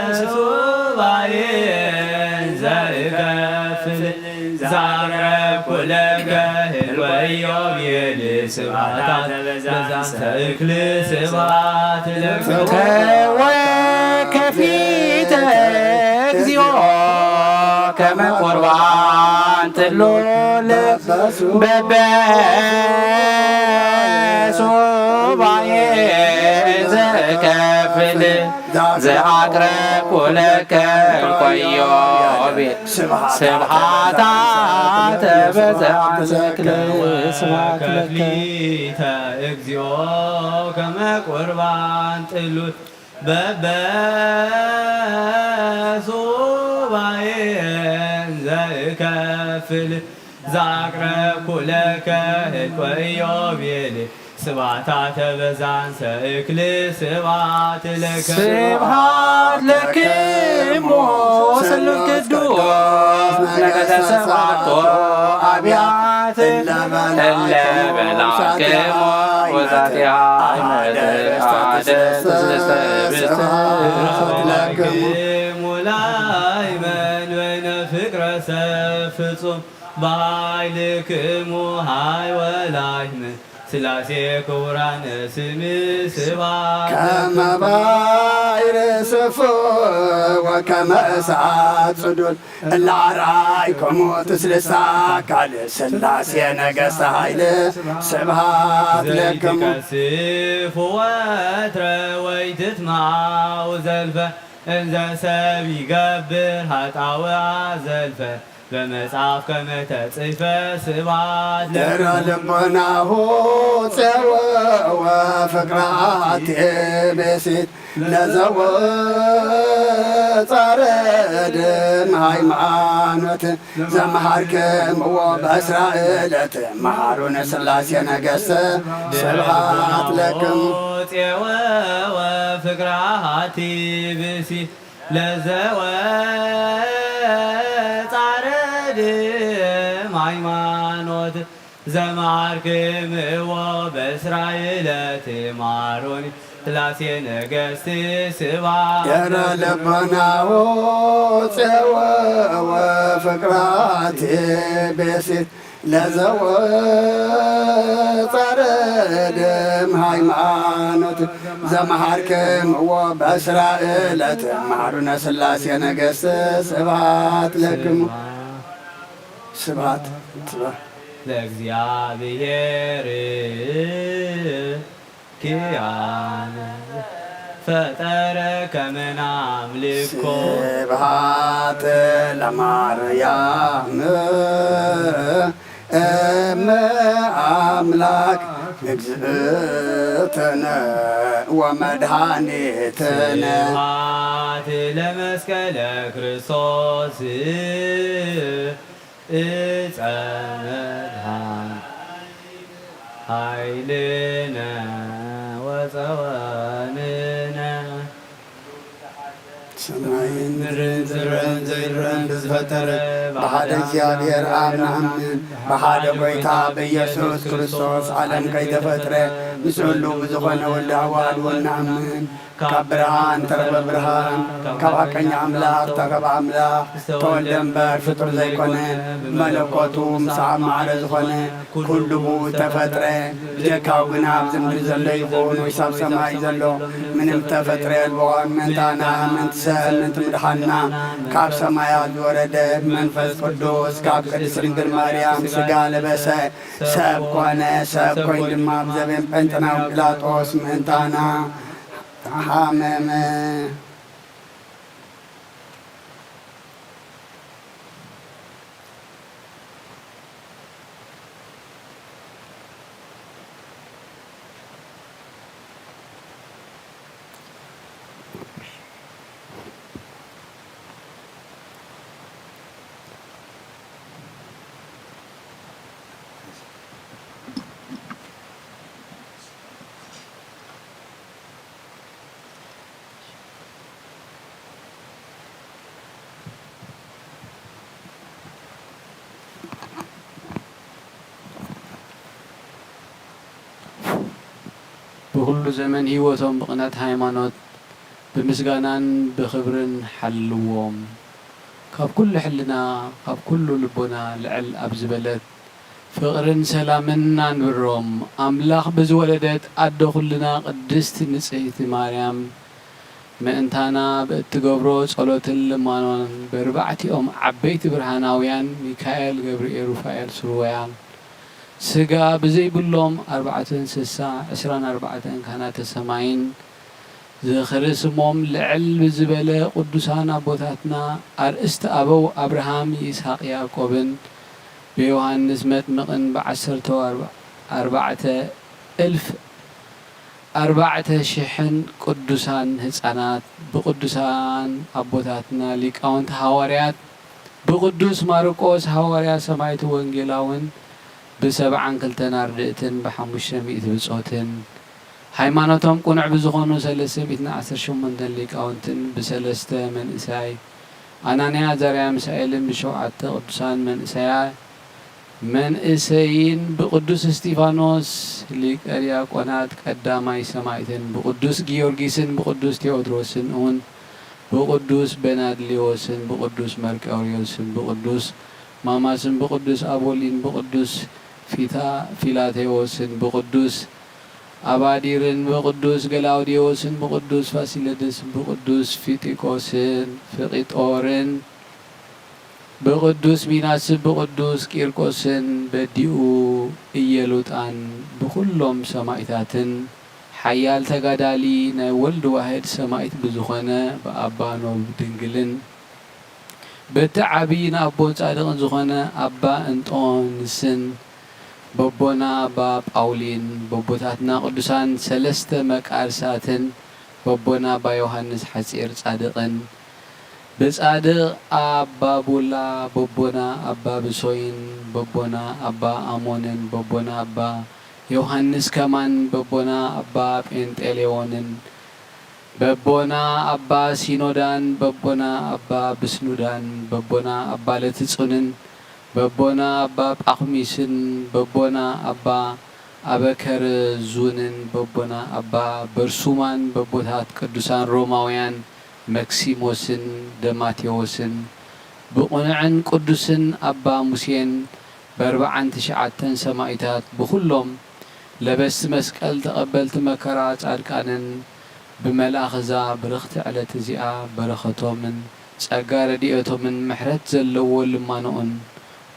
ወበሱባኤ ዘእከፍል ዛቅረብኩ ለከ ህልወ ኢዮቤል ስብሐት በዛንተ እክል ስብሐት ለከ። ከፊተ እግዚኦ ከመ ቁርባን ጥሉል በበሱባኤ ዘእከፍል ዘአቅረብኩ ለከ ቆዮቤ ስብሐታ ተበዛዕዘክለ ስብሐት ለከ። ከፊተ እግዚኦ ከመ ቁርባን ጥሉል በበሱባኤ ዘእከፍል ዘአቅረብኩ ለከ ህልወ ኢዮቤል ስብሐታ ተበዛን ሰእክል ስብሐት ለከ። ስብሐት ለክሙ ስሉስ ቅዱስ ነገደ ሰባቶ አብያት እለ በላክሙ ወዛቲሃ አይመተ አደ ስልስተ ህብስት። ስብሐት ለክሙ ላይመን በይነ ፍቅረ ሰብ ፍጹም በኃይልክሙ ኃይወ ላይመን ሥላሴ ክቡራነ ስም ስብሐት ከመ ባሕር ስፉሕ ወከመ እሳት ጽዱል እለ አርአይክሙ ትስልሳ አካል ሥላሴ ነገሥተ ኃይል ስብሐት ለክሙ። ዘይትቀስፍ ወትረ ወይትትማው ዘልፈ እንዘ ሰብ ይገብር ኃጣውአ ዘልፈ በመጽሐፍ ከመ ተጽሕፈ ስብሐት ድረ ለክሙ። ልቦናሁ ጼወ ወፍቅራቲ ቤሲት ለዘወ ጻረድም ሃይማኖት ዘመሃርክምዎ በእስራኤል ትመሃሩነ ሥላሴ ነገሥት ስብሐት ለክሙ። ጼወ ወፍቅራቲ ብሲ ለዘወ ጻረድም ሃይማኖት ዘመሃርክምዎ በእስራኤል ትመሃሩኒ ሥላሴ ነገሥት ስብሐት ድረ ለክሙ። ልቦናሁ ጼወ ወፍቅራቲ ቤሲት ለዘወ ጻረድም ሃይማኖት ዘመሃርክምዎ በእስራኤል ትመሃሩነ ሥላሴ ነገሥት ስብሐት ለክሙ። ስብሐት ትበል። ለእግዚአብሔር ኪያነ ፈጠረ ከመ ናምልኮ። ስብሐት ለማርያም እመ አምላክ እግዝእትነ ወመድኃኒትነ። ስብሐት ለመስቀለ ክርስቶስ እፀ መድኃኒት ኃይልነ ወፀወንነ። ሰማይን ምድርን ዝረአን ዘይረአን ብዝፈጠረ ብሓደ እግዚኣብሔር ኣብ ንኣምን፣ ብሓደ ጐይታ ብኢየሱስ ክርስቶስ ዓለም ከይተፈጥረ ምስ ህሉው ብዝኾነ ወልደ ኣዋህድ እውን ንኣምን። ካብ ብርሃን ተረኽበ ብርሃን፣ ካብ ሓቀኛ ኣምላኽ ተረኽበ ኣምላኽ፣ ዝተወልደ እምበር ፍጡር ዘይኮነ፣ ብመለኮቱ ምስ ኣብ ማዕረ ዝኾነ፣ ኩሉ ብኡ ዝተፈጥረ፣ ብጀካኡ ግና ኣብዚ ምድሪ ዘሎ ይኹን ወይስ ኣብ ሰማይ ዘሎ ምንም ዝተፈጥረ የልቦን። ምእንታና፣ ምእንቲ ሰብ፣ ምእንቲ ምድሓንና፣ ካብ ሰማያት ዝወረደ ብመንፈስ ቅዱስ ካብ ቅድስት ድንግል ማርያም ሥጋ ለበሰ፣ ሰብ ኮነ። ሰብ ኮይኑ ድማ ብዘበን ጴንጠናዊ ጲላጦስ ምእንታና ተሓመመ። ብኹሉ ዘመን ህይወቶም ብቕናት ሃይማኖት፣ ብምስጋናን ብኽብርን ሓልዎም። ካብ ኩሉ ሕልና፣ ካብ ኩሉ ልቦና ልዕል ኣብ ዝበለት፣ ፍቕርን ሰላምን ኣንብሮም። ኣምላኽ ብዝወለደት ኣደ ኩልና ቅድስት ንጽሕቲ ማርያም፣ ምእንታና ብእትገብሮ ጸሎትን ልማኖን፣ በርባዕቲኦም ዓበይቲ ብርሃናውያን ሚካኤል፣ ገብርኤል፣ ሩፋኤል፣ ሱሩያል፣ ስጋ ብዘይብሎም ኣርባዕተን ስሳ ዕስራን ኣርባዕተን ካህናተ ሰማይን፣ ዝኽሪ ስሞም ልዕል ብዝበለ ቅዱሳን ኣቦታትና፣ ኣርእስቲ ኣበው ኣብርሃም፣ ይስሐቅ፣ ያዕቆብን ብዮሃንስ መጥምቅን ብዓሰርተ ኣርባዕተ እልፍ ኣርባዕተ ሽሕን ቅዱሳን ህፃናት ብቅዱሳን ኣቦታትና ሊቃውንቲ ሃዋርያት ብቅዱስ ማርቆስ ሃዋርያ ሰማዕቲ ወንጌላውን ብሰብዓን ክልተን ኣርድእትን ብሓሙሽተ ሚእቲ ብጾትን፣ ሃይማኖቶም ቅኑዕ ብዝኾኑ ሰለስተ ሚእትን ዓሰርተ ሸሞንተን ሊቃውንትን ብሰለስተ መንእሳይ ኣናንያ፣ ኣዛርያ፣ ሚሳኤልን ብሸውዓተ ቅዱሳን መንእሰያ-፣ መንእሰይን ብቅዱስ እስጢፋኖስ ሊቀ ዲያቆናት ቀዳማይ ሰማዕትን ብቅዱስ ጊዮርጊስን ብቅዱስ ቴዎድሮስን እውን ብቅዱስ በናድሊዎስን ብቅዱስ መርቆሪዎስን ብቅዱስ ማማስን ብቅዱስ ኣቦሊን ብቅዱስ ፊታ-፣ ፊላቴዎስን ብቅዱስ ኣባዲርን ብቅዱስ ገላውዴዎስን ብቅዱስ ፋሲለደስን ብቅዱስ ፊጢቆስን ፍቂጦርን ብቅዱስ ሚናስን ብቅዱስ ቂርቆስን በዲኡ ኢየሉጣን ብኩሎም ሰማኢታትን ሓያል ተጋዳሊ ናይ ወልድ ዋሕድ ሰማኢት ብዝኾነ ብኣባ ኖብ ድንግልን በቲ ዓብዪ ንኣቦ ጻድቕን ዝኾነ ኣባ እንጦንስን በቦና ኣባ ጳውሊን በቦታትና ቅዱሳን ሰለስተ መቃርሳትን በቦና ኣባ ዮሃንስ ሓጺር ጻድቕን ብጻድቕ ኣባ ቡላ በቦና ኣባ ብሶይን በቦና ኣባ ኣሞንን በቦና ኣባ ዮሃንስ ከማን በቦና ኣባ ጴንጤሌዎንን በቦና ኣባ ሲኖዳን በቦና ኣባ ብስኑዳን በቦና ኣባ ለትጹንን በቦና ኣባ ጳኹሚስን በቦና ኣባ ኣበከርዙንን በቦና ኣባ በርሱማን በቦታት ቅዱሳን ሮማውያን መክሲሞስን ደማቴዎስን ብቕኑዕን ቅዱስን ኣባ ሙሴን በርብዓን ትሽዓተን ሰማኢታት ብኹሎም ለበስቲ መስቀል ተቐበልቲ መከራ ጻድቃንን ብመልኣኽ እዛ ብርኽቲ ዕለት እዚኣ በረኸቶምን ጸጋ ረድኤቶምን ምሕረት ዘለዎ ልማኖኦን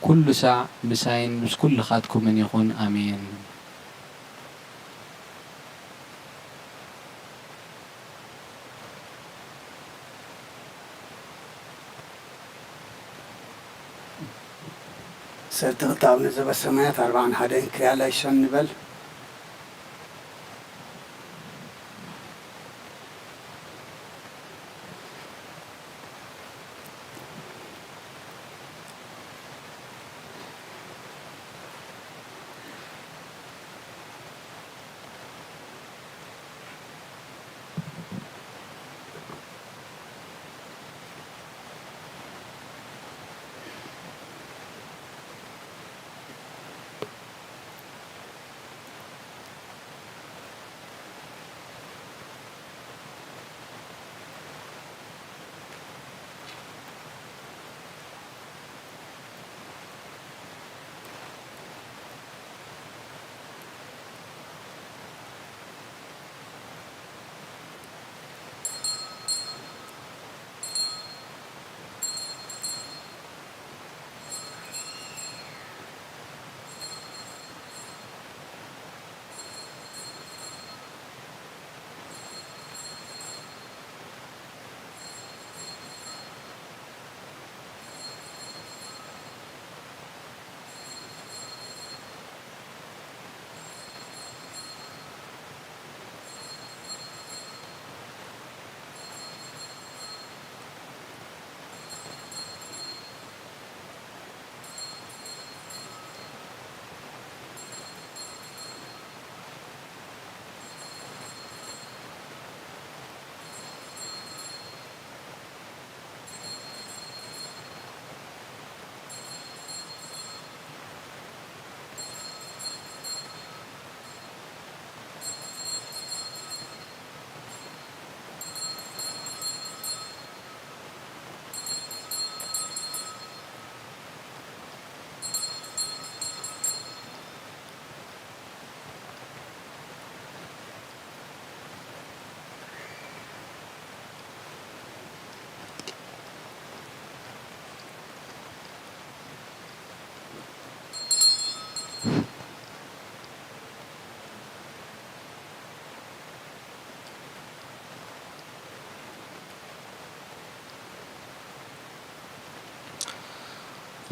ኩሉ ሳዕ ምሳይን ምስ ኩልኻትኩምን ይኹን። ኣሜን። ሰቲ ክታብ ንዘበሰማያት ኣርባዓን ሓደን ክሪያ ላይሶን ንበል።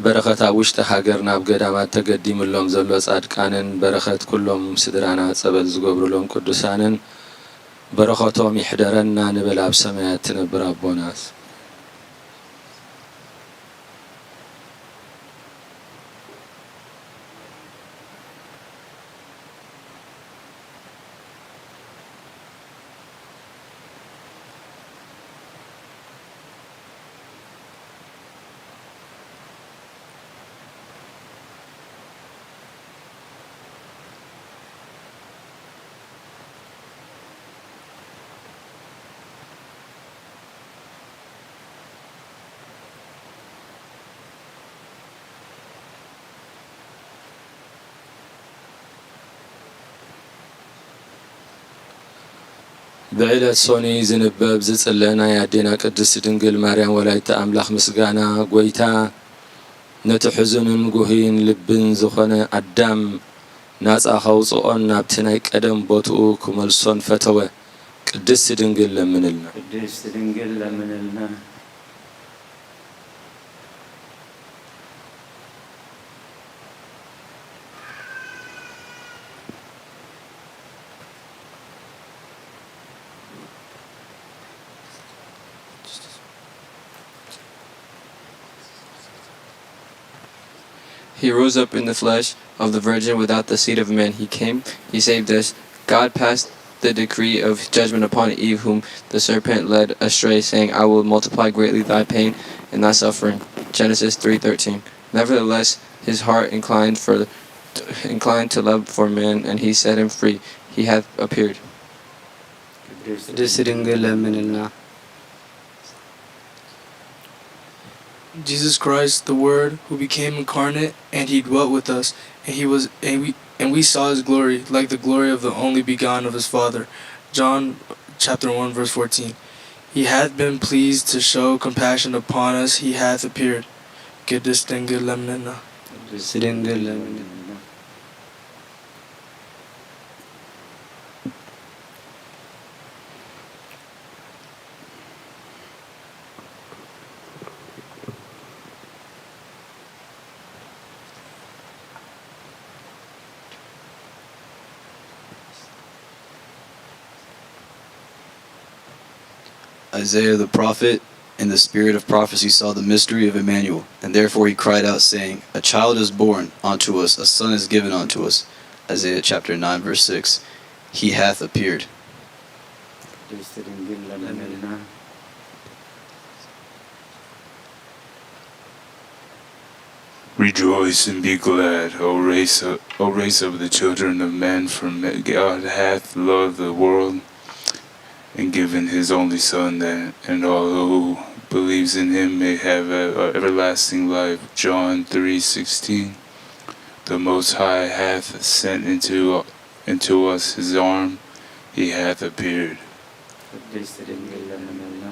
በረኸት ኣብ ውሽጢ ሃገር ናብ ገዳማት ተገዲምሎም ዘሎ ጻድቃንን በረኸት ኩሎም ስድራና ጸበል ዝገብሩሎም ቅዱሳንን በረኸቶም ይሕደረና ንበል ኣብ ሰማያት ትነብር ኣቦና። ብዕለት ሶኑይ ዝንበብ ዝጽለ ናይ ኣዴና ቅድስት ድንግል ማርያም ወላዲተ ኣምላኽ ምስጋና። ጐይታ ነቲ ሕዙንን ጉህይን ልብን ዝኾነ ኣዳም ናጻ ከውጽኦን ናብቲ ናይ ቀደም ቦትኡ ክመልሶን ፈተወ። ቅድስት ድንግል ለምንልና። ቅድስት ድንግል ለምንልና። He rose up in the flesh of the virgin without the seed of man. He came, he saved us. God passed the decree of judgment upon Eve, whom the serpent led astray, saying, "I will multiply greatly thy pain and thy suffering." Genesis three thirteen. Nevertheless, his heart inclined for inclined to love for man, and he set him free. He hath appeared. ቅድስት ድንግል ለምንልና። Jesus Christ, the Word, who became incarnate, and he dwelt with us, and he was, and we, and we saw his glory, like the glory of the only begotten of his Father. John chapter one, verse fourteen. He hath been pleased to show compassion upon us, he hath appeared. ቅድስት ድንግል ለምንልና። ቅድስት ድንግል ለምንልና። Isaiah the prophet, in the spirit of prophecy, saw the mystery of Emmanuel, and therefore he cried out, saying, "A child is born unto us, a son is given unto us." Isaiah chapter nine, verse six. He hath appeared. ቅድስት ድንግል ለምንልና። Rejoice and be glad, O race, of, O race of the children of men, for God hath loved the world and given his only Son, that and all who believes in him may have a, a everlasting life. John three sixteen. The Most High hath sent into into us his arm, he hath appeared. ቅድስት ድንግል ለምንልና።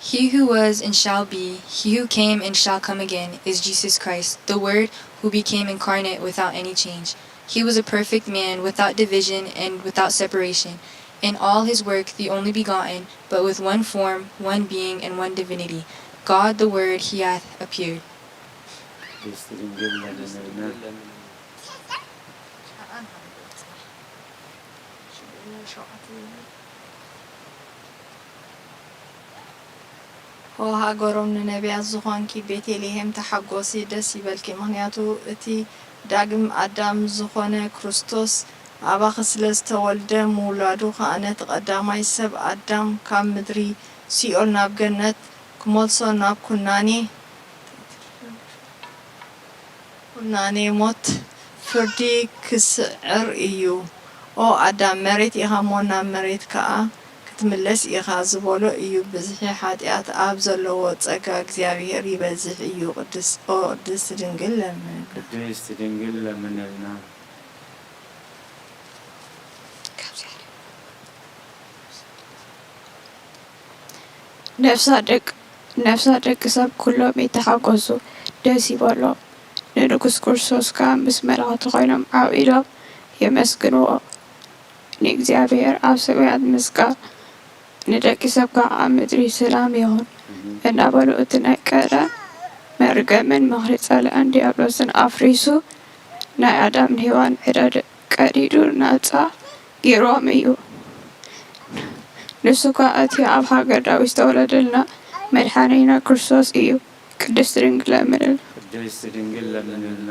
He who was and shall be, he who came and shall come again, is Jesus Christ, the Word who became incarnate without any change. He was a perfect man, without division and without separation. In all his work, the only begotten, but with one form, one being, and one divinity. God the Word, he hath appeared. ኦ ሃገሮም ንነብያት ዝኾንኪ ቤቴልሄም ተሓጎሲ ደስ ይበልኪ ምኽንያቱ እቲ ዳግም ኣዳም ዝኾነ ክርስቶስ ኣባኺ ስለ ዝተወልደ ምውላዱ ከኣ ነቲ ቀዳማይ ሰብ ኣዳም ካብ ምድሪ ሲኦል ናብ ገነት ክመልሶ ናብ ኩናኔ ኩናኔ ሞት ፍርዲ ክስዕር እዩ። ኦ ኣዳም መሬት ኢኻ እሞ ናብ መሬት ከኣ ክትምለስ ኢኻ ዝበሎ እዩ። ብዝሒ ሓጢኣት ኣብ ዘለዎ ጸጋ እግዚኣብሄር ይበዝሕ እዩ። ቅድስት ኦ ቅድስት ድንግል ለምንልና። ቅድስት ድንግል ለምንልና። ነፍሳት ደቂ ሰብ ኩሎም ይተሓጎሱ ደስ ይበሎም፣ ንንጉስ ክርስቶስ ከኣ ምስ መላእኽቱ ኮይኖም ዓው ኢሎም የመስግንዎ። ንእግዚኣብሔር ኣብ ሰማያት ምስጋና፣ ንደቂ ሰብ ከኣ ኣብ ምድሪ ሰላም ይኹን እናበሉ እቲ ናይ ቀደም መርገምን ምኽሪ ጸላእን ዲያብሎስን ኣፍሪሱ ናይ ኣዳምን ሄዋን ዕዳ ቀዲዱ ናጻ ገይርዎም እዩ። ንሱ ከኣ እቲ ኣብ ሃገር ዳዊት ዝተወለደልና መድሓኒና ክርስቶስ እዩ። ቅድስት ድንግል ለምንልና። ቅድስት ድንግል ለምንልና።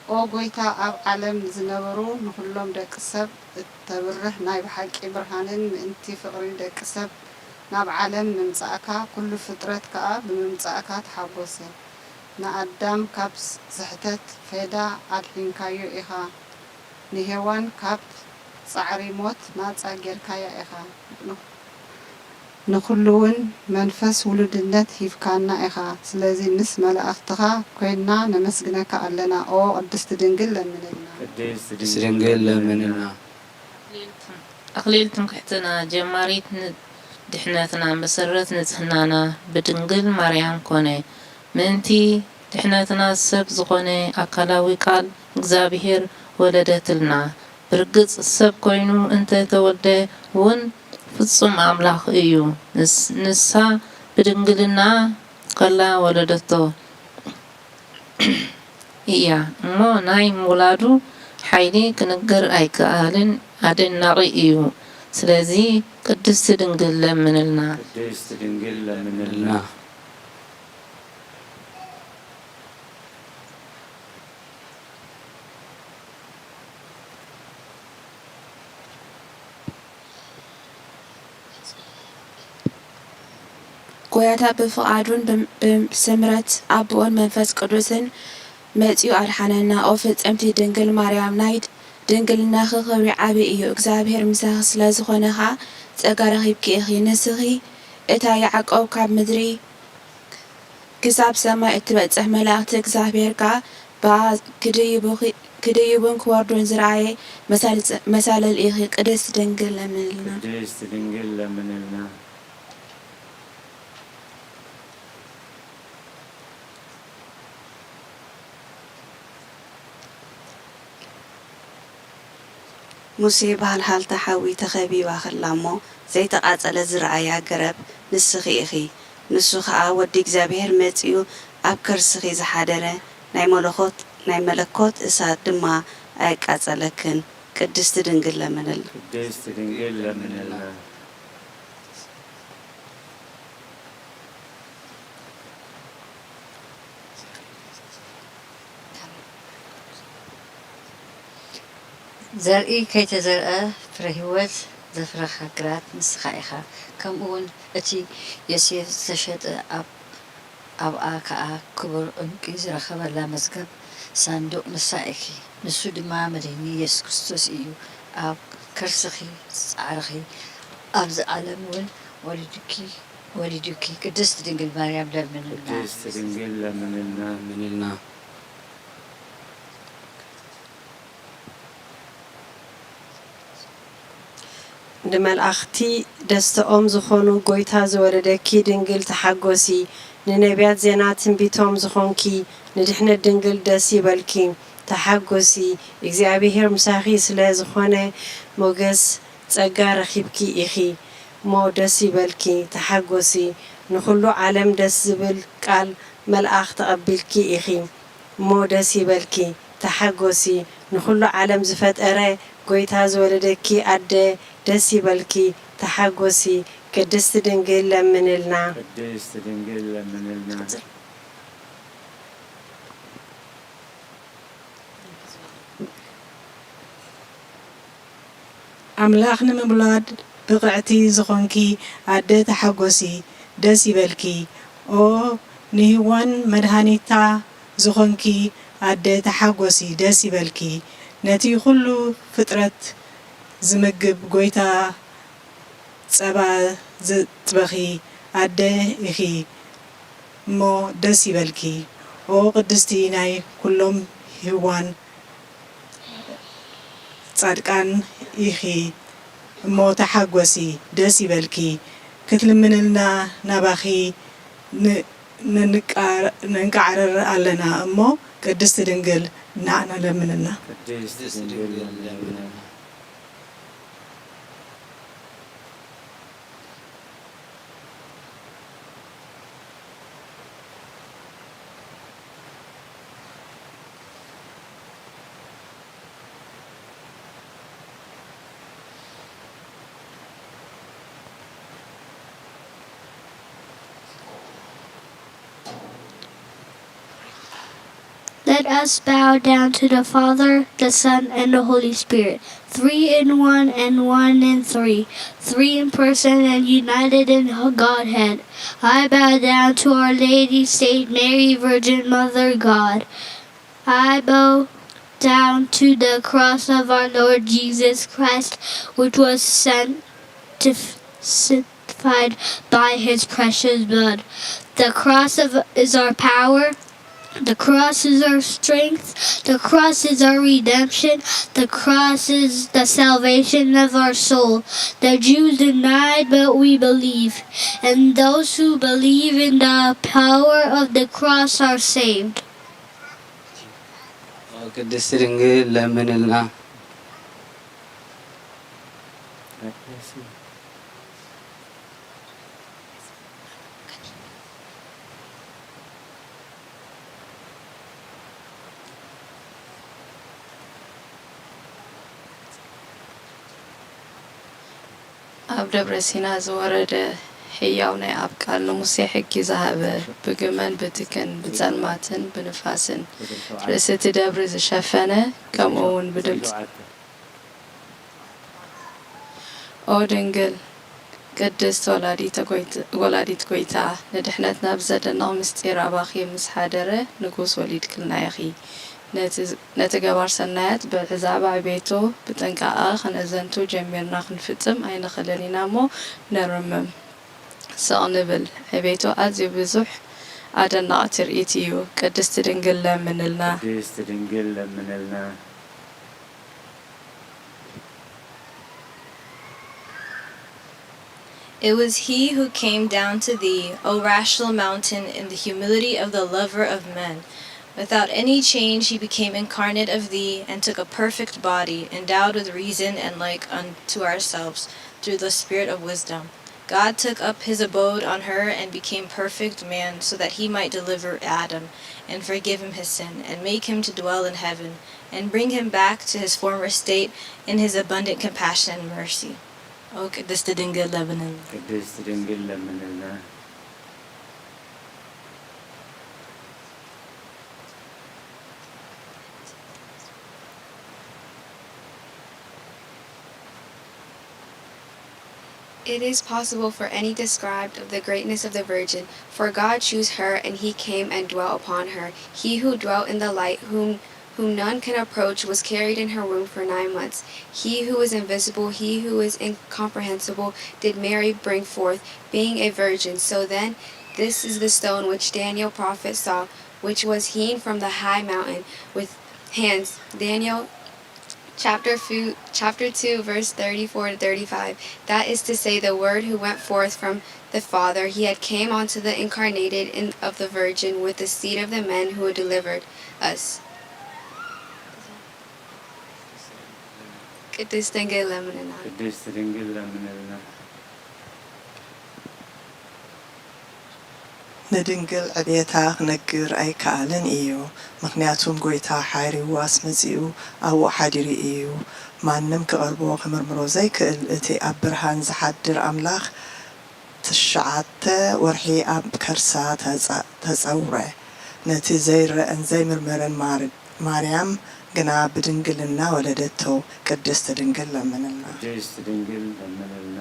ኦ ጐይታ፣ ኣብ ዓለም ንዝነበሩ ንኹሎም ደቂ ሰብ እተብርህ ናይ ብሓቂ ብርሃንን ምእንቲ ፍቕሪ ደቂ ሰብ ናብ ዓለም ምምጻእካ፣ ኩሉ ፍጥረት ከኣ ብምምጻእካ ተሓጐሰ። ንኣዳም ካብ ዝሕተት ፌዳ ኣድሒንካዮ ኢኻ፣ ንሄዋን ካብ ጻዕሪ ሞት ናጻ ጌርካያ ኢኻ። ንኹሉውን መንፈስ ውሉድነት ሂብካና ኢኻ። ስለዚ ምስ መላእኽትኻ ኮይንና ነመስግነካ ኣለና። ኦ ቅድስቲ ድንግል ለምንልና። ቅድስት ድንግል ለምንልና። ኣኽሊል ትምክሕትና፣ ጀማሪት ድሕነትና፣ መሰረት ንጽህናና ብድንግል ማርያም ኮነ። ምእንቲ ድሕነትና ሰብ ዝኾነ ኣካላዊ ቃል እግዚኣብሔር ወለደትልና። ብርግጽ ሰብ ኮይኑ እንተ ተወልደ እውን ፍጹም ኣምላኽ እዩ። ንሳ ብድንግልና ከላ ወለደቶ እያ እሞ ናይ ምውላዱ ሓይሊ ክንገር ኣይከኣልን ኣደናቒ እዩ። ስለዚ ቅድስቲ ድንግል ለምንልና። ቅድስት ድንግል ለምንልና። ጎያታ ብፍቓዱን ብስምረት ኣቦኡን መንፈስ ቅዱስን መጺኡ ኣድሓነና። ኦ ፍጽምቲ ድንግል ማርያም ናይ ድንግልናኺ ክብሪ ዓቢ እዩ። እግዚኣብሔር ምሳኺ ስለ ዝኾነ ኸኣ ጸጋ ረኺብኪ ኢኺ። ንስኺ እታ ያዕቆብ ካብ ምድሪ ክሳብ ሰማይ እትበጽሕ መላእኽቲ እግዚኣብሔር ከኣ ብኣ ክድይቡን ክወርዱን ዝረኣየ መሳልል ኢኺ። ቅድስት ድንግል ለምንልና። ቅድስት ድንግል ለምንልና። ሙሴ ብሃልሃልታ ሓዊ ተኸቢባ ኸላ እሞ ዘይተቓጸለት ዝረኣያ ገረብ ንስኺ ኢኺ። ንሱ ኸኣ ወዲ እግዚኣብሄር መጺኡ ኣብ ከርስኺ ዝሓደረ ናይ መለኾት ናይ መለኮት እሳት ድማ ኣየቃጸለክን። ቅድስቲ ድንግል ለምንልና። ቅድስት ድንግል ለምንልና። ዘርኢ ከይተዘርአ ፍረ ህይወት ዘፍረኻ ግራት ንስኻ ኢኻ። ከምኡውን እቲ ዮሴፍ ዝተሸጠ ኣብ ኣብኣ ከኣ ክቡር ዕንቂ ዝረኸበላ መዝገብ ሳንዱቕ ንሳ ኢኺ። ንሱ ድማ መድህኒ የሱስ ክርስቶስ እዩ። ኣብ ከርስኺ ጻዕርኺ ኣብዚ ዓለም እውን ወሊዱኪ ወሊዱኪ። ቅድስት ድንግል ማርያም ለምንልና። ቅድስት ድንግል ለምንልና። ለምንልና። ንመላእኽቲ ደስተኦም ዝኾኑ፣ ጎይታ ዝወለደኪ ድንግል ተሓጎሲ። ንነቢያት ዜና ትንቢቶም ዝኾንኪ፣ ንድሕነት ድንግል ደስ ይበልኪ፣ ተሓጎሲ። እግዚኣብሄር ምሳኺ ስለ ዝኾነ፣ ሞገስ ጸጋ ረኺብኪ ኢኺ እሞ ደስ ይበልኪ፣ ተሓጎሲ። ንኹሉ ዓለም ደስ ዝብል ቃል መልኣኽ ተቐቢልኪ ኢኺ እሞ ደስ ይበልኪ፣ ተሓጎሲ። ንኹሉ ዓለም ዝፈጠረ ጎይታ ዝወለደኪ ኣደ ደስ ይበልኪ፣ ተሓጎሲ። ቅድስቲ ድንግል ለምንልና። ቅድስት ድንግል ለምንልና። ኣምላኽ ንምውላድ ብቕዕቲ ዝኾንኪ ኣደ ተሓጎሲ፣ ደስ ይበልኪ። ኦ ንሂዋን መድሃኒታ ዝኾንኪ ኣደ ተሓጎሲ፣ ደስ ይበልኪ። ነቲ ኩሉ ፍጥረት ዝምግብ ጎይታ ጸባ ዘጥበኺ ኣደ ኢኺ እሞ ደስ ይበልኪ። ኦ ቅድስቲ ናይ ኩሎም ሂዋን ጻድቃን ኢኺ እሞ ተሓጎሲ፣ ደስ ይበልኪ። ክትልምንልና ናባኺ ን- ንንቃ- ንንቃዕርር ኣለና እሞ ቅድስቲ ድንግል ንዓና ለምንልና። ቅድስት ድንግል ለምንልና። Us bow down to the Father, the Son, and the Holy Spirit, three in one and one in three, three in person and united in Godhead. I bow down to Our Lady, Saint Mary, Virgin Mother God. I bow down to the cross of our Lord Jesus Christ, which was sanctified by his precious blood. The cross of, is our power. The cross is our strength. The cross is our redemption. The cross is the salvation of our soul. The Jews denied, but we believe. And those who believe in the power of the cross are saved. ቅድስት ድንግል ለምንልና። ኣብ ደብረ ሲና ዝወረደ ህያው ናይ ኣብ ቃል ንሙሴ ሕጊ ዝሃበ፣ ብግመን ብትክን ብጸልማትን ብንፋስን ርእሲ እቲ ደብሪ ዝሸፈነ፣ ከምኡ እውን ብድምጺ ኦ ድንግል ቅድስት ወላዲተ ጎይት- ወላዲት ጎይታ፣ ንድሕነትና ብዘደንቕ ምስጢር ኣባኺ ምስ ሓደረ ንጉስ ወሊድክልና ኢኺ። ነቲ- ነቲ ገባር ሰናያት ብዕዛባ ዕቤቶ ብጥንቃቐ ክነዘንቱ ጀሚርና ክንፍጽም ኣይንኽልን ኢና እሞ ነርምም። ስቕ ንብል። ዕቤቶ ኣዝዩ ብዙሕ ኣደናቒ ትርኢት እዩ። ቅድስቲ ድንግል ለምንልና። ቅድስት ድንግል ለምንልና። It was he who came down to thee, O rational mountain, in the humility of the lover of men. Without any change he became incarnate of thee, and took a perfect body, endowed with reason and like unto ourselves, through the spirit of wisdom. God took up his abode on her and became perfect man, so that he might deliver Adam, and forgive him his sin, and make him to dwell in heaven, and bring him back to his former state in his abundant compassion and mercy. O ቅድስት ድንግል ለምንልና። ቅድስት ድንግል ለምንልና። It is possible for any described of the greatness of the Virgin, for God chose her, and he came and dwelt upon her. He who dwelt in the light, whom whom none can approach, was carried in her womb for nine months. He who is invisible, he who is incomprehensible, did Mary bring forth, being a virgin. So then, this is the stone which Daniel prophet saw, which was hewn from the high mountain with hands. Daniel chapter two, chapter two, verse thirty-four to thirty-five. That is to say, the word who went forth from the Father, he had came onto the incarnated in, of the Virgin with the seed of the man who delivered us. ቅድስት ድንግል ለምንና። ቅድስት ድንግል ለምንልና። ንድንግል ዕቤታ ክነግር ኣይከኣልን እዩ፣ ምኽንያቱም ጐይታ ሓሪዋ ኣስመጺኡ ኣብኡ ሓዲሩ እዩ። ማንም ክቐርቦ ክምርምሮ ዘይክእል እቲ ኣብ ብርሃን ዝሓድር ኣምላኽ ትሽዓተ ወርሒ ኣብ ከርሳ ተጸውረ። ነቲ ዘይረኣን ዘይምርመርን ማርያም ግና ብድንግልና ወለደቶ። ቅድስት ድንግል ለምንልና። ቅድስት ድንግል ለምንልና።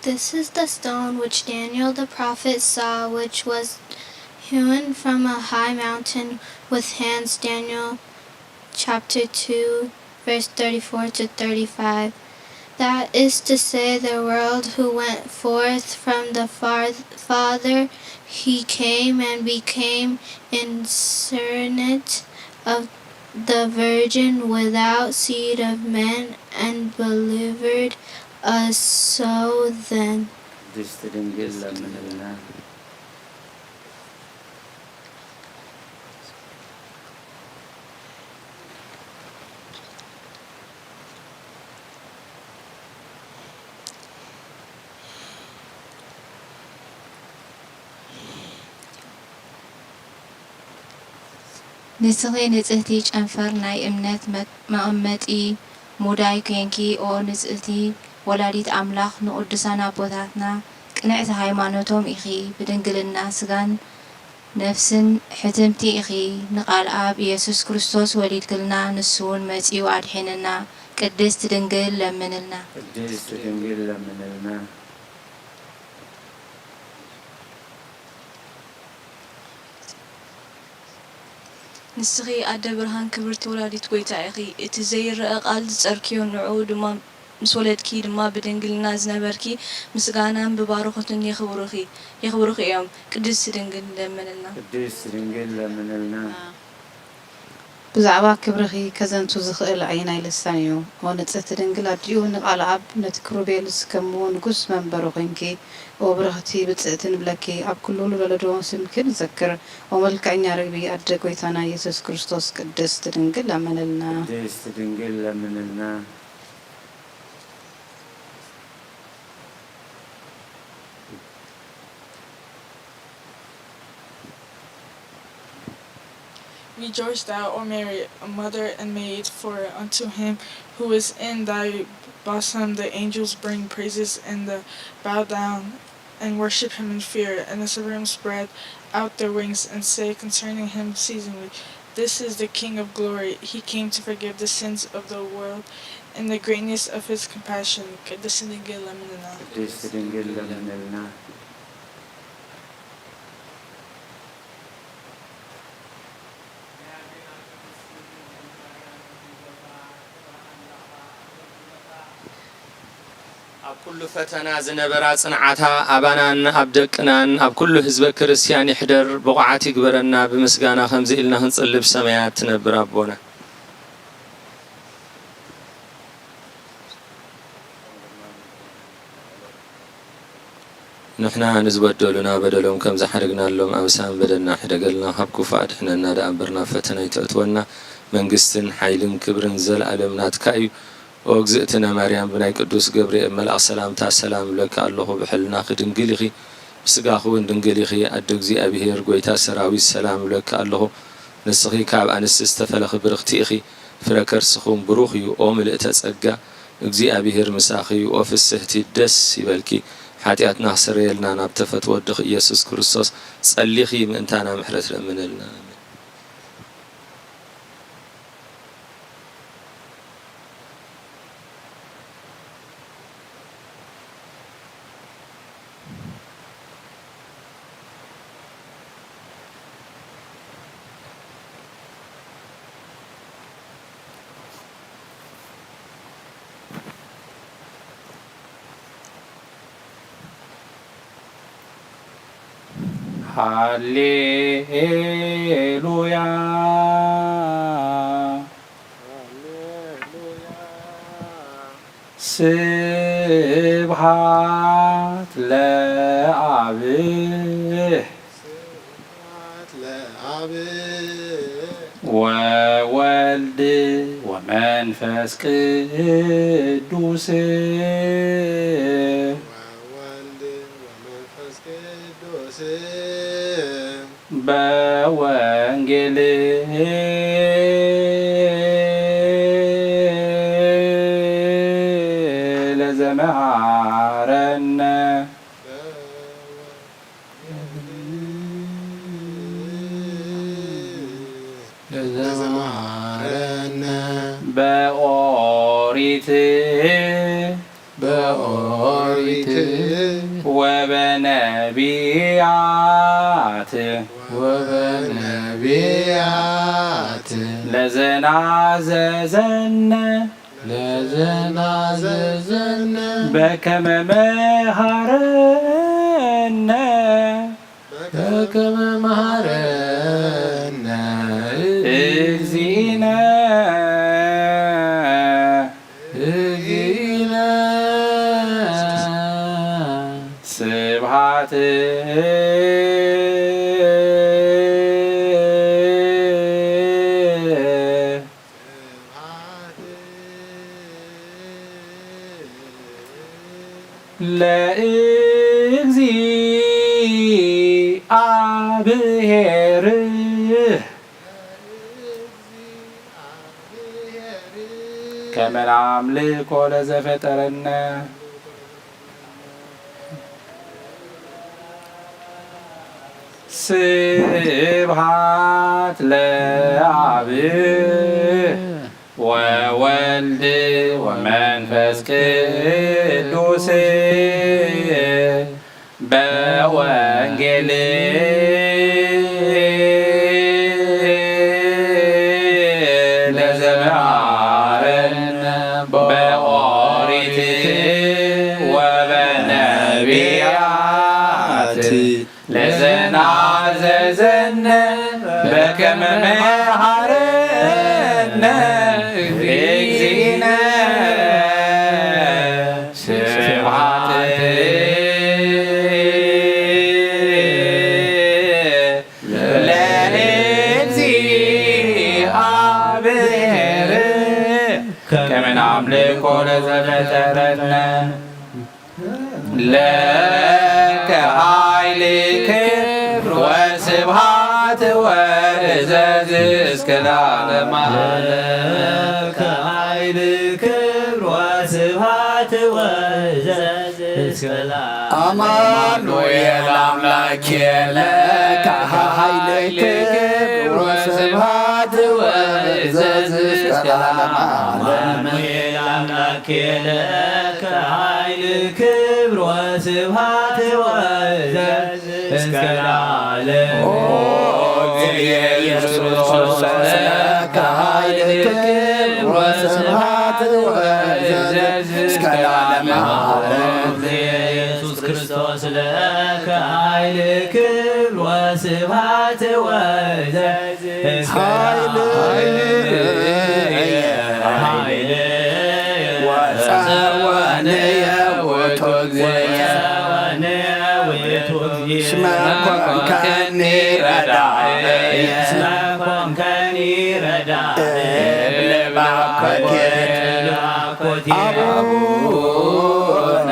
This is the stone which Daniel the prophet saw, which was hewn from a high mountain with hands. Daniel chapter two, verse thirty-four to thirty-five. That is to say, the world who went forth from the far- Father, he came and became incarnate of the Virgin without seed of man and delivered us. So then. ቅድስት ድንግል ለምንልና። ንስኺ ንጽህቲ ጨንፈር ናይ እምነት መቐመጢ ሙዳይ ኴንኪ፣ ኦ ንጽህቲ ወላዲት ኣምላኽ፣ ንቕዱሳን ኣቦታትና ቅንዕቲ ሃይማኖቶም ኢኺ ብድንግልና ስጋን ነፍስን ሕትምቲ ኢኺ፣ ንቃል ኣብ ኢየሱስ ክርስቶስ ወሊድክልና፣ ንሱ እውን መጺኡ ኣድሒንና። ቅድስት ድንግል ለምንልና። ቅድስት ድንግል ለምንልና። ንስኺ ኣደ ብርሃን ክብርቲ ወላዲት ጐይታ ኢኺ። እቲ ዘይረኣ ቃል ዝጸርክዮ ንዕኡ ድማ ምስ ወለድኪ ድማ ብድንግልና ዝነበርኪ ምስጋናን ብባርኾትን የኽብሩኺ የኽብሩኺ እዮም። ቅድስቲ ድንግል ለምንልና። ቅድስቲ ድንግል ለምንልና። ብዛዕባ ክብርኺ ከዘንቱ ዝኽእል ኣየናይ ልሳን እዩ? ኦ ንጽህቲ ድንግል ኣዲኡ ንቃል ኣብ ነቲ ክሩቤል ዝከምዎ ንጉስ መንበሩ ኮንኪ። ኦ ብርኽቲ ብጽእቲ ንብለኪ ኣብ ኩሉ ልበለዶ ስምኪ ንዘክር። ኦ መልክዐኛ ርግቢ ኣደ ጎይታና ኢየሱስ ክርስቶስ ቅድስት ድንግል ለምንልና። ቅድስት ድንግል ለምንልና። Rejoice thou, O Mary, a mother and maid, for unto him who is in thy bosom the angels bring praises, and the bow down and worship him in fear, and the seraphim spread out their wings and say concerning him exceedingly, this is the King of glory. He came to forgive the sins of the world in the greatness of his compassion. ቅድስት ድንግል ለምንልና። ቅድስት ድንግል ለምንልና። ኣብ ኩሉ ፈተና ዝነበራ ጽንዓታ ኣባናን ኣብ ደቅናን ኣብ ኩሉ ህዝበ ክርስትያን ይሕደር፣ ብቑዓት ይግበረና። ብምስጋና ከምዚ ኢልና ክንጽሊ ብሰማያት ትነብር ኣቦና። ንሕና ንዝበደሉና በደሎም ከም ዝሓደግናሎም ኣበሳና በደልና ሕደገልና፣ ካብ ክፉእ ኣድሕነና ደኣ እምበር ናብ ፈተና ኣይተእትወና። መንግስትን ሓይልን ክብርን ዘለኣለም ናትካ እዩ። ኦ እግዝእትነ ማርያም፣ ብናይ ቅዱስ ገብርኤል መልኣኽ ሰላምታ ሰላም እብለኪ ኣለኹ። ብሕልናኺ ድንግል ኢኺ፣ ብስጋኺ እውን ድንግል ኢኺ። ኣደ እግዚኣብሄር፣ ጐይታ ሰራዊት፣ ሰላም እብለኪ ኣለኹ። ንስኺ ካብ ኣንስቲ ዝተፈለኺ ብርኽቲ ኢኺ፣ ፍረ ከርስኺ እውን ብሩኽ እዩ። ኦ ምልእተ ጸጋ፣ እግዚኣብሄር ምሳኺ እዩ። ኦ ፍስህቲ፣ ደስ ይበልኪ፣ ሓጢኣትና ክስረየልና ናብ ተፈትወ ወድኺ ኢየሱስ ክርስቶስ ጸሊኺ ምእንታና ምሕረት ለምንልና። ኣሜን። ሃሌሉያ። ስብሐት ለአብ። ስብሐት ለአብ። ወወልድ ወመንፈስ ቅዱስ። ወወልድ ወመንፈስ ቅዱስ። በወንጌል ለዘመሃረነ። ለዘመሃረነ። በኦሪት። በኦሪት። ወበነቢያት። ወበነቢያት። ለዘናዘዘነ። ለዘናዘዘነ። በከመ መሃረነ። በከመ መሃረነ። እግዚእነ። እግዚእነ። ስብሐት። ለእግዚአብሔር። ከመ ነአምልኮ ለዘፈጠረነ። ስብሐት ለአብ ወወልድ ወመንፈስ ቅዱስ በወንጌል ለዘመሃረነ በኦሪት ወበነቢያት ለዘናዘዘነ በከመ መሃረነ እግዚእነ ስብሐት ለእግዚአብሔር ከመ ናምልኮ ለዘፈጠረነ ለከ ኃይል ክብር ወስብሐት ወእዘዝ እስከ ለዓለመ ዓለም። ለከ ኃይል ክብር ወስብሐት ወእዘዝ እስከ ለዓለመ ዓለም። አማኑኤል አምላኬ ለከ ኃይል ክብር ወስብሐት ወእዘዝ እስከ ለዓለመ ዓለም። አማኑኤል አምላኬ ለከ ኃይል ክብር ወስብሐት ወእዘዝ እስከ ለዓለም። ኦ እግዚእ ኢየሱስ ክርስቶስ ለከ ኃይል ክብር ወስብሐት ወእዘዝ እስከ ለዓለመ ዓለም። ኢየሱስ ክርስቶስ ለከ ኃይል ክብር ወስብሐት ወእዘዝ እስከ ኃይል ኃይል ወጸወንየ ውእቱ እግዚእ። ወጸወንየ ውእቱ እግዚእ። እስመ ኮንከኒ ረዳኢ። እስመ ኮንከኒ ረዳኢ። እብል ባኮቴ። እብል ባኮቴ። አቡነ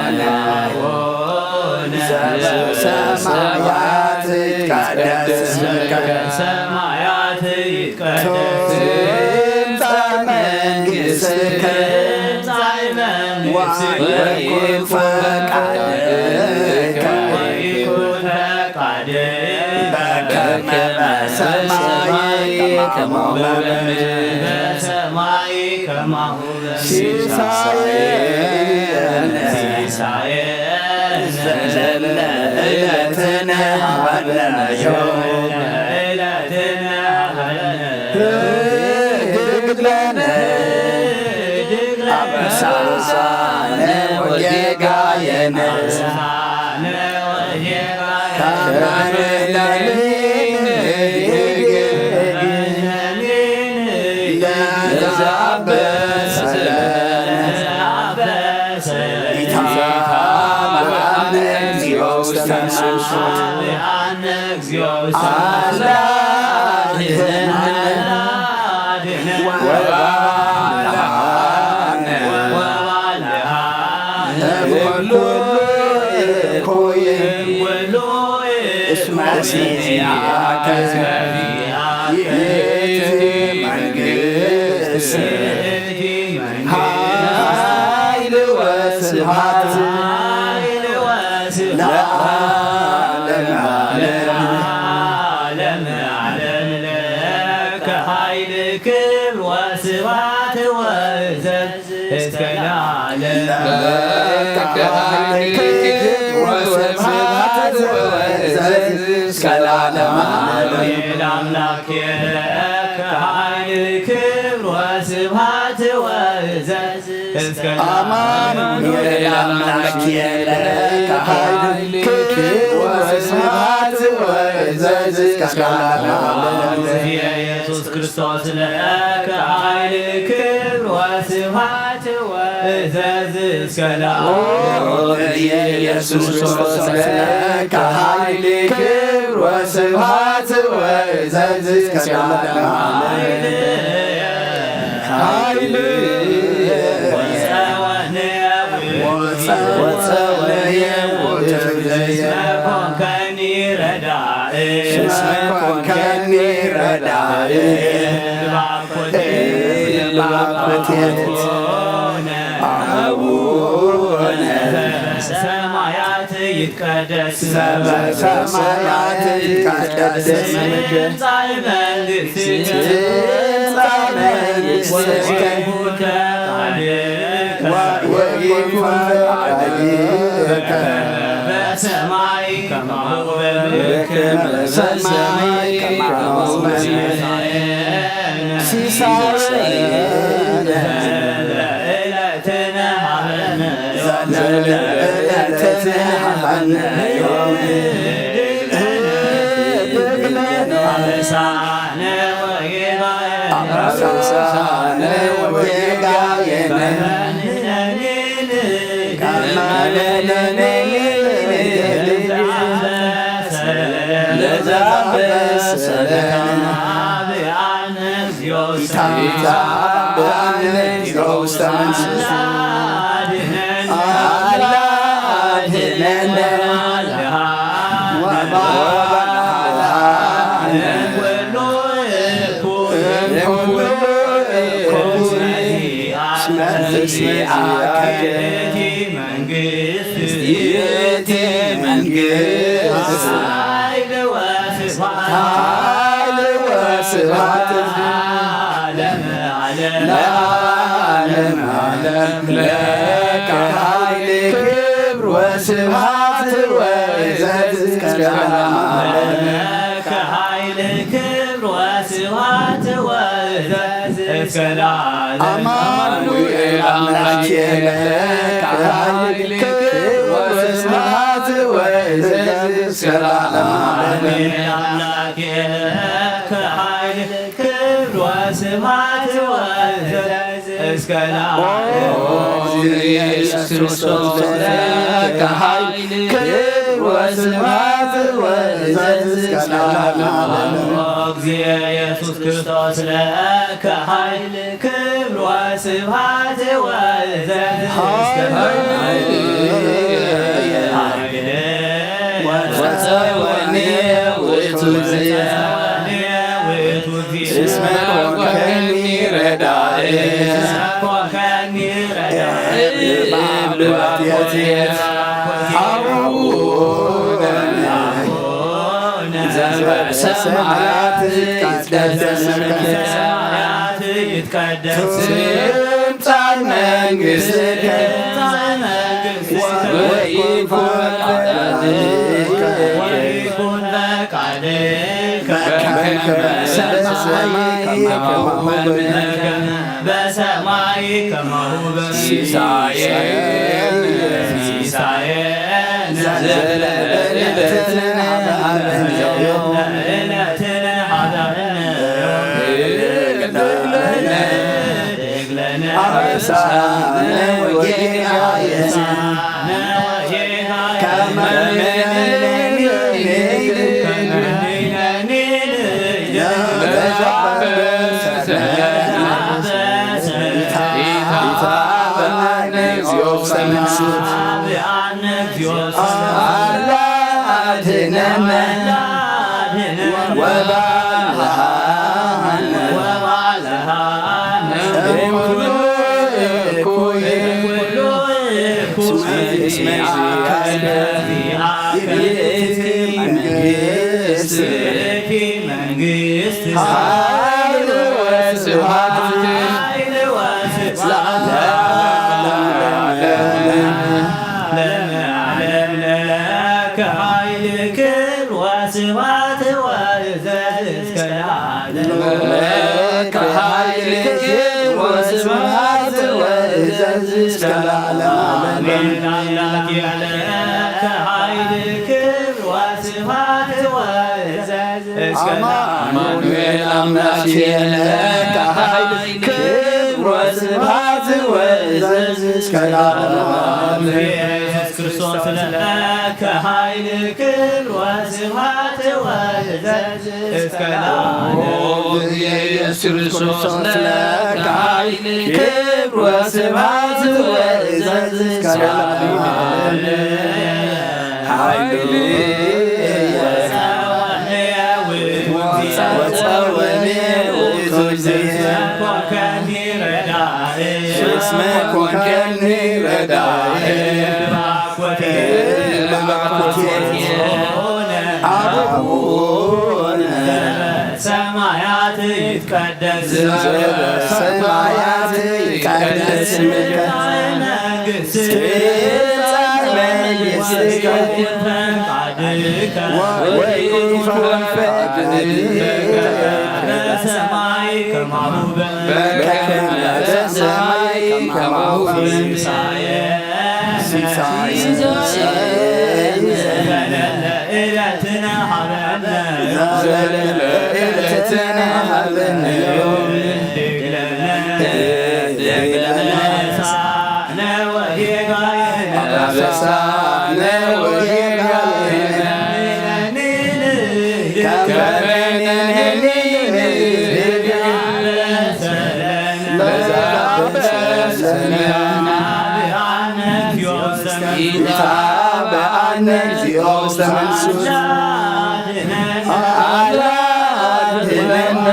ዘበሰማያት ይትቀደስ ስምከ። ሰማያት ይትቀደስ። ትምጻእ መንግሥትከ። ትምጻእ መንግሥትከ። ወይኩን ፈቃድከ። ወይኩን ፈቃድከ። በከመ በሰማይ ከማሁ በምድር። በሰማይ ከማሁ በምድር። ሲሳየነ። ሲሳየነ። ዘለለ ዕለትነ ሀበነ ዮም። ዘለለ ዕለትነ ሀበነ ዮም። ህድግ ለነ። ህድግ ለነ። አበሳነ ወጌጋየነ። አበሳነ ወጌጋየነ። ከመ ንሕነኒ ንህድግ ለዘአበሰ ለነ። ኢታብአነ እግዚኦ ውስተ መንሱት። አላ አድህነነ። ወባልሐነ። ወባልሐነ። እምኩሉ እኩይ። እስመ ዚአከ ይእቲ መንግሥት። ኃይል ወስብሐት ለዓለመ ዓለም። ለዓለመ ዓለም ለከ ኃይል ክብር ወስብሐት ወእዘዝ እስከ ለዓለም። ለከ ኃይል ክብር ወስብሐት ወእዘዝ እስከ ለዓለመ ዓለም። አሜን። አምላኬ ለከ ኃይል ክብር ወስብሐት ወእዘዝ እስከ ለዓለም። አማኑኤል አምላኬ ለከ ኃይል ክብር ወስብሐት ወእዘዝ እስከ ለዓለመ ዓለም። ኢየሱስ ክርስቶስ ለከ ኃይል ክብር ወስብሐት ወእዘዝ እስከ ለዓለም። ኢየሱስ ክርስቶስ ለከ ኃይል ክብር ወስብሐት ወእዘዝ እስከ ለዓለመ ዓለም። ኃይል ወጸወነ ወጸወነ ወትብለየ ኮንከኒ ረዳእ። እስመ ኮንከኒ ረዳእ። ባኮቴት አቡነ ሰማያት ይትቀደስ ስምከ በሰማያት ይትቀደስ ስምከ ትምጻእ መንግስትከ ትምጻእ መንግስትከ ወይኩን ፈቃድከ ወይኩን ፈቃድከ በሰማይ ከማሁ በምድር በከመ በሰማይ ከማሁ በምድር ሲሳየነ ዘለለ ዕለትነ ሀበነ ዘለለ ዕለትነ ሀበነ ዮም አበሳነ ወጌጋየነ አበሳነ ወጌጋየነ መንግስት ይእቲ መንግስት ኃይል ወስብሐት ኃይል ወስብሐት ለዓለም ዓለም ለዓለም ዓለም ለከ ኃይል ክብር ወስብሐት ወይዘዝ እስከ ለዓለም ዓለም ለከ ኃይል ክብር ወስብሐት ወይዘዝ እስከ ለዓለም አማኑኤል አምላኬ ለከ ኃይል ክብር ወስብሐት ወይዘዝ እስከ ለዓለም ዓለም አምላኬ ለከ ኃይል ክብር ወስብሐት ወይዘዝ እስከ ለዓለም ኢየሱስ ክርስቶስ ለከ ኃይል ክብር ወስብሐት ወይዘዝ እስከ ለዓለም እግዚእ ኢየሱስ ክርስቶስ ለከ ኃይል ክብር ወስብሐት ወይዘዝ እስከ ለዓለም ወፀወኒ ውእቱ እስመ ኮንከኒ ረዳኤ እብል ባኮቴት አቡነ ዘበሰማያት ይትቀደስ ስምከ ትምጻእ መንግስትከ ወይኩን ፈቃድከ ወይኩን ፈቃድከ በከመ በሰማይ ከማሁ በምድር በሰማይ ከማሁ በምድር ሲሳየነ ሲሳየነ ዘለለዕለትነ ሀበነ ዮም ዕለትነ ሀበነ ዮም አበሳነ ወጌጋየነ ከመ ንሕነኒ ለዘአበሰ ኢታብአነ እግዚኦ ውስተ መንሱት አላ አድነነ ወባልሃነ እምኩሉ እኩይ እስመ ዚአከ ይእቲ መንግስት ኃይል ወስብሐት ለዓለመ ዓለም ለከ ኃይል ክብር ወስብሐት ወእዘዝ እስከ ለዓለም ለከ ኃይል ክብር ወስብሐት ወእዘዝ እስከ ለዓለም ዓለም። አሜን። አምላክ ያለ ለከ ኃይል ክብር ወስብሐት ወእዘዝ እስከ አማኑኤል አምላክ ለከ ኃይል ክብር ወስብሐት ወእዘዝ እስከ ለዓለም ዓለም። ኢየሱስ ክርስቶስ ለከ ኃይል ክብር ወስብሐት ወእዘዝ እስከ ለዓለም። ኢየሱስ ክርስቶስ ለከ ኃይል ክብር ወስብሐት ወእዘዝ እስከ ለዓለም ዓለም። ኃይሉ ወፀወኔ ውእቱ እስመ ኮንከኒ ረዳኤ። አቡነ ሰማያት ይትቀደስ ሰማያት ይትቀደስ ስምከ መንግስት ትምጻእ መንግስትከ ፈቃድከ ወይኩን ፈቃድከ በሰማይ ከማሁ በከመ በሰማይ ከማሁ በምድር ሲሳየነ ሲሳየነ ዘለለ ዕለትነ ሀበነ ዘለለ ዕለትነ ሀበነ ዮም ህድግ ለነ ህድግ ለነ አበሳነ ወጌጋየነ አበሳነ ወጌጋየነ ከመ ንሕነኒ ንህድግ ለነ አበሳነ ለዘአበሰነ አብአነ እግዚኦ ውስተ ኢታብአነ እግዚኦ ውስተ መንሱት አድነነ አላ አድነነ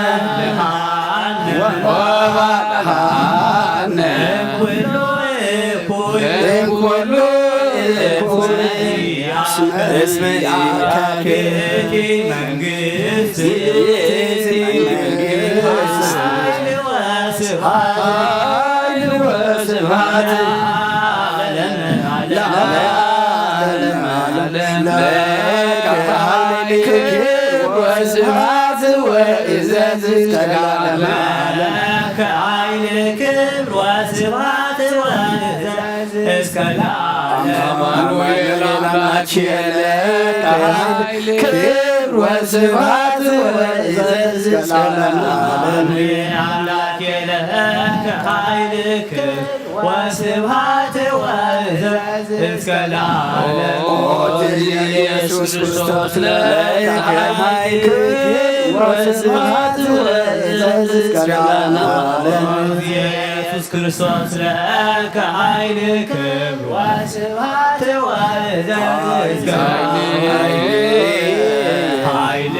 ወባልሃነ ኩሉ እኩይ እምኩሉ እኩይ እስመ ኢያከ መንግስት ይእቲ መንግስት ኃይል ወስብሐት ኃይል ወስብሐት ለዓለመ ዓለም ለዓለመ ዓለም ለከ ኃይል ክብር ወስብሐት ወእዘዝ እስከ ለዓለመ ዓለም ለከ ኃይል ክብር ወስብሐት ወእዘዝ እስከ ለዓለም አማኑኤል አምላኬ ለከ ኃይል ክብር ወስብሐት ወእዘዝ እስከ ለዓለመ ዓለም አምላኬ ለከ ኃይል ክብር ወስብሐት ወእዘዝ እስከ ለዓለም ኦ ኢየሱስ ክርስቶስ ለከ ኃይል ክብር ወስብሐት ወእዘዝ እስከ ለዓለመ ዓለም ኢየሱስ ክርስቶስ ለከ ኃይል ክብር ወስብሐት ወእዘዝ እስከ ለዓለም ኃይል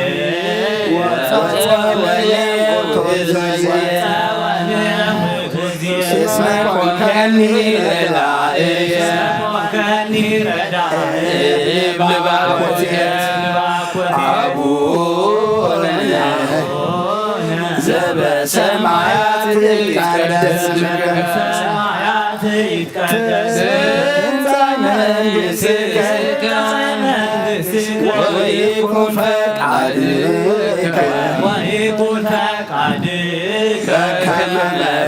እስመ ኮንከኒ ረዳእየ ከኒ ረዳእየ እብል ባኮትየ ባኮትየ አቡነ ዘበሰማያት ይትቀደስ ስምከ ሰማያት ይትቀደስ ትምጻእ መንግስትከ ትምጻእ መንግስትከ ወይኩን ፈቃድከ ወይኩን ፈቃድከ በከመ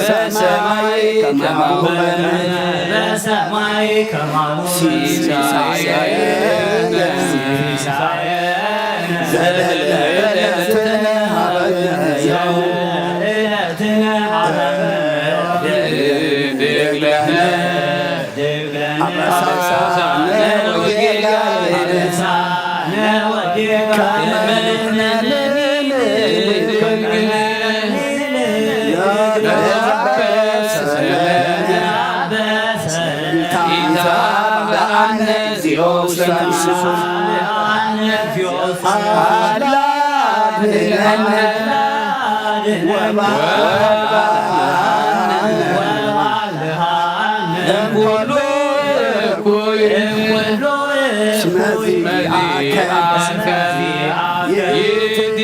በሰማይ ከማሁ በምድር በሰማይ ከማሁ በምድር ሲሳየነ ሲሳየነ ዘለለዕለትነ ሀበነ ዮም ዘለለዕለትነ ሀበነ ዮም ህድግ ለነ ህድግ ለነ አበሳነ ወጌጋየነ አበሳነ ወጌጋየነ ከመ ንሕነኒ ንህድግ ለነ ለዘአበሰ ለነ ኢታብአነ እግዚኦ ውስተ መንሱት አላ አድነነ ወባልሃነ እምኩሉ እኩይ እስመ ዚአከ ይእቲ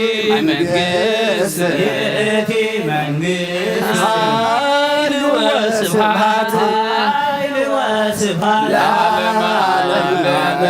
መንግስት ይእቲ መንግስት ኃይል ወስብሐት ኃይል ወስብሐት ለዓለመ ዓለም።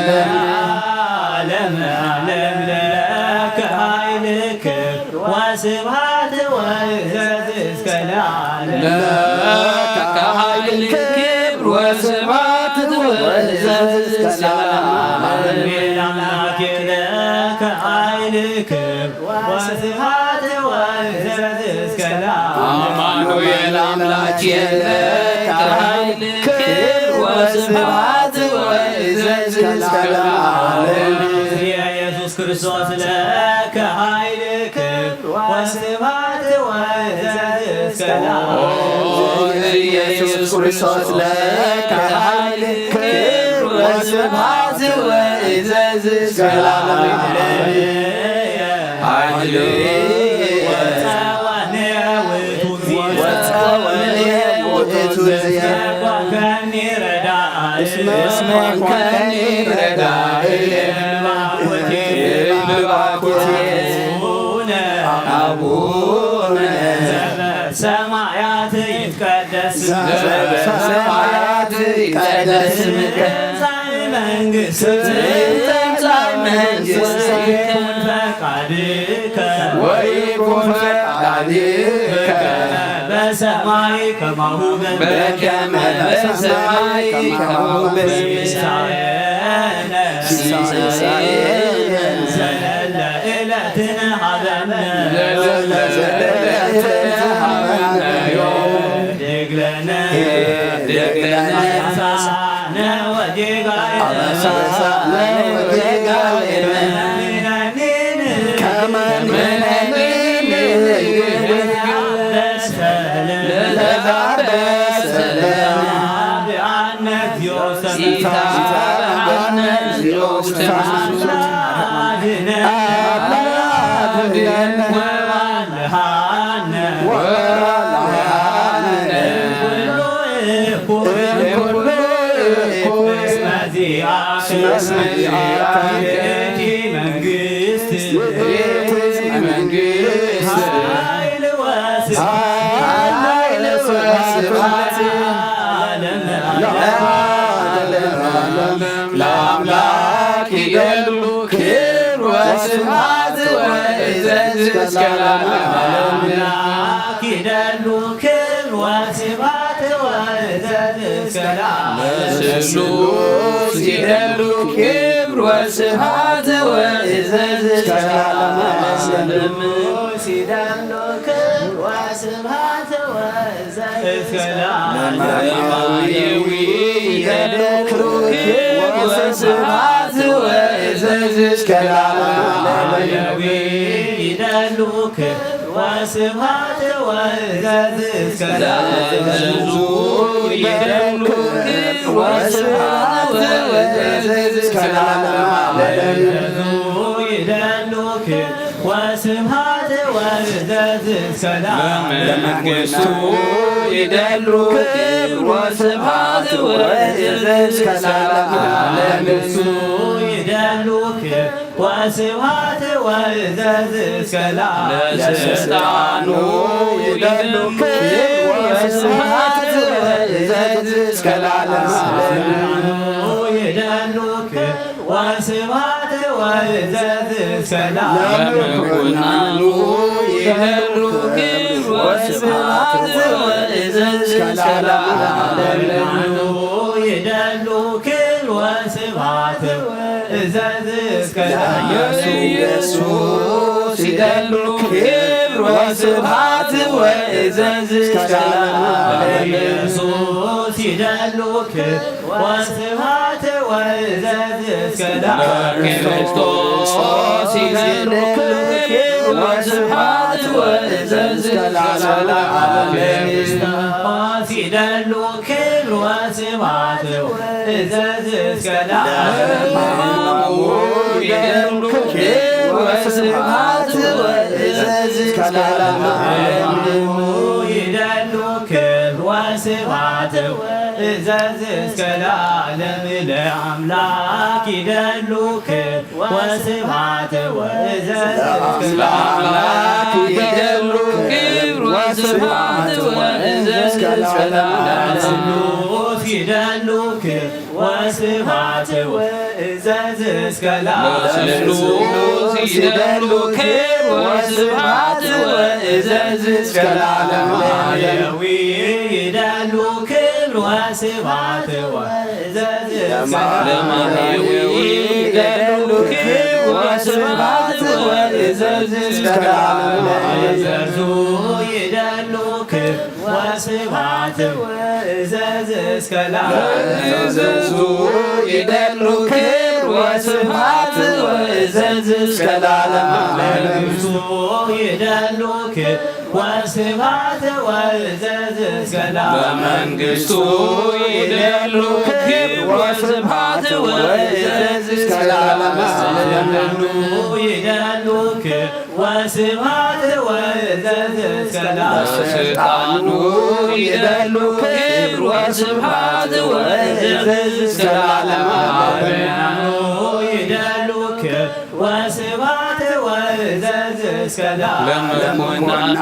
ለዓለመ ዓለም ለከ ኃይል ክብር ወስብሐት ወእዘዝ እስከ ለዓለም ለከ ኃይል ክብር ወስብሐት ወእዘዝ እስከ ለዓለም። አሜን። አምላኬ ለከ ኃይል ክብር ወስብሐት ወእዘዝ እስከ ለዓለም። አማኑኤል አምላኬ ለከ ኃይል ክብር ወስብሐት ወእዘዝ እስከ ለዓለም። ኢየሱስ ክርስቶስ ለከ ኃይል ክብር ወስብሐት ወእዘዝ እስከ ኦ ለዓለም። ኢየሱስ ክርስቶስ ለከ ኃይል ክብር ወስብሐት ወእዘዝ እስከ ለዓለም። ኃይል ወጸወነ ውእቱ እግዚእ። እስመ ኮንከኒ ረዳእየ። ሰማያት ይትቀደስ ዘበሰማያት ይትቀደስ ስምከ ትምጻእ መንግስትከ ትምጻእ መንግስትከ ወይኩን ፈቃድከ ወይኩን ፈቃድከ በሰማይ ከማሁ በከመ በሰማይ ከማሁ በምድር ሲሳየነ ዘለለ ዕለትነ ሀበነ ዘለለ ዕለትነ ሀበነ ዮም ህድግ ለነ ህድግ ለነ አበሳነ ወጌጋየነ አበሳነ ወጌጋየነ ከመ ንሕነኒ ለዘአበሰ ለነ ለአምላክ ይደሉ ክብር ወስብሐት ወእዘዝ እስከ ለዓለም። ለአምላክ ይደሉ ክብር ወስብሐት ወእዘዝ እስከ ለዓለም። ለስሉስ ይደሉ ክብር ወስብሐት ወእዘዝ እስከ ለዓለም። ለስሉስ ይደሉ ክብር ወስብሐት ወእዘዝ እስከ ለዓለም። ለማየዊ ይደሉ ክብር ወስብሐት ወእዘዝ እስከ ለዓለም። ለማየዊ ይደሉ ክብር ወስብሐት ወእዘዝ እስከ ለዓለም። ለእዘዙ ይደሉ ክብር ወስብሐት ወእዘዝ እስከ ለዓለም። ለእዘዙ ይደሉ ክብር ወስብሐት ወእዘዝ እስከ ለዓለም። ለመንግስቱ ይደሉ ክብር ወስብሐት ወእዘዝ እስከ ለዓለም። ለመንግስቱ ይደሉ ክብር ወስብሐት ወእዘዝ እስከ ለዓለም። ለስልጣኑ ይደሉ ክብር ወስብሐት ወእዘዝ እስከ ለዓለም። ለስልጣኑ ይደሉ ክብር ወስብሐት ወእዘዝ እስከ ለዓለም። ለምኩናኑ ይደሉ ክብር ወስብሐት ወእዘዝ እስከ ለዓለም። ለምኩናኑ ይደሉ ክብር ወስብሐት ወእዘዝ እስከ ለዓለም። ለኢየሱስ ይደሉ ክብር ወስብሐት ወእዘዝ እስከ ለዓለም። ለኢየሱስ ይደሉ ክብር ወስብሐት ወእዘዝ እስከ ለዓለም። ለክርስቶስ ይደሉ ክብር ወስብሐት ወእዘዝ እስከ ለዓለም። ለክርስቶስ ይደሉ ክብር ወስብሐት ወእዘዝ እስከ ለዓለም። ለሕማሙ ይደሉ ክብር ወስብሐት ወእዘዝ እስከ ለዓለም። ለሕማሙ ይደሉ ክብር ወስብሐት እዘዝ እስከ ለዓለም። ለአምላክ ይደሉ ክብር ወስብሐት ወእዘዝ እስከ ለአምላክ ይደሉ ክብር ወስብሐት ወእዘዝ እስከ ለዓለም። ለስሉስ ይደሉ ክብር ወስብሐት ወእዘዝ እስከ ለዓለም። ለስሉስ ይደሉ ክብር ወስብሐት ወእዘዝ እስከ ለዓለም። ለማየዊ ይደሉ ክብር ወስብሐት ወእዘዝ እስከ ለዓለም። ለማየዊ ይደሉ ክብር ወስብሐት ወእዘዝ እስከ ለዓለም። ለእዘዙ ይደሉ ክብር ወስብሐት ወእዘዝ እስከ ለዓለም። ለእዘዙ ይደሉ ክብር ወስብሐት ወእዘዝ እስከ ለዓለም። ለንጉሱ ይደሉ ክብር ወስብሐት ወእዘዝ እስከ ለዓለም። በመንግስቱ ይደሉ ክብር ወስብሐት ወእዘዝ እስከ ለዓለም። ለዓለሙ ይደሉ ክብር ወስብሐት ወእዘዝ እስከ ለዓለም። በስልጣኑ ይደሉ ክብር ወስብሐት ወእዘዝ እስከ ለዓለም። በገናኑ ይደሉ ክብር ወስብሐት ወእዘዝ ለመኮናኑ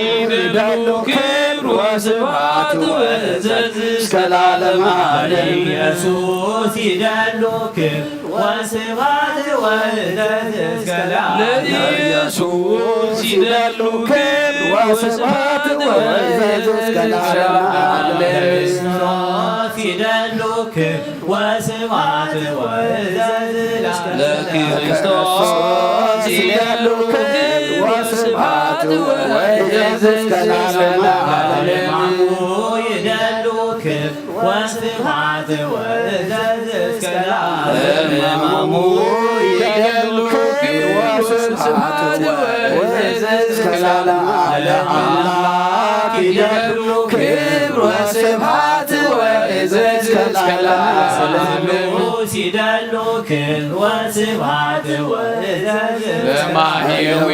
ይደሉ ክብር ወስብሐት ወእዘዝ እስከ ለዓለመ ዓለም። ኢየሱስ ይደሉ ክብር ወስብሐት ወእዘዝ እስከ ለዓለም። ለኢየሱስ ይደሉ ክብር ወስብሐት ወእዘዝ እስከ ለዓለመ ዓለም። ለክርስቶስ ይደሉ ክብር ወስብሐት ወእዘዝ ለክርስቶስ ይደሉ ክብር ወስብሐት ወእዘዝ እስከ ለዓለመ ዓለም። ይደሉ ክብር ወስብሐት ወእዘዝ እስከ ለዓለም። ለማሙ ይደሉ ክብር ወስብሐት ወእዘዝ እስከ ለዓለመ ዓለም። ለአምላክ ይደሉ ክብር ወስብሐት ወእዘዝ እስከ ለዓለም። ሲደሉ ክብር ወስብሐት ወእዘዝ ለማህየዊ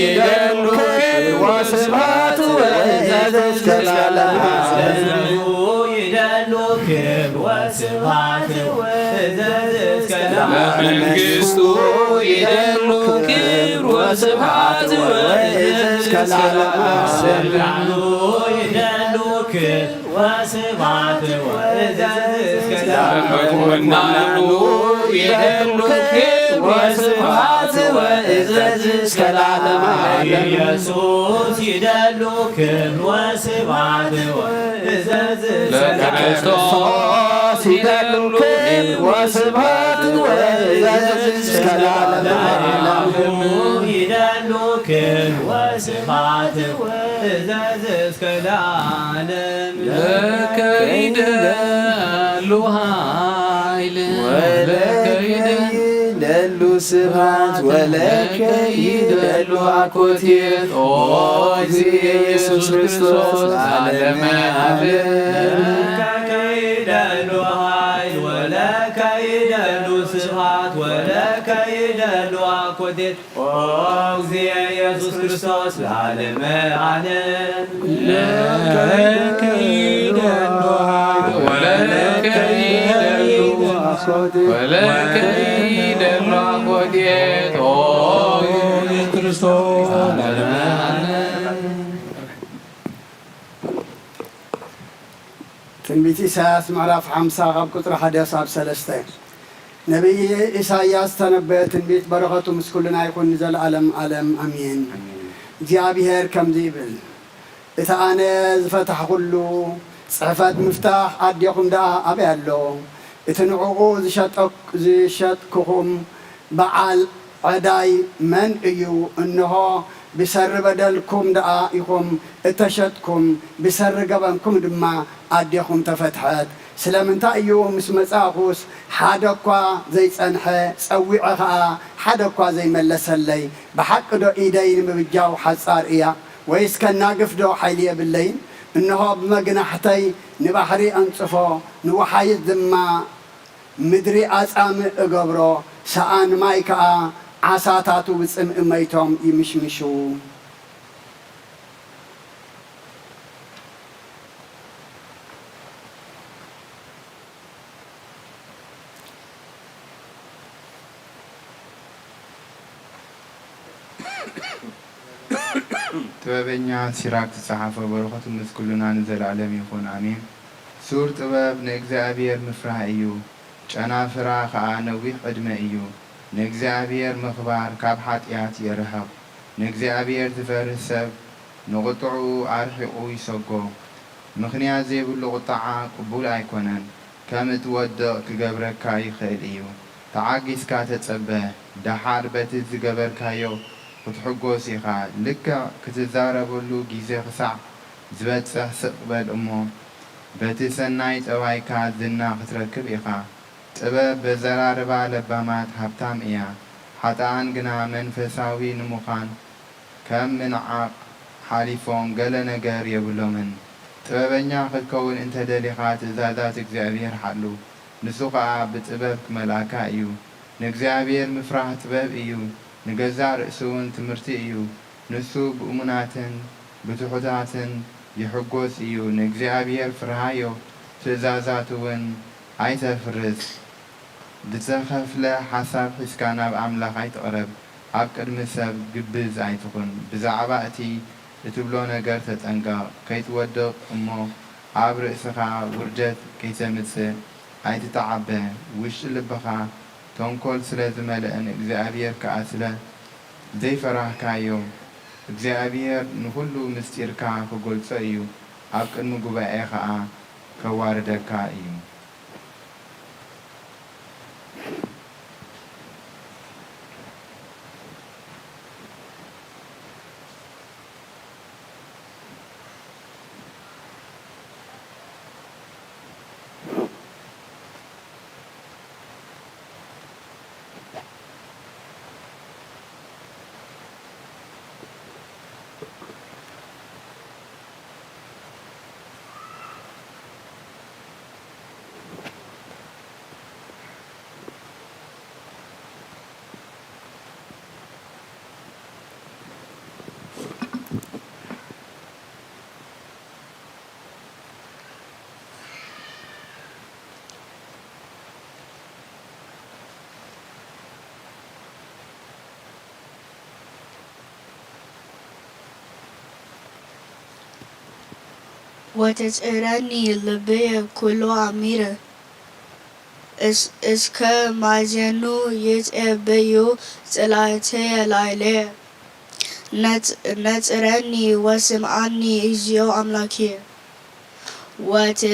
ይደሉ ክብር ወስብሐት ወእዘዝ እስከ ለዓለመ ዓለም። ይደሉ ክብር ወስብሐት ወእዘዝ እስከ ለዓለም። ለመንግስቱ ይደሉ ክብር ወስብሐት ወእዘዝ እስከ ለዓለመ ዓለም። ይደሉ ክብር ወስብሐት ወእዘዝ እስከ ለዓለም። ለመኮንናኑ ይደሉ ክብር ወስብሐት ወእዘዝ እስከ ለዓለመ ዓለም። ኢየሱስ ይደሉ ክብር ወስብሐት ወእዘዝ እስከ ለዓለም። ለክርስቶስ ይደሉ ክብር ወስብሐት ወእዘዝ እስከ ለዓለመ ዓለም። ይደሉ ክብር ወስብሐት ወእዘዝ እስከ ለዓለም። ለከ ይደሉ ኃይል ወለከ ይደሉ ስብሐት ወለከ ይደሉ አኮቴት ኦ እግዚእ ኢየሱስ ክርስቶስ ለዓለመ ዓለም። ለከ ይደሉ ኃይል ወለከ ይደሉ ስብሐት ወለከ ይደሉ አኮቴት ኦ እግዚእ ኢየሱስ ክርስቶስ ለዓለመ ዓለም። ለከ ይደሉ ኃይል ወለከ ይደሉ ወለከ ይደሉ አኮቴት ኦ ክርስቶስ ለዓለመ ዓለም። ትንቢት ኢሳያስ ምዕራፍ ሓምሳ ካብ ቁጽሪ ሓደ ሳብ ሰለስተ። ነቢይ ኢሳያስ ዝተነበየ ትንቢት በረኸቱ ምስ ኩልና ይኹን ንዘለኣለም ዓለም ኣሜን። እግዚኣብሔር ከምዚ ይብል፣ እቲ ኣነ ዝፈታሕኩሉ ጽሕፈት ምፍታሕ ኣዴኹም ደኣ ኣበይ ኣሎ? እቲ ንዕኡ ዝሸጠ-፣ ዝሸጥኩኹም በዓል ዕዳይ መን እዩ? እንሆ፣ ብሰሪ በደልኩም ደኣ ኢኹም እተሸጥኩም፣ ብሰሪ ገበንኩም ድማ ኣዴኹም ተፈትሐት። ስለምንታይ እዩ ምስ መጻእኹስ ሓደ እኳ ዘይጸንሐ፣ ጸዊዐ ኸኣ ሓደ እኳ ዘይመለሰለይ? ብሓቂ ዶ ኢደይ ንምብጃው ሓጻር እያ? ወይስ ከናግፍ ዶ ሓይሊ የብለይን? እንሆ፣ ብመግናሕተይ ንባሕሪ ኣንጽፎ፣ ንወሓይዝ ድማ ምድሪ ኣጻምእ እገብሮ፣ ሰኣን ማይ ከኣ ዓሳታቱ ብጽምኢ መይቶም ይምሽምሹ። ጥበበኛ ሲራክ ዝጸሓፎ፣ በረኸቱ ምስ ኩልና ንዘለኣለም ይኹን፣ ኣሜን። ሱር ጥበብ ንእግዚኣብሔር ምፍራህ እዩ፣ ጨናፍራ ኸኣ ነዊሕ ዕድመ እዩ። ንእግዚኣብሔር ምኽባር ካብ ሓጢኣት የርሕቕ። ንእግዚኣብሔር ዝፈርህ ሰብ ንቑጥዕኡ ኣርሒቑ ይሰጎ። ምኽንያት ዘይብሉ ቁጥዓ ቅቡል ኣይኮነን። ከም እትወድቕ ክገብረካ ይኽእል እዩ። ተዓጊስካ ተጸበ፣ ደሓር በቲ ዝገበርካዮ ክትሕጎስ ኢኻ። ልክዕ ክትዛረበሉ ግዜ ክሳዕ ዝበጽሕ ስቕ በል እሞ፣ በቲ ሰናይ ጠባይካ ዝና ክትረክብ ኢኻ። ጥበብ በዘራርባ ለባማት ሃብታም እያ፣ ሓጥኣን ግና መንፈሳዊ ንምዃን ከም ምንዓቕ ሓሊፎም ገለ ነገር የብሎምን። ጥበበኛ ክትከውን እንተ ደሊኻ፣ ትእዛዛት እግዚኣብሄር ሓሉ፣ ንሱ ኸኣ ብጥበብ ክመልኣካ እዩ። ንእግዚኣብሄር ምፍራህ ጥበብ እዩ፣ ንገዛእ ርእሱውን ትምህርቲ እዩ። ንሱ ብእሙናትን ብትሑታትን ይሕጎስ እዩ። ንእግዚኣብሄር ፍርሃዮ፣ ትእዛዛቱውን ኣይተፍርስ። ዝተኸፍለ ሓሳብ ሒዝካ ናብ ኣምላኽ ኣይትቕረብ። ኣብ ቅድሚ ሰብ ግብዝ ኣይትኹን። ብዛዕባ እቲ እትብሎ ነገር ተጠንቀቕ፣ ከይትወድቕ እሞ ኣብ ርእስኻ ውርደት ከይተምጽእ ኣይትተዓበ። ውሽጢ ልብኻ ተንኮል ስለ ዝመልአ፣ ንእግዚኣብሔር ከኣ ስለ ዘይፈራህካዮ፣ እግዚኣብሔር ንኹሉ ምስጢርካ ክገልጾ እዩ፣ ኣብ ቅድሚ ጉባኤ ኸኣ ከዋርደካ እዩ። ወትጽዕረኒ ልበየ ኩሉ ኣሚረ፣ እስ-፣ እስከ ማዜኑ ይጽበዩ ጸላእተየ ላዕለየ። ነጽ-፣ ነጽረኒ ወስምዓኒ እግዚኦ ኣምላክየ። ወት-፣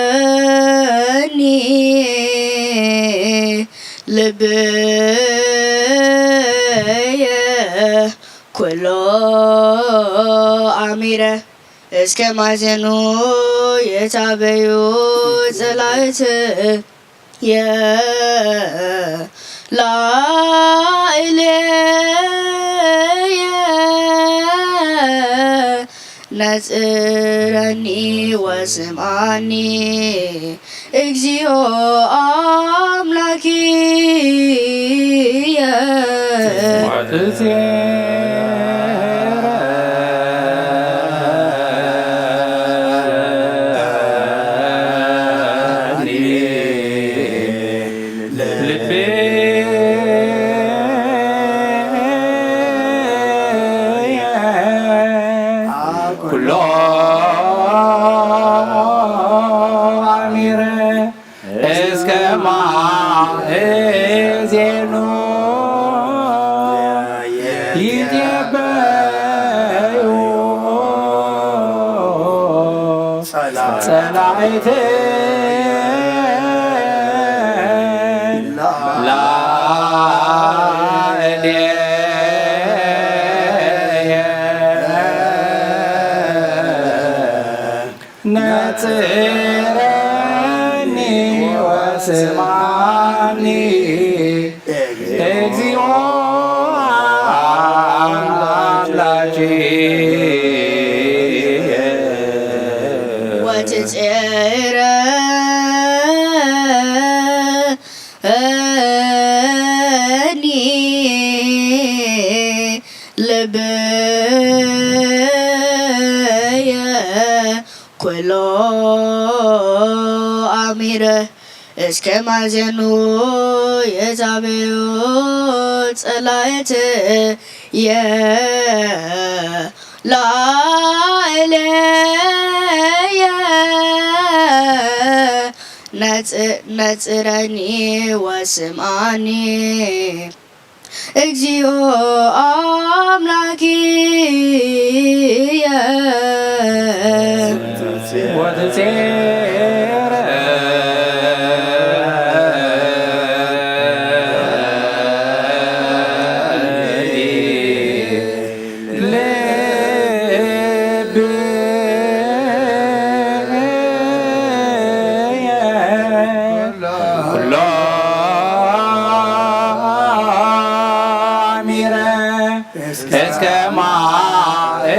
ወትጽዕረኒ ልበየ ኩሎ ኣሚረ። እስከ ማዜኑ ይጻበዩ ጸላእተየ ላዕለየ። ነጽረኒ ወስምዓኒ እግዚኦ ኣምላክየ። ኩሎ ኣሚረ እስከ ማእዜኑ ይትበዩ ጸላእተየ ላዕለየ። ነጽረኒ ወስምዓኒ እግዚኦ ኣምላክየ። ወትጽዕረኒ ልበየ ኩሎ ኣሚረ እስከ ማዜኑ የዛበዮ ጸላእተየ ላዕለየ። ነጽ-፣ ነጽረኒ ወስምዓኒ እግዚኦ ኣምላክየ። ወትጼረ ልብየ ኩሎ ኣሚረ እስከ ማእዜኑ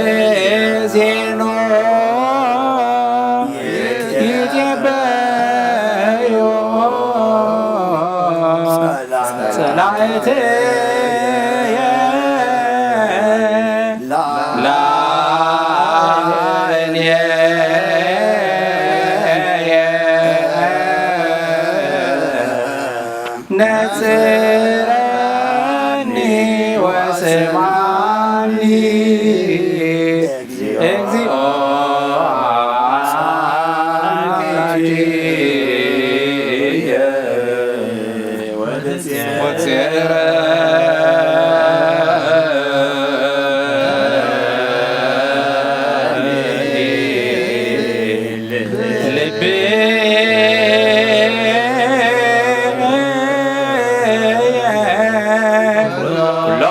ይትበዩ ጸላእተየ ላዕለየ። ስምዓኒ እግዚኦ አምላኬ ወትጼረኒ ልቤ ኩሎ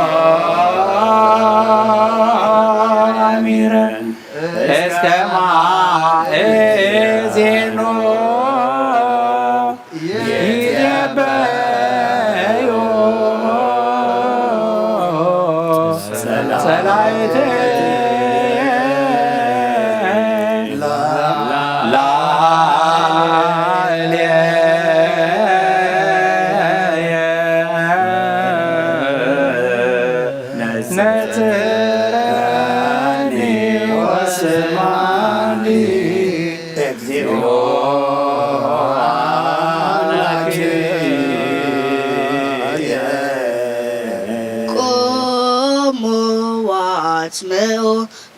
አሚረ እስከ ማእዜኑ ይትነበዩ ጸላእተየ ላዕሌየ። ነጽረኒ ወስምዓኒ እግዚኦ አምላኬየ። ቁሙ ወአጽምዑ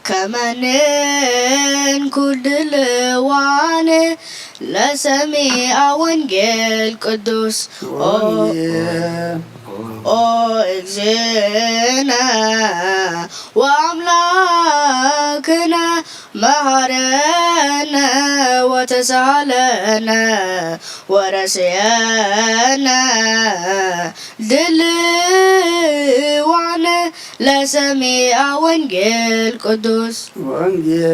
ከመኔን ኩድልዋኔ ለሰሚዐ ወንጌል ቅዱስ። ኦ ኦ እግዝእነ ወአምላክነ መሐረነ ወተሳሃለነ ወረስየነ ድልዋነ ለሰሚዐ ወንጌል ቅዱስ። ወንጌል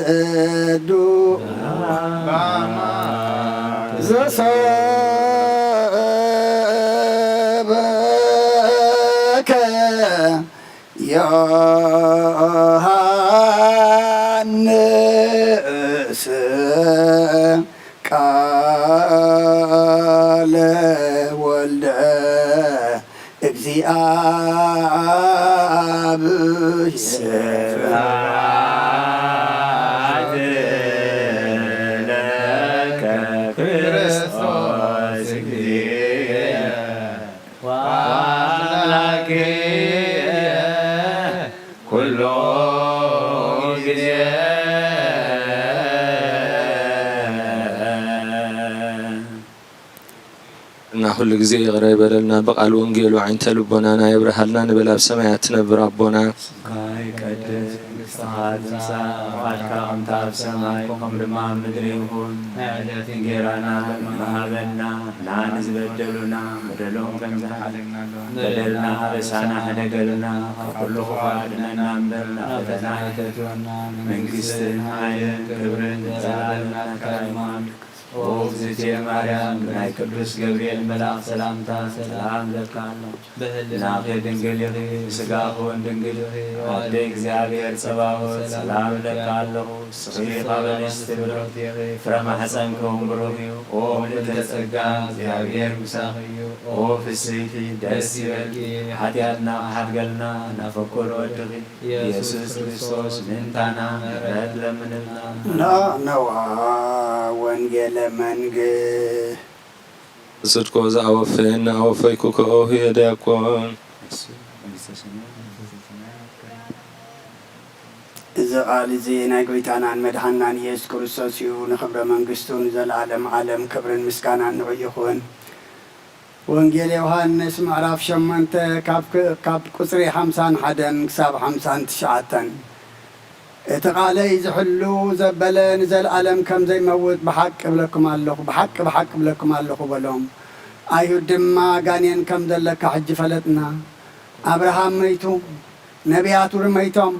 ቅዱ ዘሰበከ ዮሃንስ ቃለ ወልደ እግዚአብሔር። ስብሐት ለከ ክርስቶስ እግዚእነ ወአምላክነ ኩሎ ግዜ። እና ኩሉ ግዜ ይቕረ ይበለልና፣ ብቓል ወንጌሉ ዓይንተ ልቦናና የብርሃልና ንበል። ኣብ ሰማያት ትነብር ኣቦና፣ ስምካ ይቀደስ፣ መንግስትኻ ትምጻእ፣ ፍቓድካ ከምታ ኣብ ሰማይ ከምኡ ድማ ኣብ ምድሪ ይኹን። ናይ ዕለት እንጌራና ሎሚ ሃበና፣ ንዓና ንዝበደሉና በደሎም ከም ዝሓለና በደልና ኣበሳና ሕደገልና፣ ካብ ኩሉ ክፉእ ኣድነና እምበር ናብ ፈተና ኣይተእትወና። መንግስትን ሓይልን ክብርን ንዘለኣለም ናትካ እዩ። እግዝእትየ ማርያም፣ ብናይ ቅዱስ ገብርኤል መልኣኽ ሰላምታ ሰላም እብለካ ኣለኹ። ብህልናኺ ድንግል ኢኺ፣ ብስጋኺ እውን ድንግል ኢኺ። ኣደ እግዚኣብሔር ጸባኦት፣ ሰላም እብለካ ኣለኹ። ንስኺ ካብ ኣንስቲ ብሩኽቲ ኢኺ፣ ፍረ ማሕፀንኪ እውን ብሩኽ እዩ። ኦ ምልዕተ ጸጋ፣ እግዚኣብሔር ምሳኺ እዩ። ኦ ፍስሕቲ፣ ደስ ይበልኪ፣ ሓጢኣትና ክሓድገልና ናፈቆ ወድኺ ኢየሱስ ክርስቶስ ምእንታና ምሕረት ለምንልና። ናነዋ ወንጌለ መንግስት። ጽድቆ ዘአወፈየነ አወፈይኩ ከኦሁ የዲያቆን። እዚ ቃል እዚ ናይ ጎይታናን መድሓናን ኢየሱስ ክርስቶስ እዩ። ንኽብረ መንግስቱ ንዘለዓለም ዓለም ክብርን ምስጋናን ንዑ ይኹን። ወንጌል ዮሃንስ ምዕራፍ ሸሞንተ ካብ ክ-፣ ካብ ቁጽሪ ሓምሳን ሓደን ክሳብ ሓምሳን ትሽዓተን። እቲ ቃለይ ዝሕሉ ዘበለ ንዘለኣለም ከም ዘይመውት ብሓቂ እብለኩም ኣለኹ፣ ብሓቂ፣ ብሓቂ እብለኩም ኣለኹ በሎም። ኣይሁድ ድማ ጋኔን ከም ዘለካ ሕጂ ፈለጥና። ኣብርሃም መይቱ፣ ነቢያት እውን መይቶም፣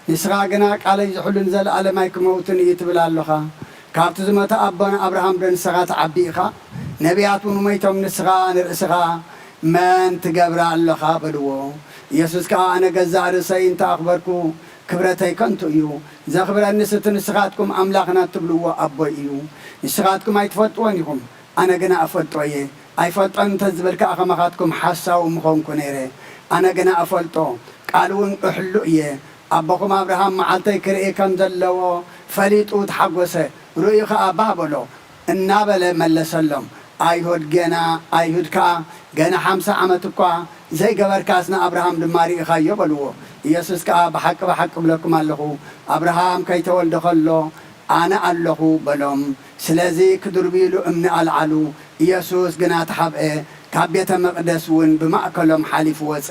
ንስኻ ግና ቃለይ ዝሕሉ ንዘለኣለም ኣይክመውትን እዩ ትብል ኣሎኻ። ካብቲ ዝሞተ ኣቦና ኣብርሃም ዶ ንስኻ ትዓቢ ኢኻ? ነቢያት እውን መይቶም፣ ንስኻ ንርእስኻ መን ትገብራ ኣሎኻ? በልዎ። ኢየሱስ ከኣ፣ ኣነ ገዛእ ርእሰይ እንተ ኣኽበርኩ፣ ክብረተይ ከንቱ እዩ። ዘኽብረኒስ እቲ ንስኻትኩም ኣምላኽና እትብልዎ ኣቦይ እዩ። ንስኻትኩም ኣይትፈልጥዎን ኢኹም፣ ኣነ ግና እፈልጦ እየ። ኣይፈልጦን እንተ ዝብል ከኣ ከማኻትኩም ሓሳዊ ምኾንኩ ነይረ። ኣነ ግና እፈልጦ፣ ቃል እውን እሕሉ እየ። ኣቦኹም ኣብርሃም መዓልተይ ክርኢ ከም ዘለዎ ፈሊጡ ተሓጎሰ። ርእዩ ከኣ ባህ በሎ እናበለ መለሰሎም። ኣይሁድ ገና፣ ኣይሁድ ከኣ፣ ገና ሓምሳ ዓመት እኳ ዘይገበርካስ ንኣብርሃም ድማ ርኢኻዮ በልዎ። ኢየሱስ ከኣ ብሓቂ ብሓቂ እብለኩም ኣለኹ፣ ኣብርሃም ከይተወልደ ኸሎ ኣነ ኣለኹ በሎም። ስለዚ ክድርብይሉ እምኒ ኣልዓሉ። ኢየሱስ ግና ተሓብአ፣ ካብ ቤተ መቕደስ እውን ብማእከሎም ሓሊፉ ወጸ።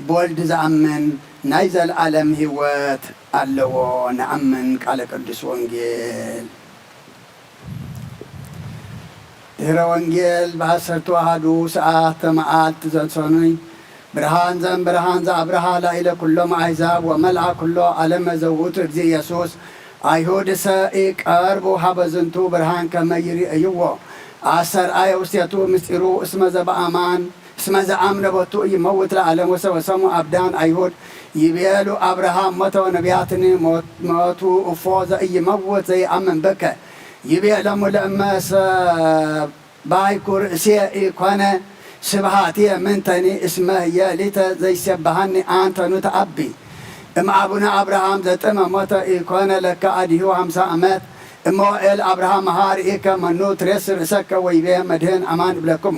ብወልድ ዝኣምን ናይ ዘለኣለም ህይወት ኣለዎ። ንኣምን። ቃለ ቅዱስ ወንጌል። ድህረ ወንጌል ብዓሰርተ ኣሃዱ ሰዓተ መዓልቲ ዘሰኑይ ብርሃን ዘእም ብርሃን ዘኣብርሃ ላኢለ ኩሎም ኣሕዛብ ወመልኣ ኩሎ ዓለመ ዘውቱ እግዚእ ኢየሱስ ኣይሁድሰ ኢቀርቡ ሀበ ዝንቱ ብርሃን ከመ ይርእይዎ ኣስተርኣየ ውስቴቱ ምስጢሩ እስመ ዘበአማን እስመ ዘአምነ ቦቱ ኢይመውት ለዓለም ወሰበሰሙ አብዳን አይሁድ ይቤሉ አብርሃም ሞተ ወነቢያትኒ ሞቱ እፎ ዘኢይመውት ዘይአምን ብከ ይቤሎሙ ለእመ ሰባይኩ ርእስየ ኢኮነ ስብሃትየ ምንተኒ እስመ ህየ ሊተ ዘይሴብሃኒ አንተኑ ተአቢ እም አቡነ አብርሃም ዘጥመ ሞተ ኢኮነ ለከ አድሂሁ ሀምሳ ዓመት እመ ወኤል አብርሃም ሃ ርኢከ መኑ ትሬስ ርእሰከ ወይቤ መድህን አማን እብለክሙ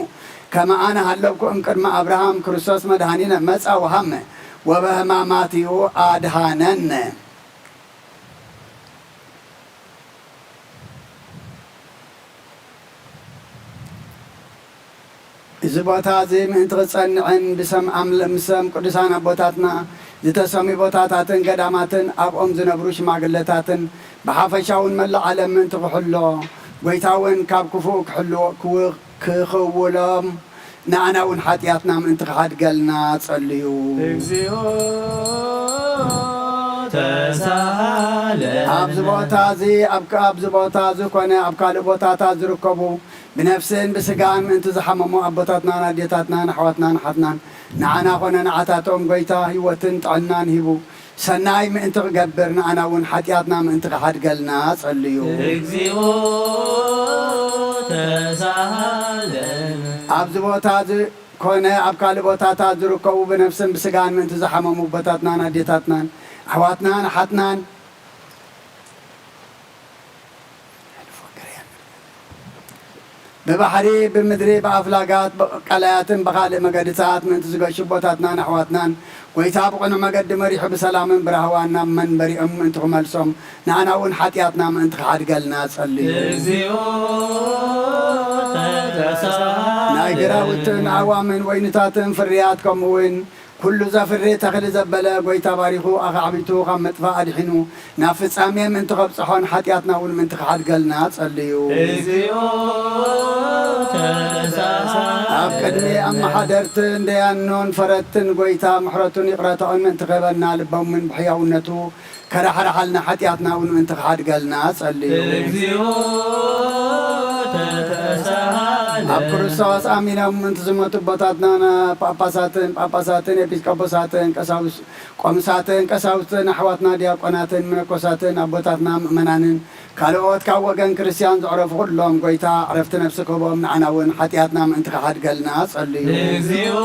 ከመ አነ ሃለውኩ እምቅድመ አብርሃም ክርስቶስ መድኃኒነ መጻ ወሃመ ወበሕማማቲሁ አድኃነነ። እዚ ቦታ እዚ ምእንቲ ክጸንዕን ብሰም ኣምለ-፣ ብሰም ቅዱሳን ኣቦታትና ዝተሰምዩ ቦታታትን ገዳማትን ኣብኦም ዝነብሩ ሽማግለታትን ብሓፈሻውን መላእ ዓለም ምእንቲ ክሕሎ፣ ጐይታ እውን ካብ ክፉእ ክሕልዎ፣ ክው-፣ ክኽውሎም፣ ንኣና እውን ሓጢኣትና ምእንቲ ክሓድገልና ጸልዩ። እግዚኦ ተሳሃለነ። ኣብዚ ቦታ እዚ፣ ኣብ፣ ኣብዚ ቦታ እዚ ኮነ ኣብ ካልእ ቦታታት ዝርከቡ ብነፍስን ብስጋን ምእንቲ ዝሓመሙ ኣቦታትናን ኣዴታትናን ኣሕዋትናን ኣሓትናን ንዓና ኮነ ንዓታቶም ጐይታ ህይወትን ጥዕናን ሂቡ ሰናይ ምእንቲ ክገብር ንኣና እውን ሓጢኣትና ምእንቲ ክሓድገልና ጸልዩ። እግዚኦ ተሳሃለነ። ኣብዚ ቦታ እዚ ኮነ ኣብ ካልእ ቦታታት ዝርከቡ ብነፍስን ብስጋን ምእንቲ ዝሓመሙ ኣቦታትናን ኣዴታትናን ኣሕዋትናን ኣሓትናን ብባሕሪ፣ ብምድሪ፣ ብኣፍላጋት፣ ብቀላያትን ብኻልእ መገድታት ምእንቲ ዝገሹ ኣቦታትናን ኣሕዋትናን፣ ጐይታ ብቕኑዕ መገዲ መሪሑ ብሰላምን ብራህዋን ናብ መንበሪኦም ምእንቲ ክመልሶም፣ ንኣና እውን ሓጢኣትና ምእንቲ ክሓድገልና ጸልዩ። እግዚኦ ተሳሃለነ። ናይ ግራውትን ኣእዋምን ወይንታትን ፍርያት፣ ከምኡ እውን ኩሉ ዘፍሪ ተኽሊ ዘበለ ጐይታ ባሪኹ ኣኻዕቢቱ ካብ ምጥፋእ ኣድሒኑ ናብ ፍጻሜ ምእንቲ ከብጽሖን ሓጢኣትና እውን ምእንቲ ክሓድገልና ጸልዩ። እግዚኦ ተሳሃለነ። ኣብ ቅድሚ ኣመሓደርትን ደያኑን ፈረድትን ጐይታ ምሕረቱን ይቕረታኡን ምእንቲ ክህበና ልቦምን ብሕያውነቱ ከራሕርሓልና ሓጢኣትና እውን ምእንቲ ክሓድገልና ጸልዩ። እግዚኦ ተሳሃለነ። ኣብ ክርስቶስ ኣሚኖም ምእንቲ ዝሞቱ ኣቦታትና ጳጳሳትን ጳጳሳትን ኤጲስቆጶሳትን ቀሳውስ-፣ ቆምሳትን ቀሳውስትን ኣሕዋትና ዲያቆናትን መነኮሳትን ኣቦታትና ምእመናንን ካልኦት ካብ ወገን ክርስትያን ዘዕረፉ ኩሎም ጐይታ ዕረፍቲ ነፍሲ ክህቦም ንዓና እውን ሓጢኣትና ምእንቲ ክሓድገልና ጸልዩ። እግዚኦ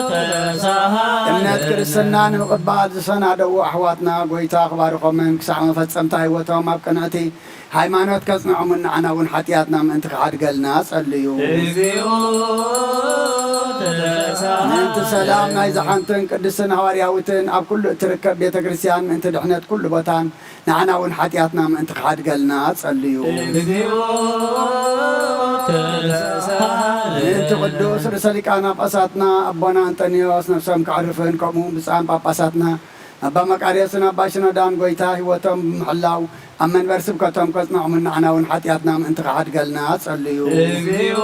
ተሳሃለነ። እምነት ክርስትና ንምቕባል ዝሰናደዉ ኣሕዋትና ጐይታ ክባርኾምን ክሳዕ መፈጸምታ ህይወቶም ኣብ ቅንዕቲ ሃይማኖት ከጽንዖምን ንዓና እውን ሓጢኣትና ምእንቲ ክሓድገልና ጸልዩ። እግዚኦ ተሳሃለነ። ምእንቲ ሰላም ናይዛ ሓንትን ቅድስትን ሃዋርያዊትን ኣብ ኩሉ እትርከብ ቤተ ክርስትያን ምእንቲ ድሕነት ኩሉ ቦታን ንዓና እውን ሓጢኣትና ምእንቲ ክሓድገልና ጸልዩ። እግዚኦ ተሳሃለነ። ምእንቲ ቅዱስ ርእሰ ሊቃነ ጳጳሳትና ኣቦና ኣንጠንዮስ ነፍሶም ከዕርፍን ከምኡ እውን ብፁዓን ጳጳሳትና ኣባ መቃርዮስን ኣባ ሽኖዳን ጎይታ ህይወቶም ብምሕላው ኣብ መንበር ስብከቶም ከጽንዖምን ንዓና እውን ሓጢኣትና ምእንቲ ክሓድገልና ጸልዩ። እግዚኦ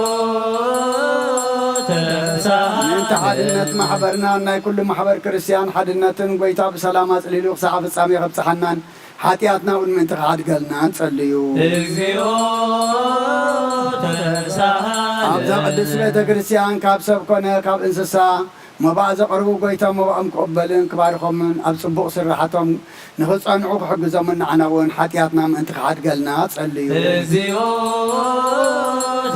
ተሳሃለ። ምእንቲ ሓድነት ማሕበርናን ናይ ኩሉ ማሕበር ክርስትያን ሓድነትን ጎይታ ብሰላም ኣጽሊሉ ክሳዕ ፍጻሜ ከብጽሓናን ሓጢኣትና እውን ምእንቲ ክሓድገልና ጸልዩ። እግዚኦ ተሳሃለ። ኣብዛ ቅድስት ቤተ ክርስትያን ካብ ሰብ ኮነ ካብ እንስሳ መባእ ዘቕርቡ ጎይታ መባኦም ክቕበልን ክባርኾምን ኣብ ጽቡቕ ስራሓቶም ንኽጸንዑ ክሕግዞምን ንዓና እውን ሓጢኣትና ምእንቲ ክሓድገልና ጸልዩ። እግዚኦ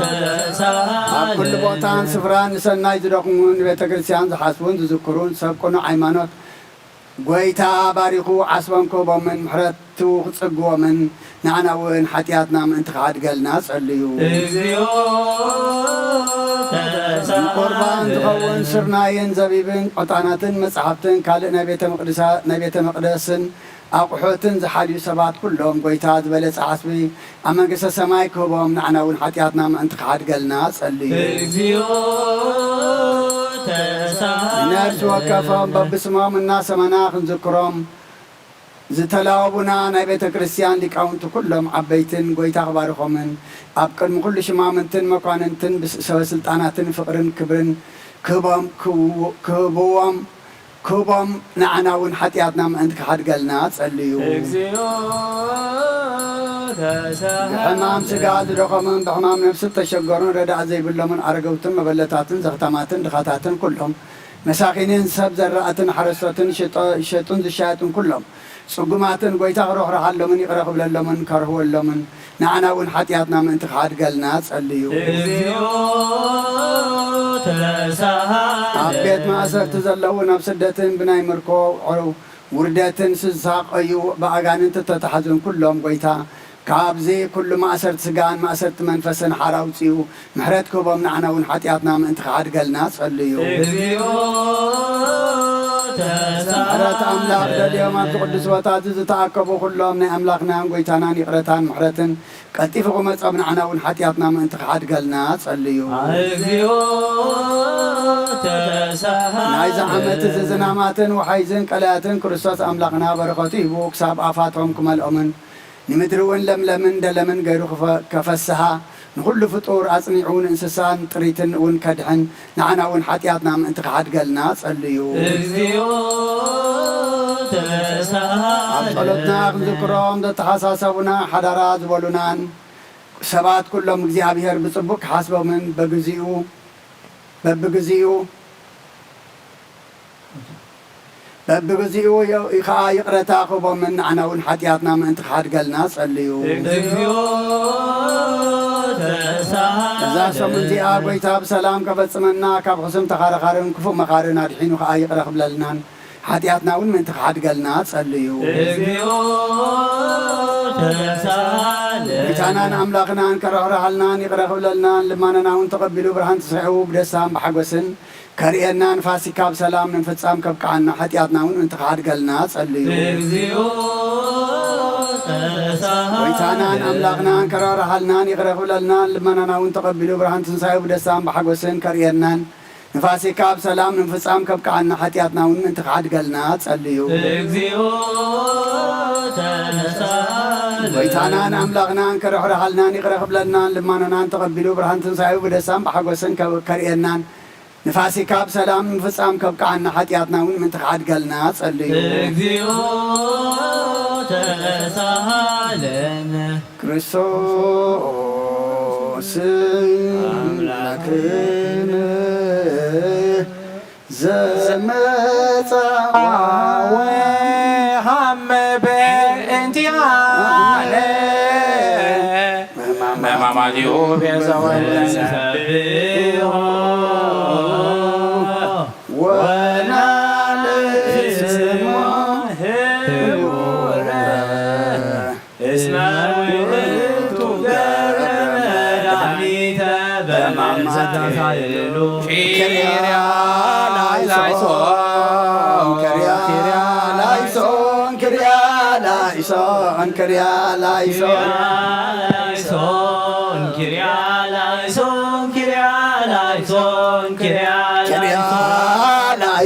ተሳሃለ። ኣብ ኩሉ ቦታን ስፍራን ንሰናይ ዝደኽሙን ንቤተ ክርስትያን ዝሓስቡን ዝዝክሩን ሰብ ቅኑዕ ሃይማኖት ጎይታ ባሪኹ ዓስቦም ክህቦምን ምሕረቱ ክጽግቦምን ንዓና እውን ሓጢኣትና ምእንቲ ክሓድገልና ጸልዩ። እግዚኦ ተሳሃለ። ንቁርባን ዝኸውን ስርናይን ዘቢብን ዕጣናትን መጻሕፍትን ካልእ ናይ ቤተ መቅደሳ- ናይ ቤተ መቅደስን ኣቑሑትን ዝሓልዩ ሰባት ኩሎም ጎይታ ዝበለጸ ዓስቢ ኣብ መንግስተ ሰማይ ክህቦም ንዓና እውን ሓጢኣትና ምእንቲ ክሓድገልና ጸልዩ። እግዚኦ ተሳሃለ። ንነፍሲ ወከፎም በብስሞም እናሰመና ክንዝክሮም ዝተላወቡና ናይ ቤተ ክርስትያን ሊቃውንቲ ኩሎም ዓበይትን ጎይታ ክባርኾምን ኣብ ቅድሚ ኩሉ ሽማምንትን መኳንንትን ብስ- ሰበ ስልጣናትን ፍቕርን ክብርን ክህቦም ክህቡ- ክህብዎም ክህቦም ንዓና እውን ሓጢኣትና ምእንቲ ክሓድገልና ጸልዩ። እግዚኦ ተሳሃለ። ብሕማም ስጋ ዝደኸሙን ብሕማም ነፍሲ ዝተሸገሩን ረዳእ ዘይብሎምን ኣረገውትን መበለታትን ዘኽታማትን ድኻታትን ኩሎም መሳኪንን ሰብ ዘራእትን ሓረስቶትን ሽጦ- ዝሸጡን ዝሻየጡን ኩሎም ጽጉማትን ጎይታ ክርሕርሓሎምን ይቕረ ክብለሎምን ከርህወሎምን ንዓና እውን ሓጢኣትና ምእንቲ ክሓድገልና ጸልዩ። እግዚኦ ተሳሃለ። ኣብ ቤት ማእሰርቲ ዘለውን ኣብ ስደትን ብናይ ምርኮ ውርደትን ዝሳቐዩ ብኣጋንንቲ ዝተታሕዙን ኩሎም ጎይታ ካብዚ ኩሉ ማእሰርቲ ስጋን ማእሰርቲ መንፈስን ሓራ ኣውጽኡ ምሕረት ክህቦም ንዓና እውን ሓጢኣትና ምእንቲ ክሓድገልና ጸልዩ። እግዚኦ ተሳሃለ። ምሕረት ኣምላኽ ደልዮም ኣብዚ ቅዱስ ቦታ እዚ ዝተኣከቡ ኩሎም ናይ ኣምላኽናን ጎይታናን ይቕረታን ምሕረትን ቀልጢፉ ክመጾም ንዓና እውን ሓጢኣትና ምእንቲ ክሓድገልና ጸልዩ። እግዚኦ ተሳሃለ። ናይዚ ዓመት እዚ ዝናማትን ወሓይዝን ቀላያትን ክርስቶስ ኣምላኽና በረኸቱ ሂቡ ክሳብ ኣፋቶም ክመልኦምን ንምድሪ እውን ለምለምን ደለምን ገይሩ ክፈ- ከፈስሃ ንኹሉ ፍጡር ኣጽኒዑ ንእንስሳን ጥሪትን እውን ከድሕን ንዓና እውን ሓጢኣትና ምእንቲ ክሓድገልና ጸልዩ። እግዚኦ ተሳሃለ። ኣብ ጸሎትና ክንዝክሮም ዘተሓሳሰቡና ሓዳራ ዝበሉናን ሰባት ኩሎም እግዚኣብሔር ብጽቡቕ ክሓስቦምን በግዚኡ በብግዚኡ በብግዚኡ ኸዓ ይቕረታ ክህቦምን ንዓና እውን ሓጢኣትና ምእንቲ ክሓድገልና ጸልዩ። እግዚኦ ተሳሃለ። እዛ ሰሙን እዚኣ ጎይታ ብሰላም ከፈጽመና ካብ ሕሱም ተኻረኻርን ክፉእ መኻርን ኣድሒኑ ኸዓ ይቕረ ክብለልናን ሓጢኣትና እውን ምእንቲ ክሓድገልና ጸልዩ። እግዚኦ ተሳሃለ። ጎይታናን ኣምላኽናን ከረሕረሃልናን ይቕረ ክብለልናን ልማነና እውን ተቐቢሉ ብርሃን ትስሒቡ ብደስታን ብሓጎስን ከርእየናን ፋሲካ ብሰላም ንምፍጻም ከብቅዓና ሓጢኣትና እውን ምእንቲ ክሓድገልና ጸልዩ። እግዚኦ ተሳሃለ። ጎይታናን ኣምላኽናን ከረሕረሃልናን ይቕረ ክብለልናን ልመናና እውን ተቐቢሉ ብርሃን ትንሳኤ ብደስታን ብሓጎስን ከርእየናን ንፋሲካ ብሰላም ንምፍጻም ከብቅዓና ሓጢኣትና እውን ምእንቲ ክሓድገልና ጸልዩ። እግዚኦ ተሳሃለ። ጎይታናን ኣምላኽናን ከረሕረሃልናን ይቕረ ክብለልናን ልማነናን ተቐቢሉ ብርሃን ትንሳኤ ብደስታን ብሓጎስን ከ- ከርእየናን ንፋሲካ ብሰላም ንምፍጻም ከብቅዓና ሓጢኣትና እውን ምእንቲ ክሓድገልና ጸልዩ። እግዚኦ ተሳሃለነ። ክርስቶስ ኣምላክን ዘመጻ ወሃመ በእንቲኣነ በማማቲኡ ቤዛ ወለነ። ወናልስሞ ህቡረ እስመ ውእቱ ገብረ መድኃኒተ በመንፈስ ቅዱስ። ኪርያ ላይሶን፣ ኪርያ ላይሶን፣ ኪርያ ላይሶን፣ ኪርያ ላይሶን። ኪርያ ላይሶን፣ ኪርያ ላይሶን፣ ኪርያ ላይሶን፣ ኪርያ ላይሶን።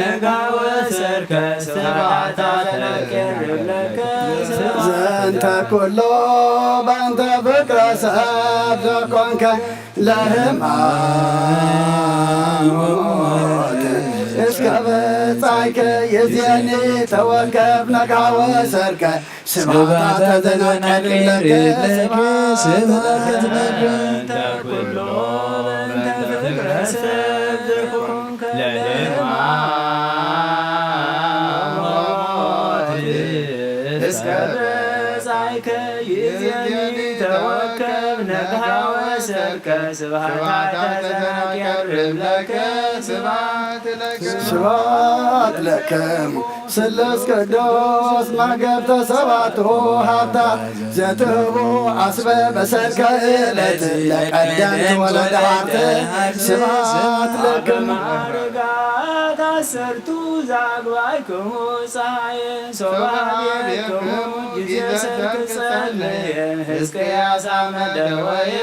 ነጋወ ሰርክ ስብሐተ ለከ ዘንተ ኩሎ በእንተ ፍቅረ ሰብ ዘኮንከ ለሕማም ሞት እስከ በጻይከ ይዜኒ ተወከፍ ነጋወ ሰርክ ስብሐተ ዘናቀርብ ለከ ስብሐት ለከ። እስከ በጻይከ ይዜኒ ተወከብ ነግሃወ ሰርከ ስብሐት ለከ ስብሐት ለከ ስሉስ ቅዱስ መገብተ ሰባቱ ሃብታት ዘትህቡ ኣስበ በሰርከ ዕለት ለቀደምት ወለደ ሃብተ ስብሐት ለክሙ። ማዕርጋት ኣሰርቱ ዛግባይክሙ ፀሓየ ሶባቤክሙ ጊዜ ሰርክ ጸልየ ህዝቅያስ ኣመደወየ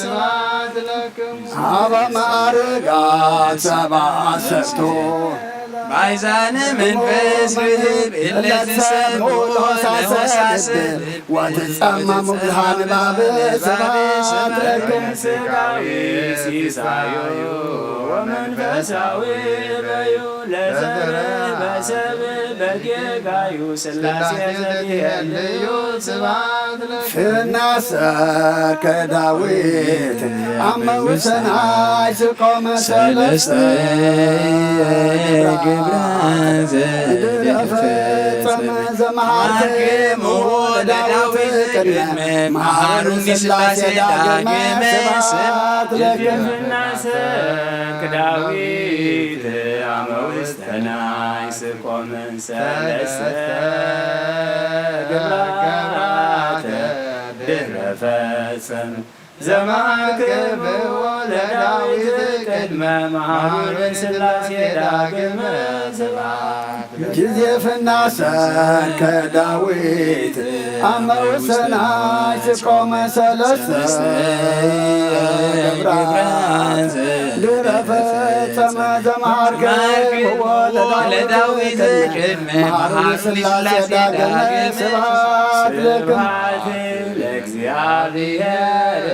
ስብሐት ለክሙ። ኣብ ማዕርጋት ሰባ ዓሰርቱ ማይዛነ መንፈስ ርህብ እለት ሰብ ወተሳሰብ ወትጸመሙ ብዝሃ ንባብ ስብሐት ለክሙ። ስጋዊ ሲሳዩ ወመንፈሳዊ በዩ ለዘረበ ሰብ በጌጋዩ ስላሴ ዘትሄልዩ ስብሐት ለክሙ። ፍናሰ ከዳዊት ኣመ ውሰናይ ስቆመ ሰለስተ ግብራ ዘፈጸመ ዘመሃርክሙ ለዳዊት ቅድመ መሃሩ ስላሴ ዳግመ ስብሐት ለክሙ። ፍናሰ ከዳዊት ኣመ ውስተ ናይ ስቆመ ሰለስተ ግብራተ ድህረ ፈጸም ዘማክብዎ ለዳዊት ቅድመ መሃሩ ስላሴ ዳግመ ስብሐት። ጊዜ ፍናሰ ከዳዊት ኣመ ውሰናይ ስቆመ ሰለስተ ግብራት ድህረ ፈጸመ ዘማርገ ለዳዊት ቅድመ መሃሩ ስላሴ ዳግመ ስብሐት ለክሙ። ስብሐት ለእግዚኣብሔር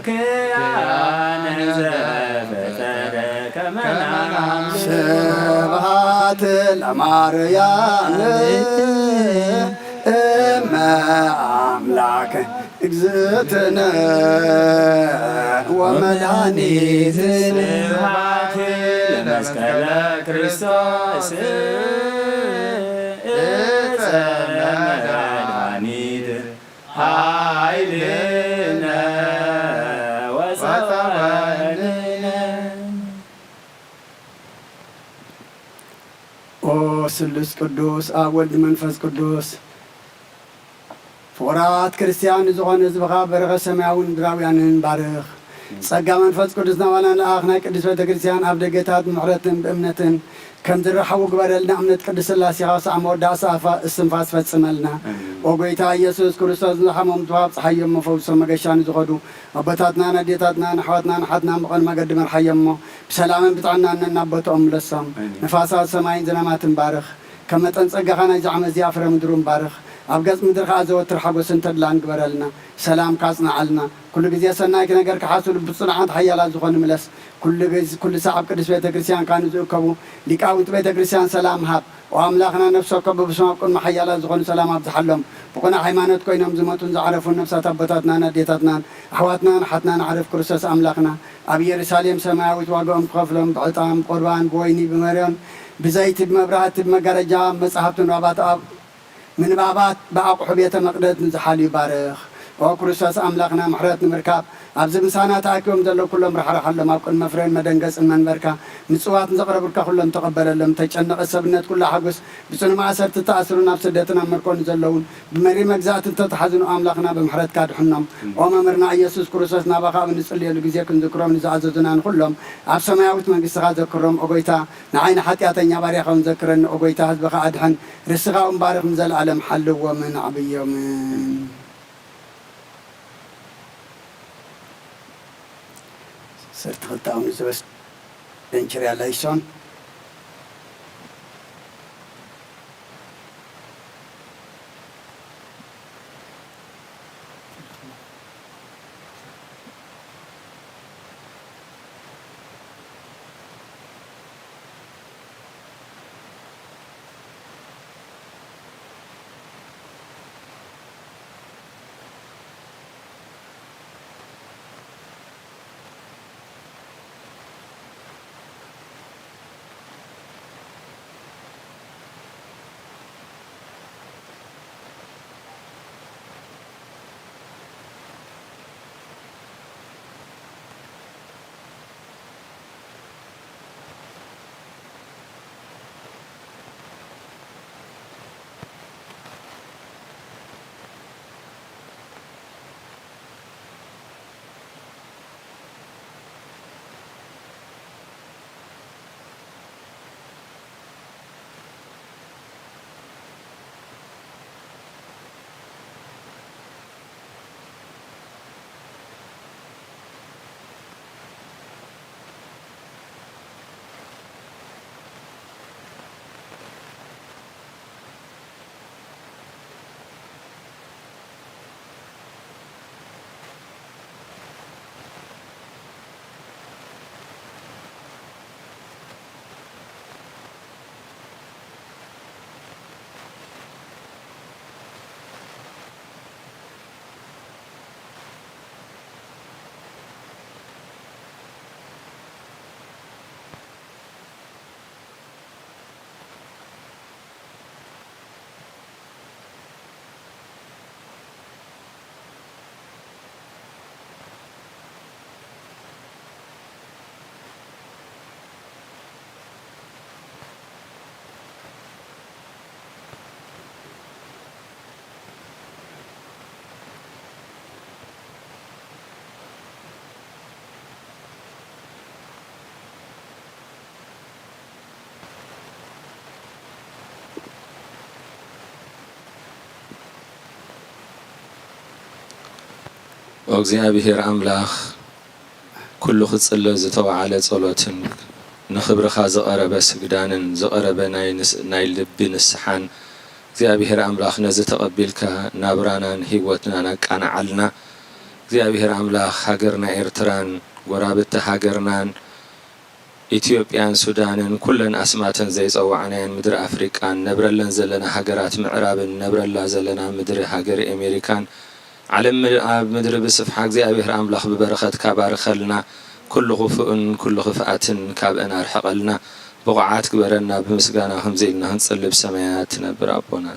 ክያነ ዘፈጠረ ከመ ናምን። ስብሐት ለማርያም እመ አምላክ እግዝእትነ ወመድኃኒትነ። ስብሐት ለመስቀለ ክርስቶስ እፀ መድኃኒት ኃይልነ ወፀወንነ። ኦ ስሉስ ቅዱስ ኣብ ወልድ መንፈስ ቅዱስ ፍቑራት ክርስትያን ንዝኾነ ህዝብኻ በረኸ ሰማያውን ምድራውያንን ባርኽ። ጸጋ መንፈስ ቅዱስ ናባና ለኣኽ ናይ ቅድስት ቤተ ክርስቲያን ኣብ ደገታት ብምሕረትን ብእምነትን ከም ዝረሓቡ ግበረልና። እምነት ቅድስት ስላሴኻ ሳዕ መወዳእታ ኣፋ-፣ እስትንፋስ ፈጽመልና። ኣሜን። ኦ ጎይታ ኢየሱስ ክርስቶስ ንዝሓመሙ ትውሃብ ጸሓዮም መፈውሶም መገሻ ንዝኸዱ ኣቦታትና ንኣዴታትና ንኣሕዋትና ንሓትና ብቐን መገዲ መርሓዮም እሞ ብሰላምን ብጥዕናን ነናብ ቦታኦም ምለሶም። ኣሜን። ንፋሳት ሰማይን ዝናማትን ባርኽ። ከም መጠን ጸጋኻ ናይዚ ዓመት እዚኣ ፍረ ምድሩን ባርኽ። ኣብ ገጽ ምድሪ ከኣ ዘወትር ሓጎስን ተድላን ግበረልና። ሰላምካ ኣጽንዓልና። ኩሉ ግዜ ሰናይ ክነገር ክሓስቡ ብጽኑዓት ሓያላት ዝኾኑ ምለስ። ኩሉ ግዝ-፣ ኩሉ ሳዕ ኣብ ቅድስት ቤተ ክርስቲያንካ ንዝእከቡ ሊቃውንቲ ቤተ ክርስቲያን ሰላም ሃብ። ኦ ኣምላኽና ነፍሲ ወከፍ ብስም ኣብ ቅድሚ ሓያላት ዝኾኑ ሰላም ኣብዝሓሎም። ብቕኑዕ ሃይማኖት ኮይኖም ዝመጡን ዝዓረፉን ነፍሳት ኣቦታትናን ኣዴታትናን ኣሕዋትናን ኣሓትናን ኣዕርፍ ክርስቶስ ኣምላኽና ኣብ ኢየሩሳሌም ሰማያዊት ዋጋኦም ክኸፍሎም ብዕጣን ብቁርባን ብወይኒ ብመርዮን ብዘይቲ ብመብራህቲ ብመጋረጃ ብመጻሕፍቲ ንባባት ኣብ ምንባባት ብኣቑሑ ቤተ መቕደስ ንዝሓልዩ ባርኽ። ኦ ክርስቶስ ኣምላኽና ምሕረት ንምርካብ ኣብዚ ምሳና ተኣኪቦም ዘለዉ ኩሎም ራሕራሓሎም ኣብ ቅድሚ መፍረን መደንገጽን መንበርካ ምጽዋት ንዘቕረቡልካ ኩሎም ተቐበለሎም። ተጨነቐ ሰብነት ኩሉ ኣሕጉስ ብጽኑ ማእሰርቲ ተኣስሩን ኣብ ስደትን ኣብ ምርኮ ንዘለዉን ብመሪ መግዛእቲ እንተተሓዝኑ ኣምላኽና ብምሕረትካ ድሕኖም። ኦ መምህርና ኢየሱስ ክርስቶስ ናባኻ ኣብ እንጽልየሉ ግዜ ክንዝክሮም ንዝኣዘዙና ንኹሎም ኣብ ሰማያዊት መንግስትኻ ዘክሮም። ኦ ጎይታ ንዓይ ንሓጢኣተኛ ባርያኻ እውን ዘክረኒ። ኦ ጎይታ ህዝብኻ ኣድሕን። ርስኻ እውን ባርኽ ንዘለኣለም ሓልዎምን ኣዕብዮምን። ሰርቲ ክልተ ኣውኒ ዝበስ ደንችር ያላይሶን ኦ እግዚኣብሔር ኣምላኽ፣ ኩሉ ክጽለ ዝተዋዓለ ጸሎትን ንኽብርኻ ዝቐረበ ስግዳንን ዝቐረበ ናይ ንስ-፣ ናይ ልቢ ንስሓን፣ እግዚኣብሔር ኣምላኽ፣ ነዚ ተቐቢልካ ናብራናን ህይወትናን ኣቃንዓልና። እግዚኣብሔር ኣምላኽ፣ ሃገርና ኤርትራን ጎራብቲ ሃገርናን ኢትዮጵያን ሱዳንን ኩለን ኣስማተን ዘይጸዋዕናየን ምድሪ ኣፍሪቃን ነብረለን ዘለና ሃገራት ምዕራብን ነብረላ ዘለና ምድሪ ሃገር ኤሜሪካን ዓለም ም-፣ ኣብ ምድሪ ብስፍሓ እግዚኣብሔር ኣምላኽ ብበረኸትካ ባርኸልና፣ ኩሉ ክፉእን ኩሉ ክፍኣትን ካብአን ኣርሕቐልና፣ ብቑዓት ግበረና፣ ብምስጋና ከምዚ ኢልና ክንጽሊ ብሰማያት ትነብር ኣቦና።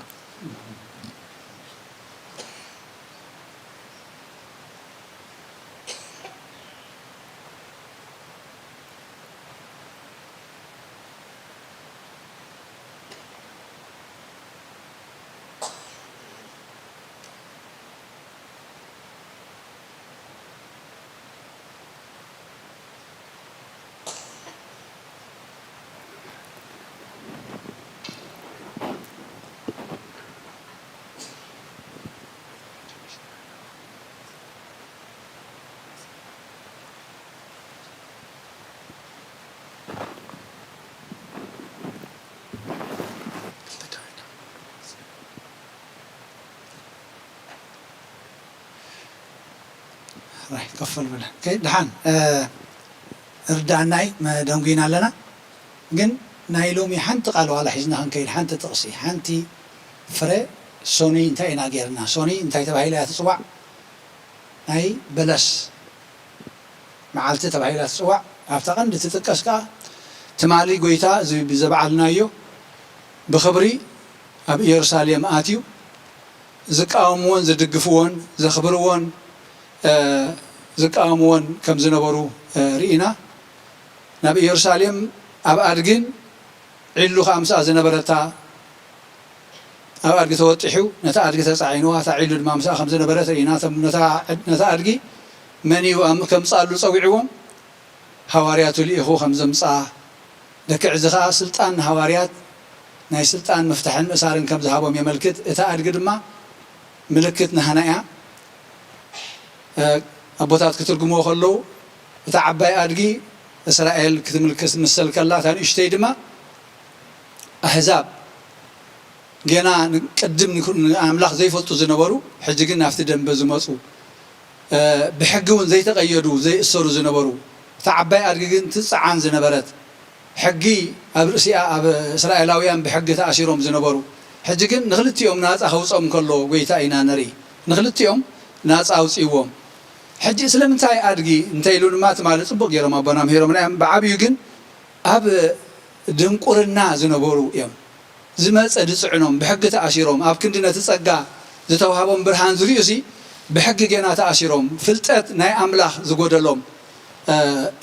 ራይ፣ ከፈል ብለ። ኦኬ፣ ደሓን፣ እ፣ ርዳእናይ መደንጉይና ኣለና። ግን ናይ ሎሚ ሓንቲ ቃል ዋላ ሒዝና ክንከይድ፣ ሓንቲ ጥቕሲ፣ ሓንቲ ፍረ ሶኒ እንታይ ኢና ጌርና? ሶኒ እንታይ ተባሂላ እያ ትጽዋዕ? ናይ በለስ መዓልቲ ተባሂላ ትጽዋዕ። ኣብታ ቀንዲ ትጥቀስ ከኣ ትማሊ ጐይታ እዚ ዘበዓልናዮ ብኽብሪ ኣብ ኢየሩሳሌም ኣትዩ ዝቃወምዎን ዝድግፍዎን ዘኽብርዎን፣ እ፣ ዝቃወምዎን ከም ዝነበሩ፣ እ፣ ርኢና። ናብ ኢየሩሳሌም ኣብ ኣድግን ዒሉ ከኣ ምስኣ ዝነበረታ፣ ኣብ ኣድጊ ተወጢሑ ነታ ኣድጊ ተጻዒንዋ፣ እታ ዒሉ ድማ ምስኣ ከም ዝነበረት ርኢና። እቶም ነታ፣ ነታ ኣድጊ መን እዩ ኣም-፣ ከምጽኣሉ ጸዊዕዎም? ሃዋርያቱ ልኢኹ ከም ዘምጽኣ፣ ደቂ ዕዚ ኸኣ ስልጣን ንሃዋርያት ናይ ስልጣን ምፍታሕን ምእሳርን ከም ዝሃቦም የመልክት። እታ ኣድጊ ድማ ምልክት ናህና እያ። እ፣ ኣቦታት ክትርጉምዎ ከለዉ፣ እታ ዓባይ ኣድጊ እስራኤል ክትምልክት ምሰል ከላ፣ እታ ንእሽተይ ድማ ኣህዛብ፣ ገና ን-፣ ቅድም ንክ-፣ ንኣምላኽ ዘይፈልጡ ዝነበሩ፣ ሕጂ ግን ናብቲ ደንበ ዝመጹ፣ እ፣ ብሕጊ እውን ዘይተቐየዱ፣ ዘይእሰሩ ዝነበሩ፣ እታ ዓባይ ኣድጊ ግን ትጽዓን ዝነበረት፣ ሕጊ ኣብ ርእሲኣ፣ ኣብ እስራኤላውያን ብሕጊ ተኣሲሮም ዝነበሩ፣ ሕጂ ግን ንኽልቲኦም ናጻ ከውጾም ከሎ ጐይታ ኢና ንርኢ። ንኽልቲኦም ናጻ ኣውጺእዎም። ሕጂ ስለምንታይ ኣድጊ እንተ ኢሉ ድማ ትማሊ ጽቡቕ ገይሮም ኣቦና ምሂሮምና እዮም። ብዓብዩ ግን ኣብ ድንቁርና ዝነበሩ እዮም። ዝመጸ ዝጽዕኖም፣ ብሕጊ ተኣሲሮም፣ ኣብ ክንዲ ነቲ ጸጋ ዝተዋህቦም ብርሃን ዝርእዩሲ፣ ብሕጊ ጌና ተኣሲሮም፣ ፍልጠት ናይ ኣምላኽ ዝጎደሎም፣ እ፣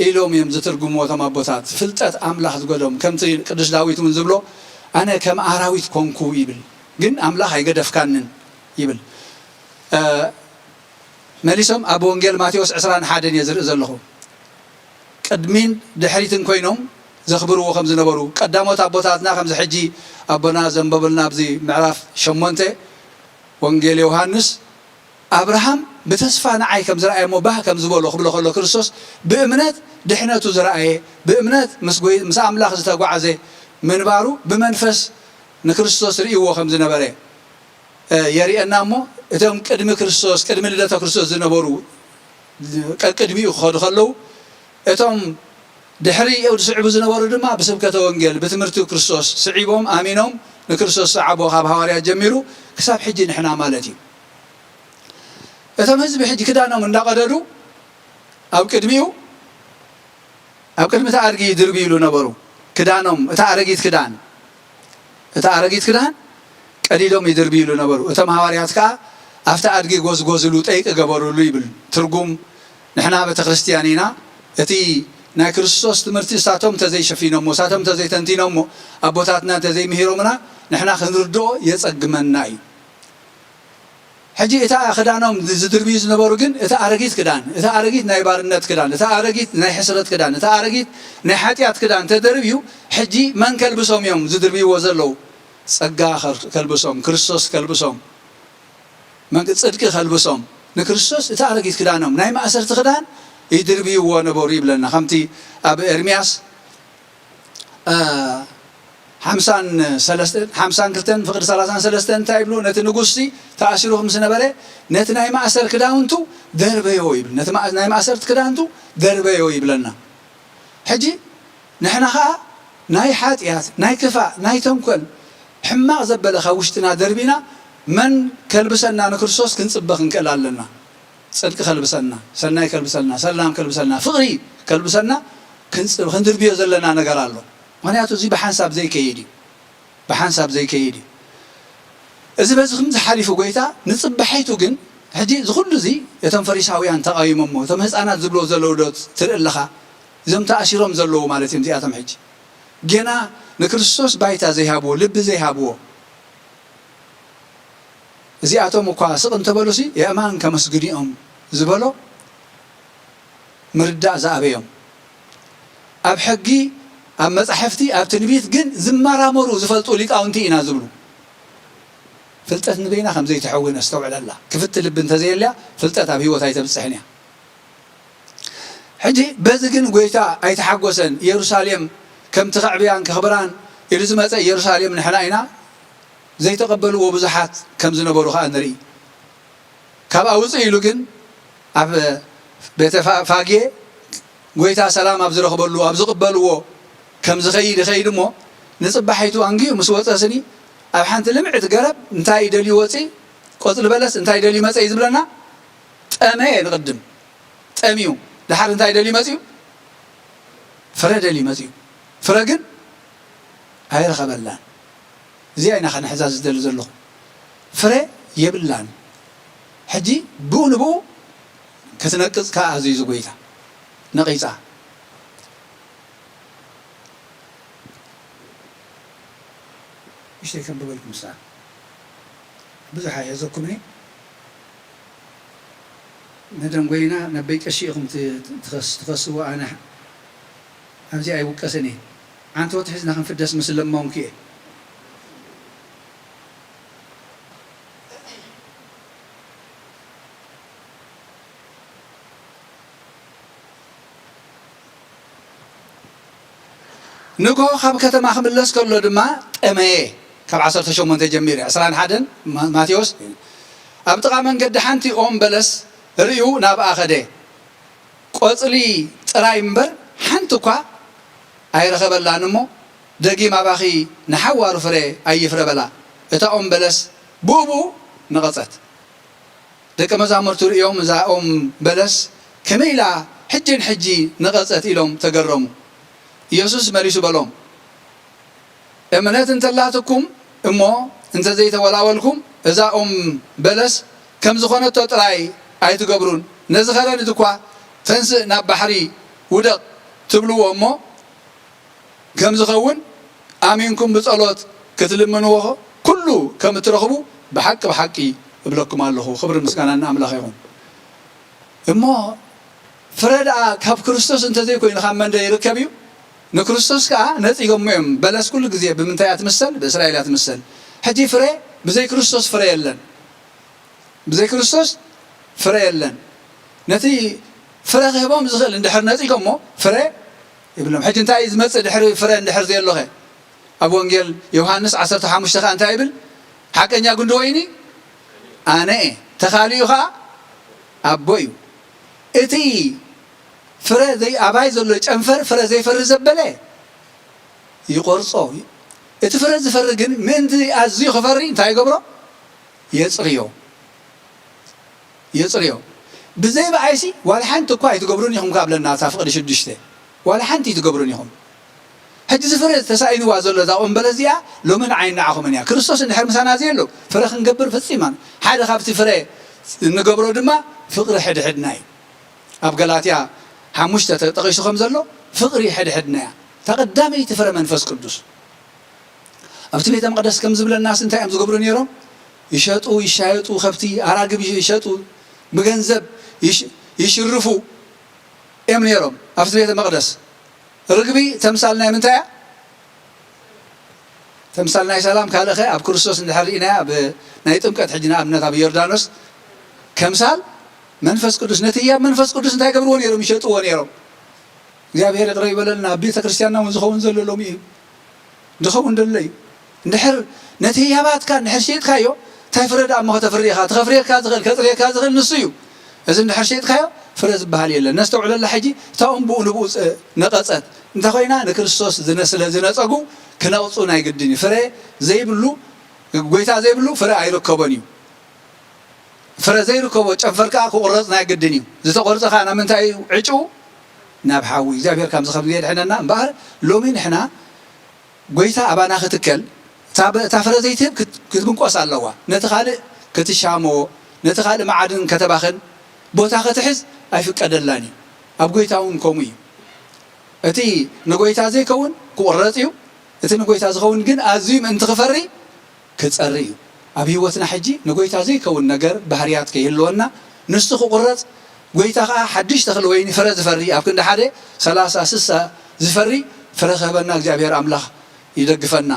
ኢሎም እዮም ዝትርጉምዎ እቶም ኣቦታት። ፍልጠት ኣምላኽ ዝጎደሎም፣ ከምቲ ቅዱስ ዳዊት እውን ዝብሎ፣ "ኣነ ከም ኣራዊት ኮንኩ" ይብል፣ ግን ኣምላኽ ኣይገደፍካንን ይብል። እ፣ መሊሶም ኣብ ወንጌል ማቴዎስ ዕስራን ሓደን እየ ዝርኢ ዘለኹ። ቅድሚን ድሕሪትን ኮይኖም ዘኽብርዎ ከም ዝነበሩ፣ ቀዳሞት ኣቦታትና ከምዚ ሕጂ ኣቦና ዘንበብልና ኣብዚ ምዕራፍ ሸሞንተ ወንጌል ዮሃንስ፣ "ኣብርሃም ብተስፋ ንዓይ ከም ዝረኣየ እሞ ባህ ከም ዝበሎ" ክብሎ ከሎ፣ ክርስቶስ ብእምነት ድሕነቱ ዝረኣየ፣ ብእምነት ምስ ጎይ-፣ ምስ ኣምላኽ ዝተጓዓዘ ምንባሩ ብመንፈስ ንክርስቶስ ርእይዎ ከም ዝነበረ እ፣ የርእየና እሞ፣ እቶም ቅድሚ ክርስቶስ፣ ቅድሚ ልደተ ክርስቶስ ዝነበሩ፣ ቀቅድሚኡ ክኸዱ ከለዉ፣ እቶም ድሕሪኡ ዝስዕቡ ዝነበሩ ድማ ብስብከተ ወንጌል፣ ብትምህርቲ ክርስቶስ ስዒቦም፣ ኣሚኖም፣ ንክርስቶስ ዝሰዓቡ ካብ ሃዋርያት ጀሚሩ ክሳብ ሕጂ ንሕና ማለት እዩ። እቶም ህዝቢ ሕጂ ክዳኖም እንዳቐደዱ ኣብ ቅድሚኡ ኣብ ቅድሚ እቲ ኣድጊ ይድርብዩሉ ነበሩ። ክዳኖም፣ እታ ኣረጊት ክዳን፣ እታ ኣረጊት ክዳን ቀዲዶም ይድርብዩሉ ነበሩ። እቶም ሃዋርያት ከኣ ኣብቲ ኣድጊ ጎዝጎዝሉ፣ ጠይቂ ገበሩሉ ይብል። ትርጉም፣ ንሕና ቤተ ክርስቲያን ኢና። እቲ ናይ ክርስቶስ ትምህርቲ እሳቶም እንተዘይሸፊኖሞ፣ እሳቶም እንተዘይተንቲኖሞ፣ ኣቦታትና እንተዘይምሂሮምና፣ ንሕና ክንርድኦ የጸግመና እዩ። ሕጂ እታ ክዳኖም ዝድርብዩ ዝነበሩ ግን፣ እታ ኣረጊት ክዳን፣ እታ ኣረጊት ናይ ባርነት ክዳን፣ እታ ኣረጊት ናይ ሕስረት ክዳን፣ እታ ኣረጊት ናይ ሓጢኣት ክዳን ተደርብዩ፣ ሕጂ መን ከልብሶም እዮም ዝድርብይዎ ዘለዉ? ጸጋ ከል-፣ ከልብሶም፣ ክርስቶስ ከልብሶም፣ መን-፣ ጽድቂ ከልብሶም። ንክርስቶስ እቲ ኣረጊት ክዳኖም፣ ናይ ማእሰርቲ ክዳን ይድርብይዎ ነበሩ ይብለና። ከምቲ ኣብ ኤርምያስ፣ እ፣ ሓምሳን ሰለስተን፣ ሓምሳን ክልተን ፍቕዲ ሰላሳን ሰለስተን እንታይ ይብሉ? ነቲ ንጉስሲ ተኣሲሩ ምስ ነበረ፣ ነቲ ናይ ማእሰር ክዳውንቱ ደርበዮ ይብል። ነቲ ማእ-፣ ናይ ማእሰርቲ ክዳንቱ ደርበዮ ይብለና። ሕጂ ንሕና ኸኣ ናይ ሓጢኣት፣ ናይ ክፋእ፣ ናይ ተንኮል፣ ሕማቕ ዘበለ ካብ ውሽጥና ደርቢና፣ መን ከልብሰና? ንክርስቶስ ክንጽበ ክንክእል ኣለና። ጽድቂ ከልብሰና፣ ሰናይ ከልብሰልና፣ ሰላም ከልብሰልና፣ ፍቕሪ ከልብሰና ክንጽ-፣ ክንድርብዮ ዘለና ነገር ኣሎ። ምኽንያቱ እዚ ብሓንሳብ ዘይከይድ እዩ። ብሓንሳብ ዘይከይድ እዩ። እዚ በዚ ከምዚ ሓሊፉ ጎይታ ንጽባሒቱ ግን፣ ሕጂ እዚ ኩሉ እዚ እቶም ፈሪሳውያን ተቓዊሞሞ፣ እቶም ህፃናት ዝብሎ ዘለዉ ዶ ትርኢ ኣለኻ? እዞም ተኣሲሮም ዘለዉ ማለት እዮም እዚኣቶም። ሕጂ ገና ንክርስቶስ ባይታ ዘይሃብዎ፣ ልቢ ዘይሃብዎ፣ እዚኣቶም እኳ ስቕ እንተበሉሲ የእማን ከመስግኑ እዮም ዝበሎ ምርዳእ ዝኣበዮም። ኣብ ሕጊ፣ ኣብ መጻሕፍቲ፣ ኣብ ትንቢት ግን ዝመራመሩ ዝፈልጡ ሊቃውንቲ ኢና ዝብሉ። ፍልጠት ንበይና ከም ዘይትሕዊ ነስተውዕለላ። ክፍቲ ልቢ እንተዘየልያ ፍልጠት ኣብ ህይወት ኣይተብጽሕን እያ። ሕጂ በዚ ግን ጎይታ ኣይተሓጎሰን። ኢየሩሳሌም ከምቲ ከዕብያን ከኽብራን ኢሉ ዝመጸ ኢየሩሳሌም ንሕና ኢና ዘይተቐበልዎ ብዙሓት ከም ዝነበሩ ኸኣ ንርኢ። ካብኣ ውፅእ ኢሉ ግን ኣብ ቤተ ፋ-፣ ፋጌ ጎይታ ሰላም ኣብ ዝረኽበሉ፣ ኣብ ዝቕበልዎ ከም ዝኸይድ ይኸይድ እሞ፣ ንጽባሒቱ ኣንጊሁ ምስ ወጸ ስኒ ኣብ ሓንቲ ልምዕቲ ገረብ እንታይ ደልዩ ወፂ? ቆጽሊ በለስ እንታይ ደልዩ መጸ እዩ ዝብለና? ጠመየ ንቕድም። ጠምዩ። ደሓር እንታይ ደልዩ መጽዩ? ፍረ ደልዩ መጽዩ። ፍረ ግን ኣይረኸበላን። እዚኣ ኢና ከነሕዛ ዝደሊ ዘለኹ። ፍረ የብላን። ሕጂ ብኡ ንብኡ ክትነቅጽ ከኣ ኣዚዙ ጎይታ። ነቒጻ። እሽተይ ከንብበልኩም ስኣ። ብዙሕ ኣይሕዘኩምን እየ። ነደንጎይና ነበይ ቀሺ ኢኹም ት-፣ ትኸስ-፣ ትኸስዎ፣ ኣነ ኣብዚ ኣይውቀስን እየ። ዓንተወት ሒዝና ክንፍደስ ምስ ለመንኩ እየ። ንግሆ ካብ ከተማ ክምለስ ከሎ ድማ ጠመየ። ካብ ዓሰርተ ሸሞንተ ጀሚሩ፣ ዕስራን ሓደን ማ-፣ ማቴዎስ። ኣብ ጥቓ መንገዲ ሓንቲ ኦም በለስ ርእዩ ናብኣ ኸደ። ቆጽሊ ጥራይ እምበር ሓንቲ እኳ ኣይረኸበላን እሞ፣ ደጊም ኣባኺ ንሓዋሩ ፍረ ኣይፍረ በላ። እታ ኦም በለስ ብኡብኡ ነቐጸት። ደቀ መዛሙርቱ ርእዮም፣ እዛ ኦም በለስ ከመይ ኢላ ሕጂ ንሕጂ ነቐጸት? ኢሎም ተገረሙ። ኢየሱስ መሊሱ በሎም፣ እምነት እንተላትኩም እሞ እንተዘይተወላወልኩም፣ እዛ ኦም በለስ ከም ዝኾነቶ ጥራይ ኣይትገብሩን። ነዚ ኸረን እዚ እኳ፣ ተንስእ፣ ናብ ባሕሪ ውደቕ ትብልዎ እሞ፣ ከም ዝኸውን ኣሚንኩም ብጸሎት ክትልምንዎ ኩሉ ከም እትረኽቡ ብሓቂ ብሓቂ እብለኩም ኣለኹ። ክብሪ ምስጋና ንኣምላኽ ይኹን። እሞ ፍረ ደኣ ካብ ክርስቶስ እንተዘይኮይኑ ካብ መን ዶ ይርከብ እዩ? ንክርስቶስ ከኣ ነጺጎሞ እዮም። በለስ ኩሉ ግዜ ብምንታይ እያ ትምሰል? ብእስራኤል እያ ትምሰል። ሕጂ ፍረ ብዘይ ክርስቶስ ፍረ የለን። ብዘይ ክርስቶስ ፍረ የለን። ነቲ ፍረ ክህቦም ዝኽእል እንድሕር ነጺጎሞ ፍረ ይብሎም። ሕጂ እንታይ እዩ ዝመጽእ ድሕሪ ፍረ እንድሕር ዘየሎኸ? ኣብ ወንጌል ዮሃንስ ዓሰርተ ሓሙሽተ ከኣ እንታይ ይብል? ሓቀኛ ጉንዲ ወይኒ ኣነ እየ፣ ተኻሊኡ ኸኣ ኣቦ እዩ። እቲ ፍረ ዘይ-፣ ኣባይ ዘሎ ጨንፈር ፍረ ዘይፈሪ ዘበለ ይቖርጾ። እቲ ፍረ ዝፈሪ ግን ምእንቲ ኣዝዩ ክፈሪ እንታይ ይገብሮ? የጽርዮ። የጽርዮ። ብዘይ ብኣይሲ ዋላ ሓንቲ እኳ ኣይትገብሩን ኢኹም ካብ ለና እታ ፍቕዲ ሽዱሽተ። ዋላ ሓንቲ ኣይትገብሩን ኢኹም። ሕጂ እዚ ፍረ ተሳኢንዋ ዘሎ እዛ ቆምበለ እዚኣ ሎሚ ንዓይ ንዓኹምን እያ። ክርስቶስ እንድሕር ምሳና ዘየሎ ፍረ ክንገብር ፈጺማን። ሓደ ካብቲ ፍረ እንገብሮ ድማ ፍቕሪ ሕድሕድና እዩ። ኣብ ገላትያ ሓሙሽተ ተጠቒሱ ከም ዘሎ ፍቕሪ ሕድሕድና እያ። እታ ቀዳመይቲ ፍረ መንፈስ ቅዱስ። ኣብቲ ቤተ መቕደስ ከም ዝብለናስ እንታይ እዮም ዝገብሩ ነይሮም? ይሸጡ፣ ይሻየጡ፣ ከብቲ፣ ኣራግብ ይሸጡ፣ ብገንዘብ ይሽ-፣ ይሽርፉ እዮም ነይሮም ኣብቲ ቤተ መቕደስ። ርግቢ ተምሳል ናይ ምንታይ እያ? ተምሳል ናይ ሰላም። ካልእኸ ኣብ ክርስቶስ እንድሕር ርኢናያ፣ ኣብ ናይ ጥምቀት ሕጂ ንኣብነት ኣብ ዮርዳኖስ ከምሳል መንፈስ ቅዱስ፣ ነቲ ህያብ መንፈስ ቅዱስ እንታይ ገብርዎ ነይሮም? ይሸጥዎ ነይሮም። እግዚኣብሔር ይቕረ ይበለልና። ኣብ ቤተ ክርስቲያንና እውን ዝኸውን ዘሎ ሎሚ እዩ። ዝኸውን ዘሎ እዩ። እንድሕር ነቲ ህያባትካ እንድሕር ሸይጥካዮ፣ እንታይ ፍረ ደኣ እሞ ከተፍሪ ኢኻ? እቲ ከፍርየካ ዝኽእል፣ ከጽርየካ ዝኽእል ንሱ እዩ። እዚ እንድሕር ሸይጥካዮ፣ ፍረ ዝበሃል የለን። ነስተውዕለላ ሕጂ፣ እታ ኦም ብኡ ንብኡ ጸ-፣ ነቐጸት እንተኾይና፣ ንክርስቶስ ዝነ-፣ ስለ ዝነጸጉ፣ ክነቕጹ ናይ ግድን እዩ። ፍረ ዘይብሉ፣ ጎይታ ዘይብሉ ፍረ ኣይርከቦን እዩ። ፍረ ዘይርከቦ ጨንፈር ከኣ ክቑረጽ ናይ ግድን እዩ። ዝተቖርጸ ከኣ ናብ ምንታይ እዩ ዕጭኡ? ናብ ሓዊ። እግዚኣብሔር ካብዚ ከምዚ የድሕነና። እምበኣር ሎሚ ንሕና ጎይታ ኣባና ክትከል፣ እታ በ-፣ እታ ፍረ ዘይትህብ ክት-፣ ክትብንቆስ ኣለዋ። ነቲ ካልእ ክትሻሞ፣ ነቲ ካልእ መዓድን ከተባኽን ቦታ ክትሕዝ ኣይፍቀደላን እዩ። ኣብ ጎይታ እውን ከምኡ እዩ። እቲ ንጎይታ ዘይከውን ክቑረጽ እዩ። እቲ ንጎይታ ዝኸውን ግን ኣዝዩ ምእንቲ ክፈሪ ክጸሪ እዩ። ኣብ ህይወትና ሕጂ ንጎይታ ዘይከውን ነገር፣ ባህርያት ከይህልወና፣ ንሱ ክቑረጽ፣ ጎይታ ኸኣ ሓድሽ ተኽሊ ወይኒ ፍረ ዝፈሪ፣ ኣብ ክንዲ ሓደ ሰላሳ ስሳ ዝፈሪ ፍረ ክህበና እግዚኣብሔር ኣምላኽ ይደግፈና።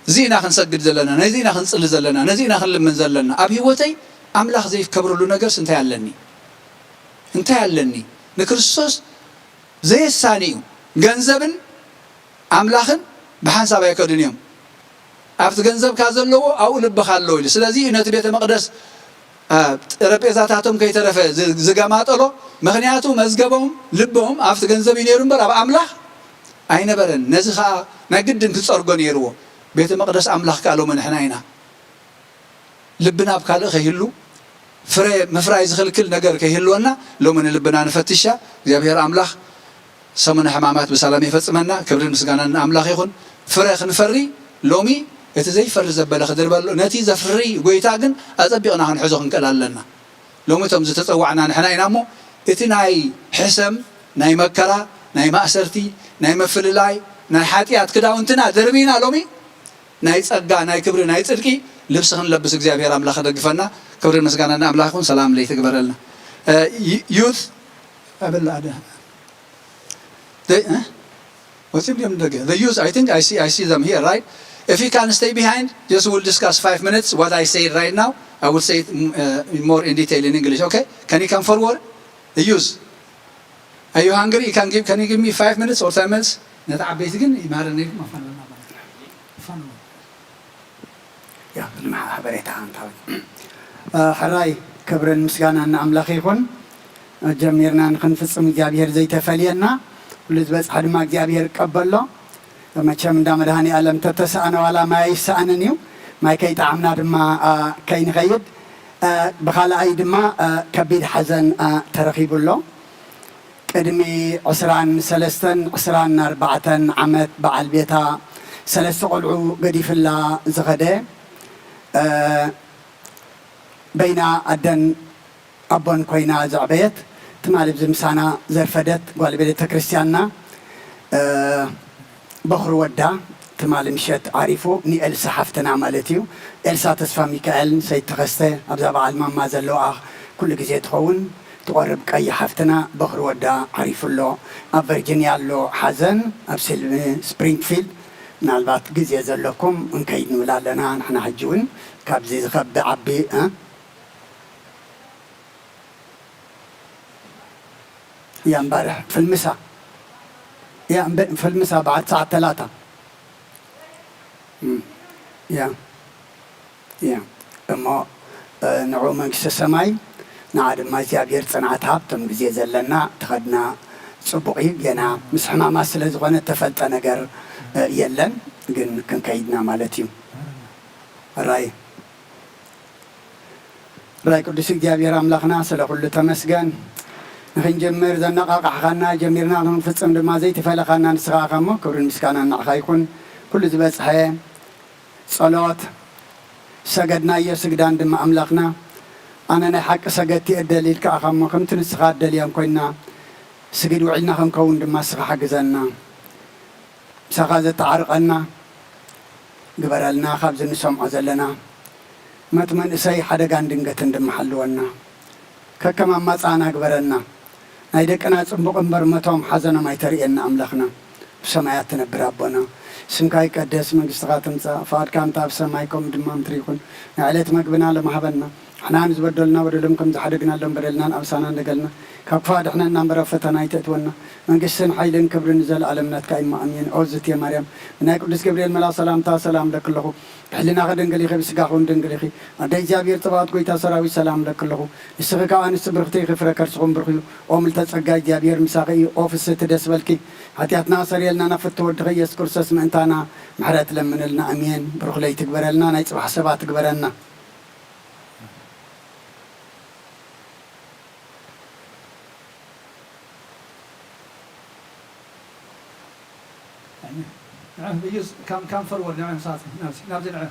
እዚ ኢና ክንሰግድ ዘለና፣ ነዚ ኢና ክንጽሊ ዘለና፣ ነዚ ኢና ክንልምን ዘለና። ኣብ ህይወተይ ኣምላኽ ዘይከብረሉ ነገርስ እንታይ ኣለኒ? እንታይ ኣለኒ? ንክርስቶስ ዘየሳኒ እዩ። ገንዘብን ኣምላኽን ብሓንሳብ ኣይከዱን እዮም። ኣብቲ ገንዘብካ ዘለዎ ኣብኡ ልብኻ ኣሎ ኢሉ። ስለዚ እዩ ነቲ ቤተ መቕደስ፣ አ፣ ጠረጴዛታቶም ከይተረፈ ዝ-፣ ዝገማጠሎ። ምኽንያቱ መዝገቦም፣ ልቦም ኣብቲ ገንዘብ እዩ ነይሩ እምበር ኣብ ኣምላኽ ኣይነበረን። ነዚ ኸኣ ናይ ግድን ክጸርጎ ነይርዎ። ቤተ መቕደስ ኣምላኽ ከኣ ሎሚ ንሕና ኢና። ልብና ኣብ ካልእ ከይህሉ፣ ፍረ ምፍራይ ዝኽልክል ነገር ከይህልወና፣ ሎሚ ንልብና ንፈትሻ። እግዚኣብሔር ኣምላኽ ሰሙነ ሕማማት ብሰላም የፈጽመና። ክብርን ምስጋናን ንኣምላኽ ይኹን። ፍረ ክንፈሪ፣ ሎሚ እቲ ዘይፈሪ ዘበለ ክድርበሎ፣ ነቲ ዘፍሪ ጎይታ ግን ኣጸቢቕና ክንሕዞ ክንክእል ኣለና። ሎሚ እቶም ዝተጸዋዕና ንሕና ኢና እሞ፣ እቲ ናይ ሕሰም፣ ናይ መከራ፣ ናይ ማእሰርቲ፣ ናይ ምፍልላይ፣ ናይ ሓጢኣት ክዳውንትና ደርቢና ሎሚ ናይ ጸጋ፣ ናይ ክብሪ፣ ናይ ጽድቂ ልብሲ ክንለብስ እግዚኣብሔር ኣምላኽ ክደግፈና። ክብርን ምስጋናን ንኣምላኽ ይኹን። ሰላም ለይቲ ግበረልና። እ፣ ዩ-፣ ዩዝ፣ ኣበላ ኣደ-፣ the፣ እ? ወፂኦም ድዮም ደገ? The use, I think I see, I see them here, right? If you can stay behind, just we'll discuss five minutes what I said right now. I will say it, mm, uh, more in detail in English, okay? Can you come forward? The use. Are you hungry? You can give, can you give me five minutes or ten minutes? ነቲ ዓበይቲ ግን ይምሃረና ኢልኩም ኣፋንወልና ማለት እዩ። ኣፋንወ። ያ፣ ቅድሚ ሓበሬታ ኣንታዊ። እ፣ ሕራይ ክብርን ምስጋናን ንኣምላኽ ይኹን። ጀሚርና ንኽንፍጽም እግዚኣብሔር ዘይተፈልየና፣ ኩሉ ዝበጽሐ ድማ እግዚኣብሔር ይቀበሎ። መቸም እንዳ መድኃኔ ዓለም ተተሰኣነ ዋላ ማይ ኣይሰኣንን እዩ። ማይ ከይጠዓምና ድማ፣ እ፣ ከይንኸይድ፣ እ፣ ብኻልኣይ ድማ፣ እ፣ ከቢድ ሓዘን፣ እ፣ ተረኺቡ ኣሎ። ቅድሚ ዕስራን ሰለስተን ዕስራን ኣርባዕተን ዓመት በዓል ቤታ ሰለስተ ቆልዑ ገዲፍላ ዝኸደ፣ እ፣ በይና ኣደን ኣቦን ኮይና ዘዕበየት፣ ትማሊ ኣብዚ ምሳና ዘርፈደት ጓል ቤተ ክርስቲያንና፣ እ፣ በኹሪ ወዳ ትማሊ ምሸት ዓሪፉ፣ ንኤልሳ ሓፍትና ማለት እዩ። ኤልሳ ተስፋ ሚካኤል፣ ሰይድ ተኸስተ፣ ኣብዛ በዓል ማማ ዘለዋ ኩሉ ግዜ ትኸውን ትቐርብ ቀይ ሓፍትና በኹሪ ወዳ ዓሪፉ ኣሎ። ኣብ ቨርጂንያ ኣሎ ሓዘን፣ ኣብ ሲልቭ-፣ ስፕሪንግፊልድ። ምናልባት ግዜ ዘለኩም እንከይድ ንብል ኣለና። ንሕና ሕጂ እውን ካብዚ ዝኸቢ ዓቢ፣ እ? ያ እምበኣር ፍልምሳ። ያ እምበ-፣ ፍልምሳ በዓል ትሽዓተ ላታ። እም፣ ያ። ያ። እሞ፣ እ፣ ንዑ መንግስተ ሰማይ፣ ንዓ ድማ እግዚኣብሔር ጽንዓት ሃብ። እቶም ግዜ ዘለና ተኸድና ጽቡቕ እዩ። ገና ምስ ሕማማት ስለ ዝኾነ እተፈልጠ ነገር፣ እ፣ የለን፣ ግን ክንከይድና ማለት እዩ። ራይ ራይ ቅዱስ እግዚኣብሔር ኣምላኽና፣ ስለ ኩሉ ተመስገን። ንኽንጀምር ዘነቓቓሕኻና፣ ጀሚርና ንኽንፍጽም ድማ ዘይትፈለኻና ንስኻ ኢኻ እሞ፣ ክብርን ምስጋናን ንዓኻ ይኹን። ኩሉ ዝበጽሐ ጸሎት ሰገድናዮ፣ ስግዳን ድማ ኣምላኽና፣ ኣነ ናይ ሓቂ ሰገድቲ እየ ደል ኢልካ ኢኻ እሞ፣ ከምቲ ንስኻ እደልዮም ኮይንና ስግድ ውዒልና ክንከውን ድማ ንስኻ ሓግዘና። ምሳኻ ዘተዓርቐና ግበረልና። ካብዚ ንሰምዖ ዘለና መት መንእሰይ ሓደጋን ድንገትን ድማ ሓልወና። ከከም ኣማጽኣና ግበረና። ናይ ደቅና ጽቡቕ እምበር መቶም ሓዘኖም ኣይተርእየና ኣምላኽና። ብሰማያት ትነብር ኣቦና፣ ስምካ ይቀደስ፣ መንግስትኻ ትምጻእ፣ ፍቓድካ እንተ ኣብ ሰማይ ከምኡ ድማ ምድሪ ይኹን። ናይ ዕለት መግብና ሎም ሃበና። ንዓና ንዝበደሉና በደሎም ከም ዝሓደግናሎም በደልና ንኣብሳና እንደገልና ካብ ክፋእ ድሕነና እምበር ኣብ ፈተና ኣይተእትወና። መንግስትን ሓይልን ክብርን ንዘለኣለም ናትካ እዩ እሞ ኣሜን። ኦ ዝትየ ማርያም ብናይ ቅዱስ ገብርኤል መልኣኽ ሰላምታ ሰላም እብለኪ ኣለኹ። ብሕልናኺ ድንግል ኢኺ፣ ብስጋኺ እውን ድንግል ኢኺ። ኣደ እግዚኣብሔር ጽባኦት ጐይታ ሰራዊት ሰላም እብለኪ ኣለኹ። ንስኺ ከኣ ኣንስቲ ብርኽቲ ኢኺ፣ ፍረ ከርስኺ እውን ብሩኽ እዩ። ኦ ምልዕተ ጸጋ እግዚኣብሔር ምሳኺ እዩ። ኦ ፍስህቲ ደስ በልኪ። ሓጢኣትና ኣሰርየልና ናብ ፍትው ወድኺ ኢየሱስ ክርስቶስ ምእንታና ምሕረት ለምንልና። ኣሜን። ብሩኽ ለይቲ ግበረልና፣ ናይ ጽባሕ ሰባት ግበረና። ንዑ፣ ብዩዝ ካም፣ ካም ፎርወርድ፣ ንዑ፣ ንሳት፣ ናብዚ፣ ናብዚ ንዑ።